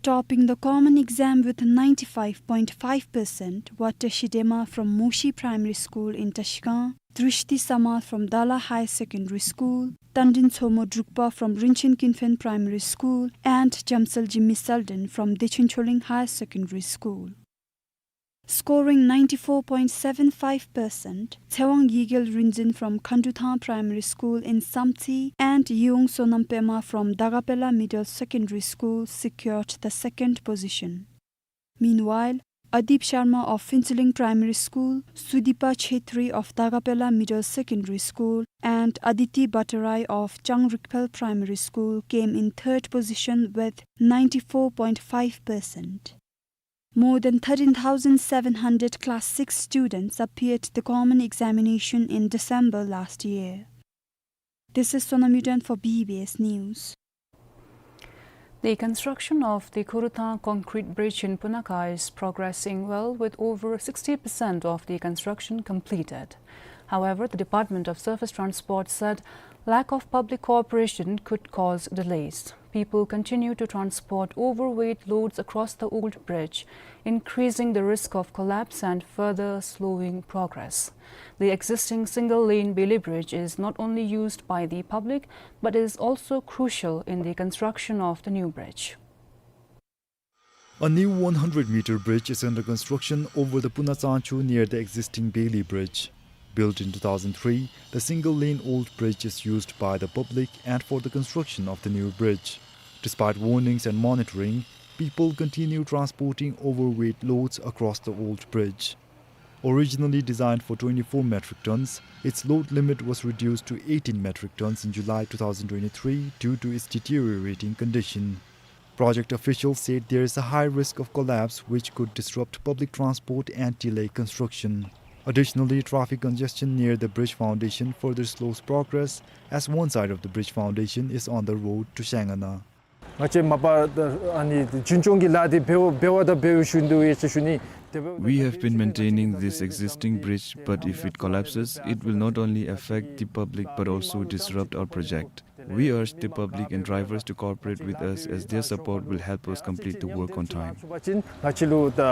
Topping the common exam with ninety-five point five percent were Tashi Dema from Moshi Primary School in Tashigang, Drishti Samal from Dala Higher Secondary School, Tandin Chomo Drukpa from Rinchen Kinphen Primary School, and Jamsel Jimmy Selden from Dechen Choling Higher Secondary School. Scoring ninety-four point seven five percent, Tsewang Yigel Rinzin from Khanduthang Primary School in Samtse and Yeong Sonam Pema from Dagapela Middle Secondary School secured the second position. Meanwhile, Adip Sharma of Phuentsholing Primary School, Sudipa Chhetri of Dagapela Middle Secondary School, and Aditi Bhattarai of Changrikphel Primary School came in third position with ninety-four point five percent. More than thirteen thousand seven hundred Class six students appeared the common examination in December last year. This is Sonam Yuden for B B S News. The construction of the Khuruthang concrete bridge in Punakha is progressing well, with over sixty percent of the construction completed. However, the Department of Surface Transport said lack of public cooperation could cause delays. People continue to transport overweight loads across the old bridge, increasing the risk of collapse and further slowing progress. The existing single-lane Bailey Bridge is not only used by the public, but is also crucial in the construction of the new bridge. A new one hundred meter bridge is under construction over the Puna Tsanchu near the existing Bailey Bridge. Built in two thousand three, the single-lane old bridge is used by the public and for the construction of the new bridge. Despite warnings and monitoring, people continue transporting overweight loads across the old bridge. Originally designed for twenty-four metric tons, its load limit was reduced to eighteen metric tons in July two thousand twenty-three due to its deteriorating condition. Project officials said there is a high risk of collapse, which could disrupt public transport and delay construction. Additionally, traffic congestion near the bridge foundation further slows progress, as one side of the bridge foundation is on the road to Shangana. ང་བཅས་མ་པ་ཨ་ནི་རྒྱུན་སྐྱོང་གི་ལཱ་འདི་འབད་འབད་བ་དང་འབད་བའི་ཤུལ་དུ་ཡོད་ཅེས་ཞུ་ནི། དེ་འབདཝ་ད་We have been maintaining this existing bridge, but if it collapses, it will not only affect the public but also disrupt our project. We urge the public and drivers to cooperate with us, as their support will help us complete the work on time. ང་བཅས་ལུ་ད་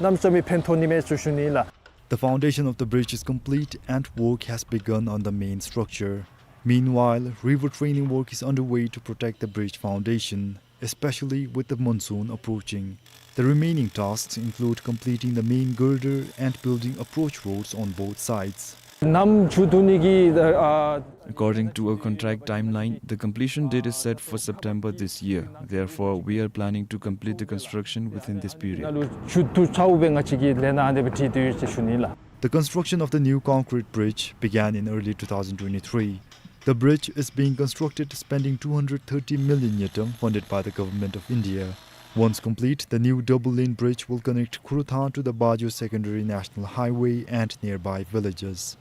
གནམ་མེད་ས་མེད་ཕན་ཐོགས་ནི་མས་ཟེར་ཞུ་ནི་ལགས། The foundation of the bridge is complete and work has begun on the main structure. Meanwhile, river draining work is underway to protect the bridge foundation, especially with the monsoon approaching. The remaining tasks include completing the main girder and building approach roads on both sides. གནམ་མཇུག་བསྡུ་ནི་གི་ཨ། According to a contract timeline, the completion date is set for September this year. Therefore, we are planning to complete the construction within this period. ནང་ལུ་མཇུག་བསྡུ་ཚརཝ་སྦེ་ང་བཅས་ཀྱིས་ལས་སྣ་ཨ་ནེ་སྦེ་བྲིས་ཏེ་ཡོད་ཅེས་ཞུ་ནི་ལགས། The construction of the new concrete bridge began in early two thousand twenty-three. The bridge is being constructed spending two hundred thirty million ngultrum funded by the Government of India. Once complete, the new double-lane bridge will connect Khuruthang to the Bajo Secondary National Highway and nearby villages.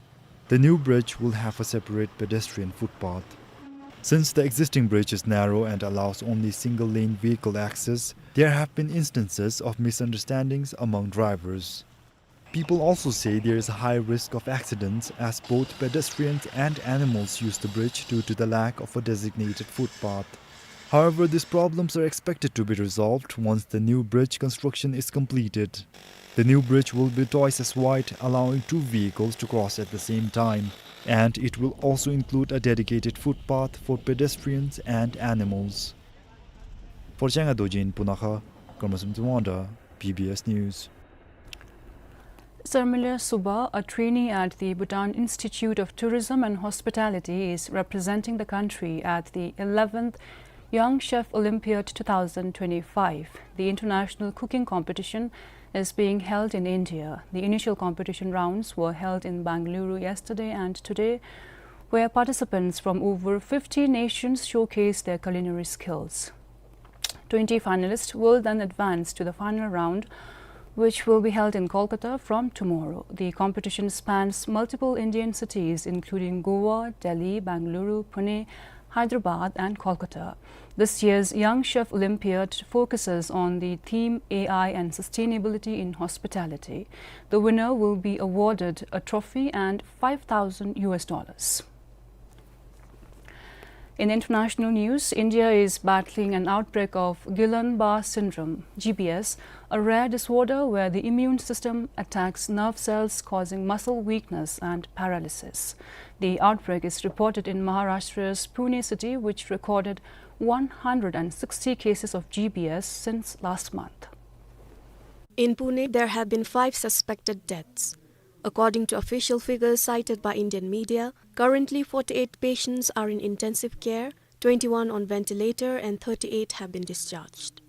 The new bridge will have a separate pedestrian footpath. Since the existing bridge is narrow and allows only single-lane vehicle access, there have been instances of misunderstandings among drivers. People also say there is a high risk of accidents, as both pedestrians and animals use the bridge due to the lack of a designated footpath. However, these problems are expected to be resolved once the new bridge construction is completed. The new bridge will be twice as wide, allowing two vehicles to cross at the same time, and it will also include a dedicated footpath for pedestrians and animals. For Changa Dorji in Punakha, Karma Sum Tungwanda, B B S News. Sir Miller Suba, a trainee at the Bhutan Institute of Tourism and Hospitality, is representing the country at the eleventh Young Chef Olympiad two thousand twenty-five. The international cooking competition is being held in India. The initial competition rounds were held in Bengaluru yesterday and today, where participants from over fifty nations showcased their culinary skills. Twenty finalists will then advance to the final round, which will be held in Kolkata from tomorrow. The competition spans multiple Indian cities, including Goa, Delhi, Bengaluru, Pune, Hyderabad and Kolkata. This year's Young Chef Olympiad focuses on the theme A I and sustainability in hospitality. The winner will be awarded a trophy and five thousand U S dollars. In international news, India is battling an outbreak of Guillain-Barré syndrome, G B S, a rare disorder where the immune system attacks nerve cells, causing muscle weakness and paralysis. The outbreak is reported in Maharashtra's Pune city, which recorded one hundred and sixty cases of G B S since last month. In Pune, there have been five suspected deaths. According to official figures cited by Indian media, currently forty-eight patients are in intensive care, twenty-one on ventilator, and thirty-eight have been discharged.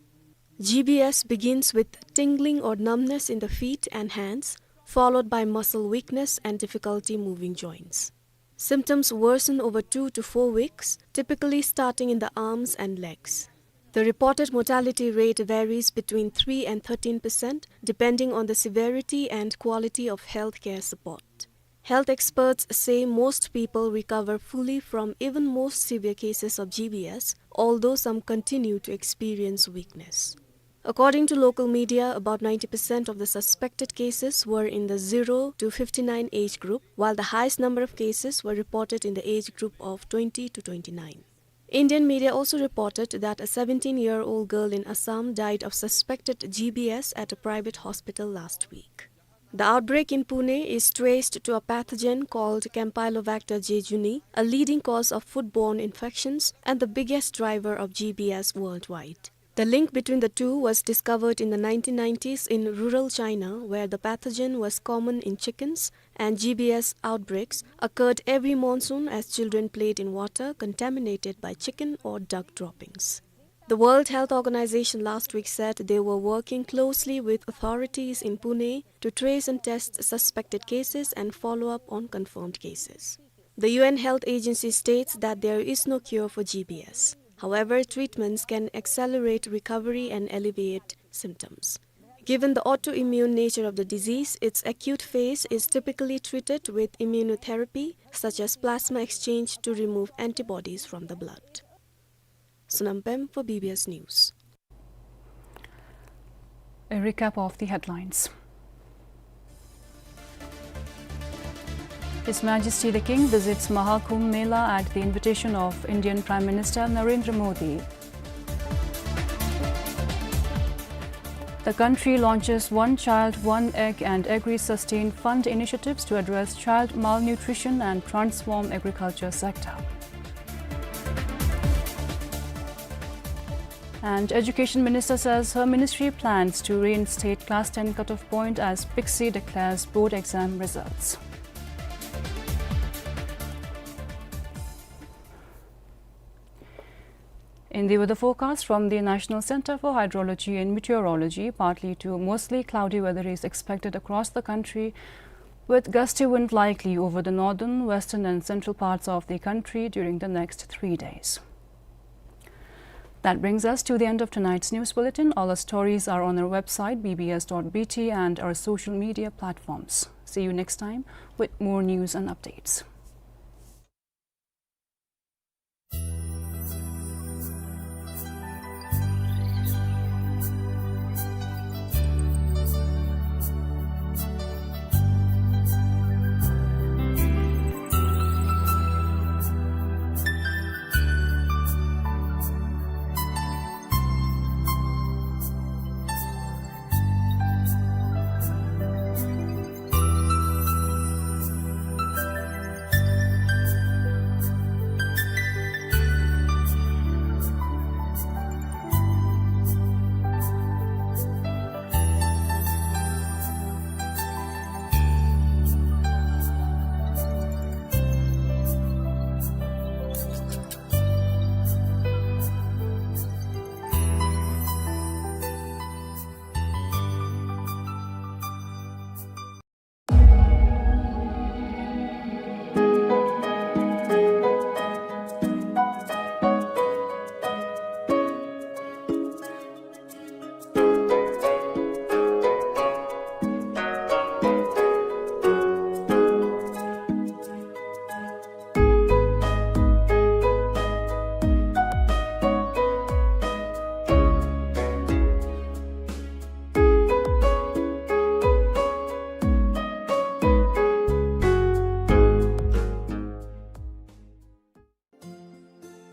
G B S begins with tingling or numbness in the feet and hands, followed by muscle weakness and difficulty moving joints. Symptoms worsen over two to four weeks, typically starting in the arms and legs. The reported mortality rate varies between three and thirteen percent, depending on the severity and quality of healthcare support. Health experts say most people recover fully from even most severe cases of G B S, although some continue to experience weakness. According to local media, about ninety percent of the suspected cases were in the zero to fifty-nine age group, while the highest number of cases were reported in the age group of twenty to twenty-nine. Indian media also reported that a seventeen-year-old girl in Assam died of suspected G B S at a private hospital last week. The outbreak in Pune is traced to a pathogen called Campylobacter jejuni, a leading cause of foodborne infections and the biggest driver of G B S worldwide. The link between the two was discovered in the nineteen nineties in rural China, where the pathogen was common in chickens, and G B S outbreaks occurred every monsoon as children played in water contaminated by chicken or duck droppings. The World Health Organization last week said they were working closely with authorities in Pune to trace and test suspected cases and follow up on confirmed cases. The U N Health Agency states that there is no cure for G B S. However, treatments can accelerate recovery and alleviate symptoms. Given the autoimmune nature of the disease, its acute phase is typically treated with immunotherapy, such as plasma exchange, to remove antibodies from the blood. Sonam Pem for B B S News. A recap of the headlines. His Majesty the King visits Maha Kumbh Mela at the invitation of Indian Prime Minister Narendra Modi. The country launches One Child, One Egg and Agri-Sustain Fund initiatives to address child malnutrition and transform agriculture sector. And Education Minister says her ministry plans to reinstate class ten cutoff point as PICSSE declares board exam results. In the weather forecast from the National Centre for Hydrology and Meteorology, partly to mostly cloudy weather is expected across the country, with gusty wind likely over the northern, western and central parts of the country during the next three days. That brings us to the end of tonight's news bulletin. All our stories are on our website, B B S dot B T, and our social media platforms. See you next time with more news and updates.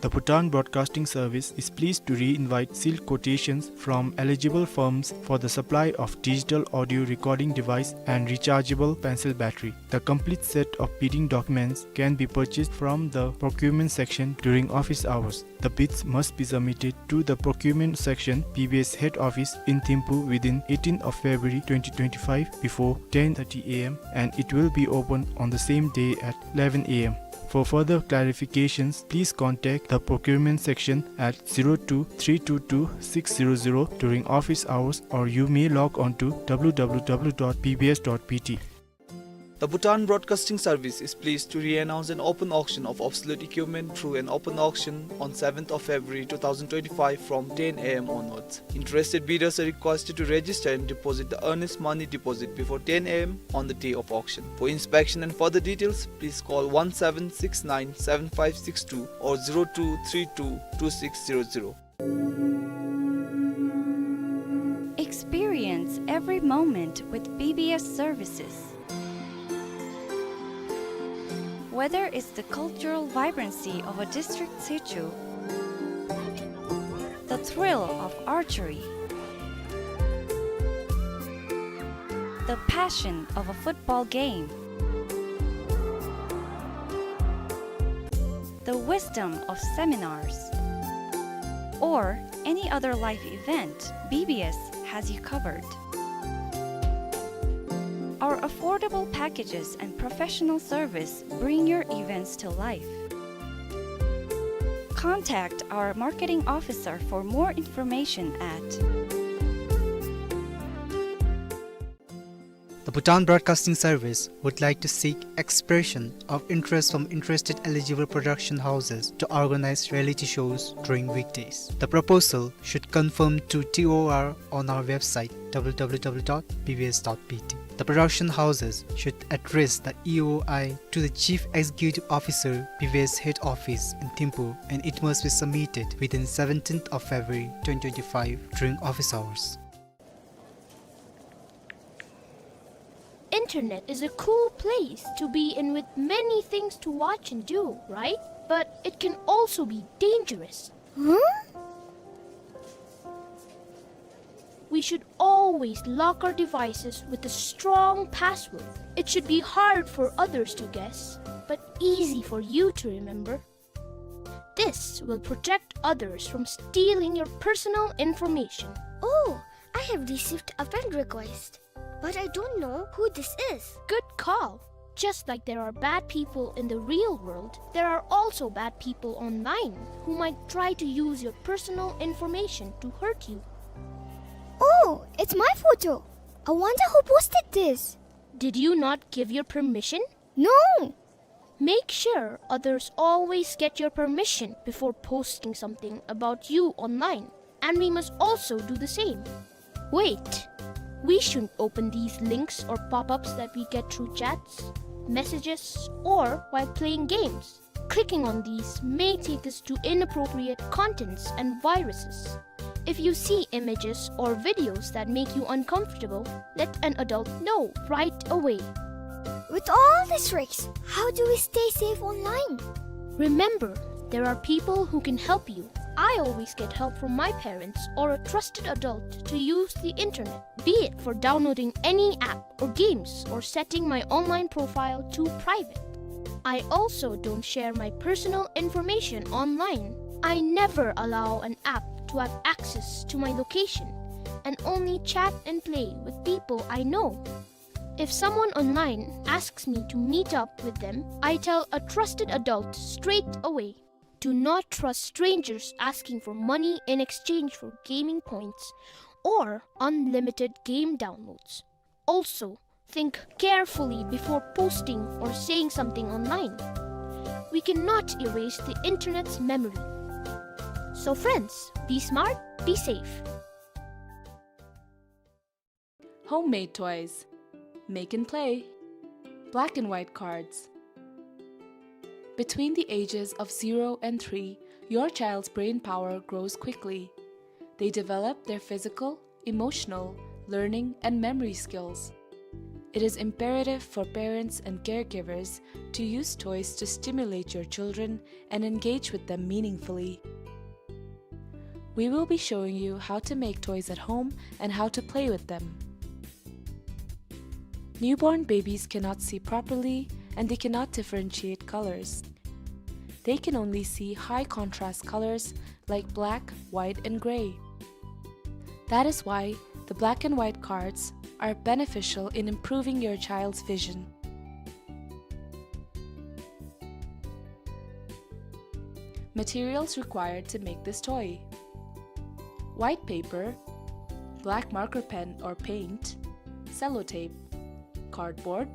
The Bhutan Broadcasting Service is pleased to re-invite sealed quotations from eligible firms for the supply of digital audio recording device and rechargeable pencil battery. The complete set of bidding documents can be purchased from the procurement section during office hours. The bids must be submitted to the procurement section, B B S head office in Thimphu, within eighteenth of February twenty twenty-five before ten thirty A M, and it will be open on the same day at eleven A M. For further clarifications, please contact the procurement section at zero two three two two six zero zero during office hours, or you may log on to W W W dot B B S dot B T. The Bhutan Broadcasting Service is pleased to re-announce an open auction of obsolete equipment through an open auction on seventh of February two thousand twenty-five from ten A M onwards. Interested bidders are requested to register and deposit the earnest money deposit before ten A M on the day of auction. For inspection and further details, please call one seven six nine seven five six two or zero two three two two six zero zero. Experience every moment with B B S services. Whether it's the cultural vibrancy of a district sichu, the thrill of archery, the passion of a football game, the wisdom of seminars, or any other life event, B B S has you covered. Our affordable packages and professional service bring your events to life. Contact our marketing officer for more information at The Bhutan Broadcasting Service would like to seek expression of interest from interested eligible production houses to organize reality shows during weekdays. The proposal should confirm to T O R on our website, W W W dot B B S dot B T. The production houses should address the E O I to the Chief Executive Officer, B B S head office in Thimphu, and it must be submitted within seventeenth of February twenty twenty-five during office hours. Internet is a cool place to be in with many things to watch and do, right? But it can also be dangerous. Huh? We should always lock our devices with a strong password. It should be hard for others to guess, but easy for you to remember. This will protect others from stealing your personal information. Oh, I have received a friend request, but I don't know who this is. Good call. Just like there are bad people in the real world, there are also bad people online who might try to use your personal information to hurt you. Oh, it's my photo. I wonder who posted this. Did you not give your permission? No. Make sure others always get your permission before posting something about you online, and we must also do the same. Wait, we shouldn't open these links or pop-ups that we get through chats, messages, or while playing games. Clicking on these may take us to inappropriate contents and viruses. If you see images or videos that make you uncomfortable, let an adult know right away. With all these tricks, how do we stay safe online? Remember, there are people who can help you. I always get help from my parents or a trusted adult to use the internet, be it for downloading any app or games or setting my online profile to private. I also don't share my personal information online. I never allow an app to have access to my location and only chat and play with people I know. If someone online asks me to meet up with them, I tell a trusted adult straight away. Do not trust strangers asking for money in exchange for gaming points or unlimited game downloads. Also, think carefully before posting or saying something online. We cannot erase the internet's memory. So friends, be smart, be safe. Homemade toys. Make and play. Black and white cards. Between the ages of zero and three, your child's brain power grows quickly. They develop their physical, emotional, learning, and memory skills. It is imperative for parents and caregivers to use toys to stimulate your children and engage with them meaningfully. We will be showing you how to make toys at home and how to play with them. Newborn babies cannot see properly and they cannot differentiate colors. They can only see high contrast colors like black, white, and gray. That is why the black and white cards are beneficial in improving your child's vision. Materials required to make this toy: white paper, black marker pen or paint, sellotape, cardboard.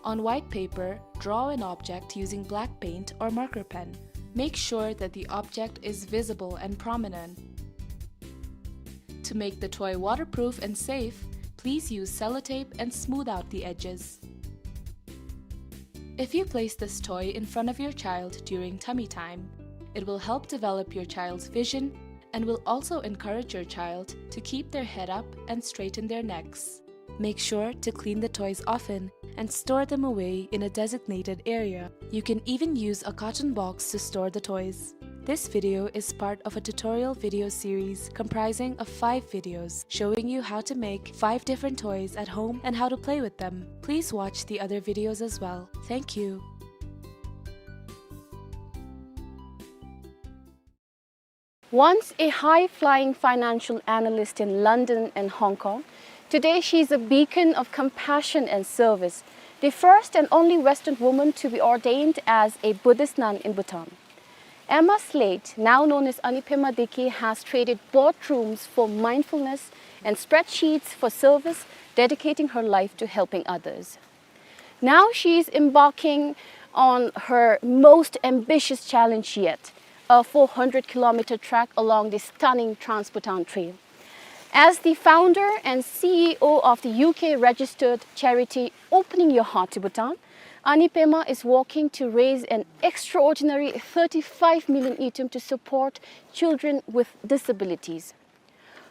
On white paper, draw an object using black paint or marker pen. Make sure that the object is visible and prominent. To make the toy waterproof and safe, please use sellotape and smooth out the edges. If you place this toy in front of your child during tummy time, it will help develop your child's vision and will also encourage your child to keep their head up and straighten their necks. Make sure to clean the toys often and store them away in a designated area. You can even use a carton box to store the toys. This video is part of a tutorial video series comprising of five videos showing you how to make five different toys at home and how to play with them. Please watch the other videos as well. Thank you. Once a high-flying financial analyst in London and Hong Kong, today she is a beacon of compassion and service, the first and only Western woman to be ordained as a Buddhist nun in Bhutan. Emma Slate, now known as Anipema Diki, has traded boardrooms for mindfulness and spreadsheets for service, dedicating her life to helping others. Now she is embarking on her most ambitious challenge yet, a four hundred kilometer trek along the stunning Trans-Bhutan Trail. As the founder and C E O of the U K registered charity Opening Your Heart to Bhutan, Anipema is working to raise an extraordinary thirty-five million ngultrum to support children with disabilities.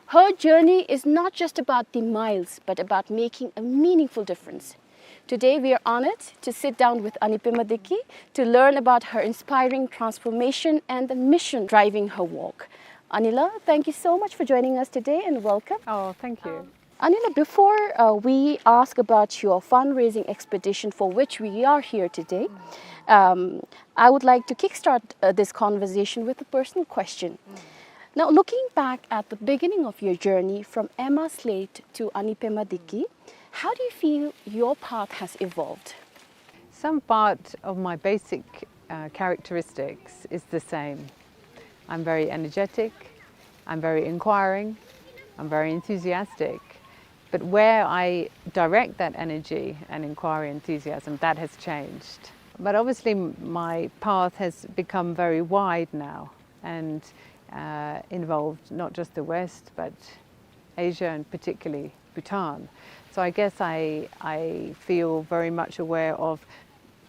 Her journey is not just about the miles, but about making a meaningful difference. Today, we are honored to sit down with Anipema Diki to learn about her inspiring transformation and the mission driving her work. Anila, thank you so much for joining us today and welcome. Oh, thank you. Um, Anila, before, uh, we ask about your fundraising expedition for which we are here today, um, I would like to kickstart, uh, this conversation with a personal question. Now, looking back at the beginning of your journey from Emma Slate to Anipema Diki, how do you feel your path has evolved? Some part of my basic, uh, characteristics is the same. I'm very energetic, I'm very inquiring, I'm very enthusiastic. But where I direct that energy and inquiry, enthusiasm, that has changed. But obviously, m-, my path has become very wide now and, uh, involved not just the West, but Asia and particularly Bhutan. So I guess I, I feel very much aware of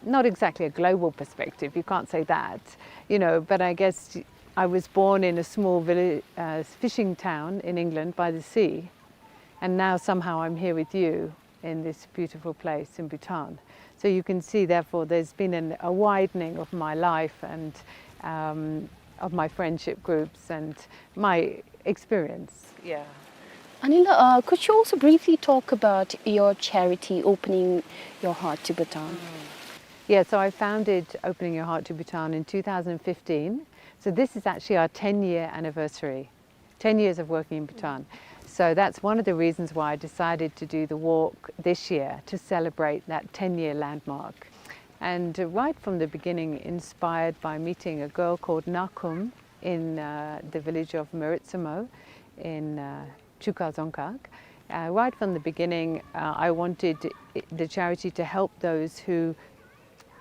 not exactly a global perspective, you can't say that, you know, but I guess I was born in a small village, uh, fishing town in England by the sea, and now somehow I'm here with you in this beautiful place in Bhutan. So you can see, therefore, there's been an, a widening of my life and, um, of my friendship groups and my experience. Yeah. Anila, uh, could you also briefly talk about your charity, Opening Your Heart to Bhutan? Mm. Yeah, so I founded Opening Your Heart to Bhutan in two thousand fifteen. So this is actually our ten-year anniversary, ten years of working in Bhutan. So that's one of the reasons why I decided to do the walk this year, to celebrate that ten-year landmark. And, uh, right from the beginning, inspired by meeting a girl called Nakum in, uh, the village of Meritsamo in, uh, Chuka Dzongkhag. Uh, right from the beginning, uh, I wanted i-, the charity to help those who,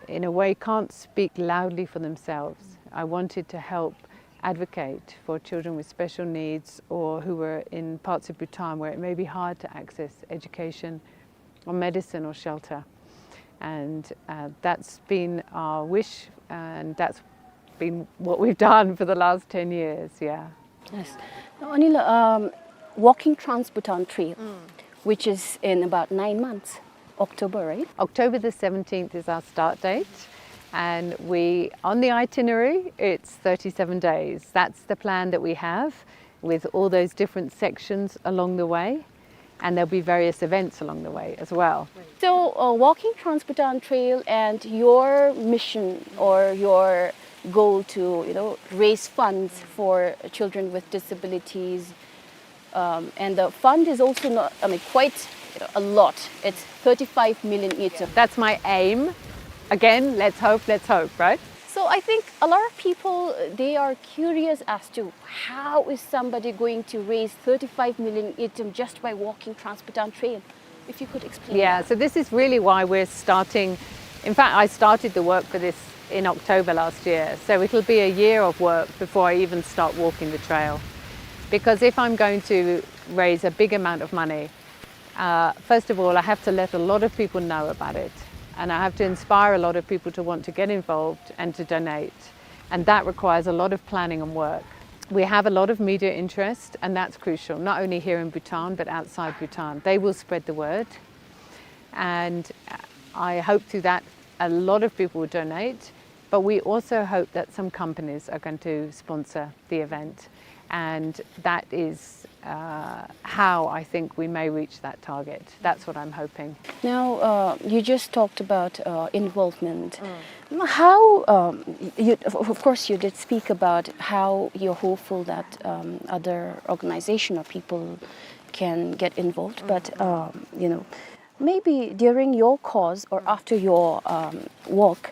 in a way, can't speak loudly for themselves. I wanted to help advocate for children with special needs or who were in parts of Bhutan where it may be hard to access education or medicine or shelter. And, uh, that's been our wish, and that's been what we've done for the last ten years, yeah. Yes. Now, Anila, um, walking Trans-Bhutan Trail, mm, which is in about nine months, October, right? October the seventeenth is our start date, and we, on the itinerary, it's thirty-seven days. That's the plan that we have, with all those different sections along the way, and there'll be various events along the way as well. So, uh, walking Trans-Bhutan Trail and your mission or your goal to, you know, raise funds for children with disabilities, um, and the fund is also not, I mean, quite, you know, a lot. It's thirty-five million ngultrum. That's my aim. Again, let's hope, let's hope, right? So I think a lot of people, uh, they are curious as to how is somebody going to raise thirty-five million ngultrum just by walking Trans-Bhutan Trail. If you could explain. Yeah, that. So this is really why we're starting. In fact, I started the work for this in October last year, so it'll be a year of work before I even start walking the trail. Because if I'm going to raise a big amount of money, uh, first of all, I have to let a lot of people know about it, and I have to inspire a lot of people to want to get involved and to donate. And that requires a lot of planning and work. We have a lot of media interest, and that's crucial, not only here in Bhutan, but outside Bhutan. They will spread the word. And I hope through that a lot of people will donate, but we also hope that some companies are going to sponsor the event. And that is, uh, how I think we may reach that target. That's what I'm hoping. Now, uh, you just talked about, uh, involvement. Mm. How, um, you, of, of course, you did speak about how you're hopeful that, um, other organization or people can get involved, mm, but, mm, um, you know, maybe during your course or, mm, after your, um, walk,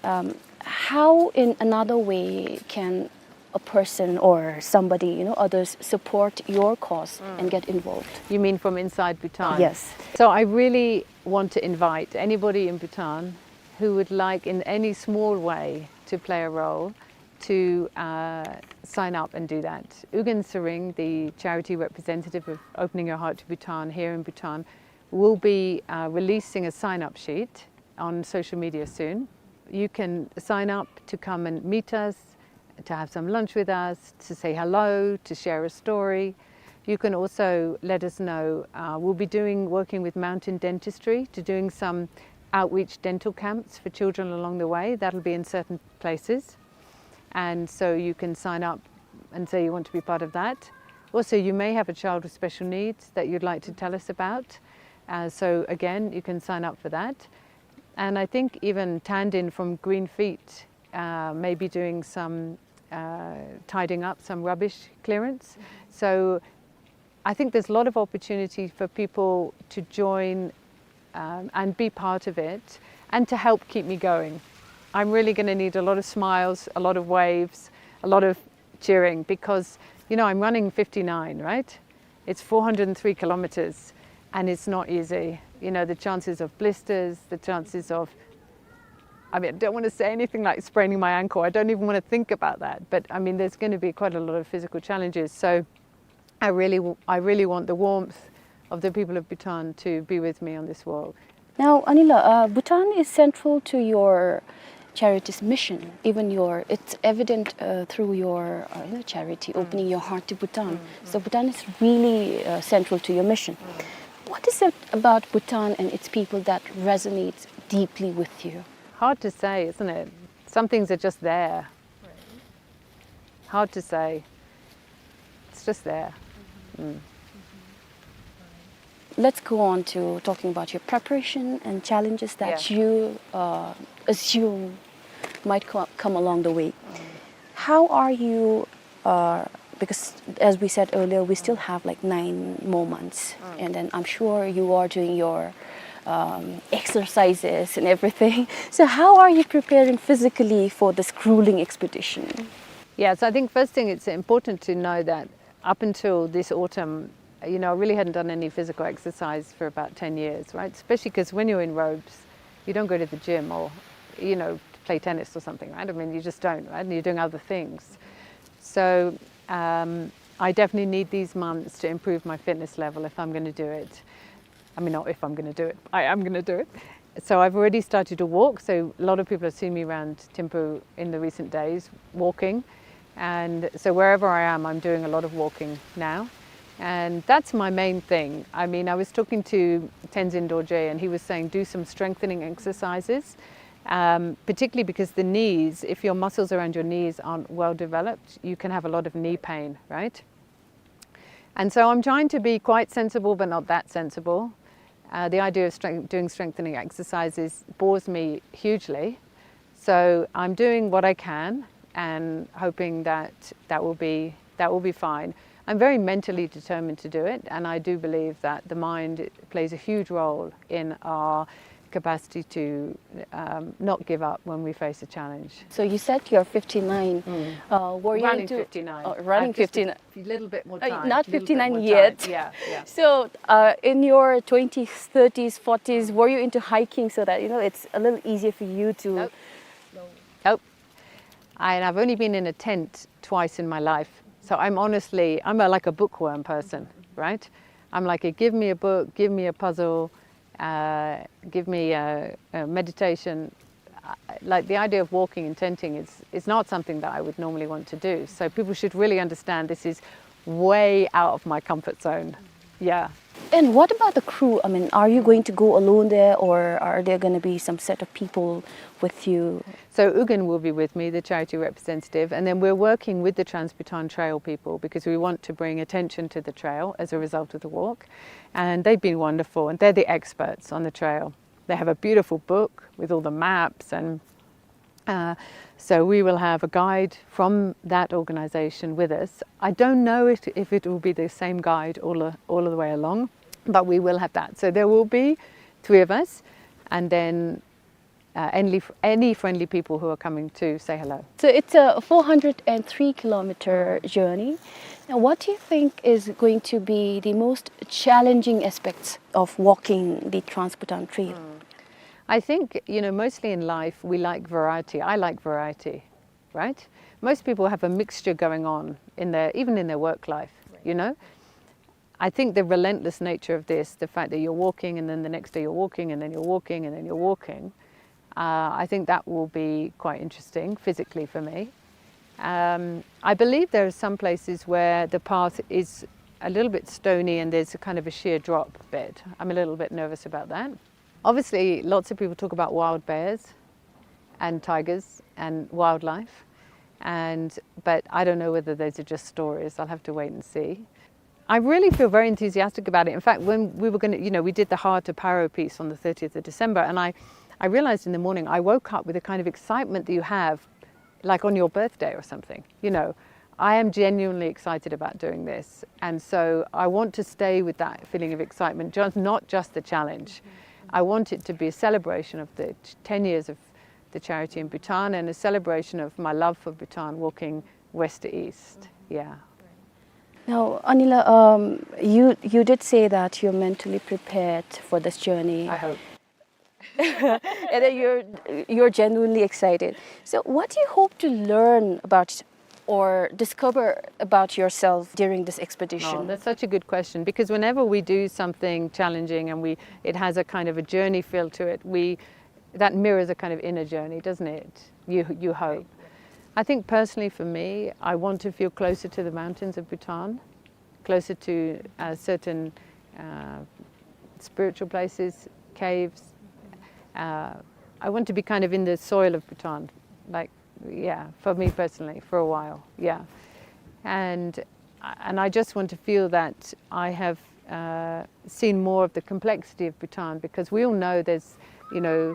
mm, um, how in another way can a person or somebody, you know, others support your cause, mm, and get involved? You mean from inside Bhutan? Yes. So I really want to invite anybody in Bhutan who would like in any small way to play a role to, uh, sign up and do that. U Gin Tshering, the charity representative of Opening Your Heart to Bhutan here in Bhutan, will be, uh, releasing a sign-up sheet on social media soon. You can sign up to come and meet us, to have some lunch with us, to say hello, to share a story. You can also let us know, uh, we'll be doing, working with Mountain Dentistry to doing some outreach dental camps for children along the way. That'll be in certain places. And so you can sign up and say you want to be part of that. Also, you may have a child with special needs that you'd like to tell us about. Uh, so again, you can sign up for that. And I think even Tandin from Green Feet, uh, may be doing some, uh, tidying up, some rubbish clearance. So I think there's a lot of opportunity for people to join, um, and be part of it and to help keep me going. I'm really gonna need a lot of smiles, a lot of waves, a lot of cheering because, you know, I'm running fifty-nine, right? It's four hundred and three kilometers, and it's not easy. You know, the chances of blisters, the chances of, I mean, I don't wanna say anything like spraining my ankle. I don't even wanna think about that. But, I mean, there's gonna be quite a lot of physical challenges. So I really w-, I really want the warmth of the people of Bhutan to be with me on this walk. Now, Anila, uh, Bhutan is central to your charity's mission. Even your, it's evident, uh, through your, uh, you know, charity, mm, Opening Your Heart to Bhutan. Mm, mm. So Bhutan is really, uh, central to your mission. Mm. What is it about Bhutan and its people that resonates deeply with you? Hard to say, isn't it? Some things are just there. Right. Hard to say. It's just there. Mm. Let's go on to talking about your preparation and challenges that, yeah, you, uh, assume might co-, come along the way. Mm. How are you, uh, because as we said earlier, we still have, like, nine more months, mm, and then I'm sure you are doing your, um, exercises and everything. So how are you preparing physically for this grueling expedition? Yeah, so I think first thing, it's important to know that up until this autumn, you know, I really hadn't done any physical exercise for about ten years, right? Especially 'cause when you're in robes, you don't go to the gym or, you know, play tennis or something, right? I mean, you just don't, right? And you're doing other things. So, um, I definitely need these months to improve my fitness level if I'm gonna do it. I mean, not if I'm gonna do it, I am gonna do it. So I've already started to walk. So a lot of people have seen me around Thimphu in the recent days walking. And so wherever I am, I'm doing a lot of walking now. And that's my main thing. I mean, I was talking to Tenzin Dorje, and he was saying do some strengthening exercises, um, particularly because the knees, if your muscles around your knees aren't well developed, you can have a lot of knee pain, right? And so I'm trying to be quite sensible, but not that sensible. Uh, the idea of strength, doing strengthening exercises bores me hugely. So I'm doing what I can and hoping that that will be, that will be fine. I'm very mentally determined to do it, and I do believe that the mind plays a huge role in our capacity to, um, not give up when we face a challenge. So you said you're fifty-nine. Uh, were you Running into fifty-nine. Oh, running I've just a fifty-nine. f-, little bit more Uh, time. not Little bit fifty-nine more yet. Time. Yeah, yeah. So, uh, in your twenties, thirties, forties, were you into hiking so that, you know, it's a little easier for you to? Nope. Nope. I, and I've only been in a tent twice in my life. So I'm honestly, I'm a, like, a bookworm person, right? I'm like, a, give me a book, give me a puzzle, uh, give me a, a meditation. I, like, the idea of walking and tenting is, is not something that I would normally want to do. So people should really understand this is way out of my comfort zone. Yeah. And what about the crew? I mean, are you going to go alone there, or are there gonna be some set of people with you? So Ugen will be with me, the charity representative, and then we're working with the Trans-Bhutan Trail people because we want to bring attention to the trail as a result of the walk. And they've been wonderful, and they're the experts on the trail. They have a beautiful book with all the maps, and, uh, so we will have a guide from that organization with us. I don't know if, if it will be the same guide all, all of the way along, but we will have that. So there will be three of us, and then, uh, any, any friendly people who are coming to say hello. So it's a four hundred and three kilometer journey. Now, what do you think is going to be the most challenging aspects of walking the Trans-Bhutan Trail? I think, you know, mostly in life we like variety. I like variety, right? Most people have a mixture going on in their, even in their work life, you know? I think the relentless nature of this, the fact that you're walking and then the next day you're walking and then you're walking and then you're walking, uh, I think that will be quite interesting physically for me. Um, I believe there are some places where the path is a little bit stony and there's a kind of a sheer drop bit. I'm a little bit nervous about that. Obviously, lots of people talk about wild bears and tigers and wildlife, and, but I don't know whether those are just stories. I'll have to wait and see. I really feel very enthusiastic about it. In fact, when we were gonna, you know, we did the Hard to Paro piece on the thirtieth of December, and I, I realized in the morning, I woke up with a kind of excitement that you have, like, on your birthday or something, you know. I am genuinely excited about doing this, and so I want to stay with that feeling of excitement, just, not just the challenge. I want it to be a celebration of the t-, ten years of the charity in Bhutan and a celebration of my love for Bhutan, walking west to east. Yeah. Now, Anila, um, you, you did say that you're mentally prepared for this journey. I hope. And then you're, you're genuinely excited. So what do you hope to learn about or discover about yourself during this expedition? Oh, that's such a good question, because whenever we do something challenging and we, it has a kind of a journey feel to it, we, that mirrors a kind of inner journey, doesn't it? You, you hope. I think personally for me, I want to feel closer to the mountains of Bhutan, closer to, uh, certain, uh, spiritual places, caves. Uh, I want to be kind of in the soil of Bhutan, like, yeah, for me personally, for a while, yeah. And, and I just want to feel that I have, uh, seen more of the complexity of Bhutan, because we all know there's, you know,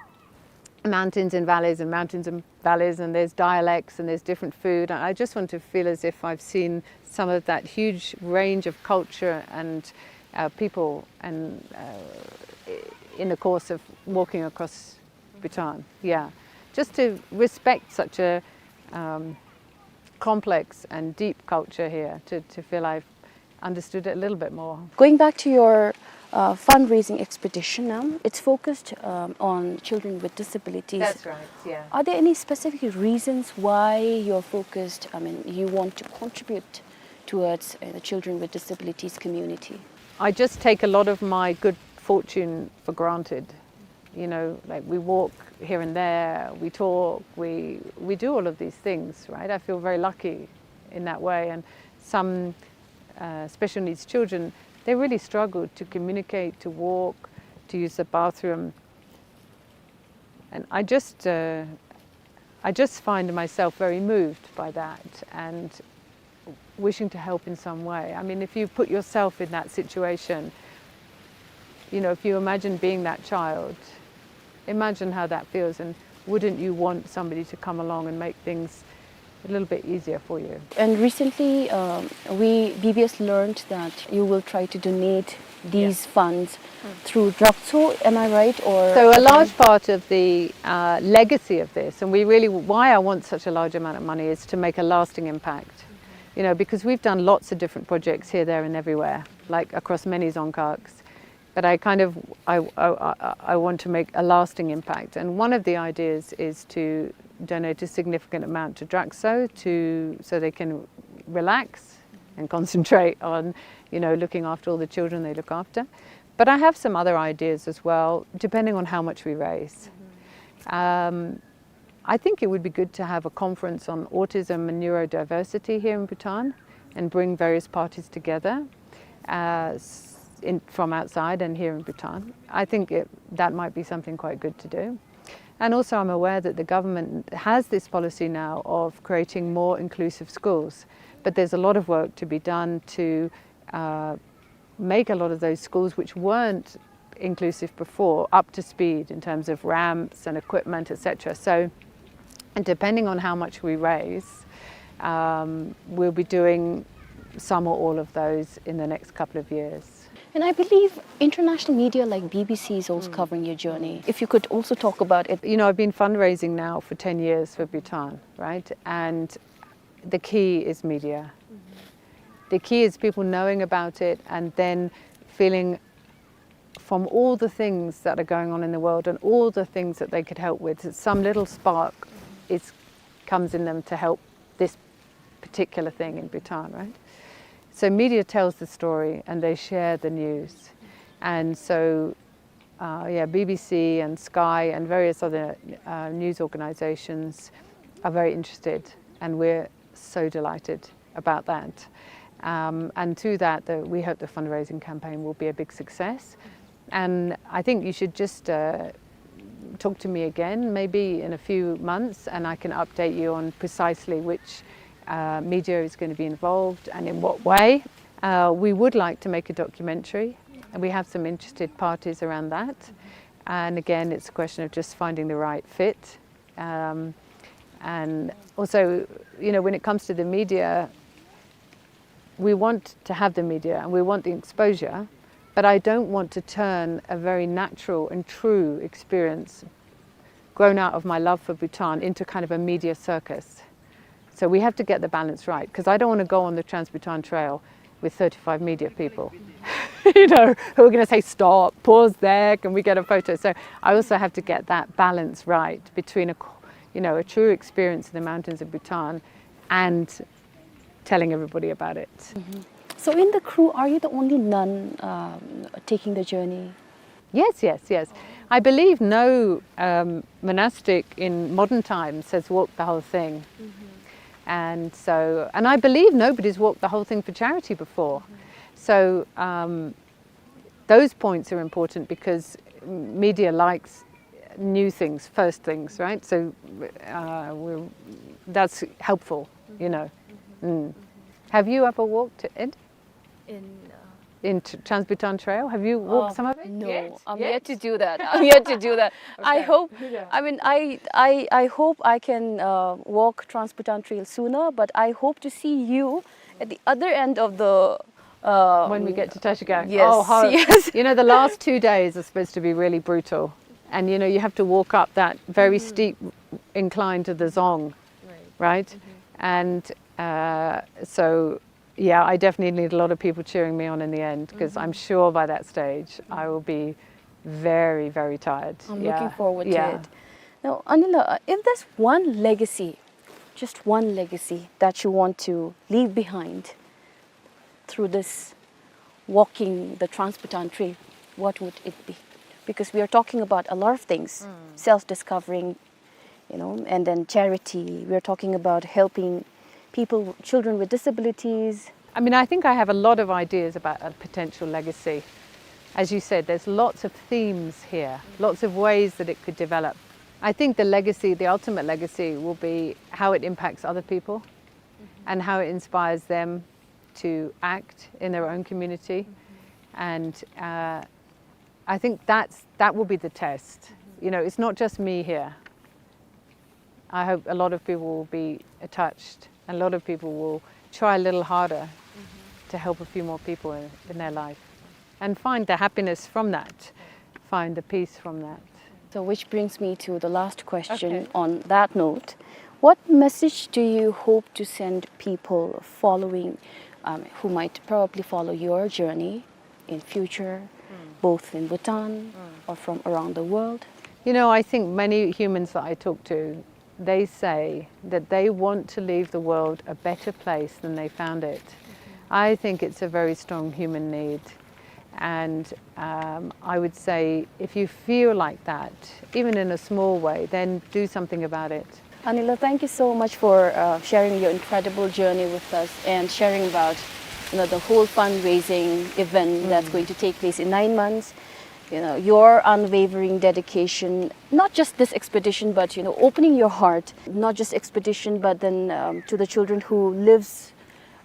mountains and valleys and mountains and valleys, and there's dialects and there's different food. And I just want to feel as if I've seen some of that huge range of culture and, uh, people and, uh, in the course of walking across Bhutan. Yeah, just to respect such a, um, complex and deep culture here, to, to feel I've understood it a little bit more. Going back to your, uh, fundraising expedition, um, it's focused, um, on children with disabilities. That's right, yeah. Are there any specific reasons why you're focused, I mean, you want to contribute towards, uh, the children with disabilities community? I just take a lot of my good fortune for granted. You know, like, we walk here and there, we talk, we, we do all of these things, right? I feel very lucky in that way. And some, uh, special needs children, they really struggle to communicate, to walk, to use the bathroom. And I just, uh, I just find myself very moved by that and wishing to help in some way. I mean, if you put yourself in that situation, you know, if you imagine being that child, imagine how that feels, and wouldn't you want somebody to come along and make things a little bit easier for you? And recently, um, we, B B S learned that you will try to donate these funds through Drakso, am I right? Or so a large part of the, uh, legacy of this, and we really, why I want such a large amount of money is to make a lasting impact. You know, because we've done lots of different projects here, there, and everywhere, like, across many dzongkhags. But I kind of, I, I, I, I want to make a lasting impact. And one of the ideas is to donate a significant amount to Drakso to, so they can relax and concentrate on, you know, looking after all the children they look after. But I have some other ideas as well, depending on how much we raise. Um, I think it would be good to have a conference on autism and neurodiversity here in Bhutan and bring various parties together, uh, s-, in, from outside and here in Bhutan. I think it, that might be something quite good to do. And also, I'm aware that the government has this policy now of creating more inclusive schools, but there's a lot of work to be done to, uh, make a lot of those schools which weren't inclusive before up to speed in terms of ramps and equipment, et cetera. So, and depending on how much we raise, um, we'll be doing some or all of those in the next couple of years. And I believe international media like B B C is also covering your journey. If you could also talk about it. You know, I've been fundraising now for ten years for Bhutan, right? And the key is media. The key is people knowing about it and then feeling, from all the things that are going on in the world and all the things that they could help with, some little spark is, comes in them to help this particular thing in Bhutan, right? So media tells the story and they share the news. And so, uh, yeah, B B C and Sky and various other, uh, news organizations are very interested, and we're so delighted about that. Um, and through that, the, we hope the fundraising campaign will be a big success. And I think you should just, uh, talk to me again, maybe in a few months, and I can update you on precisely which, uh, media is gonna be involved and in what way. Uh, we would like to make a documentary, and we have some interested parties around that. And again, it's a question of just finding the right fit. Um, and also, you know, when it comes to the media, we want to have the media and we want the exposure, but I don't want to turn a very natural and true experience grown out of my love for Bhutan into kind of a media circus. So we have to get the balance right, 'cause I don't wanna go on the Trans-Bhutan Trail with thirty-five media people, you know, who are gonna say, "Stop, pause there, can we get a photo?" So I also have to get that balance right between a, you know, a true experience in the mountains of Bhutan and telling everybody about it. So in the crew, are you the only nun, um, taking the journey? Yes, yes, yes. I believe no, um, monastic in modern times has walked the whole thing. And so, and I believe nobody's walked the whole thing for charity before. So, um, those points are important because media likes new things, first things, right? So, uh, we're, that's helpful, you know. Mm. Have you ever walked, Ed? In, uh, in T-, Trans-Bhutan Trail? Have you walked, uh, some of it? No, yet? I'm yet to do that. I'm yet to do that. I hope, I mean, I, I, I hope I can, uh, walk Trans-Bhutan Trail sooner, but I hope to see you at the other end of the, uh, when we get to Tashkent. Yes, oh, how, yes. You know, the last two days are supposed to be really brutal. And, you know, you have to walk up that very steep incline to the dzong, right? And, uh, so, yeah, I definitely need a lot of people cheering me on in the end, 'cause I'm sure by that stage I will be very, very tired. I'm looking forward to it. Now, Anila, uh, if there's one legacy, just one legacy that you want to leave behind through this walking the Trans-Bhutan Trail, what would it be? Because we are talking about a lot of things, self-discovering, you know, and then charity. We are talking about helping people, children with disabilities, I mean, I think I have a lot of ideas about a potential legacy. As you said, there's lots of themes here, lots of ways that it could develop. I think the legacy, the ultimate legacy, will be how it impacts other people and how it inspires them to act in their own community. And, uh, I think that's, that will be the test. You know, it's not just me here. I hope a lot of people will be touched, and a lot of people will try a little harder to help a few more people in, in their life and find the happiness from that, find the peace from that. So, which brings me to the last question. Okay. On that note, what message do you hope to send people following, um, who might probably follow your journey in future, both in Bhutan or from around the world? You know, I think many humans that I talk to, they say that they want to leave the world a better place than they found it. I think it's a very strong human need. And, um, I would say if you feel like that, even in a small way, then do something about it. Anila, thank you so much for, uh, sharing your incredible journey with us and sharing about, you know, the whole fundraising event that's going to take place in nine months. You know, your unwavering dedication, not just this expedition, but, you know, opening your heart, not just expedition, but then, um, to the children who lives,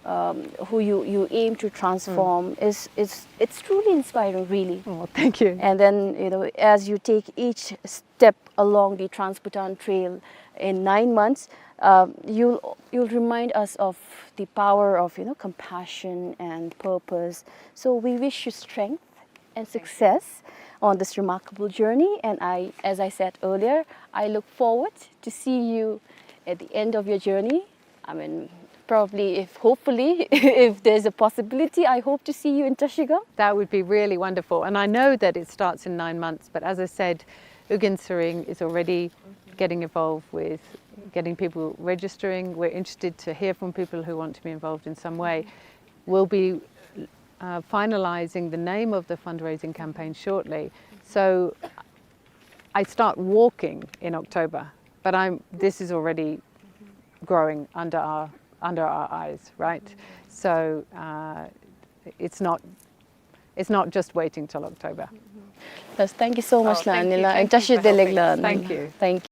um, who you, you aim to transform is, is, it's truly inspiring, really. Oh, thank you. And then, you know, as you take each step along the Trans-Bhutan Trail in nine months, um, you'll, you'll remind us of the power of, you know, compassion and purpose. So we wish you strength and success on this remarkable journey. And I, as I said earlier, I look forward to see you at the end of your journey. I mean, probably, if, hopefully, if there's a possibility, I hope to see you in Trashigang. That would be really wonderful. And I know that it starts in nine months, but as I said, U Gin Sering is already getting involved with getting people registering. We're interested to hear from people who want to be involved in some way. We'll be, uh, finalizing the name of the fundraising campaign shortly. So I start walking in October, but I'm, this is already growing under our, under our eyes, right? So, uh, it's not, it's not just waiting till October. Yes, thank you so much, Anila. Oh, thank you. Thank you for helping us. Thank you. Thank you.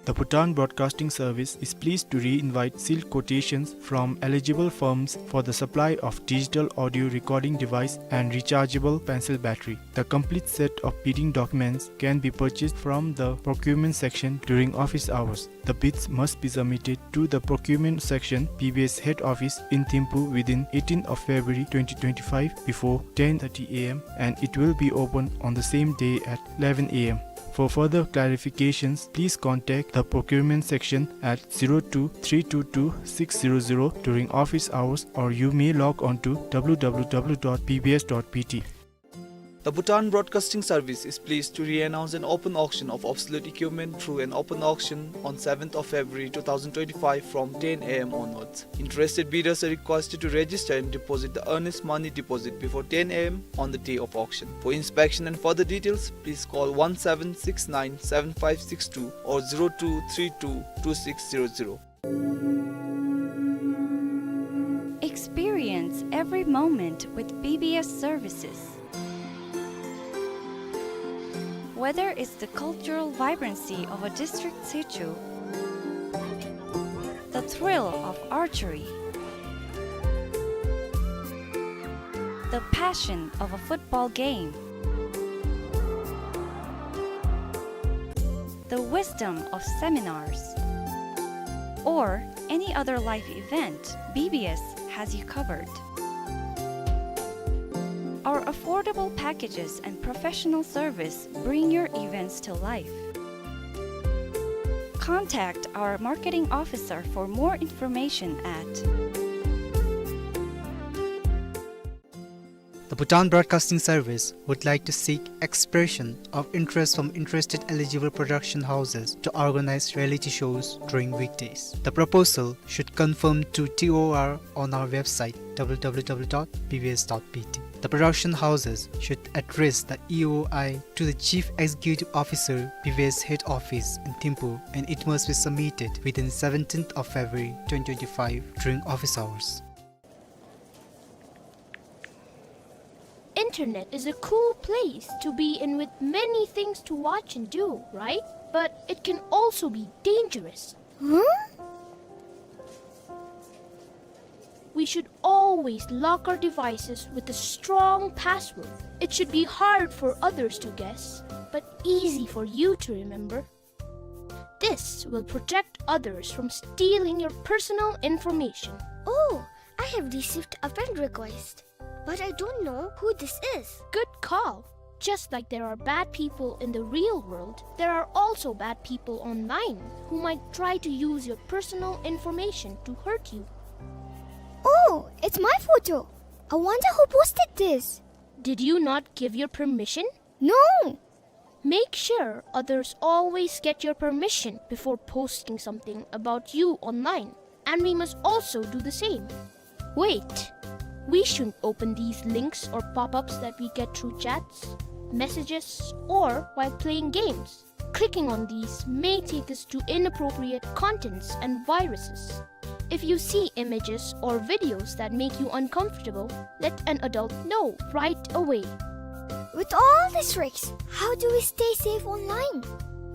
The Bhutan Broadcasting Service is pleased to re-invite sealed quotations from eligible firms for the supply of digital audio recording device and rechargeable pencil battery. The complete set of bidding documents can be purchased from the procurement section during office hours. The bids must be submitted to the procurement section, B B S head office in Thimphu, within eighteenth of February twenty twenty-five before ten thirty A M, and it will be open on the same day at eleven A M. For further clarifications, please contact the procurement section at zero two three two two six zero zero during office hours, or you may log on to W W W dot B B S dot B T. The Bhutan Broadcasting Service is pleased to re-announce an open auction of obsolete equipment through an open auction on seventh of February two thousand twenty-five from ten A M onwards. Interested bidders are requested to register and deposit the earnest money deposit before ten A M on the day of auction. For inspection and further details, please call one seven six nine seven five six two or zero two three two two six zero zero. Experience every moment with B B S services. Whether it's the cultural vibrancy of a district situ, the thrill of archery, the passion of a football game, the wisdom of seminars, or any other life event, B B S has you covered. Our affordable packages and professional service bring your events to life. Contact our marketing officer for more information at The Bhutan Broadcasting Service would like to seek expression of interest from interested eligible production houses to organize reality shows during weekdays. The proposal should conform to T O R on our website, W W W dot B B S dot B T. The production houses should address the E O I to the Chief Executive Officer, B B S Head Office in Thimphu, and it must be submitted within seventeenth of February twenty twenty-five during office hours. internet is a cool place to be in with many things to watch and do, right? But it can also be dangerous. Huh? We should always lock our devices with a strong password. It should be hard for others to guess, but easy for you to remember. This will protect others from stealing your personal information. Oh, I have received a friend request, but I don't know who this is. Good call. Just like there are bad people in the real world, there are also bad people online who might try to use your personal information to hurt you. Oh, it's my photo. I wonder who posted this. Did you not give your permission? No. Make sure others always get your permission before posting something about you online, and we must also do the same. Wait, we shouldn't open these links or pop-ups that we get through chats, messages, or while playing games. Clicking on these may take us to inappropriate contents and viruses. If you see images or videos that make you uncomfortable, let an adult know right away. With all these risks, how do we stay safe online?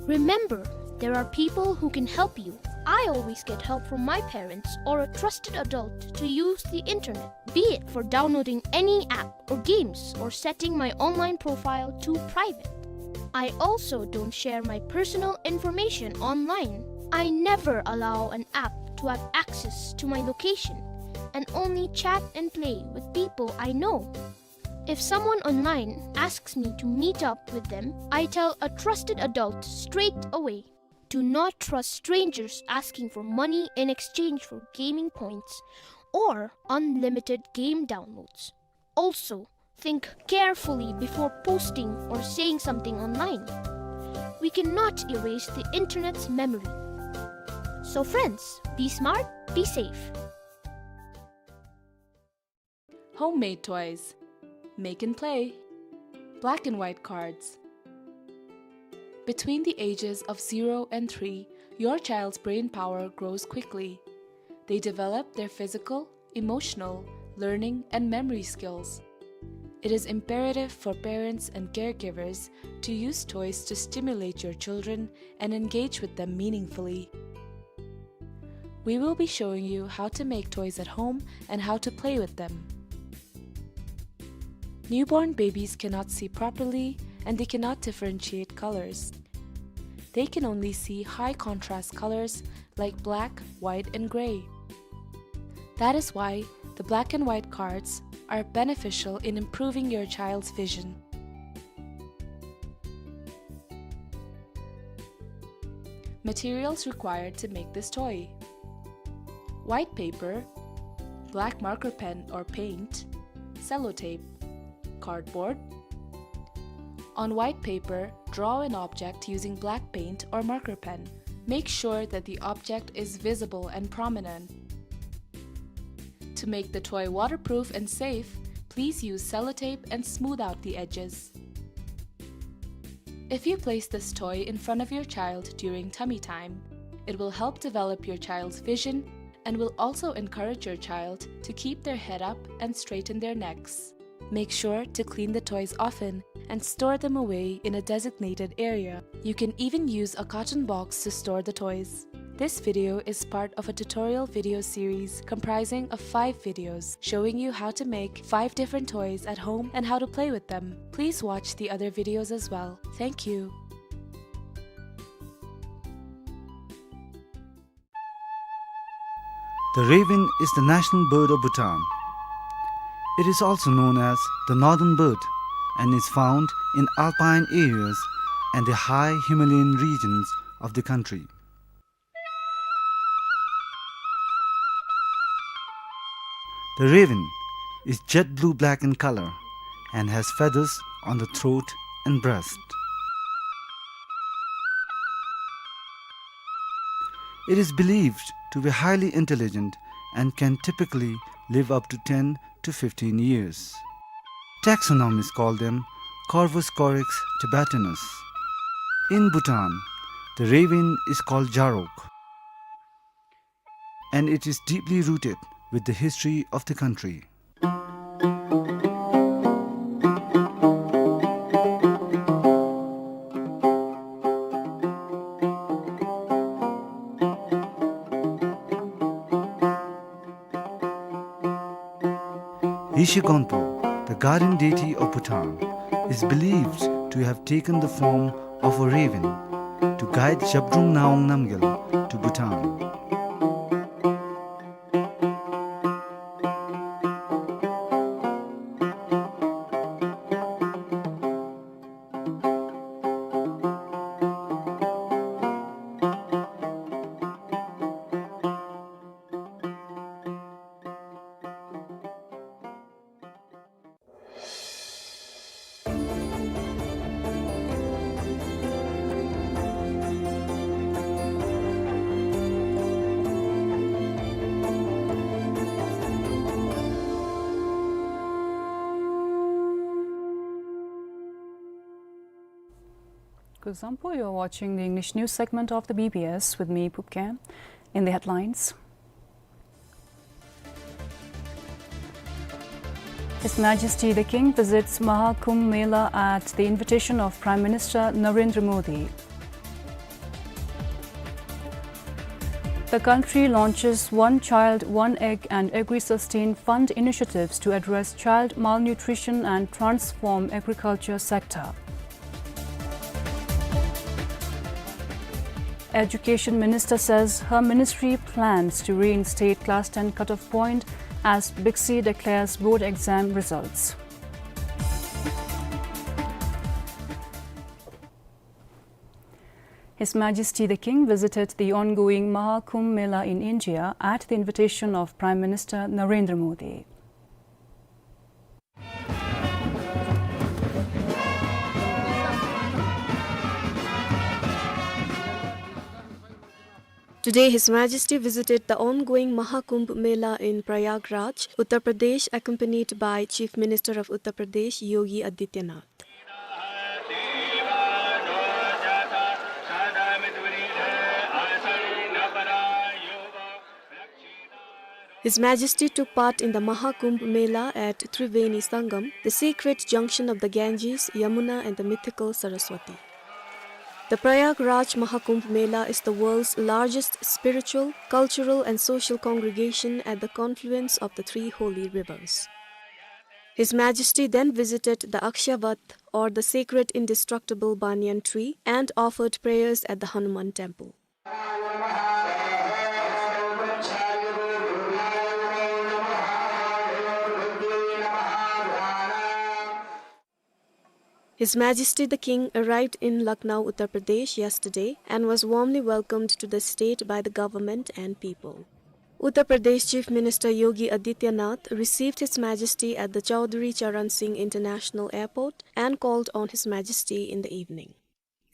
Remember, there are people who can help you. I always get help from my parents or a trusted adult to use the internet, be it for downloading any app or games or setting my online profile to private. I also don't share my personal information online. I never allow an app to have access to my location and only chat and play with people I know. If someone online asks me to meet up with them, I tell a trusted adult straight away. Do not trust strangers asking for money in exchange for gaming points or unlimited game downloads. Also, think carefully before posting or saying something online. We cannot erase the internet's memory. So friends, be smart, be safe. Homemade toys. Make and play. Black and white cards. Between the ages of zero and three, your child's brain power grows quickly. They develop their physical, emotional, learning, and memory skills. It is imperative for parents and caregivers to use toys to stimulate your children and engage with them meaningfully. We will be showing you how to make toys at home and how to play with them. Newborn babies cannot see properly and they cannot differentiate colors. They can only see high contrast colors like black, white, and gray. That is why the black and white cards are beneficial in improving your child's vision. Materials required to make this toy: white paper, black marker pen or paint, sellotape, cardboard. On white paper, draw an object using black paint or marker pen. Make sure that the object is visible and prominent. To make the toy waterproof and safe, please use sellotape and smooth out the edges. If you place this toy in front of your child during tummy time, it will help develop your child's vision and will also encourage your child to keep their head up and straighten their necks. Make sure to clean the toys often and store them away in a designated area. You can even use a carton box to store the toys. This video is part of a tutorial video series comprising of five videos showing you how to make five different toys at home and how to play with them. Please watch the other videos as well. Thank you. The raven is the national bird of Bhutan. It is also known as the northern bird and is found in alpine areas and the high Himalayan regions of the country. The raven is jet blue black in color and has feathers on the throat and breast. It is believed to be highly intelligent and can typically live up to ten to fifteen years. Taxonomists call them Corvus corax tibetanus. In Bhutan, the raven is called Jarok, and it is deeply rooted with the history of the country. Geshe Gonpo, the guardian deity of Bhutan, is believed to have taken the form of a raven to guide Zhabdrung Ngawang Namgyal to Bhutan. Kuzuzangpo, you're watching the English news segment of the B B S with me, Phub Khem. In the headlines, His Majesty the King visits Maha Kumbh Mela at the invitation of Prime Minister Narendra Modi. The country launches One Child, One Egg and Agri-Sustain Fund initiatives to address child malnutrition and transform agriculture sector. Education Minister says her ministry plans to reinstate class ten cutoff point as BICSI declares board exam results. His Majesty the King visited the ongoing Maha Kumbh Mela in India at the invitation of Prime Minister Narendra Modi. Today, His Majesty visited the ongoing Maha Kumbh Mela in Prayagraj, Uttar Pradesh, accompanied by Chief Minister of Uttar Pradesh, Yogi Adityanath. His Majesty took part in the Maha Kumbh Mela at Triveni Sangam, the sacred junction of the Ganges, Yamuna and the mythical Saraswati. The Prayagraj Maha Kumbh Mela is the world's largest spiritual, cultural and social congregation at the confluence of the three holy rivers. His Majesty then visited the Akshavat, or the sacred indestructible banyan tree, and offered prayers at the Hanuman temple. His Majesty the King arrived in Lucknow, Uttar Pradesh yesterday and was warmly welcomed to the state by the government and people. Uttar Pradesh Chief Minister Yogi Adityanath received His Majesty at the Chaudhary Charan Singh International Airport and called on His Majesty in the evening.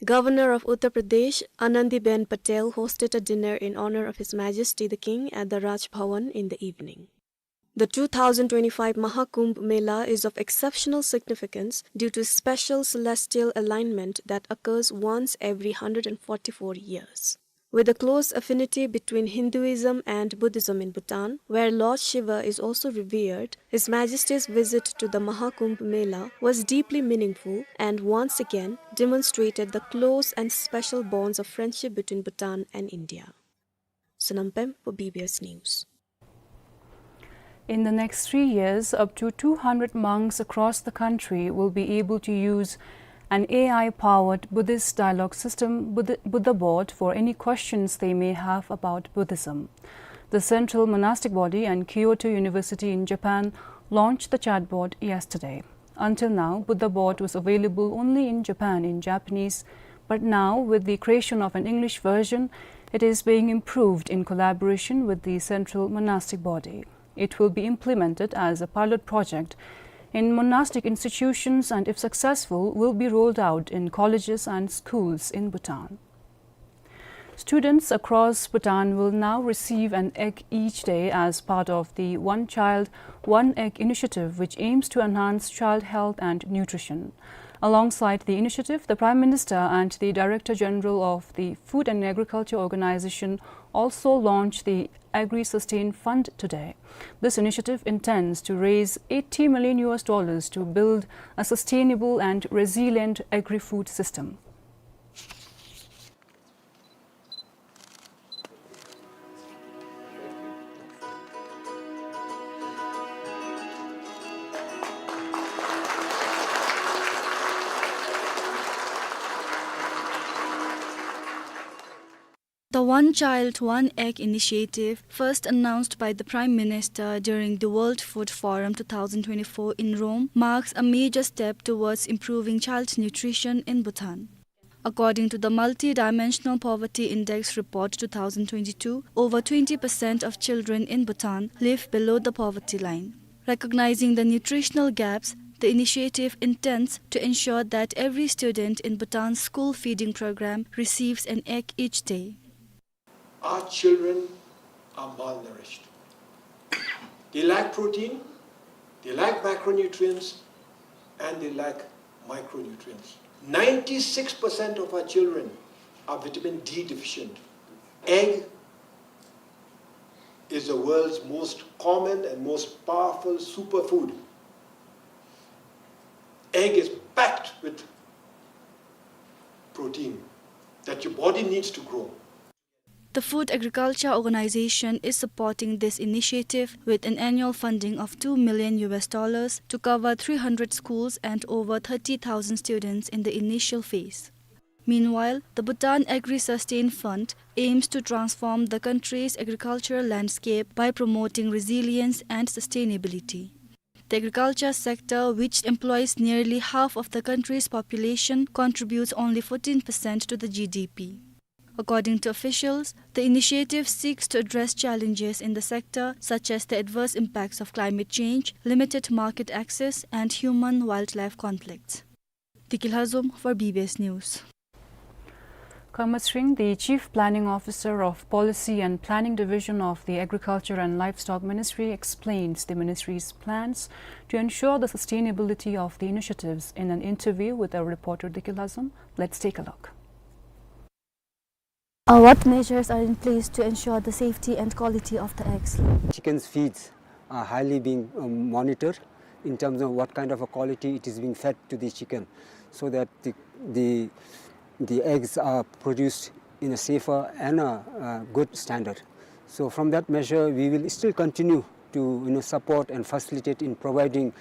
Governor of Uttar Pradesh, Anandiben Patel, hosted a dinner in honor of His Majesty the King at the Raj Bhavan in the evening. The two thousand twenty-five Maha Kumbh Mela is of exceptional significance due to special celestial alignment that occurs once every hundred and forty-four years. With a close affinity between Hinduism and Buddhism in Bhutan, where Lord Shiva is also revered, His Majesty's visit to the Maha Kumbh Mela was deeply meaningful and once again demonstrated the close and special bonds of friendship between Bhutan and India. Sonam Pem for B B S News. In the next three years, up to two hundred monks across the country will be able to use an A I-powered Buddhist dialogue system, Buddha, Buddha Bot, for any questions they may have about Buddhism. The Central Monastic Body and Kyoto University in Japan launched the chatbot yesterday. Until now, Buddha Bot was available only in Japan in Japanese, but now, with the creation of an English version, it is being improved in collaboration with the Central Monastic Body. It will be implemented as a pilot project in monastic institutions and, if successful, will be rolled out in colleges and schools in Bhutan. Students across Bhutan will now receive an egg each day as part of the One Child, One Egg initiative, which aims to enhance child health and nutrition. Alongside the initiative, the Prime Minister and the Director General of the Food and Agriculture Organization also launched the Agri-Sustain Fund today. This initiative intends to raise eighty million U S dollars to build a sustainable and resilient agri-food system. The One Child, One Egg initiative, first announced by the Prime Minister during the World Food Forum two thousand twenty-four in Rome, marks a major step towards improving child nutrition in Bhutan. According to the Multidimensional Poverty Index Report two thousand twenty-two, over twenty percent of children in Bhutan live below the poverty line. Recognizing the nutritional gaps, the initiative intends to ensure that every student in Bhutan's school feeding program receives an egg each day. Our children are malnourished. They lack protein, they lack macronutrients, and they lack micronutrients. Ninety-six percent of our children are vitamin D deficient. Egg is the world's most common and most powerful superfood. Egg is packed with protein that your body needs to grow. The Food Agriculture Organization is supporting this initiative with an annual funding of two million U S dollars to cover three hundred schools and over thirty thousand students in the initial phase. Meanwhile, the Bhutan Agri-Sustain Fund aims to transform the country's agricultural landscape by promoting resilience and sustainability. The agriculture sector, which employs nearly half of the country's population, contributes only fourteen percent to the G D P. According to officials, the initiative seeks to address challenges in the sector, such as the adverse impacts of climate change, limited market access, and human-wildlife conflicts. Deki Lhazom for B B S News. Kharma Tshering, the Chief Planning Officer of Policy and Planning Division of the Agriculture and Livestock Ministry, explains the ministry's plans to ensure the sustainability of the initiatives in an interview with our reporter Deki Lhazom. Let's take a look. Uh, what measures are in place to ensure the safety and quality of the eggs? Chickens' feeds are highly being, um, monitored in terms of what kind of a quality it is being fed to the chicken, so that the, the, the eggs are produced in a safer and a, uh, good standard. So from that measure, we will still continue to, you know, support and facilitate in providing,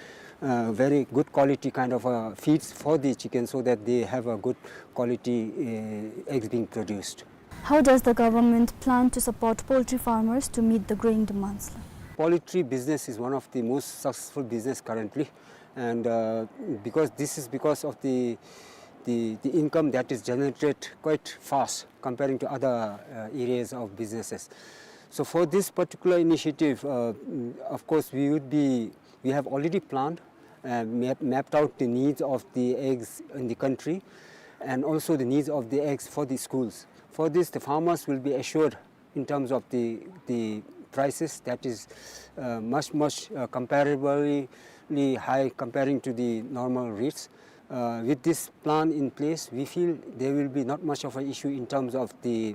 uh, very good quality kind of, uh, feeds for the chicken, so that they have a good quality, uh, eggs being produced. How does the government plan to support poultry farmers to meet the growing demands? Poultry business is one of the most successful business currently, and, uh, because this is because of the, the, the income that is generated quite fast comparing to other, uh, areas of businesses. So for this particular initiative, uh, mm, of course, we would be, we have already planned, uh, map-, mapped out the needs of the eggs in the country and also the needs of the eggs for the schools. For this, the farmers will be assured in terms of the, the prices that is, uh, much, much, uh, comparably high comparing to the normal rates. Uh, with this plan in place, we feel there will be not much of an issue in terms of the,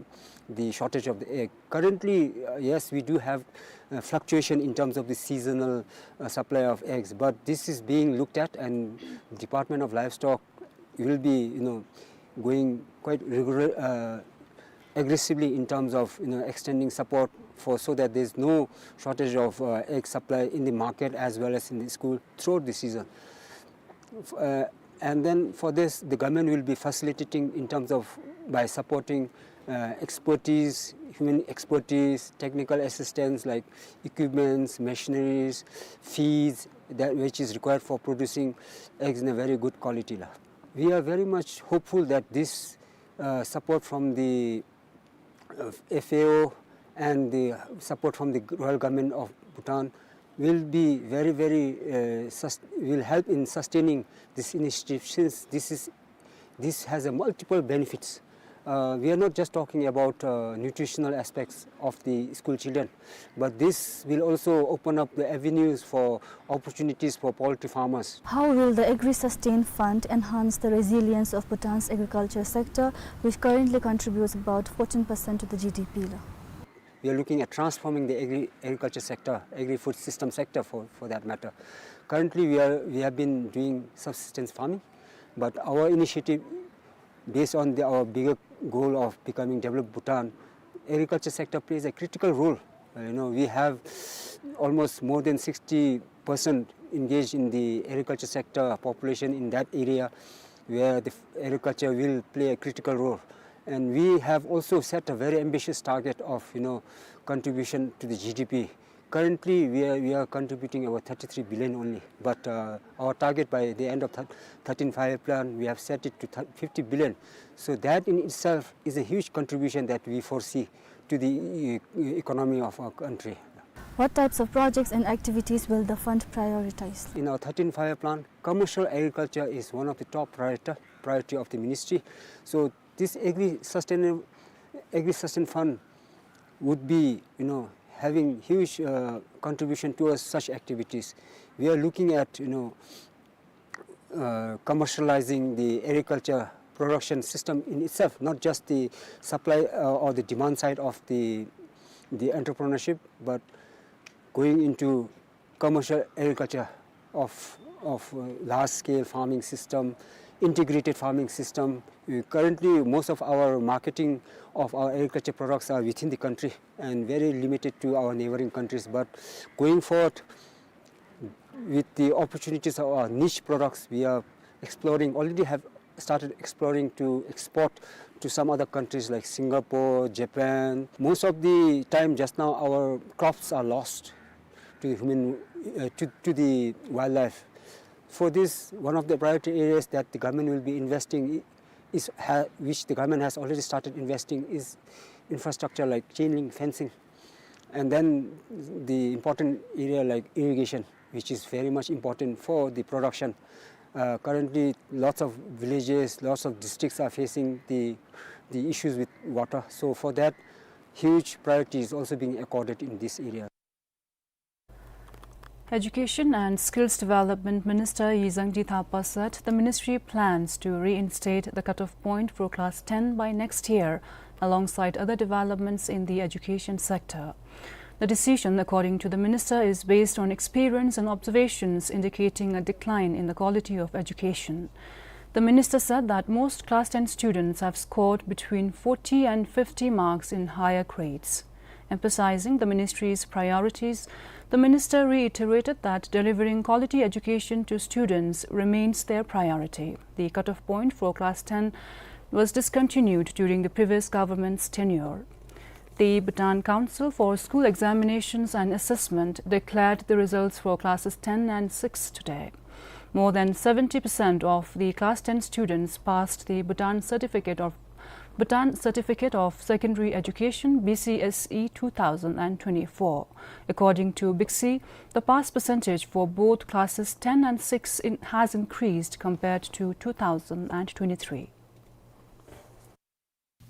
the shortage of the egg. Currently, uh, yes, we do have, uh, fluctuation in terms of the seasonal, uh, supply of eggs, but this is being looked at, and Department of Livestock will be, you know, going quite rigor-, uh, aggressively in terms of, you know, extending support for, so that there's no shortage of, uh, egg supply in the market as well as in the school throughout the season. F-, uh, and then for this, the government will be facilitating in terms of by supporting, uh, expertise, human expertise, technical assistance like equipments, machineries, feeds, that which is required for producing eggs in a very good quality la. We are very much hopeful that this, uh, support from the, uh, F A O and the support from the Royal Government of Bhutan will be very, very, uh, sus-, will help in sustaining this initiative, since this is, this has a multiple benefits. Uh, we are not just talking about, uh, nutritional aspects of the school children, but this will also open up the avenues for opportunities for poultry farmers. How will the Agri-Sustain Fund enhance the resilience of Bhutan's agriculture sector, which currently contributes about fourteen percent to the G D P la? We are looking at transforming the agri-, agriculture sector, agri-food system sector for, for that matter. Currently, we are, we have been doing subsistence farming, but our initiative, based on the, our bigger goal of becoming developed Bhutan, agriculture sector plays a critical role. Uh, you know, we have almost more than sixty percent engaged in the agriculture sector population in that area, where the f-, agriculture will play a critical role. And we have also set a very ambitious target of, you know, contribution to the G D P. Currently, we are, we are contributing about thirty-three billion only, but, uh, our target by the end of thir-, thirteen five-year plan, we have set it to thir-, fifty billion. So that in itself is a huge contribution that we foresee to the, uh, economy of our country. What types of projects and activities will the fund prioritize? In our thirteen five-year plan, commercial agriculture is one of the top priority, priority of the ministry. So this agri-sustain, agri-sustain fund would be, you know, having huge, uh, contribution towards such activities. We are looking at, you know, uh, commercializing the agriculture production system in itself, not just the supply, uh, or the demand side of the, the entrepreneurship, but going into commercial agriculture of, of, uh, large-scale farming system, integrated farming system. Uh, currently, most of our marketing of our agriculture products are within the country and very limited to our neighboring countries. But going forward, with the opportunities of our niche products, we are exploring, already have started exploring to export to some other countries like Singapore, Japan. Most of the time just now, our crops are lost to the human, uh, to, to the wildlife. For this, one of the priority areas that the government will be investing i-, is ha-, which the government has already started investing, is infrastructure like chain link fencing. And then the important area like irrigation, which is very much important for the production. Uh, currently, lots of villages, lots of districts are facing the, the issues with water. So for that, huge priority is also being accorded in this area. Education and Skills Development Minister Yi Zhangdi Thapa said the ministry plans to reinstate the cutoff point for class ten by next year, alongside other developments in the education sector. The decision, according to the minister, is based on experience and observations indicating a decline in the quality of education. The minister said that most class ten students have scored between forty and fifty marks in higher grades. Emphasizing the ministry's priorities, the minister reiterated that delivering quality education to students remains their priority. The cutoff point for class ten was discontinued during the previous government's tenure. The Bhutan Council for School Examinations and Assessment declared the results for classes ten and six today. More than seventy percent of the class ten students passed the Bhutan Certificate of, Bhutan Certificate of Secondary Education, B C S E two thousand and twenty-four. According to BICSE, the pass percentage for both classes ten and six in, has increased compared to two thousand and twenty-three.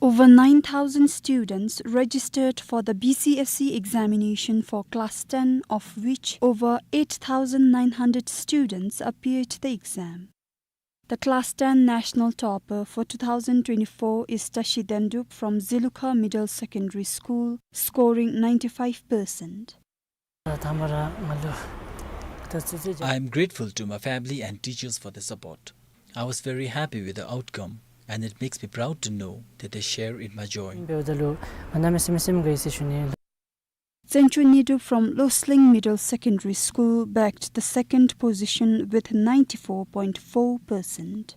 Over nine thousand students registered for the B C S E examination for class ten, of which over eight thousand nine hundred students appeared the exam. The class ten national topper for two thousand twenty-four is Tashi Dendup from Zilukha Middle Secondary School, scoring ninety-five percent. I am grateful to my family and teachers for the support. I was very happy with the outcome, and it makes me proud to know that they share in my joy. Tsencho Nidu from Losling Middle Secondary School bagged the second position with ninety-four point four percent.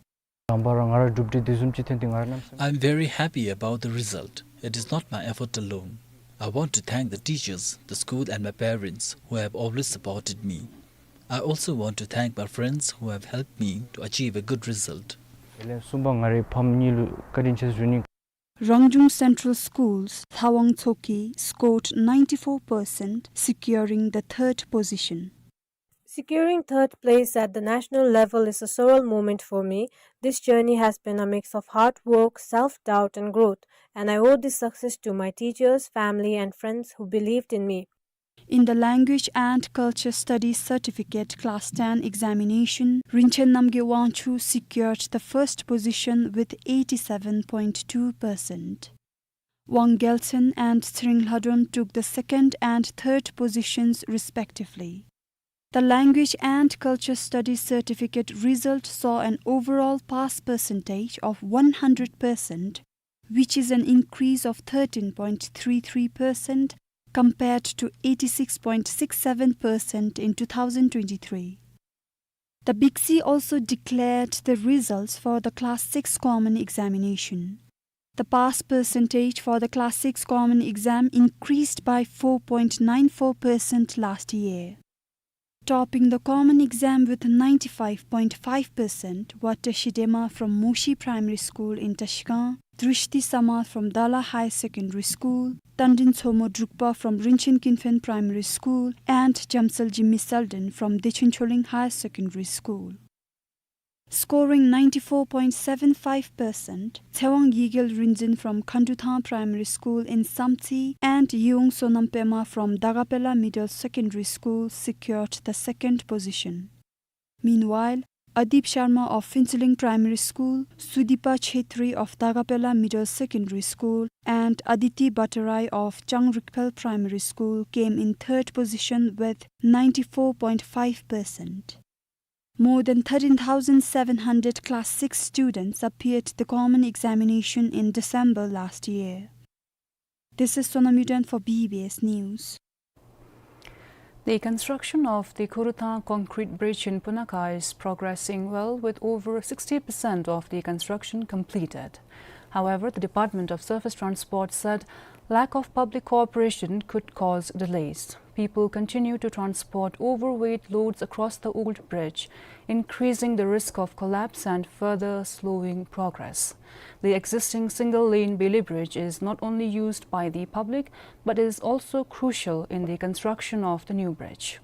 རང་དབང་རང་ང་ར་གྲུབ་འབྲས་འདི་བཟུམ་ཅིག་ཐོན་ཏེ་ང་ར་གནམ་མེད་ས་མེད། I'm very happy about the result. It is not my effort alone. I want to thank the teachers, the school and my parents who have always supported me. I also want to thank my friends who have helped me to achieve a good result. དེ་ལས་གསུམ་པ་ང་རའི་ཕམ་གཉིས་ལུ་བཀའ་དྲིན་ཆེ་ཟེར་ཞུ་ནི། Rangjung Central School's Thawang Tsoki scored ninety-four percent, securing the third position. Securing third place at the national level is a surreal moment for me. This journey has been a mix of hard work, self-doubt, and growth, and I owe this success to my teachers, family, and friends who believed in me. In the Language and Culture Studies Certificate Class ten examination, Rinchen Namgay Wangchuk secured the first position with eighty-seven point two percent. Wang Gelchen and Tsering Lhadon took the second and third positions respectively. The Language and Culture Studies Certificate result saw an overall pass percentage of one hundred percent, which is an increase of thirteen point three three percent compared to eighty-six point six seven percent in two thousand twenty-three. The BICSE also declared the results for the Class six Common Examination. The pass percentage for the Class six common exam increased by four point nine four percent last year. Topping the common exam with ninety-five point five percent were Tashi Dema from Moshi Primary School in Tashigang, Drishti Samal from Dala Higher Secondary School, Tandin Chomo Drukpa from Rinchen Kinphen Primary School, and Jamsel Jimmy Selden from Dechen Choling Higher Secondary School. Scoring ninety-four point seven five percent, Tsewang Yigel Rinzin from Khanduthang Primary School in Samtse and Yeung Sonam Pema from Dagapela Middle Secondary School secured the second position. Meanwhile, Adip Sharma of Phuentsholing Primary School, Sudipa Chhetri of Dagapela Middle Secondary School, and Aditi Bhattarai of Changrikphel Primary School came in third position with ninety-four point five percent. More than thirteen thousand seven hundred Class six students appeared the common examination in December last year. This is Sonam Yuden for B B S News. The construction of the Khuruthang concrete bridge in Punakha is progressing well, with over sixty percent of the construction completed. However, the Department of Surface Transport said lack of public cooperation could cause delays. People continue to transport overweight loads across the old bridge, increasing the risk of collapse and further slowing progress. The existing single-lane Bailey Bridge is not only used by the public, but is also crucial in the construction of the new bridge.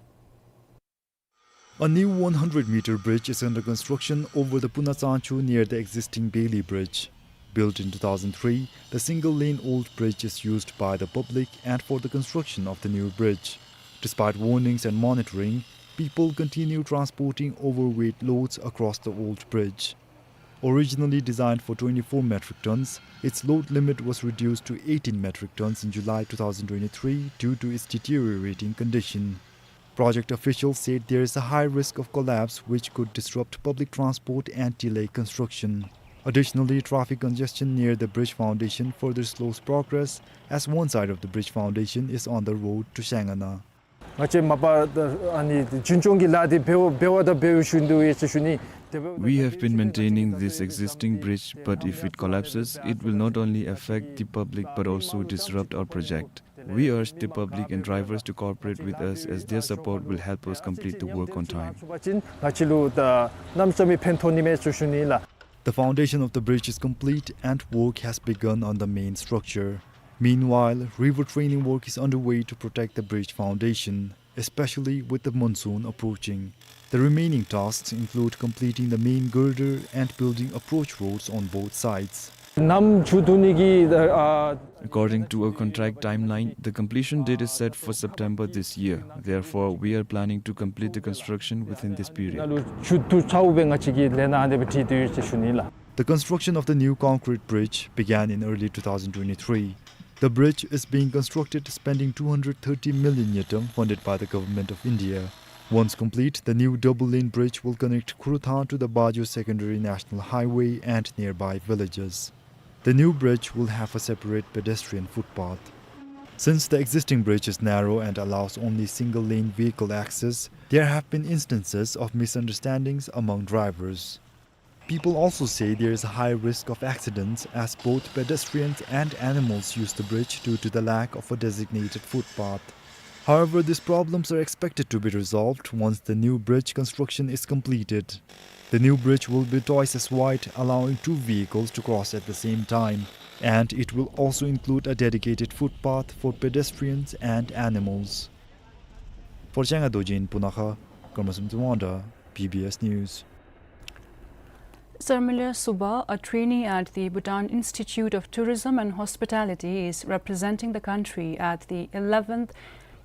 A new one hundred meter bridge is under construction over the Puna Tsangchu near the existing Bailey Bridge. Built in two thousand three, the single-lane old bridge is used by the public and for the construction of the new bridge. Despite warnings and monitoring, people continue transporting overweight loads across the old bridge. Originally designed for twenty-four metric tons, its load limit was reduced to eighteen metric tons in July two thousand twenty-three due to its deteriorating condition. Project officials said there is a high risk of collapse, which could disrupt public transport and delay construction. Additionally, traffic congestion near the bridge foundation further slows progress, as one side of the bridge foundation is on the road to Shangana. ང་བཅས་མ་པ་ད་ཨ་ནི་རྒྱུན་སྐྱོང་གི་ལཱ་འདི་འབད་འབད་བ་དང་འབད་བའི་ཤུལ་དུ་ཡོད་ཅེས་ཞུ་ནི། དེ་འབདཝ་ད་We have been maintaining this existing bridge, but if it collapses, it will not only affect the public but also disrupt our project. We urge the public and drivers to cooperate with us, as their support will help us complete the work on time. ང་བཅས་ལུ་ད་གནམ་མེད་ས་མེད་ཕན་ཐོགས་ནི་མས་ཅེས་ཞུ་ནི་ལགས། The foundation of the bridge is complete and work has begun on the main structure. Meanwhile, reverse draining work is underway to protect the bridge foundation, especially with the monsoon approaching. The remaining tasks include completing the main girder and building approach roads on both sides. གནམ་གྲུ་བསྡུ་ནི་གི་ཨ། According to our contract timeline, the completion date is set for September this year. Therefore, we are planning to complete the construction within this period. ནང་ལུ་གྲུ་བསྡུ་ཚརཝ་སྦེ་ང་བཅས་ཀྱིས་ལས་སྣ་ཨ་ནེ་སྦེ་སྒྲིག་སྟེ་ཡོད་ཅེས་ཞུ་ནི་ལགས། The construction of the new concrete bridge began in early two thousand twenty-three. The bridge is being constructed spending two hundred thirty million ngultrum funded by the Government of India. Once complete, the new double-lane bridge will connect Khuruthang to the Bajo Secondary National Highway and nearby villages. The new bridge will have a separate pedestrian footpath. Since the existing bridge is narrow and allows only single-lane vehicle access, there have been instances of misunderstandings among drivers. People also say there is a high risk of accidents, as both pedestrians and animals use the bridge due to the lack of a designated footpath. However, these problems are expected to be resolved once the new bridge construction is completed. The new bridge will be twice as wide, allowing two vehicles to cross at the same time, and it will also include a dedicated footpath for pedestrians and animals. For Changa Dorji in Punakha, Karmasum Tawangda, B B S News. Sir Miller Suba, a trainee at the Bhutan Institute of Tourism and Hospitality, is representing the country at the eleventh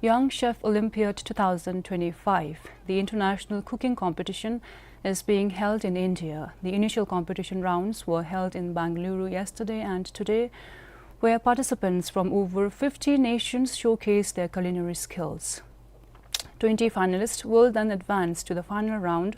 Young Chef Olympiad two thousand twenty-five. The international cooking competition is being held in India. The initial competition rounds were held in Bangalore yesterday and today, where participants from over fifty nations showcased their culinary skills. Twenty finalists will then advance to the final round,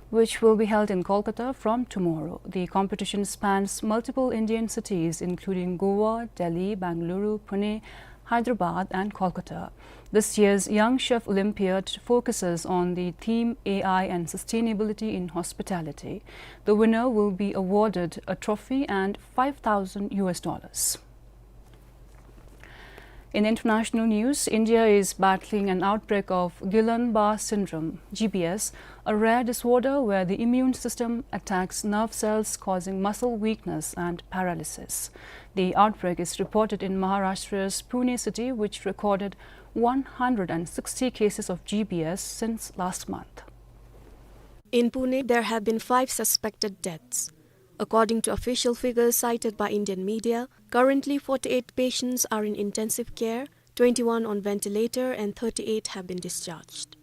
which will be held in Kolkata from tomorrow. The competition spans multiple Indian cities, including Goa, Delhi, Bengaluru, Pune, Hyderabad and Kolkata. This year's Young Chef Olympiad focuses on the theme A I and sustainability in hospitality. The winner will be awarded a trophy and five thousand U S dollars. In international news, India is battling an outbreak of Guillain-Barré syndrome, G B S, a rare disorder where the immune system attacks nerve cells, causing muscle weakness and paralysis. The outbreak is reported in Maharashtra's Pune city, which recorded one hundred and sixty cases of G B S since last month. In Pune, there have been five suspected deaths. According to official figures cited by Indian media, currently forty-eight patients are in intensive care, twenty-one on ventilator, and thirty-eight have been discharged.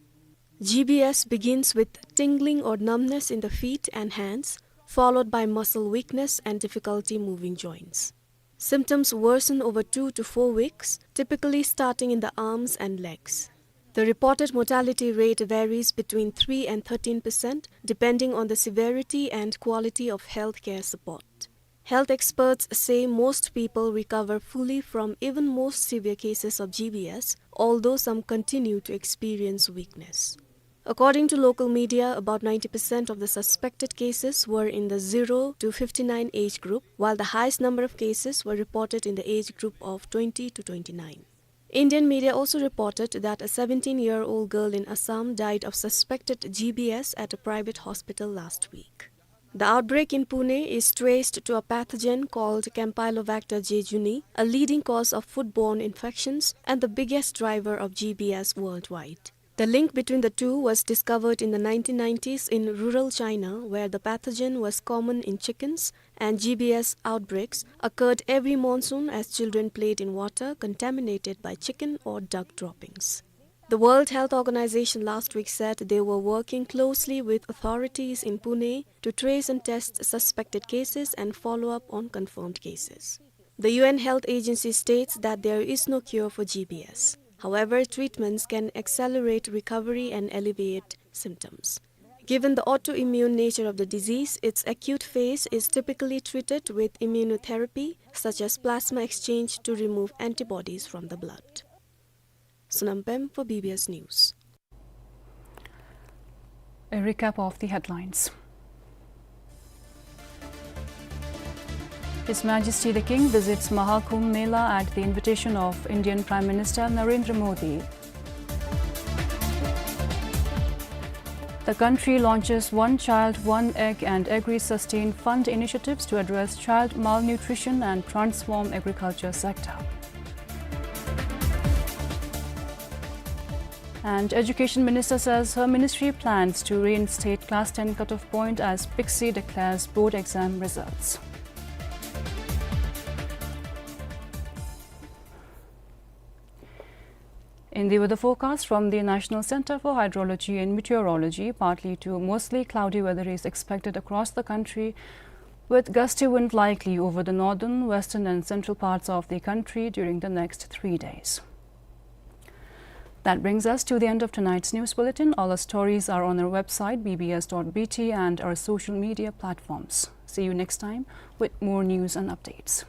G B S begins with tingling or numbness in the feet and hands, followed by muscle weakness and difficulty moving joints. Symptoms worsen over two to four weeks, typically starting in the arms and legs. The reported mortality rate varies between three and thirteen percent, depending on the severity and quality of healthcare support. Health experts say most people recover fully from even most severe cases of G B S, although some continue to experience weakness. According to local media, about ninety percent of the suspected cases were in the zero to fifty-nine age group, while the highest number of cases were reported in the age group of twenty to twenty-nine. Indian media also reported that a seventeen-year-old girl in Assam died of suspected G B S at a private hospital last week. The outbreak in Pune is traced to a pathogen called Campylobacter jejuni, a leading cause of foodborne infections and the biggest driver of G B S worldwide. The link between the two was discovered in the nineteen nineties in rural China, where the pathogen was common in chickens, and G B S outbreaks occurred every monsoon as children played in water contaminated by chicken or duck droppings. The World Health Organization last week said they were working closely with authorities in Pune to trace and test suspected cases and follow up on confirmed cases. The U N Health Agency states that there is no cure for G B S. However, treatments can accelerate recovery and alleviate symptoms. Given the autoimmune nature of the disease, its acute phase is typically treated with immunotherapy, such as plasma exchange, to remove antibodies from the blood. Sonam Pem for B B S News. A recap of the headlines. His Majesty the King visits Maha Kumbh Mela at the invitation of Indian Prime Minister Narendra Modi. The country launches One Child, One Egg and Agri Sustain Fund initiatives to address child malnutrition and transform agriculture sector. And Education Minister says her ministry plans to reinstate class ten cutoff point as PICSSE declares board exam results. In the weather forecast from the National Centre for Hydrology and Meteorology, partly to mostly cloudy weather is expected across the country, with gusty wind likely over the northern, western and central parts of the country during the next three days. That brings us to the end of tonight's news bulletin. All our stories are on our website, B B S dot B T, and our social media platforms. See you next time with more news and updates.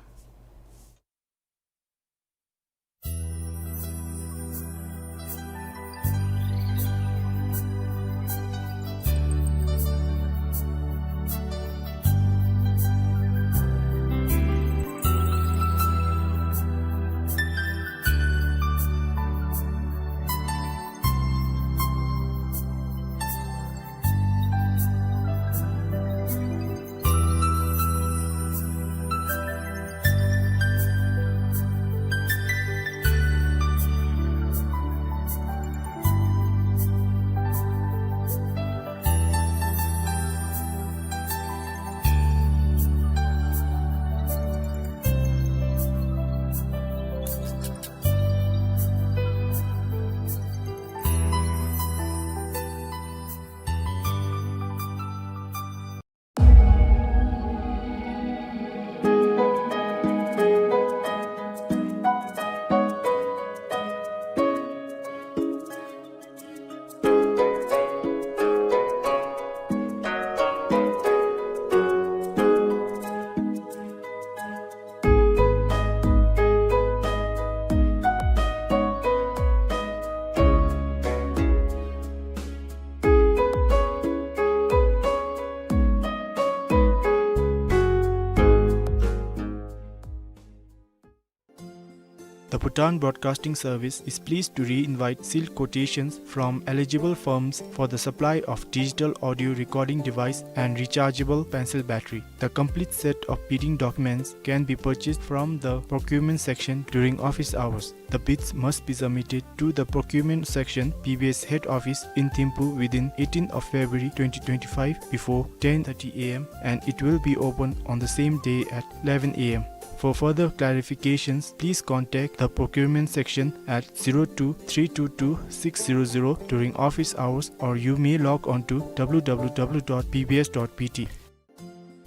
The Bhutan Broadcasting Service is pleased to re-invite sealed quotations from eligible firms for the supply of digital audio recording device and rechargeable pencil battery. The complete set of bidding documents can be purchased from the procurement section during office hours. The bids must be submitted to the procurement section, B B S head office in Thimphu, within eighteenth of February twenty twenty-five before ten thirty A M, and it will be open on the same day at eleven A M. For further clarifications, please contact the procurement section at zero two three two two six zero zero during office hours, or you may log on to W W W dot B B S dot B T.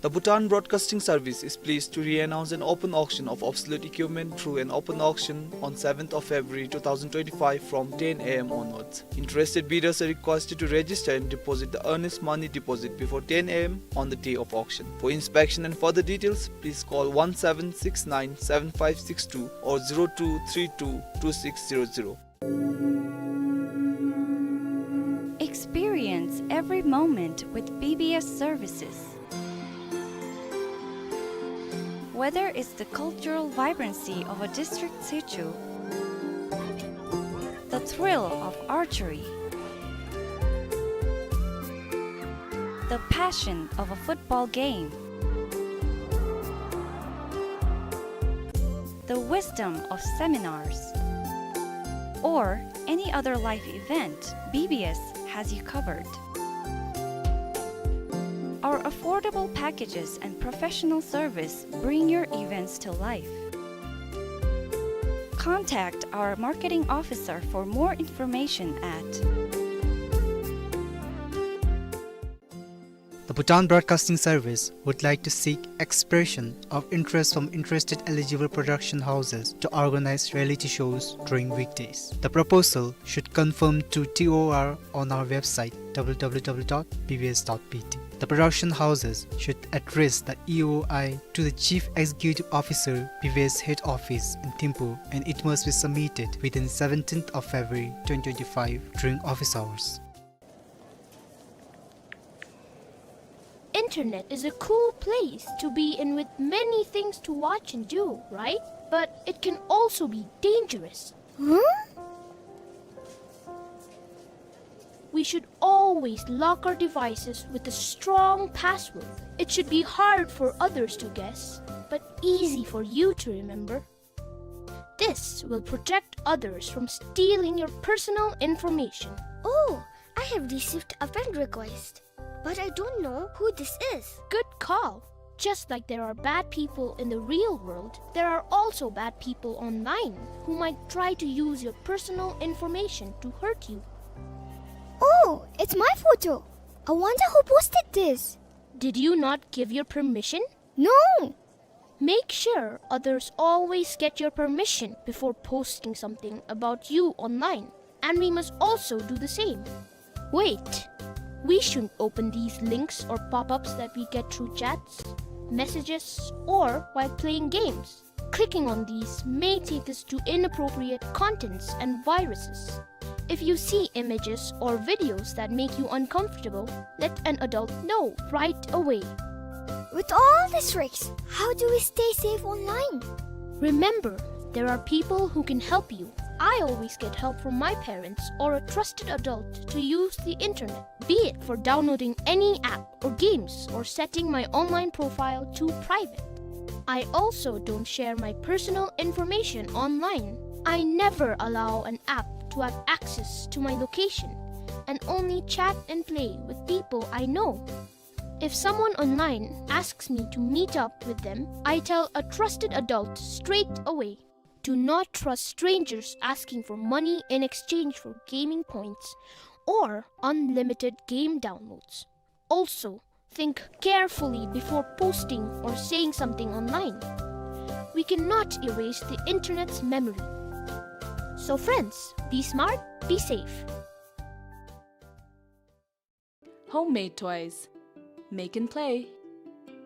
The Bhutan Broadcasting Service is pleased to re-announce an open auction of obsolete equipment through an open auction on seventh of February two thousand twenty-five from ten A M onwards. Interested bidders are requested to register and deposit the earnest money deposit before ten A M on the day of auction. For inspection and further details, please call one seven six nine seven five six two or zero two three two two six zero zero. Experience every moment with B B S services. Whether it's the cultural vibrancy of a district sichu, the thrill of archery, the passion of a football game, the wisdom of seminars, or any other life event, B B S has you covered. Our affordable packages and professional service bring your events to life. Contact our marketing officer for more information at The Bhutan Broadcasting Service would like to seek expression of interest from interested eligible production houses to organize reality shows during weekdays. The proposal should confirm to T O R on our website, W W W dot B B S dot B T. The production houses should address the E O I to the Chief Executive Officer, B B S head office in Thimphu, and it must be submitted within seventeenth of February twenty twenty-five during office hours. Internet is a cool place to be in with many things to watch and do, right? But it can also be dangerous. Huh? We should always lock our devices with a strong password. It should be hard for others to guess, but easy for you to remember. This will protect others from stealing your personal information. Oh, I have received a friend request, but I don't know who this is. Good call. Just like there are bad people in the real world, there are also bad people online who might try to use your personal information to hurt you. Oh, it's my photo. I wonder who posted this. Did you not give your permission? No. Make sure others always get your permission before posting something about you online, and we must also do the same. Wait, we shouldn't open these links or pop-ups that we get through chats, messages, or while playing games. Clicking on these may take us to inappropriate contents and viruses. If you see images or videos that make you uncomfortable, let an adult know right away. With all these tricks, how do we stay safe online? Remember, there are people who can help you. I always get help from my parents or a trusted adult to use the internet, be it for downloading any app or games or setting my online profile to private. I also don't share my personal information online. I never allow an app to have access to my location and only chat and play with people I know. If someone online asks me to meet up with them, I tell a trusted adult straight away. Do not trust strangers asking for money in exchange for gaming points or unlimited game downloads. Also, think carefully before posting or saying something online. We cannot erase the internet's memory. So friends, be smart, be safe. Homemade toys. Make and play.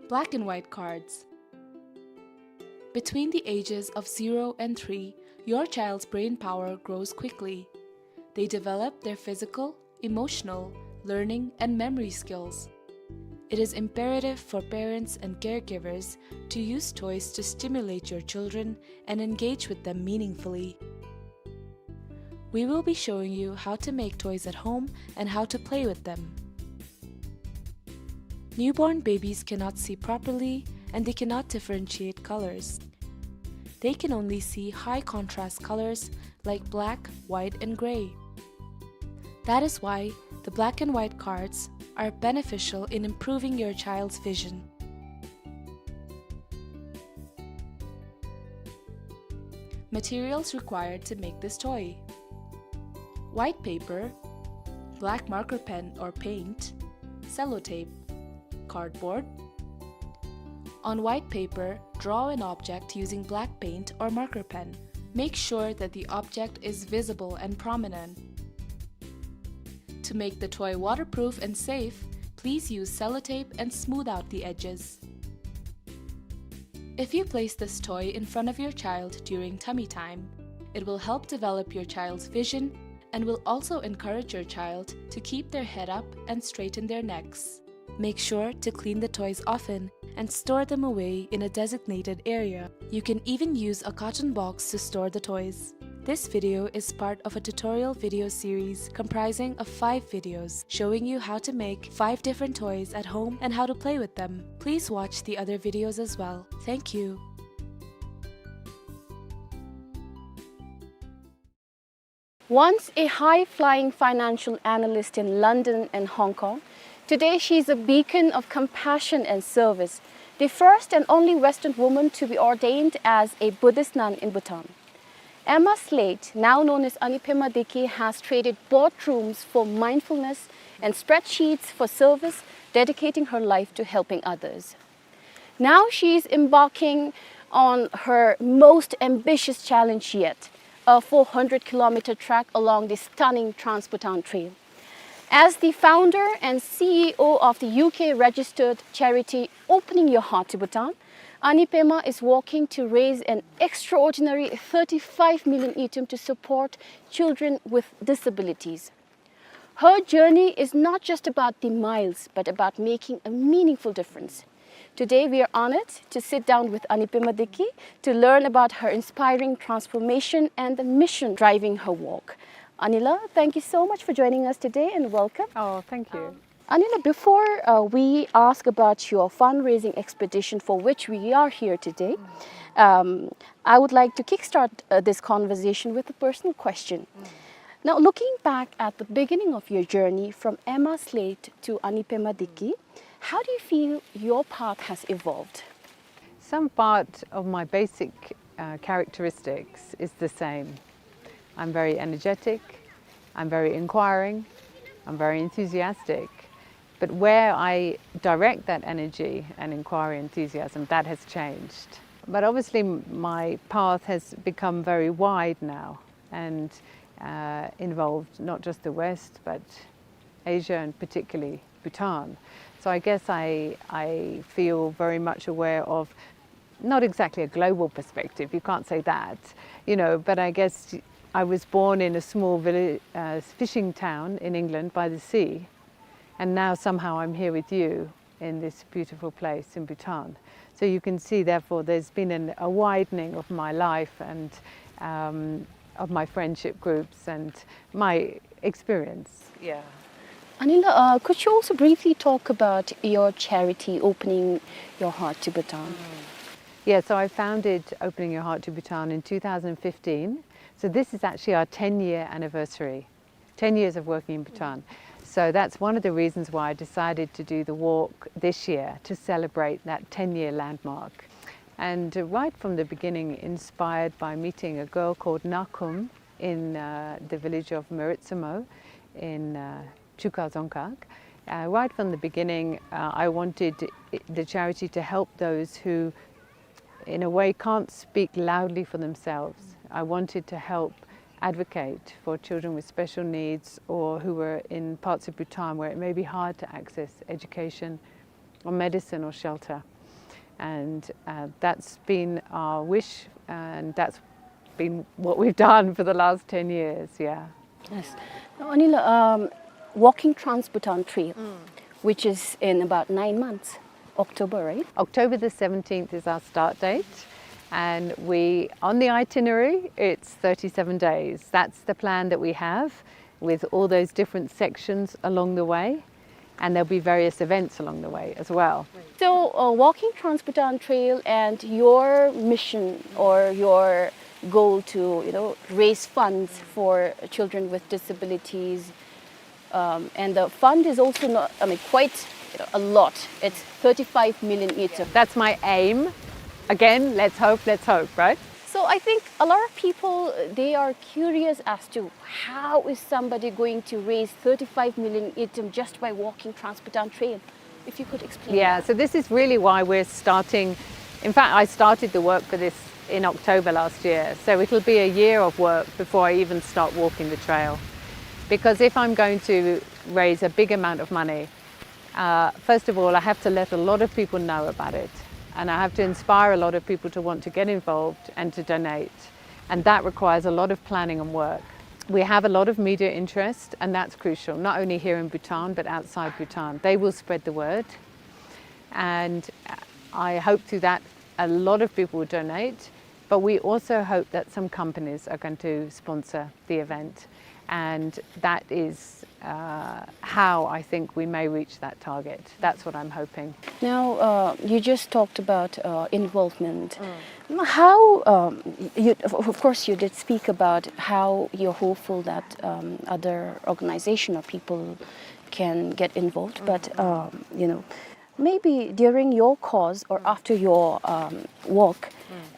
Black and white cards. Between the ages of zero and three, your child's brain power grows quickly. They develop their physical, emotional, learning, and memory skills. It is imperative for parents and caregivers to use toys to stimulate your children and engage with them meaningfully. We will be showing you how to make toys at home and how to play with them. Newborn babies cannot see properly and they cannot differentiate colors. They can only see high contrast colors like black, white, and gray. That is why the black and white cards are beneficial in improving your child's vision. Materials required to make this toy: white paper, black marker pen or paint, sellotape, cardboard. On white paper, draw an object using black paint or marker pen. Make sure that the object is visible and prominent. To make the toy waterproof and safe, please use sellotape and smooth out the edges. If you place this toy in front of your child during tummy time, it will help develop your child's vision and will also encourage your child to keep their head up and straighten their necks. Make sure to clean the toys often and store them away in a designated area. You can even use a carton box to store the toys. This video is part of a tutorial video series comprising of five videos showing you how to make five different toys at home and how to play with them. Please watch the other videos as well. Thank you. Once a high-flying financial analyst in London and Hong Kong, today she is a beacon of compassion and service, the first and only Western woman to be ordained as a Buddhist nun in Bhutan. Emma Slate, now known as Anipema Diki, has traded boardrooms for mindfulness and spreadsheets for service, dedicating her life to helping others. Now she is embarking on her most ambitious challenge yet, a four hundred kilometer trek along the stunning Trans-Bhutan Trail. As the founder and C E O of the U K registered charity Opening Your Heart to Bhutan, Anipema is working to raise an extraordinary thirty-five million ngultrum to support children with disabilities. Her journey is not just about the miles, but about making a meaningful difference. Today, we are honored to sit down with Anipema Diki to learn about her inspiring transformation and the mission driving her work. Anila, thank you so much for joining us today and welcome. Oh, thank you. Um, Anila, before, uh, we ask about your fundraising expedition for which we are here today, um, I would like to kickstart, uh, this conversation with a personal question. Now, looking back at the beginning of your journey from Emma Slate to Anipema Diki, how do you feel your path has evolved? Some part of my basic, uh, characteristics is the same. I'm very energetic, I'm very inquiring, I'm very enthusiastic. But where I direct that energy and inquiry, enthusiasm, that has changed. But obviously, m-, my path has become very wide now and, uh, involved not just the West, but Asia and particularly Bhutan. So I guess I, I feel very much aware of not exactly a global perspective, you can't say that, you know, but I guess I was born in a small village, uh, fishing town in England by the sea, and now somehow I'm here with you in this beautiful place in Bhutan. So you can see, therefore, there's been an, a widening of my life and, um, of my friendship groups and my experience. Yeah. Anila, uh, could you also briefly talk about your charity, Opening Your Heart to Bhutan? Mm. Yeah, so I founded Opening Your Heart to Bhutan in two thousand fifteen. So this is actually our ten-year anniversary, ten years of working in Bhutan. So that's one of the reasons why I decided to do the walk this year, to celebrate that ten-year landmark. And, uh, right from the beginning, inspired by meeting a girl called Nakum in, uh, the village of Meritsamo in, uh, Chuka Dzongkhag. Uh, right from the beginning, uh, I wanted i-, the charity to help those who, in a way, can't speak loudly for themselves. I wanted to help advocate for children with special needs or who were in parts of Bhutan where it may be hard to access education or medicine or shelter. And, uh, that's been our wish, and that's been what we've done for the last ten years, yeah. Yes. Now, Anila, um, walking Trans-Bhutan Trail. Mm. which is in about nine months, October, right? October the seventeenth is our start date, and we, on the itinerary, it's thirty-seven days. That's the plan that we have, with all those different sections along the way, and there'll be various events along the way as well. So, uh, walking Trans-Bhutan Trail and your mission or your goal to, you know, raise funds for children with disabilities, um, and the fund is also not, I mean, quite, you know, a lot. It's thirty-five million ngultrum. That's my aim. Again, let's hope, let's hope, right? So I think a lot of people, uh, they are curious as to how is somebody going to raise thirty-five million ngultrum just by walking Trans-Bhutan Trail. If you could explain. Yeah, that. So this is really why we're starting. In fact, I started the work for this in October last year. So it'll be a year of work before I even start walking the trail. Because if I'm going to raise a big amount of money, uh, first of all, I have to let a lot of people know about it. And I have to inspire a lot of people to want to get involved and to donate. And that requires a lot of planning and work. We have a lot of media interest, and that's crucial, not only here in Bhutan, but outside Bhutan. They will spread the word. And I hope through that a lot of people will donate, but we also hope that some companies are going to sponsor the event. And that is, uh, how I think we may reach that target. That's what I'm hoping. Now, uh, you just talked about, uh, involvement. Mm. How, um, you, of, of course, you did speak about how you're hopeful that, um, other organization or people can get involved, mm, but, um, you know, maybe during your course or, mm, after your, um, walk,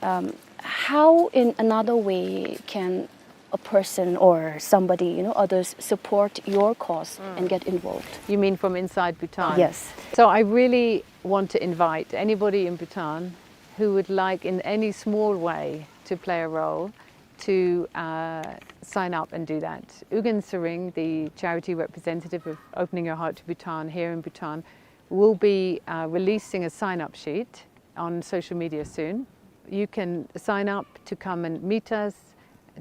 mm, um, how in another way can a person or somebody, you know, others support your cause, mm, and get involved? You mean from inside Bhutan? Yes. So I really want to invite anybody in Bhutan who would like in any small way to play a role to, uh, sign up and do that. Ugyen Tshering, the charity representative of Opening Your Heart to Bhutan here in Bhutan, will be, uh, releasing a sign-up sheet on social media soon. You can sign up to come and meet us,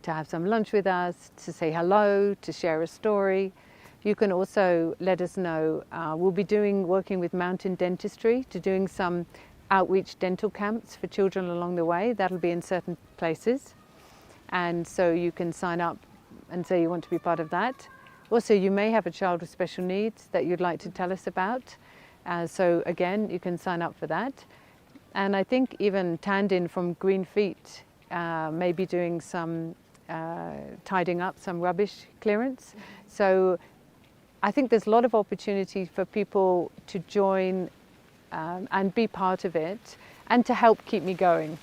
to have some lunch with us, to say hello, to share a story. You can also let us know, uh, we'll be doing, working with Mountain Dentistry to doing some outreach dental camps for children along the way. That'll be in certain places. And so you can sign up and say you want to be part of that. Also, you may have a child with special needs that you'd like to tell us about. Uh, so again, you can sign up for that. And I think even Tandin from Green Feet, uh, may be doing some, uh, tidying up, some rubbish clearance. So I think there's a lot of opportunity for people to join, um, and be part of it and to help keep me going.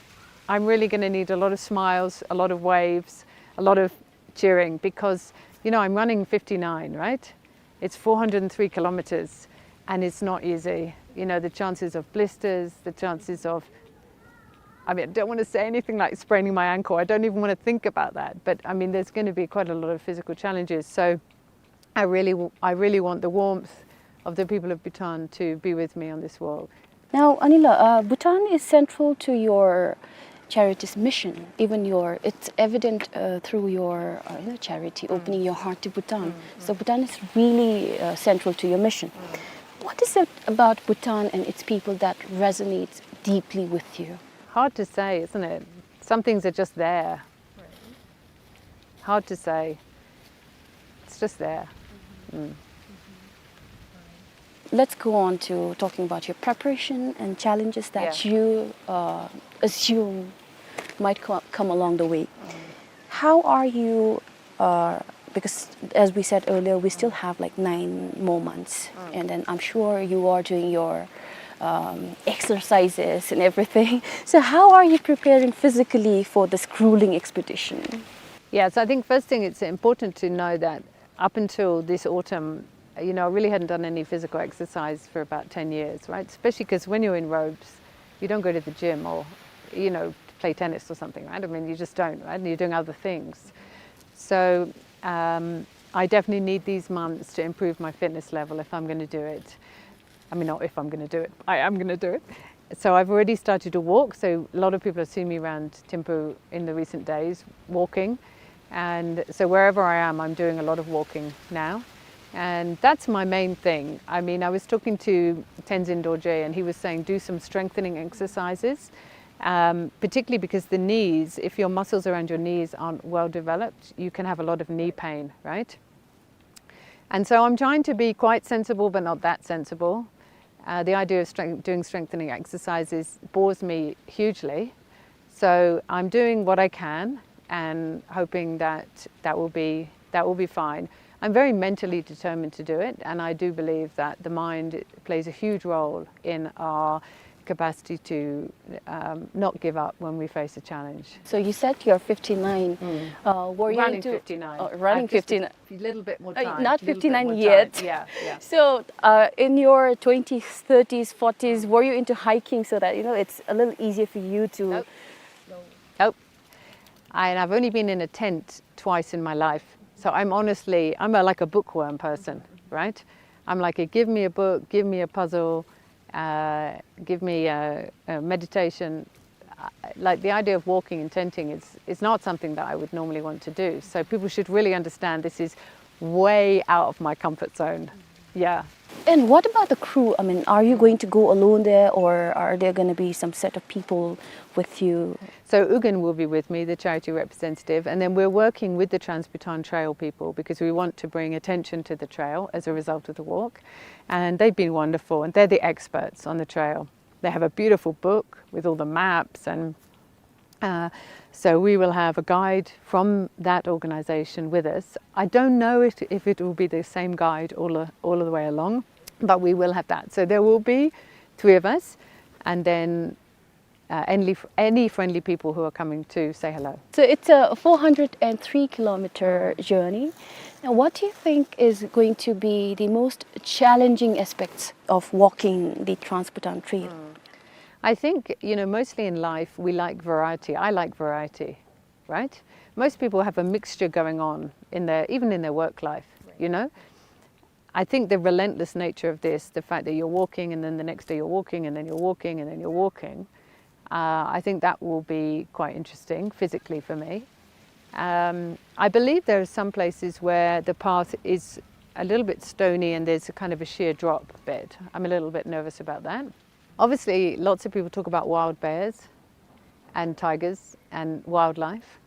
I'm really gonna need a lot of smiles, a lot of waves, a lot of cheering because, you know, I'm running fifty-nine, right? It's four hundred and three kilometers and it's not easy. You know, the chances of blisters, the chances of, I mean, I don't want to say anything like spraining my ankle. I don't even want to think about that. But, I mean, there's gonna be quite a lot of physical challenges. So I really, w-, I really want the warmth of the people of Bhutan to be with me on this walk. Now, Anila, uh, Bhutan is central to your charity's mission. Even your, it's evident, uh, through your, uh, you know, charity, mm, Opening Your Heart to Bhutan. Mm, mm. So Bhutan is really, uh, central to your mission. Mm. What is it about Bhutan and its people that resonates deeply with you? Hard to say, isn't it? Some things are just there. Right. Hard to say. It's just there. Mm. Let's go on to talking about your preparation and challenges that, yeah, you, uh, assume might co-, come along the way. Mm. How are you, uh, because as we said earlier, we still have, like, nine more months, mm, and then I'm sure you are doing your, um, exercises and everything. So how are you preparing physically for this grueling expedition? Yeah, so I think first thing, it's important to know that up until this autumn, you know, I really hadn't done any physical exercise for about ten years, right? Especially 'cause when you're in robes, you don't go to the gym or, you know, play tennis or something, right? I mean, you just don't, right? And you're doing other things. So, um, I definitely need these months to improve my fitness level if I'm gonna do it. I mean, not if I'm gonna do it, I am gonna do it. So I've already started to walk. So a lot of people have seen me around Thimphu in the recent days walking. And so wherever I am, I'm doing a lot of walking now. And that's my main thing. I mean, I was talking to Tenzin Dorje, and he was saying do some strengthening exercises, um, particularly because the knees, if your muscles around your knees aren't well developed, you can have a lot of knee pain, right? And so I'm trying to be quite sensible, but not that sensible. Uh, the idea of strength, doing strengthening exercises bores me hugely. So I'm doing what I can and hoping that that will be, that will be fine. I'm very mentally determined to do it, and I do believe that the mind plays a huge role in our capacity to, um, not give up when we face a challenge. So you said you're fifty-nine. Mm. Uh, were you running into fifty-nine. Oh, running fifty-nine. A little bit more time. Uh, not fifty-nine yet. Yeah, yeah. So, uh, in your twenties, thirties, forties, were you into hiking so that, you know, it's a little easier for you to... Nope. Nope. I, and I've only been in a tent twice in my life. So I'm honestly, I'm a, like, a bookworm person, right? I'm like, give me a book, give me a puzzle, uh, give me a, a meditation. Uh, like, the idea of walking and tenting is, is not something that I would normally want to do. So people should really understand this is way out of my comfort zone. Yeah. And what about the crew? I mean, are you going to go alone there, or are there gonna be some set of people with you? So Ugen will be with me, the charity representative, and then we're working with the Trans-Bhutan Trail people because we want to bring attention to the trail as a result of the walk. And they've been wonderful, and they're the experts on the trail. They have a beautiful book with all the maps, and, uh, so we will have a guide from that organization with us. I don't know if, if it will be the same guide all, all of the way along, but we will have that. So there will be three of us, and then, uh, any, any friendly people who are coming to say hello. So it's a four hundred and three kilometer journey. And what do you think is going to be the most challenging aspects of walking the Trans-Bhutan Trail? Mm. I think, you know, mostly in life, we like variety. I like variety, right? Most people have a mixture going on in their, even in their work life, you know? I think the relentless nature of this, the fact that you're walking and then the next day you're walking and then you're walking and then you're walking, uh, I think that will be quite interesting physically for me. Um, I believe there are some places where the path is a little bit stony and there's a kind of a sheer drop bed. I'm a little bit nervous about that. Obviously, lots of people talk about wild bears and tigers and wildlife,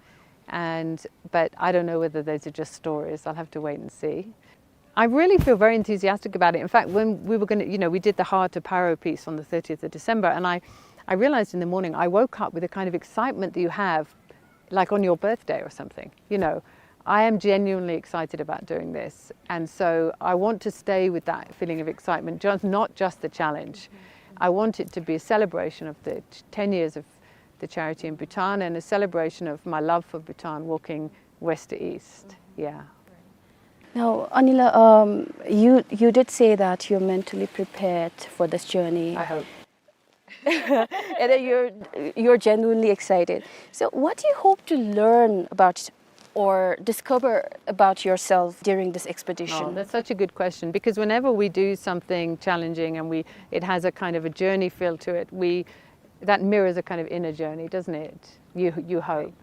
and, but I don't know whether those are just stories. I'll have to wait and see. I really feel very enthusiastic about it. In fact, when we were gonna, you know, we did the Heart of Paro piece on the thirtieth of December, and I, I realized in the morning, I woke up with a kind of excitement that you have, like, on your birthday or something, you know. I am genuinely excited about doing this, and so I want to stay with that feeling of excitement, just, not just the challenge. I want it to be a celebration of the t-, ten years of the charity in Bhutan and a celebration of my love for Bhutan, walking west to east. Yeah. Now, Anila, um, you, you did say that you're mentally prepared for this journey. I hope. And that you're, you're genuinely excited. So what do you hope to learn about or discover about yourself during this expedition? Oh, that's such a good question, because whenever we do something challenging and we, it has a kind of a journey feel to it, we, that mirrors a kind of inner journey, doesn't it? You, you hope.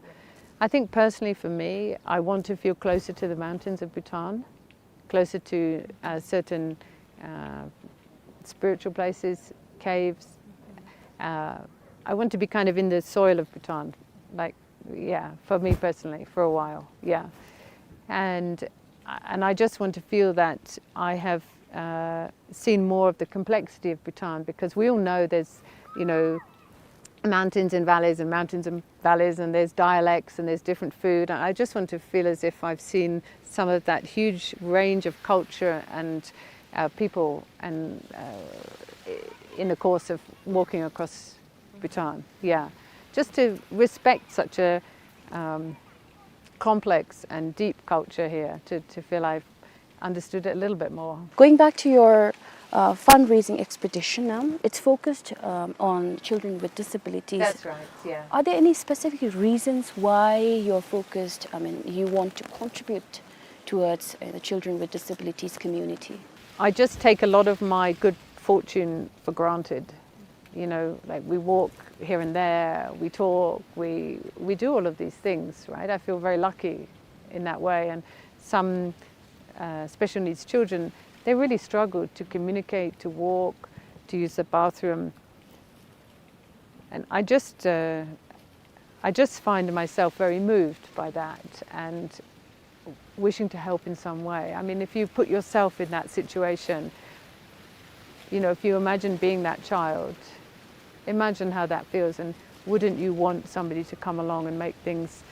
I think personally for me, I want to feel closer to the mountains of Bhutan, closer to, uh, certain, uh, spiritual places, caves. Uh, I want to be kind of in the soil of Bhutan, like, yeah, for me personally, for a while, yeah. And, and I just want to feel that I have, uh, seen more of the complexity of Bhutan, because we all know there's, you know, mountains and valleys and mountains and valleys, and there's dialects and there's different food. And I just want to feel as if I've seen some of that huge range of culture and, uh, people and, uh, in the course of walking across Bhutan. Yeah, just to respect such a, um, complex and deep culture here, to, to feel I've understood it a little bit more. Going back to your, uh, fundraising expedition, um, it's focused, um, on children with disabilities. That's right, yeah. Are there any specific reasons why you're focused, I mean, you want to contribute towards, uh, the children with disabilities community? I just take a lot of my good fortune for granted. You know, like, we walk here and there, we talk, we, we do all of these things, right? I feel very lucky in that way. And some, uh, special needs children, they really struggle to communicate, to walk, to use the bathroom. And I just, uh, I just find myself very moved by that and wishing to help in some way. I mean, if you put yourself in that situation, you know, if you imagine being that child, imagine how that feels, and wouldn't you want somebody to come along and make things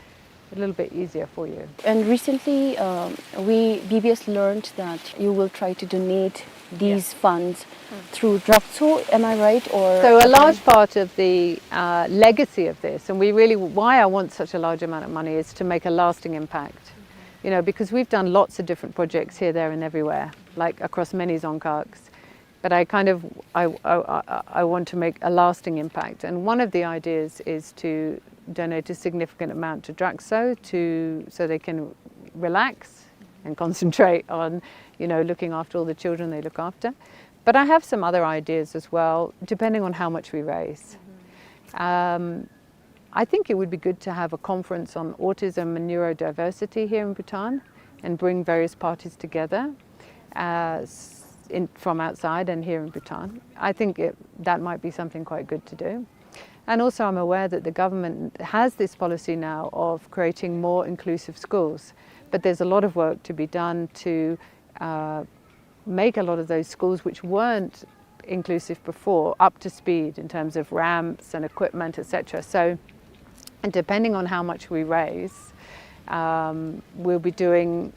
a little bit easier for you? And recently, um, we, B B S learned that you will try to donate these funds through Drakso, am I right? Or so a large part of the, uh, legacy of this, and we really, why I want such a large amount of money is to make a lasting impact. You know, because we've done lots of different projects here, there, and everywhere, like, across many dzongkhags. But I kind of, I, I, I, I want to make a lasting impact. And one of the ideas is to donate a significant amount to Drakso to, so they can relax and concentrate on, you know, looking after all the children they look after. But I have some other ideas as well, depending on how much we raise. Um, I think it would be good to have a conference on autism and neurodiversity here in Bhutan and bring various parties together, uh, s-, in, from outside and here in Bhutan. I think it, that might be something quite good to do. And also, I'm aware that the government has this policy now of creating more inclusive schools, but there's a lot of work to be done to, uh, make a lot of those schools which weren't inclusive before up to speed in terms of ramps and equipment, et cetera. So, and depending on how much we raise, um, we'll be doing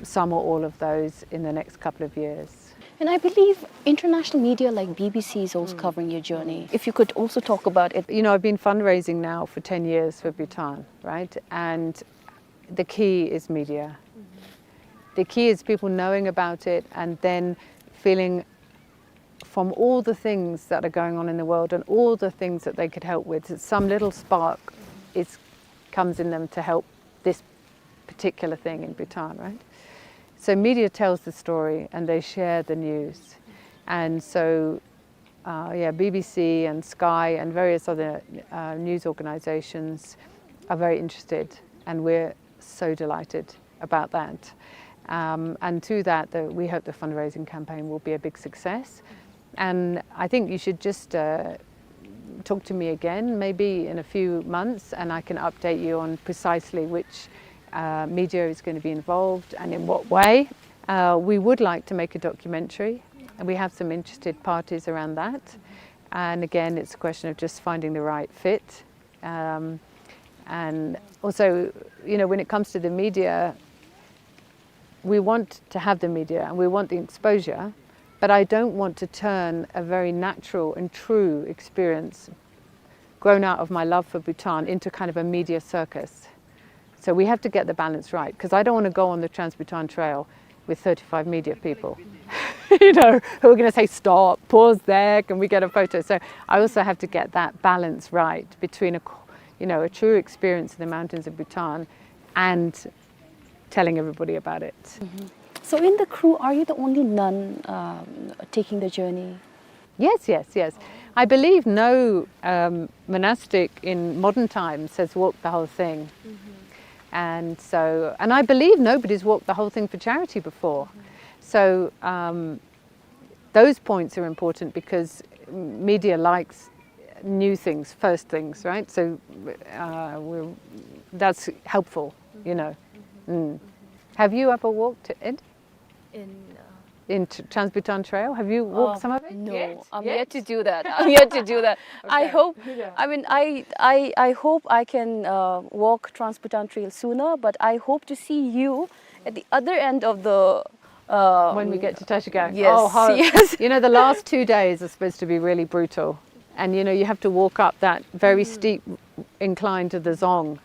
some or all of those in the next couple of years. And I believe international media like B B C is also covering your journey. If you could also talk about it. You know, I've been fundraising now for ten years for Bhutan, right? And the key is media. The key is people knowing about it and then feeling, from all the things that are going on in the world and all the things that they could help with, some little spark is, comes in them to help this particular thing in Bhutan, right? So media tells the story and they share the news. And so, uh, yeah, B B C and Sky and various other, uh, news organizations are very interested, and we're so delighted about that. Um, and through that, the, we hope the fundraising campaign will be a big success. And I think you should just, uh, talk to me again, maybe in a few months, and I can update you on precisely which, uh, media is gonna be involved and in what way. Uh, we would like to make a documentary, and we have some interested parties around that. And again, it's a question of just finding the right fit. Um, and also, you know, when it comes to the media, we want to have the media and we want the exposure, but I don't want to turn a very natural and true experience grown out of my love for Bhutan into kind of a media circus. So we have to get the balance right, 'cause I don't wanna go on the Trans-Bhutan Trail with thirty-five media people, you know, who are gonna say, "Stop, pause there, can we get a photo?" So I also have to get that balance right between a, you know, a true experience in the mountains of Bhutan and telling everybody about it. So in the crew, are you the only nun, um, taking the journey? Yes, yes, yes. I believe no, um, monastic in modern times has walked the whole thing. And so, and I believe nobody's walked the whole thing for charity before. So, um, those points are important because media likes new things, first things, right? So, uh, we're, that's helpful, you know. Mm. Have you ever walked it? In, uh, in T-, Trans-Bhutan Trail? Have you walked, uh, some of it? No, yet? I'm yet to do that. I'm yet to do that. I hope, I mean, I, I, I hope I can, uh, walk Trans-Bhutan Trail sooner, but I hope to see you at the other end of the, uh, when we get to Tashigak. Yes, oh, how, yes. You know, the last two days are supposed to be really brutal. And, you know, you have to walk up that very steep incline to the dzong,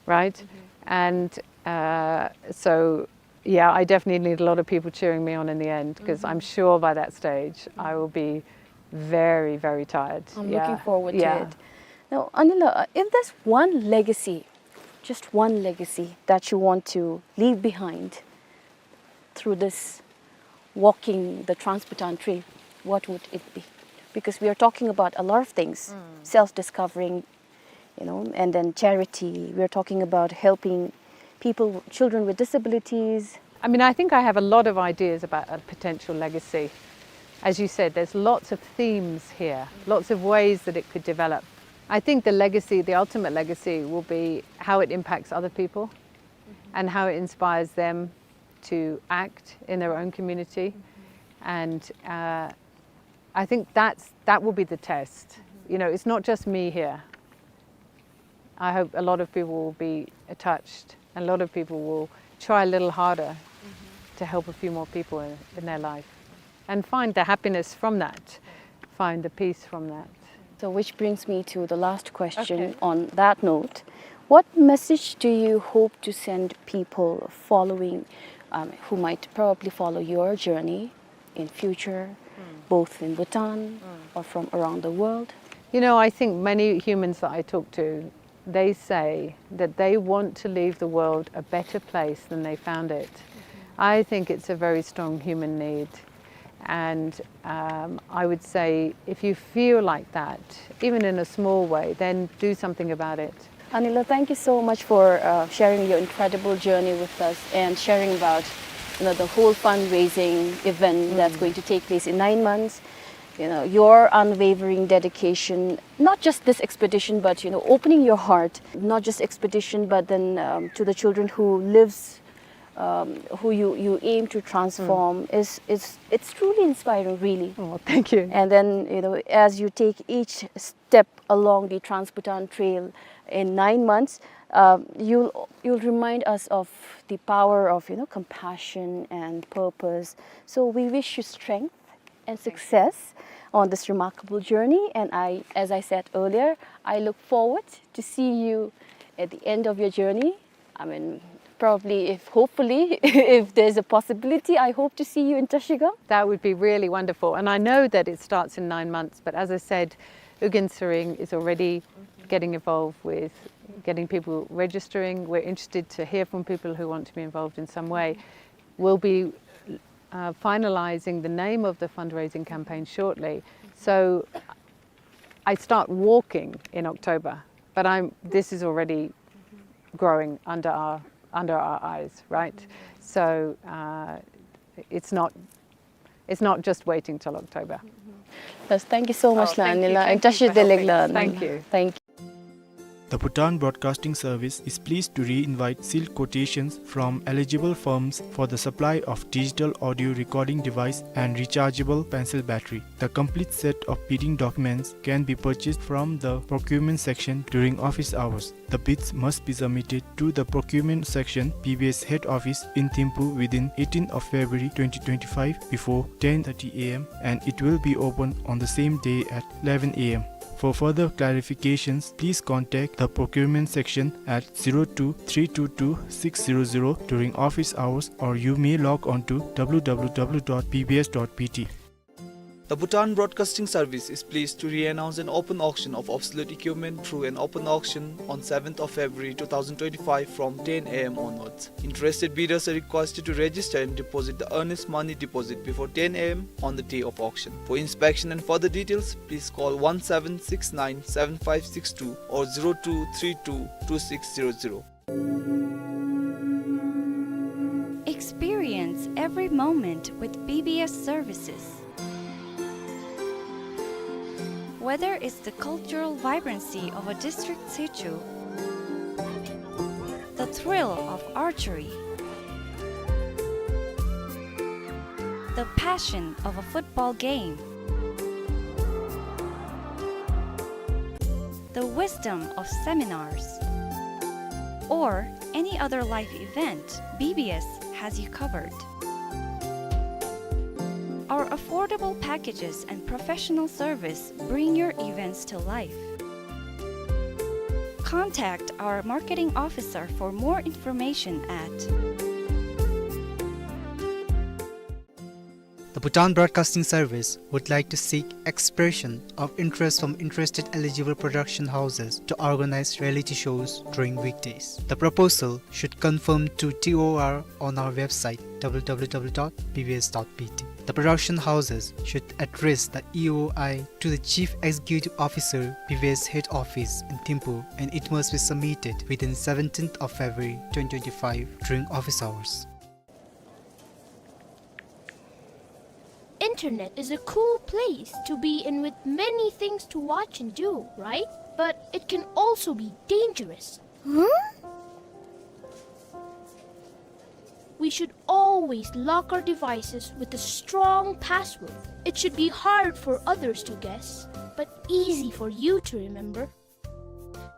right? And, uh, so, yeah, I definitely need a lot of people cheering me on in the end, 'cause I'm sure by that stage I will be very, very tired. I'm looking forward to it. Now, Anila, uh, if there's one legacy, just one legacy that you want to leave behind through this walking the Trans-Bhutan Trail, what would it be? Because we are talking about a lot of things, self-discovering, you know, and then charity. We are talking about helping people, children with disabilities, I mean, I think I have a lot of ideas about a potential legacy. As you said, there's lots of themes here, lots of ways that it could develop. I think the legacy, the ultimate legacy, will be how it impacts other people and how it inspires them to act in their own community. And, uh, I think that's, that will be the test. You know, it's not just me here. I hope a lot of people will be touched, and a lot of people will try a little harder to help a few more people in, in their life and find the happiness from that, find the peace from that. So, which brings me to the last question. Okay. On that note, what message do you hope to send people following, um, who might probably follow your journey in future, both in Bhutan or from around the world? You know, I think many humans that I talk to, they say that they want to leave the world a better place than they found it. I think it's a very strong human need. And, um, I would say, if you feel like that, even in a small way, then do something about it. Anila, thank you so much for, uh, sharing your incredible journey with us and sharing about, you know, the whole fundraising event that's going to take place in nine months. You know, your unwavering dedication, not just this expedition, but, you know, opening your heart, not just expedition, but then, um, to the children who lives, um, who you, you aim to transform is, is, it's truly inspiring, really. Oh, thank you. And then, you know, as you take each step along the Trans-Bhutan Trail in nine months, um, you'll, you'll remind us of the power of, you know, compassion and purpose. So we wish you strength and success on this remarkable journey. And I, as I said earlier, I look forward to see you at the end of your journey. I mean, probably, if, hopefully, if there's a possibility, I hope to see you in Trashigang. That would be really wonderful. And I know that it starts in nine months, but as I said, Ugyen Tshering is already getting involved with getting people registering. We're interested to hear from people who want to be involved in some way. We'll be, uh, finalizing the name of the fundraising campaign shortly. So I start walking in October, but I'm, this is already growing under our, under our eyes, right? So, uh, it's not, it's not just waiting till October. Yes, thank you so much, Anila. Thank you. Thank you for helping us. Thank you. Thank you. The Bhutan Broadcasting Service is pleased to re-invite sealed quotations from eligible firms for the supply of digital audio recording device and rechargeable pencil battery. The complete set of bidding documents can be purchased from the procurement section during office hours. The bids must be submitted to the procurement section, B B S head office in Thimphu, within eighteenth of February twenty twenty-five before ten thirty A M, and it will be open on the same day at eleven A M. For further clarifications, please contact the procurement section at zero two three two two six zero zero during office hours, or you may log on to W W W dot B B S dot B T. The Bhutan Broadcasting Service is pleased to re-announce an open auction of obsolete equipment through an open auction on seventh of February two thousand twenty-five from ten A M onwards. Interested bidders are requested to register and deposit the earnest money deposit before ten A M on the day of auction. For inspection and further details, please call one seven six nine seven five six two or zero two three two two six zero zero. Experience every moment with B B S services. Whether it's the cultural vibrancy of a district situ, the thrill of archery, the passion of a football game, the wisdom of seminars, or any other life event, B B S has you covered. Our affordable packages and professional service bring your events to life. Contact our marketing officer for more information at The Bhutan Broadcasting Service would like to seek expression of interest from interested eligible production houses to organize reality shows during weekdays. The proposal should conform to T O R on our website, W W W dot B B S dot B T. The production houses should address the E O I to the Chief Executive Officer, B B S Head Office in Thimphu, and it must be submitted within seventeenth of February twenty twenty-five during office hours. internet is a cool place to be in with many things to watch and do, right? But it can also be dangerous. Huh? We should always lock our devices with a strong password. It should be hard for others to guess, but easy for you to remember.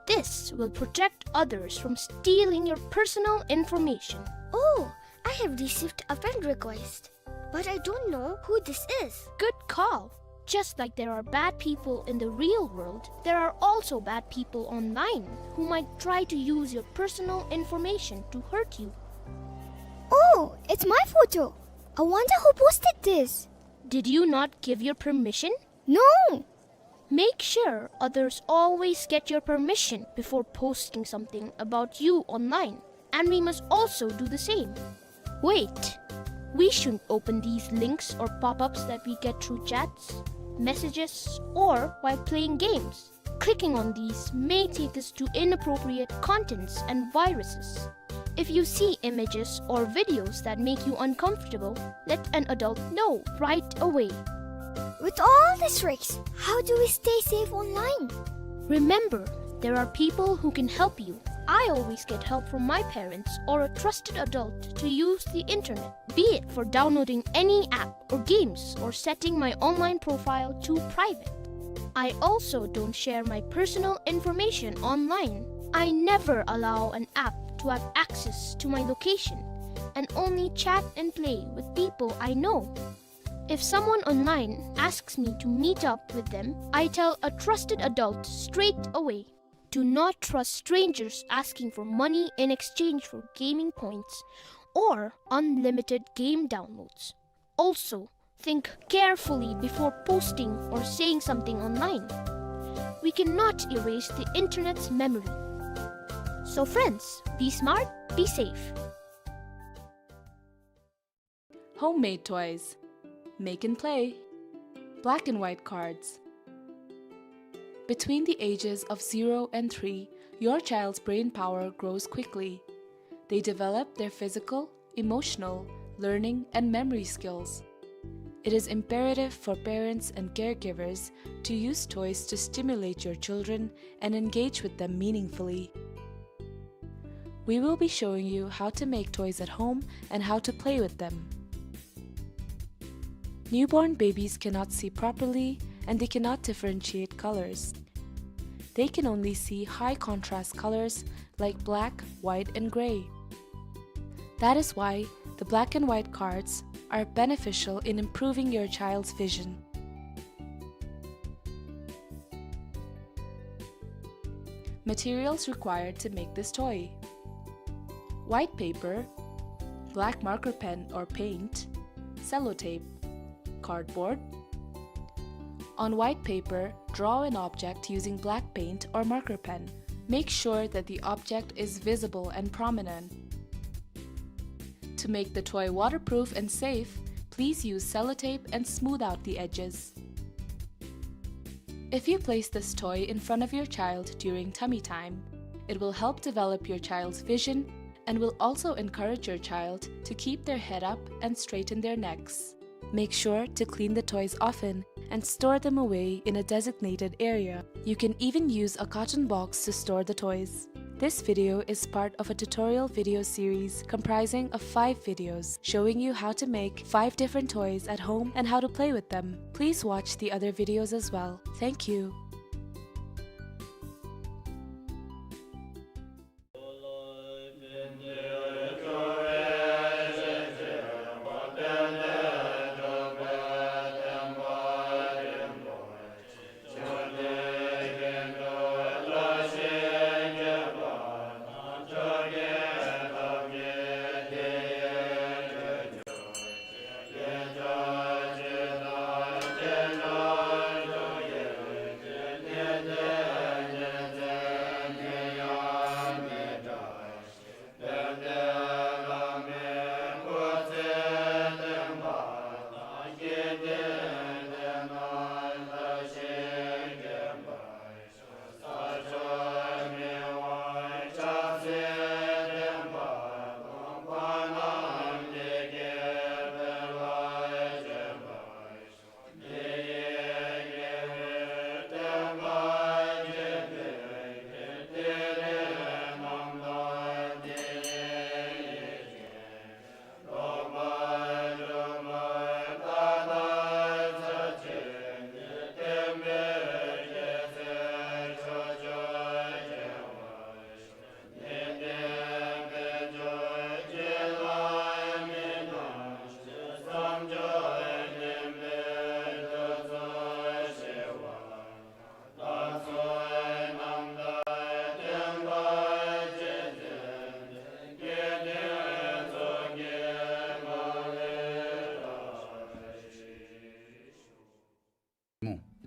This will protect others from stealing your personal information. Oh, I have received a friend request, but I don't know who this is. Good call. Just like there are bad people in the real world, there are also bad people online who might try to use your personal information to hurt you. Oh, it's my photo. I wonder who posted this. Did you not give your permission? No. Make sure others always get your permission before posting something about you online, and we must also do the same. Wait, we shouldn't open these links or pop-ups that we get through chats, messages, or while playing games. Clicking on these may take us to inappropriate contents and viruses. If you see images or videos that make you uncomfortable, let an adult know right away. With all these risks, how do we stay safe online? Remember, there are people who can help you. I always get help from my parents or a trusted adult to use the internet, be it for downloading any app or games or setting my online profile to private. I also don't share my personal information online. I never allow an app to have access to my location and only chat and play with people I know. If someone online asks me to meet up with them, I tell a trusted adult straight away. Do not trust strangers asking for money in exchange for gaming points or unlimited game downloads. Also, think carefully before posting or saying something online. We cannot erase the internet's memory. So friends, be smart, be safe. Homemade toys. Make and play. Black and white cards. Between the ages of zero and three, your child's brain power grows quickly. They develop their physical, emotional, learning, and memory skills. It is imperative for parents and caregivers to use toys to stimulate your children and engage with them meaningfully. We will be showing you how to make toys at home and how to play with them. Newborn babies cannot see properly and they cannot differentiate colors. They can only see high contrast colors like black, white, and gray. That is why the black and white cards are beneficial in improving your child's vision. Materials required to make this toy: white paper, black marker pen or paint, sellotape, cardboard. On white paper, draw an object using black paint or marker pen. Make sure that the object is visible and prominent. To make the toy waterproof and safe, please use sellotape and smooth out the edges. If you place this toy in front of your child during tummy time, it will help develop your child's vision and will also encourage your child to keep their head up and straighten their necks. Make sure to clean the toys often and store them away in a designated area. You can even use a carton box to store the toys. This video is part of a tutorial video series comprising of five videos showing you how to make five different toys at home and how to play with them. Please watch the other videos as well. Thank you.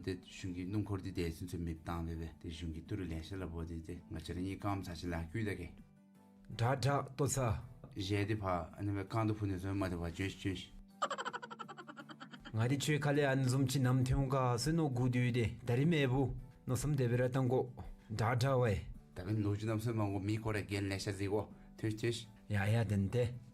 ཏེ་གཞུང་གི་སྣུམ་འཁོར་འདི་དེ་ཚུན་ཚོད་མེདཔ་བཏང་སྦེ་སྦེ་ཏེ་གཞུང་གི་ཏི་རུ་ལེ་ཤ་ལ་འབོ་སྟེ་ཏེ་ང་བཅས་ར་གཉིས་རྐངམ་ཚར་ཅིག་ལཱ་བཀོལ་ད་གེ། དྲག་དྲག་ལྟོ་ཚང་། གཞས་འདི་ཕར་ཨ་ནི་སྦེ་རྐང་དུ་ཕུ་ནི་བཟུམ་མ་འདུག་པ། བྱོན་ཤིག་བྱོན་ཤིག། ང་འདི་ཁྱོད་ཁ་ལས་ཨ་ནི་བཟུམ་ཅིག་ནམ་ཐོན་ག་ཟེར་མནོ་སྒུག་སྡོད་དེ་ད་རིས་མེད་བུ། མནོ་བསམ་དེ་སྦེ་ར་བཏང་དགོ། དྲག་དྲག་པས། ད་འབདན་ལོ་རྒྱུས་གནམ་མེད་ས་མེད་མང་དགོ། མི་ཁོ་ར་རྒྱན་ལེ་ཤ་གཟིགས་དགོ། ཐོན་ཤིག་ཐོན་ཤིག། ཡ་ཡ་དེ་ནི་ཏེ།